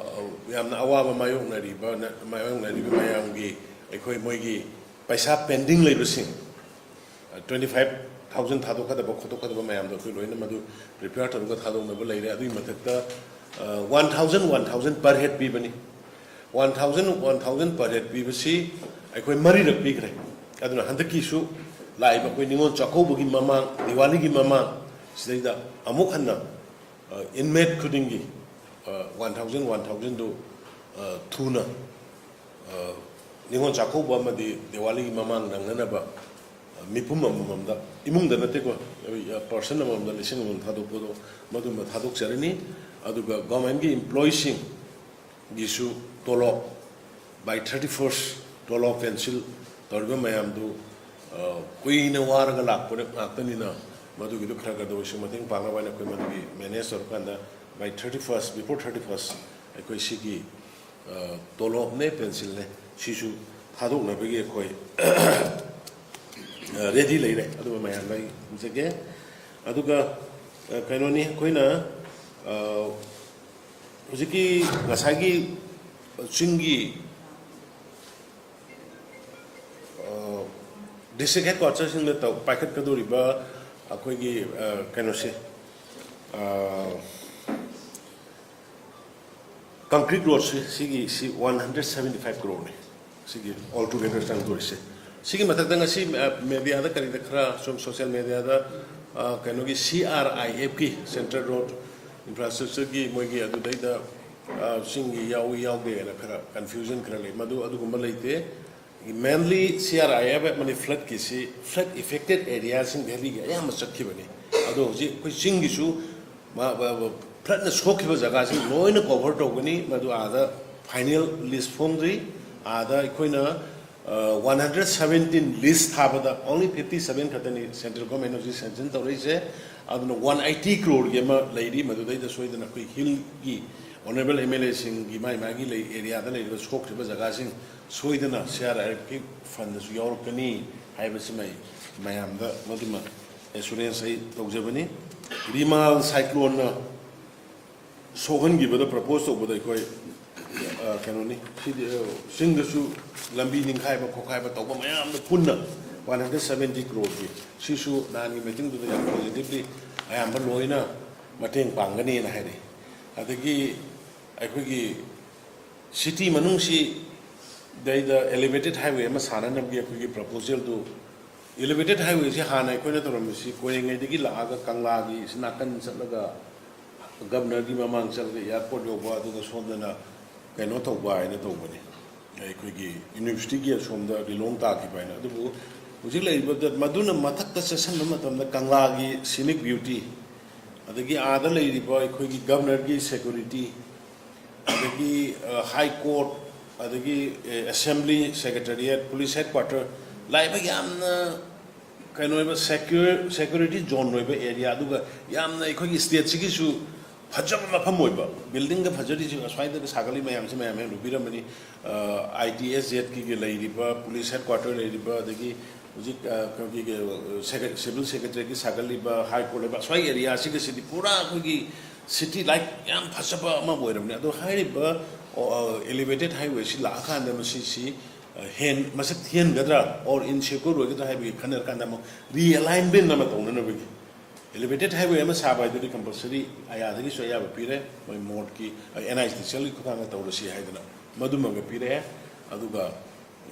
ꯌꯥꯝꯅ ꯑꯋꯥꯕ ꯃꯥꯌꯣꯛꯅꯔꯤꯕ, ꯃꯥꯌꯣꯛꯅꯔꯤꯕ ꯃꯌꯥꯝꯒꯤ ꯑꯩꯈꯣꯏ ꯃꯣꯏꯒꯤ ꯄꯩꯁꯥ ꯄꯦꯟꯗꯤꯡ ꯂꯩꯕꯁꯤꯡ, twenty five thousand ꯊꯥꯗꯣꯛꯀꯗꯕ ꯈꯣꯠꯇꯣꯛꯀꯗꯕ ꯃꯌꯥꯝꯗꯣ ꯑꯩꯈꯣꯏ ꯂꯣꯏꯅ ꯃꯗꯨ ꯄ꯭ꯔꯤꯄꯦꯌꯔ ꯇꯧꯔꯒ ꯊꯥꯗꯣꯛꯅꯕ ꯂꯩꯔꯦ꯫ ꯑꯗꯨꯒꯤ ꯃꯊꯛꯇ one thousand, one thousand per head ꯄꯤꯕꯅꯤ꯫ One thousand, one thousand per head ꯄꯤꯕꯁꯤ ꯑꯩꯈꯣꯏ ꯃꯔꯤꯔꯛ ꯄꯤꯈ꯭ꯔꯦ꯫ ꯑꯗꯨꯅ ꯍꯟꯗꯛꯀꯤꯁꯨ ꯂꯥꯛꯏꯕ ꯑꯩꯈꯣꯏ ꯅꯤꯉꯣꯜ ꯆꯥꯛꯀꯧꯕꯒꯤ ꯃꯃꯥꯡ, ꯗꯤꯋꯥꯂꯤꯒꯤ ꯃꯃꯥꯡ ꯁꯤꯗꯩꯗ ꯑꯃꯨꯛ ꯍꯟꯅ ꯏꯟꯃꯦꯠ ꯈꯨꯗꯤꯡꯒꯤ ꯋꯥꯟ ꯊꯥꯎꯖꯟ, ꯋꯥꯟ ꯊꯥꯎꯖꯟꯗꯨ ꯊꯨꯅ ꯅꯤꯉꯣꯜ ꯆꯥꯛꯀꯧꯕ ꯑꯃꯗꯤ ꯗꯤꯋꯥꯂꯤꯒꯤ ꯃꯃꯥꯡ ꯅꯪꯅꯅꯕ ꯃꯤꯄꯨꯝ ꯑꯃꯃꯝꯗ, ꯏꯃꯨꯡꯗ ꯅꯠꯇꯦꯀꯣ, ꯄꯥꯔꯁꯟ ꯑꯃꯃꯝꯗ ꯂꯤꯁꯤꯡ ꯑꯃꯃꯝ ꯊꯥꯗꯣꯛꯄꯗꯣ ꯃꯗꯨꯃ ꯊꯥꯗꯣꯛꯆꯔꯅꯤ꯫ ꯑꯗꯨꯒ ꯒꯣꯔꯃꯦꯟꯒꯤ ꯏꯝꯄ꯭ꯂꯣꯌꯤꯁꯤꯡꯒꯤꯁꯨ ꯇꯣꯂꯣꯞ by thirty first, ꯇꯣꯂꯣꯞ ꯄꯦꯟꯁꯤꯜ ꯇꯧꯔꯤꯕ ꯃꯌꯥꯝꯗꯨ ꯀꯨꯏꯅ ꯋꯥꯔꯒ ꯂꯥꯛꯄ ꯉꯥꯛꯇꯅꯤꯅ ꯃꯗꯨꯒꯤꯗꯨ ꯈꯔ ꯈꯔꯗ ꯑꯣꯏꯁꯨ ꯃꯇꯦꯡ ꯄꯥꯡꯅꯕ ꯍꯥꯏꯅ ꯑꯩꯈꯣꯏ ꯃꯗꯨꯒꯤ ꯃꯦꯅꯦꯖ ꯇꯧꯔꯀꯥꯟꯗ by thirty first, before thirty first ꯑꯩꯈꯣꯏ ꯁꯤꯒꯤ ꯇꯣꯂꯣꯞꯅꯦ, ꯄꯦꯟꯁꯤꯜꯅꯦ, ꯁꯤꯁꯨ ꯊꯥꯗꯣꯛꯅꯕꯒꯤ ꯑꯩꯈꯣꯏ ꯔꯦꯗꯤ ꯂꯩꯔꯦ꯫ ꯑꯗꯨꯒ ꯃꯌꯥꯝꯗ ꯑꯩ ꯍꯪꯖꯒꯦ꯫ ꯑꯗꯨꯒ ꯀꯩꯅꯣꯅꯤ, ꯑꯩꯈꯣꯏꯅ ꯍꯧꯖꯤꯛꯀꯤ ꯉꯁꯥꯏꯒꯤ ꯆꯤꯡꯒꯤ ꯗꯤꯁꯇ꯭ꯔꯤꯛ ꯍꯦꯗ ꯀ꯭ꯋꯥꯇꯔꯁꯤꯡꯗ ꯄꯥꯏꯈꯠꯀꯗꯧꯔꯤꯕ ꯑꯩꯈꯣꯏꯒꯤ ꯀꯩꯅꯣꯁꯦ, ꯀꯪꯀ꯭ꯔꯤꯠ ꯔꯣꯗꯁꯦ, ꯁꯤꯒꯤ ꯁꯤ ꯋꯥꯟ ꯍꯟꯗ꯭ꯔꯦꯠ ꯁꯕꯦꯟꯇꯤ ꯐꯥꯏꯚ ꯀ꯭ꯔꯣꯔꯅꯤ꯫ ꯁꯤꯒꯤ ꯑꯣꯜ ꯇꯨꯒꯦꯗꯔ ꯆꯪꯗꯣꯔꯤꯁꯦ꯫ ꯁꯤꯒꯤ ꯃꯊꯛꯇ ꯉꯁꯤ ꯃꯦꯗꯤꯌꯥꯗ ꯀꯔꯤꯗ ꯈꯔ ꯁꯨꯝ ꯁꯣꯁꯤꯌꯦꯜ ꯃꯦꯗꯤꯌꯥꯗ ꯀꯩꯅꯣꯒꯤ ꯁꯤ ꯑꯥꯔ ꯑꯥꯏ ꯑꯦꯐꯀꯤ, ꯁꯦꯟꯇ꯭ꯔꯦꯜ ꯔꯣꯗ ꯏꯟꯐ꯭ꯔꯥꯁ꯭ꯇ꯭ꯔꯛꯆꯔꯒꯤ, ꯃꯣꯏꯒꯤ ꯑꯗꯨꯗꯩꯗ ꯆꯤꯡꯒꯤ ꯌꯥꯎꯏ ꯌꯥꯎꯗꯦꯅ ꯈꯔ ꯀꯟꯐ꯭ꯌꯨꯖꯟ ꯈꯔ ꯂꯩ꯫ ꯃꯗꯨ ꯑꯗꯨꯒꯨꯝꯕ ꯂꯩꯇꯦ꯫ Mainly C R I F ꯑꯃꯗꯤ ꯐ꯭ꯂꯠꯀꯤꯁꯤ ꯐ꯭ꯂꯠ ꯏꯐꯦꯛꯇꯦꯠ ꯑꯦꯔꯤꯌꯥꯁꯤꯡ ꯚꯦꯂꯤꯒꯤ ꯑꯌꯥꯝꯕ ꯆꯠꯈꯤꯕꯅꯤ꯫ ꯑꯗꯣ ꯍꯧꯖꯤꯛ ꯑꯩꯈꯣꯏ ꯆꯤꯡꯒꯤꯁꯨ ꯐ꯭ꯂꯠꯅ ꯁꯣꯛꯈꯤꯕ ꯖꯒꯥꯁꯤꯡ ꯂꯣꯏꯅ ꯀꯣꯚꯔ ꯇꯧꯒꯅꯤ꯫ ꯃꯗꯨ ꯑꯥꯗ ꯐꯥꯏꯅꯦꯜ ꯂꯤꯁ ꯐꯣꯡꯗ꯭ꯔꯤ꯫ ꯑꯥꯗ ꯑꯩꯈꯣꯏꯅ ꯋꯥꯟ ꯍꯟꯗ꯭ꯔꯦꯠ ꯁꯕꯦꯟꯇꯤꯟ ꯂꯤꯁ ꯊꯥꯕꯗ only fifty seven ꯈꯛꯇꯅꯤ ꯁꯦꯟꯇ꯭ꯔꯦꯜ ꯒꯣꯔꯃꯦꯟ ꯍꯧꯖꯤꯛ ꯁꯦꯡꯁꯟ ꯇꯧꯔꯛꯏꯁꯦ꯫ ꯑꯗꯨꯅ ꯋꯥꯟ ꯑꯩꯠꯇꯤ ꯀ꯭ꯔꯣꯔꯒꯤ ꯑꯃ ꯂꯩꯔꯤ꯫ ꯃꯗꯨꯗꯩꯗ ꯁꯣꯏꯗꯅ ꯑꯩꯈꯣꯏ ꯍꯤꯜꯒꯤ ꯑꯣꯅꯔꯦꯕꯜ ꯑꯦꯝ ꯑꯦꯜ ꯑꯦꯁꯤꯡꯒꯤ ꯃꯥꯏ ꯃꯥꯒꯤ ꯂꯩ ꯑꯦꯔꯤꯌꯥꯗ ꯂꯩꯔꯤꯕ ꯁꯣꯛꯈ꯭ꯔꯤꯕ ꯖꯒꯥꯁꯤꯡ ꯁꯣꯏꯗꯅ C R I F ꯀꯤ ꯐꯟꯗꯁꯨ ꯌꯥꯎꯔꯛꯀꯅꯤ ꯍꯥꯏꯕꯁꯤꯃ ꯑꯩ ꯃꯌꯥꯝꯗ ꯃꯗꯨꯃ ꯑꯦꯁꯨꯔꯦꯟꯁ ꯑꯩ ꯇꯧꯖꯕꯅꯤ꯫ ꯔꯤꯃꯥꯜ ꯁꯥꯏꯀ꯭ꯂꯣꯟꯅ ꯁꯣꯛꯍꯟꯈꯤꯕꯗ ꯄ꯭ꯔꯄꯣꯁ ꯇꯧꯕꯗ ꯑꯩꯈꯣꯏ ꯀꯩꯅꯣꯅꯤ, ꯁꯤꯗꯤ ꯆꯤꯡꯗꯁꯨ ꯂꯝꯕꯤ ꯅꯤꯡꯈꯥꯏꯕ ꯈꯣꯠꯈꯥꯏꯕ ꯇꯧꯕ ꯃꯌꯥꯝꯗ ꯄꯨꯟꯅ ꯋꯥꯟ ꯍꯟꯗ꯭ꯔꯦꯠ ꯁꯕꯦꯟꯇꯤ ꯀ꯭ꯔꯣꯔꯒꯤ, ꯁꯤꯁꯨ ꯅꯍꯥꯟꯒꯤ ꯃꯤꯇꯤꯡꯗꯨꯗ ꯌꯥꯝ ꯄꯣꯖꯤꯇꯤꯚꯂꯤ ꯑꯌꯥꯝꯕ ꯂꯣꯏꯅ ꯃꯇꯦꯡ ꯄꯥꯡꯒꯅꯤꯅ ꯍꯥꯏꯔꯛꯏ꯫ ꯑꯗꯒꯤ ꯑꯩꯈꯣꯏꯒꯤ ꯁꯤꯇꯤ ꯃꯅꯨꯡꯁꯤꯗꯩꯗ ꯑꯦꯂꯤꯚꯦꯇꯦꯠ ꯍꯥꯏꯋꯦ ꯑꯃ ꯁꯥꯅꯅꯕꯒꯤ ꯑꯩꯈꯣꯏꯒꯤ ꯄ꯭ꯔꯄꯣꯖꯦꯜꯗꯨ, ꯑꯦꯂꯤꯚꯦꯇꯦꯠ ꯍꯥꯏꯋꯦꯁꯤ ꯍꯥꯟꯅ ꯑꯩꯈꯣꯏꯅ ꯇꯧꯔꯝꯃꯤꯁꯤ ꯀꯣꯏꯔꯦꯡꯒꯩꯗꯒꯤ ꯂꯥꯛꯑꯒ ꯀꯪꯂꯥꯒꯤ ꯁꯤ ꯅꯥꯀꯟ ꯆꯠꯂꯒ ꯒꯕꯅꯔꯒꯤ ꯃꯃꯥꯡ ꯆꯠꯂꯒ ꯑꯦꯌꯥꯔꯄꯣꯔꯠ ꯌꯧꯕ, ꯑꯗꯨꯒ ꯁꯣꯝꯗꯅ ꯀꯩꯅꯣ ꯇꯧꯕ ꯍꯥꯏꯅ ꯇꯧꯕꯅꯤ, ꯑꯩꯈꯣꯏꯒꯤ ꯌꯨꯅꯤꯚꯔꯁꯤꯇꯤꯒꯤ ꯑꯁꯣꯝꯗ ꯂꯤꯂꯣꯡ ꯇꯥꯈꯤꯕ ꯍꯥꯏꯅ꯫ ꯑꯗꯨꯕꯨ ꯍꯧꯖꯤꯛ ꯂꯩꯔꯤꯕꯗ ꯃꯗꯨꯅ ꯃꯊꯛꯇ ꯆꯠꯁꯤꯟꯕ ꯃꯇꯝꯗ ꯀꯪꯂꯥꯒꯤ ꯁꯤꯅꯤꯛ ꯕ꯭ꯌꯨꯇꯤ, ꯑꯗꯒꯤ ꯑꯥꯗ ꯂꯩꯔꯤꯕ ꯑꯩꯈꯣꯏꯒꯤ ꯒꯕꯅꯔꯒꯤ ꯁꯦꯀ꯭ꯌꯨꯔꯤꯇꯤ, ꯑꯗꯒꯤ ꯍꯥꯏ ꯀꯣꯔꯠ, ꯑꯗꯒꯤ assembly, secretariat, police head quarter, ꯂꯥꯛꯏꯕ ꯌꯥꯝꯅ ꯀꯩꯅꯣ ꯑꯣꯏꯕ ꯁꯦꯀ꯭ꯌꯨꯔ, ꯁꯦꯀ꯭ꯌꯨꯔꯤꯇꯤ ꯖꯣꯟ ꯑꯣꯏꯕ ꯑꯦꯔꯤꯌꯥ, ꯑꯗꯨꯒ ꯌꯥꯝꯅ ꯑꯩꯈꯣꯏꯒꯤ ꯁ꯭ꯇꯦꯠꯁꯤꯒꯤꯁꯨ ꯐꯖꯕ ꯃꯐꯝ ꯑꯣꯏꯕ, ꯕꯤꯜꯗꯤꯡꯒ ꯐꯖꯔꯤꯁꯤ ꯑꯁ꯭ꯋꯥꯏꯗꯒ ꯁꯥꯒꯠꯂꯤ ꯃꯌꯥꯝꯁꯤ ꯃꯌꯥꯝ ꯍꯦꯟꯅ ꯎꯕꯤꯔꯝꯃꯅꯤ꯫ ꯑꯥꯏ ꯇꯤ ꯑꯦꯁ ꯖꯦꯠꯀꯤꯒ ꯂꯩꯔꯤꯕ, ꯄꯨꯂꯤꯁ ꯍꯦꯗ ꯀ꯭ꯋꯥꯇꯔ ꯂꯩꯔꯤꯕ, ꯑꯗꯒꯤ ꯍꯧꯖꯤꯛ ꯑ, ꯑꯩꯈꯣꯏꯒꯤ ꯁꯦꯀ꯭ꯔꯦ- ꯁꯤꯚꯤꯜ ꯁꯦꯀ꯭ꯔꯦꯇꯔꯤꯒꯤ ꯁꯥꯒꯠꯂꯤꯕ, ꯍꯥꯏ ꯀꯣꯔꯠ ꯂꯩꯕ, ꯑꯁ꯭ꯋꯥꯏ ꯑꯦꯔꯤꯌꯥꯁꯤꯒꯁꯤꯗꯤ ꯄꯨꯔꯥ ꯑꯩꯈꯣꯏꯒꯤ ꯁꯤꯇꯤ ꯂꯥꯏꯛ ꯌꯥꯝ ꯐꯖꯕ ꯑꯃ ꯑꯣꯏꯔꯕꯅꯤ꯫ ꯑꯗꯣ ꯍꯥꯏꯔꯤꯕ ꯑꯦꯂꯤꯚꯦꯇꯦꯠ ꯍꯥꯏꯋꯦꯁꯤ ꯂꯥꯛꯑꯀꯥꯟꯗ ꯃꯁꯤꯁꯤ ꯑ, ꯍꯦꯟ ꯃꯁꯛ ꯊꯤꯍꯟꯒꯗ꯭ꯔꯥ ꯑꯣꯔ ꯏꯟꯁꯦꯀ꯭ꯌꯣꯔ ꯑꯣꯏꯒꯗ꯭ꯔꯥ ꯍꯥꯏꯕꯒꯤ ꯈꯟꯅꯔꯀꯥꯟꯗ ꯑꯃꯨꯛ ꯔꯤꯑꯦꯂꯥꯏꯟꯃꯦꯟ ꯑꯃ ꯇꯧꯅꯅꯕꯒꯤ, ꯑꯦꯂꯤꯚꯦꯇꯦꯠ ꯍꯥꯏꯋꯦ ꯑꯃ ꯁꯥꯕ ꯍꯥꯏꯗꯨꯗꯤ ꯀꯝꯄꯜꯁꯔꯤ ꯑꯌꯥꯗꯒꯤꯁꯨ ꯑꯌꯥꯕ ꯄꯤꯔꯦ, ꯃꯣꯏ ꯃꯣꯔꯠꯀꯤ ꯑꯦꯟ ꯑꯥꯏ ꯇꯤ ꯁꯤ ꯑꯦꯜꯒꯤ ꯈꯨꯠꯊꯥꯡꯗ ꯇꯧꯔꯁꯤ ꯍꯥꯏꯗꯅ ꯃꯗꯨꯃꯒ ꯄꯤꯔꯛꯑꯦ꯫ ꯑꯗꯨꯒ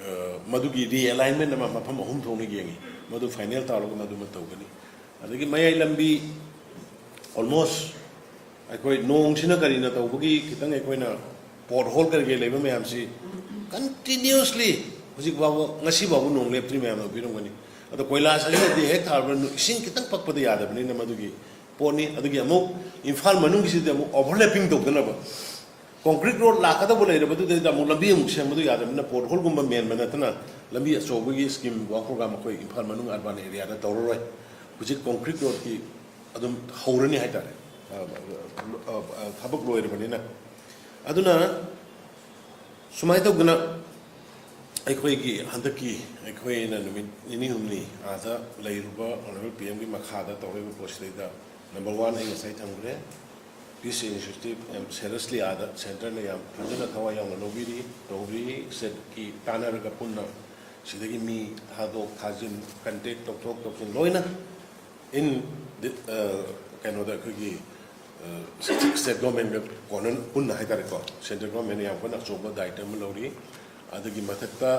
ꯑ, ꯃꯗꯨꯒꯤ ꯔꯤꯑꯦꯂꯥꯏꯟꯃꯦꯟ ꯑꯃ ꯃꯐꯝ ꯑꯍꯨꯝ ꯊꯣꯛꯅ ꯌꯦꯡꯉꯤ, ꯃꯗꯨ ꯐꯥꯏꯅꯦꯜ ꯇꯧꯔꯒ ꯃꯗꯨꯃ ꯇꯧꯒꯅꯤ꯫ ꯑꯗꯒꯤ ꯃꯌꯥꯏ ꯂꯝꯕꯤ ꯑꯣꯜꯃꯣꯁ ꯑꯩꯈꯣꯏ ꯅꯣꯡꯁꯤꯅ ꯀꯔꯤꯅ ꯇꯧꯕꯒꯤ ꯈꯤꯇꯪ ꯑꯩꯈꯣꯏꯅ ꯄꯣꯠ ꯍꯣꯜ ꯀꯔꯤ ꯀꯔꯤ ꯂꯩꯕ ꯃꯌꯥꯝꯁꯤ ꯀꯟꯇꯤꯅ꯭ꯌꯨꯁꯂꯤ ꯍꯧꯖꯤꯛ ꯐꯥꯎꯕ, ꯉꯁꯤ ꯐꯥꯎꯕ ꯅꯣꯡ ꯂꯦꯞꯇ꯭ꯔꯤ ꯃꯌꯥꯝꯅ ꯎꯕꯤꯔꯝꯒꯅꯤ꯫ ꯑꯗꯣ ꯀꯣꯏꯂꯥꯁ ꯑꯁꯤꯅꯗꯤ ꯍꯦꯛ ꯊꯥꯔꯕ ꯏꯁꯤꯡ ꯈꯤꯇꯪ ꯄꯛꯄꯗ ꯌꯥꯗꯕꯅꯤꯅ ꯃꯗꯨꯒꯤ ꯄꯣꯠꯅꯤ꯫ ꯑꯗꯨꯒꯤ ꯑꯃꯨꯛ ꯏꯝꯐꯥꯜ ꯃꯅꯨꯡꯒꯤꯁꯤꯗꯤ ꯑꯃꯨꯛ ꯑꯣꯚꯔꯂꯦꯄꯤꯡ ꯇꯧꯗꯅꯕ ꯀꯣꯟꯀ꯭ꯔꯤꯠ ꯔꯣꯗ ꯂꯥꯛꯀꯗꯧꯕ ꯂꯩꯔꯕꯗꯨꯗꯩꯗ ꯑꯃꯨꯛ ꯂꯝꯕꯤ ꯑꯃꯨꯛ ꯁꯦꯝꯕꯗꯨ ꯌꯥꯗꯕꯅꯤꯅ ꯄꯣꯠ ꯍꯣꯜꯒꯨꯝꯕ ꯃꯦꯟꯕ ꯅꯠꯇꯅ ꯂꯝꯕꯤ ꯑꯆꯧꯕꯒꯤ ꯁ꯭ꯀꯤꯝ ꯋꯥꯔꯛ ꯄ꯭ꯔꯣꯒ꯭ꯔꯥꯝ ꯑꯩꯈꯣꯏ ꯏꯝꯐꯥꯜ ꯃꯅꯨꯡ ꯑꯔꯕꯥꯟ ꯑꯦꯔꯤꯌꯥꯗ ꯇꯧꯔꯔꯣꯏ꯫ ꯍꯧꯖꯤꯛ ꯀꯣꯟꯀ꯭ꯔꯤꯠ ꯔꯣꯗꯀꯤ ꯑꯗꯨꯝ ꯍꯧꯔꯅꯤ ꯍꯥꯏꯇꯥꯔꯦ꯫ ꯑ, ꯑ, ꯑ, ꯊꯕꯛ ꯂꯣꯏꯔꯕꯅꯤꯅ꯫ ꯑꯗꯨꯅ ꯁꯨꯃꯥꯏꯅ ꯇꯧꯗꯅ ꯑꯩꯈꯣꯏꯒꯤ ꯍꯟꯗꯛꯀꯤ ꯑꯩꯈꯣꯏꯅ ꯅꯨꯃꯤꯠ ꯅꯤꯅꯤ ꯍꯨꯝꯅꯤ ꯑꯥꯗ ꯂꯩꯔꯨꯕ ꯑꯣꯅꯔꯦꯕꯜ ꯄꯤ ꯑꯦꯝꯒꯤ ꯃꯈꯥꯗ ꯇꯧꯔꯤꯕ ꯄꯣꯠꯁꯤꯗꯩꯗ ꯅꯝꯕꯔ ꯋꯥꯟ ꯑꯩ ꯉꯁꯥꯏ ꯊꯝꯈ꯭ꯔꯦ꯫ ꯄꯤꯁ ꯏꯅꯤꯁꯤꯌꯦꯇꯤꯚ ꯌꯥꯝ ꯁꯦꯔꯤꯌꯁꯂꯤ ꯑꯥꯗ ꯁꯦꯟꯇꯔꯅ ꯌꯥꯝ ꯐꯖꯅ ꯊꯋꯥꯏ ꯌꯥꯎꯅ ꯂꯧꯕꯤꯔꯤ, ꯇꯧꯕꯤꯔꯤ꯫ ꯁ꯭ꯇꯦꯠꯀꯤ ꯇꯥꯟꯅꯔꯒ ꯄꯨꯟꯅ ꯁꯤꯗꯒꯤ ꯃꯤ ꯊꯥꯗꯣꯛ ꯊꯥꯖꯤꯟ, ꯀꯟꯇꯦꯛ ꯇꯧꯊꯣꯛ ꯇꯧꯁꯤꯟ ꯂꯣꯏꯅ ꯏꯟ ꯀꯩꯅꯣꯗ ꯑꯩꯈꯣꯏꯒꯤ ꯁ꯭ꯇꯦꯠ ꯒꯣꯔꯃꯦꯟꯒ ꯀꯣꯟꯅ ꯄꯨꯟꯅ ꯍꯥꯏꯇꯥꯔꯦꯀꯣ, ꯁꯦꯟꯇ꯭ꯔꯦꯜ ꯒꯣꯔꯃꯦꯟꯅ ꯌꯥꯝ ꯀꯟꯅ ꯑꯆꯧꯕ ꯗꯥꯌꯤꯠ ꯑꯃ ꯂꯧꯔꯤ꯫ ꯑꯗꯨꯒꯤ ꯃꯊꯛꯇ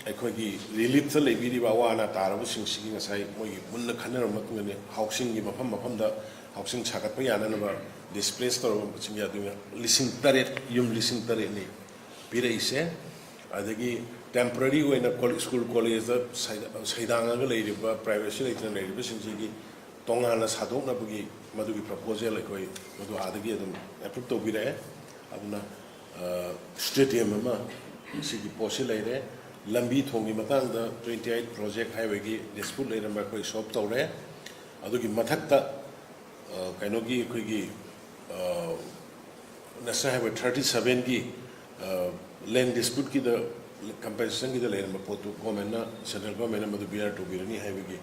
ꯑꯩꯈꯣꯏꯒꯤ ꯔꯤꯂꯤꯐꯇ ꯂꯩꯕꯤꯔꯤꯕ ꯑꯋꯥ ꯑꯅꯥ ꯇꯥꯔꯕꯁꯤꯡꯁꯤꯒꯤ ꯉꯁꯥꯏ ꯃꯣꯏꯒꯤ ꯃꯨꯟꯅ ꯈꯟꯅꯔꯕ ꯃꯇꯨꯡꯗꯅꯤ ꯍꯥꯎꯁꯤꯡꯒꯤ ꯃꯐꯝ ꯃꯐꯝꯗ ꯍꯥꯎꯁꯤꯡ ꯁꯥꯒꯠꯄ ꯌꯥꯅꯅꯕ ꯗꯤꯁꯄ꯭ꯂꯦꯁ ꯇꯧꯔꯕꯁꯤꯡꯒꯤ ꯑꯗꯨꯅ ꯂꯤꯁꯤꯡ ꯇꯔꯦꯠ, ꯌꯨꯝ ꯂꯤꯁꯤꯡ ꯇꯔꯦꯠꯅꯤ ꯄꯤꯔꯛꯏꯁꯦ꯫ ꯑꯗꯒꯤ ꯇꯦꯝꯄꯔꯔꯤ ꯑꯣꯏꯅ ꯀꯣ- ꯁ꯭ꯀꯨꯜ ꯀꯣꯂꯦꯖꯇ ꯁꯩꯗꯥ- ꯁꯩꯗꯥꯡꯉꯒ ꯂꯩꯔꯤꯕ, ꯄ꯭ꯔꯥꯏꯚꯦꯁꯤ ꯂꯩꯇꯅ ꯂꯩꯔꯤꯕꯁꯤꯡꯁꯤꯒꯤ ꯇꯣꯉꯥꯟꯅ ꯁꯥꯗꯣꯛꯅꯕꯒꯤ ꯃꯗꯨꯒꯤ ꯄ꯭ꯔꯄꯣꯖꯦꯜ ꯑꯩꯈꯣꯏ ꯃꯗꯨ ꯑꯥꯗꯒꯤ ꯑꯗꯨꯝ ꯑꯦꯄ꯭ꯔꯨꯞ ꯇꯧꯕꯤꯔꯛꯑꯦ꯫ ꯑꯗꯨꯅ ꯁ꯭ꯇꯦꯗꯤꯌꯝ ꯑꯃ ꯁꯤꯒꯤ ꯄꯣꯠꯁꯤ ꯂꯩꯔꯦ꯫ ꯂꯝꯕꯤ ꯊꯣꯡꯒꯤ ꯃꯇꯥꯡꯗ ꯇ꯭ꯋꯦꯟꯇꯤ ꯑꯩꯠ ꯄ꯭ꯔꯣꯖꯦꯛ ꯍꯥꯏꯋꯦꯒꯤ ꯗꯤꯁꯄ꯭ꯌꯨꯠ ꯂꯩꯔꯝꯕ ꯑꯩꯈꯣꯏ ꯁꯣꯜꯕ ꯇꯧꯔꯦ꯫ ꯑꯗꯨꯒꯤ ꯃꯊꯛꯇ ꯑ, ꯀꯩꯅꯣꯒꯤ ꯑꯩꯈꯣꯏꯒꯤ, ꯑ, ꯅꯦꯁꯅꯦꯜ ꯍꯥꯏꯋꯦ ꯊꯥꯔꯇꯤ ꯁꯕꯦꯟꯒꯤ, ꯑ, ꯂꯦꯟ ꯗꯤꯁꯄ꯭ꯌꯨꯠꯀꯤꯗ ꯀꯝꯄꯦꯟꯁꯦꯁꯟꯒꯤꯗ ꯂꯩꯔꯝꯕ ꯄꯣꯠꯇꯨ ꯒꯣꯔꯃꯦꯟꯅ, ꯁꯦꯟꯇ꯭ꯔꯦꯜ ꯒꯣꯔꯃꯦꯟꯅ ꯃꯗꯨ ꯕꯤꯌꯥꯔ ꯇꯧꯕꯤꯔꯅꯤ ꯍꯥꯏꯕꯒꯤ,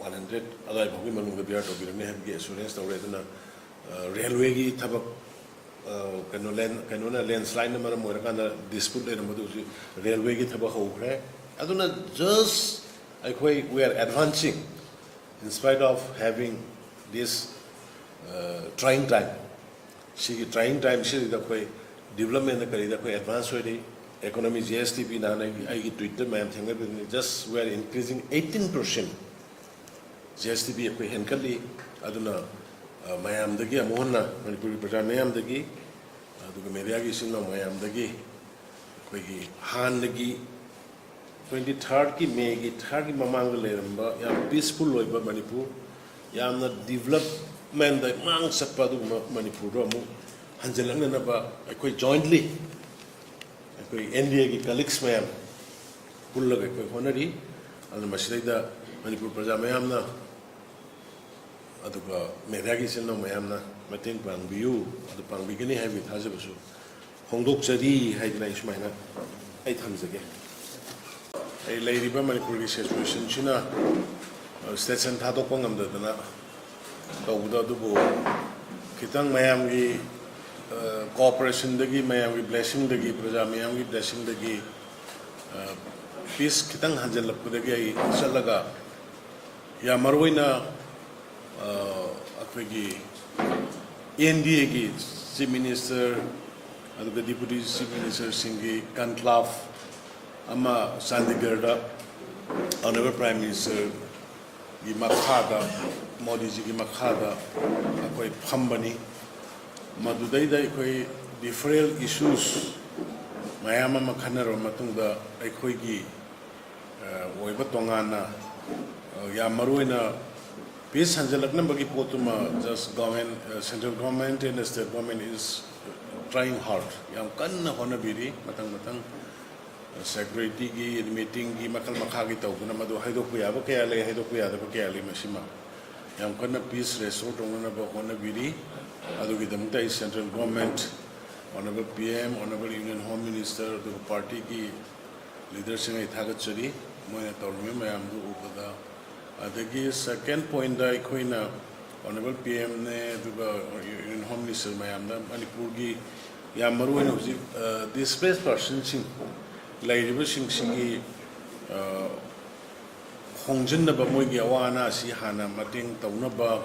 ꯋꯥꯟ ꯍꯟꯗ꯭ꯔꯦꯠ ꯑꯗꯨꯋꯥꯏ ꯐꯥꯎꯒꯤ ꯃꯅꯨꯡꯗ ꯕꯤꯌꯥꯔ ꯇꯧꯕꯤꯔꯅꯤ ꯍꯥꯏꯕꯒꯤ ꯑꯦꯁꯨꯔꯦꯟꯁ ꯇꯧꯔꯦ꯫ ꯑꯗꯨꯅ ꯔꯦꯜꯋꯦꯒꯤ ꯊꯕꯛ, ꯀꯩꯅꯣ ꯂꯦꯟ ꯀꯩꯅꯣꯅ ꯂꯦꯟꯁ꯭ꯂꯥꯏꯠꯅ ꯃꯔꯝ ꯑꯣꯏꯔꯀꯥꯟꯗ ꯗꯤꯁꯄ꯭ꯌꯨꯠ ꯂꯩꯔꯝꯕꯗꯨ ꯍꯧꯖꯤꯛ ꯔꯦꯜꯋꯦꯒꯤ ꯊꯕꯛ ꯍꯧꯈ꯭ꯔꯦ꯫ ꯑꯗꯨꯅ ꯖꯁ ꯑꯩꯈꯣꯏ, we are advancing in spite of having this trying time. ꯁꯤꯒꯤ ꯇ꯭ꯔꯥꯏꯌꯤꯡ ꯇꯥꯏꯝꯁꯤꯗ ꯑꯩꯈꯣꯏ ꯗꯤꯕꯂꯞꯃꯦꯟꯗ ꯀꯔꯤꯗ ꯑꯩꯈꯣꯏ ꯑꯦꯗꯚꯥꯟꯁ ꯑꯣꯏꯔꯤ꯫ ꯏꯀꯣꯅꯣꯃꯤ, ꯖꯤ ꯑꯦꯁ ꯇꯤ ꯄꯤ, ꯅꯍꯥꯟ ꯑꯩꯒꯤ ꯑꯩꯒꯤ ꯇ꯭ꯋꯤꯠꯇ ꯃꯌꯥꯝ ꯊꯦꯡꯅꯕꯤꯕꯅꯤ, just we are increasing eighteen percent G S T P ꯑꯩꯈꯣꯏ ꯍꯦꯟꯒꯠꯂꯤ꯫ ꯑꯗꯨꯅ ꯃꯌꯥꯝꯗꯒꯤ ꯑꯃꯨꯛ ꯍꯟꯅ ꯃꯅꯤꯄꯨꯔꯒꯤ ꯄ꯭ꯔꯖꯥ ꯃꯌꯥꯝꯗꯒꯤ, ꯑꯗꯨꯒ ꯃꯦꯗꯤꯌꯥꯒꯤ ꯏꯆꯤꯟ ꯏꯅꯥꯎ ꯃꯌꯥꯝꯗꯒꯤ ꯑꯩꯈꯣꯏꯒꯤ ꯍꯥꯟꯅꯒꯤ ꯇ꯭ꯋꯦꯟꯇꯤ ꯊꯥꯔꯠꯀꯤ ꯃꯦꯒꯤ ꯊꯥꯔꯠꯀꯤ ꯃꯃꯥꯡꯗ ꯂꯩꯔꯝꯕ ꯌꯥꯝ ꯄꯤꯁꯐꯨꯜ ꯑꯣꯏꯕ ꯃꯅꯤꯄꯨꯔ, ꯌꯥꯝꯅ ꯗꯤꯕꯂꯞꯃꯦꯟꯗ ꯃꯥꯡ ꯆꯠꯄ ꯑꯗꯨꯒꯨꯝꯕ ꯃꯅꯤꯄꯨꯔꯗꯣ ꯑꯃꯨꯛ ꯍꯟꯖꯤꯜꯂꯛꯅꯅꯕ ꯑꯩꯈꯣꯏ ꯖꯣꯏꯟꯠꯂꯤ ꯑꯩꯈꯣꯏ ꯑꯦꯟ ꯗꯤ ꯑꯦꯒꯤ ꯀꯂꯤꯛꯁ ꯃꯌꯥꯝ ꯄꯨꯜꯂꯒ ꯑꯩꯈꯣꯏ ꯍꯣꯠꯅꯔꯤ꯫ ꯑꯗꯨꯅ ꯃꯁꯤꯗꯩꯗ ꯃꯅꯤꯄꯨꯔ ꯄ꯭ꯔꯖꯥ ꯃꯌꯥꯝꯅ, ꯑꯗꯨꯒ ꯃꯦꯗꯤꯌꯥꯒꯤ ꯏꯆꯤꯟ ꯏꯅꯥꯎ ꯃꯌꯥꯝꯅ ꯃꯇꯦꯡ ꯄꯥꯡꯕꯤꯌꯨ, ꯑꯗꯨ ꯄꯥꯡꯕꯤꯒꯅꯤ ꯍꯥꯏꯕꯒꯤ ꯊꯥꯖꯕꯁꯨ ꯐꯣꯡꯗꯣꯛꯆꯔꯤ ꯍꯥꯏꯗꯅ ꯑꯩ ꯁꯨꯃꯥꯏꯅ ꯑꯩ ꯊꯝꯖꯒꯦ꯫ ꯑꯩ ꯂꯩꯔꯤꯕ ꯃꯅꯤꯄꯨꯔꯒꯤ ꯁꯤꯆꯨꯋꯦꯁꯟꯁꯤꯅ ꯁ꯭ꯇꯦꯁꯟ ꯊꯥꯗꯣꯛꯄ ꯉꯝꯗꯗꯅ ꯇꯧꯕꯗꯣ, ꯑꯗꯨꯕꯨ ꯈꯤꯇꯪ ꯃꯌꯥꯝꯒꯤ ꯀꯣꯑꯣꯄꯔꯦꯁꯟꯗꯒꯤ, ꯃꯌꯥꯝꯒꯤ ꯕ꯭ꯂꯦꯁꯤꯡꯗꯒꯤ, ꯄ꯭ꯔꯖꯥ ꯃꯌꯥꯝꯒꯤ ꯕ꯭ꯂꯦꯁꯤꯡꯗꯒꯤ ꯄꯤꯁ ꯈꯤꯇꯪ ꯍꯟꯖꯤꯜꯂꯛꯄꯗꯒꯤ ꯑꯩ ꯆꯠꯂꯒ, ꯌꯥꯝ ꯃꯔꯨ ꯑꯣꯏꯅ ꯑꯩꯈꯣꯏꯒꯤ ꯑꯦꯟ ꯗꯤ ꯑꯦꯒꯤ ꯆꯤꯐ ꯃꯤꯅꯤꯁꯇꯔ ꯑꯗꯨꯒ ꯗꯤꯄꯨꯇꯤ ꯆꯤꯐ ꯃꯤꯅꯤꯁꯇꯔꯁꯤꯡꯒꯤ ꯀꯟꯀ꯭ꯂꯥꯐ ꯑꯃ ꯆꯥꯟꯗꯤꯒꯔꯗ ꯑꯣꯅꯔꯦꯕꯜ ꯄ꯭ꯔꯥꯏꯝ ꯃꯤꯅꯤꯁꯇꯔꯒꯤ ꯃꯈꯥꯗ, ꯃꯣꯗꯤꯖꯤꯒꯤ ꯃꯈꯥꯗ ꯑꯩꯈꯣꯏ ꯐꯝꯕꯅꯤ꯫ ꯃꯗꯨꯗꯩꯗ ꯑꯩꯈꯣꯏ ꯗꯤꯐꯔꯦꯟ ꯏꯁꯨꯁ ꯃꯌꯥꯝ ꯑꯃ ꯈꯟꯅꯔꯕ ꯃꯇꯨꯡꯗ ꯑꯩꯈꯣꯏꯒꯤ ꯑꯣꯏꯕ ꯇꯣꯉꯥꯟꯅ, ꯌꯥꯝ ꯃꯔꯨ ꯑꯣꯏꯅ piece ꯍꯟꯖꯤꯜꯂꯛꯅꯕꯒꯤ ꯄꯣꯠꯇꯨꯃ just government, central government and state government is trying hard, ꯌꯥꯝ ꯀꯟꯅ ꯍꯣꯠꯅꯕꯤꯔꯤ꯫ ꯃꯊꯪ ꯃꯊꯪ ꯁꯦꯀ꯭ꯌꯨꯔꯤꯇꯤꯒꯤ, ꯃꯤꯇꯤꯡꯒꯤ ꯃꯈꯜ ꯃꯈꯥꯒꯤ ꯇꯧꯗꯨꯅ ꯃꯗꯨ ꯍꯥꯏꯗꯣꯛꯄ ꯌꯥꯕ ꯀꯌꯥ ꯂꯩ, ꯍꯥꯏꯗꯣꯛꯄ ꯌꯥꯗꯕ ꯀꯌꯥ ꯂꯩ, ꯃꯁꯤꯃ ꯌꯥꯝ ꯀꯟꯅ ꯄꯤꯁ ꯔꯦꯁꯇꯣꯔ ꯇꯧꯅꯅꯕ ꯍꯣꯠꯅꯕꯤꯔꯤ꯫ ꯑꯗꯨꯒꯤꯗꯃꯛꯇ ꯑꯩ central government Honorable P M, Honorable Union Home Minister, ꯑꯗꯨꯒ party ꯒꯤ leader ꯁꯤꯡ ꯑꯩ ꯊꯥꯒꯠꯆꯔꯤ, ꯃꯣꯏꯅ ꯇꯧꯔꯝꯃꯤꯕ ꯃꯌꯥꯝꯗꯨ ꯎꯕꯗ꯫ ꯑꯗꯒꯤ second point ꯇ ꯑꯩꯈꯣꯏꯅ Honorable P M ꯅꯦ, ꯑꯗꯨꯒ Union Home Minister ꯃꯌꯥꯝꯗ ꯃꯅꯤꯄꯨꯔꯒꯤ ꯌꯥꯝ ꯃꯔꯨꯑꯣꯏꯅ ꯍꯧꯖꯤꯛ displaced person ꯁꯤꯡ ꯂꯩꯔꯤꯕꯁꯤꯡꯁꯤꯒꯤ ꯍꯣꯡꯖꯤꯟꯅꯕ, ꯃꯣꯏꯒꯤ ꯑꯋꯥ ꯑꯅꯥꯁꯤ ꯍꯥꯟꯅ ꯃꯇꯦꯡ ꯇꯧꯅꯕ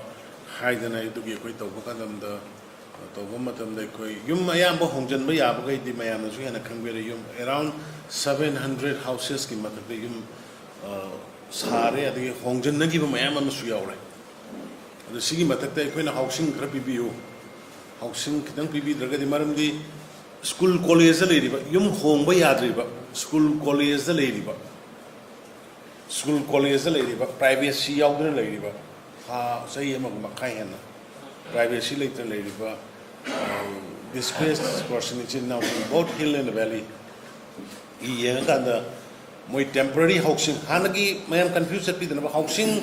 ꯍꯥꯏꯗꯅ ꯑꯗꯨꯒꯤ ꯑꯩꯈꯣꯏ ꯇꯧꯕ ꯃꯇꯝꯗ, ꯇꯧꯕ ꯃꯇꯝꯗ ꯑꯩꯈꯣꯏ ꯌꯨꯝ ꯑꯌꯥꯝꯕ ꯍꯣꯡꯖꯤꯟꯕ ꯌꯥꯕꯈꯩꯗꯤ ꯃꯌꯥꯝꯅꯁꯨ ꯍꯦꯟꯅ ꯈꯪꯕꯤꯔꯦ, ꯌꯨꯝ around seven hundred houses ꯀꯤ ꯃꯊꯛꯇ ꯌꯨꯝ ꯁꯥꯔꯦ, ꯑꯗꯒꯤ ꯍꯣꯡꯖꯤꯟꯅꯈꯤꯕ ꯃꯌꯥꯝ ꯑꯃꯁꯨ ꯌꯥꯎꯔꯦ꯫ ꯑꯗꯨ ꯁꯤꯒꯤ ꯃꯊꯛꯇ ꯑꯩꯈꯣꯏꯅ housing ꯈꯔ ꯄꯤꯕꯤꯌꯨ, housing ꯈꯤꯇꯪ ꯄꯤꯕꯤꯗ꯭ꯔꯒꯗꯤ, ꯃꯔꯝꯗꯤ school college ꯇ ꯂꯩꯔꯤꯕ, ꯌꯨꯝ ꯍꯣꯡꯕ ꯌꯥꯗ꯭ꯔꯤꯕ, school college ꯇ ꯂꯩꯔꯤꯕ, school college ꯇ ꯂꯩꯔꯤꯕ, privacy ꯌꯥꯎꯗꯅ ꯂꯩꯔꯤꯕ, ꯊꯥ, ꯆꯍꯤ ꯑꯃꯒ ꯃꯈꯥꯏ ꯍꯦꯟꯅ privacy ꯂꯩꯇꯅ ꯂꯩꯔꯤꯕ displaced person ꯏꯆꯤꯟ ꯏꯅꯥꯎꯁꯤꯡ, both hill and valley ꯒꯤ ꯌꯦꯡꯉꯀꯥꯟꯗ, ꯃꯣꯏ temporary housing, ꯍꯥꯟꯅꯒꯤ ꯃꯌꯥꯝ confuse ꯆꯠꯄꯤꯗꯅꯕ, housing,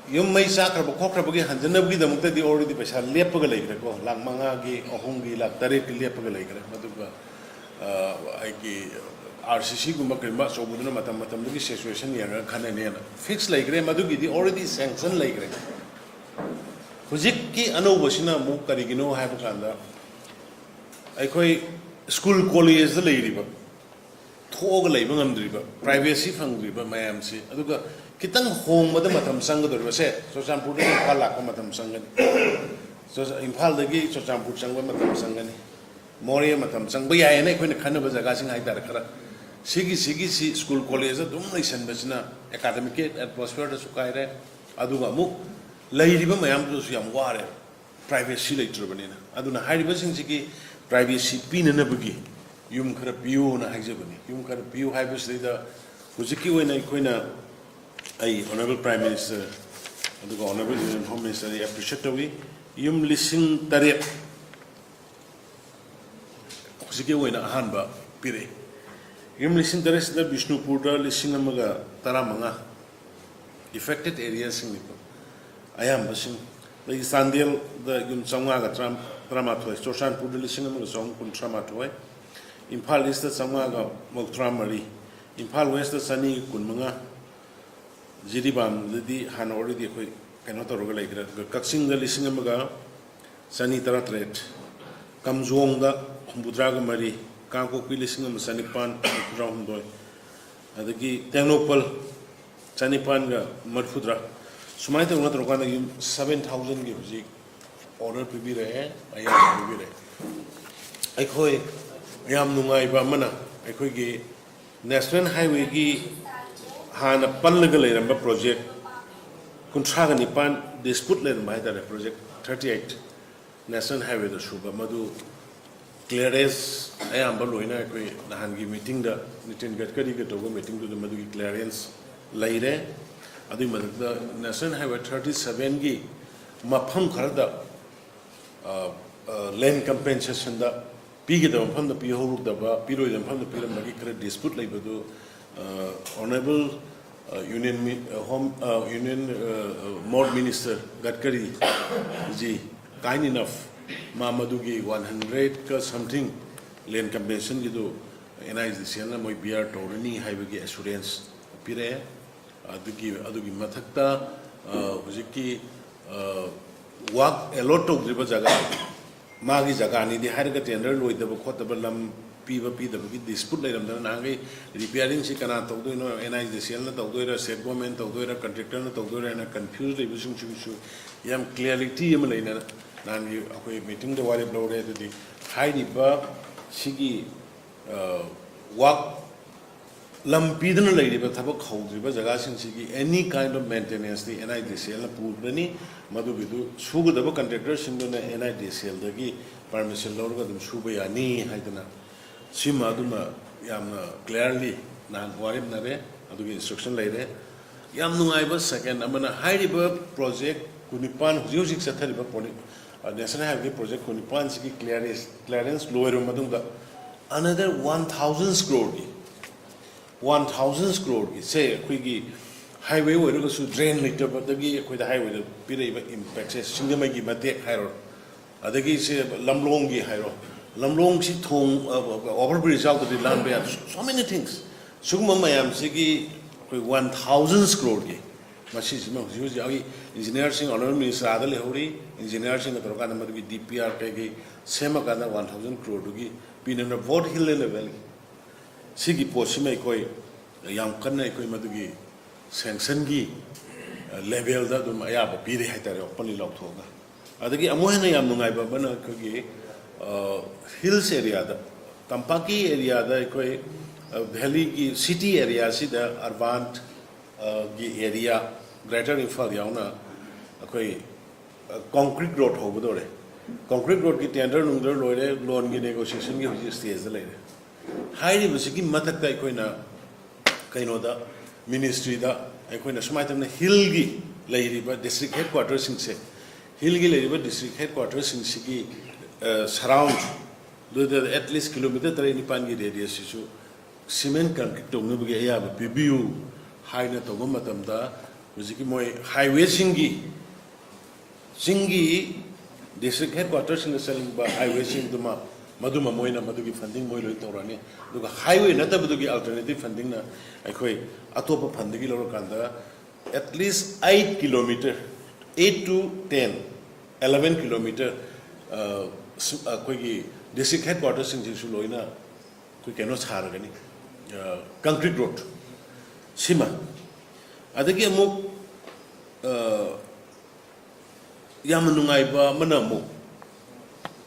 ꯌꯨꯝ ꯃꯩ ꯆꯥꯛꯈ꯭ꯔꯕ ꯈꯣꯠꯈ꯭ꯔꯕꯒꯤ ꯍꯟꯖꯅꯕꯒꯤꯗꯃꯛꯇꯗꯤ already ꯄꯩꯁꯥ ꯂꯦꯞꯄꯒ ꯂꯩꯈ꯭ꯔꯦꯀꯣ, ꯂꯥꯈ ꯃꯉꯥꯒꯤ, ꯑꯍꯨꯝꯒꯤ, ꯂꯥꯈ ꯇꯔꯦꯠꯀꯤ ꯂꯦꯞꯄꯒ ꯂꯩꯈ꯭ꯔꯦ꯫ ꯃꯗꯨꯒ ꯑꯩꯒꯤ R C C ꯒꯨꯝꯕ ꯀꯔꯤꯒꯨꯝꯕ ꯑꯆꯧꯕꯗꯨꯅ ꯃꯇꯝ ꯃꯇꯝꯗꯨꯒꯤ situation ꯌꯦꯡꯉꯒ ꯈꯟꯅꯅꯦꯅ fix ꯂꯩꯈ꯭ꯔꯦ, ꯃꯗꯨꯒꯤꯗꯤ already sanction ꯂꯩꯈ꯭ꯔꯦ꯫ ꯍꯧꯖꯤꯛꯀꯤ ꯑꯅꯧꯕꯁꯤꯅ ꯑꯃꯨꯛ ꯀꯔꯤꯒꯤꯅꯣ ꯍꯥꯏꯕ ꯀꯥꯟꯗ, ꯑꯩꯈꯣꯏ school college ꯇ ꯂꯩꯔꯤꯕ, ꯊꯣꯛꯑꯒ ꯂꯩꯕ ꯉꯝꯗ꯭ꯔꯤꯕ, privacy ꯐꯪꯗ꯭ꯔꯤꯕ ꯃꯌꯥꯝꯁꯤ, ꯑꯗꯨꯒ ꯈꯤꯇꯪ ꯍꯣꯡꯕꯗ ꯃꯇꯝ ꯆꯪꯒꯗꯧꯔꯤꯕꯁꯦ, ꯆꯨꯔꯆꯥꯟꯄꯨꯔꯗꯒꯤ ꯏꯝꯐꯥꯜ ꯂꯥꯛꯄ ꯃꯇꯝ ꯆꯪꯒꯅꯤ, ꯏꯝꯐꯥꯜꯗꯒꯤ ꯆꯨꯔꯆꯥꯟꯄꯨꯔ ꯆꯪꯕ ꯃꯇꯝ ꯆꯪꯒꯅꯤ, ꯃꯣꯔꯦ ꯃꯇꯝ ꯆꯪꯕ ꯌꯥꯏꯌꯦꯅ ꯑꯩꯈꯣꯏꯅ ꯈꯟꯅꯕ ꯖꯒꯥꯁꯤꯡ ꯍꯥꯏꯇꯥꯔꯦ, ꯈꯔ ꯁꯤꯒꯤ, ꯁꯤꯒꯤꯁꯤ school college ꯇ ꯑꯗꯨꯝ ꯂꯩꯁꯟꯕꯁꯤꯅ academic atmosphere ꯗꯁꯨ ꯀꯥꯏꯔꯦ, ꯑꯗꯨꯒ ꯑꯃꯨꯛ ꯂꯩꯔꯤꯕ ꯃꯌꯥꯝꯗꯨꯗꯁꯨ ꯌꯥꯝ ꯋꯥꯔꯦ꯫ Privacy ꯂꯩꯇ꯭ꯔꯕꯅꯤꯅ꯫ ꯑꯗꯨꯅ ꯍꯥꯏꯔꯤꯕꯁꯤꯡꯁꯤꯒꯤ privacy ꯄꯤꯅꯅꯕꯒꯤ ꯌꯨꯝ ꯈꯔ ꯄꯤꯌꯨꯅ ꯍꯥꯏꯖꯕꯅꯤ꯫ ꯌꯨꯝ ꯈꯔ ꯄꯤꯌꯨ ꯍꯥꯏꯕꯁꯤꯗꯩꯗ ꯍꯧꯖꯤꯛꯀꯤ ꯑꯣꯏꯅ ꯑꯩꯈꯣꯏꯅ, ꯑꯩ Honorable Prime Minister ꯑꯗꯨꯒ Honorable Union Home Minister ꯑꯩ appreciate ꯇꯧꯏ꯫ ꯌꯨꯝ ꯂꯤꯁꯤꯡ ꯇꯔꯦꯠ ꯍꯧꯖꯤꯛꯀꯤ ꯑꯣꯏꯅ ꯑꯍꯥꯟꯕ ꯄꯤꯔꯛꯏ꯫ ꯌꯨꯝ ꯂꯤꯁꯤꯡ ꯇꯔꯦꯠꯁꯤꯗ ꯕꯤꯁꯅꯨꯄꯨꯔꯗ ꯂꯤꯁꯤꯡ ꯑꯃꯒ ꯇꯔꯥꯃꯉꯥ, affected area ꯁꯤꯡꯅꯤꯀꯣ ꯑꯌꯥꯝꯕꯁꯤꯡ꯫ ꯑꯗꯒꯤ ꯆꯥꯟꯗꯦꯜꯗ ꯌꯨꯝ ꯆꯥꯝꯃꯉꯥꯒ ꯇꯔꯥ, ꯇꯔꯥꯃꯥꯊꯣꯏ, ꯆꯨꯔꯆꯥꯟꯄꯨꯔꯗ ꯂꯤꯁꯤꯡ ꯑꯃꯒ ꯆꯍꯨꯝ ꯀꯨꯟꯊ꯭ꯔꯥ ꯃꯥꯊꯣꯏ, ꯏꯝꯐꯥꯜ ꯏꯁꯇ ꯆꯥꯝꯃꯉꯥꯒ ꯃꯧꯗ꯭ꯔꯥ ꯃꯔꯤ, ꯏꯝꯐꯥꯜ ꯋꯦꯁꯇ ꯆꯅꯤꯒ ꯀꯨꯟꯃꯉꯥ, ꯖꯤꯔꯤꯕꯥꯝꯗꯗꯤ ꯍꯥꯟꯅ already ꯑꯩꯈꯣꯏ ꯀꯩꯅꯣ ꯇꯧꯔꯒ ꯂꯩꯈ꯭ꯔꯦ꯫ ꯀꯛꯆꯤꯡꯗ ꯂꯤꯁꯤꯡ ꯑꯃꯒ ꯆꯅꯤ ꯇꯔꯥꯇꯔꯦꯠ, ꯀꯥꯝꯖꯣꯡꯗ ꯍꯨꯝꯐꯨꯇꯔꯥꯒ ꯃꯔꯤ, ꯀꯥꯡꯄꯣꯛꯄꯤ ꯂꯤꯁꯤꯡ ꯑꯃ ꯆꯅꯤꯄꯥꯟ ꯍꯨꯝꯐꯨꯇꯔꯥꯍꯨꯝꯗꯣꯏ, ꯑꯗꯒꯤ ꯇꯦꯡꯅꯧꯄꯜ ꯆꯅꯤꯄꯥꯟꯒ ꯃꯔꯤꯐꯨꯇꯔꯥ꯫ ꯁꯨꯃꯥꯏꯅ ꯇꯧꯅ ꯇꯧꯔꯀꯥꯟꯗ ꯌꯨꯝ seven thousandꯒꯤ ꯍꯧꯖꯤꯛ order ꯄꯤꯕꯤꯔꯛꯑꯦ, ꯑꯌꯥꯕ ꯄꯤꯕꯤꯔꯛꯑꯦ꯫ ꯑꯩꯈꯣꯏ ꯌꯥꯝ ꯅꯨꯡꯉꯥꯏꯕ ꯑꯃꯅ, ꯑꯩꯈꯣꯏꯒꯤ National Highwayꯒꯤ ꯍꯥꯟꯅ ꯄꯜꯂꯒ ꯂꯩꯔꯝꯕ project ꯀꯨꯟꯊ꯭ꯔꯥꯒ ꯅꯤꯄꯥꯟ dispute ꯂꯩꯔꯝꯕ ꯍꯥꯏꯇꯥꯔꯦ, project thirty eight National Highwayꯗ ꯁꯨꯕ, ꯃꯗꯨ clearance ꯑꯌꯥꯝꯕ ꯂꯣꯏꯅ ꯑꯩꯈꯣꯏ ꯅꯍꯥꯟꯒꯤ meetingꯗ, ꯅꯤꯇꯤꯟ ꯒꯗꯀꯔꯤꯒ ꯇꯧꯕ meetingꯗꯨꯗ ꯃꯗꯨꯒꯤ clearance ꯂꯩꯔꯦ꯫ ꯑꯗꯨꯒꯤ ꯃꯊꯛꯇ National Highway thirty sevenꯒꯤ ꯃꯐꯝ ꯈꯔꯗ land compensationꯗ ꯄꯤꯒꯗꯕ ꯃꯐꯝꯗ ꯄꯤꯍꯧꯔꯨꯗꯕ, ꯄꯤꯔꯣꯏꯗꯕ ꯃꯐꯝꯗ ꯄꯤꯔꯝꯕꯒꯤ ꯈꯔ dispute ꯂꯩꯕꯗꯨ, Honourable Union Mi-, Home, Union MoD Minister Gadkari ji kind enough, ꯃꯥ ꯃꯗꯨꯒꯤ one hundredꯀ something land compensationꯒꯤꯗꯨ NHIDCLꯅ ꯃꯣꯏ bear ꯇꯧꯔꯅꯤ ꯍꯥꯏꯕꯒꯤ assurance ꯄꯤꯔꯛꯑꯦ꯫ ꯑꯗꯨꯒꯤ, ꯑꯗꯨꯒꯤ ꯃꯊꯛꯇ, ꯍꯧꯖꯤꯛꯀꯤ work allot ꯇꯧꯗ꯭ꯔꯤꯕ ꯖꯒꯥ, ꯃꯥꯒꯤ ꯖꯒꯥꯅꯤꯗꯤ ꯍꯥꯏꯔꯒ tender ꯂꯣꯏꯗꯕ ꯈꯣꯠꯇꯕ, ꯂꯝ ꯄꯤꯕ ꯄꯤꯗꯕꯒꯤ dispute ꯂꯩꯔꯝꯗꯅ ꯅꯍꯥꯟꯈꯩ repairingꯁꯤ ꯀꯅꯥ ꯇꯧꯗꯣꯏꯅꯣ, NHIDCLꯅ ꯇꯧꯗꯣꯏꯔꯥ, state government ꯇꯧꯗꯣꯏꯔꯥ, contractorꯅ ꯇꯧꯗꯣꯏꯔꯥ ꯍꯥꯏꯅ confuse ꯂꯩꯕꯁꯤꯡꯁꯤꯒꯤꯁꯨ ꯌꯥꯝ clarity ꯑꯃ ꯂꯩꯅ ꯅꯍꯥꯟꯒꯤ ꯑꯩꯈꯣꯏ meetingꯗ ꯋꯥꯔꯦꯞ ꯂꯧꯔꯦ꯫ ꯑꯗꯨꯗꯤ ꯍꯥꯏꯔꯤꯕ ꯁꯤꯒꯤ work ꯂꯝ ꯄꯤꯗꯨꯅ ꯂꯩꯔꯤꯕ ꯊꯕꯛ ꯍꯧꯗ꯭ꯔꯤꯕ ꯖꯒꯥꯁꯤꯡꯁꯤꯒꯤ any kind of maintenanceꯇꯤ NHIDCLꯅ ꯄꯨꯒꯅꯤ꯫ ꯃꯗꯨꯒꯤꯗꯨ ꯁꯨꯒꯗꯕ contractorꯁꯤꯡꯗꯨꯅ NHIDCLꯗꯒꯤ permission ꯂꯧꯔꯒ ꯑꯗꯨꯝ ꯁꯨꯕ ꯌꯥꯅꯤ ꯍꯥꯏꯗꯅ, ꯁꯤꯃ ꯑꯗꯨꯃ ꯌꯥꯝꯅ clearly ꯅꯍꯥꯟ ꯋꯥꯔꯦꯞꯅꯔꯦ, ꯑꯗꯨꯒꯤ instruction ꯂꯩꯔꯦ꯫ ꯌꯥꯝ ꯅꯨꯡꯉꯥꯏꯕ second ꯑꯃꯅ, ꯍꯥꯏꯔꯤꯕ project ꯀꯨꯟꯅꯤꯄꯥꯟ, ꯍꯧꯖꯤꯛ ꯍꯧꯖꯤꯛ ꯆꯠꯊꯔꯤꯕ project, National Highwayꯒꯤ project ꯀꯨꯟꯅꯤꯄꯥꯟꯁꯤꯒꯤ clearance, clearance ꯂꯣꯏꯔꯕ ꯃꯇꯨꯡꯗ another one thousand crore ꯒꯤ, one thousand crore ꯒꯤ ꯁꯦ, ꯑꯩꯈꯣꯏꯒꯤ highway ꯑꯣꯏꯔꯒꯁꯨ drain ꯂꯩꯇꯕꯗꯒꯤ ꯑꯩꯈꯣꯏꯗ highwayꯗ ꯄꯤꯔꯛꯏꯕ impactꯁꯦ, ꯁꯤꯡꯖꯃꯩꯒꯤ ꯃꯇꯦꯛ ꯍꯥꯏꯔꯣ, ꯑꯗꯒꯤ ꯁꯦ ꯂꯝꯂꯣꯡꯒꯤ ꯍꯥꯏꯔꯣ, ꯂꯝꯂꯣꯡꯁꯤ ꯊꯣꯡ, over bridge ꯌꯥꯎꯗ꯭ꯔꯗꯤ ꯂꯥꯟꯕ ꯌꯥꯗꯦ꯫ So many things꯫ ꯁꯤꯒꯨꯝꯕ ꯃꯌꯥꯝꯁꯤꯒꯤ ꯑꯩꯈꯣꯏ one thousand crore ꯒꯤ, ꯃꯁꯤꯁꯤꯃ ꯍꯧꯖꯤꯛ ꯍꯧꯖꯤꯛ ꯑꯩꯒꯤ ꯏꯟꯖꯤꯅꯤꯌꯥꯔꯁꯤꯡ ꯑꯣꯅꯔꯦꯕꯜ ꯃꯤꯅꯤꯁꯇꯔ ꯑꯥꯗ ꯂꯩꯍꯧꯔꯤ, ꯏꯟꯖꯤꯅꯤꯌꯥꯔꯁꯤꯡꯒ ꯇꯧꯔꯀꯥꯟꯗ ꯃꯗꯨꯒꯤ D P R ꯀꯩꯀꯩ ꯁꯦꯝꯃꯀꯥꯟꯗ one thousand crore ꯗꯨꯒꯤ ꯄꯤꯅꯅꯕ both hill and valley꯫ ꯁꯤꯒꯤ ꯄꯣꯠꯁꯤꯃ ꯑꯩꯈꯣꯏ ꯌꯥꯝ ꯀꯟꯅ ꯑꯩꯈꯣꯏ ꯃꯗꯨꯒꯤ ꯁꯦꯡꯁꯟꯒꯤ ꯂꯦꯚꯦꯜꯗ ꯑꯗꯨꯝ ꯑꯌꯥꯕ ꯄꯤꯔꯦ ꯍꯥꯏꯇꯥꯔꯦ, ꯑꯣꯄꯟꯂꯤ ꯂꯥꯎꯊꯣꯛꯑꯒ꯫ ꯑꯗꯒꯤ ꯑꯃꯨꯛ ꯍꯦꯟꯅ ꯌꯥꯝ ꯅꯨꯡꯉꯥꯏꯕ ꯑꯃꯅ ꯑꯩꯈꯣꯏꯒꯤ ꯍꯤꯜꯁ ꯑꯦꯔꯤꯌꯥꯗ, ꯇꯝꯄꯥꯛꯀꯤ ꯑꯦꯔꯤꯌꯥꯗ ꯑꯩꯈꯣꯏ ꯚꯦꯂꯤꯒꯤ ꯁꯤꯇꯤ ꯑꯦꯔꯤꯌꯥꯁꯤꯗ ꯑꯔꯕꯥꯟ ꯒꯤ ꯑꯦꯔꯤꯌꯥ, ꯒ꯭ꯔꯦꯇꯔ ꯏꯝꯐꯥꯜ ꯌꯥꯎꯅ ꯑꯩꯈꯣꯏ ꯀꯣꯡꯀ꯭ꯔꯤꯠ ꯔꯣꯗ ꯍꯧꯒꯗꯧꯔꯦ꯫ ꯀꯣꯡꯀ꯭ꯔꯤꯠ ꯔꯣꯗꯀꯤ ꯇꯦꯟꯗꯔ ꯅꯨꯡꯗꯔ ꯂꯣꯏꯔꯦ, ꯂꯣꯟꯒꯤ ꯅꯦꯒꯣꯁꯤꯌꯦꯁꯟꯒꯤ ꯍꯧꯖꯤꯛ ꯁ꯭ꯇꯦꯖꯇ ꯂꯩꯔꯦ꯫ ꯍꯥꯏꯔꯤꯕꯁꯤꯒꯤ ꯃꯊꯛꯇ ꯑꯩꯈꯣꯏꯅ ꯀꯩꯅꯣꯗ, ꯃꯤꯅꯤꯁꯇ꯭ꯔꯤꯗ ꯑꯩꯈꯣꯏꯅ ꯁꯨꯃꯥꯏꯅ ꯇꯧꯅ ꯍꯤꯜꯒꯤ ꯂꯩꯔꯤꯕ ꯗꯤꯁꯇ꯭ꯔꯤꯛ ꯍꯦꯗ ꯀ꯭ꯋꯥꯇꯔꯁꯤꯡꯁꯦ, ꯍꯤꯜꯒꯤ ꯂꯩꯔꯤꯕ ꯗꯤꯁꯇ꯭ꯔꯤꯛ ꯍꯦꯗ ꯀ꯭ꯋꯥꯇꯔꯁꯤꯡꯁꯤꯒꯤ ꯁꯔꯥꯎꯟꯗꯨꯗ at least ꯀꯤꯂꯣꯃꯤꯇꯔ ꯇꯔꯦꯠ ꯅꯤꯄꯥꯜꯒꯤ ꯔꯦꯗꯤꯌꯁꯁꯤꯁꯨ ꯁꯤꯃꯦꯟ ꯀꯪꯀ꯭ꯔꯤꯠ ꯇꯧꯅꯕꯒꯤ ꯑꯌꯥꯕ ꯄꯤꯕꯤꯌꯨ ꯍꯥꯏꯅ ꯇꯧꯕ ꯃꯇꯝꯗ, ꯍꯧꯖꯤꯛꯀꯤ ꯃꯣꯏ ꯍꯥꯏꯋꯦꯁꯤꯡꯒꯤ, ꯆꯤꯡꯒꯤ ꯗꯤꯁꯇ꯭ꯔꯤꯛ ꯍꯦꯗ ꯀ꯭ꯋꯥꯇꯔꯁꯤꯡꯗ ꯆꯠꯅꯤꯡꯕ ꯍꯥꯏꯋꯦꯁꯤꯡꯗꯨꯃ, ꯃꯗꯨꯃ ꯃꯣꯏꯅ ꯃꯗꯨꯒꯤ ꯐꯟꯗꯤꯡ ꯃꯣꯏ ꯂꯣꯏ ꯇꯧꯔꯅꯤ꯫ ꯑꯗꯨꯒ ꯍꯥꯏꯋꯦ ꯅꯠꯇꯕꯗꯨꯒꯤ ꯑꯜꯇꯔꯅꯦꯇꯤꯞ ꯐꯟꯗꯤꯡꯅ ꯑꯩꯈꯣꯏ ꯑꯇꯣꯞꯄ ꯐꯟꯗꯒꯤ ꯂꯧꯔꯀꯥꯟꯗ at least eight kilometer, eight to ten, eleven kilometer, ꯑ, ꯁꯨ-, ꯑꯩꯈꯣꯏꯒꯤ ꯗꯤꯁꯇ꯭ꯔꯤꯛ ꯍꯦꯗ ꯀ꯭ꯋꯥꯇꯔꯁꯤꯡꯁꯤꯁꯨ ꯂꯣꯏꯅ ꯑꯩꯈꯣꯏ ꯀꯩꯅꯣ ꯁꯥꯔꯒꯅꯤ, ꯀꯪꯀ꯭ꯔꯤꯠ ꯔꯣꯗ ꯁꯤꯃ꯫ ꯑꯗꯒꯤ ꯑꯃꯨꯛ, ꯑ, ꯌꯥꯝꯅ ꯅꯨꯡꯉꯥꯏꯕ ꯑꯃꯅ ꯑꯃꯨꯛ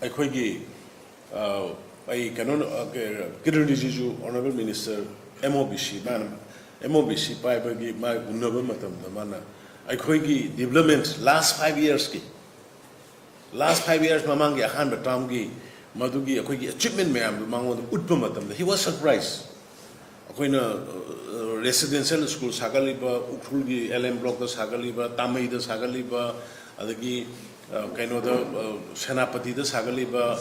ꯑꯩꯈꯣꯏꯒꯤ, ꯑ, ꯑꯩ ꯀꯩꯅꯣ, ꯑ, Kiren Rijiju, honourable minister, M O B C, ꯃꯥꯅ M O B C ꯄꯥꯏꯕꯒꯤ ꯃꯥ ꯎꯅꯕ ꯃꯇꯝꯗ ꯃꯥꯅ ꯑꯩꯈꯣꯏꯒꯤ ꯗꯤꯕ꯭ꯂꯞꯃꯦꯟ ꯂꯥꯁ ꯐꯥꯏꯚ ꯏꯌꯔꯁꯀꯤ, ꯂꯥꯁ ꯐꯥꯏꯚ ꯏꯌꯔꯁ ꯃꯃꯥꯡꯒꯤ ꯑꯍꯥꯟꯕ ꯇꯥꯔꯝꯒꯤ ꯃꯗꯨꯒꯤ ꯑꯩꯈꯣꯏꯒꯤ ꯑꯦꯆꯤꯞꯃꯦꯟ ꯃꯌꯥꯝꯗꯨ ꯃꯉꯣꯟꯗ ꯎꯠꯄ ꯃꯇꯝꯗ he was surprised꯫ ꯑꯩꯈꯣꯏꯅ, ꯑ, ꯔꯦꯁꯤꯗꯦꯟꯁꯤꯌꯦꯜ ꯁ꯭ꯀꯨꯜ ꯁꯥꯒꯠꯂꯤꯕ, ꯎꯈ꯭ꯔꯨꯜꯒꯤ L M ꯕ꯭ꯂꯣꯛꯇ ꯁꯥꯒꯠꯂꯤꯕ, ꯇꯥꯃꯩꯗ ꯁꯥꯒꯠꯂꯤꯕ, ꯑꯗꯒꯤ, ꯑ, ꯀꯩꯅꯣꯗ, ꯑ, ꯁꯦꯅꯥꯄꯇꯤꯗ ꯁꯥꯒꯠꯂꯤꯕ,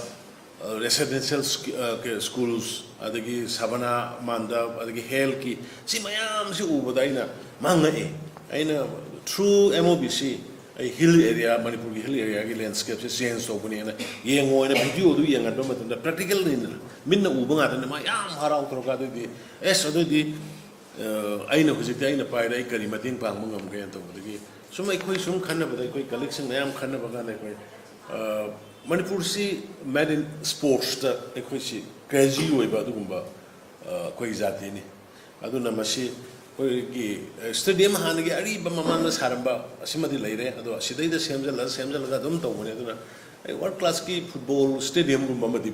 ꯑ, ꯔꯦꯁꯤꯗꯦꯟꯁꯤꯌꯦꯜ ꯁ꯭ꯀꯤ-, ꯑ, ꯀ-, ꯁ꯭ꯀꯨꯜꯁ, ꯑꯗꯒꯤ ꯁꯕꯅꯥ ꯃꯥꯟꯗꯞ, ꯑꯗꯒꯤ ꯍꯦꯜꯊꯀꯤ, ꯁꯤ ꯃꯌꯥꯝꯁꯤ ꯎꯕꯗ ꯑꯩꯅ ꯃꯥꯡꯉꯛꯑꯦ꯫ ꯑꯩꯅ through M O B C ꯑꯩ ꯍꯤꯜ ꯑꯦꯔꯤꯌꯥ, ꯃꯅꯤꯄꯨꯔꯒꯤ ꯍꯤꯜ ꯑꯦꯔꯤꯌꯥꯒꯤ ꯂꯦꯟꯁ꯭ꯀꯦꯞꯁꯦ ꯆꯦꯟꯖ ꯇꯧꯕꯅꯦꯅ ꯌꯦꯡꯉꯣ ꯍꯥꯏꯅ ꯚꯤꯗꯤꯑꯣꯗꯨ ꯌꯦꯡꯍꯟꯕ ꯃꯇꯝꯗ, ꯄ꯭ꯔꯦꯛꯇꯤꯀꯦꯜꯅꯤꯗꯅ, ꯃꯤꯠꯅ ꯎꯕ ꯉꯥꯛꯇꯅꯤ꯫ ꯃꯥ ꯌꯥꯝ ꯍꯔꯥꯎꯊꯧꯔꯒ, ꯑꯗꯨꯗꯤ ꯑꯦꯁ, ꯑꯗꯨꯗꯤ ꯑꯩꯅ ꯍꯧꯖꯤꯛꯇꯤ ꯑꯩꯅ ꯄꯥꯏꯔꯦ, ꯑꯩ ꯀꯔꯤ ꯃꯇꯦꯡ ꯄꯥꯡꯕ ꯉꯝꯒꯦꯅ ꯇꯧꯕꯗꯒꯤ, ꯁꯨꯝ ꯑꯩꯈꯣꯏ ꯁꯨꯝ ꯈꯟꯅꯕꯗ, ꯑꯩꯈꯣꯏ ꯀꯂꯤꯛꯁꯤꯡ ꯃꯌꯥꯝ ꯈꯟꯅꯕ ꯀꯥꯟꯗ, ꯑꯩꯈꯣꯏ ꯃꯅꯤꯄꯨꯔꯁꯤ ꯃꯦꯠ ꯏꯟ ꯁ꯭ꯄꯣꯔꯠꯁꯇ ꯑꯩꯈꯣꯏꯁꯤ ꯀ꯭ꯔꯦꯖꯤ ꯑꯣꯏꯕ ꯑꯗꯨꯒꯨꯝꯕ ꯑꯩꯈꯣꯏꯒꯤ ꯖꯥꯇꯤꯅꯤ꯫ ꯑꯗꯨꯅ ꯃꯁꯤ ꯑꯩꯈꯣꯏꯒꯤ ꯁ꯭ꯇꯦꯗꯤꯌꯝ ꯍꯥꯟꯅꯒꯤ ꯑꯔꯤꯕ ꯃꯃꯥꯡꯗ ꯁꯥꯔꯝꯕ ꯑꯁꯤꯃꯗꯤ ꯂꯩꯔꯦ, ꯑꯗꯣ ꯑꯁꯤꯗꯩꯗ ꯁꯦꯝꯖꯜꯂ ꯁꯦꯝꯖꯜꯂꯒ ꯑꯗꯨꯝ ꯇꯧꯕꯅꯦ꯫ ꯑꯗꯨꯅ ꯑꯩ ꯋꯥꯔꯜ ꯀ꯭ꯂꯥꯁꯀꯤ ꯐꯨꯠꯕꯣꯜ ꯁ꯭ꯇꯦꯗꯤꯌꯝꯒꯨꯝꯕ ꯑꯃꯗꯤ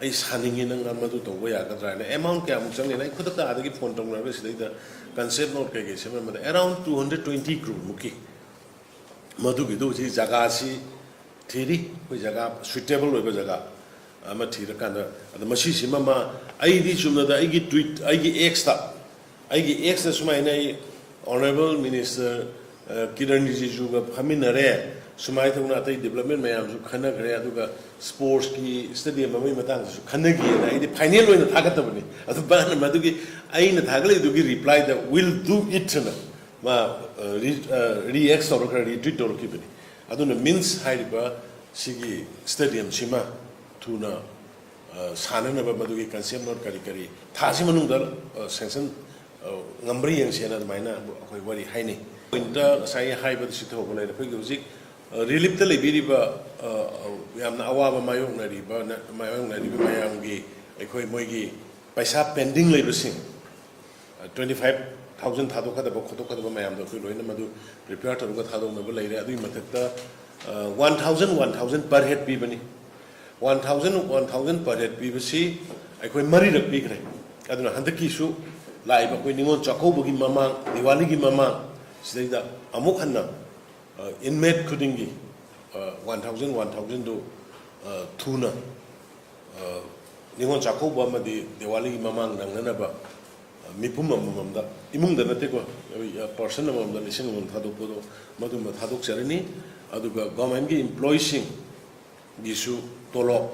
ꯑꯩ ꯁꯥꯅꯤꯡꯉꯤ, ꯅꯪ ꯃꯗꯨ ꯇꯧꯕ ꯌꯥꯒꯗ꯭ꯔꯥ ꯍꯥꯏꯅ꯫ ꯑꯦꯃꯥꯎꯟ ꯀꯌꯥꯃꯨꯛ ꯆꯪꯒꯦꯅ ꯑꯩ ꯈꯨꯗꯛꯇ ꯑꯥꯗꯒꯤ ꯐꯣꯟ ꯇꯧꯅꯔꯒ ꯁꯤꯗꯩꯗ ꯀꯟꯁꯦꯞ ꯅꯣꯠ ꯀꯩꯀꯩ ꯁꯦꯝꯃꯝꯕꯗ around two hundred twenty crore ꯃꯨꯛꯀꯤ ꯃꯗꯨꯒꯤꯗꯨ ꯍꯧꯖꯤꯛ ꯖꯒꯥꯁꯤ ꯊꯤꯔꯤ꯫ ꯑꯩꯈꯣꯏ ꯖꯒꯥ ꯁꯨꯏꯇꯦꯕꯜ ꯑꯣꯏꯕ ꯖꯒꯥ ꯑꯃ ꯊꯤꯔꯀꯥꯟꯗ, ꯑꯗ ꯃꯁꯤꯁꯤꯃ ꯃꯥ, ꯑꯩꯗꯤ ꯆꯨꯝꯅꯗ ꯑꯩꯒꯤ ꯇ꯭ꯋꯤꯠ, ꯑꯩꯒꯤ ꯑꯦꯛꯁꯇ, ꯑꯩꯒꯤ ꯑꯦꯛꯁꯇ ꯁꯨꯃꯥꯏꯅ ꯑꯩ ꯑꯣꯅꯔꯦꯕꯜ ꯃꯤꯅꯤꯁꯇꯔ ꯀꯤꯔꯟ ꯔꯤꯖꯤꯖꯨꯒ ꯐꯝꯃꯤꯟꯅꯔꯦ, ꯁꯨꯃꯥꯏꯅ ꯇꯧꯅ ꯑꯇꯩ ꯗꯤꯕꯂꯞꯃꯦꯟ ꯃꯌꯥꯝꯁꯨ ꯈꯟꯅꯈ꯭ꯔꯦ, ꯑꯗꯨꯒ ꯁ꯭ꯄꯣꯔꯠꯁꯀꯤ ꯁ꯭ꯇꯦꯗꯤꯌꯝ ꯑꯃꯒꯤ ꯃꯇꯥꯡꯗꯁꯨ ꯈꯟꯅꯈꯤꯑꯅ ꯑꯩꯗꯤ ꯐꯥꯏꯅꯦꯜ ꯑꯣꯏꯅ ꯊꯥꯒꯠꯇꯕꯅꯤ꯫ ꯑꯗꯨ ꯃꯥꯅ ꯃꯗꯨꯒꯤ ꯑꯩꯅ ꯊꯥꯒꯠꯂꯛꯏꯗꯨꯒꯤ ꯔꯤꯄ꯭ꯂꯥꯏꯗ "Will do it" ꯑꯅ ꯃꯥ ꯔꯤꯑꯦꯛꯁ ꯇꯧꯔꯛꯈ꯭ꯔ, ꯔꯤꯇ꯭ꯋꯤꯠ ꯇꯧꯔꯛꯈꯤꯕꯅꯤ꯫ ꯑꯗꯨꯅ ꯃꯤꯟꯁ ꯍꯥꯏꯔꯤꯕ ꯁꯤꯒꯤ ꯁ꯭ꯇꯦꯗꯤꯌꯝꯁꯤꯃ ꯊꯨꯅ ꯁꯥꯟꯅꯅꯕ ꯃꯗꯨꯒꯤ ꯀꯟꯁꯦꯞ ꯅꯣꯠ ꯀꯔꯤ ꯀꯔꯤ ꯊꯥꯁꯤ ꯃꯅꯨꯡꯗ ꯁꯦꯡꯁꯟ ꯉꯝꯕ꯭ꯔꯥ ꯌꯦꯡꯁꯦꯅ ꯑꯗꯨꯃꯥꯏꯅ ꯑꯩꯈꯣꯏ ꯋꯥꯔꯤ ꯍꯥꯏꯅꯩ꯫ ꯄꯣꯏꯟꯠꯇ ꯉꯁꯥꯏ ꯍꯥꯏꯕꯗ ꯁꯤ ꯊꯧꯕ ꯂꯩꯔꯦ꯫ ꯑꯩꯈꯣꯏꯒꯤ ꯍꯧꯖꯤꯛ ꯔꯤꯂꯤꯞꯇ ꯂꯩꯕꯤꯔꯤꯕ, ꯌꯥꯝꯅ ꯑꯋꯥꯕ ꯃꯥꯌꯣꯛꯅꯔꯤꯕ, ꯃꯥꯌꯣꯛꯅꯔꯤꯕ ꯃꯌꯥꯝꯒꯤ ꯑꯩꯈꯣꯏ ꯃꯣꯏꯒꯤ ꯄꯩꯁꯥ ꯄꯦꯟꯗꯤꯡ ꯂꯩꯕꯁꯤꯡ, twenty five thousand ꯊꯥꯗꯣꯛꯀꯗꯕ ꯈꯣꯠꯇꯣꯛꯀꯗꯕ ꯃꯌꯥꯝꯗꯣ ꯑꯩꯈꯣꯏ ꯂꯣꯏꯅ ꯃꯗꯨ ꯄ꯭ꯔꯤꯄꯦꯌꯔ ꯇꯧꯔꯒ ꯊꯥꯗꯣꯛꯅꯕ ꯂꯩꯔꯦ꯫ ꯑꯗꯨꯒꯤ ꯃꯊꯛꯇ one thousand, one thousand per head ꯄꯤꯕꯅꯤ꯫ One thousand, one thousand per head ꯄꯤꯕꯁꯤ ꯑꯩꯈꯣꯏ ꯃꯔꯤꯔꯛ ꯄꯤꯈ꯭ꯔꯦ꯫ ꯑꯗꯨꯅ ꯍꯟꯗꯛꯀꯤꯁꯨ ꯂꯥꯛꯏꯕ ꯑꯩꯈꯣꯏ ꯅꯤꯉꯣꯜ ꯆꯥꯛꯀꯧꯕꯒꯤ ꯃꯃꯥꯡ, ꯗꯤꯋꯥꯂꯤꯒꯤ ꯃꯃꯥꯡ ꯁꯤꯗꯩꯗ ꯑꯃꯨꯛ ꯍꯟꯅ ꯏꯟꯃꯦꯠ ꯈꯨꯗꯤꯡꯒꯤ one thousand, one thousandꯗꯨ ꯊꯨꯅ ꯅꯤꯉꯣꯜ ꯆꯥꯛꯀꯧꯕ ꯑꯃꯗꯤ ꯗꯤꯋꯥꯂꯤꯒꯤ ꯃꯃꯥꯡ ꯅꯪꯅꯅꯕ ꯃꯤꯄꯨꯝ ꯑꯃꯃꯝꯗ, ꯏꯃꯨꯡꯗ ꯅꯠꯇꯦꯀꯣ, ꯄꯔꯁꯟ ꯑꯃꯃꯝꯗ ꯂꯤꯁꯤꯡ ꯑꯃꯃꯝ ꯊꯥꯗꯣꯛꯄꯗꯣ ꯃꯗꯨꯃ ꯊꯥꯗꯣꯛꯆꯔꯅꯤ꯫ ꯑꯗꯨꯒ ꯒꯣꯔꯃꯦꯟꯒꯤ ꯏꯝꯄ꯭ꯂꯣꯌꯤꯁꯤꯡꯒꯤꯁꯨ ꯇꯣꯂꯣꯞ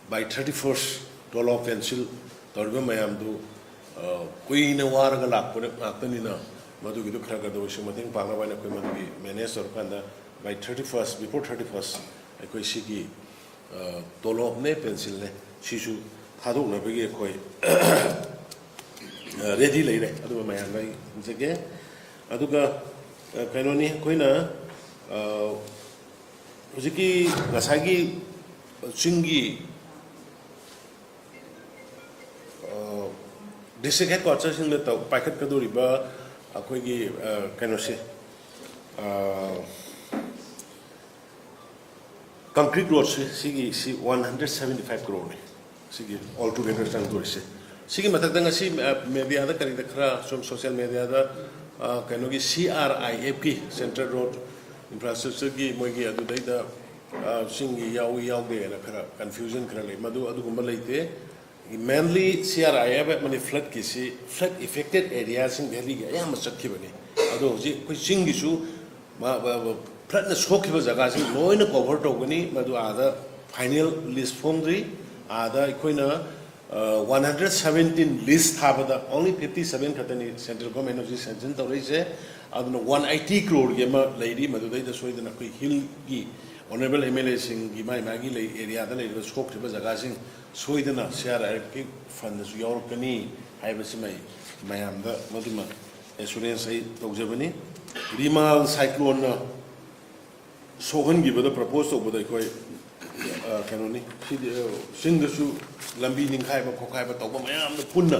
by thirty first ꯇꯣꯂꯣꯞ ꯀꯦꯟꯁꯤꯜ ꯇꯧꯔꯤꯕ ꯃꯌꯥꯝꯗꯨ, ꯀꯨꯏꯅ ꯋꯥꯔꯒ ꯂꯥꯛꯄ ꯉꯥꯛꯇꯅꯤꯅ ꯃꯗꯨꯒꯤꯗꯨ ꯈꯔ ꯈꯔꯗ ꯑꯣꯏꯁꯨ ꯃꯇꯦꯡ ꯄꯥꯡꯅꯕ ꯍꯥꯏꯅ ꯑꯩꯈꯣꯏ ꯃꯗꯨꯒꯤ ꯃꯦꯅꯦꯖ ꯇꯧꯔꯀꯥꯟꯗ by thirty first, before thirty first, ꯑꯩꯈꯣꯏ ꯁꯤꯒꯤ ꯇꯣꯂꯣꯞꯅꯦ, ꯄꯦꯟꯁꯤꯜꯅꯦ, ꯁꯤꯁꯨ ꯊꯥꯗꯣꯛꯅꯕꯒꯤ ꯑꯩꯈꯣꯏ ꯔꯦꯗꯤ ꯂꯩꯔꯦ꯫ ꯑꯗꯨꯒ ꯃꯌꯥꯝꯗ ꯑꯩ ꯍꯪꯖꯒꯦ꯫ ꯑꯗꯨꯒ ꯀꯩꯅꯣꯅꯤ, ꯑꯩꯈꯣꯏꯅ ꯍꯧꯖꯤꯛꯀꯤ ꯉꯁꯥꯏꯒꯤ ꯆꯤꯡꯒꯤ district headquarterꯁꯤꯡꯗ ꯄꯥꯏꯈꯠꯀꯗꯧꯔꯤꯕ ꯑꯩꯈꯣꯏꯒꯤ ꯀꯩꯅꯣꯁꯦ, concrete roadꯁꯦ, ꯁꯤꯒꯤ ꯁꯤ one hundred seventy five crore ꯁꯤꯒꯤ all together ꯆꯪꯗꯣꯔꯤꯁꯦ꯫ ꯁꯤꯒꯤ ꯃꯊꯛꯇ ꯉꯁꯤ mediaꯗ ꯀꯔꯤꯗ ꯈꯔ ꯁꯨꯝ social mediaꯗ ꯀꯩꯅꯣꯒꯤ C R I Fꯀꯤ, Central Road Infrastructureꯒꯤ ꯃꯣꯏꯒꯤ ꯑꯗꯨꯗꯩꯗ ꯆꯤꯡꯒꯤ ꯌꯥꯎꯏ ꯌꯥꯎꯗꯦꯅ ꯈꯔ confusion ꯈꯔ ꯂꯩ꯫ ꯃꯗꯨ ꯑꯗꯨꯒꯨꯝꯕ ꯂꯩꯇꯦ꯫ Mainly C R I F ꯑꯃꯗꯤ floodꯀꯤꯁꯤ flood affected areaꯁꯤꯡ Delhiꯒꯤ ꯑꯌꯥꯝꯕ ꯆꯠꯈꯤꯕꯅꯤ꯫ ꯑꯗꯣ ꯍꯧꯖꯤꯛ ꯑꯩꯈꯣꯏ ꯆꯤꯡꯒꯤꯁꯨ floodꯅ ꯁꯣꯛꯈꯤꯕ ꯖꯒꯥꯁꯤꯡ ꯂꯣꯏꯅ cover ꯇꯧꯒꯅꯤ꯫ ꯃꯗꯨ ꯑꯥꯗ final list ꯐꯣꯡꯗ꯭ꯔꯤ꯫ ꯑꯥꯗ ꯑꯩꯈꯣꯏꯅ one hundred seventeen list ꯊꯥꯕꯗ only fifty seven ꯈꯛꯇꯅꯤ central government ꯍꯧꯖꯤꯛ sanction ꯇꯧꯔꯛꯏꯁꯦ꯫ ꯑꯗꯨꯅ one eighty croreꯒꯤ ꯑꯃ ꯂꯩꯔꯤ, ꯃꯗꯨꯗꯩꯗ ꯁꯣꯏꯗꯅ ꯑꯩꯈꯣꯏ hillꯒꯤ honourable MLAꯁꯤꯡꯒꯤ ꯃꯥꯏ ꯃꯥꯒꯤ ꯂꯩ areaꯗ ꯂꯩꯔꯤꯕ ꯁꯣꯛꯈ꯭ꯔꯤꯕ ꯖꯒꯥꯁꯤꯡ ꯁꯣꯏꯗꯅ C R I Fꯀꯤ fundꯗꯁꯨ ꯌꯥꯎꯔꯛꯀꯅꯤ ꯍꯥꯏꯕꯁꯤꯃ ꯑꯩ ꯃꯌꯥꯝꯗ ꯃꯗꯨꯃ assurance ꯑꯩ ꯇꯧꯖꯕꯅꯤ꯫ ꯔꯤꯃꯥꯜ cycloneꯅ ꯁꯣꯛꯍꯟꯈꯤꯕꯗ propose ꯇꯧꯕꯗ ꯑꯩꯈꯣꯏ ꯀꯩꯅꯣꯅꯤ, ꯁꯤꯗꯤ ꯆꯤꯡꯗꯁꯨ ꯂꯝꯕꯤ ꯅꯤꯡꯈꯥꯏꯕ ꯈꯣꯠꯈꯥꯏꯕ ꯇꯧꯕ ꯃꯌꯥꯝꯗ ꯄꯨꯟꯅ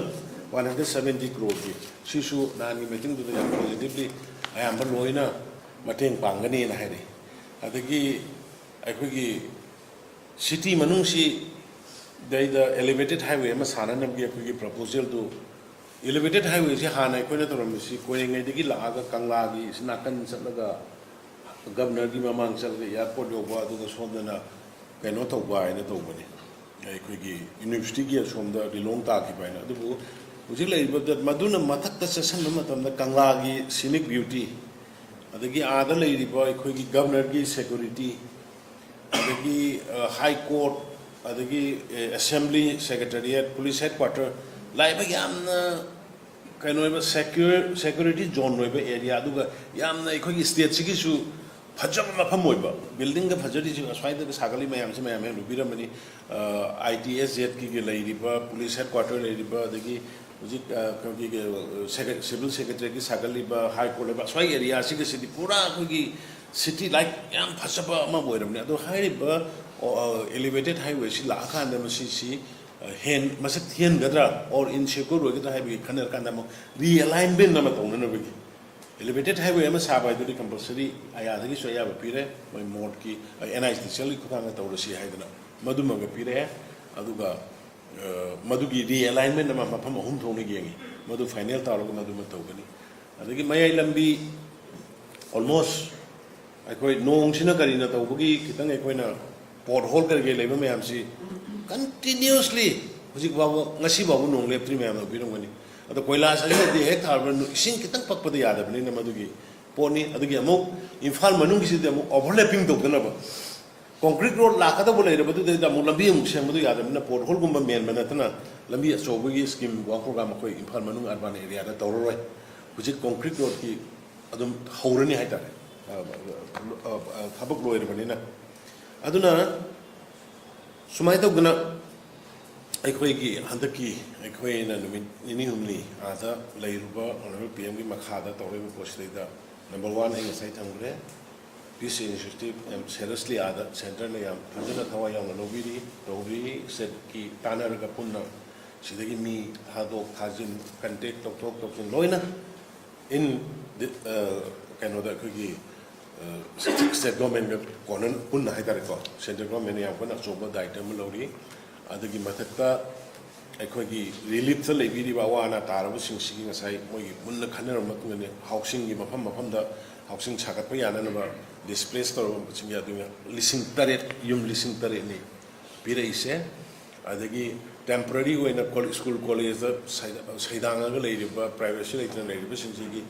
one hundred seventy croreꯒꯤ, ꯁꯤꯁꯨ ꯅꯍꯥꯟꯒꯤ meetingꯗꯨꯗ ꯌꯥꯝ positively ꯑꯌꯥꯝꯕ ꯂꯣꯏꯅ ꯃꯇꯦꯡ ꯄꯥꯡꯒꯅꯤꯅ ꯍꯥꯏꯔꯛꯏ꯫ ꯑꯗꯒꯤ ꯑꯩꯈꯣꯏꯒꯤ city ꯃꯅꯨꯡꯁꯤꯗꯩꯗ elevated highway ꯑꯃ ꯁꯥꯅꯅꯕꯒꯤ ꯑꯩꯈꯣꯏꯒꯤ proposalꯗꯨ, elevated highwayꯁꯤ ꯍꯥꯟꯅ ꯑꯩꯈꯣꯏꯅ ꯇꯧꯔꯝꯃꯤꯁꯤ ꯀꯣꯏꯔꯦꯡꯉꯩꯗꯒꯤ ꯂꯥꯛꯑꯒ ꯀꯪꯂꯥꯒꯤ ꯁꯤ ꯅꯥꯀꯟ ꯆꯠꯂꯒ governorꯒꯤ ꯃꯃꯥꯡ ꯆꯠꯂꯒ airport ꯌꯧꯕ, ꯑꯗꯨꯒ ꯁꯣꯝꯗꯅ ꯀꯩꯅꯣ ꯇꯧꯕ ꯍꯥꯏꯅ ꯇꯧꯕꯅꯤ, ꯑꯩꯈꯣꯏꯒꯤ universityꯒꯤ ꯑꯁꯣꯝꯗ ꯂꯤꯂꯣꯡ ꯇꯥꯈꯤꯕ ꯍꯥꯏꯅ꯫ ꯑꯗꯨꯕꯨ ꯍꯧꯖꯤꯛ ꯂꯩꯔꯤꯕꯗ ꯃꯗꯨꯅ ꯃꯊꯛꯇ ꯆꯠꯁꯤꯟꯕ ꯃꯇꯝꯗ ꯀꯪꯂꯥꯒꯤ scenic beauty, ꯑꯗꯒꯤ ꯑꯥꯗ ꯂꯩꯔꯤꯕ ꯑꯩꯈꯣꯏꯒꯤ governorꯒꯤ security, ꯑꯗꯒꯤ high court, ꯑꯗꯒꯤ assembly secretariat, police headquarter, ꯂꯥꯛꯏꯕ ꯌꯥꯝꯅ ꯀꯩꯅꯣ ꯑꯣꯏꯕ, ꯁꯦꯀ꯭ꯌꯨꯔ ꯁꯦꯀ꯭ꯌꯨꯔꯤꯇꯤ ꯖꯣꯟ ꯑꯣꯏꯕ ꯑꯦꯔꯤꯌꯥ, ꯑꯗꯨꯒ ꯌꯥꯝꯅ ꯑꯩꯈꯣꯏꯒꯤ ꯁ꯭ꯇꯦꯠꯁꯤꯒꯤꯁꯨ ꯐꯖꯕ ꯃꯐꯝ ꯑꯣꯏꯕ꯫ ꯕꯤꯜꯗꯤꯡꯒ ꯐꯖꯔꯤꯁꯤ ꯑꯁ꯭ꯋꯥꯏꯗꯒ ꯁꯥꯒꯠꯂꯤ ꯃꯌꯥꯝꯁꯤ ꯃꯌꯥꯝ ꯍꯦꯛ ꯎꯕꯤꯔꯝꯃꯅꯤ꯫ ꯑꯥꯏ ꯇꯤ ꯑꯦꯁ ꯖꯦꯠꯀꯤ ꯂꯩꯔꯤꯕ, ꯄꯨꯂꯤꯁ ꯍꯦꯗ ꯀ꯭ꯋꯥꯇꯔ ꯂꯩꯔꯤꯕ, ꯑꯗꯒꯤ ꯍꯧꯖꯤꯛ ꯑꯩꯈꯣꯏꯒꯤ ꯁꯦꯀ꯭ꯔꯦ- ꯁꯤꯚꯤꯜ ꯁꯦꯀ꯭ꯔꯦꯇꯔꯤꯒꯤ ꯁꯥꯒꯠꯂꯤꯕ, ꯍꯥꯏ ꯀꯣꯔꯠ ꯂꯩꯕ, ꯑꯁ꯭ꯋꯥꯏ ꯑꯦꯔꯤꯌꯥꯁꯤꯒꯁꯤꯗꯤ ꯄꯨꯔꯥ ꯑꯩꯈꯣꯏꯒꯤ ꯁꯤꯇꯤ ꯂꯥꯏꯛ ꯌꯥꯝ ꯐꯖꯕ ꯑꯃ ꯑꯣꯏꯔꯕꯅꯤ꯫ ꯑꯗꯣ ꯍꯥꯏꯔꯤꯕ ꯑꯦꯂꯤꯚꯦꯇꯦꯠ ꯍꯥꯏꯋꯦꯁꯤ ꯂꯥꯛꯑꯀꯥꯟꯗ ꯃꯁꯤꯁꯤ ꯍꯦꯟ ꯃꯁꯛ ꯊꯤꯍꯟꯒꯗ꯭ꯔꯥ ꯑꯣꯔ ꯏꯟꯁꯦꯀ꯭ꯌꯣꯔ ꯑꯣꯏꯒꯗ꯭ꯔꯥ ꯍꯥꯏꯕꯒꯤ ꯈꯟꯅꯔꯀꯥꯟꯗ ꯑꯃꯨꯛ ꯔꯤꯑꯦꯂꯥꯏꯟꯃꯦꯟ ꯑꯃ ꯇꯧꯅꯅꯕꯒꯤ, ꯑꯦꯂꯤꯚꯦꯇꯦꯠ ꯍꯥꯏꯋꯦ ꯑꯃ ꯁꯥꯕ ꯍꯥꯏꯗꯨꯗꯤ ꯀꯝꯄꯜꯁꯔꯤ ꯑꯥꯏ ꯑꯥꯔꯗꯒꯤꯁꯨ ꯑꯌꯥꯕ ꯄꯤꯔꯦ, ꯃꯣꯏ ꯃꯣꯔꯠꯀꯤ ꯑꯦꯟ ꯑꯥꯏ ꯇꯤ ꯁꯤ ꯑꯦꯜꯒꯤ ꯈꯨꯠꯊꯥꯡꯗ ꯇꯧꯔꯁꯤ ꯍꯥꯏꯗꯅ ꯃꯗꯨꯃꯒ ꯄꯤꯔꯛꯑꯦ꯫ ꯑꯗꯨꯒ ꯃꯗꯨꯒꯤ ꯔꯤꯑꯦꯂꯥꯏꯟꯃꯦꯟ ꯑꯃ ꯃꯐꯝ ꯑꯍꯨꯝ ꯊꯣꯛꯅ ꯌꯦꯡꯉꯤ, ꯃꯗꯨ ꯐꯥꯏꯅꯦꯜ ꯇꯧꯔꯒ ꯃꯗꯨꯃ ꯇꯧꯒꯅꯤ꯫ ꯑꯗꯒꯤ ꯃꯌꯥꯏ ꯂꯝꯕꯤ ꯑꯣꯜꯃꯣꯁ ꯑꯩꯈꯣꯏ ꯅꯣꯡꯁꯤꯅ ꯀꯔꯤꯅ ꯇꯧꯕꯒꯤ ꯈꯤꯇꯪ ꯑꯩꯈꯣꯏꯅ ꯄꯣꯠ ꯍꯣꯜ ꯀꯔꯤ ꯀꯔꯤ ꯂꯩꯕ ꯃꯌꯥꯝꯁꯤ ꯀꯟꯇꯤꯅ꯭ꯌꯨꯁꯂꯤ ꯍꯧꯖꯤꯛ ꯐꯥꯎꯕ, ꯉꯁꯤ ꯐꯥꯎꯕ ꯅꯣꯡ ꯂꯦꯞꯇ꯭ꯔꯤ ꯃꯌꯥꯝꯅ ꯎꯕꯤꯔꯝꯒꯅꯤ꯫ ꯑꯗꯣ ꯀꯣꯏꯂꯥꯁ ꯑꯁꯤꯅꯗꯤ ꯍꯦꯛ ꯊꯥꯔꯕ ꯏꯁꯤꯡ ꯈꯤꯇꯪ ꯄꯛꯄꯗ ꯌꯥꯗꯕꯅꯤꯅ ꯃꯗꯨꯒꯤ ꯄꯣꯠꯅꯤ꯫ ꯑꯗꯨꯒꯤ ꯑꯃꯨꯛ ꯏꯝꯐꯥꯜ ꯃꯅꯨꯡꯒꯤꯁꯤꯗꯤ ꯑꯃꯨꯛ ꯑꯣꯚꯔꯂꯦꯄꯤꯡ ꯇꯧꯗꯅꯕ ꯀꯣꯟꯀ꯭ꯔꯤꯠ ꯔꯣꯗ ꯂꯥꯛꯀꯗꯧꯕ ꯂꯩꯔꯕꯗꯨꯗꯩꯗ ꯑꯃꯨꯛ ꯂꯝꯕꯤ ꯑꯃꯨꯛ ꯁꯦꯝꯕꯗꯨ ꯌꯥꯗꯕꯅꯤꯅ ꯄꯣꯠ ꯍꯣꯜꯒꯨꯝꯕ ꯃꯦꯟꯕ ꯅꯠꯇꯅ ꯂꯝꯕꯤ ꯑꯆꯧꯕꯒꯤ ꯁ꯭ꯀꯤꯝ ꯋꯥꯔꯛ ꯄ꯭ꯔꯣꯒ꯭ꯔꯥꯝ ꯑꯩꯈꯣꯏ ꯏꯝꯐꯥꯜ ꯃꯅꯨꯡ ꯑꯔꯕꯥꯟ ꯑꯦꯔꯤꯌꯥꯗ ꯇꯧꯔꯔꯣꯏ꯫ ꯍꯧꯖꯤꯛ ꯀꯣꯟꯀ꯭ꯔꯤꯠ ꯔꯣꯗꯀꯤ ꯑꯗꯨꯝ ꯍꯧꯔꯅꯤ ꯍꯥꯏꯇꯥꯔꯦ꯫ ꯊꯕꯛ ꯂꯣꯏꯔꯕꯅꯤꯅ꯫ ꯑꯗꯨꯅ ꯁꯨꯃꯥꯏꯅ ꯇꯧꯗꯅ ꯑꯩꯈꯣꯏꯒꯤ ꯍꯟꯗꯛꯀꯤ ꯑꯩꯈꯣꯏꯅ ꯅꯨꯃꯤꯠ ꯅꯤꯅꯤ ꯍꯨꯝꯅꯤ ꯑꯥꯗ ꯂꯩꯔꯨꯕ ꯑꯣꯅꯔꯦꯕꯜ ꯄꯤ ꯑꯦꯝꯒꯤ ꯃꯈꯥꯗ ꯇꯧꯔꯛꯏꯕ ꯄꯣꯠꯁꯤꯗꯩꯗ ꯅꯝꯕꯔ ꯋꯥꯟ ꯑꯩ ꯉꯁꯥꯏ ꯊꯝꯈ꯭ꯔꯦ꯫ ꯄꯤꯁ ꯏꯅꯤꯁꯤꯌꯦꯇꯤꯚ ꯌꯥꯝ ꯁꯦꯔꯤꯌꯁꯂꯤ ꯑꯥꯗ ꯁꯦꯟꯇꯔꯅ ꯌꯥꯝ ꯐꯖꯅ ꯊꯋꯥꯏ ꯌꯥꯎꯅ ꯂꯧꯕꯤꯔꯤ, ꯇꯧꯕꯤꯔꯤ꯫ ꯁ꯭ꯇꯦꯠꯀꯤ ꯇꯥꯟꯅꯔꯒ ꯄꯨꯟꯅ ꯁꯤꯗꯒꯤ ꯃꯤ ꯊꯥꯗꯣꯛ ꯊꯥꯖꯤꯟ, ꯀꯟꯇꯦꯛ ꯇꯧꯊꯣꯛ ꯇꯧꯁꯤꯟ ꯂꯣꯏꯅ ꯏꯟ ꯀꯩꯅꯣꯗ ꯑꯩꯈꯣꯏꯒꯤ ꯁ꯭ꯇꯦꯠ ꯒꯣꯔꯃꯦꯟꯒ ꯀꯣꯟꯅ ꯄꯨꯟꯅ ꯍꯥꯏꯇꯥꯔꯦꯀꯣ, ꯁꯦꯟꯇ꯭ꯔꯦꯜ ꯒꯣꯔꯃꯦꯟꯅ ꯌꯥꯝ ꯀꯟꯅ ꯑꯆꯧꯕ ꯗꯥꯌꯤꯇ꯭ꯕ ꯑꯃ ꯂꯧꯔꯤ꯫ ꯑꯗꯨꯒꯤ ꯃꯊꯛꯇ ꯑꯩꯈꯣꯏꯒꯤ ꯔꯤꯂꯤꯐꯇ ꯂꯩꯕꯤꯔꯤꯕ ꯑꯋꯥ ꯑꯅꯥ ꯇꯥꯔꯕꯁꯤꯡꯁꯤꯒꯤ ꯉꯁꯥꯏ ꯃꯣꯏꯒꯤ ꯃꯨꯟꯅ ꯈꯟꯅꯔꯕ ꯃꯇꯨꯡꯗꯅꯤ ꯍꯥꯎꯁꯤꯡꯒꯤ ꯃꯐꯝ ꯃꯐꯝꯗ ꯍꯥꯎꯁꯤꯡ ꯁꯥꯒꯠꯄ ꯌꯥꯅꯅꯕ ꯗꯤꯁꯄ꯭ꯂꯦꯁ ꯇꯧꯔꯕꯁꯤꯡꯒꯤ ꯑꯗꯨꯅ ꯂꯤꯁꯤꯡ ꯇꯔꯦꯠ, ꯌꯨꯝ ꯂꯤꯁꯤꯡ ꯇꯔꯦꯠꯅꯤ ꯄꯤꯔꯛꯏꯁꯦ꯫ ꯑꯗꯒꯤ ꯇꯦꯝꯄꯔꯔꯤ ꯑꯣꯏꯅ ꯀꯣ- ꯁ꯭ꯀꯨꯜ ꯀꯣꯂꯦꯖꯇ ꯁꯩꯗꯥ- ꯁꯩꯗꯥꯡꯉꯒ ꯂꯩꯔꯤꯕ, ꯄ꯭ꯔꯥꯏꯚꯦꯁꯤ ꯂꯩꯇꯅ ꯂꯩꯔꯤꯕꯁꯤꯡꯁꯤꯒꯤ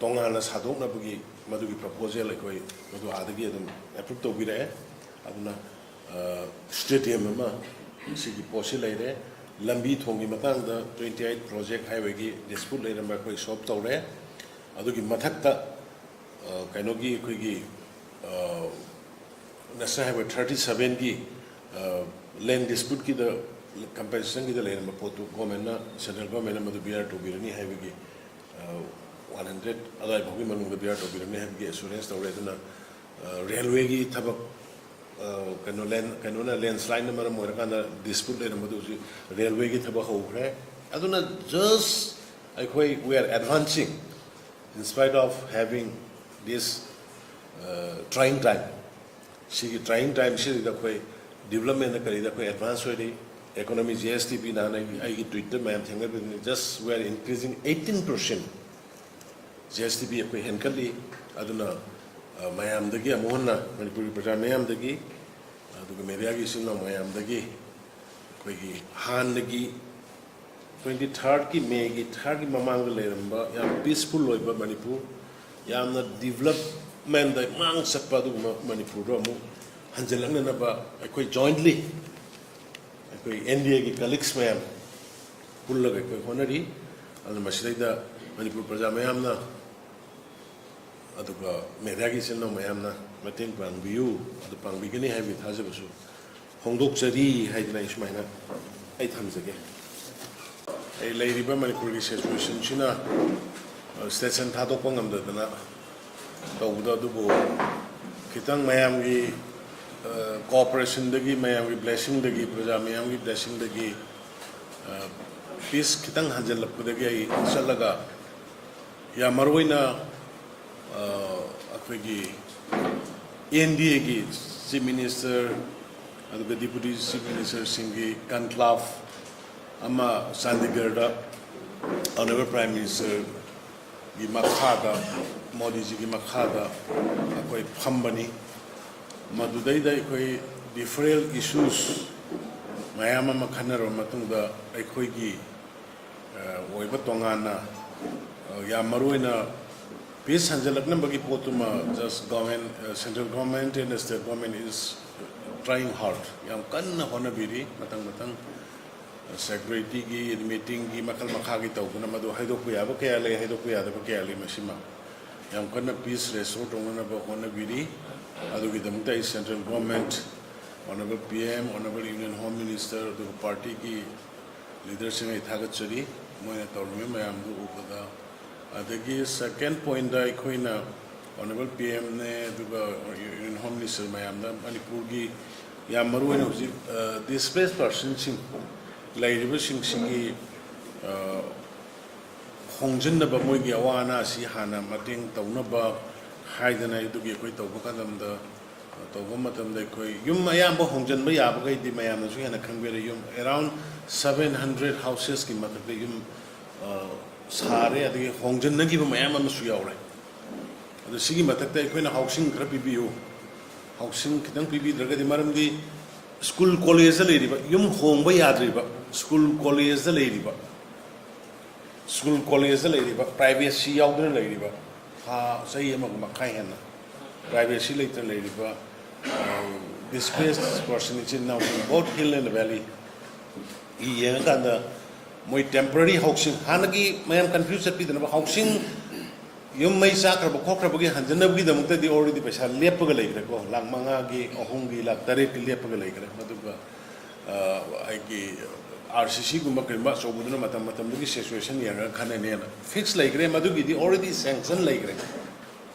ꯇꯣꯉꯥꯟꯅ ꯁꯥꯗꯣꯛꯅꯕꯒꯤ ꯃꯗꯨꯒꯤ ꯄ꯭ꯔꯄꯣꯖꯦꯜ ꯑꯩꯈꯣꯏ ꯃꯗꯨ ꯑꯥꯗꯒꯤ ꯑꯗꯨꯝ ꯑꯦꯄ꯭ꯔꯨꯞ ꯇꯧꯕꯤꯔꯛꯑꯦ꯫ ꯑꯗꯨꯅ ꯁ꯭ꯇꯦꯗꯤꯌꯝ ꯑꯃ ꯁꯤꯒꯤ ꯄꯣꯠꯁꯤ ꯂꯩꯔꯦ꯫ ꯂꯝꯕꯤ ꯊꯣꯡꯒꯤ ꯃꯇꯥꯡꯗ twenty eight project highwayꯒꯤ dispute ꯂꯩꯔꯝꯕ ꯑꯩꯈꯣꯏ solve ꯇꯧꯔꯦ꯫ ꯑꯗꯨꯒꯤ ꯃꯊꯛꯇ, ꯑ, ꯀꯩꯅꯣꯒꯤ ꯑꯩꯈꯣꯏꯒꯤ, ꯑ, National Highway thirty sevenꯒꯤ, ꯑ, land disputeꯀꯤꯗ, compensationꯒꯤꯗ ꯂꯩꯔꯝꯕ ꯄꯣꯠꯇꯨ governmentꯅ, central governmentꯅ ꯃꯗꯨ bear ꯇꯧꯕꯤꯔꯅꯤ ꯍꯥꯏꯕꯒꯤ, ꯑ, one hundred ꯑꯗꯨꯋꯥꯏ ꯐꯥꯎꯒꯤ ꯃꯅꯨꯡꯗ bear ꯇꯧꯕꯤꯔꯅꯤ ꯍꯥꯏꯕꯒꯤ assurance ꯇꯧꯔꯦ꯫ ꯑꯗꯨꯅ, ꯑ, railwayꯒꯤ ꯊꯕꯛ, ꯑ, ꯀꯩꯅꯣ, land, ꯀꯩꯅꯣꯅ, landslideꯅ ꯃꯔꯝ ꯑꯣꯏꯔꯀꯥꯟꯗ dispute ꯂꯩꯔꯝꯕꯗꯨ ꯍꯧꯖꯤꯛ railwayꯒꯤ ꯊꯕꯛ ꯍꯧꯈ꯭ꯔꯦ꯫ ꯑꯗꯨꯅ just ꯑꯩꯈꯣꯏ, we are advancing in spite of having this, uh, trying time. ꯁꯤꯒꯤ trying time ꯁꯤꯗ ꯑꯩꯈꯣꯏ developmentꯗ ꯀꯔꯤꯗ ꯑꯩꯈꯣꯏ advance ꯑꯣꯏꯔꯤ꯫ Economy, G S D P, ꯅꯍꯥꯟ ꯑꯩ, ꯑꯩꯒꯤ tweetꯇ ꯃꯌꯥꯝ ꯊꯦꯡꯅꯕꯤꯕꯅꯤ, just we are increasing eighteen percent꯫ G S D P ꯑꯩꯈꯣꯏ ꯍꯦꯟꯒꯠꯂꯤ꯫ ꯑꯗꯨꯅ, ꯑ, ꯃꯌꯥꯝꯗꯒꯤ ꯑꯃꯨꯛ ꯍꯟꯅ, ꯃꯅꯤꯄꯨꯔꯒꯤ ꯄ꯭ꯔꯖꯥ ꯃꯌꯥꯝꯗꯒꯤ, ꯑꯗꯨꯒ mediaꯒꯤ ꯏꯆꯤꯟ ꯏꯅꯥꯎ ꯃꯌꯥꯝꯗꯒꯤ ꯑꯩꯈꯣꯏꯒꯤ ꯍꯥꯟꯅꯒꯤ twenty thirdꯀꯤ, Mayꯒꯤ thirdꯀꯤ ꯃꯃꯥꯡꯗ ꯂꯩꯔꯝꯕ ꯌꯥꯝ peaceful ꯑꯣꯏꯕ ꯃꯅꯤꯄꯨꯔ, ꯌꯥꯝꯅ developmentꯗ ꯃꯥꯡ ꯆꯠꯄ ꯑꯗꯨꯒꯨꯝꯕ ꯃꯅꯤꯄꯨꯔꯗꯣ ꯑꯃꯨꯛ ꯍꯟꯖꯤꯜꯂꯛꯅꯅꯕ ꯑꯩꯈꯣꯏ jointly, ꯑꯩꯈꯣꯏ N D Aꯒꯤ colleagues ꯃꯌꯥꯝ ꯄꯨꯜꯂꯒ ꯑꯩꯈꯣꯏ ꯍꯣꯠꯅꯔꯤ꯫ ꯑꯗꯨꯅ ꯃꯁꯤꯗꯩꯗ ꯃꯅꯤꯄꯨꯔ ꯄ꯭ꯔꯖꯥ ꯃꯌꯥꯝꯅ, ꯑꯗꯨꯒ mediaꯒꯤ ꯏꯆꯤꯟ ꯏꯅꯥꯎ ꯃꯌꯥꯝꯅ ꯃꯇꯦꯡ ꯄꯥꯡꯕꯤꯌꯨ, ꯑꯗꯨ ꯄꯥꯡꯕꯤꯒꯅꯤ ꯍꯥꯏꯕꯒꯤ ꯊꯥꯖꯕꯁꯨ ꯐꯣꯡꯗꯣꯛꯆꯔꯤ ꯍꯥꯏꯗꯅ ꯑꯩ ꯁꯨꯃꯥꯏꯅ ꯑꯩ ꯊꯝꯖꯒꯦ꯫ ꯑꯩ ꯂꯩꯔꯤꯕ ꯃꯅꯤꯄꯨꯔꯒꯤ situationꯁꯤꯅ, ꯑ, station ꯊꯥꯗꯣꯛꯄ ꯉꯝꯗꯗꯅ ꯇꯧꯕꯗꯣ, ꯑꯗꯨꯕꯨ ꯈꯤꯇꯪ ꯃꯌꯥꯝꯒꯤ, ꯑ, cooperationꯗꯒꯤ, ꯃꯌꯥꯝꯒꯤ blessingꯗꯒꯤ, ꯄ꯭ꯔꯖꯥ ꯃꯌꯥꯝꯒꯤ blessingꯗꯒꯤ, ꯑ, peace ꯈꯤꯇꯪ ꯍꯟꯖꯤꯜꯂꯛꯄꯗꯒꯤ ꯑꯩ ꯆꯠꯂꯒ ꯌꯥꯝ ꯃꯔꯨ ꯑꯣꯏꯅ, ꯑ, ꯑꯩꯈꯣꯏꯒꯤ N D Aꯒꯤ Chief Minister ꯑꯗꯨꯒ Deputy Chief Ministerꯁꯤꯡꯒꯤ conclave ꯑꯃ ꯆꯥꯟꯗꯤꯒꯔꯗ Honourable Prime Ministerꯒꯤ ꯃꯈꯥꯗ, ꯃꯣꯗꯤꯖꯤꯒꯤ ꯃꯈꯥꯗ ꯑꯩꯈꯣꯏ ꯐꯝꯕꯅꯤ꯫ ꯃꯗꯨꯗꯩꯗ ꯑꯩꯈꯣꯏ different issues ꯃꯌꯥꯝ ꯑꯃ ꯈꯟꯅꯔꯕ ꯃꯇꯨꯡꯗ ꯑꯩꯈꯣꯏꯒꯤ ꯑ, ꯑꯣꯏꯕ ꯇꯣꯉꯥꯟꯅ, ꯑ, ꯌꯥꯝ ꯃꯔꯨ ꯑꯣꯏꯅ peace ꯍꯟꯖꯤꯜꯂꯛꯅꯕꯒꯤ ꯄꯣꯠꯇꯨꯃ just government, ꯑ, central government and state government is trying hard, ꯌꯥꯝ ꯀꯟꯅ ꯍꯣꯠꯅꯕꯤꯔꯤ꯫ ꯃꯊꯪ ꯃꯊꯪ ꯁꯦꯀ꯭ꯌꯨꯔꯤꯇꯤꯒꯤ, ꯃꯤꯇꯤꯡꯒꯤ ꯃꯈꯜ ꯃꯈꯥꯒꯤ ꯇꯧꯗꯨꯅ ꯃꯗꯨ ꯍꯥꯏꯗꯣꯛꯄ ꯌꯥꯕ ꯀꯌꯥ ꯂꯩ, ꯍꯥꯏꯗꯣꯛꯄ ꯌꯥꯗꯕ ꯀꯌꯥ ꯂꯩ꯫ ꯃꯁꯤꯃ ꯌꯥꯝ ꯀꯟꯅ ꯄꯤꯁ ꯔꯦꯁꯇꯣꯔ ꯇꯧꯅꯅꯕ ꯍꯣꯠꯅꯕꯤꯔꯤ꯫ ꯑꯗꯨꯒꯤꯗꯃꯛꯇ ꯑꯩ central government, honourable P M, honourable union home minister, ꯑꯗꯨꯒ ꯄꯥꯔꯇꯤꯒꯤ ꯂꯤꯗꯔꯁꯤꯡ ꯑꯩ ꯊꯥꯒꯠꯆꯔꯤ꯫ ꯃꯣꯏꯅ ꯇꯧꯔꯝꯃꯤꯕ ꯃꯌꯥꯝꯗꯨ ꯎꯕꯗ꯫ ꯑꯗꯒꯤ ꯁꯦꯀꯦꯟ ꯄꯣꯏꯟꯗ ꯑꯩꯈꯣꯏꯅ ꯑꯣꯅꯔꯦꯕꯜ ꯄꯤ ꯑꯦꯝꯅꯦ, ꯑꯗꯨꯒ ꯌꯨꯅꯤꯌꯟ ꯍꯣꯝ ꯃꯤꯅꯤꯁꯇꯔ ꯃꯌꯥꯝꯗ ꯃꯅꯤꯄꯨꯔꯒꯤ ꯌꯥꯝ ꯃꯔꯨ ꯑꯣꯏꯅ ꯍꯧꯖꯤꯛ ꯗꯤꯁꯄ꯭ꯂꯦꯁ ꯄꯥꯔꯁꯟꯁꯤꯡ ꯂꯩꯔꯤꯕꯁꯤꯡꯁꯤꯒꯤ ꯑ, ꯍꯣꯡꯖꯤꯟꯅꯕ, ꯃꯣꯏꯒꯤ ꯑꯋꯥ ꯑꯅꯥꯁꯤ ꯍꯥꯟꯅ ꯃꯇꯦꯡ ꯇꯧꯅꯕ ꯍꯥꯏꯗꯅ ꯑꯗꯨꯒꯤ ꯑꯩꯈꯣꯏ ꯇꯧꯕ ꯀꯥꯟꯗ, ꯇꯧꯕ ꯃꯇꯝꯗ ꯑꯩꯈꯣꯏ ꯌꯨꯝ ꯑꯌꯥꯝꯕ ꯍꯣꯡꯖꯤꯟꯕ ꯌꯥꯕꯈꯩꯗꯤ ꯃꯌꯥꯝꯅꯁꯨ ꯍꯦꯟꯅ ꯈꯪꯕꯤꯔꯦ꯫ ꯌꯨꯝ around seven hundred houses ꯀꯤ ꯃꯊꯛꯇ ꯌꯨꯝ ꯑ, ꯁꯥꯔꯦ, ꯑꯗꯒꯤ ꯍꯣꯡꯖꯤꯟꯅꯈꯤꯕ ꯃꯌꯥꯝ ꯑꯃꯁꯨ ꯌꯥꯎꯔꯦ꯫ ꯑꯗꯣ ꯁꯤꯒꯤ ꯃꯊꯛꯇ ꯑꯩꯈꯣꯏꯅ ꯍꯥꯎꯁꯤꯡ ꯈꯔ ꯄꯤꯕꯤꯌꯨ, ꯍꯥꯎꯁꯤꯡ ꯈꯤꯇꯪ ꯄꯤꯕꯤꯗ꯭ꯔꯒꯗꯤ, ꯃꯔꯝꯗꯤ ꯁ꯭ꯀꯨꯜ ꯀꯣꯂꯦꯖꯇ ꯂꯩꯔꯤꯕ, ꯌꯨꯝ ꯍꯣꯡꯕ ꯌꯥꯗ꯭ꯔꯤꯕ, ꯁ꯭ꯀꯨꯜ ꯀꯣꯂꯦꯖꯇ ꯂꯩꯔꯤꯕ, ꯁ꯭ꯀꯨꯜ ꯀꯣꯂꯦꯖꯇ ꯂꯩꯔꯤꯕ, ꯄ꯭ꯔꯥꯏꯚꯦꯁꯤ ꯌꯥꯎꯗꯅ ꯂꯩꯔꯤꯕ, ꯊꯥ ꯆꯍꯤ ꯑꯃꯒ ꯃꯈꯥꯏ ꯍꯦꯟꯅ ꯄ꯭ꯔꯥꯏꯚꯦꯁꯤ ꯂꯩꯇꯅ ꯂꯩꯔꯤꯕ, ꯗꯤꯁꯄ꯭ꯂꯦꯁ ꯄꯥꯔꯁꯟ ꯏꯆꯤꯟ ꯏꯅꯥꯎꯁꯤꯡ both hill and valley ꯌꯦꯡꯉꯀꯥꯟꯗ, ꯃꯣꯏ ꯇꯦꯝꯄꯔꯔꯤ ꯍꯥꯎꯁꯤꯡ, ꯍꯥꯟꯅꯒꯤ ꯃꯌꯥꯝ ꯀꯟꯐ꯭ꯌꯨꯁ ꯆꯠꯄꯤꯗꯅꯕ, ꯍꯥꯎꯁꯤꯡ ꯌꯨꯝ ꯃꯩ ꯆꯥꯛꯈ꯭ꯔꯕ ꯈꯣꯠꯈ꯭ꯔꯕꯒꯤ ꯍꯟꯖꯅꯕꯒꯤꯗꯃꯛꯇꯗꯤ already ꯄꯩꯁꯥ ꯂꯦꯞꯄꯒ ꯂꯩꯈ꯭ꯔꯦꯀꯣ, ꯂꯥꯛ ꯃꯉꯥꯒꯤ, ꯑꯍꯨꯝꯒꯤ, ꯂꯥꯛ ꯇꯔꯦꯠꯀꯤ ꯂꯦꯞꯄꯒ ꯂꯩꯈ꯭ꯔꯦ꯫ ꯑꯗꯨꯒ ꯑ, ꯑꯩꯒꯤ ꯑꯥꯔ ꯁꯤ ꯁꯤꯒꯨꯝꯕ ꯀꯔꯤꯒꯨꯝꯕ ꯑꯆꯧꯕꯗꯨꯅ ꯃꯇꯝ ꯃꯇꯝꯗꯨꯒꯤ ꯁꯤꯆꯨꯋꯦꯁꯟ ꯌꯦꯡꯉꯒ ꯈꯟꯅꯅꯦꯅ ꯐꯤꯛꯁ ꯂꯩꯈ꯭ꯔꯦ, ꯃꯗꯨꯒꯤꯗꯤ already ꯁꯦꯡꯁꯟ ꯂꯩꯈ꯭ꯔꯦ꯫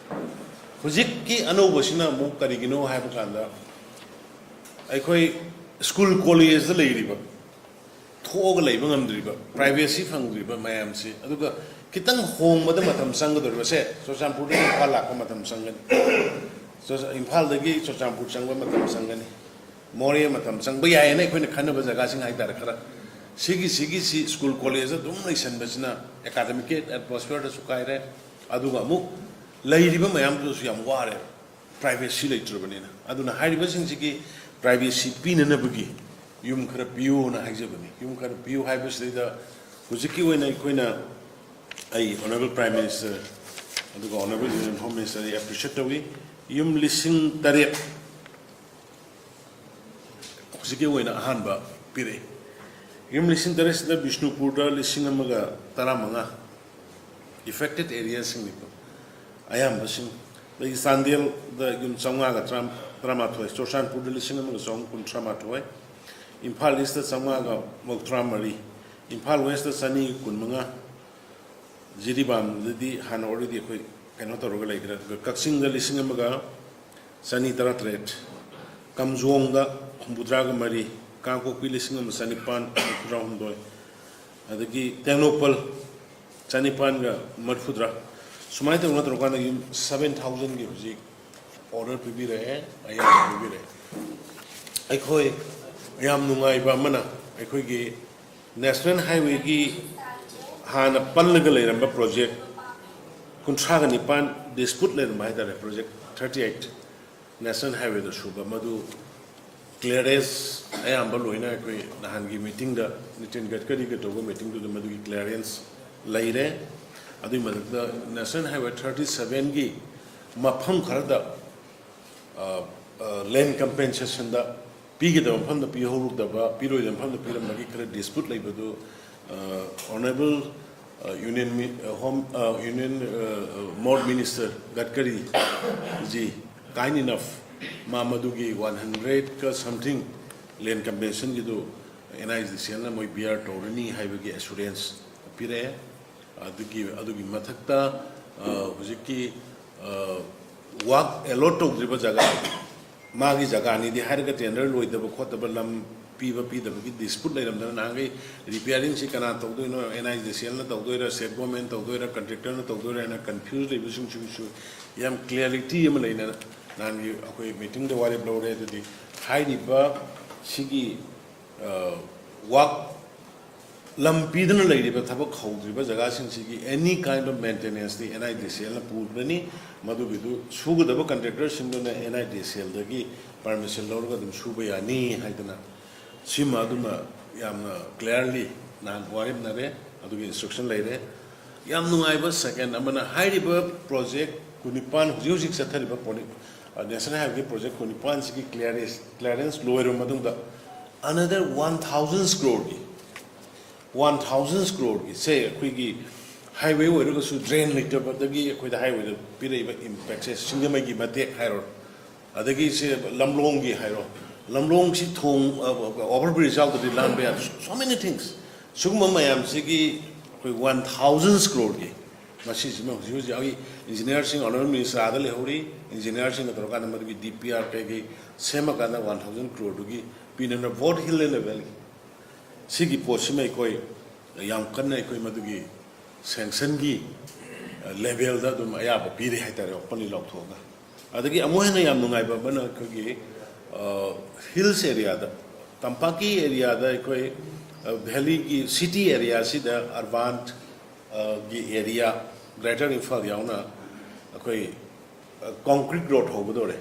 ꯍꯧꯖꯤꯛꯀꯤ ꯑꯅꯧꯕꯁꯤꯅ ꯑꯃꯨꯛ ꯀꯔꯤꯒꯤꯅꯣ ꯍꯥꯏꯕ ꯀꯥꯟꯗ, ꯑꯩꯈꯣꯏ ꯁ꯭ꯀꯨꯜ ꯀꯣꯂꯦꯖꯇ ꯂꯩꯔꯤꯕ, ꯊꯣꯛꯑꯒ ꯂꯩꯕ ꯉꯝꯗ꯭ꯔꯤꯕ, ꯄ꯭ꯔꯥꯏꯚꯦꯁꯤ ꯐꯪꯗ꯭ꯔꯤꯕ ꯃꯌꯥꯝꯁꯤ, ꯑꯗꯨꯒ ꯈꯤꯇꯪ ꯍꯣꯡꯕꯗ ꯃꯇꯝ ꯆꯪꯒꯗꯧꯔꯤꯕꯁꯦ, ꯆꯨꯔꯆꯥꯟꯄꯨꯔꯗꯒꯤ ꯏꯝꯐꯥꯜ ꯂꯥꯛꯄ ꯃꯇꯝ ꯆꯪꯒꯅꯤ, ꯆꯨꯔꯆꯥ-, ꯏꯝꯐꯥꯜꯗꯒꯤ ꯆꯨꯔꯆꯥꯟꯄꯨꯔ ꯆꯪꯕ ꯃꯇꯝ ꯆꯪꯒꯅꯤ, ꯃꯣꯔꯦ ꯃꯇꯝ ꯆꯪꯕ ꯌꯥꯏꯌꯦꯅ ꯑꯩꯈꯣꯏꯅ ꯈꯟꯅꯕ ꯖꯒꯥꯁꯤꯡ ꯍꯥꯏꯇꯥꯔꯦ꯫ ꯈꯔ ꯁꯤꯒꯤ, ꯁꯤꯒꯤꯁꯤ ꯁ꯭ꯀꯨꯜ ꯀꯣꯂꯦꯖꯇ ꯑꯗꯨꯝ ꯂꯩꯁꯟꯕꯁꯤꯅ ꯑꯦꯀꯥꯗꯃꯤꯛꯀꯤ ꯑꯦꯠꯃꯣꯁꯐꯤꯌꯔꯗꯁꯨ ꯀꯥꯏꯔꯦ, ꯑꯗꯨꯒ ꯑꯃꯨꯛ ꯂꯩꯔꯤꯕ ꯃꯌꯥꯝꯗꯨꯗꯁꯨ ꯌꯥꯝ ꯋꯥꯔꯦ, ꯄ꯭ꯔꯥꯏꯚꯦꯁꯤ ꯂꯩꯇ꯭ꯔꯕꯅꯤꯅ꯫ ꯑꯗꯨꯅ ꯍꯥꯏꯔꯤꯕꯁꯤꯡꯁꯤꯒꯤ ꯄ꯭ꯔꯥꯏꯚꯦꯁꯤ ꯄꯤꯅꯅꯕꯒꯤ ꯌꯨꯝ ꯈꯔ ꯄꯤꯌꯨꯅ ꯍꯥꯏꯖꯕꯅꯤ꯫ ꯌꯨꯝ ꯈꯔ ꯄꯤꯌꯨ ꯍꯥꯏꯕꯁꯤꯗꯩꯗ ꯍꯧꯖꯤꯛꯀꯤ ꯑꯣꯏꯅ ꯑꯩꯈꯣꯏꯅ, ꯑꯩ ꯑꯣꯅꯔꯦꯕꯜ ꯄ꯭ꯔꯥꯏꯝ ꯃꯤꯅꯤꯁꯇꯔ ꯑꯗꯨꯒ ꯑꯣꯅꯔꯦꯕꯜ ꯌꯨꯅꯤꯌꯟ ꯍꯣꯝ ꯃꯤꯅꯤꯁꯇꯔ ꯑꯩ ꯑꯦꯄ꯭ꯔꯤꯁꯤꯌꯦꯠ ꯇꯧꯏ꯫ ꯌꯨꯝ ꯂꯤꯁꯤꯡ ꯇꯔꯦꯠ ꯍꯧꯖꯤꯛꯀꯤ ꯑꯣꯏꯅ ꯑꯍꯥꯟꯕ ꯄꯤꯔꯛꯏ꯫ ꯌꯨꯝ ꯂꯤꯁꯤꯡ ꯇꯔꯦꯠꯁꯤꯗ ꯕꯤꯁꯅꯨꯄꯨꯔꯗ ꯂꯤꯁꯤꯡ ꯑꯃꯒ ꯇꯔꯥꯃꯉꯥ, affected areaꯁꯤꯡꯅꯤꯀꯣ ꯑꯌꯥꯝꯕꯁꯤꯡ꯫ ꯑꯗꯒꯤ ꯆꯥꯟꯗꯦꯜꯗ ꯌꯨꯝ ꯆꯥꯝꯃꯉꯥꯒ ꯇꯔꯥ-, ꯇꯔꯥꯃꯥꯊꯣꯏ, ꯆꯨꯔꯆꯥꯟꯄꯨꯔꯗ ꯂꯤꯁꯤꯡ ꯑꯃꯒ ꯆꯍꯨꯝ ꯀꯨꯟꯊ꯭ꯔꯥ ꯃꯥꯊꯣꯏ, ꯏꯝꯐꯥꯜ ꯏꯁꯇ ꯆꯥꯝꯃꯉꯥꯒ ꯃꯧꯗ꯭ꯔꯥ ꯃꯔꯤ, ꯏꯝꯐꯥꯜ ꯋꯦꯁꯇ ꯆꯅꯤ ꯀꯨꯟꯃꯉꯥ, ꯖꯤꯔꯤꯕꯥꯝꯗꯗꯤ ꯍꯥꯟꯅ already ꯑꯩꯈꯣꯏ ꯀꯩꯅꯣ ꯇꯧꯔꯒ ꯂꯩꯈ꯭ꯔꯦ꯫ ꯑꯗꯨꯒ ꯀꯛꯆꯤꯡꯗ ꯂꯤꯁꯤꯡ ꯑꯃꯒ ꯆꯅꯤ ꯇꯔꯥꯇꯔꯦꯠ, ꯀꯥꯝꯖꯣꯡꯗ ꯍꯨꯝꯐꯨꯇꯔꯥꯒ ꯃꯔꯤ, ꯀꯥꯡꯄꯣꯛꯄꯤ ꯂꯤꯁꯤꯡ ꯑꯃ ꯆꯅꯤꯄꯥꯟ ꯃꯔꯤꯐꯨꯇꯔꯥꯍꯨꯝꯗꯣꯏ, ꯑꯗꯒꯤ ꯇꯦꯡꯅꯧꯄꯜ ꯆꯅꯤꯄꯥꯟꯒ ꯃꯔꯤꯐꯨꯇꯔꯥ꯫ ꯁꯨꯃꯥꯏꯅ ꯇꯧꯅ ꯇꯧꯔꯀꯥꯟꯗ ꯌꯨꯝ seven thousandꯒꯤ ꯍꯧꯖꯤꯛ order ꯄꯤꯕꯤꯔꯛꯑꯦ ꯑꯌꯥꯕ ꯄꯤꯕꯤꯔꯛꯑꯦ꯫ ꯑꯩꯈꯣꯏ ꯌꯥꯝ ꯅꯨꯡꯉꯥꯏꯕ ꯑꯃꯅ, ꯑꯩꯈꯣꯏꯒꯤ National Highwayꯒꯤ ꯍꯥꯟꯅ ꯄꯜꯂꯒ ꯂꯩꯔꯝꯕ project ꯀꯨꯟꯊ꯭ꯔꯥꯒ ꯅꯤꯄꯥꯟ dispute ꯂꯩꯔꯝꯕ ꯍꯥꯏꯇꯥꯔꯦ, project thirty eight National Highwayꯗ ꯁꯨꯕ, ꯃꯗꯨ clearance ꯑꯌꯥꯝꯕ ꯂꯣꯏꯅ ꯑꯩꯈꯣꯏ ꯅꯍꯥꯟꯒꯤ meetingꯗ, ꯅꯤꯇꯤꯟ ꯒꯗꯀꯔꯤꯒ ꯇꯧꯕ meetingꯗꯨꯗ ꯃꯗꯨꯒꯤ clearance ꯂꯩꯔꯦ꯫ ꯑꯗꯨꯒꯤ ꯃꯊꯛꯇ National Highway thirty sevenꯒꯤ ꯃꯐꯝ ꯈꯔꯗ, ꯑ, ꯑ, land compensationꯗ ꯄꯤꯒꯗꯕ ꯃꯐꯝꯗ ꯄꯤꯍꯧꯔꯨꯗꯕ, ꯄꯤꯔꯣꯏꯗꯕ ꯃꯐꯝꯗ ꯄꯤꯔꯝꯕꯒꯤ ꯈꯔ dispute ꯂꯩꯕꯗꯨ, ꯑ, Honourable, ꯑ, Union Mi-, ꯑ, Home, ꯑ, Union, ꯑ, ꯑ, MoD Minister ꯒꯗꯀꯔꯤꯖꯤ kind enough ꯃꯥ ꯃꯗꯨꯒꯤ one hundredꯀ something land compensationꯒꯤꯗꯨ NHIDCLꯅ ꯃꯣꯏ bear ꯇꯧꯔꯅꯤ ꯍꯥꯏꯕꯒꯤ assurance ꯄꯤꯔꯛꯑꯦ꯫ ꯑꯗꯨꯒꯤ, ꯑꯗꯨꯒꯤ ꯃꯊꯛꯇ, ꯑ, ꯍꯧꯖꯤꯛꯀꯤ, ꯑ, work allot ꯇꯧꯗ꯭ꯔꯤꯕ ꯖꯒꯥ, ꯃꯥꯒꯤ ꯖꯒꯥꯅꯤꯗꯤ ꯍꯥꯏꯔꯒ tender ꯂꯣꯏꯗꯕ ꯈꯣꯠꯇꯕ, ꯂꯝ ꯄꯤꯕ ꯄꯤꯗꯕꯒꯤ dispute ꯂꯩꯔꯝꯗꯅ ꯅꯍꯥꯟꯈꯩ repairingꯁꯤ ꯀꯅꯥ ꯇꯧꯗꯣꯏꯅꯣ, NHIDCLꯅ ꯇꯧꯗꯣꯏꯔꯥ, state government ꯇꯧꯗꯣꯏꯔꯥ, contractorꯅ ꯇꯧꯗꯣꯏꯔꯥ ꯍꯥꯏꯅ confuse ꯂꯩꯕꯁꯤꯡꯁꯤꯒꯤꯁꯨ ꯌꯥꯝ clarity ꯑꯃ ꯂꯩꯅ ꯅꯍꯥꯟꯒꯤ ꯑꯩꯈꯣꯏ meetingꯗ ꯋꯥꯔꯦꯞ ꯂꯧꯔꯦ꯫ ꯑꯗꯨꯗꯤ ꯍꯥꯏꯔꯤꯕ ꯁꯤꯒꯤ, ꯑ, work ꯂꯝ ꯄꯤꯗꯨꯅ ꯂꯩꯔꯤꯕ ꯊꯕꯛ ꯍꯧꯗ꯭ꯔꯤꯕ ꯖꯒꯥꯁꯤꯡꯁꯤꯒꯤ any kind of maintenanceꯇꯤ NHIDCLꯅ ꯄꯨꯔꯅꯤ꯫ ꯃꯗꯨꯒꯤꯗꯨ ꯁꯨꯒꯗꯕ contractorꯁꯤꯡꯗꯨꯅ NHIDCLꯗꯒꯤ permission ꯂꯧꯔꯒ ꯑꯗꯨꯝ ꯁꯨꯕ ꯌꯥꯅꯤ ꯍꯥꯏꯗꯅ ꯁꯤꯃ ꯑꯗꯨꯃ ꯌꯥꯝꯅ clearly ꯅꯍꯥꯟ ꯋꯥꯔꯦꯞꯅꯔꯦ, ꯑꯗꯨꯒꯤ instruction ꯂꯩꯔꯦ꯫ ꯌꯥꯝ ꯅꯨꯡꯉꯥꯏꯕ second ꯑꯃꯅ, ꯍꯥꯏꯔꯤꯕ project ꯀꯨꯟꯅꯤꯄꯥꯟ, ꯍꯧꯖꯤꯛ ꯍꯧꯖꯤꯛ ꯆꯠꯊꯔꯤꯕ ꯄ꯭ꯔꯣꯖꯦꯛ, ꯑ, National Highwayꯒꯤ project ꯀꯨꯟꯅꯤꯄꯥꯟꯁꯤꯒꯤ clearance, clearance ꯂꯣꯏꯔꯕ ꯃꯇꯨꯡꯗ another one thousand croreꯒꯤ One thousand crore ꯒꯤ ꯁꯦ ꯑꯩꯈꯣꯏꯒꯤ highway ꯑꯣꯏꯔꯒꯁꯨ drain ꯂꯩꯇꯕꯗꯒꯤ ꯑꯩꯈꯣꯏꯗ highway ꯗ ꯄꯤꯔꯛꯏꯕ impact ꯁꯦ, ꯁꯤꯡꯖꯃꯩꯒꯤ ꯃꯇꯦꯛ ꯍꯥꯏꯔꯣ, ꯑꯗꯒꯤ ꯁꯦ ꯂꯝꯂꯣꯡꯒꯤ ꯍꯥꯏꯔꯣ, ꯂꯝꯂꯣꯡꯁꯤ ꯊꯣꯡ, over bridge ꯌꯥꯎꯗ꯭ꯔꯗꯤ ꯂꯥꯟꯕ ꯌꯥꯗꯦ, so many things꯫ ꯁꯤꯒꯨꯝꯕ ꯃꯌꯥꯝꯁꯤꯒꯤ ꯑꯩꯈꯣꯏ one thousand crore ꯒꯤ ꯃꯁꯤꯁꯤꯃ ꯍꯧꯖꯤꯛ ꯍꯧꯖꯤꯛ ꯑꯩ engineer ꯁꯤꯡ honourable minister ꯑꯥꯗ ꯂꯩꯍꯧꯔꯤ, engineer ꯁꯤꯡꯒ ꯇꯧꯔꯀꯥꯟꯗ ꯃꯗꯨꯒꯤ D P R ꯀꯩꯀꯩ ꯁꯦꯝꯃꯀꯥꯟꯗ one thousand crore ꯗꯨꯒꯤ ꯄꯤꯅꯅꯕ Both Hill and Valley ꯒꯤ ꯁꯤꯒꯤ ꯄꯣꯠꯁꯤꯃ ꯑꯩꯈꯣꯏ ꯌꯥꯝ ꯀꯟꯅ ꯑꯩꯈꯣꯏ ꯃꯗꯨꯒꯤ sanction ꯒꯤ level ꯗ ꯑꯗꯨꯝ ꯑꯌꯥꯕ ꯄꯤꯔꯦ ꯍꯥꯏꯇꯥꯔꯦ, openly ꯂꯥꯎꯊꯣꯛꯑꯒ꯫ ꯑꯗꯒꯤ ꯑꯃꯨꯛ ꯍꯦꯟꯅ ꯌꯥꯝ ꯅꯨꯡꯉꯥꯏꯕ ꯑꯃꯅ ꯑꯩꯈꯣꯏꯒꯤ hills area ꯗ, ꯇꯝꯄꯥꯛꯀꯤ area ꯗ ꯑꯩꯈꯣꯏ valley ꯒꯤ city area ꯁꯤꯗ urban ꯒꯤ area, Greater Imphal ꯌꯥꯎꯅ ꯑꯩꯈꯣꯏ concrete road ꯍꯧꯒꯗꯧꯔꯦ꯫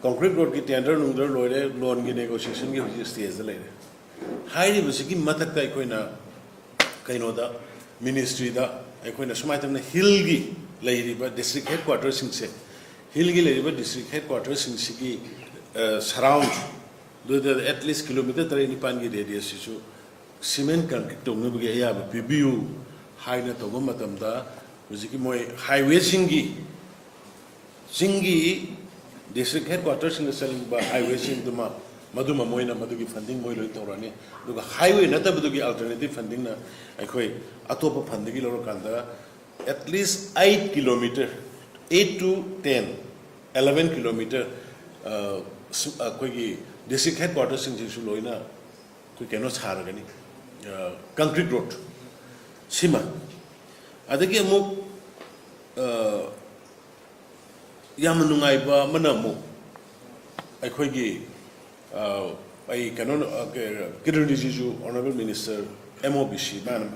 Concrete road ꯀꯤ tender ꯅꯨꯡꯗꯔ ꯂꯣꯏꯔꯦ, loan ꯒꯤ negotiation ꯒꯤ ꯍꯧꯖꯤꯛ stage ꯗ ꯂꯩꯔꯦ꯫ ꯍꯥꯏꯔꯤꯕꯁꯤꯒꯤ ꯃꯊꯛꯇ ꯑꯩꯈꯣꯏꯅ ꯀꯩꯅꯣꯗ, ministry ꯗ ꯑꯩꯈꯣꯏꯅ ꯁꯨꯃꯥꯏꯅ ꯇꯧꯅ hill ꯒꯤ ꯂꯩꯔꯤꯕ district headquarter ꯁꯤꯡꯁꯦ, hill ꯒꯤ ꯂꯩꯔꯤꯕ district headquarter ꯁꯤꯡꯁꯤꯒꯤ surround ꯗꯨꯗ at least kilometre ꯇꯔꯦꯠ ꯅꯤꯄꯥꯟꯒꯤ radius ꯁꯤꯁꯨ cement concrete ꯇꯧꯅꯕꯒꯤ ꯑꯌꯥꯕ ꯄꯤꯕꯤꯌꯨ ꯍꯥꯏꯅ ꯇꯧꯕ ꯃꯇꯝꯗ, ꯍꯧꯖꯤꯛꯀꯤ ꯃꯣꯏ highway ꯁꯤꯡꯒꯤ, ꯆꯤꯡꯒꯤ district headquarter ꯁꯤꯡꯗ ꯆꯠꯅꯤꯡꯕ highway ꯁꯤꯡꯗꯨꯃ, ꯃꯗꯨꯃ ꯃꯣꯏꯅ ꯃꯗꯨꯒꯤ funding ꯃꯣꯏ ꯂꯣꯏ ꯇꯧꯔꯅꯤ꯫ ꯑꯗꯨꯒ highway ꯅꯠꯇꯕꯗꯨꯒꯤ alternative funding ꯅ ꯑꯩꯈꯣꯏ ꯑꯇꯣꯞꯄ fund ꯗꯒꯤ ꯂꯧꯔꯀꯥꯟꯗ at least eight kilometre, eight to ten, eleven kilometre, ꯑ, ꯁꯨ-, ꯑꯩꯈꯣꯏꯒꯤ district headquarter ꯁꯤꯡꯁꯤꯁꯨ ꯂꯣꯏꯅ ꯑꯩꯈꯣꯏ ꯀꯩꯅꯣ ꯁꯥꯔꯒꯅꯤ, ꯑ, concrete road ꯁꯤꯃ꯫ ꯑꯗꯒꯤ ꯑꯃꯨꯛ, ꯑ, ꯌꯥꯝꯅ ꯅꯨꯡꯉꯥꯏꯕ ꯑꯃꯅ ꯑꯃꯨꯛ ꯑꯩꯈꯣꯏꯒꯤ, ꯑ, ꯑꯩ ꯀꯩꯅꯣ, ꯑ, ꯀ-, Kiran ꯔꯤꯖꯤꯖꯨ, honourable minister, M O B C, ꯃꯥꯅ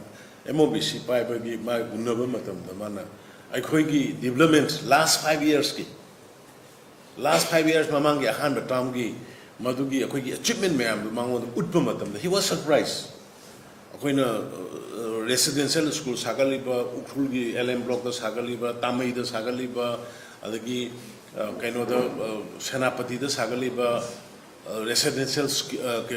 M O B C ꯄꯥꯏꯕꯒꯤ ꯃꯥ ꯎꯅꯕ ꯃꯇꯝꯗ ꯃꯥꯅ ꯑꯩꯈꯣꯏꯒꯤ development last five years ꯀꯤ, last five years ꯃꯃꯥꯡꯒꯤ ꯑꯍꯥꯟꯕ term ꯒꯤ ꯃꯗꯨꯒꯤ ꯑꯩꯈꯣꯏꯒꯤ achievement ꯃꯌꯥꯝꯗꯨ ꯃꯉꯣꯟꯗ ꯎꯠꯄ ꯃꯇꯝꯗ he was surprised꯫ ꯑꯩꯈꯣꯏꯅ, ꯑ, residential school ꯁꯥꯒꯠꯂꯤꯕ, ꯎꯈ꯭ꯔꯨꯜꯒꯤ L M block ꯇ ꯁꯥꯒꯠꯂꯤꯕ, ꯇꯥꯃꯩꯗ ꯁꯥꯒꯠꯂꯤꯕ, ꯑꯗꯒꯤ, ꯑ, ꯀꯩꯅꯣꯗ, ꯑ, ꯁꯦꯅꯥꯄꯇꯤꯗ ꯁꯥꯒꯠꯂꯤꯕ, residential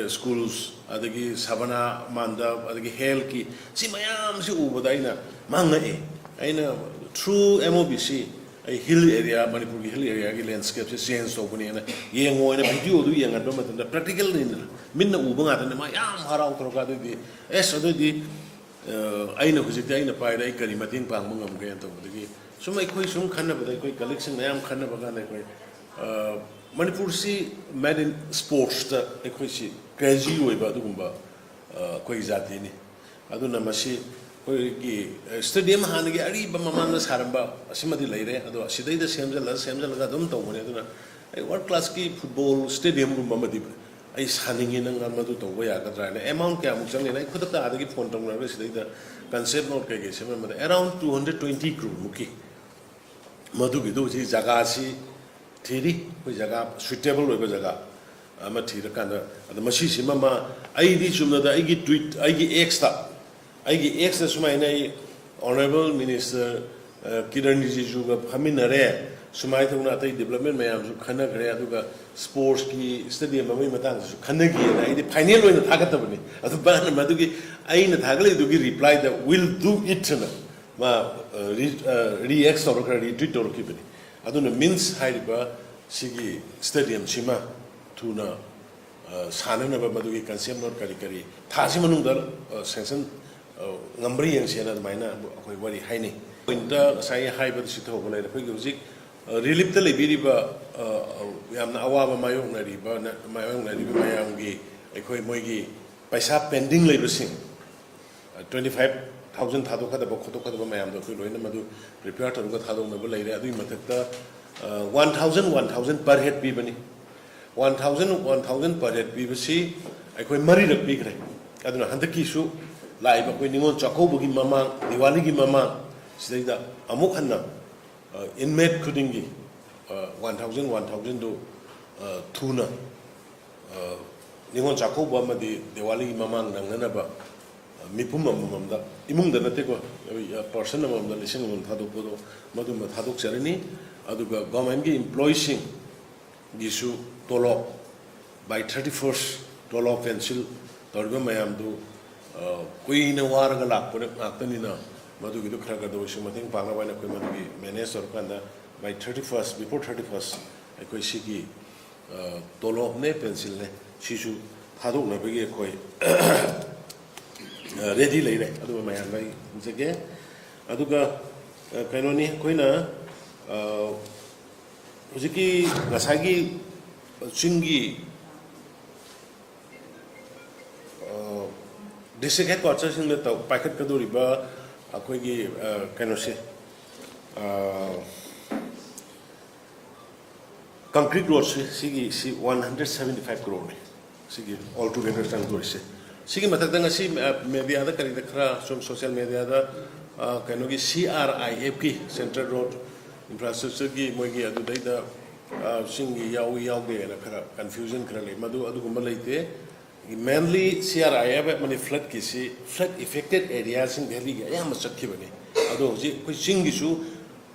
schools, ꯑꯗꯒꯤ ꯁꯕꯅꯥ ꯃꯥꯟꯗꯞ, ꯑꯗꯒꯤ ꯍꯦꯜꯊꯀꯤ, ꯁꯤ ꯃꯌꯥꯝꯁꯤ ꯎꯕꯗ ꯑꯩꯅ ꯃꯥꯡꯉꯛꯑꯦ꯫ ꯑꯩꯅ through M O B C ꯑꯩ ꯍꯤꯜ ꯑꯦꯔꯤꯌꯥ, ꯃꯅꯤꯄꯨꯔꯒꯤ ꯍꯤꯜ ꯑꯦꯔꯤꯌꯥꯒꯤ ꯂꯦꯟꯁ꯭ꯀꯦꯞꯁꯦ ꯆꯦꯟꯖ ꯇꯧꯕꯅꯦꯅ ꯌꯦꯡꯉꯣꯅ ꯚꯤꯗꯤꯑꯣꯗꯨ ꯌꯦꯡꯍꯟꯕ ꯃꯇꯝꯗ, ꯄ꯭ꯔꯦꯛꯇꯤꯀꯦꯜꯅꯤꯗꯅ, ꯃꯤꯠꯅ ꯎꯕ ꯉꯥꯛꯇꯅꯦ꯫ ꯃꯥ ꯌꯥꯝ ꯍꯔꯥꯎ ꯇꯧꯔꯒ, ꯑꯗꯨꯗꯤ ꯑꯦꯁ, ꯑꯗꯨꯑꯣꯏꯗꯤ ꯑꯩꯅ ꯍꯧꯖꯤꯛꯇꯤ ꯑꯩꯅ ꯄꯥꯏꯔꯦ, ꯑꯩ ꯀꯔꯤ ꯃꯇꯦꯡ ꯄꯥꯡꯕ ꯉꯝꯒꯦꯅ ꯇꯧꯕꯗꯒꯤ, ꯁꯨꯝ ꯑꯩꯈꯣꯏ ꯁꯨꯝ ꯈꯟꯅꯕꯗ, ꯑꯩꯈꯣꯏ ꯀꯂꯤꯛꯁꯤꯡ ꯃꯌꯥꯝ ꯈꯟꯅꯕ ꯀꯥꯟꯗ, ꯑꯩꯈꯣꯏ ꯃꯅꯤꯄꯨꯔꯁꯤ ꯃꯦꯠ ꯏꯟ ꯁ꯭ꯄꯣꯔꯠꯁꯇ ꯑꯩꯈꯣꯏꯁꯤ ꯀ꯭ꯔꯦꯖꯤ ꯑꯣꯏꯕ ꯑꯗꯨꯒꯨꯝꯕ ꯑꯩꯈꯣꯏꯒꯤ ꯖꯥꯇꯤꯅꯤ꯫ ꯑꯗꯨꯅ ꯃꯁꯤ ꯑꯩꯈꯣꯏꯒꯤ ꯁ꯭ꯇꯦꯗꯤꯌꯝ ꯍꯥꯟꯅꯒꯤ ꯑꯔꯤꯕ ꯃꯃꯥꯡꯗ ꯁꯥꯔꯝꯕ ꯑꯁꯤꯃꯗꯤ ꯂꯩꯔꯦ, ꯑꯗꯣ ꯑꯁꯤꯗꯩꯗ ꯁꯦꯝꯖꯜꯂ ꯁꯦꯝꯖꯜꯂꯒ ꯑꯗꯨꯝ ꯇꯧꯕꯅꯦ꯫ ꯑꯗꯨꯅ ꯑꯩ ꯋꯥꯔꯜ ꯀ꯭ꯂꯥꯁꯀꯤ ꯐꯨꯠꯕꯣꯜ ꯁ꯭ꯇꯦꯗꯤꯌꯝꯒꯨꯝꯕ ꯑꯃꯗꯤ ꯑꯩ ꯁꯥꯅꯤꯡꯉꯤ, ꯅꯪ ꯃꯗꯨ ꯇꯧꯕ ꯌꯥꯒꯗ꯭ꯔꯥ ꯍꯥꯏꯅ꯫ ꯑꯦꯃꯥꯎꯟ ꯀꯌꯥꯃꯨꯛ ꯆꯪꯒꯅꯤ? ꯑꯩ ꯈꯨꯗꯛꯇ ꯑꯥꯗꯒꯤ ꯐꯣꯟ ꯇꯧꯅꯔꯒ ꯁꯤꯗꯩꯗ ꯀꯟꯁꯦꯞ ꯅꯣꯠ ꯀꯩꯀꯩ ꯁꯦꯝꯃꯝꯕꯗ around two hundred twenty crore ꯃꯨꯛꯀꯤ꯫ ꯃꯗꯨꯒꯤꯗꯨ ꯍꯧꯖꯤꯛ ꯖꯒꯥꯁꯤ ꯊꯤꯔꯤ, ꯑꯩꯈꯣꯏ ꯖꯒꯥ ꯁꯨꯏꯇꯦꯕꯜ ꯑꯣꯏꯕ ꯖꯒꯥ ꯑꯃ ꯊꯤꯔꯀꯥꯟꯗ, ꯑꯗ ꯃꯁꯤꯁꯤꯃ ꯃꯥ, ꯑꯩꯗꯤ ꯆꯨꯝꯅꯗ ꯑꯩꯒꯤ ꯇ꯭ꯋꯤꯠ, ꯑꯩꯒꯤ ꯑꯦꯛꯁꯇ, ꯑꯩꯒꯤ ꯑꯦꯛꯁꯇ ꯁꯨꯃꯥꯏꯅ ꯑꯩ ꯑꯣꯅꯔꯦꯕꯜ ꯃꯤꯅꯤꯁꯇꯔ ꯀꯤꯔꯟ ꯔꯤꯖꯤꯖꯨꯒ ꯐꯝꯃꯤꯟꯅꯔꯦ, ꯁꯨꯃꯥꯏꯅ ꯇꯧꯅ ꯑꯇꯩ ꯗꯤꯕꯂꯞꯃꯦꯟ ꯃꯌꯥꯝꯁꯨ ꯈꯟꯅꯈ꯭ꯔꯦ, ꯑꯗꯨꯒ ꯁ꯭ꯄꯣꯔꯠꯁꯀꯤ ꯁ꯭ꯇꯦꯗꯤꯌꯝ ꯑꯃꯒꯤ ꯃꯇꯥꯡꯗꯁꯨ ꯈꯟꯅꯈꯤꯑꯅ ꯑꯩꯗꯤ ꯐꯥꯏꯅꯦꯜ ꯑꯣꯏꯅ ꯊꯥꯒꯠꯇꯕꯅꯤ꯫ ꯑꯗꯨ ꯃꯥꯅ ꯃꯗꯨꯒꯤ ꯑꯩꯅ ꯊꯥꯒꯠꯂꯛꯏꯗꯨꯒꯤ ꯔꯤꯄ꯭ꯂꯥꯏꯗ "Will do it" ꯑꯅ ꯃꯥ ꯔꯤꯑꯦꯛꯁ ꯇꯧꯔꯛꯈ꯭ꯔ, ꯔꯤꯇ꯭ꯋꯤꯠ ꯇꯧꯔꯛꯈꯤꯕꯅꯤ꯫ ꯑꯗꯨꯅ ꯃꯤꯟꯁ ꯍꯥꯏꯔꯤꯕ ꯁꯤꯒꯤ ꯁ꯭ꯇꯦꯗꯤꯌꯝꯁꯤꯃ ꯊꯨꯅ ꯁꯥꯟꯅꯅꯕ ꯃꯗꯨꯒꯤ ꯀꯟꯁꯦꯞ ꯅꯣꯠ ꯀꯔꯤ ꯀꯔꯤ ꯊꯥꯁꯤ ꯃꯅꯨꯡꯗ ꯁꯦꯡꯁꯟ ꯉꯝꯕ꯭ꯔꯥ ꯌꯦꯡꯁꯦꯅ ꯑꯗꯨꯃꯥꯏꯅ ꯑꯩꯈꯣꯏ ꯋꯥꯔꯤ ꯍꯥꯏꯅꯩ꯫ ꯄꯣꯏꯟꯠꯇ ꯉꯁꯥꯏ ꯍꯥꯏꯕꯗ ꯁꯤꯊꯧꯕ ꯂꯩꯔꯦ꯫ ꯑꯩꯈꯣꯏꯒꯤ ꯍꯧꯖꯤꯛ ꯔꯤꯂꯤꯞꯇ ꯂꯩꯕꯤꯔꯤꯕ, ꯌꯥꯝꯅ ꯑꯋꯥꯕ ꯃꯥꯌꯣꯛꯅꯔꯤꯕ, ꯃꯥꯌꯣꯛꯅꯔꯤꯕ ꯃꯌꯥꯝꯒꯤ ꯑꯩꯈꯣꯏ ꯃꯣꯏꯒꯤ ꯄꯩꯁꯥ ꯄꯦꯟꯗꯤꯡ ꯂꯩꯕꯁꯤꯡ, twenty five thousand ꯊꯥꯗꯣꯛꯀꯗꯕ ꯈꯣꯠꯇꯣꯛꯀꯗꯕ ꯃꯌꯥꯝꯗꯣ ꯑꯩꯈꯣꯏ ꯂꯣꯏꯅ ꯃꯗꯨ ꯄ꯭ꯔꯤꯄꯦꯌꯔ ꯇꯧꯔꯒ ꯊꯥꯗꯣꯛꯅꯕ ꯂꯩꯔꯦ꯫ ꯑꯗꯨꯒꯤ ꯃꯊꯛꯇ one thousand, one thousand per head ꯄꯤꯕꯅꯤ꯫ One thousand, one thousand per head ꯄꯤꯕꯁꯤ ꯑꯩꯈꯣꯏ ꯃꯔꯤꯔꯛ ꯄꯤꯈ꯭ꯔꯦ꯫ ꯑꯗꯨꯅ ꯍꯟꯗꯛꯀꯤꯁꯨ ꯂꯥꯛꯏꯕ ꯑꯩꯈꯣꯏ ꯅꯤꯉꯣꯜ ꯆꯥꯛꯀꯧꯕꯒꯤ ꯃꯃꯥꯡ, ꯗꯤꯋꯥꯂꯤꯒꯤ ꯃꯃꯥꯡ ꯁꯤꯗꯩꯗ ꯑꯃꯨꯛ ꯍꯟꯅ ꯏꯟꯃꯦꯠ ꯈꯨꯗꯤꯡꯒꯤ one thousand, one thousandꯗꯨ ꯊꯨꯅ ꯅꯤꯉꯣꯜ ꯆꯥꯛꯀꯧꯕ ꯑꯃꯗꯤ ꯗꯤꯋꯥꯂꯤꯒꯤ ꯃꯃꯥꯡ ꯅꯪꯅꯅꯕ ꯃꯤꯄꯨꯝ ꯑꯃꯃꯝꯗ, ꯏꯃꯨꯡꯗ ꯅꯠꯇꯦꯀꯣ, ꯄꯔꯁꯟ ꯑꯃꯃꯝꯗ ꯂꯤꯁꯤꯡ ꯑꯃꯃꯝ ꯊꯥꯗꯣꯛꯄꯗꯣ ꯃꯗꯨꯃ ꯊꯥꯗꯣꯛꯆꯔꯅꯤ꯫ ꯑꯗꯨꯒ ꯒꯣꯔꯃꯦꯟꯒꯤ ꯏꯝꯄ꯭ꯂꯣꯌꯤꯁꯤꯡꯒꯤꯁꯨ ꯇꯣꯂꯣꯞ by thirty first ꯇꯣꯂꯣꯞ ꯄꯦꯟꯁꯤꯜ ꯇꯧꯔꯤꯕ ꯃꯌꯥꯝꯗꯨ, ꯑ, ꯀꯨꯏꯅ ꯋꯥꯔꯒ ꯂꯥꯛꯄ ꯉꯥꯛꯇꯅꯤꯅ, ꯃꯗꯨꯒꯤꯗꯨ ꯈꯔ ꯈꯔꯗ ꯑꯣꯏꯁꯨ ꯃꯇꯦꯡ ꯄꯥꯡꯅꯕ ꯍꯥꯏꯅ ꯑꯩꯈꯣꯏ ꯃꯗꯨꯒꯤ ꯃꯦꯅꯦꯖ ꯇꯧꯔꯀꯥꯟꯗ, by thirty first, before thirty first, ꯑꯩꯈꯣꯏ ꯁꯤꯒꯤ, ꯑ, ꯇꯣꯂꯣꯞꯅꯦ, ꯄꯦꯟꯁꯤꯜꯅꯦ, ꯁꯤꯁꯨ ꯊꯥꯗꯣꯛꯅꯕꯒꯤ ꯑꯩꯈꯣꯏ, ꯑ, ꯔꯦꯗꯤ ꯂꯩꯔꯦ꯫ ꯑꯗꯨꯒ ꯃꯌꯥꯝꯗ ꯑꯩ ꯍꯪꯖꯒꯦ꯫ ꯑꯗꯨꯒ, ꯑ, ꯀꯩꯅꯣꯅꯤ, ꯑꯩꯈꯣꯏꯅ, ꯑ, ꯍꯧꯖꯤꯛꯀꯤ ꯉꯁꯥꯏꯒꯤ ꯆꯤꯡꯒꯤ, ꯑ, ꯗꯤꯁꯇ꯭ꯔꯤꯛ ꯍꯦꯗꯀ꯭ꯋꯥꯇꯔꯁꯤꯡꯗ ꯇꯧ-, ꯄꯥꯏꯈꯠꯀꯗꯧꯔꯤꯕ ꯑꯩꯈꯣꯏꯒꯤ, ꯑ, ꯀꯩꯅꯣꯁꯦ, ꯑ, ꯀꯪꯀ꯭ꯔꯤꯠ ꯔꯣꯗꯁꯤ, ꯁꯤꯒꯤ, ꯁꯤ one hundred seventy five crore ꯅꯤ꯫ ꯁꯤꯒꯤ all together ꯆꯪꯗꯣꯏꯁꯦ꯫ ꯁꯤꯒꯤ ꯃꯊꯛꯇ ꯉꯁꯤ, ꯑ, ꯃꯦꯗꯤꯌꯥꯗ ꯀꯔꯤꯗ ꯈꯔ ꯁꯨꯝ ꯁꯣꯁꯤꯌꯦꯜ ꯃꯦꯗꯤꯌꯥꯗ, ꯑ, ꯀꯩꯅꯣꯒꯤ C R I F ꯀꯤ, ꯁꯦꯟꯇ꯭ꯔꯦꯜ ꯔꯣꯗ ꯏꯟꯐ꯭ꯔꯥꯁ꯭ꯇ꯭ꯔꯛꯆꯔꯒꯤ ꯃꯣꯏꯒꯤ ꯑꯗꯨꯗꯩꯗ, ꯑ, ꯆꯤꯡꯒꯤ ꯌꯥꯎꯏ ꯌꯥꯎꯗꯦꯅ ꯈꯔ ꯀꯟꯐ꯭ꯌꯨꯖꯟ ꯈꯔ ꯂꯩ꯫ ꯃꯗꯨ ꯑꯗꯨꯒꯨꯝꯕ ꯂꯩꯇꯦ꯫ Mainly C R I F ꯃꯅꯤ ꯐ꯭ꯂꯠꯀꯤꯁꯤ ꯐ꯭ꯂꯠ ꯑꯦꯐꯦꯛꯇꯦꯠ ꯑꯦꯔꯤꯌꯥꯁꯤꯡ ꯚꯦꯂꯤꯒꯤ ꯑꯌꯥꯝꯕ ꯆꯠꯈꯤꯕꯅꯤ꯫ ꯑꯗꯣ ꯍꯧꯖꯤꯛ ꯑꯩꯈꯣꯏ ꯆꯤꯡꯒꯤꯁꯨ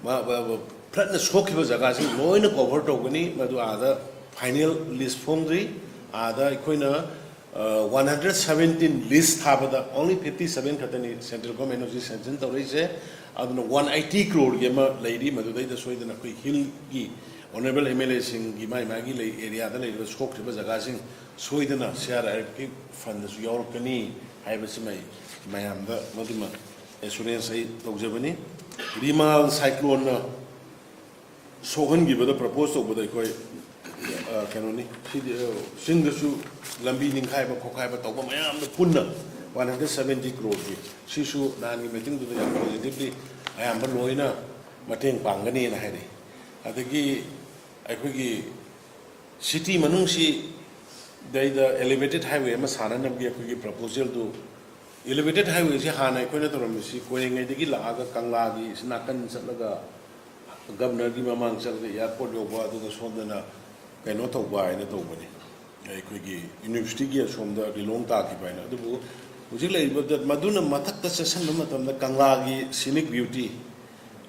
ꯃꯥ-, ꯃꯥ-, ꯃꯥ-, ꯐ꯭ꯂꯠꯅ ꯁꯣꯛꯈꯤꯕ ꯖꯒꯥꯁꯤꯡ ꯂꯣꯏꯅ ꯀꯣꯚꯔ ꯇꯧꯒꯅꯤ꯫ ꯃꯗꯨ ꯑꯥꯗ ꯐꯥꯏꯅꯦꯜ ꯂꯤꯁ ꯐꯣꯡꯗ꯭ꯔꯤ꯫ ꯑꯥꯗ ꯑꯩꯈꯣꯏꯅ, ꯑ, one hundred seventeen ꯂꯤꯁ ꯊꯥꯕꯗ only fifty seven ꯈꯛꯇꯅꯤ ꯁꯦꯟꯇ꯭ꯔꯦꯜ ꯒꯣꯔꯃꯦꯟꯅ ꯍꯧꯖꯤꯛ ꯁꯦꯡꯁꯟ ꯇꯧꯔꯛꯏꯁꯦ꯫ ꯑꯗꯨꯅ one eighty crore ꯒꯤ ꯑꯃ ꯂꯩꯔꯤ꯫ ꯃꯗꯨꯗꯩꯗ ꯁꯣꯏꯗꯅ ꯑꯩꯈꯣꯏ ꯍꯤꯜꯒꯤ ꯑꯣꯅꯔꯦꯕꯜ ꯑꯦꯝ ꯑꯦꯜ ꯑꯦꯁꯤꯡꯒꯤ ꯃꯥꯏ ꯃꯥꯒꯤ ꯂꯩ ꯑꯦꯔꯤꯌꯥꯗ ꯂꯩꯔꯤꯕ ꯁꯣꯛꯈ꯭ꯔꯤꯕ ꯖꯒꯥꯁꯤꯡ ꯁꯣꯏꯗꯅ C R I F ꯀꯤ ꯐꯟꯗꯁꯨ ꯌꯥꯎꯔꯛꯀꯅꯤ ꯍꯥꯏꯕꯁꯤꯃ ꯑꯩ ꯃꯌꯥꯝꯗ ꯃꯗꯨꯃ ꯑꯦꯁꯨꯔꯦꯟꯁ ꯑꯩ ꯇꯧꯖꯕꯅꯤ꯫ ꯔꯤꯃꯥꯜ ꯁꯥꯏꯀ꯭ꯂꯣꯟꯅ ꯁꯣꯛꯍꯟꯈꯤꯕꯗ ꯄ꯭ꯔꯄꯣꯁ ꯇꯧꯕꯗ ꯑꯩꯈꯣꯏ, ꯑ, ꯀꯩꯅꯣꯅꯤ, ꯁꯤꯗꯤ, ꯑ, ꯆꯤꯡꯗꯁꯨ ꯂꯝꯕꯤ ꯅꯤꯡꯈꯥꯏꯕ ꯈꯣꯠꯈꯥꯏꯕ ꯇꯧꯕ ꯃꯌꯥꯝꯗ ꯄꯨꯟꯅ one hundred seventy crore ꯒꯤ, ꯁꯤꯁꯨ ꯅꯍꯥꯟꯒꯤ ꯃꯤꯇꯤꯡꯗꯨꯗ ꯌꯥꯝ ꯄꯣꯖꯤꯇꯤꯚꯂꯤ ꯑꯌꯥꯝꯕ ꯂꯣꯏꯅ ꯃꯇꯦꯡ ꯄꯥꯡꯒꯅꯤꯅ ꯍꯥꯏꯔꯛꯏ꯫ ꯑꯗꯒꯤ ꯑꯩꯈꯣꯏꯒꯤ ꯁꯤꯇꯤ ꯃꯅꯨꯡꯁꯤꯗꯩꯗ ꯑꯦꯂꯤꯚꯦꯇꯦꯠ ꯍꯥꯏꯋꯦ ꯑꯃ ꯁꯥꯅꯅꯕꯒꯤ ꯑꯩꯈꯣꯏꯒꯤ ꯄ꯭ꯔꯄꯣꯖꯦꯜꯗꯨ, ꯑꯦꯂꯤꯚꯦꯇꯦꯠ ꯍꯥꯏꯋꯦꯁꯤ ꯍꯥꯟꯅ ꯑꯩꯈꯣꯏꯅ ꯇꯧꯔꯝꯃꯤꯁꯤ ꯀꯣꯏꯔꯦꯡꯒꯩꯗꯒꯤ ꯂꯥꯛꯑꯒ ꯀꯪꯂꯥꯒꯤ ꯁꯤ ꯅꯥꯀꯟ ꯆꯠꯂꯒ ꯒꯕꯅꯔꯒꯤ ꯃꯃꯥꯡ ꯆꯠꯂꯒ ꯑꯦꯌꯥꯔꯄꯣꯔꯠ ꯌꯧꯕ, ꯑꯗꯨꯒ ꯁꯣꯝꯗꯅ ꯀꯩꯅꯣ ꯇꯧꯕ ꯍꯥꯏꯅ ꯇꯧꯕꯅꯤ, ꯑꯩꯈꯣꯏꯒꯤ ꯌꯨꯅꯤꯚꯔꯁꯤꯇꯤꯒꯤ ꯑꯁꯣꯝꯗ ꯂꯤꯂꯣꯡ ꯇꯥꯈꯤꯕ ꯍꯥꯏꯅ꯫ ꯑꯗꯨꯕꯨ ꯍꯧꯖꯤꯛ ꯂꯩꯔꯤꯕꯗ ꯃꯗꯨꯅ ꯃꯊꯛꯇ ꯆꯠꯁꯤꯟꯕ ꯃꯇꯝꯗ ꯀꯪꯂꯥꯒꯤ ꯁꯤꯅꯤꯛ ꯕ꯭ꯌꯨꯇꯤ,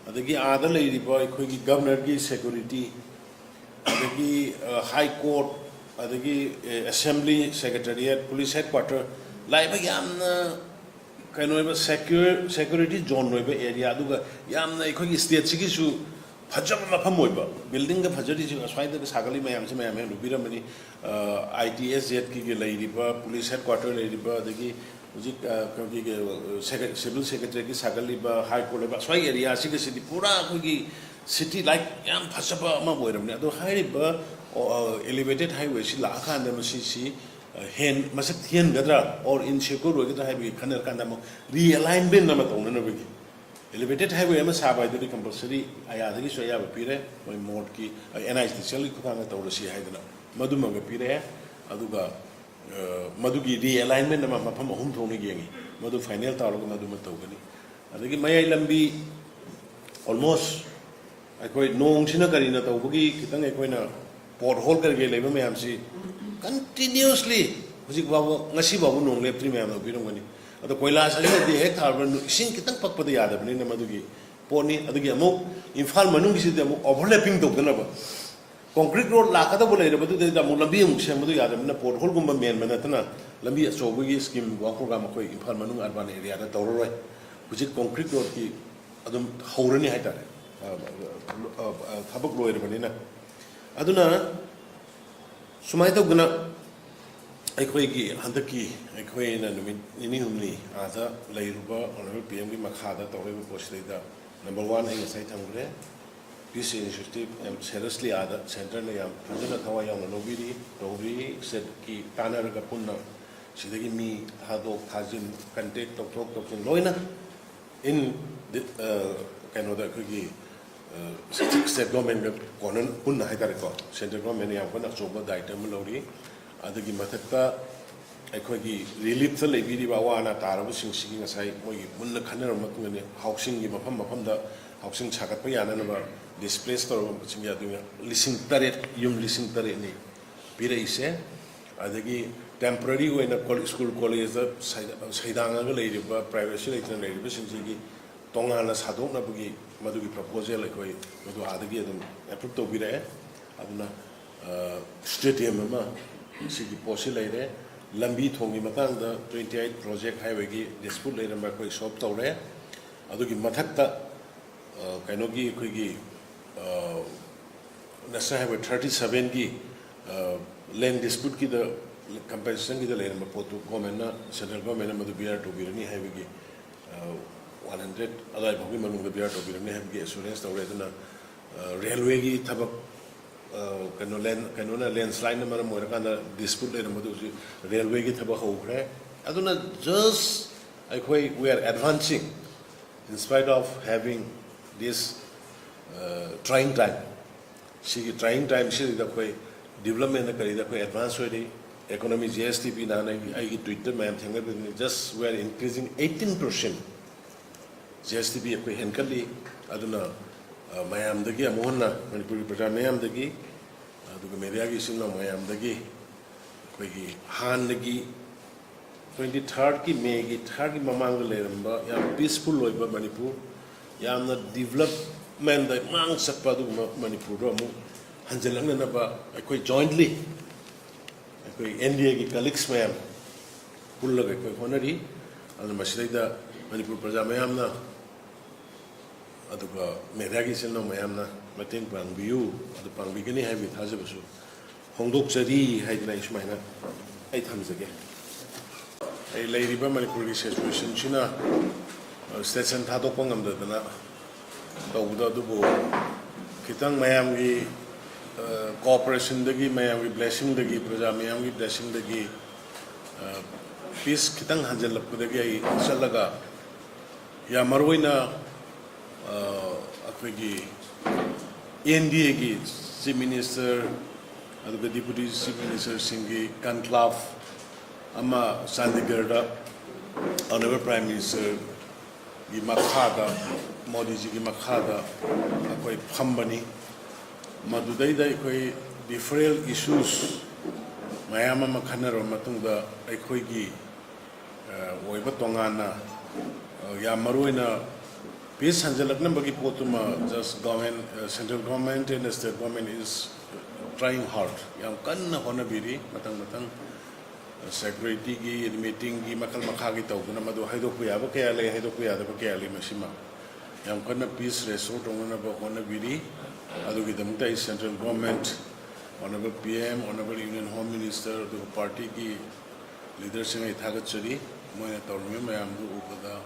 ꯑꯗꯒꯤ ꯑꯥꯗ ꯂꯩꯔꯤꯕ ꯑꯩꯈꯣꯏꯒꯤ ꯒꯕꯅꯔꯒꯤ ꯁꯦꯀ꯭ꯌꯨꯔꯤꯇꯤ, ꯑꯗꯒꯤ, ꯑ, ꯍꯥꯏ ꯀꯣꯔꯠ, ꯑꯗꯒꯤ assembly, secretariat, police head quarter, ꯂꯥꯛꯏꯕ ꯌꯥꯝꯅ ꯀꯩꯅꯣ ꯑꯣꯏꯕ, ꯁꯦꯀ꯭ꯌꯨꯔ, ꯁꯦꯀ꯭ꯌꯨꯔꯤꯇꯤ ꯖꯣꯟ ꯑꯣꯏꯕ ꯑꯦꯔꯤꯌꯥ, ꯑꯗꯨꯒ ꯌꯥꯝꯅ ꯑꯩꯈꯣꯏꯒꯤ ꯁ꯭ꯇꯦꯠꯁꯤꯒꯤꯁꯨ ꯐꯖꯕ ꯃꯐꯝ ꯑꯣꯏꯕ, ꯕꯤꯜꯗꯤꯡꯒ ꯐꯖꯔꯤꯁꯤ ꯑꯁ꯭ꯋꯥꯏꯗꯒ ꯁꯥꯒꯠꯂꯤ ꯃꯌꯥꯝꯁꯤ ꯃꯌꯥꯝ ꯍꯦꯟꯅ ꯎꯕꯤꯔꯝꯃꯅꯤ꯫ ꯑꯥꯏ ꯇꯤ ꯑꯦꯁ ꯖꯦꯠꯀꯤ ꯂꯩꯔꯤꯕ ꯄꯨꯂꯤꯁ ꯍꯦꯗ ꯀ꯭ꯋꯥꯇꯔ ꯂꯩꯔꯤꯕ, ꯑꯗꯒꯤ ꯍꯧꯖꯤꯛ ꯑꯩꯈꯣꯏꯒꯤ ꯁꯤꯚꯤꯜ ꯁꯦꯀ꯭ꯔꯦꯇꯔꯤꯒꯤ ꯁꯥꯒꯠꯂꯤꯕ ꯍꯥꯏ ꯀꯣꯔꯠ ꯂꯩꯕ ꯑꯁ꯭ꯋꯥꯏ ꯑꯦꯔꯤꯌꯥꯁꯤꯒꯁꯤꯗꯤ ꯄꯨꯔꯥ ꯑꯩꯈꯣꯏꯒꯤ ꯁꯤꯇꯤ ꯂꯥꯏꯛ ꯌꯥꯝ ꯐꯖꯕ ꯑꯃ ꯑꯣꯏꯔꯕꯅꯤ꯫ ꯑꯗꯣ ꯍꯥꯏꯔꯤꯕ ꯏꯂꯤꯚꯦꯇꯦꯠ ꯍꯥꯏꯋꯦꯁꯤ ꯂꯥꯛꯑꯀꯥꯟꯗ ꯃꯁꯤꯁꯤ ꯍꯦꯟ ꯃꯁꯛ ꯊꯤꯍꯟꯒꯗ꯭ꯔꯥ ꯑꯣꯔ ꯏꯟꯁꯦꯀ꯭ꯌꯣꯔ ꯑꯣꯏꯒꯗ꯭ꯔꯥ ꯍꯥꯏꯕꯒꯤ ꯈꯟꯅꯔꯀꯥꯟꯗ ꯑꯃꯨꯛ ꯔꯤꯑꯦꯂꯥꯏꯟꯃꯦꯟ ꯑꯃ ꯇꯧꯅꯅꯕꯒꯤ, ꯏꯂꯤꯚꯦꯇꯦꯠ ꯍꯥꯏꯋꯦ ꯑꯃ ꯁꯥꯕ ꯍꯥꯏꯗꯨꯗꯤ ꯀꯝꯄꯜꯁꯔꯤ ꯑꯌꯥꯗꯒꯤꯁꯨ ꯑꯌꯥꯕ ꯄꯤꯔꯦ, ꯃꯣꯏ ꯃꯣꯔꯠꯀꯤ ꯑꯦꯟ ꯑꯥꯏ ꯇꯤ ꯁꯤ ꯑꯦꯜꯒꯤ ꯈꯨꯠꯊꯥꯡꯗ ꯇꯧꯔꯁꯤ ꯍꯥꯏꯗꯅ ꯃꯗꯨꯃꯒ ꯄꯤꯔꯛꯑꯦ꯫ ꯑꯗꯨꯒ ꯃꯗꯨꯒꯤ ꯔꯤꯑꯦꯂꯥꯏꯟꯃꯦꯟ ꯑꯃ ꯃꯐꯝ ꯑꯍꯨꯝ ꯊꯣꯛꯅ ꯌꯦꯡꯉꯤ꯫ ꯃꯗꯨ ꯐꯥꯏꯅꯦꯜ ꯇꯧꯔꯒ ꯃꯗꯨꯃ ꯇꯧꯒꯅꯤ꯫ ꯑꯗꯒꯤ ꯃꯌꯥꯏ ꯂꯝꯕꯤ ꯑꯣꯜꯃꯣꯁ ꯑꯩꯈꯣꯏ ꯅꯣꯡꯁꯤꯅ ꯀꯔꯤꯅ ꯇꯧꯕꯒꯤ ꯈꯤꯇꯪ ꯑꯩꯈꯣꯏꯅ ꯄꯣꯠ ꯍꯣꯜ ꯀꯔꯤ ꯀꯔꯤ ꯂꯩꯕ ꯃꯌꯥꯝꯁꯤ ꯀꯟꯇꯤꯅ꯭ꯌꯨꯁꯂꯤ ꯍꯧꯖꯤꯛ ꯐꯥꯎꯕ, ꯉꯁꯤ ꯐꯥꯎꯕ ꯅꯣꯡ ꯂꯦꯞꯇ꯭ꯔꯤ, ꯃꯌꯥꯝꯅ ꯎꯕꯤꯔꯝꯒꯅꯤ꯫ ꯑꯗꯣ ꯀꯣꯏꯂꯥꯁ ꯑꯁꯤꯅꯗꯤ ꯍꯦꯛ ꯊꯥꯔꯕ ꯏꯁꯤꯡ ꯈꯤꯇꯪ ꯄꯛꯄꯗ ꯌꯥꯗꯕꯅꯤꯅ ꯃꯗꯨꯒꯤ ꯄꯣꯠꯅꯤ꯫ ꯑꯗꯨꯒꯤ ꯑꯃꯨꯛ ꯏꯝꯐꯥꯜ ꯃꯅꯨꯡꯒꯤꯁꯤꯗꯤ ꯑꯃꯨꯛ ꯑꯣꯚꯔꯂꯦꯄꯤꯡ ꯇꯧꯗꯅꯕ ꯀꯣꯟꯀ꯭ꯔꯤꯠ ꯔꯣꯗ ꯂꯥꯛꯀꯗꯧꯕ ꯂꯩꯔꯕꯗꯨꯗꯩꯗ ꯑꯃꯨꯛ ꯂꯝꯕꯤ ꯑꯃꯨꯛ ꯁꯦꯝꯕꯗꯨ ꯌꯥꯗꯕꯅꯤꯅ ꯄꯣꯠ ꯍꯣꯜꯒꯨꯝꯕ ꯃꯦꯟꯕ ꯅꯠꯇꯅ ꯂꯝꯕꯤ ꯑꯆꯧꯕꯒꯤ ꯁ꯭ꯀꯤꯝ ꯋꯥꯔꯛ ꯄ꯭ꯔꯣꯒ꯭ꯔꯥꯝ ꯑꯩꯈꯣꯏ ꯏꯝꯐꯥꯜ ꯃꯅꯨꯡ ꯑꯔꯕꯥꯟ ꯑꯦꯔꯤꯌꯥꯗ ꯇꯧꯔꯔꯣꯏ꯫ ꯍꯧꯖꯤꯛ ꯀꯣꯟꯀ꯭ꯔꯤꯠ ꯔꯣꯗꯀꯤ ꯑꯗꯨꯝ ꯍꯧꯔꯅꯤ ꯍꯥꯏꯇꯥꯔꯦ꯫ ꯑ, ꯑ, ꯊꯕꯛ ꯂꯣꯏꯔꯕꯅꯤꯅ꯫ ꯑꯗꯨꯅ ꯁꯨꯃꯥꯏꯅ ꯇꯧꯗꯅ ꯑꯩꯈꯣꯏꯒꯤ ꯍꯟꯗꯛꯀꯤ ꯑꯩꯈꯣꯏꯅ ꯅꯨꯃꯤꯠ ꯅꯤꯅꯤ ꯍꯨꯝꯅꯤ ꯑꯥꯗ ꯂꯩꯔꯨꯕ ꯑꯣꯅꯔꯦꯕꯜ ꯄꯤ ꯑꯦꯝꯒꯤ ꯃꯈꯥꯗ ꯇꯧꯔꯤꯕ ꯄꯣꯠꯁꯤꯗꯩꯗ ꯅꯝꯕꯔ ꯋꯥꯟ ꯑꯩ ꯉꯁꯥꯏ ꯊꯝꯈ꯭ꯔꯦ꯫ ꯄꯤꯁ ꯏꯅꯤꯁꯤꯌꯦꯇꯤꯚ ꯌꯥꯝ ꯁꯦꯔꯤꯌꯁꯂꯤ ꯑꯥꯗ ꯁꯦꯟꯇꯔꯅ ꯌꯥꯝ ꯐꯖꯅ ꯊꯋꯥꯏ ꯌꯥꯎꯅ ꯂꯧꯕꯤꯔꯤ, ꯇꯧꯔꯤ꯫ ꯁ꯭ꯇꯦꯠꯀꯤ ꯇꯥꯟꯅꯔꯒ ꯄꯨꯟꯅ ꯁꯤꯗꯒꯤ ꯃꯤ ꯊꯥꯗꯣꯛ ꯊꯥꯖꯤꯟ, ꯀꯟꯇꯦꯛ ꯇꯧꯊꯣꯛ ꯇꯧꯁꯤꯟ ꯂꯣꯏꯅ ꯏꯟ ꯀꯩꯅꯣꯗ ꯑꯩꯈꯣꯏꯒꯤ ꯁ꯭ꯇꯦꯠ ꯒꯣꯔꯃꯦꯟꯒ ꯀꯣꯟꯅ ꯄꯨꯟꯅ ꯍꯥꯏꯇꯥꯔꯦꯀꯣ, ꯁꯦꯟꯇ꯭ꯔꯦꯜ ꯒꯣꯔꯃꯦꯟꯅ ꯌꯥꯝ ꯀꯟꯅ ꯑꯆꯧꯕ ꯗꯥꯌꯤꯇ꯭ꯋ ꯑꯃ ꯂꯧꯔꯤ꯫ ꯑꯗꯨꯒꯤ ꯃꯊꯛꯇ ꯑꯩꯈꯣꯏꯒꯤ ꯔꯤꯂꯤꯐꯇ ꯂꯩꯕꯤꯔꯤꯕ ꯑꯋꯥ ꯑꯅꯥ ꯇꯥꯔꯕꯁꯤꯡꯁꯤꯒꯤ ꯉꯁꯥꯏ ꯃꯣꯏꯒꯤ ꯃꯨꯟꯅ ꯈꯟꯅꯔꯕ ꯃꯇꯨꯡꯗꯅꯤ ꯍꯥꯎꯁꯤꯡꯒꯤ ꯃꯐꯝ ꯃꯐꯝꯗ ꯍꯥꯎꯁꯤꯡ ꯁꯥꯒꯠꯄ ꯌꯥꯅꯅꯕ ꯗꯤꯁꯄ꯭ꯂꯦꯁ ꯇꯧꯔꯕꯁꯤꯡꯒꯤ ꯑꯗꯨꯅ ꯂꯤꯁꯤꯡ ꯇꯔꯦꯠ, ꯌꯨꯝ ꯂꯤꯁꯤꯡ ꯇꯔꯦꯠꯅꯤ ꯄꯤꯔꯛꯏꯁꯦ꯫ ꯑꯗꯒꯤ ꯇꯦꯝꯄꯔꯔꯤ ꯑꯣꯏꯅ ꯀꯣꯂꯦ-, ꯁ꯭ꯀꯨꯜ ꯀꯣꯂꯦꯖꯇ ꯁꯩꯗ-, ꯁꯩꯗꯥꯡꯉꯒ ꯂꯩꯔꯤꯕ, ꯄ꯭ꯔꯥꯏꯚꯦꯁꯤ ꯂꯩꯇꯅ ꯂꯩꯔꯤꯕꯁꯤꯡꯁꯤꯒꯤ ꯇꯣꯉꯥꯟꯅ ꯁꯥꯗꯣꯛꯅꯕꯒꯤ ꯃꯗꯨꯒꯤ ꯄ꯭ꯔꯄꯣꯖꯦꯜ ꯑꯩꯈꯣꯏ ꯃꯗꯨ ꯑꯥꯗꯒꯤ ꯑꯗꯨꯝ ꯑꯦꯄ꯭ꯔꯨꯞ ꯇꯧꯕꯤꯔꯛꯑꯦ꯫ ꯑꯗꯨꯅ ꯁ꯭ꯇꯦꯗꯤꯌꯝ ꯑꯃ, ꯁꯤꯒꯤ ꯄꯣꯠꯁꯤ ꯂꯩꯔꯦ꯫ ꯂꯝꯕꯤ ꯊꯣꯡꯒꯤ ꯃꯇꯥꯡꯗ twenty eight project highwayꯒꯤ dispute ꯂꯩꯔꯝꯕ ꯑꯩꯈꯣꯏ solve ꯇꯧꯔꯦ꯫ ꯑꯗꯨꯒꯤ ꯃꯊꯛꯇ ꯀꯩꯅꯣꯒꯤ ꯑꯩꯈꯣꯏꯒꯤ National Highway thirty sevenꯒꯤ land disputeꯀꯤꯗ, compensationꯒꯤꯗ ꯂꯩꯔꯝꯕ ꯄꯣꯠꯇꯨ governmentꯅ, central governmentꯅ ꯃꯗꯨ bear ꯇꯧꯕꯤꯔꯅꯤ ꯍꯥꯏꯕꯒꯤ, one hundred ꯑꯗꯨꯋꯥꯏ ꯐꯥꯎꯒꯤ ꯃꯅꯨꯡꯗ bear ꯇꯧꯕꯤꯔꯅꯤ ꯍꯥꯏꯕꯒꯤ assurance ꯇꯧꯔꯦ꯫ ꯑꯗꯨꯅ railwayꯒꯤ ꯊꯕꯛ, ꯀꯩꯅꯣ land, ꯀꯩꯅꯣꯅ, landslideꯅ ꯃꯔꯝ ꯑꯣꯏꯔꯀꯥꯟꯗ dispute ꯂꯩꯔꯝꯕꯗꯨ ꯍꯧꯖꯤꯛ railwayꯒꯤ ꯊꯕꯛ ꯍꯧꯈ꯭ꯔꯦ꯫ ꯑꯗꯨꯅ just ꯑꯩꯈꯣꯏ we are advancing in spite of having this trying time꯫ ꯁꯤꯒꯤ trying timeꯁꯤꯗ ꯑꯩꯈꯣꯏ developmentꯗ ꯀꯔꯤꯗ ꯑꯩꯈꯣꯏ advance ꯑꯣꯏꯔꯤ꯫ Economy, G S D P ꯅꯍꯥꯟ ꯑꯩꯒꯤ, ꯑꯩꯒꯤ tweetꯇ ꯃꯌꯥꯝ ꯊꯦꯡꯅꯕꯤꯕꯅꯤ, just we are increasing eighteen percent G S D P ꯑꯩꯈꯣꯏ ꯍꯦꯟꯒꯠꯂꯤ꯫ ꯑꯗꯨꯅ ꯃꯌꯥꯝꯗꯒꯤ, ꯑꯃꯨꯛ ꯍꯟꯅ ꯃꯅꯤꯄꯨꯔꯒꯤ ꯄ꯭ꯔꯖꯥ ꯃꯌꯥꯝꯗꯒꯤ, ꯑꯗꯨꯒ mediaꯒꯤ ꯏꯆꯤꯟ ꯏꯅꯥꯎ ꯃꯌꯥꯝꯗꯒꯤ ꯑꯩꯈꯣꯏꯒꯤ ꯍꯥꯟꯅꯒꯤ twenty thirdꯀꯤ, Mayꯒꯤ thirdꯀꯤ ꯃꯃꯥꯡꯗ ꯂꯩꯔꯝꯕ ꯌꯥꯝ peaceful ꯑꯣꯏꯕ ꯃꯅꯤꯄꯨꯔ, ꯌꯥꯝꯅ developmentꯗ ꯃꯥꯡ ꯆꯠꯄ ꯑꯗꯨꯒꯨꯝꯕ ꯃꯅꯤꯄꯨꯔꯗꯣ ꯑꯃꯨꯛ ꯍꯟꯖꯤꯜꯂꯛꯅꯅꯕ ꯑꯩꯈꯣꯏ jointly, ꯑꯩꯈꯣꯏ N D Aꯒꯤ colleagues ꯃꯌꯥꯝ ꯄꯨꯜꯂꯒ ꯑꯩꯈꯣꯏ ꯍꯣꯠꯅꯔꯤ꯫ ꯑꯗꯨꯅ ꯃꯁꯤꯗꯩꯗ ꯃꯅꯤꯄꯨꯔ ꯄ꯭ꯔꯖꯥ ꯃꯌꯥꯝꯅ, ꯑꯗꯨꯒ mediaꯒꯤ ꯏꯆꯤꯜ ꯏꯅꯥꯎ ꯃꯌꯥꯝꯅ ꯃꯇꯦꯡ ꯄꯥꯡꯕꯤꯌꯨ, ꯑꯗꯨ ꯄꯥꯡꯕꯤꯒꯅꯤ ꯍꯥꯏꯕꯒꯤ ꯊꯥꯖꯕꯁꯨ ꯐꯣꯡꯗꯣꯛꯆꯔꯤ ꯍꯥꯏꯗꯅ ꯑꯩ ꯁꯨꯃꯥꯏꯅ ꯑꯩ ꯊꯝꯖꯒꯦ꯫ ꯑꯩ ꯂꯩꯔꯤꯕ ꯃꯅꯤꯄꯨꯔꯒꯤ situationꯁꯤꯅ station ꯊꯥꯗꯣꯛꯄ ꯉꯝꯗꯗꯅ ꯇꯧꯕꯗꯣ, ꯑꯗꯨꯕꯨ ꯈꯤꯇꯪ ꯃꯌꯥꯝꯒꯤ cooperationꯗꯒꯤ, ꯃꯌꯥꯝꯒꯤ blessingꯗꯒꯤ, ꯄ꯭ꯔꯖꯥ ꯃꯌꯥꯝꯒꯤ blessingꯗꯒꯤ peace ꯈꯤꯇꯪ ꯍꯟꯖꯤꯜꯂꯛꯄꯗꯒꯤ ꯑꯩ ꯆꯠꯂꯒ, ꯌꯥꯝ ꯃꯔꯨ ꯑꯣꯏꯅ ꯑꯩꯈꯣꯏꯒꯤ N D Aꯒꯤ Chief Minister, ꯑꯗꯨꯒ Deputy Chief Ministerꯁꯤꯡꯒꯤ conclave ꯑꯃ ꯆꯥꯟꯗꯤꯒꯔꯗ Honourable Prime Ministerꯒꯤ ꯃꯈꯥꯗ, ꯃꯣꯗꯤꯖꯤꯒꯤ ꯃꯈꯥꯗ ꯑꯩꯈꯣꯏ ꯐꯝꯕꯅꯤ꯫ ꯃꯗꯨꯗꯩꯗ ꯑꯩꯈꯣꯏ different issues ꯃꯌꯥꯝ ꯑꯃ ꯈꯟꯅꯔꯕ ꯃꯇꯨꯡꯗ ꯑꯩꯈꯣꯏꯒꯤ ꯑꯣꯏꯕ ꯇꯣꯉꯥꯟꯅ, ꯌꯥꯝ ꯃꯔꯨ ꯑꯣꯏꯅ peace ꯍꯟꯖꯤꯜꯂꯛꯅꯕꯒꯤ ꯄꯣꯠꯇꯨꯃ just government, central government and state government is trying hard, ꯌꯥꯝ ꯀꯟꯅ ꯍꯣꯠꯅꯕꯤꯔꯤ꯫ ꯃꯊꯪ ꯃꯊꯪ securityꯒꯤ, meetingꯒꯤ ꯃꯈꯜ ꯃꯈꯥꯒꯤ ꯇꯧꯗꯨꯅ, ꯃꯗꯨ ꯍꯥꯏꯗꯣꯛꯄ ꯌꯥꯕ ꯀꯌꯥ ꯂꯩ, ꯍꯥꯏꯗꯣꯛꯄ ꯌꯥꯗꯕ ꯀꯌꯥ ꯂꯩ, ꯃꯁꯤꯃ ꯌꯥꯝ ꯀꯟꯅ peace restore ꯇꯧꯅꯅꯕ ꯍꯣꯠꯅꯕꯤꯔꯤ꯫ ꯑꯗꯨꯒꯤꯗꯃꯛꯇ ꯑꯩ central government, honourable P M, honourable Union Home Minister, ꯑꯗꯨꯒ partyꯒꯤ leaderꯁꯤꯡ ꯑꯩ ꯊꯥꯒꯠꯆꯔꯤ, ꯃꯣꯏꯅ ꯇꯧꯔꯝꯃꯤ ꯃꯌꯥꯝꯗꯨ ꯎꯕꯗ꯫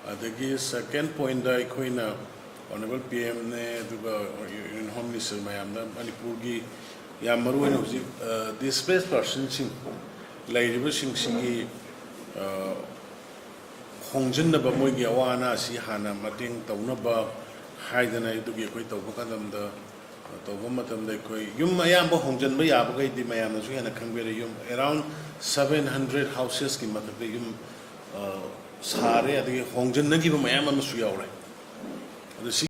ꯑꯗꯒꯤ second pointꯇ ꯑꯩꯈꯣꯏꯅ honourable P Mꯅꯦ, ꯑꯗꯨꯒ Union Home Minister ꯃꯌꯥꯝꯗ ꯃꯅꯤꯄꯨꯔꯒꯤ ꯌꯥꯝ ꯃꯔꯨ ꯑꯣꯏꯅ ꯍꯧꯖꯤꯛ displaced personꯁꯤꯡ ꯂꯩꯔꯤꯕꯁꯤꯡꯁꯤꯒꯤ ꯍꯣꯡꯖꯤꯟꯅꯕ, ꯃꯣꯏꯒꯤ ꯑꯋꯥ ꯑꯅꯥ ꯑꯁꯤ ꯍꯥꯟꯅ ꯃꯇꯦꯡ ꯇꯧꯅꯕ ꯍꯥꯏꯗꯅ ꯑꯗꯨꯒꯤ ꯑꯩꯈꯣꯏ ꯇꯧꯕ ꯃꯇꯝꯗ, ꯇꯧꯕ ꯃꯇꯝꯗ ꯑꯩꯈꯣꯏ ꯌꯨꯝ ꯑꯌꯥꯝꯕ ꯍꯣꯡꯖꯤꯟꯕ ꯌꯥꯕꯈꯩꯗꯤ ꯃꯌꯥꯝꯅꯁꯨ ꯍꯦꯟꯅ ꯈꯪꯕꯤꯔꯦ꯫ ꯌꯨꯝ around seven hundred housesꯀꯤ ꯃꯊꯛꯇ ꯌꯨꯝ ꯁꯥꯔꯦ, ꯑꯗꯒꯤ ꯍꯣꯡꯖꯤꯟꯅꯈꯤꯕ ꯃꯌꯥꯝ ꯑꯃꯁꯨ ꯌꯥꯎꯔꯦ꯫ ꯑꯗꯨ ꯁꯤ